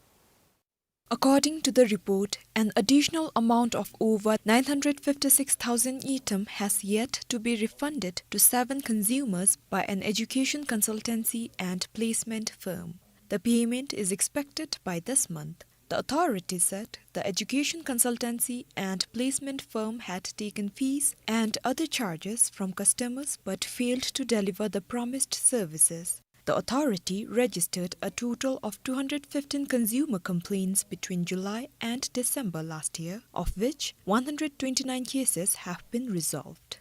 According to the report, an additional amount of over nine hundred fifty-six thousand ngultrum has yet to be refunded to seven consumers by an education consultancy and placement firm. The payment is expected by this month. The authority said the education consultancy and placement firm had taken fees and other charges from customers but failed to deliver the promised services. The authority registered a total of two hundred fifteen consumer complaints between July and December last year, of which one hundred twenty-nine cases have been resolved.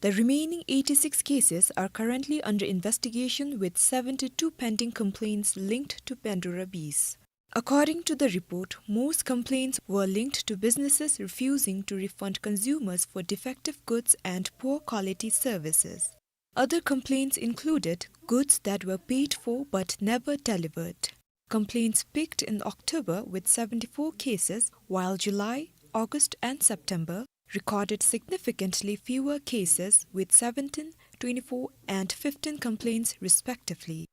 The remaining eighty-six cases are currently under investigation, with seventy-two pending complaints linked to Pandora Bees. According to the report, most complaints were linked to businesses refusing to refund consumers for defective goods and poor quality services. Other complaints included goods that were paid for but never delivered. Complaints peaked in October with seventy-four cases, while July, August, and September recorded significantly fewer cases, with seventeen, twenty-four, and fifteen complaints, respectively.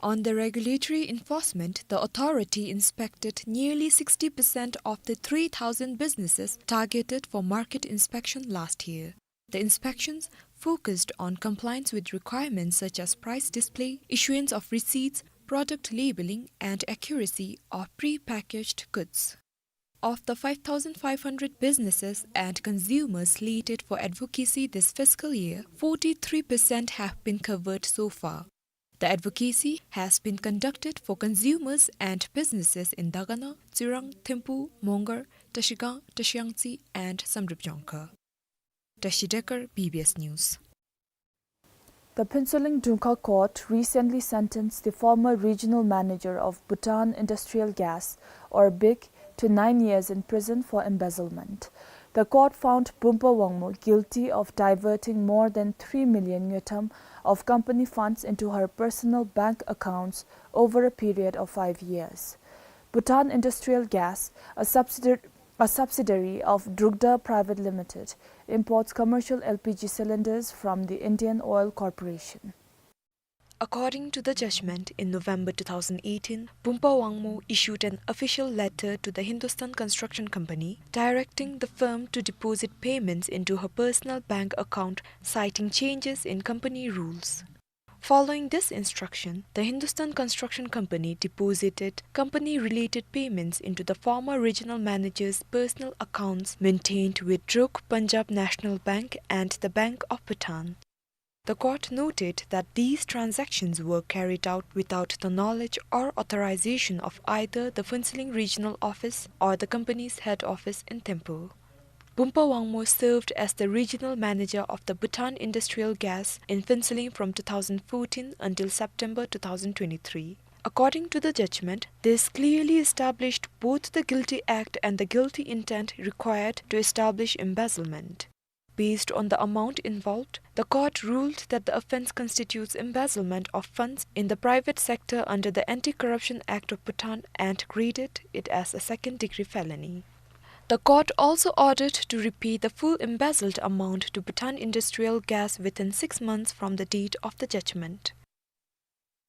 On the regulatory enforcement, the authority inspected nearly sixty percent of the three thousand businesses targeted for market inspection last year. The inspections focused on compliance with requirements such as price display, issuance of receipts, product labeling, and accuracy of pre-packaged goods. Of the five thousand five hundred businesses and consumers slated for advocacy this fiscal year, forty-three percent have been covered so far. The advocacy has been conducted for consumers and businesses in Dagana, Tsirang, Thimphu, Mongar, Trashigang, Trashiyangtse, and Samdrup Jongkhar. Tashi Dekar, B B S News. The Phuentsholing Dungkha Court recently sentenced the former regional manager of Bhutan Industrial Gas, or BIG, to nine years in prison for embezzlement. The court found Bumpa Wangmo guilty of diverting more than three million ngultrum of company funds into her personal bank accounts over a period of five years. Bhutan Industrial Gas, a subsidiary a subsidiary of Drukda Private Limited, imports commercial L P G cylinders from the Indian Oil Corporation. According to the judgment, in November two thousand eighteen, Bumpa Wangmo issued an official letter to the Hindustan Construction Company directing the firm to deposit payments into her personal bank account, citing changes in company rules. Following this instruction, the Hindustan Construction Company deposited company-related payments into the former regional manager's personal accounts maintained with Druk Punjab National Bank and the Bank of Bhutan. The court noted that these transactions were carried out without the knowledge or authorization of either the Phuentsholing Regional Office or the company's head office in Thimphu. Bumpa Wangmo served as the regional manager of the Bhutan Industrial Gas in Phuentsholing from two thousand fourteen until September two thousand twenty-three. According to the judgment, this clearly established both the guilty act and the guilty intent required to establish embezzlement. Based on the amount involved, the court ruled that the offense constitutes embezzlement of funds in the private sector under the Anti-Corruption Act of Bhutan and graded it as a second-degree felony. The court also ordered to repay the full embezzled amount to Bhutan Industrial Gas within six months from the date of the judgment.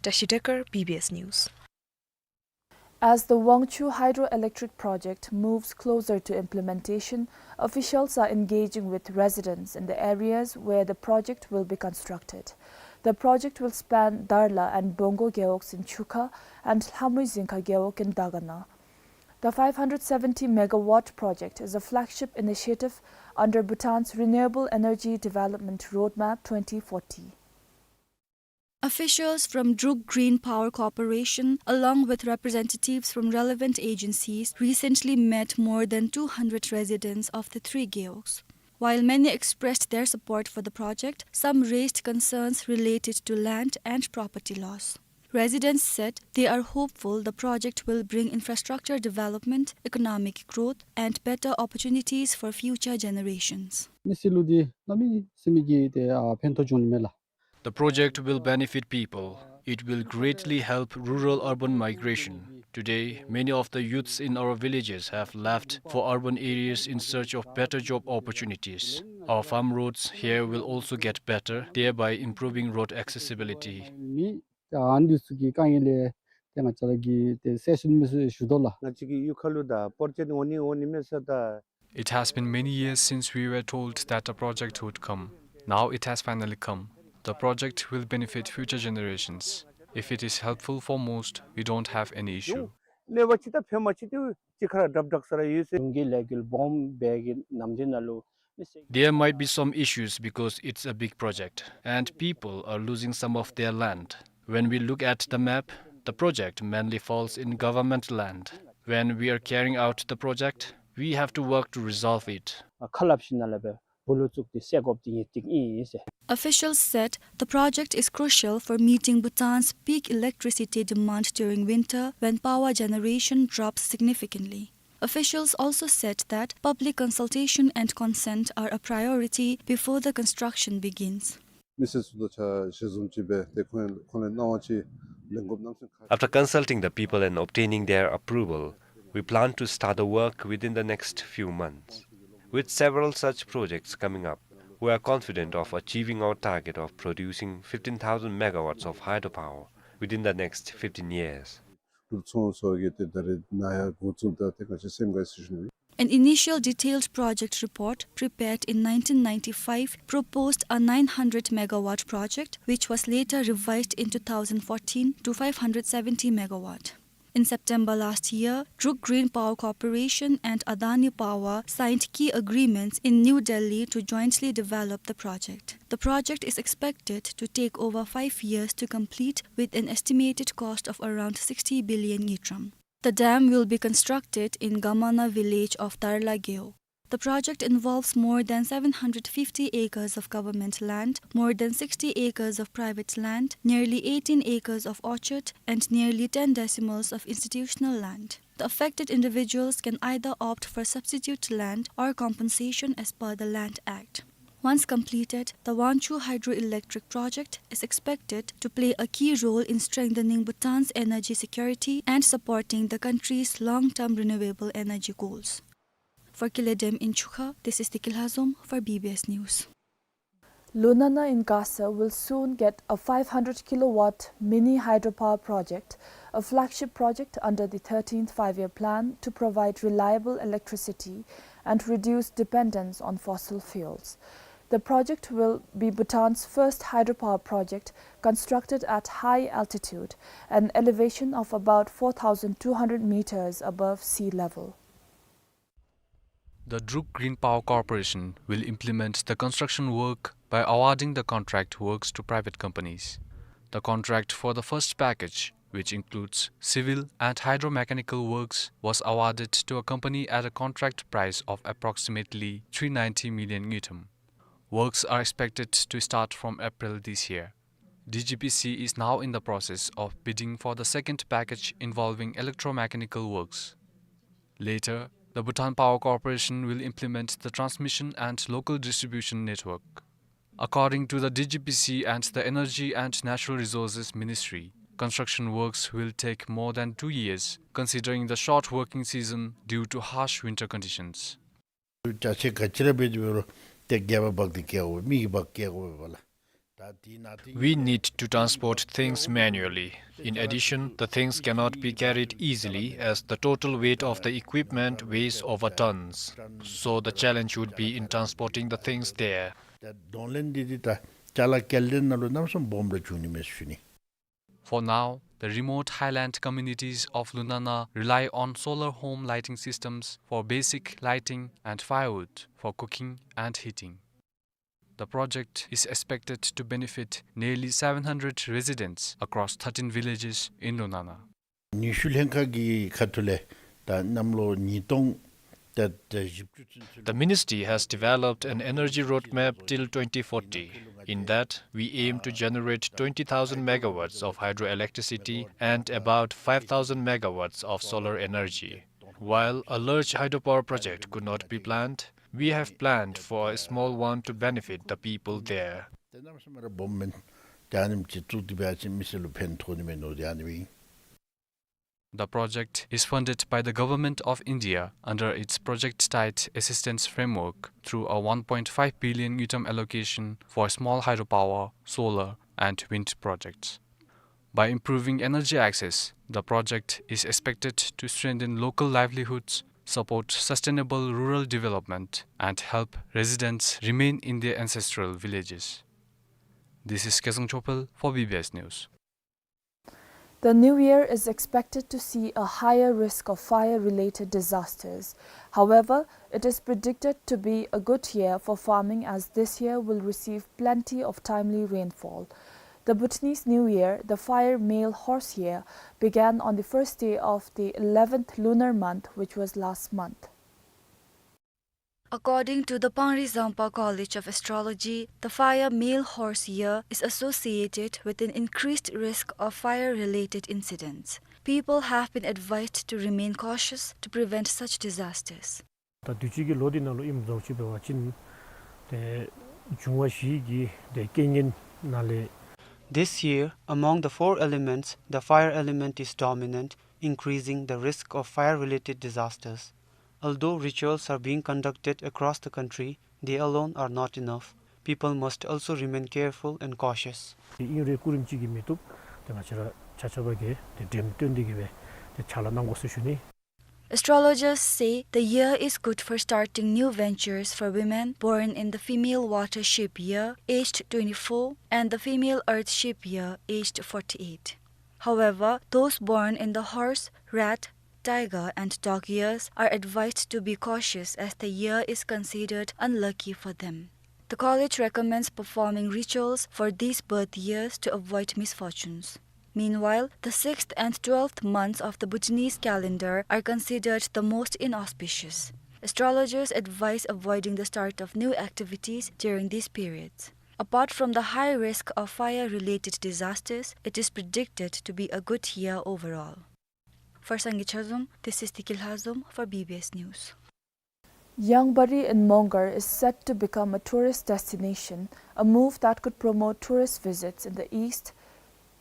Tashi Dekar, B B S News. As the Wangchhu Hydroelectric Project moves closer to implementation, officials are engaging with residents in the areas where the project will be constructed. The project will span Darla and Bongo Gewogs in Chukha and Lhamui Zingkha Gewog in Dagana. The five hundred seventy megawatt project is a flagship initiative under Bhutan's Renewable Energy Development Roadmap twenty forty. Officials from Druk Green Power Corporation, along with representatives from relevant agencies, recently met more than two hundred residents of the three gewogs. While many expressed their support for the project, some raised concerns related to land and property loss. Residents said they are hopeful the project will bring infrastructure development, economic growth, and better opportunities for future generations. མི་སེར་ལུ་འདི་གནམ་མེད་ས་མེད་ཀྱི་ཏེ་ཨ་ཕན་ཐོགས་འབྱུང་ནི་མས་ལགས། The project will benefit people. It will greatly help rural-urban migration. Today, many of the youths in our villages have left for urban areas in search of better job opportunities. Our farm roads here will also get better, thereby improving road accessibility. མི་ཨ་ནི་ཚུ་གི་དཀའ་ངལ་ལས་ཏེ་ང་བཅས་ར་གིས་ཏེ་སེལ་ཞིནམ་མས་ཟེར་ཞུ་དོ་ལགས། ང་བཅས་ཀྱི་གཡུས་ཁ་ལུ་ད་པོར་ཇེཀཊ་འོང་ནི་འོང་ནི་མས་ཟེར་ད། It has been many years since we were told that a project would come. Now it has finally come. The project will benefit future generations. If it is helpful for most, we don't have any issue. གནོད་པ་ཅིག་དང་ཕན་པ་ཅིག་ཏེ་གཅིག་ཁར་དྲག་དྲག་ས་ར་ཡོད་ཟེར། ལུང་གི་ལས་འགུལ་སྦོམ་སྦེ་གི་ནམ་དེ་ནང་ལུ་མི་སེར། There might be some issues because it's a big project and people are losing some of their land. When we look at the map, the project mainly falls in government land. When we are carrying out the project, we have to work to resolve it. ཁ་སླབ་ཞིནམ་ལས་སྦེ་བུ་ལུ་བཙུགས་ཏེ་སེལ་དགོཔ་འདི་ཨིན་ཏེ་ཨིན་ཟེར། Officials said the project is crucial for meeting Bhutan's peak electricity demand during winter when power generation drops significantly. Officials also said that public consultation and consent are a priority before the construction begins. མི་སེར་ཚུ་དང་ཆ་ཞལ་འཛོམས་ཅིག་འབད་དེ་ཁོང་ཁོང་ལས་གནང་བ་ཅིག་ལེན་དགོཔ་གནམ་མེད་ས་མེད་ཁག། After consulting the people and obtaining their approval, we plan to start the work within the next few months. With several such projects coming up, we are confident of achieving our target of producing fifteen thousand megawatts of hydropower within the next fifteen years. གྲུབ་ཚོང་ཚུ་གིས་ཏེ་ད་རེས་ནཱ་ཡར་འགོ་བཙུགས་ད་ཏེ་ག་ཅི་སེམས་དགའ་ཟེར་ཞུ་ནི། An initial detailed project report prepared in nineteen ninety-five proposed a nine hundred megawatt project, which was later revised in two thousand fourteen to five hundred seventy megawatt. In September last year, Druk Green Power Corporation and Adani Power signed key agreements in New Delhi to jointly develop the project. The project is expected to take over five years to complete, with an estimated cost of around sixty billion ngultrum. The dam will be constructed in Gamana village of Darla Gewog. The project involves more than seven hundred fifty acres of government land, more than sixty acres of private land, nearly eighteen acres of orchard, and nearly ten decimals of institutional land. The affected individuals can either opt for substitute land or compensation as per the Land Act. Once completed, the Wangchhu Hydroelectric Project is expected to play a key role in strengthening Bhutan's energy security and supporting the country's long-term renewable energy goals. For Kile Dam in Chukha, this is Tiki Lhazom for B B S News. Lunana in Gasa will soon get a five hundred kilowatt mini hydropower project, a flagship project under the thirteenth Five-Year Plan to provide reliable electricity and reduce dependence on fossil fuels. The project will be Bhutan's first hydropower project constructed at high altitude, an elevation of about four thousand two hundred meters above sea level. The Druk Green Power Corporation will implement the construction work by awarding the contract works to private companies. The contract for the first package, which includes civil and hydromechanical works, was awarded to a company at a contract price of approximately three ninety million ngultrum. Works are expected to start from April this year. D G P C is now in the process of bidding for the second package involving electromechanical works. Later, the Bhutan Power Corporation will implement the transmission and local distribution network. According to the D G P C and the Energy and Natural Resources Ministry, construction works will take more than two years, considering the short working season due to harsh winter conditions. ཅ་ཆས་ག་ཅི་ར་འབད་དེ་འབད་རུང་ཏེ་སྒལ་པ་འབག་སྟེ་བསྐྱལ་དགོ་པས། མི་གིས་འབག་སྟེ་བསྐྱལ་དགོ་པས་ལགས། ད་དེ་ནང་དེ We need to transport things manually. In addition, the things cannot be carried easily as the total weight of the equipment weighs over tons. So the challenge would be in transporting the things there. ད་གདོང་ལེན་འདི་འདི་ད་ཅ་ལ་སྐྱེལ་འདྲེན་ནང་ལུ་གནམ་མེད་ས་མེད་སྦོམ་ར་བྱུང་ནི་མས་ཟེར་ཞུ་ནི། For now, the remote highland communities of Lunana rely on solar home lighting systems for basic lighting and firewood for cooking and heating. The project is expected to benefit nearly seven hundred residents across thirteen villages in Lunana. ནུས་ཤུགས་ལྷན་ཁག་གི་ཁ་ཐུག་ལས་ད་གནམ་ལོ་ཉིས་སྟོང་ད་ད་བཞི་བཅུ་ཚུན་ཚོད། The ministry has developed an energy roadmap till twenty forty. In that, we aim to generate twenty thousand megawatts of hydroelectricity and about five thousand megawatts of solar energy. While a large hydropower project could not be planned, we have planned for a small one to benefit the people there. ཏེ་གནམ་མེད་ས་མེད་ར་སྦོམ་མེན། ཏེ་ཨ་ནེམ་ཅིག་བཙུགས་ཏེ་འབད་བ་ཅིན་མི་སེར་ལུ་ཕན་ཐོགས་ནི་མས་མནོ་སྟེ་ཨ་ནི་སྦེ་ཨིན། The project is funded by the Government of India under its Project Tied Assistance Framework through a one point five billion ngultrum allocation for small hydropower, solar, and wind projects. By improving energy access, the project is expected to strengthen local livelihoods, support sustainable rural development, and help residents remain in their ancestral villages. This is Kezang Chopel for B B S News. The new year is expected to see a higher risk of fire-related disasters. However, it is predicted to be a good year for farming, as this year will receive plenty of timely rainfall. The Bhutanese New Year, the fire male horse year, began on the first day of the eleventh lunar month, which was last month. According to the Pangri Zampa College of Astrology, the fire male horse year is associated with an increased risk of fire-related incidents. People have been advised to remain cautious to prevent such disasters. ད་དུས་ཅི་གི་ལོ་འདི་ནང་ལུ་ཨིནམ་འདྲཝ་ཅིག་འབད་བ་ཅིན་ཏེ་འབྱུང་བ་བཞི་གི་ཏེ་རྐྱེན་ངན་ནང་ལས། This year, among the four elements, the fire element is dominant, increasing the risk of fire-related disasters. Although rituals are being conducted across the country, they alone are not enough. People must also remain careful and cautious. ཏེ་ཨིན་རུང་སྐུ་རིམ་ཅིག་གིས་མི་བཏུབ། ཏེ་ང་བཅས་ར་ཆ་ཁྱབ་ཀྱིས་ཏེ་འགྲེམས་སྟོན་འདི་གི་སྦེ་ཏེ་ཕྱག་ལཱ་གནང་དགོ་ཟེར་ཞུ་ནི། Astrologers say the year is good for starting new ventures for women born in the female water sheep year, aged twenty-four, and the female earth sheep year, aged forty-eight. However, those born in the horse, rat, tiger, and dog years are advised to be cautious, as the year is considered unlucky for them. The college recommends performing rituals for these birth years to avoid misfortunes. Meanwhile, the sixth and twelfth months of the Bhutanese calendar are considered the most inauspicious. Astrologers advise avoiding the start of new activities during these periods. Apart from the high risk of fire-related disasters, it is predicted to be a good year overall. For Sangay Chazom, this is Tiki Lhazom for B B S News. Yangbari in Mongar is set to become a tourist destination, a move that could promote tourist visits in the east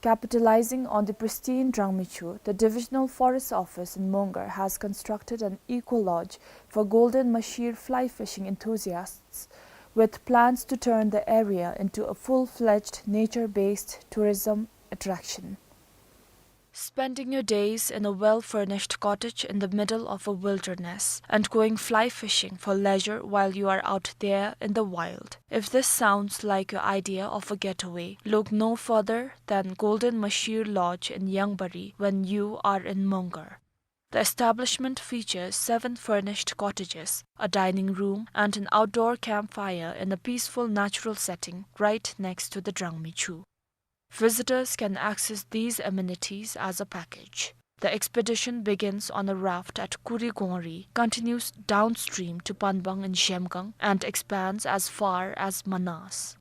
Capitalizing on the pristine Drangmichhu, the Divisional Forest Office in Mongar has constructed an eco-lodge for golden mahseer fly fishing enthusiasts, with plans to turn the area into a full-fledged nature-based tourism attraction. Spending your days in a well-furnished cottage in the middle of a wilderness and going fly fishing for leisure while you are out there in the wild. If this sounds like your idea of a getaway, look no further than Golden Mahseer Lodge in Yangbari when you are in Mongar. The establishment features seven furnished cottages, a dining room, and an outdoor campfire in a peaceful natural setting right next to the Drangmichhu. Visitors can access these amenities as a package. The expedition begins on a raft at Kurigongri, continues downstream to Panbang in Zhemgang, and expands as far as Manas.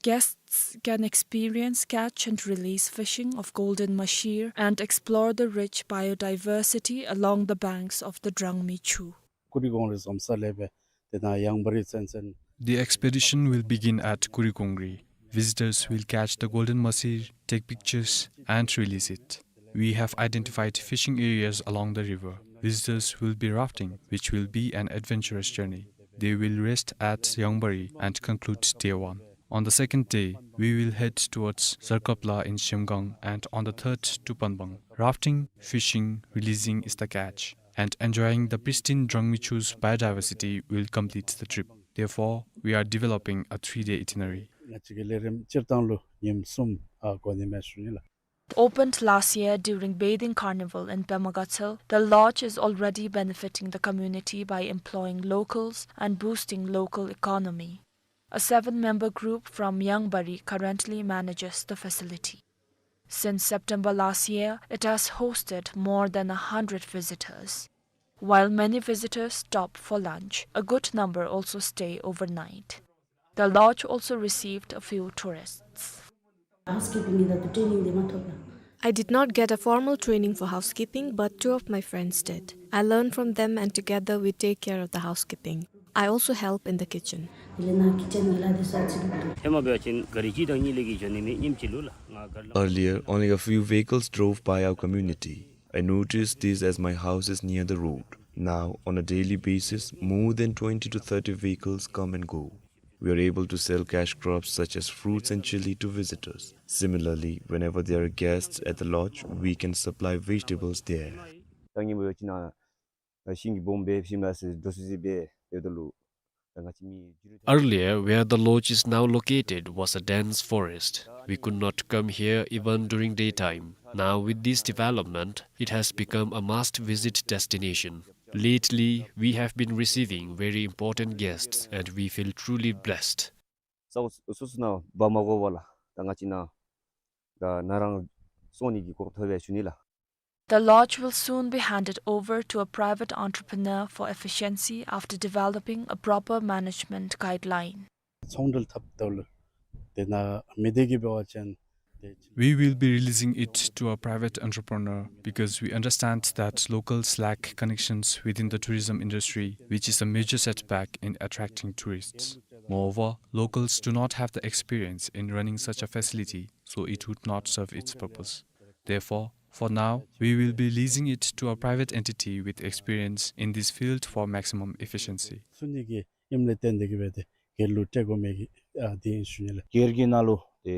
Guests can experience catch and release fishing of golden mahseer and explore the rich biodiversity along the banks of the Drangmichhu. Kurigongri ཟེར་མི་ས་ལས་སྦེ་དེ་ནང་ཡང་བ་རི་ཚན་ཚན། The expedition will begin at Kurigongri. Visitors will catch the golden mahseer, take pictures, and release it. We have identified fishing areas along the river. Visitors will be rafting, which will be an adventurous journey. They will rest at Yangbari and conclude day one. On the second day, we will head towards Zarkapla in Zhemgang and on the third to Panbang. Rafting, fishing, releasing is the catch, and enjoying the pristine Drangmichhu's biodiversity will complete the trip. Therefore, we are developing a three-day itinerary. ང་བཅས་ཀྱི་ལས་རིམ་སྤྱིར་བཏང་ལུ་ཉིནམ་གསུམ་ཨ་འགོར་ནི་མས་ཞུ་ནི་ལགས། Opened last year during bathing carnival in Pemagatshel, the lodge is already benefiting the community by employing locals and boosting local economy. A seven-member group from Yangbari currently manages the facility. Since September last year, it has hosted more than a hundred visitors. While many visitors stop for lunch, a good number also stay overnight. The lodge also received a few tourists. Housekeeping ནི་ད་ལྟོ་ཊེ་ནིང་དེ་མ་ཐོབ་ལགས། I did not get a formal training for housekeeping, but two of my friends did. I learned from them and together we take care of the housekeeping. I also help in the kitchen. དེ་ལས་ནཱ་ཀི་ཅན་གྱི་ལཱ་དེ་ཚུ་ཨ་ཙི་ཅིག་འབད་དོ། ཧེ་མ་འབད་བ་ཅིན་ག་རི་གཅིག་དང་གཉིས་ལས་ཀྱི་འགྱོ་ནི་མེད། ཉིནམ་གཅིག་ལུ་ལགས། ང་ག་རི་ལུ། Earlier, only a few vehicles drove by our community. I noticed this as my house is near the road. Now, on a daily basis, more than twenty to thirty vehicles come and go. We are able to sell cash crops such as fruits and chili to visitors. Similarly, whenever there are guests at the lodge, we can supply vegetables there. ད་ངེ་འབད་བ་ཅིན་ནཱ་ཤིང་གི་སྦོམ་སྦེ་ཤིམ་ལ་སི་འདྲོག་སི་སི་སྦེ་ཡོད་དོ་ལོ། ད་ང་བཅས་མི་རྒྱུ་རུ། Earlier, where the lodge is now located was a dense forest. We could not come here even during daytime. Now, with this development, it has become a must-visit destination. Lately, we have been receiving very important guests, and we feel truly blessed. ས་འོག་སོ་སོ་ནང་འབག་མ་དགོ་པར་ལགས། ད་ང་བཅས་ནཱ་ད་ནཱ་རང་སོང་ནི་གི་གོ་སྐབས་ཐོབ་པས་ཞུ་ནི་ལགས། The lodge will soon be handed over to a private entrepreneur for efficiency after developing a proper management guideline. ཚོང་འབྲེལ་འཐབ་ད་ལུ་དེ་ནང་མི་སྡེ་གིས་འབད་བ་ཅིན་དེ། We will be releasing it to a private entrepreneur because we understand that locals lack connections within the tourism industry, which is a major setback in attracting tourists. Moreover, locals do not have the experience in running such a facility, so it would not serve its purpose. Therefore, for now, we will be leasing it to a private entity with experience in this field for maximum efficiency. སུ་ནི་གི་ཨིནམ་ལས་བརྟེན་ཏེ་གིས་འབད་དེ་སྒེར་ལུ་སྤྲོད་དགོ་མི་གི་ཨ་དེ་ཨིན་ཞུ་ནི་ལགས། སྒེར་གྱི་ནང་ལུ་དེ་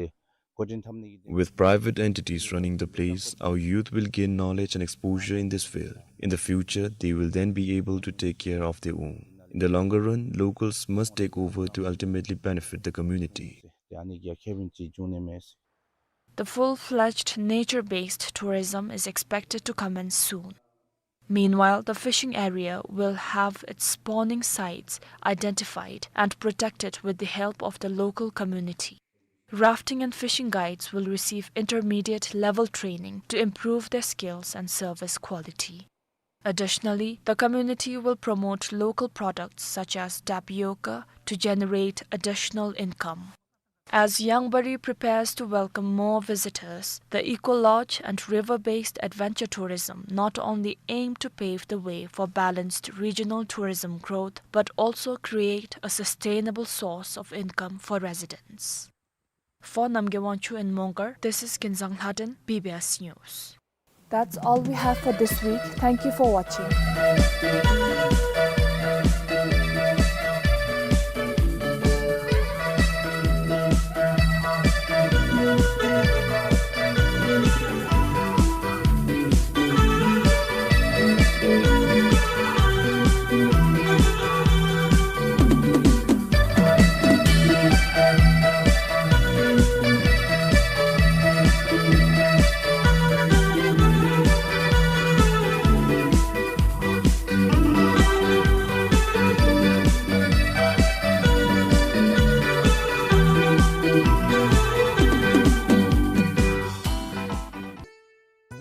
འགོ་འདྲེན་འཐབ་ནི་གི་དེ། With private entities running the place, our youth will gain knowledge and exposure in this field. In the future, they will then be able to take care of their own. In the longer run, locals must take over to ultimately benefit the community. དེ་ཨ་ནི་གི་ཁེ་ཕན་ཅིག་འབྱུང་ནི་མས། The full-fledged nature-based tourism is expected to commence soon. Meanwhile, the fishing area will have its spawning sites identified and protected with the help of the local community. Rafting and fishing guides will receive intermediate level training to improve their skills and service quality. Additionally, the community will promote local products such as tapioca to generate additional income. As Yangbari prepares to welcome more visitors, the Eco Lodge and river-based adventure tourism not only aim to pave the way for balanced regional tourism growth, but also create a sustainable source of income for residents. For Namgay Wangchuk in Mongar, this is Kinzang Lhaden, B B S News. That's all we have for this week. Thank you for watching.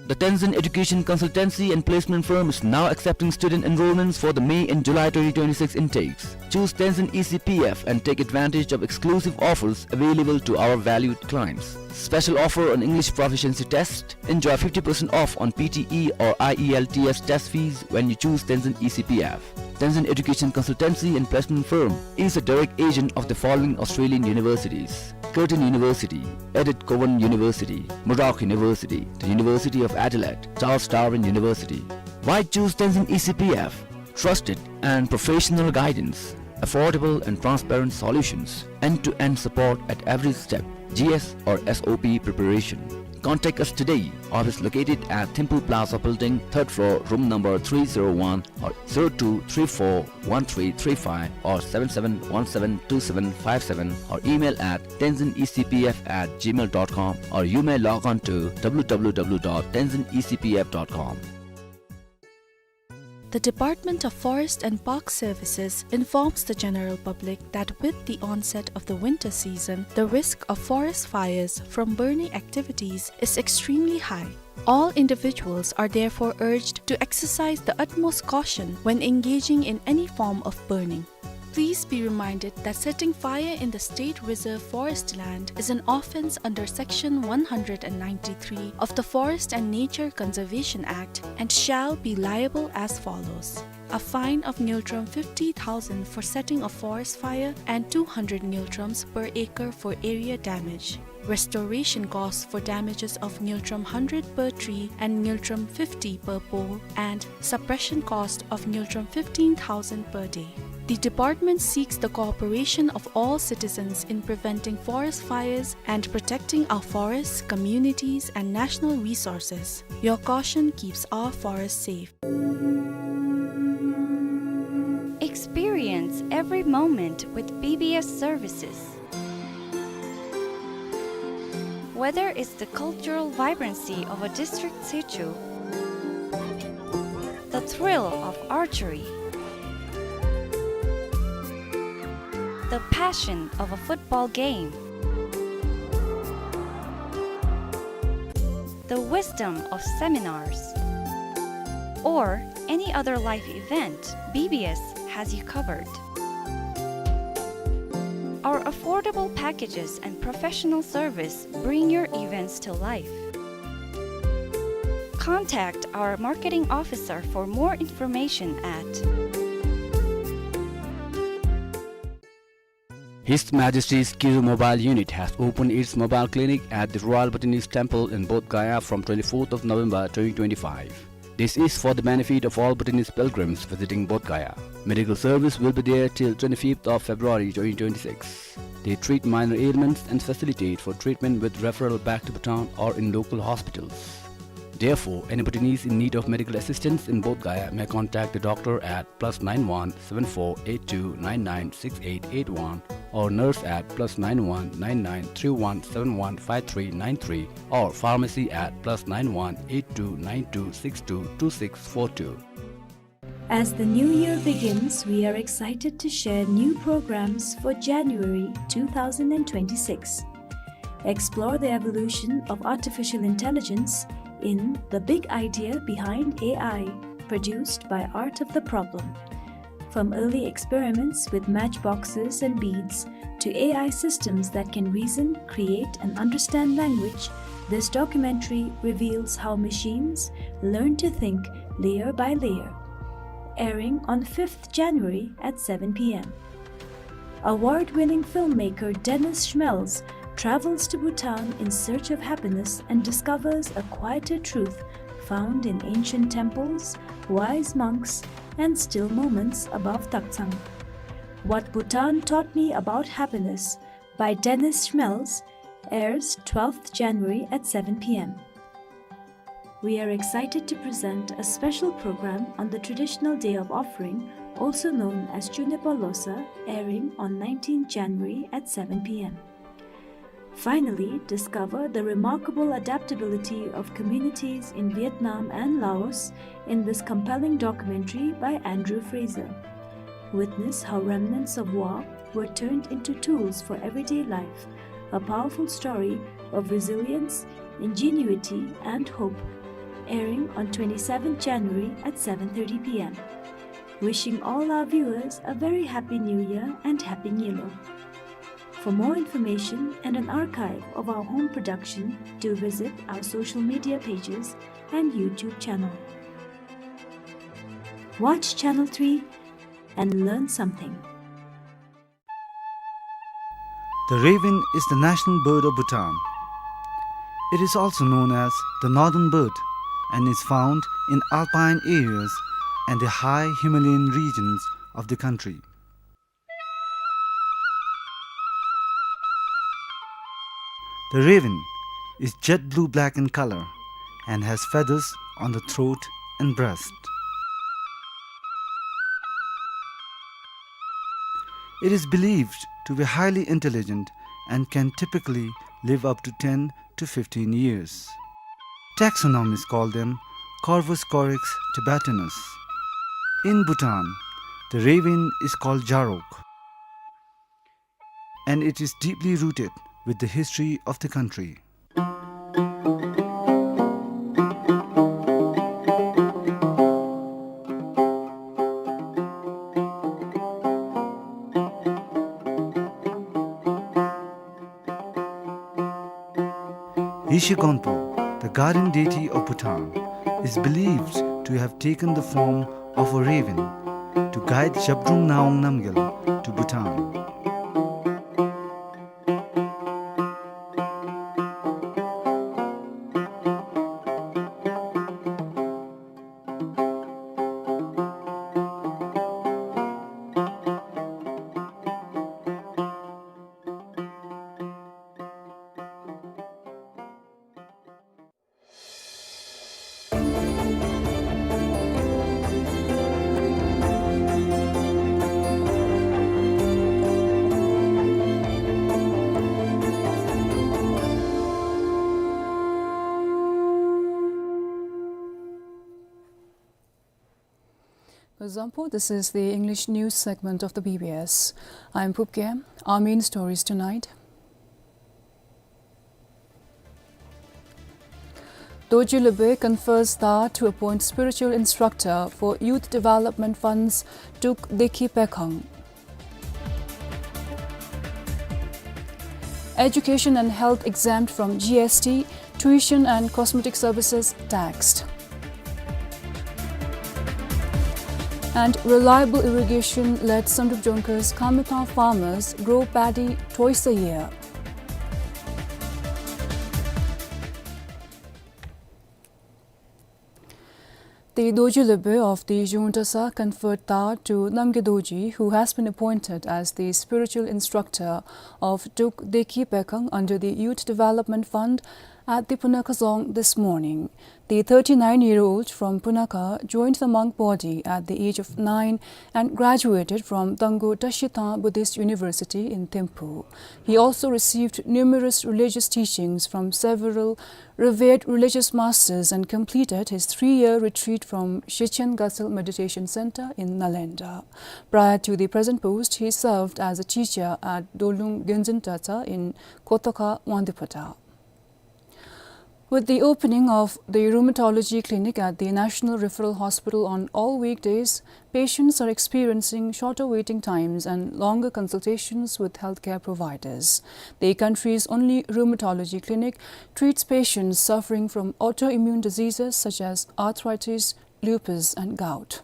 The Tenzin Education Consultancy and Placement Firm is now accepting student enrollments for the May and July twenty twenty-six intakes. Choose Tenzin E C P F and take advantage of exclusive offers available to our valued clients. Special offer on English proficiency test. Enjoy fifty percent off on P T E or I E L T S test fees when you choose Tenzin E C P F. Tenzin Education Consultancy and Placement Firm is a direct agent of the following Australian universities: Curtin University, Edith Cowan University, Murdoch University, the University of Adelaide, Charles Darwin University. Why choose Tenzin E C P F? Trusted and professional guidance, affordable and transparent solutions, end-to-end support at every step, G S or S O P preparation. Contact us today. Office located at Thimphu Plaza Building, third floor, room number three zero one, or zero two three four one three three five or seven seven one seven two seven five seven, or email at tenzin E C P F at gmail dot com, or you may log on to W W W dot tenzin E C P F dot com. The Department of Forest and Park Services informs the general public that with the onset of the winter season, the risk of forest fires from burning activities is extremely high. All individuals are therefore urged to exercise the utmost caution when engaging in any form of burning. Please be reminded that setting fire in the state reserve forest land is an offence under Section one hundred and ninety-three of the Forest and Nature Conservation Act and shall be liable as follows: a fine of ngultrum fifty thousand for setting a forest fire and two hundred ngultrums per acre for area damage. Restoration costs for damages of ngultrum hundred per tree and ngultrum fifty per pole, and suppression cost of ngultrum fifteen thousand per day. The department seeks the cooperation of all citizens in preventing forest fires and protecting our forests, communities, and national resources. Your caution keeps our forests safe. Experience every moment with B B S services. Whether it's the cultural vibrancy of a district situ, the thrill of archery, the passion of a football game, the wisdom of seminars, or any other life event, B B S has you covered. Our affordable packages and professional service bring your events to life. Contact our marketing officer for more information at His Majesty's Kiru Mobile Unit has opened its mobile clinic at the Royal Bhutanese Temple in Bodh Gaya from twenty-fourth of November twenty twenty-five. This is for the benefit of all Bhutanese pilgrims visiting Bodh Gaya. Medical service will be there till twenty-fifth of February twenty twenty-six. They treat minor ailments and facilitate for treatment with referral back to Bhutan or in local hospitals. Therefore, any Bhutanese in need of medical assistance in Bodh Gaya may contact the doctor at plus nine one seven four eight two nine nine six eight eight one, or nurse at plus nine one nine nine three one seven one five three nine three, or pharmacy at plus nine one eight two nine two six two two six four two. As the new year begins, we are excited to share new programs for January two thousand and twenty-six. Explore the evolution of artificial intelligence in The Big Idea Behind A I, produced by Art of the Problem. From early experiments with matchboxes and beads to A I systems that can reason, create, and understand language, this documentary reveals how machines learn to think layer by layer. Airing on fifth January at seven P M. Award-winning filmmaker Dennis Schmelz travels to Bhutan in search of happiness and discovers a quieter truth found in ancient temples, wise monks, and still moments above Taktsang. What Bhutan Taught Me About Happiness by Dennis Schmelz airs twelfth January at seven p m. We are excited to present a special program on the traditional day of offering, also known as Chunepa Losa, airing on nineteenth January at seven p m. Finally, discover the remarkable adaptability of communities in Vietnam and Laos in this compelling documentary by Andrew Fraser. Witness how remnants of war were turned into tools for everyday life, a powerful story of resilience, ingenuity, and hope, airing on twenty-seventh January at seven thirty p m. Wishing all our viewers a very happy New Year and Happy Nyilo. For more information and an archive of our home production, do visit our social media pages and YouTube channel. Watch Channel three and learn something. The raven is the national bird of Bhutan. It is also known as the northern bird and is found in alpine areas and the high Himalayan regions of the country. The raven is jet blue-black in color and has feathers on the throat and breast. It is believed to be highly intelligent and can typically live up to ten to fifteen years. Taxonomists call them Corvus corax tibetanus. In Bhutan, the raven is called Jarok, and it is deeply rooted with the history of the country. Yeshe Gonpo, the guardian deity of Bhutan, is believed to have taken the form of a raven to guide Zhabdrung Ngawang Namgyal to Bhutan. Kuzuzangpo, this is the English news segment of the B B S. I'm Phub Gyem. Our main stories tonight. Dorji Lhubey confers Tha to appoint spiritual instructor for Youth Development Fund's Duk Dekhi Pekhang. Education and health exempt from G S T, tuition and cosmetic services taxed. And reliable irrigation led Samdrup Jongkhur's Khamtha farmers grow paddy twice a year. The Dorji Lhubey of the Zhung Tasa conferred Tha to Namgay Dorji, who has been appointed as the spiritual instructor of Duk Dekhi Pekhang under the Youth Development Fund at the Punakha Dzong this morning. The thirty-nine-year-old from Punakha joined the monk body at the age of nine and graduated from Tangkhul Tashi Tha Buddhist University in Thimphu. He also received numerous religious teachings from several revered religious masters and completed his three-year retreat from Shechen Gatsal Meditation Center in Nalanda. Prior to the present post, he served as a teacher at Dolung Genzin Tata in Kotokha, Wangdue Phodrang. With the opening of the rheumatology clinic at the National Referral Hospital on all weekdays, patients are experiencing shorter waiting times and longer consultations with healthcare providers. The country's only rheumatology clinic treats patients suffering from autoimmune diseases such as arthritis, lupus, and gout.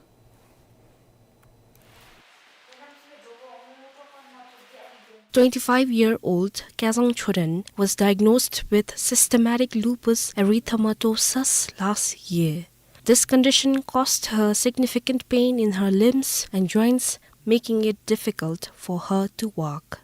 Twenty-five-year-old Kazang Choden was diagnosed with systematic lupus erythematosus last year. This condition caused her significant pain in her limbs and joints, making it difficult for her to walk.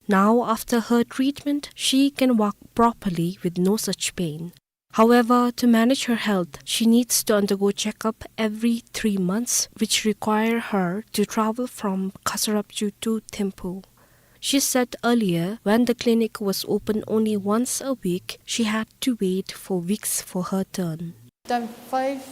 Now, after her treatment, she can walk properly with no such pain. However, to manage her health, she needs to undergo checkup every three months, which require her to travel from Khasarapchu to Thimphu. She said earlier, when the clinic was open only once a week, she had to wait for weeks for her turn. Time five,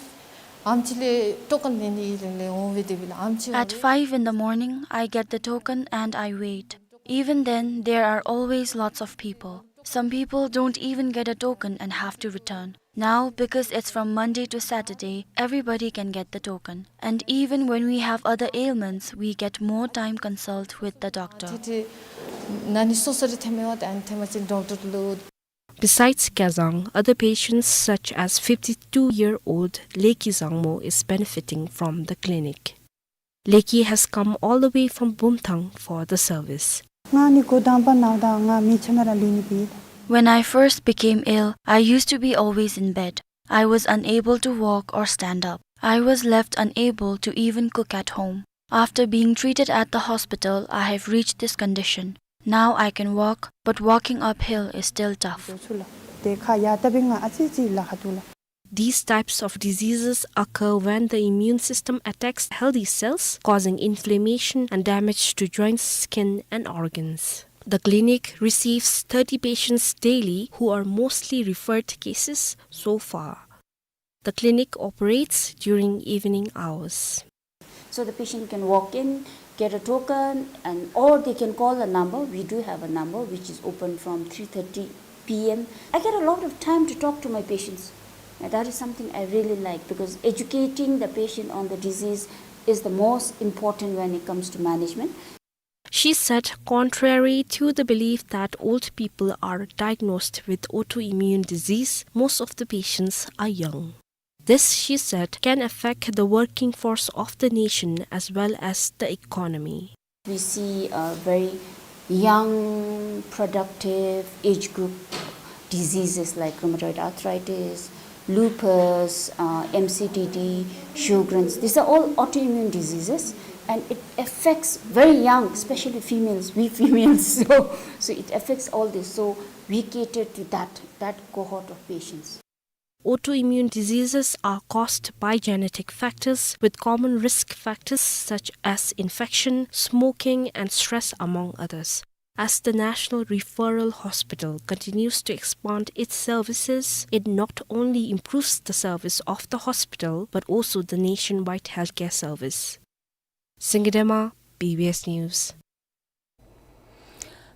ཨམ་ཆི་ལས་ཊོ་ཀན་ལེན་ནི་ལེ་ལེ་འོང་བའི་དེ་བི་ལ་ཨམ་ཆི། At five in the morning, I get the token and I wait. Even then, there are always lots of people. Some people don't even get a token and have to return. Now, because it's from Monday to Saturday, everybody can get the token. And even when we have other ailments, we get more time consult with the doctor. ཏེ་ཏེ་ན་ནི་སོ་སོ་ར་ཐེ་མེ་བ་ཏེ་ཨན་ཐེ་མ་ཅིན་ཌོག་ཊར་ལུ། Besides Kazang, other patients such as fifty-two-year-old Leki Zangmo is benefiting from the clinic. Leki has come all the way from Bumthang for the service. ང་ནི་འགོ་དང་པ་ནཱ་ད་ང་མི་ཆ་མ་ར་ལུས་ནི་པི། When I first became ill, I used to be always in bed. I was unable to walk or stand up. I was left unable to even cook at home. After being treated at the hospital, I have reached this condition. Now I can walk, but walking uphill is still tough. ཏེ་ཁ་ཡ་ཏ་བི་ང་ཨ་ཙི་ཙི་ལ་ཁ་ཏུ་ལ། These types of diseases occur when the immune system attacks healthy cells, causing inflammation and damage to joints, skin, and organs. The clinic receives thirty patients daily who are mostly referred cases so far. The clinic operates during evening hours. So the patient can walk in, get a token, and, or they can call a number. We do have a number which is open from three thirty P M. I get a lot of time to talk to my patients. And that is something I really like, because educating the patient on the disease is the most important when it comes to management. She said, contrary to the belief that old people are diagnosed with autoimmune disease, most of the patients are young. This, she said, can affect the working force of the nation as well as the economy. We see a very young, productive age group diseases like rheumatoid arthritis, lupus, uh, M C D D, Sjogren's. These are all autoimmune diseases, and it affects very young, especially females, we females. So, so it affects all this. So we cater to that, that cohort of patients. Autoimmune diseases are caused by genetic factors, with common risk factors such as infection, smoking, and stress, among others. As the National Referral Hospital continues to expand its services, it not only improves the service of the hospital, but also the nationwide healthcare service. Singye Dema, B B S News.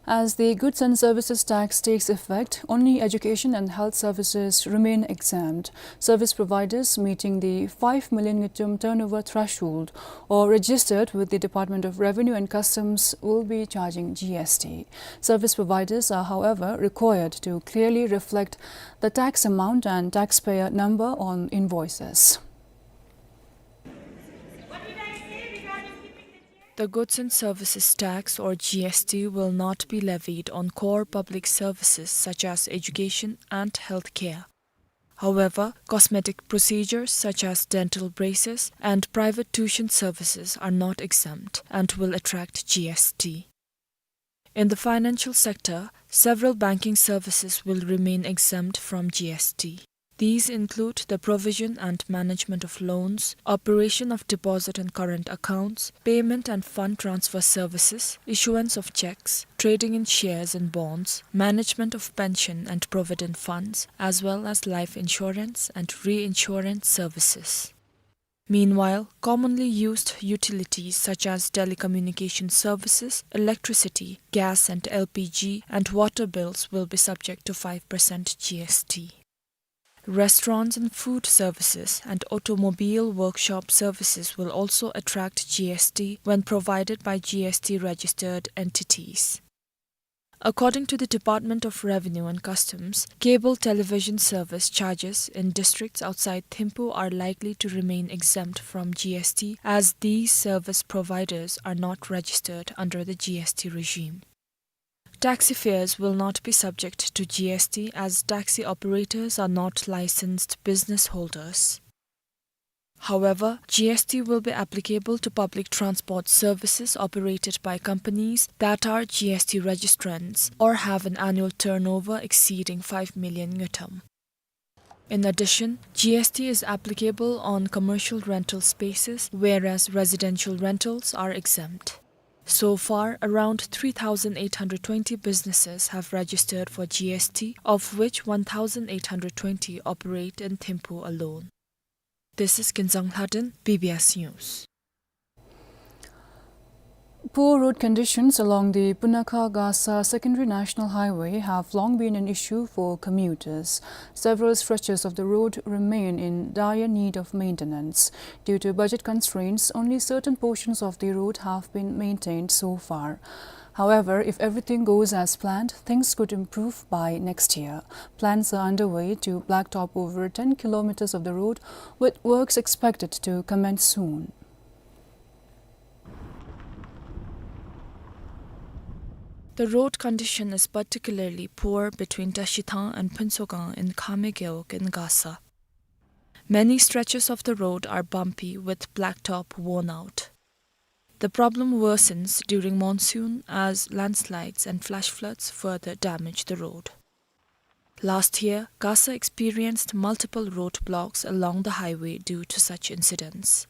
As the goods and services tax takes effect, only education and health services remain exempt. Service providers meeting the five million ngultrum turnover threshold or registered with the Department of Revenue and Customs will be charging G S T. Service providers are, however, required to clearly reflect the tax amount and taxpayer number on invoices. The goods and services tax, or G S T, will not be levied on core public services such as education and healthcare. However, cosmetic procedures such as dental braces and private tuition services are not exempt and will attract G S T. In the financial sector, several banking services will remain exempt from G S T. These include the provision and management of loans, operation of deposit and current accounts, payment and fund transfer services, issuance of checks, trading in shares and bonds, management of pension and provident funds, as well as life insurance and reinsurance services. Meanwhile, commonly used utilities such as telecommunication services, electricity, gas and L P G, and water bills will be subject to five percent G S T. Restaurants and food services and automobile workshop services will also attract G S T when provided by G S T registered entities. According to the Department of Revenue and Customs, cable television service charges in districts outside Thimphu are likely to remain exempt from G S T, as these service providers are not registered under the G S T regime. Taxi fares will not be subject to G S T as taxi operators are not licensed business holders. However, G S T will be applicable to public transport services operated by companies that are G S T registrants or have an annual turnover exceeding five million ngultrum. In addition, G S T is applicable on commercial rental spaces, whereas residential rentals are exempt. So far, around three thousand eight hundred twenty businesses have registered for G S T, of which one thousand eight hundred twenty operate in Thimphu alone. This is Kinzang Lhaden, B B S News. Poor road conditions along the Punakha-Gasa Secondary National Highway have long been an issue for commuters. Several stretches of the road remain in dire need of maintenance. Due to budget constraints, only certain portions of the road have been maintained so far. However, if everything goes as planned, things could improve by next year. Plans are underway to blacktop over ten kilometers of the road, with works expected to commence soon. The road condition is particularly poor between Tashithang and Phuntsokang in Khame Gewog in Gasa. Many stretches of the road are bumpy with blacktop worn out. The problem worsens during monsoon as landslides and flash floods further damage the road. Last year, Gasa experienced multiple roadblocks along the highway due to such incidents.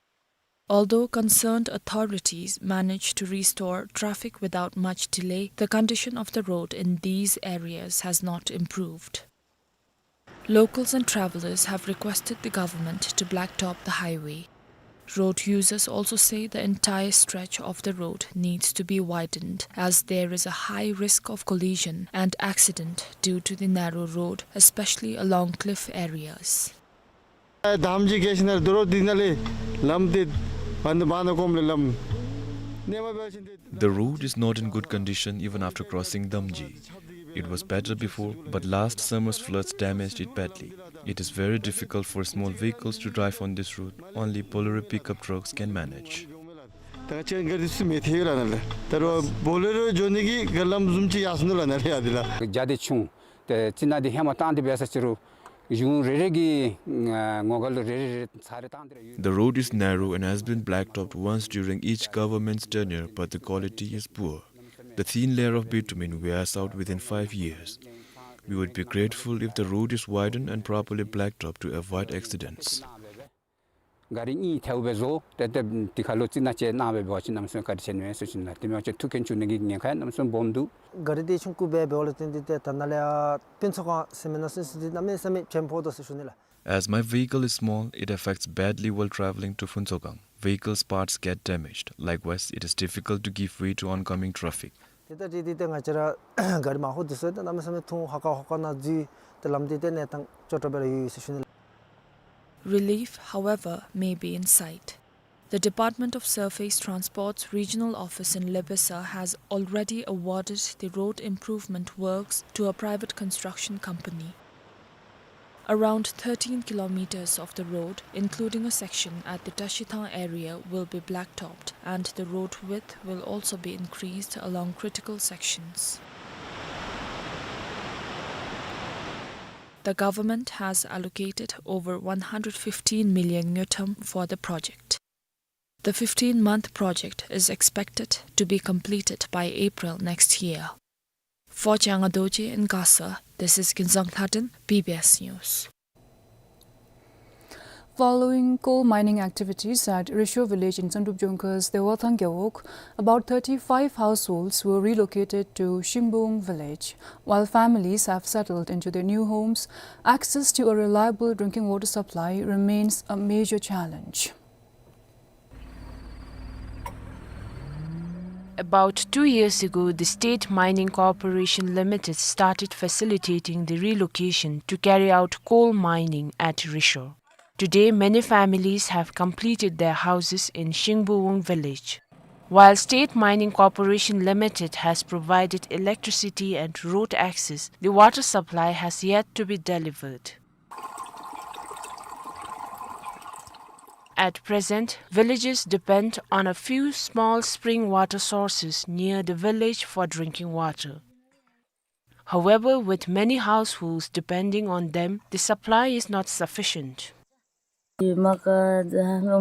Although concerned authorities managed to restore traffic without much delay, the condition of the road in these areas has not improved. Locals and travelers have requested the government to blacktop the highway. Road users also say the entire stretch of the road needs to be widened, as there is a high risk of collision and accident due to the narrow road, especially along cliff areas. ལམ་གྱི་རྒྱལ་ཞིང་ནང་རྡོ་རོག་འདི་ནང་ལས་ལམ་འདི་བན་བན་གོམ་ལས་ལམ། གནས་མ་འབད་བ་ཅིན་འདི། The road is not in good condition even after crossing Damji. It was better before, but last summer's floods damaged it badly. It is very difficult for small vehicles to drive on this route. Only Bolero pickup trucks can manage. ད་ཅི་ག་འདི་སུ་མེད་ཐེ་ཡོད་ལ་ན་ལེ། ད་རུང་བོ་ལེ་རོ་འགྱོ་ནི་གི་ག་ལམ་བཟུམ་ཅིག་ཡར་སོང་ནུག་ལ་ན་ལེ་ཡ་འདི་ལ། རྒྱ་འདི་ཆུང་། ཏེ་ཅི་ན་འདི་ཧེ་མ་བཏང་སྟེ་འབད་ས་ཅི་རུང་གཞུང་རེ་རེ་གི་ངོ་ག་ལུ་རེ་རེ་རེ་ཚར་རེ་བཏང་སྟེ་ར་ཡོད། The road is narrow and has been blacktopped once during each government's tenure, but the quality is poor. The thin layer of bitumen wears out within five years. We would be grateful if the road is widened and properly blacktopped to avoid accidents. ག་རི་གཉིས་ཐལཝ་སྦེ་བཟོ། ཏེ་ཏེ་དེ་ཁ་ལུ་རྩི་ནག་ཅིག་གནང་སྦེ་འབད་བ་ཅིན་གནམ་མེད་ས་མེད་བཀའ་དྲིན་ཆེ་ནི་ཟེར་ཞུ་ནི་ལགས། དེ་མེན་པ་ཅིན་ཐུགས་འགན་བཅུག་ནི་གི་ཉེན་ཁ་གནམ་མེད་ས་མེད་སྦོམ་འདུག། ག་རི་འདི་ཆུང་ཀུ་སྦེ་འབདཝ་ལས་བརྟེན་ཏེ་ཏེ་ད་ནཱ་ལས་ཕུན་ཚོགས་ཁང་ཟེར་མི་ནང་ཚུད་ཚུད་དེ་གནམ་མེད་ས་མེད་བྱེམ་ཕོག་དོ་ཟེར་ཞུ་ནི་ལགས། As my vehicle is small, it affects badly while traveling to Phuntsokgang. Vehicle's parts get damaged. Likewise, it is difficult to give way to oncoming traffic. ཏེ་ད་ཏེ་ཏེ་ཏེ་ང་བཅས་ར་ག་རི་མར་ཧོ་འདི་ཚུ་ད་གནམ་མེད་ས་མེད་ཐུང་ཧ་ཀ་ཧོ་ཀ་ནང་འཛུལ། ཏེ་ལམ་འདི་ཏེ་གནས་སྟངས་སྐྱོ་དྲགས་སྦེ་ར་ཡོད་ཡོད་ཟེར་ཞུ་ནི་ལགས། Relief, however, may be in sight. The Department of Surface Transport's regional office in Lebesa has already awarded the road improvement works to a private construction company. Around thirteen kilometers of the road, including a section at the Tashithang area, will be blacktopped, and the road width will also be increased along critical sections. The government has allocated over one hundred fifteen million ngultrum for the project. The fifteen-month project is expected to be completed by April next year. For Changa Dorji in Gasa, this is Kinzang Lhaden, B B S News. Following coal mining activities at Risho village in Tsandrup Jongka's Dewathang Gewog, about thirty-five households were relocated to Shingbung village. While families have settled into their new homes, access to a reliable drinking water supply remains a major challenge. About two years ago, the State Mining Corporation Limited started facilitating the relocation to carry out coal mining at Risho. Today, many families have completed their houses in Shingbung village. While State Mining Corporation Limited has provided electricity and road access, the water supply has yet to be delivered. At present, villagers depend on a few small spring water sources near the village for drinking water. However, with many households depending on them, the supply is not sufficient. མ་ཀ་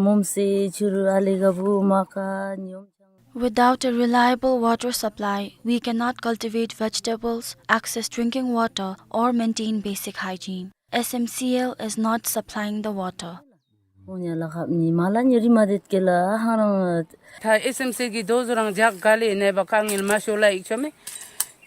མོམ་སི་ཆུ་རུ་ཨ་ལི་ག་བུ་མ་ཀ་ཉོམ་ཆང་། Without a reliable water supply, we cannot cultivate vegetables, access drinking water, or maintain basic hygiene. S M C L is not supplying the water. འོ་ཉ་ལ་ཁབ་ནི་མ་ལ་ཉེ་རི་མ་དེད་ཀེ་ལ་ཧང་རང་། ད་S M C གི་དོ་བཟོ་རང་ཇག་ག་ལེ་ནེ་བ་ཀ་ངལ་མ་ཤོ་ལ་ཡིག་ཆོ་མེ།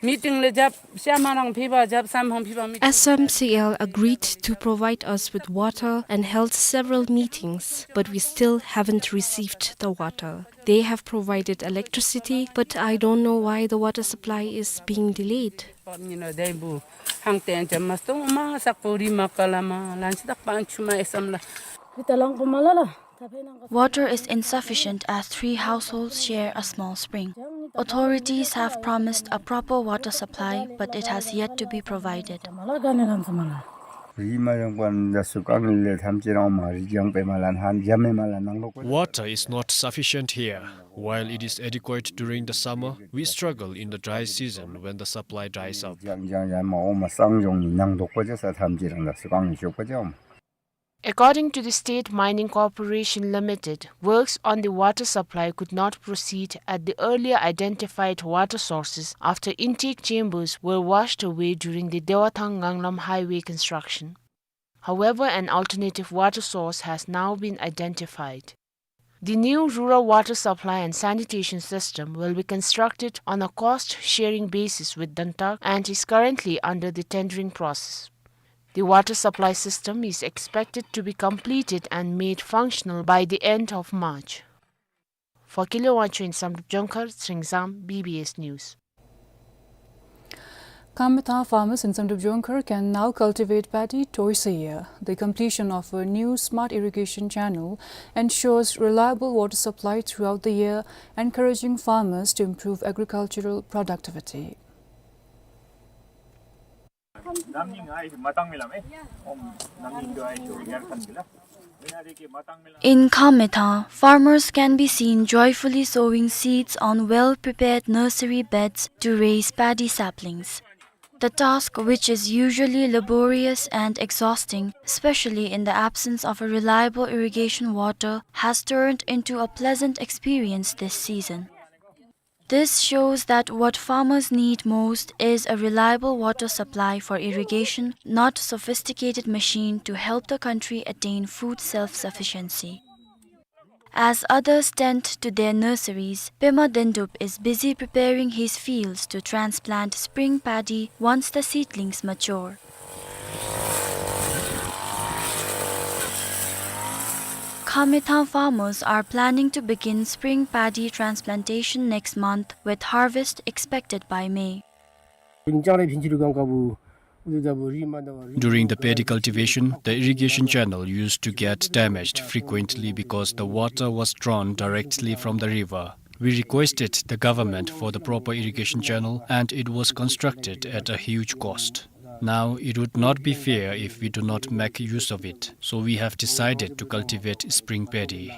མི་ཊིང་ལེ་ཇབ་ཤ་མ་རང་ཕི་བ་ཇབ་སམ་ཧང་ཕི་བ་མི། S M C L agreed to provide us with water and held several meetings, but we still haven't received the water. They have provided electricity, but I don't know why the water supply is being delayed. ཉི་ནོ་དེ་བུ་ཧང་ཏེན་ཅ་མ་སྟོང་མ་སག་པོ་རི་མ་ཀ་ལ་མ་ལན་སི་དག་པན་ཆུ་མ་ཨེ་སམ་ལ། བི་ཏ་ལང་པོ་མ་ལ་ལ། Water is insufficient as three households share a small spring. Authorities have promised a proper water supply, but it has yet to be provided. Water is not sufficient here. While it is adequate during the summer, we struggle in the dry season when the supply dries up. According to the State Mining Corporation Limited, works on the water supply could not proceed at the earlier identified water sources after intake chambers were washed away during the Dewathang-Nganglam highway construction. However, an alternative water source has now been identified. The new rural water supply and sanitation system will be constructed on a cost-sharing basis with Dantak and is currently under the tendering process. The water supply system is expected to be completed and made functional by the end of March. For Kile Wancho in Samdrup Jongkhar, Sringsam, B B S News. Kamethang farmers in Samdrup Jongkhar can now cultivate paddy twice a year. The completion of a new smart irrigation channel ensures reliable water supply throughout the year, encouraging farmers to improve agricultural productivity. In Kamethang, farmers can be seen joyfully sowing seeds on well-prepared nursery beds to raise paddy saplings. The task, which is usually laborious and exhausting, especially in the absence of a reliable irrigation water, has turned into a pleasant experience this season. This shows that what farmers need most is a reliable water supply for irrigation, not sophisticated machine to help the country attain food self-sufficiency. As others tend to their nurseries, Pema Dendup is busy preparing his fields to transplant spring paddy once the seedlings mature. Kamethang farmers are planning to begin spring paddy transplantation next month, with harvest expected by May. During the paddy cultivation, the irrigation channel used to get damaged frequently because the water was drawn directly from the river. We requested the government for the proper irrigation channel, and it was constructed at a huge cost. Now, it would not be fair if we do not make use of it, so we have decided to cultivate spring paddy.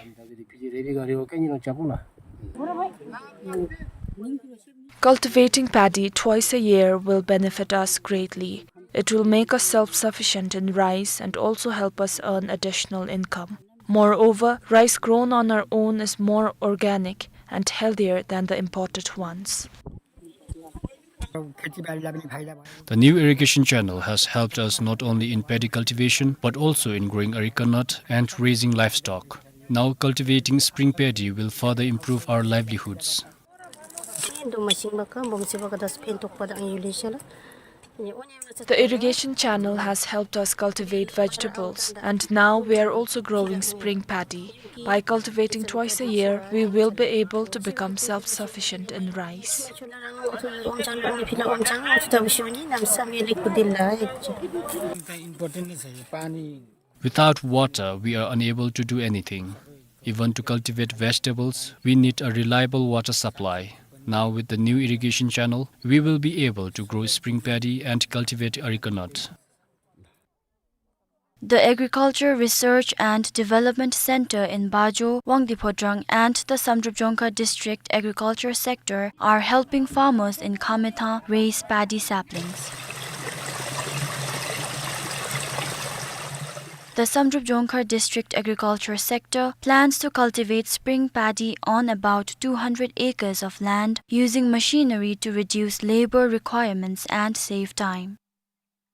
Cultivating paddy twice a year will benefit us greatly. It will make us self-sufficient in rice and also help us earn additional income. Moreover, rice grown on our own is more organic and healthier than the imported ones. The new irrigation channel has helped us not only in paddy cultivation, but also in growing areca nut and raising livestock. Now cultivating spring paddy will further improve our livelihoods. The irrigation channel has helped us cultivate vegetables, and now we are also growing spring paddy. By cultivating twice a year, we will be able to become self-sufficient in rice. Without water, we are unable to do anything. Even to cultivate vegetables, we need a reliable water supply. Now, with the new irrigation channel, we will be able to grow spring paddy and cultivate areca nut. The Agriculture Research and Development Center in Bajo, Wangdue Phodrang, and the Samdrup Jongkhar District Agriculture Sector are helping farmers in Khamethang raise paddy saplings. The Samdrup Jongkhar District Agriculture Sector plans to cultivate spring paddy on about two hundred acres of land using machinery to reduce labor requirements and save time.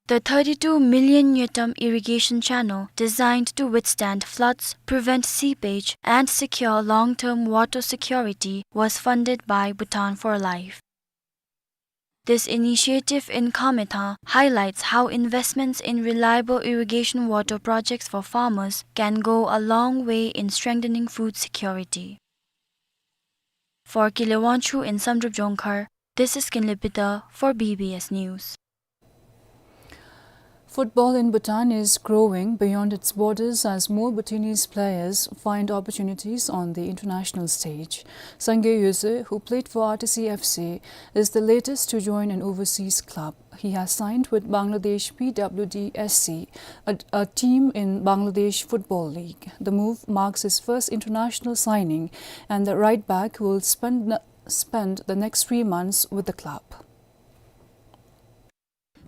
The thirty-two million Nyetam irrigation channel, designed to withstand floods, prevent seepage, and secure long-term water security, was funded by Bhutan for Life. This initiative in Khamethang highlights how investments in reliable irrigation water projects for farmers can go a long way in strengthening food security. For Kinley Wangchuk in Samdrup Jongkhar, this is Kinley Peter for B B S News. Football in Bhutan is growing beyond its borders as more Bhutanese players find opportunities on the international stage. Sangay Yotze, who played for R T C F C, is the latest to join an overseas club. He has signed with Bangladesh P W D S C, a, a team in Bangladesh Football League. The move marks his first international signing, and the right back will spend, spend the next three months with the club.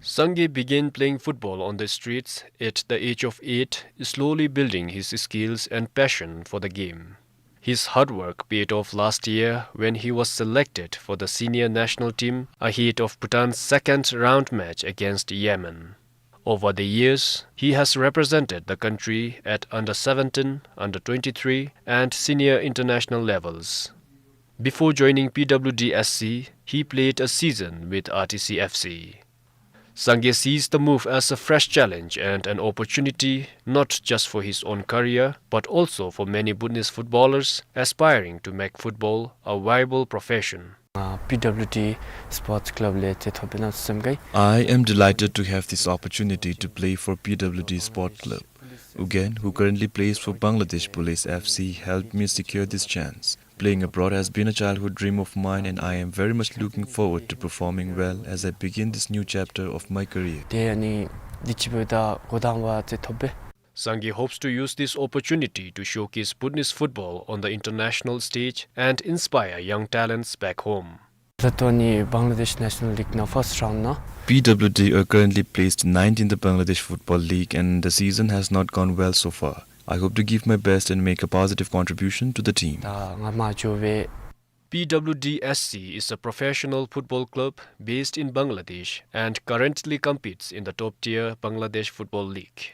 Sangay began playing football on the streets at the age of eight, slowly building his skills and passion for the game. His hard work paid off last year when he was selected for the senior national team ahead of Bhutan's second round match against Yemen. Over the years, he has represented the country at under seventeen, under twenty-three, and senior international levels. Before joining P W D S C, he played a season with R T C F C. Sangay sees the move as a fresh challenge and an opportunity not just for his own career, but also for many Bhutanese footballers aspiring to make football a viable profession. ཨ་པི་ཌབ་ལུ་ཌི་སི་པོརཊ་སི་ཀླབ་ལས་བྱེད་ཐོབ་པས་ན་སེམས་དགའ་ཡི། I am delighted to have this opportunity to play for P W D Sport Club. Ugyen, who currently plays for Bangladesh Police F C, helped me secure this chance. Playing abroad has been a childhood dream of mine, and I am very much looking forward to performing well as I begin this new chapter of my career. ཏེ་ཨ་ནི་འདི་ཅིག་འབདཝ་ད་འགོ་དང་པ་བྱེད་ཐོབ་པས། Sangay hopes to use this opportunity to showcase Bhutanese football on the international stage and inspire young talents back home. ད་ལྟོ་ནི་Bangladesh National League ནང་first round ནང་། P W D are currently placed ninth in the Bangladesh Football League, and the season has not gone well so far. I hope to give my best and make a positive contribution to the team. ད་ང་མ་འགྱོ་བའི། P W D S C is a professional football club based in Bangladesh and currently competes in the top-tier Bangladesh Football League.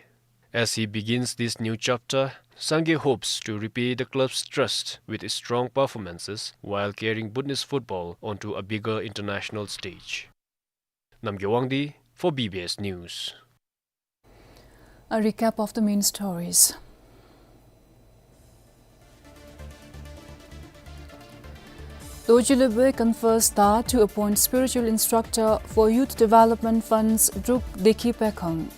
As he begins this new chapter, Sangay hopes to repay the club's trust with strong performances while carrying Bhutanese football onto a bigger international stage. Namgay Wangdi for B B S News. A recap of the main stories. Dorji Lubey confers da to appoint spiritual instructor for Youth Development Fund's Druk Dekhi Pekhang.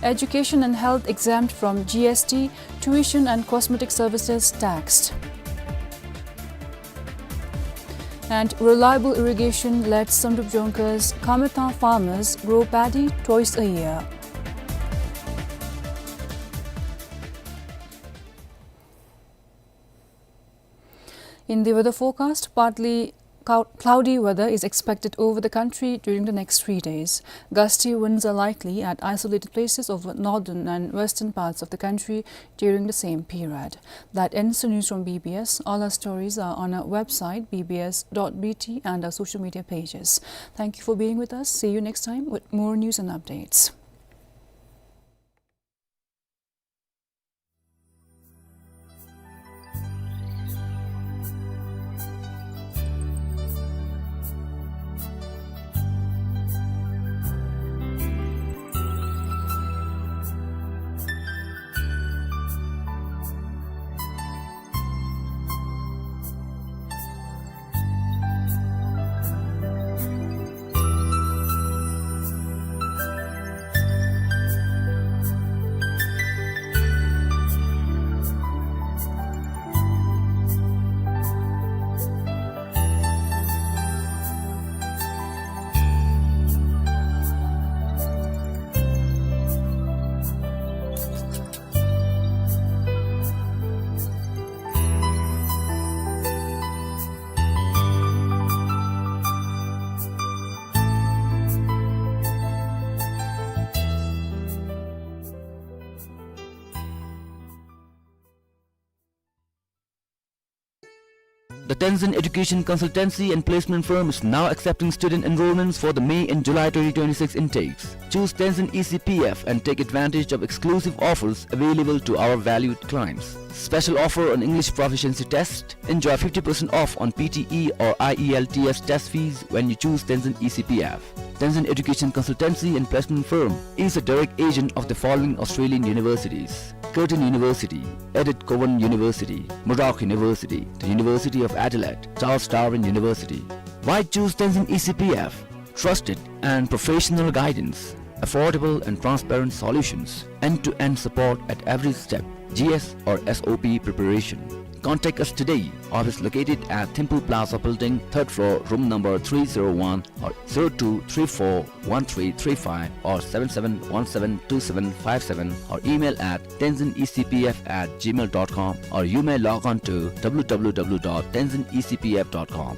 Education and health exempt from G S T, tuition and cosmetic services taxed. And reliable irrigation lets Samdrup Jongkhar's Khamethang farmers grow paddy twice a year. In the weather forecast, partly cou-, cloudy weather is expected over the country during the next three days. Gusty winds are likely at isolated places over northern and western parts of the country during the same period. That ends the news from B B S. All our stories are on our website, B B S dot B T, and our social media pages. Thank you for being with us. See you next time with more news and updates. The Tenzin Education Consultancy and Placement Firm is now accepting student enrollments for the May and July twenty twenty-six intakes. Choose Tenzin E C P F and take advantage of exclusive offers available to our valued clients. Special offer on English proficiency test. Enjoy fifty percent off on P T E or I E L T S test fees when you choose Tenzin E C P F. Tenzin Education Consultancy and Placement Firm is a direct agent of the following Australian universities: Curtin University, Edith Cowan University, Murdoch University, the University of Adelaide, Charles Darwin University. Why choose Tenzin E C P F? Trusted and professional guidance, affordable and transparent solutions, end-to-end support at every step, G S or S O P preparation. Contact us today. Office located at Thimphu Plaza Building, third floor, room number three zero one, or zero two three four one three three five or seven seven one seven two seven five seven, or email at tenzin E C P F at gmail dot com, or you may log on to w w w dot tenzin E C P F dot com.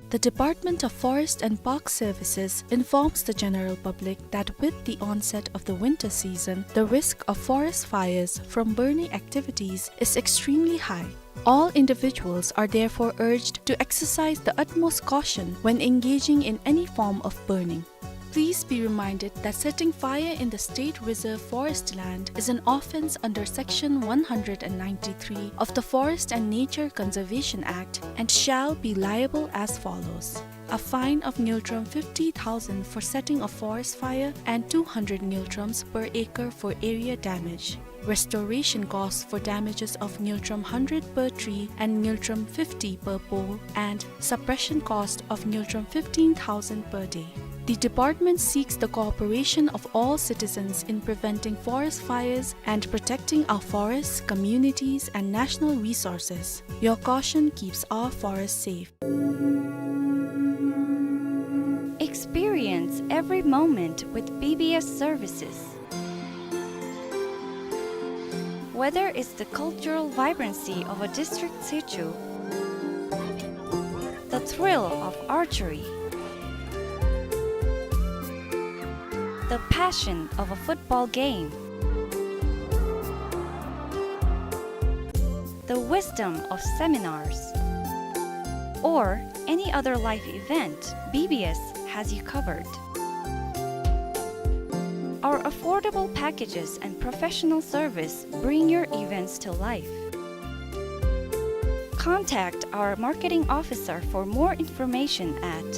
The Department of Forest and Park Services informs the general public that with the onset of the winter season, the risk of forest fires from burning activities is extremely high. All individuals are therefore urged to exercise the utmost caution when engaging in any form of burning. Please be reminded that setting fire in the State Reserve Forest land is an offence under Section one hundred and ninety-three of the Forest and Nature Conservation Act and shall be liable as follows: a fine of ngultrum fifty thousand for setting a forest fire and two hundred ngultrums per acre for area damage. Restoration costs for damages of ngultrum hundred per tree and ngultrum fifty per pole, and suppression cost of ngultrum fifteen thousand per day. The department seeks the cooperation of all citizens in preventing forest fires and protecting our forests, communities, and national resources. Your caution keeps our forests safe. Experience every moment with B B S services. Whether it's the cultural vibrancy of a district situ, the thrill of archery, the passion of a football game, the wisdom of seminars, or any other life event, B B S has you covered. Our affordable packages and professional service bring your events to life. Contact our marketing officer for more information at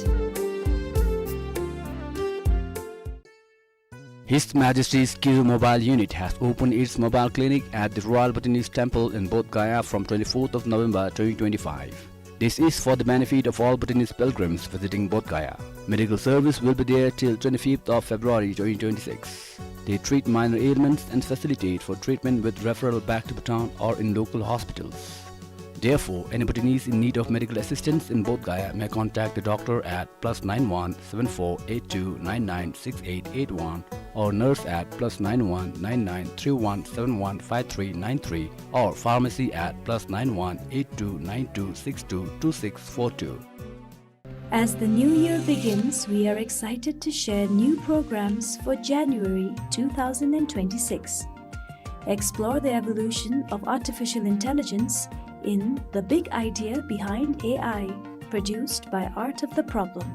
His Majesty's Kiru Mobile Unit has opened its mobile clinic at the Royal Bhutanese Temple in Bodh Gaya from twenty-fourth of November twenty twenty-five. This is for the benefit of all Bhutanese pilgrims visiting Bodh Gaya. Medical service will be there till twenty-fifth of February twenty twenty-six. They treat minor ailments and facilitate for treatment with referral back to Bhutan or in local hospitals. Therefore, any Bhutanese in need of medical assistance in Bodh Gaya may contact the doctor at plus nine one seven four eight two nine nine six eight eight one, or nurse at plus nine one nine nine three one seven one five three nine three, or pharmacy at plus nine one eight two nine two six two two six four two. As the new year begins, we are excited to share new programs for January two thousand and twenty-six. Explore the evolution of artificial intelligence in The Big Idea Behind A I, produced by Art of the Problem.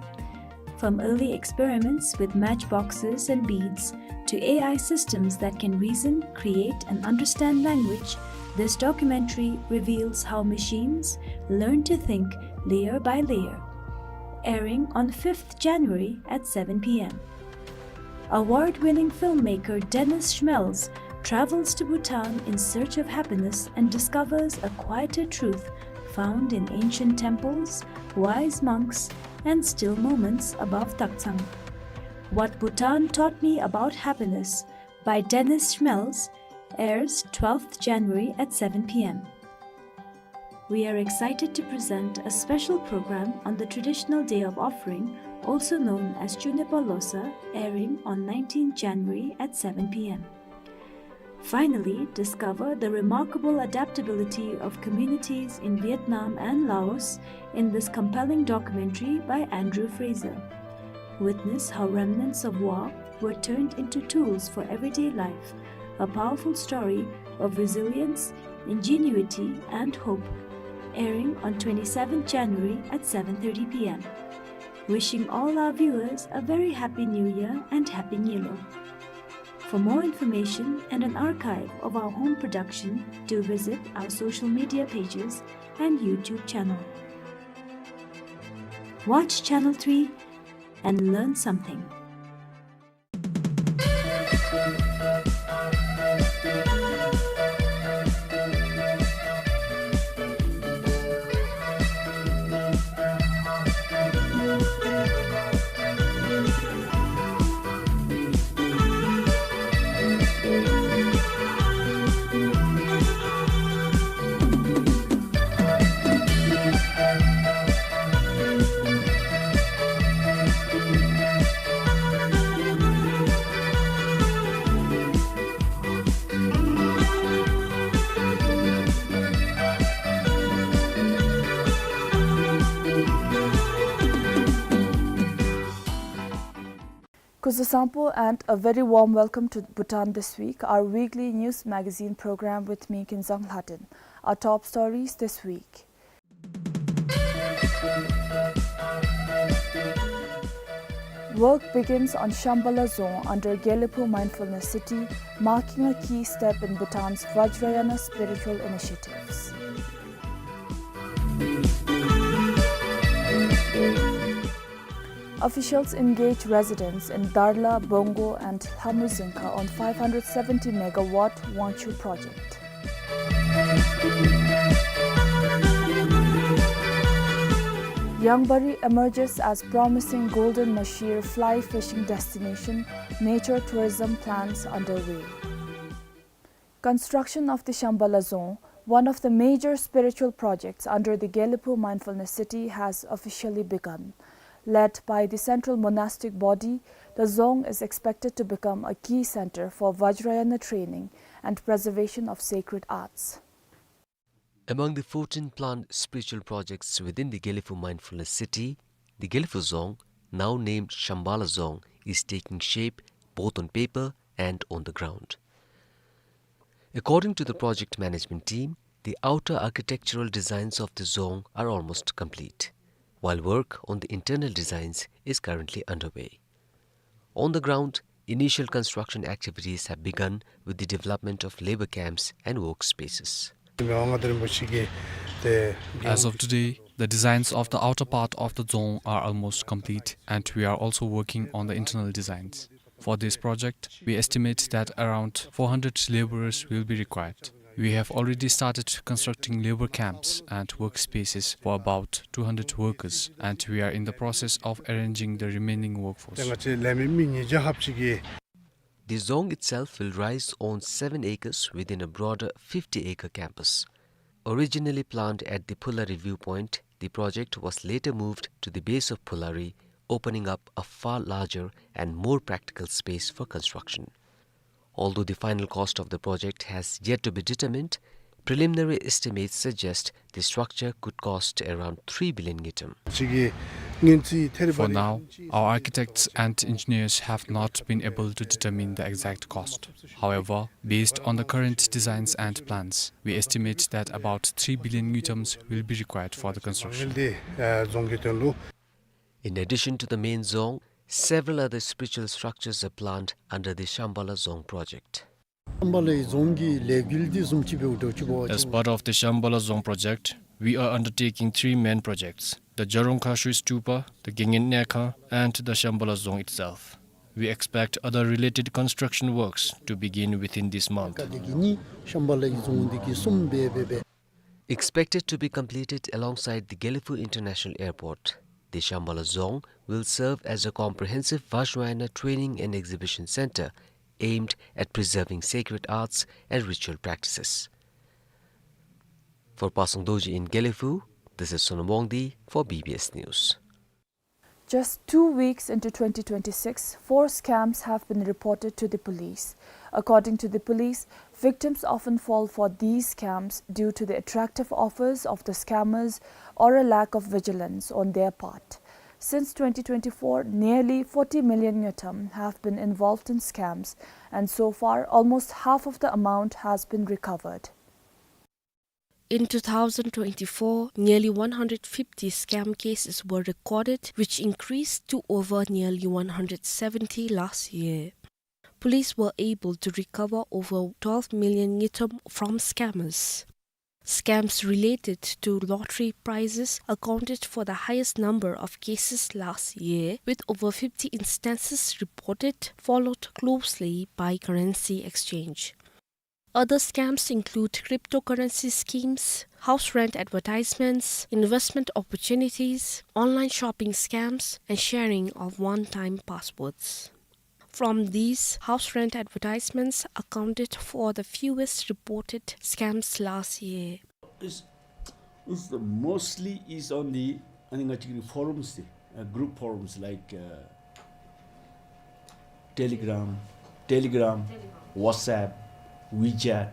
From early experiments with matchboxes and beads to A I systems that can reason, create, and understand language, this documentary reveals how machines learn to think layer by layer. Airing on fifth January at seven p m. Award-winning filmmaker Dennis Schmelz travels to Bhutan in search of happiness and discovers a quieter truth found in ancient temples, wise monks, and still moments above Taktsang. What Bhutan Taught Me About Happiness by Dennis Schmelz airs twelfth January at seven p m. We are excited to present a special program on the traditional day of offering, also known as Chunepa Losa, airing on nineteenth January at seven p m. Finally, discover the remarkable adaptability of communities in Vietnam and Laos in this compelling documentary by Andrew Fraser. Witness how remnants of war were turned into tools for everyday life, a powerful story of resilience, ingenuity, and hope. airing on twenty-seventh January at seven thirty p m. Wishing all our viewers a very happy New Year and Happy Nyilo. For more information and an archive of our home production, do visit our social media pages and YouTube channel. Watch Channel three and learn something. Kuzuzangpo and a very warm welcome to Bhutan This Week, our weekly news magazine program with me, Kinzang Lhaden. Our top stories this week. Work begins on Shambala Dzong under Gelephu Mindfulness City, marking a key step in Bhutan's Vajrayana spiritual initiatives. Officials engage residents in Darla, Bongo and Lhamu Dzingkha on five hundred seventy megawatt Wangchhu project. Yangbari emerges as promising Golden Mashir fly fishing destination, nature tourism plans underway. Construction of the Shambala Dzong, one of the major spiritual projects under the Gelephu Mindfulness City, has officially begun. Led by the Central Monastic Body, the Dzong is expected to become a key center for Vajrayana training and preservation of sacred arts. Among the fourteen planned spiritual projects within the Gelephu Mindfulness City, the Gelephu Dzong, now named Shambala Dzong, is taking shape both on paper and on the ground. According to the project management team, the outer architectural designs of the Dzong are almost complete, while work on the internal designs is currently underway. On the ground, initial construction activities have begun with the development of labor camps and workspaces. As of today, the designs of the outer part of the Dzong are almost complete, and we are also working on the internal designs. For this project, we estimate that around four hundred laborers will be required. We have already started constructing labor camps and workspaces for about two hundred workers, and we are in the process of arranging the remaining workforce. The Dzong itself will rise on seven acres within a broader fifty acre campus. Originally planned at the Phulari viewpoint, the project was later moved to the base of Phulari, opening up a far larger and more practical space for construction. Although the final cost of the project has yet to be determined, preliminary estimates suggest the structure could cost around three billion ngultrum. For now, our architects and engineers have not been able to determine the exact cost. However, based on the current designs and plans, we estimate that about three billion ngultrums will be required for the construction. In addition to the main Dzong, several other spiritual structures are planned under the Shambala Dzong project. As part of the Shambala Dzong project, we are undertaking three main projects: the Jarongkha Sri Stupa, the Gengen Nyakhang, and the Shambala Dzong itself. We expect other related construction works to begin within this month. Expected to be completed alongside the Gelephu International Airport, the Shambala Dzong will serve as a comprehensive Vajrayana training and exhibition center aimed at preserving sacred arts and ritual practices. For Pasang Dorji in Gelephu, this is Sonam Wangdi for B B S News. Just two weeks into twenty twenty-six, four scams have been reported to the police. According to the police, victims often fall for these scams due to the attractive offers of the scammers or a lack of vigilance on their part. Since twenty twenty-four, nearly forty million ngultrum have been involved in scams, and so far, almost half of the amount has been recovered. In two thousand twenty-four, nearly one hundred fifty scam cases were recorded, which increased to over nearly one hundred seventy last year. Police were able to recover over twelve million ngultrum from scammers. Scams related to lottery prizes accounted for the highest number of cases last year, with over fifty instances reported, followed closely by currency exchange. Other scams include cryptocurrency schemes, house rent advertisements, investment opportunities, online shopping scams, and sharing of one-time passwords. From these, house rent advertisements accounted for the fewest reported scams last year. It's, it's the mostly is on the, ཨ་ནི་ང་བཅས་ཀྱི་forums དེ། Uh, group forums like, uh, Telegram, Telegram, WhatsApp, WeChat.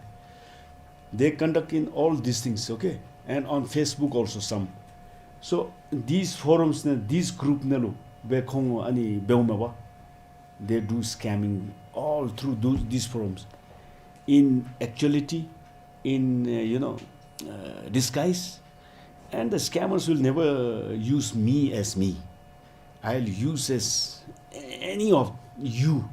They conduct in all these things, okay? And on Facebook also some. So these forums ནང་these group ནང་ལུ་སྦེ་ཁོང་ཨ་ནི་འབདཝ་མས་པ། They do scamming all through those, these forums. In actuality, in, uh, you know, uh, disguise, and the scammers will never use me as me. I'll use as any of you.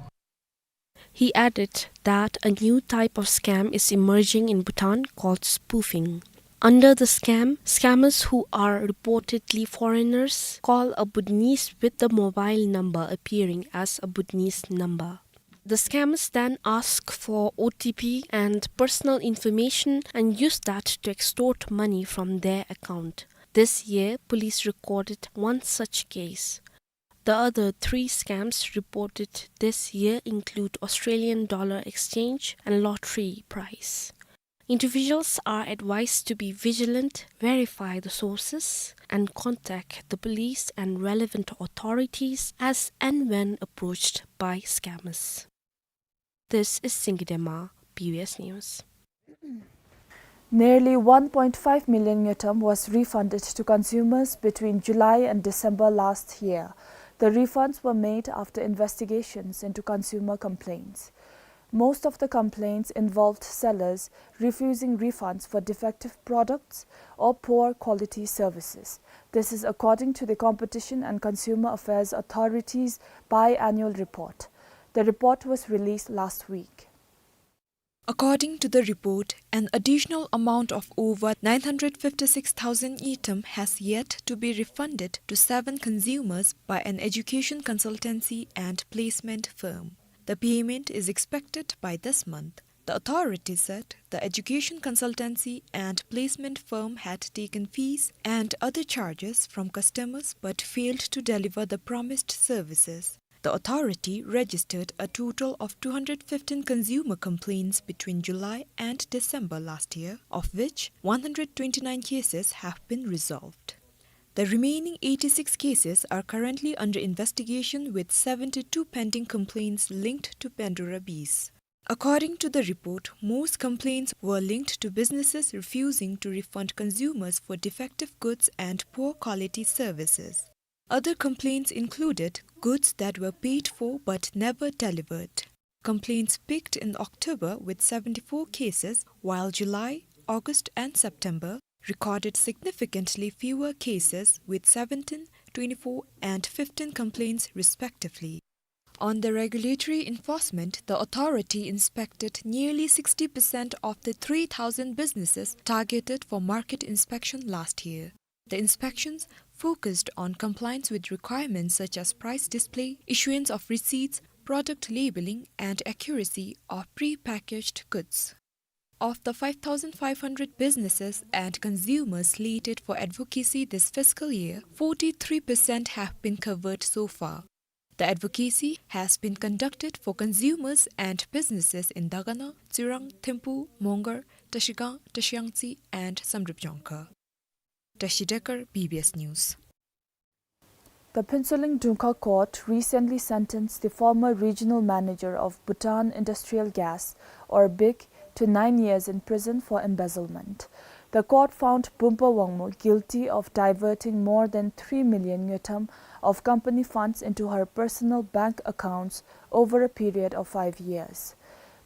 He added that a new type of scam is emerging in Bhutan called spoofing. Under the scam, scammers who are reportedly foreigners call a Bhutanese with the mobile number appearing as a Bhutanese number. The scammers then ask for O T P and personal information and use that to extort money from their account. This year, police recorded one such case. The other three scams reported this year include Australian dollar exchange and lottery prize. Individuals are advised to be vigilant, verify the sources, and contact the police and relevant authorities as and when approached by scammers. This is Singye Dema, B B S News. Nearly one point five million ngultrum was refunded to consumers between July and December last year. The refunds were made after investigations into consumer complaints. Most of the complaints involved sellers refusing refunds for defective products or poor quality services. This is according to the Competition and Consumer Affairs Authority's biannual report. The report was released last week. According to the report, an additional amount of over nine hundred fifty-six thousand ngultrum has yet to be refunded to seven consumers by an education consultancy and placement firm. The payment is expected by this month. The authority said the education consultancy and placement firm had taken fees and other charges from customers but failed to deliver the promised services. The authority registered a total of two hundred fifteen consumer complaints between July and December last year, of which one hundred twenty-nine cases have been resolved. The remaining eighty-six cases are currently under investigation, with seventy-two pending complaints linked to Pandora Bees. According to the report, most complaints were linked to businesses refusing to refund consumers for defective goods and poor quality services. Other complaints included goods that were paid for but never delivered. Complaints peaked in October with seventy-four cases, while July, August, and September recorded significantly fewer cases, with seventeen, twenty-four, and fifteen complaints, respectively. On the regulatory enforcement, the authority inspected nearly sixty percent of the three thousand businesses targeted for market inspection last year. The inspections focused on compliance with requirements such as price display, issuance of receipts, product labeling, and accuracy of pre-packaged goods. Of the five thousand five hundred businesses and consumers slated for advocacy this fiscal year, forty-three percent have been covered so far. The advocacy has been conducted for consumers and businesses in Dagana, Tsirang, Thimphu, Mongar, Trashigang, Trashiyangtse, and Samdrup Jongkhar. Tashi Dekar, B B S News. The Phuentsholing Drungkha Court recently sentenced the former regional manager of Bhutan Industrial Gas, or BIG, to nine years in prison for embezzlement. The court found Bumpa Wangmo guilty of diverting more than three million ngultrum of company funds into her personal bank accounts over a period of five years.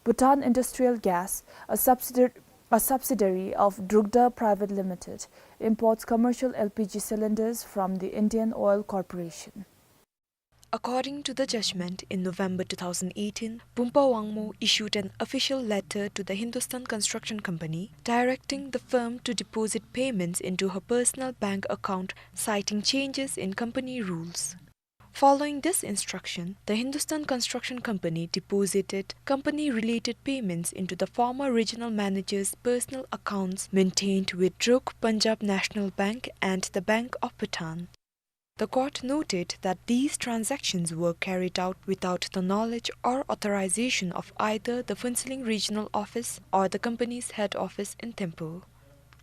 Bhutan Industrial Gas, a subsidiary, a subsidiary of Drukda Private Limited, imports commercial L P G cylinders from the Indian Oil Corporation. According to the judgment, in November two thousand eighteen, Bumpa Wangmo issued an official letter to the Hindustan Construction Company directing the firm to deposit payments into her personal bank account, citing changes in company rules. Following this instruction, the Hindustan Construction Company deposited company-related payments into the former regional manager's personal accounts maintained with Druk Punjab National Bank and the Bank of Bhutan. The court noted that these transactions were carried out without the knowledge or authorization of either the Phuentsholing Regional Office or the company's head office in Thimphu.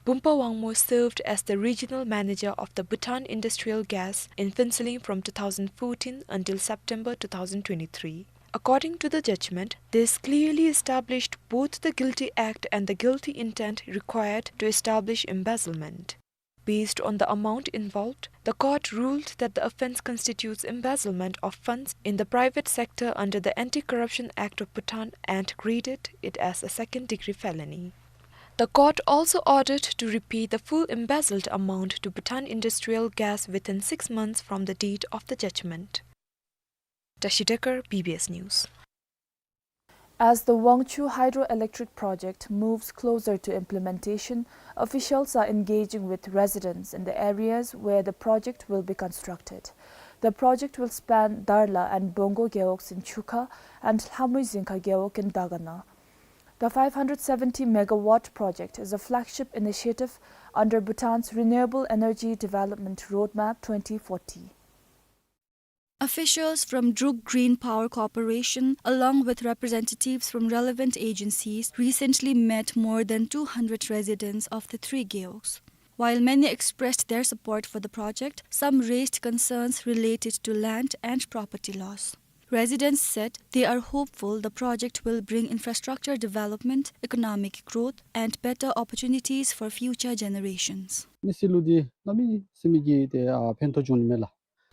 Bumpa Wangmo served as the regional manager of the Bhutan Industrial Gas in Phuentsholing from two thousand fourteen until September two thousand twenty-three. According to the judgment, this clearly established both the guilty act and the guilty intent required to establish embezzlement. Based on the amount involved, the court ruled that the offense constitutes embezzlement of funds in the private sector under the Anti-Corruption Act of Bhutan and graded it as a second-degree felony. The court also ordered to repay the full embezzled amount to Bhutan Industrial Gas within six months from the date of the judgment. Tashi Dekar, B B S News. As the Wangchhu Hydroelectric Project moves closer to implementation, officials are engaging with residents in the areas where the project will be constructed. The project will span Darla and Bongo gewogs in Chukha and Lhamui Zingkha gewog in Dagana. The five hundred seventy megawatt project is a flagship initiative under Bhutan's Renewable Energy Development Roadmap twenty forty. Officials from Druk Green Power Corporation, along with representatives from relevant agencies, recently met more than two hundred residents of the three gewogs. While many expressed their support for the project, some raised concerns related to land and property laws. Residents said they are hopeful the project will bring infrastructure development, economic growth, and better opportunities for future generations. མི་སེར་ལུ་འདི་གནམ་མེད་ས་མེད་ཀྱི་ཏེ་ཨ་ཕན་ཐོགས་འབྱུང་ནི་མས་ལགས།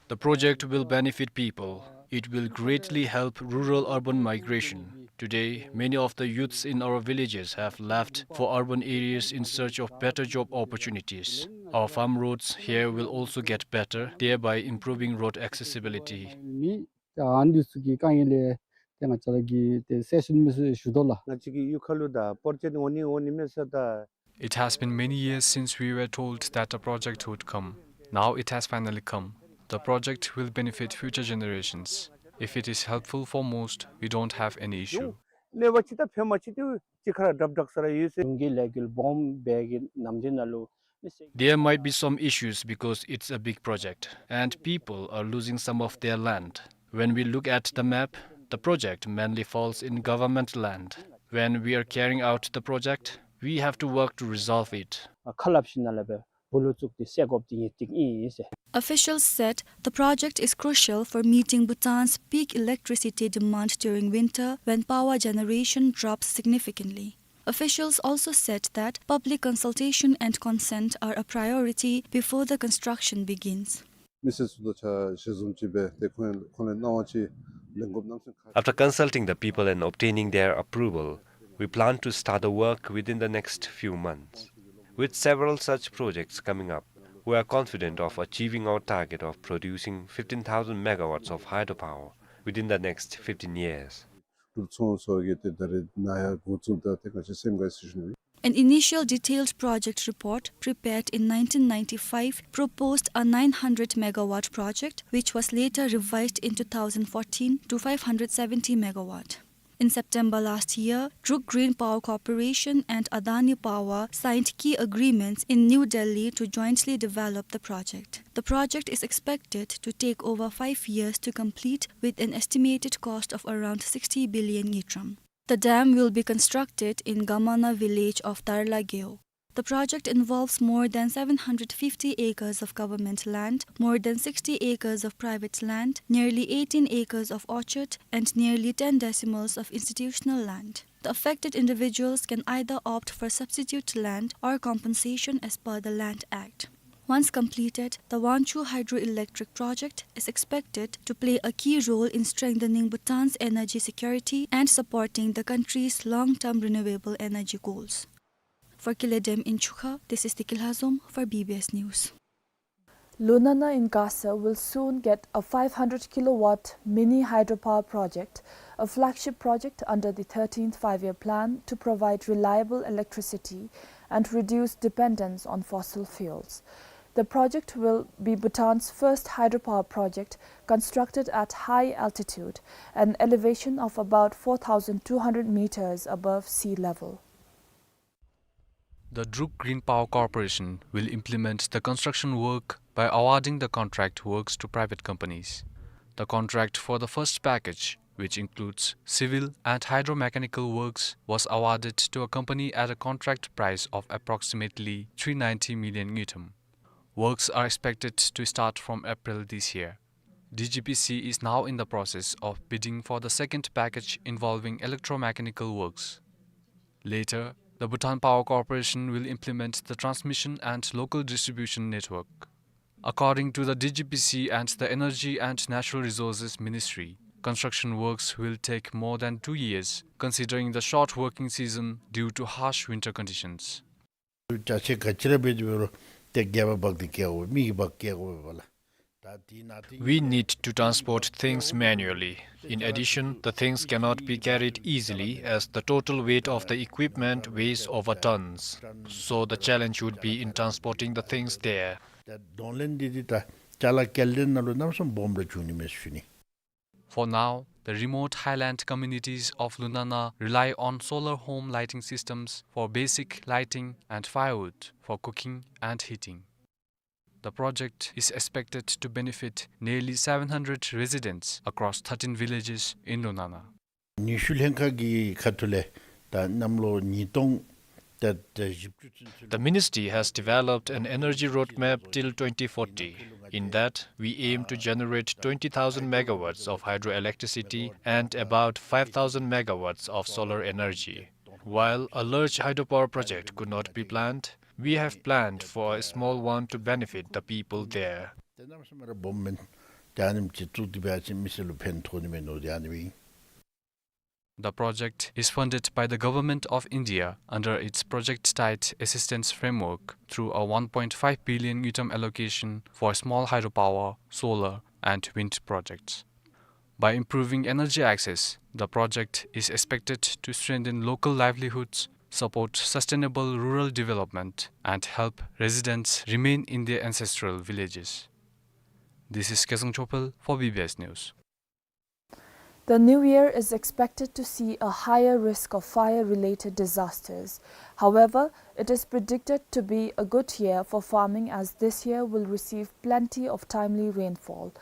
The project will benefit people. It will greatly help rural-urban migration. Today, many of the youths in our villages have left for urban areas in search of better job opportunities. Our farm roads here will also get better, thereby improving road accessibility. མི་ཨ་ནི་ཚུ་གི་དཀའ་ངལ་ལས་ཏེ་ང་བཅས་ར་གིས་ཏེ་སེལ་ཞིནམ་མས་ཟེར་ཞུ་དོ་ལགས། ང་བཅས་ཀྱི་གཡུས་ཁ་ལུ་ད་པོར་ཇེཀཊ་འོང་ནི་འོང་ནི་མས་ཟེར་ད། It has been many years since we were told that a project would come. Now it has finally come. The project will benefit future generations. If it is helpful for most, we don't have any issue. གནོད་པ་ཅིག་དང་ཕན་པ་ཅིག་ཏེ་གཅིག་ཁར་སྒྲབ་སྒྲབ་ས་ར་ཡོད་ཟེར། གཞུང་གི་ལས་འགུལ་སྦོམ་སྦེ་གི་ནམ་དུས་ནང་ལུ་མི་སེར། There might be some issues because it's a big project and people are losing some of their land. When we look at the map, the project mainly falls in government land. When we are carrying out the project, we have to work to resolve it. ཁ་སླབ་ཞིནམ་ལས་སྦེ་བུ་ལུ་བཙུགས་ཏེ་སེལ་དགོཔ་འདི་ཨིན་ཏེ་ཨིན་ཟེར། Officials said the project is crucial for meeting Bhutan's peak electricity demand during winter when power generation drops significantly. Officials also said that public consultation and consent are a priority before the construction begins. མི་སེར་ཚུ་དང་ཆ་ཞལ་འཛོམས་ཅིག་འབད་དེ་ཁོང་ཁོང་ལས་གནང་བ་ཅིག་ལེན་དགོཔ་གནམ་མེད་ས་མེད་ཁག། After consulting the people and obtaining their approval, we plan to start the work within the next few months. With several such projects coming up, we are confident of achieving our target of producing fifteen thousand megawatts of hydropower within the next fifteen years. འབྲུག་ཚོང་ཚོགས་ཀྱིས་ཏེ་ད་རེས་ནཱ་ཡར་འགོ་བཙུགས་ད་ཏེ་ག་ཅི་སེམས་དགའ་ཟེར་ཞུ་ནི། An initial detailed project report prepared in nineteen ninety-five proposed a nine hundred megawatt project, which was later revised in two thousand fourteen to five hundred seventy megawatt. In September last year, Druk Green Power Corporation and Adani Power signed key agreements in New Delhi to jointly develop the project. The project is expected to take over five years to complete, with an estimated cost of around sixty billion ngultrum. The dam will be constructed in Gamana village of Darla Gewog. The project involves more than seven hundred fifty acres of government land, more than sixty acres of private land, nearly eighteen acres of orchard, and nearly ten decimals of institutional land. The affected individuals can either opt for substitute land or compensation as per the Land Act. Once completed, the Wangchhu hydroelectric project is expected to play a key role in strengthening Bhutan's energy security and supporting the country's long-term renewable energy goals. For Kile Dam in Chukha, this is Tiki Lhazom for B B S News. Lunana in Kasa will soon get a five hundred kilowatt mini hydropower project, a flagship project under the thirteenth Five-Year Plan to provide reliable electricity and reduce dependence on fossil fuels. The project will be Bhutan's first hydropower project constructed at high altitude, an elevation of about four thousand two hundred meters above sea level. The Druk Green Power Corporation will implement the construction work by awarding the contract works to private companies. The contract for the first package, which includes civil and hydromechanical works, was awarded to a company at a contract price of approximately three ninety million ngultrum. Works are expected to start from April this year. D G P C is now in the process of bidding for the second package involving electromechanical works. Later, the Bhutan Power Corporation will implement the transmission and local distribution network. According to the D G P C and the Energy and Natural Resources Ministry, construction works will take more than two years, considering the short working season due to harsh winter conditions. ཅ་ཆས་ག་ཅི་ར་འབད་དེ་འབད་རུང་ཏེ་སྒལ་པ་འབག་སྟེ་བཀལ་དགོ་པས། མི་གིས་འབག་སྟེ་བཀལ་དགོ་པས་ལགས། ད་དེ་ནང་དེ We need to transport things manually. In addition, the things cannot be carried easily as the total weight of the equipment weighs over tons. So the challenge would be in transporting the things there. ད་གདོང་ལེན་འདི་འདི་ད་ཅ་ལ་སྐྱེལ་འདྲེན་ནང་ལུ་གནམ་མེད་ས་མེད་སྦོམ་ར་བྱུང་ནི་མས་ཟེར་ཞུ་ནི། For now, the remote highland communities of Lunana rely on solar home lighting systems for basic lighting and firewood for cooking and heating. The project is expected to benefit nearly seven hundred residents across thirteen villages in Lunana. ནུས་ཤུགས་ལྷན་ཁག་གི་ཁ་ཐུག་ལས་ད་གནམ་ལོ་ཉིས་སྟོང་ད་ད་བཞི་བཅུ་ཚུན་ཚོད། The ministry has developed an energy roadmap till twenty forty. In that, we aim to generate twenty thousand megawatts of hydroelectricity and about five thousand megawatts of solar energy. While a large hydropower project could not be planned, we have planned for a small one to benefit the people there. ཏེ་གནམ་མེད་ས་མེད་ར་སྦོམ་མས། ཏེ་ཨ་ནེམ་ཅིག་བཙུགས་ཏེ་འབད་བ་ཅིན་མི་སེར་ལུ་ཕན་ཐོགས་ནི་མས་མནོ་སྟེ་ཨ་ནི་སྦེ་ཨིན། The project is funded by the Government of India under its Project Tied Assistance Framework through a one point five billion ngultrum allocation for small hydropower, solar, and wind projects. By improving energy access, the project is expected to strengthen local livelihoods, support sustainable rural development, and help residents remain in their ancestral villages. This is Kezang Chopel for B B S News. The new year is expected to see a higher risk of fire-related disasters. However, it is predicted to be a good year for farming, as this year will receive plenty of timely rainfall.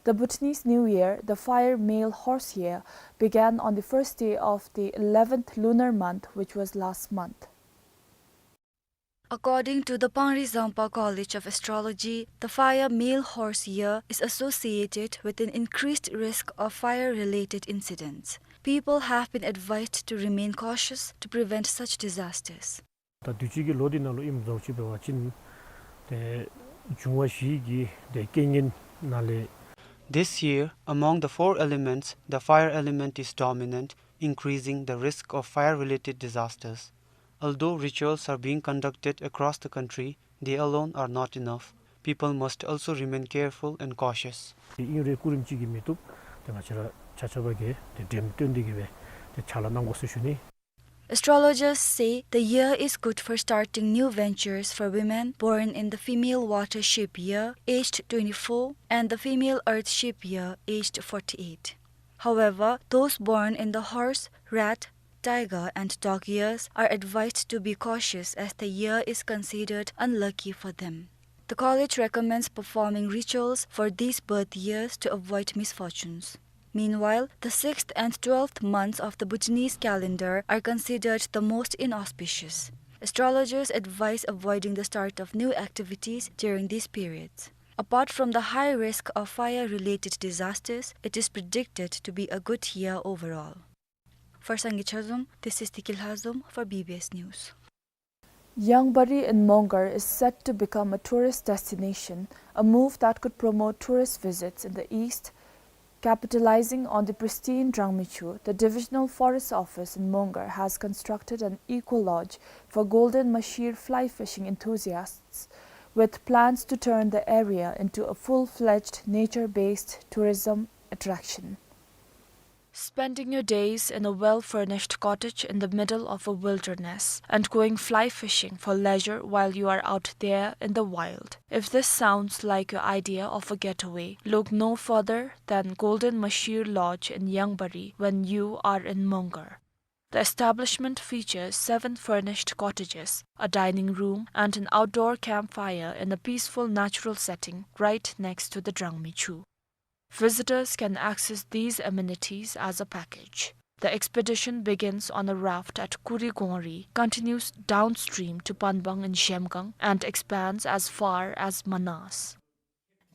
The Bhutanese New Year, the fire male horse year, began on the first day of the eleventh lunar month, which was last month. According to the Pangri Zampa College of Astrology, the fire male horse year is associated with an increased risk of fire-related incidents. People have been advised to remain cautious to prevent such disasters. ད་དུས་ཅི་གི་ལོ་འདི་ནང་ལུ་ཨིནམ་བཟུམ་ཅིག་འབད་བ་ཅིན་ཏེ་འབྱུང་བ་བཞི་གི་ཏེ་རྐྱེན་ངན་ནང་ལས། This year, among the four elements, the fire element is dominant, increasing the risk of fire-related disasters. Although rituals are being conducted across the country, they alone are not enough. People must also remain careful and cautious. ཏེ་ཨིན་རུང་སྐུ་རིམ་ཅིག་གིས་མི་བཏུབ། ཏེ་ང་བཅས་ར་ཆ་ཁྱབ་ཀྱིས་ཏེ་འགྲེམས་སྟོན་འདི་གིས་སྦེ་ཏེ་ཕྱག་ལཱ་གནང་དགོ་ཟེར་ཞུ་ནི། Astrologers say the year is good for starting new ventures for women born in the female water sheep year, aged twenty-four, and the female earth sheep year, aged forty-eight. However, those born in the horse, rat, tiger, and dog years are advised to be cautious, as the year is considered unlucky for them. The college recommends performing rituals for these birth years to avoid misfortunes. Meanwhile, the sixth and twelfth months of the Bhutanese calendar are considered the most inauspicious. Astrologers advise avoiding the start of new activities during these periods. Apart from the high risk of fire-related disasters, it is predicted to be a good year overall. For Sangay Chazom, this is Tiki Lhazom for B B S News. Yangbari in Mongar is set to become a tourist destination, a move that could promote tourist visits in the east Capitalizing on the pristine Drangmichu, the Divisional Forest Office in Mongar has constructed an eco lodge for golden mahseer fly fishing enthusiasts, with plans to turn the area into a full-fledged nature-based tourism attraction. Spending your days in a well-furnished cottage in the middle of a wilderness and going fly fishing for leisure while you are out there in the wild. If this sounds like your idea of a getaway, look no further than Golden Mahseer Lodge in Yangbari when you are in Mongar. The establishment features seven furnished cottages, a dining room, and an outdoor campfire in a peaceful natural setting right next to the Drangmichu. Visitors can access these amenities as a package. The expedition begins on a raft at Kurigongri, continues downstream to Panbang in Zhemgang, and expands as far as Manas.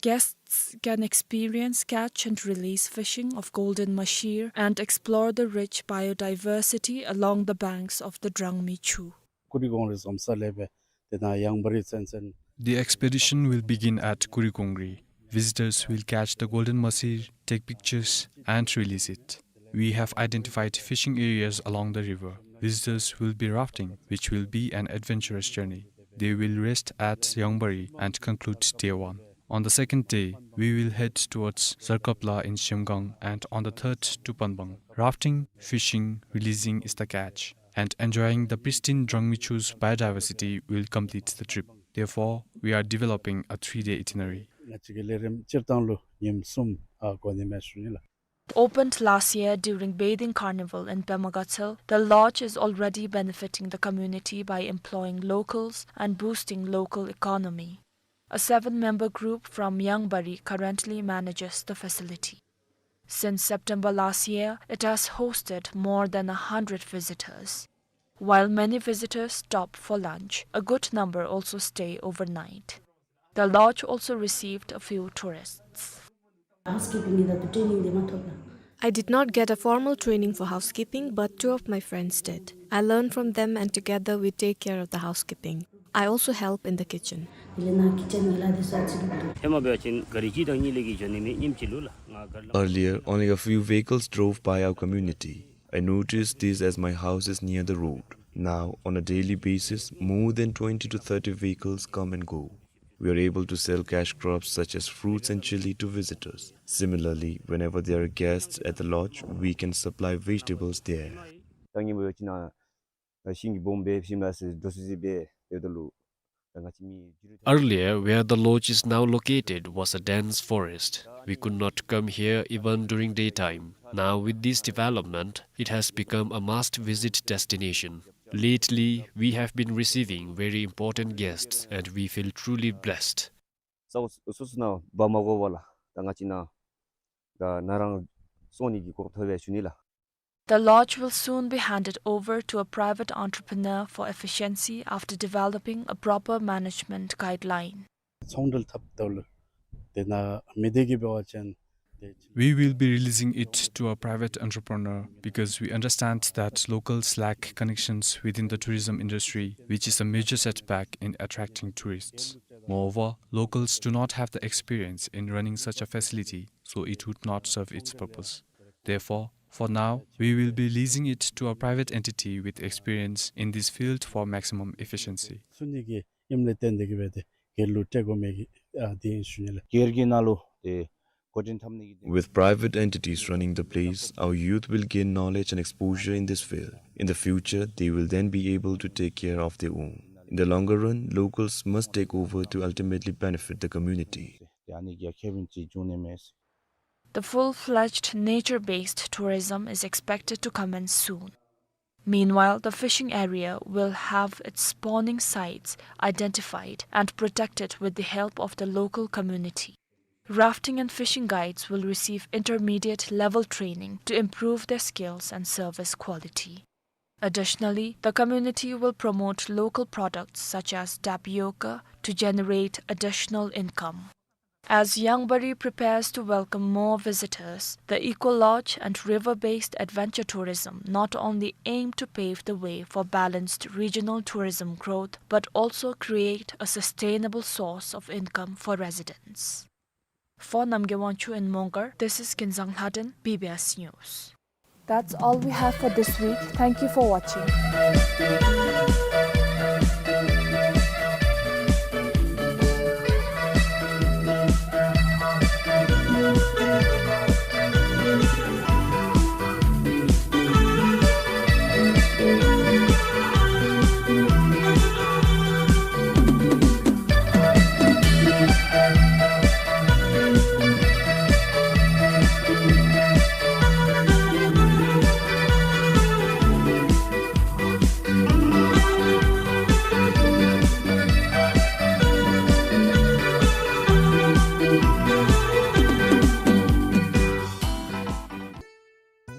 Guests can experience catch and release fishing of golden mahseer and explore the rich biodiversity along the banks of the Drangmichu. Kurigongri འཛོམས་ས་ལས་སྦེ་དེ་ནང་ཡང་བ་རི་ཚན་ཚན། The expedition will begin at Kurigongri. Visitors will catch the golden mahseer, take pictures, and release it. We have identified fishing areas along the river. Visitors will be rafting, which will be an adventurous journey. They will rest at Yangbari and conclude day one. On the second day, we will head towards Zarkapla in Zhemgang and on the third to Panbang. Rafting, fishing, releasing is the catch, and enjoying the pristine Drangmichu's biodiversity will complete the trip. Therefore, we are developing a three-day itinerary. ང་བཅས་ཀྱི་ལས་རིམ་སྤྱིར་བཏང་ལུ་ཉིནམ་གསུམ་ཨ་འགོར་ནི་མས་ཞུ་ནི་ལགས། Opened last year during bathing carnival in Pema Gatshel, the lodge is already benefiting the community by employing locals and boosting local economy. A seven-member group from Yangbari currently manages the facility. Since September last year, it has hosted more than a hundred visitors. While many visitors stop for lunch, a good number also stay overnight. The lodge also received a few tourists. Housekeeping ནི་ད་ལྟོ་ཊེ་ནིང་འདི་མ་ཐོབ་ལགས། I did not get a formal training for housekeeping, but two of my friends did. I learned from them and together we take care of the housekeeping. I also help in the kitchen. དེ་ལས་ནཱ་ཀི་ཅན་གྱི་ལཱ་འདི་ཚུ་ཨ་ཙི་གི་འདུག། ཧེ་མ་འབད་བ་ཅིན་གཱ་རི་གཅིག་དང་གཉིས་ལས་ཀྱི་འགྱོ་ནི་མེད། ཉིནམ་གཅིག་ལུ་ལགས། ང་གཱ་རི་ལུ། Earlier, only a few vehicles drove by our community. I noticed this as my house is near the road. Now, on a daily basis, more than twenty to thirty vehicles come and go. We are able to sell cash crops such as fruits and chili to visitors. Similarly, whenever there are guests at the lodge, we can supply vegetables there. ད་ངེ་འབད་བ་ཅིན་ནཱ་ཤིང་གི་སྦོམ་སྦེ་ཤིང་ལ་སི་འགྲོ་སི་སི་སྦེ་སྡོདཔ་ད་ལུ་ད་ང་བཅས་མི་རྒྱུ་རུ། Earlier, where the lodge is now located was a dense forest. We could not come here even during daytime. Now, with this development, it has become a must-visit destination. Lately, we have been receiving very important guests and we feel truly blessed. ས་གོ་སོ་སོ་ནང་འབག་མ་དགོ་པར་ལགས། ད་ང་བཅས་ནཱ་ད་ནཱ་རང་སོང་ནི་གི་གོ་སྐབས་ཐོབ་པས་ཞུ་ནི་ལགས། The lodge will soon be handed over to a private entrepreneur for efficiency after developing a proper management guideline. ཚོང་འབྲེལ་འཐབ་ད་ལུ་དེ་ནང་མི་སྡེ་གིས་འབད་བ་ཅིན་དེ། We will be releasing it to a private entrepreneur because we understand that locals lack connections within the tourism industry, which is a major setback in attracting tourists. Moreover, locals do not have the experience in running such a facility, so it would not serve its purpose. Therefore, for now, we will be leasing it to a private entity with experience in this field for maximum efficiency. སུ་ནི་གི་ཨིནམ་ལས་བརྟེན་ཏེ་གིས་འབད་དེ་སྒེར་ལུ་སྤྲོད་དགོ་མི་གི་ཨ་དེ་ཨིན་ཞུ་ནི་ལགས། སྒེར་གྱི་ནང་ལུ་དེ་འགོ་འདྲེན་འཐབ་ནི་གི་དེ། With private entities running the place, our youth will gain knowledge and exposure in this field. In the future, they will then be able to take care of their own. In the longer run, locals must take over to ultimately benefit the community. དེ་ཨ་ནི་གི་ཁེ་ཕན་ཅིག་འབྱུང་ནི་མས། The full-fledged nature-based tourism is expected to commence soon. Meanwhile, the fishing area will have its spawning sites identified and protected with the help of the local community. Rafting and fishing guides will receive intermediate level training to improve their skills and service quality. Additionally, the community will promote local products such as tapioca to generate additional income. As Yangbari prepares to welcome more visitors, the Eco Lodge and river-based adventure tourism not only aim to pave the way for balanced regional tourism growth, but also create a sustainable source of income for residents. For Namgay Wangchuk in Mongar, this is Kinzang Lhaden, B B S News. That's all we have for this week. Thank you for watching.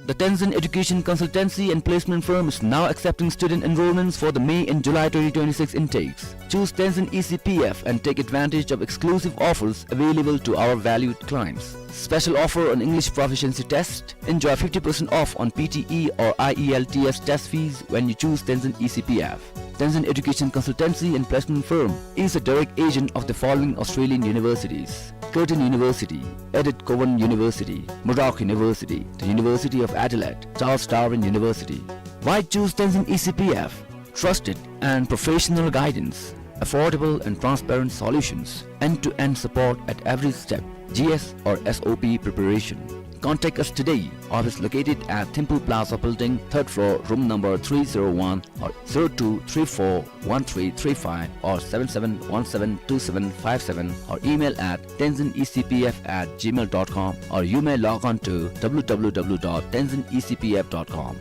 The Tenzin Education Consultancy and Placement Firm is now accepting student enrollments for the May and July twenty twenty-six intakes. Choose Tenzin E C P F and take advantage of exclusive offers available to our valued clients. Special offer on English proficiency test. Enjoy fifty percent off on P T E or I E L T S test fees when you choose Tenzin E C P F. Tenzin Education Consultancy and Placement Firm is a direct agent of the following Australian universities: Curtin University, Edith Cowan University, Murdoch University, the University of Adelaide, Charles Darwin University. Why choose Tenzin E C P F? Trusted and professional guidance, affordable and transparent solutions, end-to-end support at every step, G S or S O P preparation. Contact us today. Office located at Thimphu Plaza Building, third floor, room number three zero one, or zero two three four one three three five or seven seven one seven two seven five seven, or email at tenzin E C P F at gmail dot com, or you may log on to W W W dot tenzin E C P F dot com.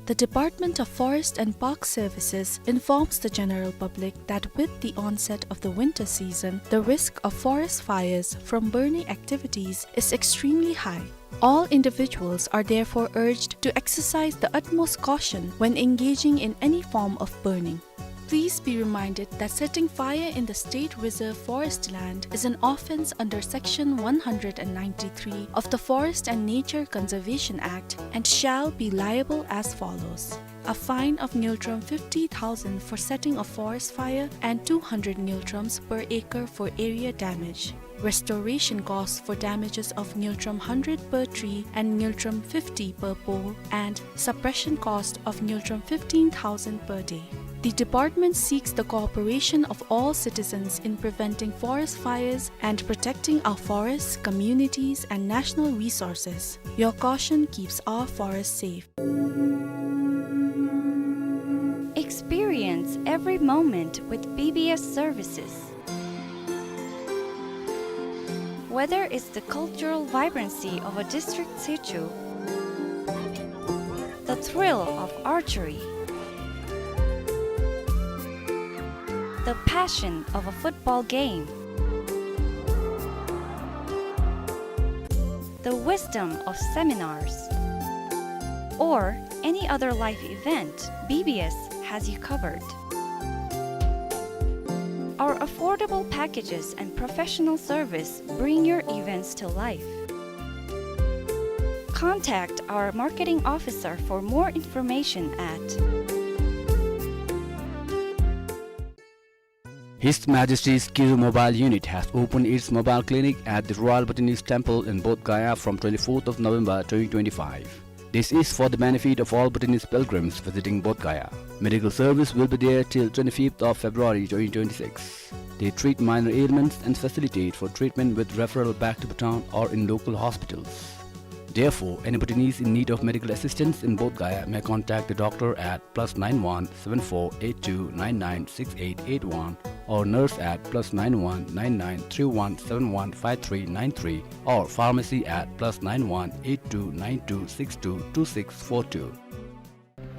The Department of Forest and Park Services informs the general public that with the onset of the winter season, the risk of forest fires from burning activities is extremely high. All individuals are therefore urged to exercise the utmost caution when engaging in any form of burning. Please be reminded that setting fire in the State Reserve Forest land is an offence under Section one hundred and ninety-three of the Forest and Nature Conservation Act and shall be liable as follows: a fine of ngultrum fifty thousand for setting a forest fire and two hundred ngultrums per acre for area damage. Restoration costs for damages of ngultrum hundred per tree and ngultrum fifty per pole, and suppression cost of ngultrum fifteen thousand per day. The department seeks the cooperation of all citizens in preventing forest fires and protecting our forests, communities, and national resources. Your caution keeps our forests safe. Experience every moment with B B S services. Whether it's the cultural vibrancy of a district situ, the thrill of archery, the passion of a football game, the wisdom of seminars, or any other life event, B B S has you covered. Our affordable packages and professional service bring your events to life. Contact our marketing officer for more information at His Majesty's Kiru Mobile Unit has opened its mobile clinic at the Royal Bhutanese Temple in Bodh Gaya from twenty-fourth of November twenty twenty-five. This is for the benefit of all Bhutanese pilgrims visiting Bodh Gaya. Medical service will be there till twenty-fifth of February twenty twenty-six. They treat minor ailments and facilitate for treatment with referral back to Bhutan or in local hospitals. Therefore, any Bhutanese in need of medical assistance in Bodh Gaya may contact the doctor at plus nine one seven four eight two nine nine six eight eight one, or nurse at plus nine one nine nine three one seven one five three nine three, or pharmacy at plus nine one eight two nine two six two two six four two.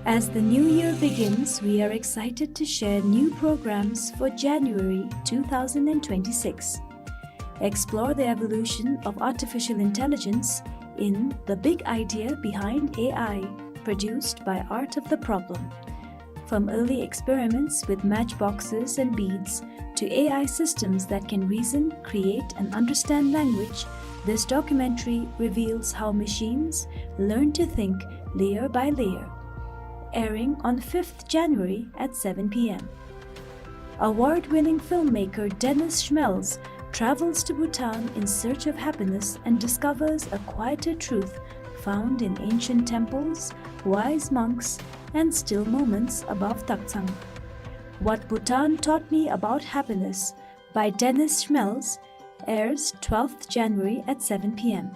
As the new year begins, we are excited to share new programs for January two thousand and twenty-six. Explore the evolution of artificial intelligence in The Big Idea Behind A I, produced by Art of the Problem. From early experiments with matchboxes and beads to A I systems that can reason, create, and understand language, this documentary reveals how machines learn to think layer by layer. Airing on fifth January at seven P M. Award-winning filmmaker Dennis Schmelz travels to Bhutan in search of happiness and discovers a quieter truth found in ancient temples, wise monks, and still moments above Taktsang. What Bhutan Taught Me About Happiness by Dennis Schmelz airs twelfth January at seven p m.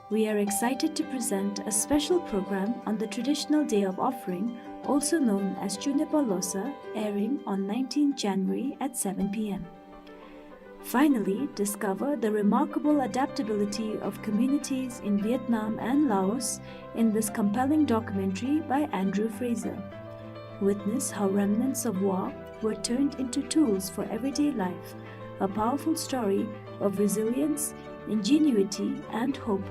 We are excited to present a special program on the traditional day of offering, also known as Chunepa Losa, airing on nineteenth January at seven p m. Finally, discover the remarkable adaptability of communities in Vietnam and Laos in this compelling documentary by Andrew Fraser. Witness how remnants of war were turned into tools for everyday life, a powerful story of resilience, ingenuity, and hope,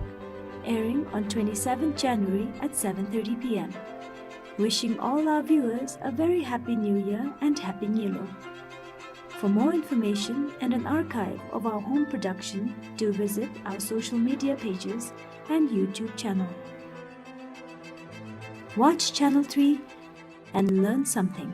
airing on twenty-seventh January at seven thirty p m. Wishing all our viewers a very happy New Year and Happy Nyilo. For more information and an archive of our home production, do visit our social media pages and YouTube channel. Watch Channel three and learn something.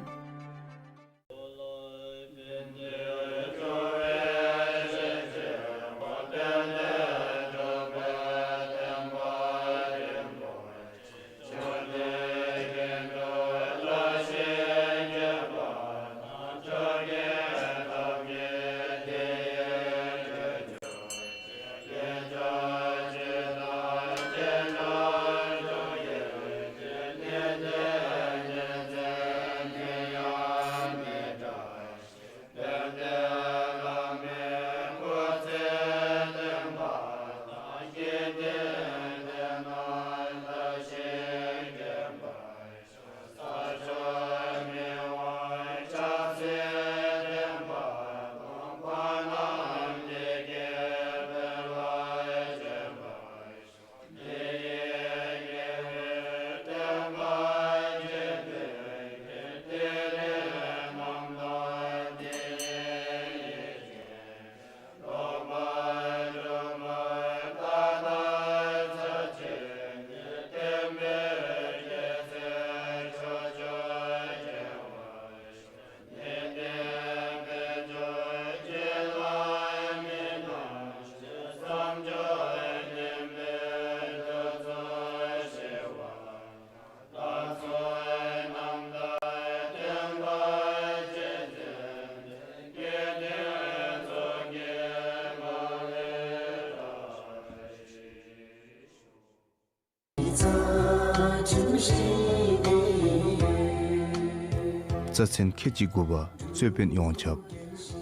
རྩ་ཚན་ཁལ་གཅིག་དགུ་པ། རྩོད་དཔོན་ཡོངས་ཁྱབ།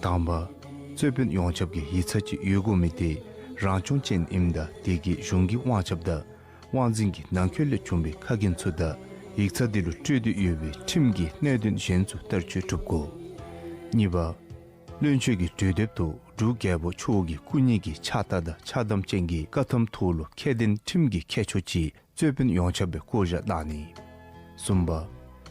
དང་པ། རྩོད་དཔོན་ཡོངས་ཁྱབ་ཀྱི་ཡིག་ཚང་ཅིག་ཡོད་དགོ་མི་དེ་རང་སྐྱོང་ཅན་ཨིནམ་ད་དེ་གི་གཞུང་གི་དབང་ཁྱབ་དང་དབང་འཛིན་གྱི་ནང་འཁོད་ལས་བྱུང་བའི་ཁ་འགན་ཚུ་དང་ཡིག་ཚང་དེ་ལུ་སྤྲོད་དེ་ཡོད་པའི་ཁྲིམས་ཀྱི་གནད་དོན་གཞན་ཚུ་བསྟར་སྤྱོད་གྲུབ་དགོ། གཉིས་པ། བློན་ཆེན་གྱི་གྲོས་འདེབས་ཐོག་འབྲུག་རྒྱལ་པོ་མཆོག་གི་སྐུ་ཉིད་ཀྱི་ཕྱག་རྟགས་དང་ཕྱག་དམ་ཅན་གྱི་བཀའ་ཐམ་ཐོག་ལུ་ཁྱད་ལྡན་ཁྲིམས་ཀྱི་ཁྱད་ཆོས་ཅིག་རྩོད་དཔོན་ཡོངས་ཁྱབ་སྦེ་བསྐོ་བཞག་གནང་ནི། གསུམ་པ།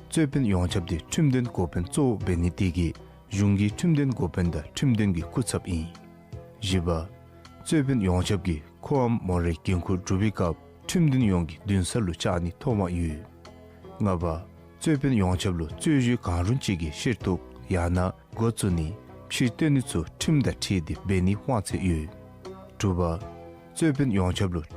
རྩོད་དཔོན་ཡོངས་ཁྱབ་དེ་ཁྲིམས་དོན་འགོ་དཔོན་གཙོ་བོ་འབད་ནི་དེ་གིས་གཞུང་གི་ཁྲིམས་དོན་འགོ་དཔོན་དང་ཁྲིམས་དོན་གྱི་སྐུ་ཚབ་ཨིན། བཞི་པ། རྩོད་དཔོན་ཡོངས་ཁྱབ་ཀྱིས་ཁོའམ་མོ་རའི་འགན་ཁུར་སྒྲུབ་པའི་སྐབས་ཁྲིམས་དོན་ཡོངས་ཀྱི་འདུན་ས་ལུ་བཅར་ནི་ཐོག་མ་ཡོད། ལྔ་པ། རྩོད་དཔོན་ཡོངས་ཁྱབ་ལུ་རྩོད་གཞི་གང་རུང་ཅིག་གི་ཤེས་རྟོགས་ཡང་ན་འགོ་བཙུགས་ནི་ཕྱིར་བཏོན་ནི་ཚུ་ཁྲིམས་དང་འཁྲིལ་ཏེ་འབད་ནིའི་དབང་ཚད་ཡོད། དྲུག་པ། རྩོད་དཔོན་ཡོངས་ཁྱབ་ལུ་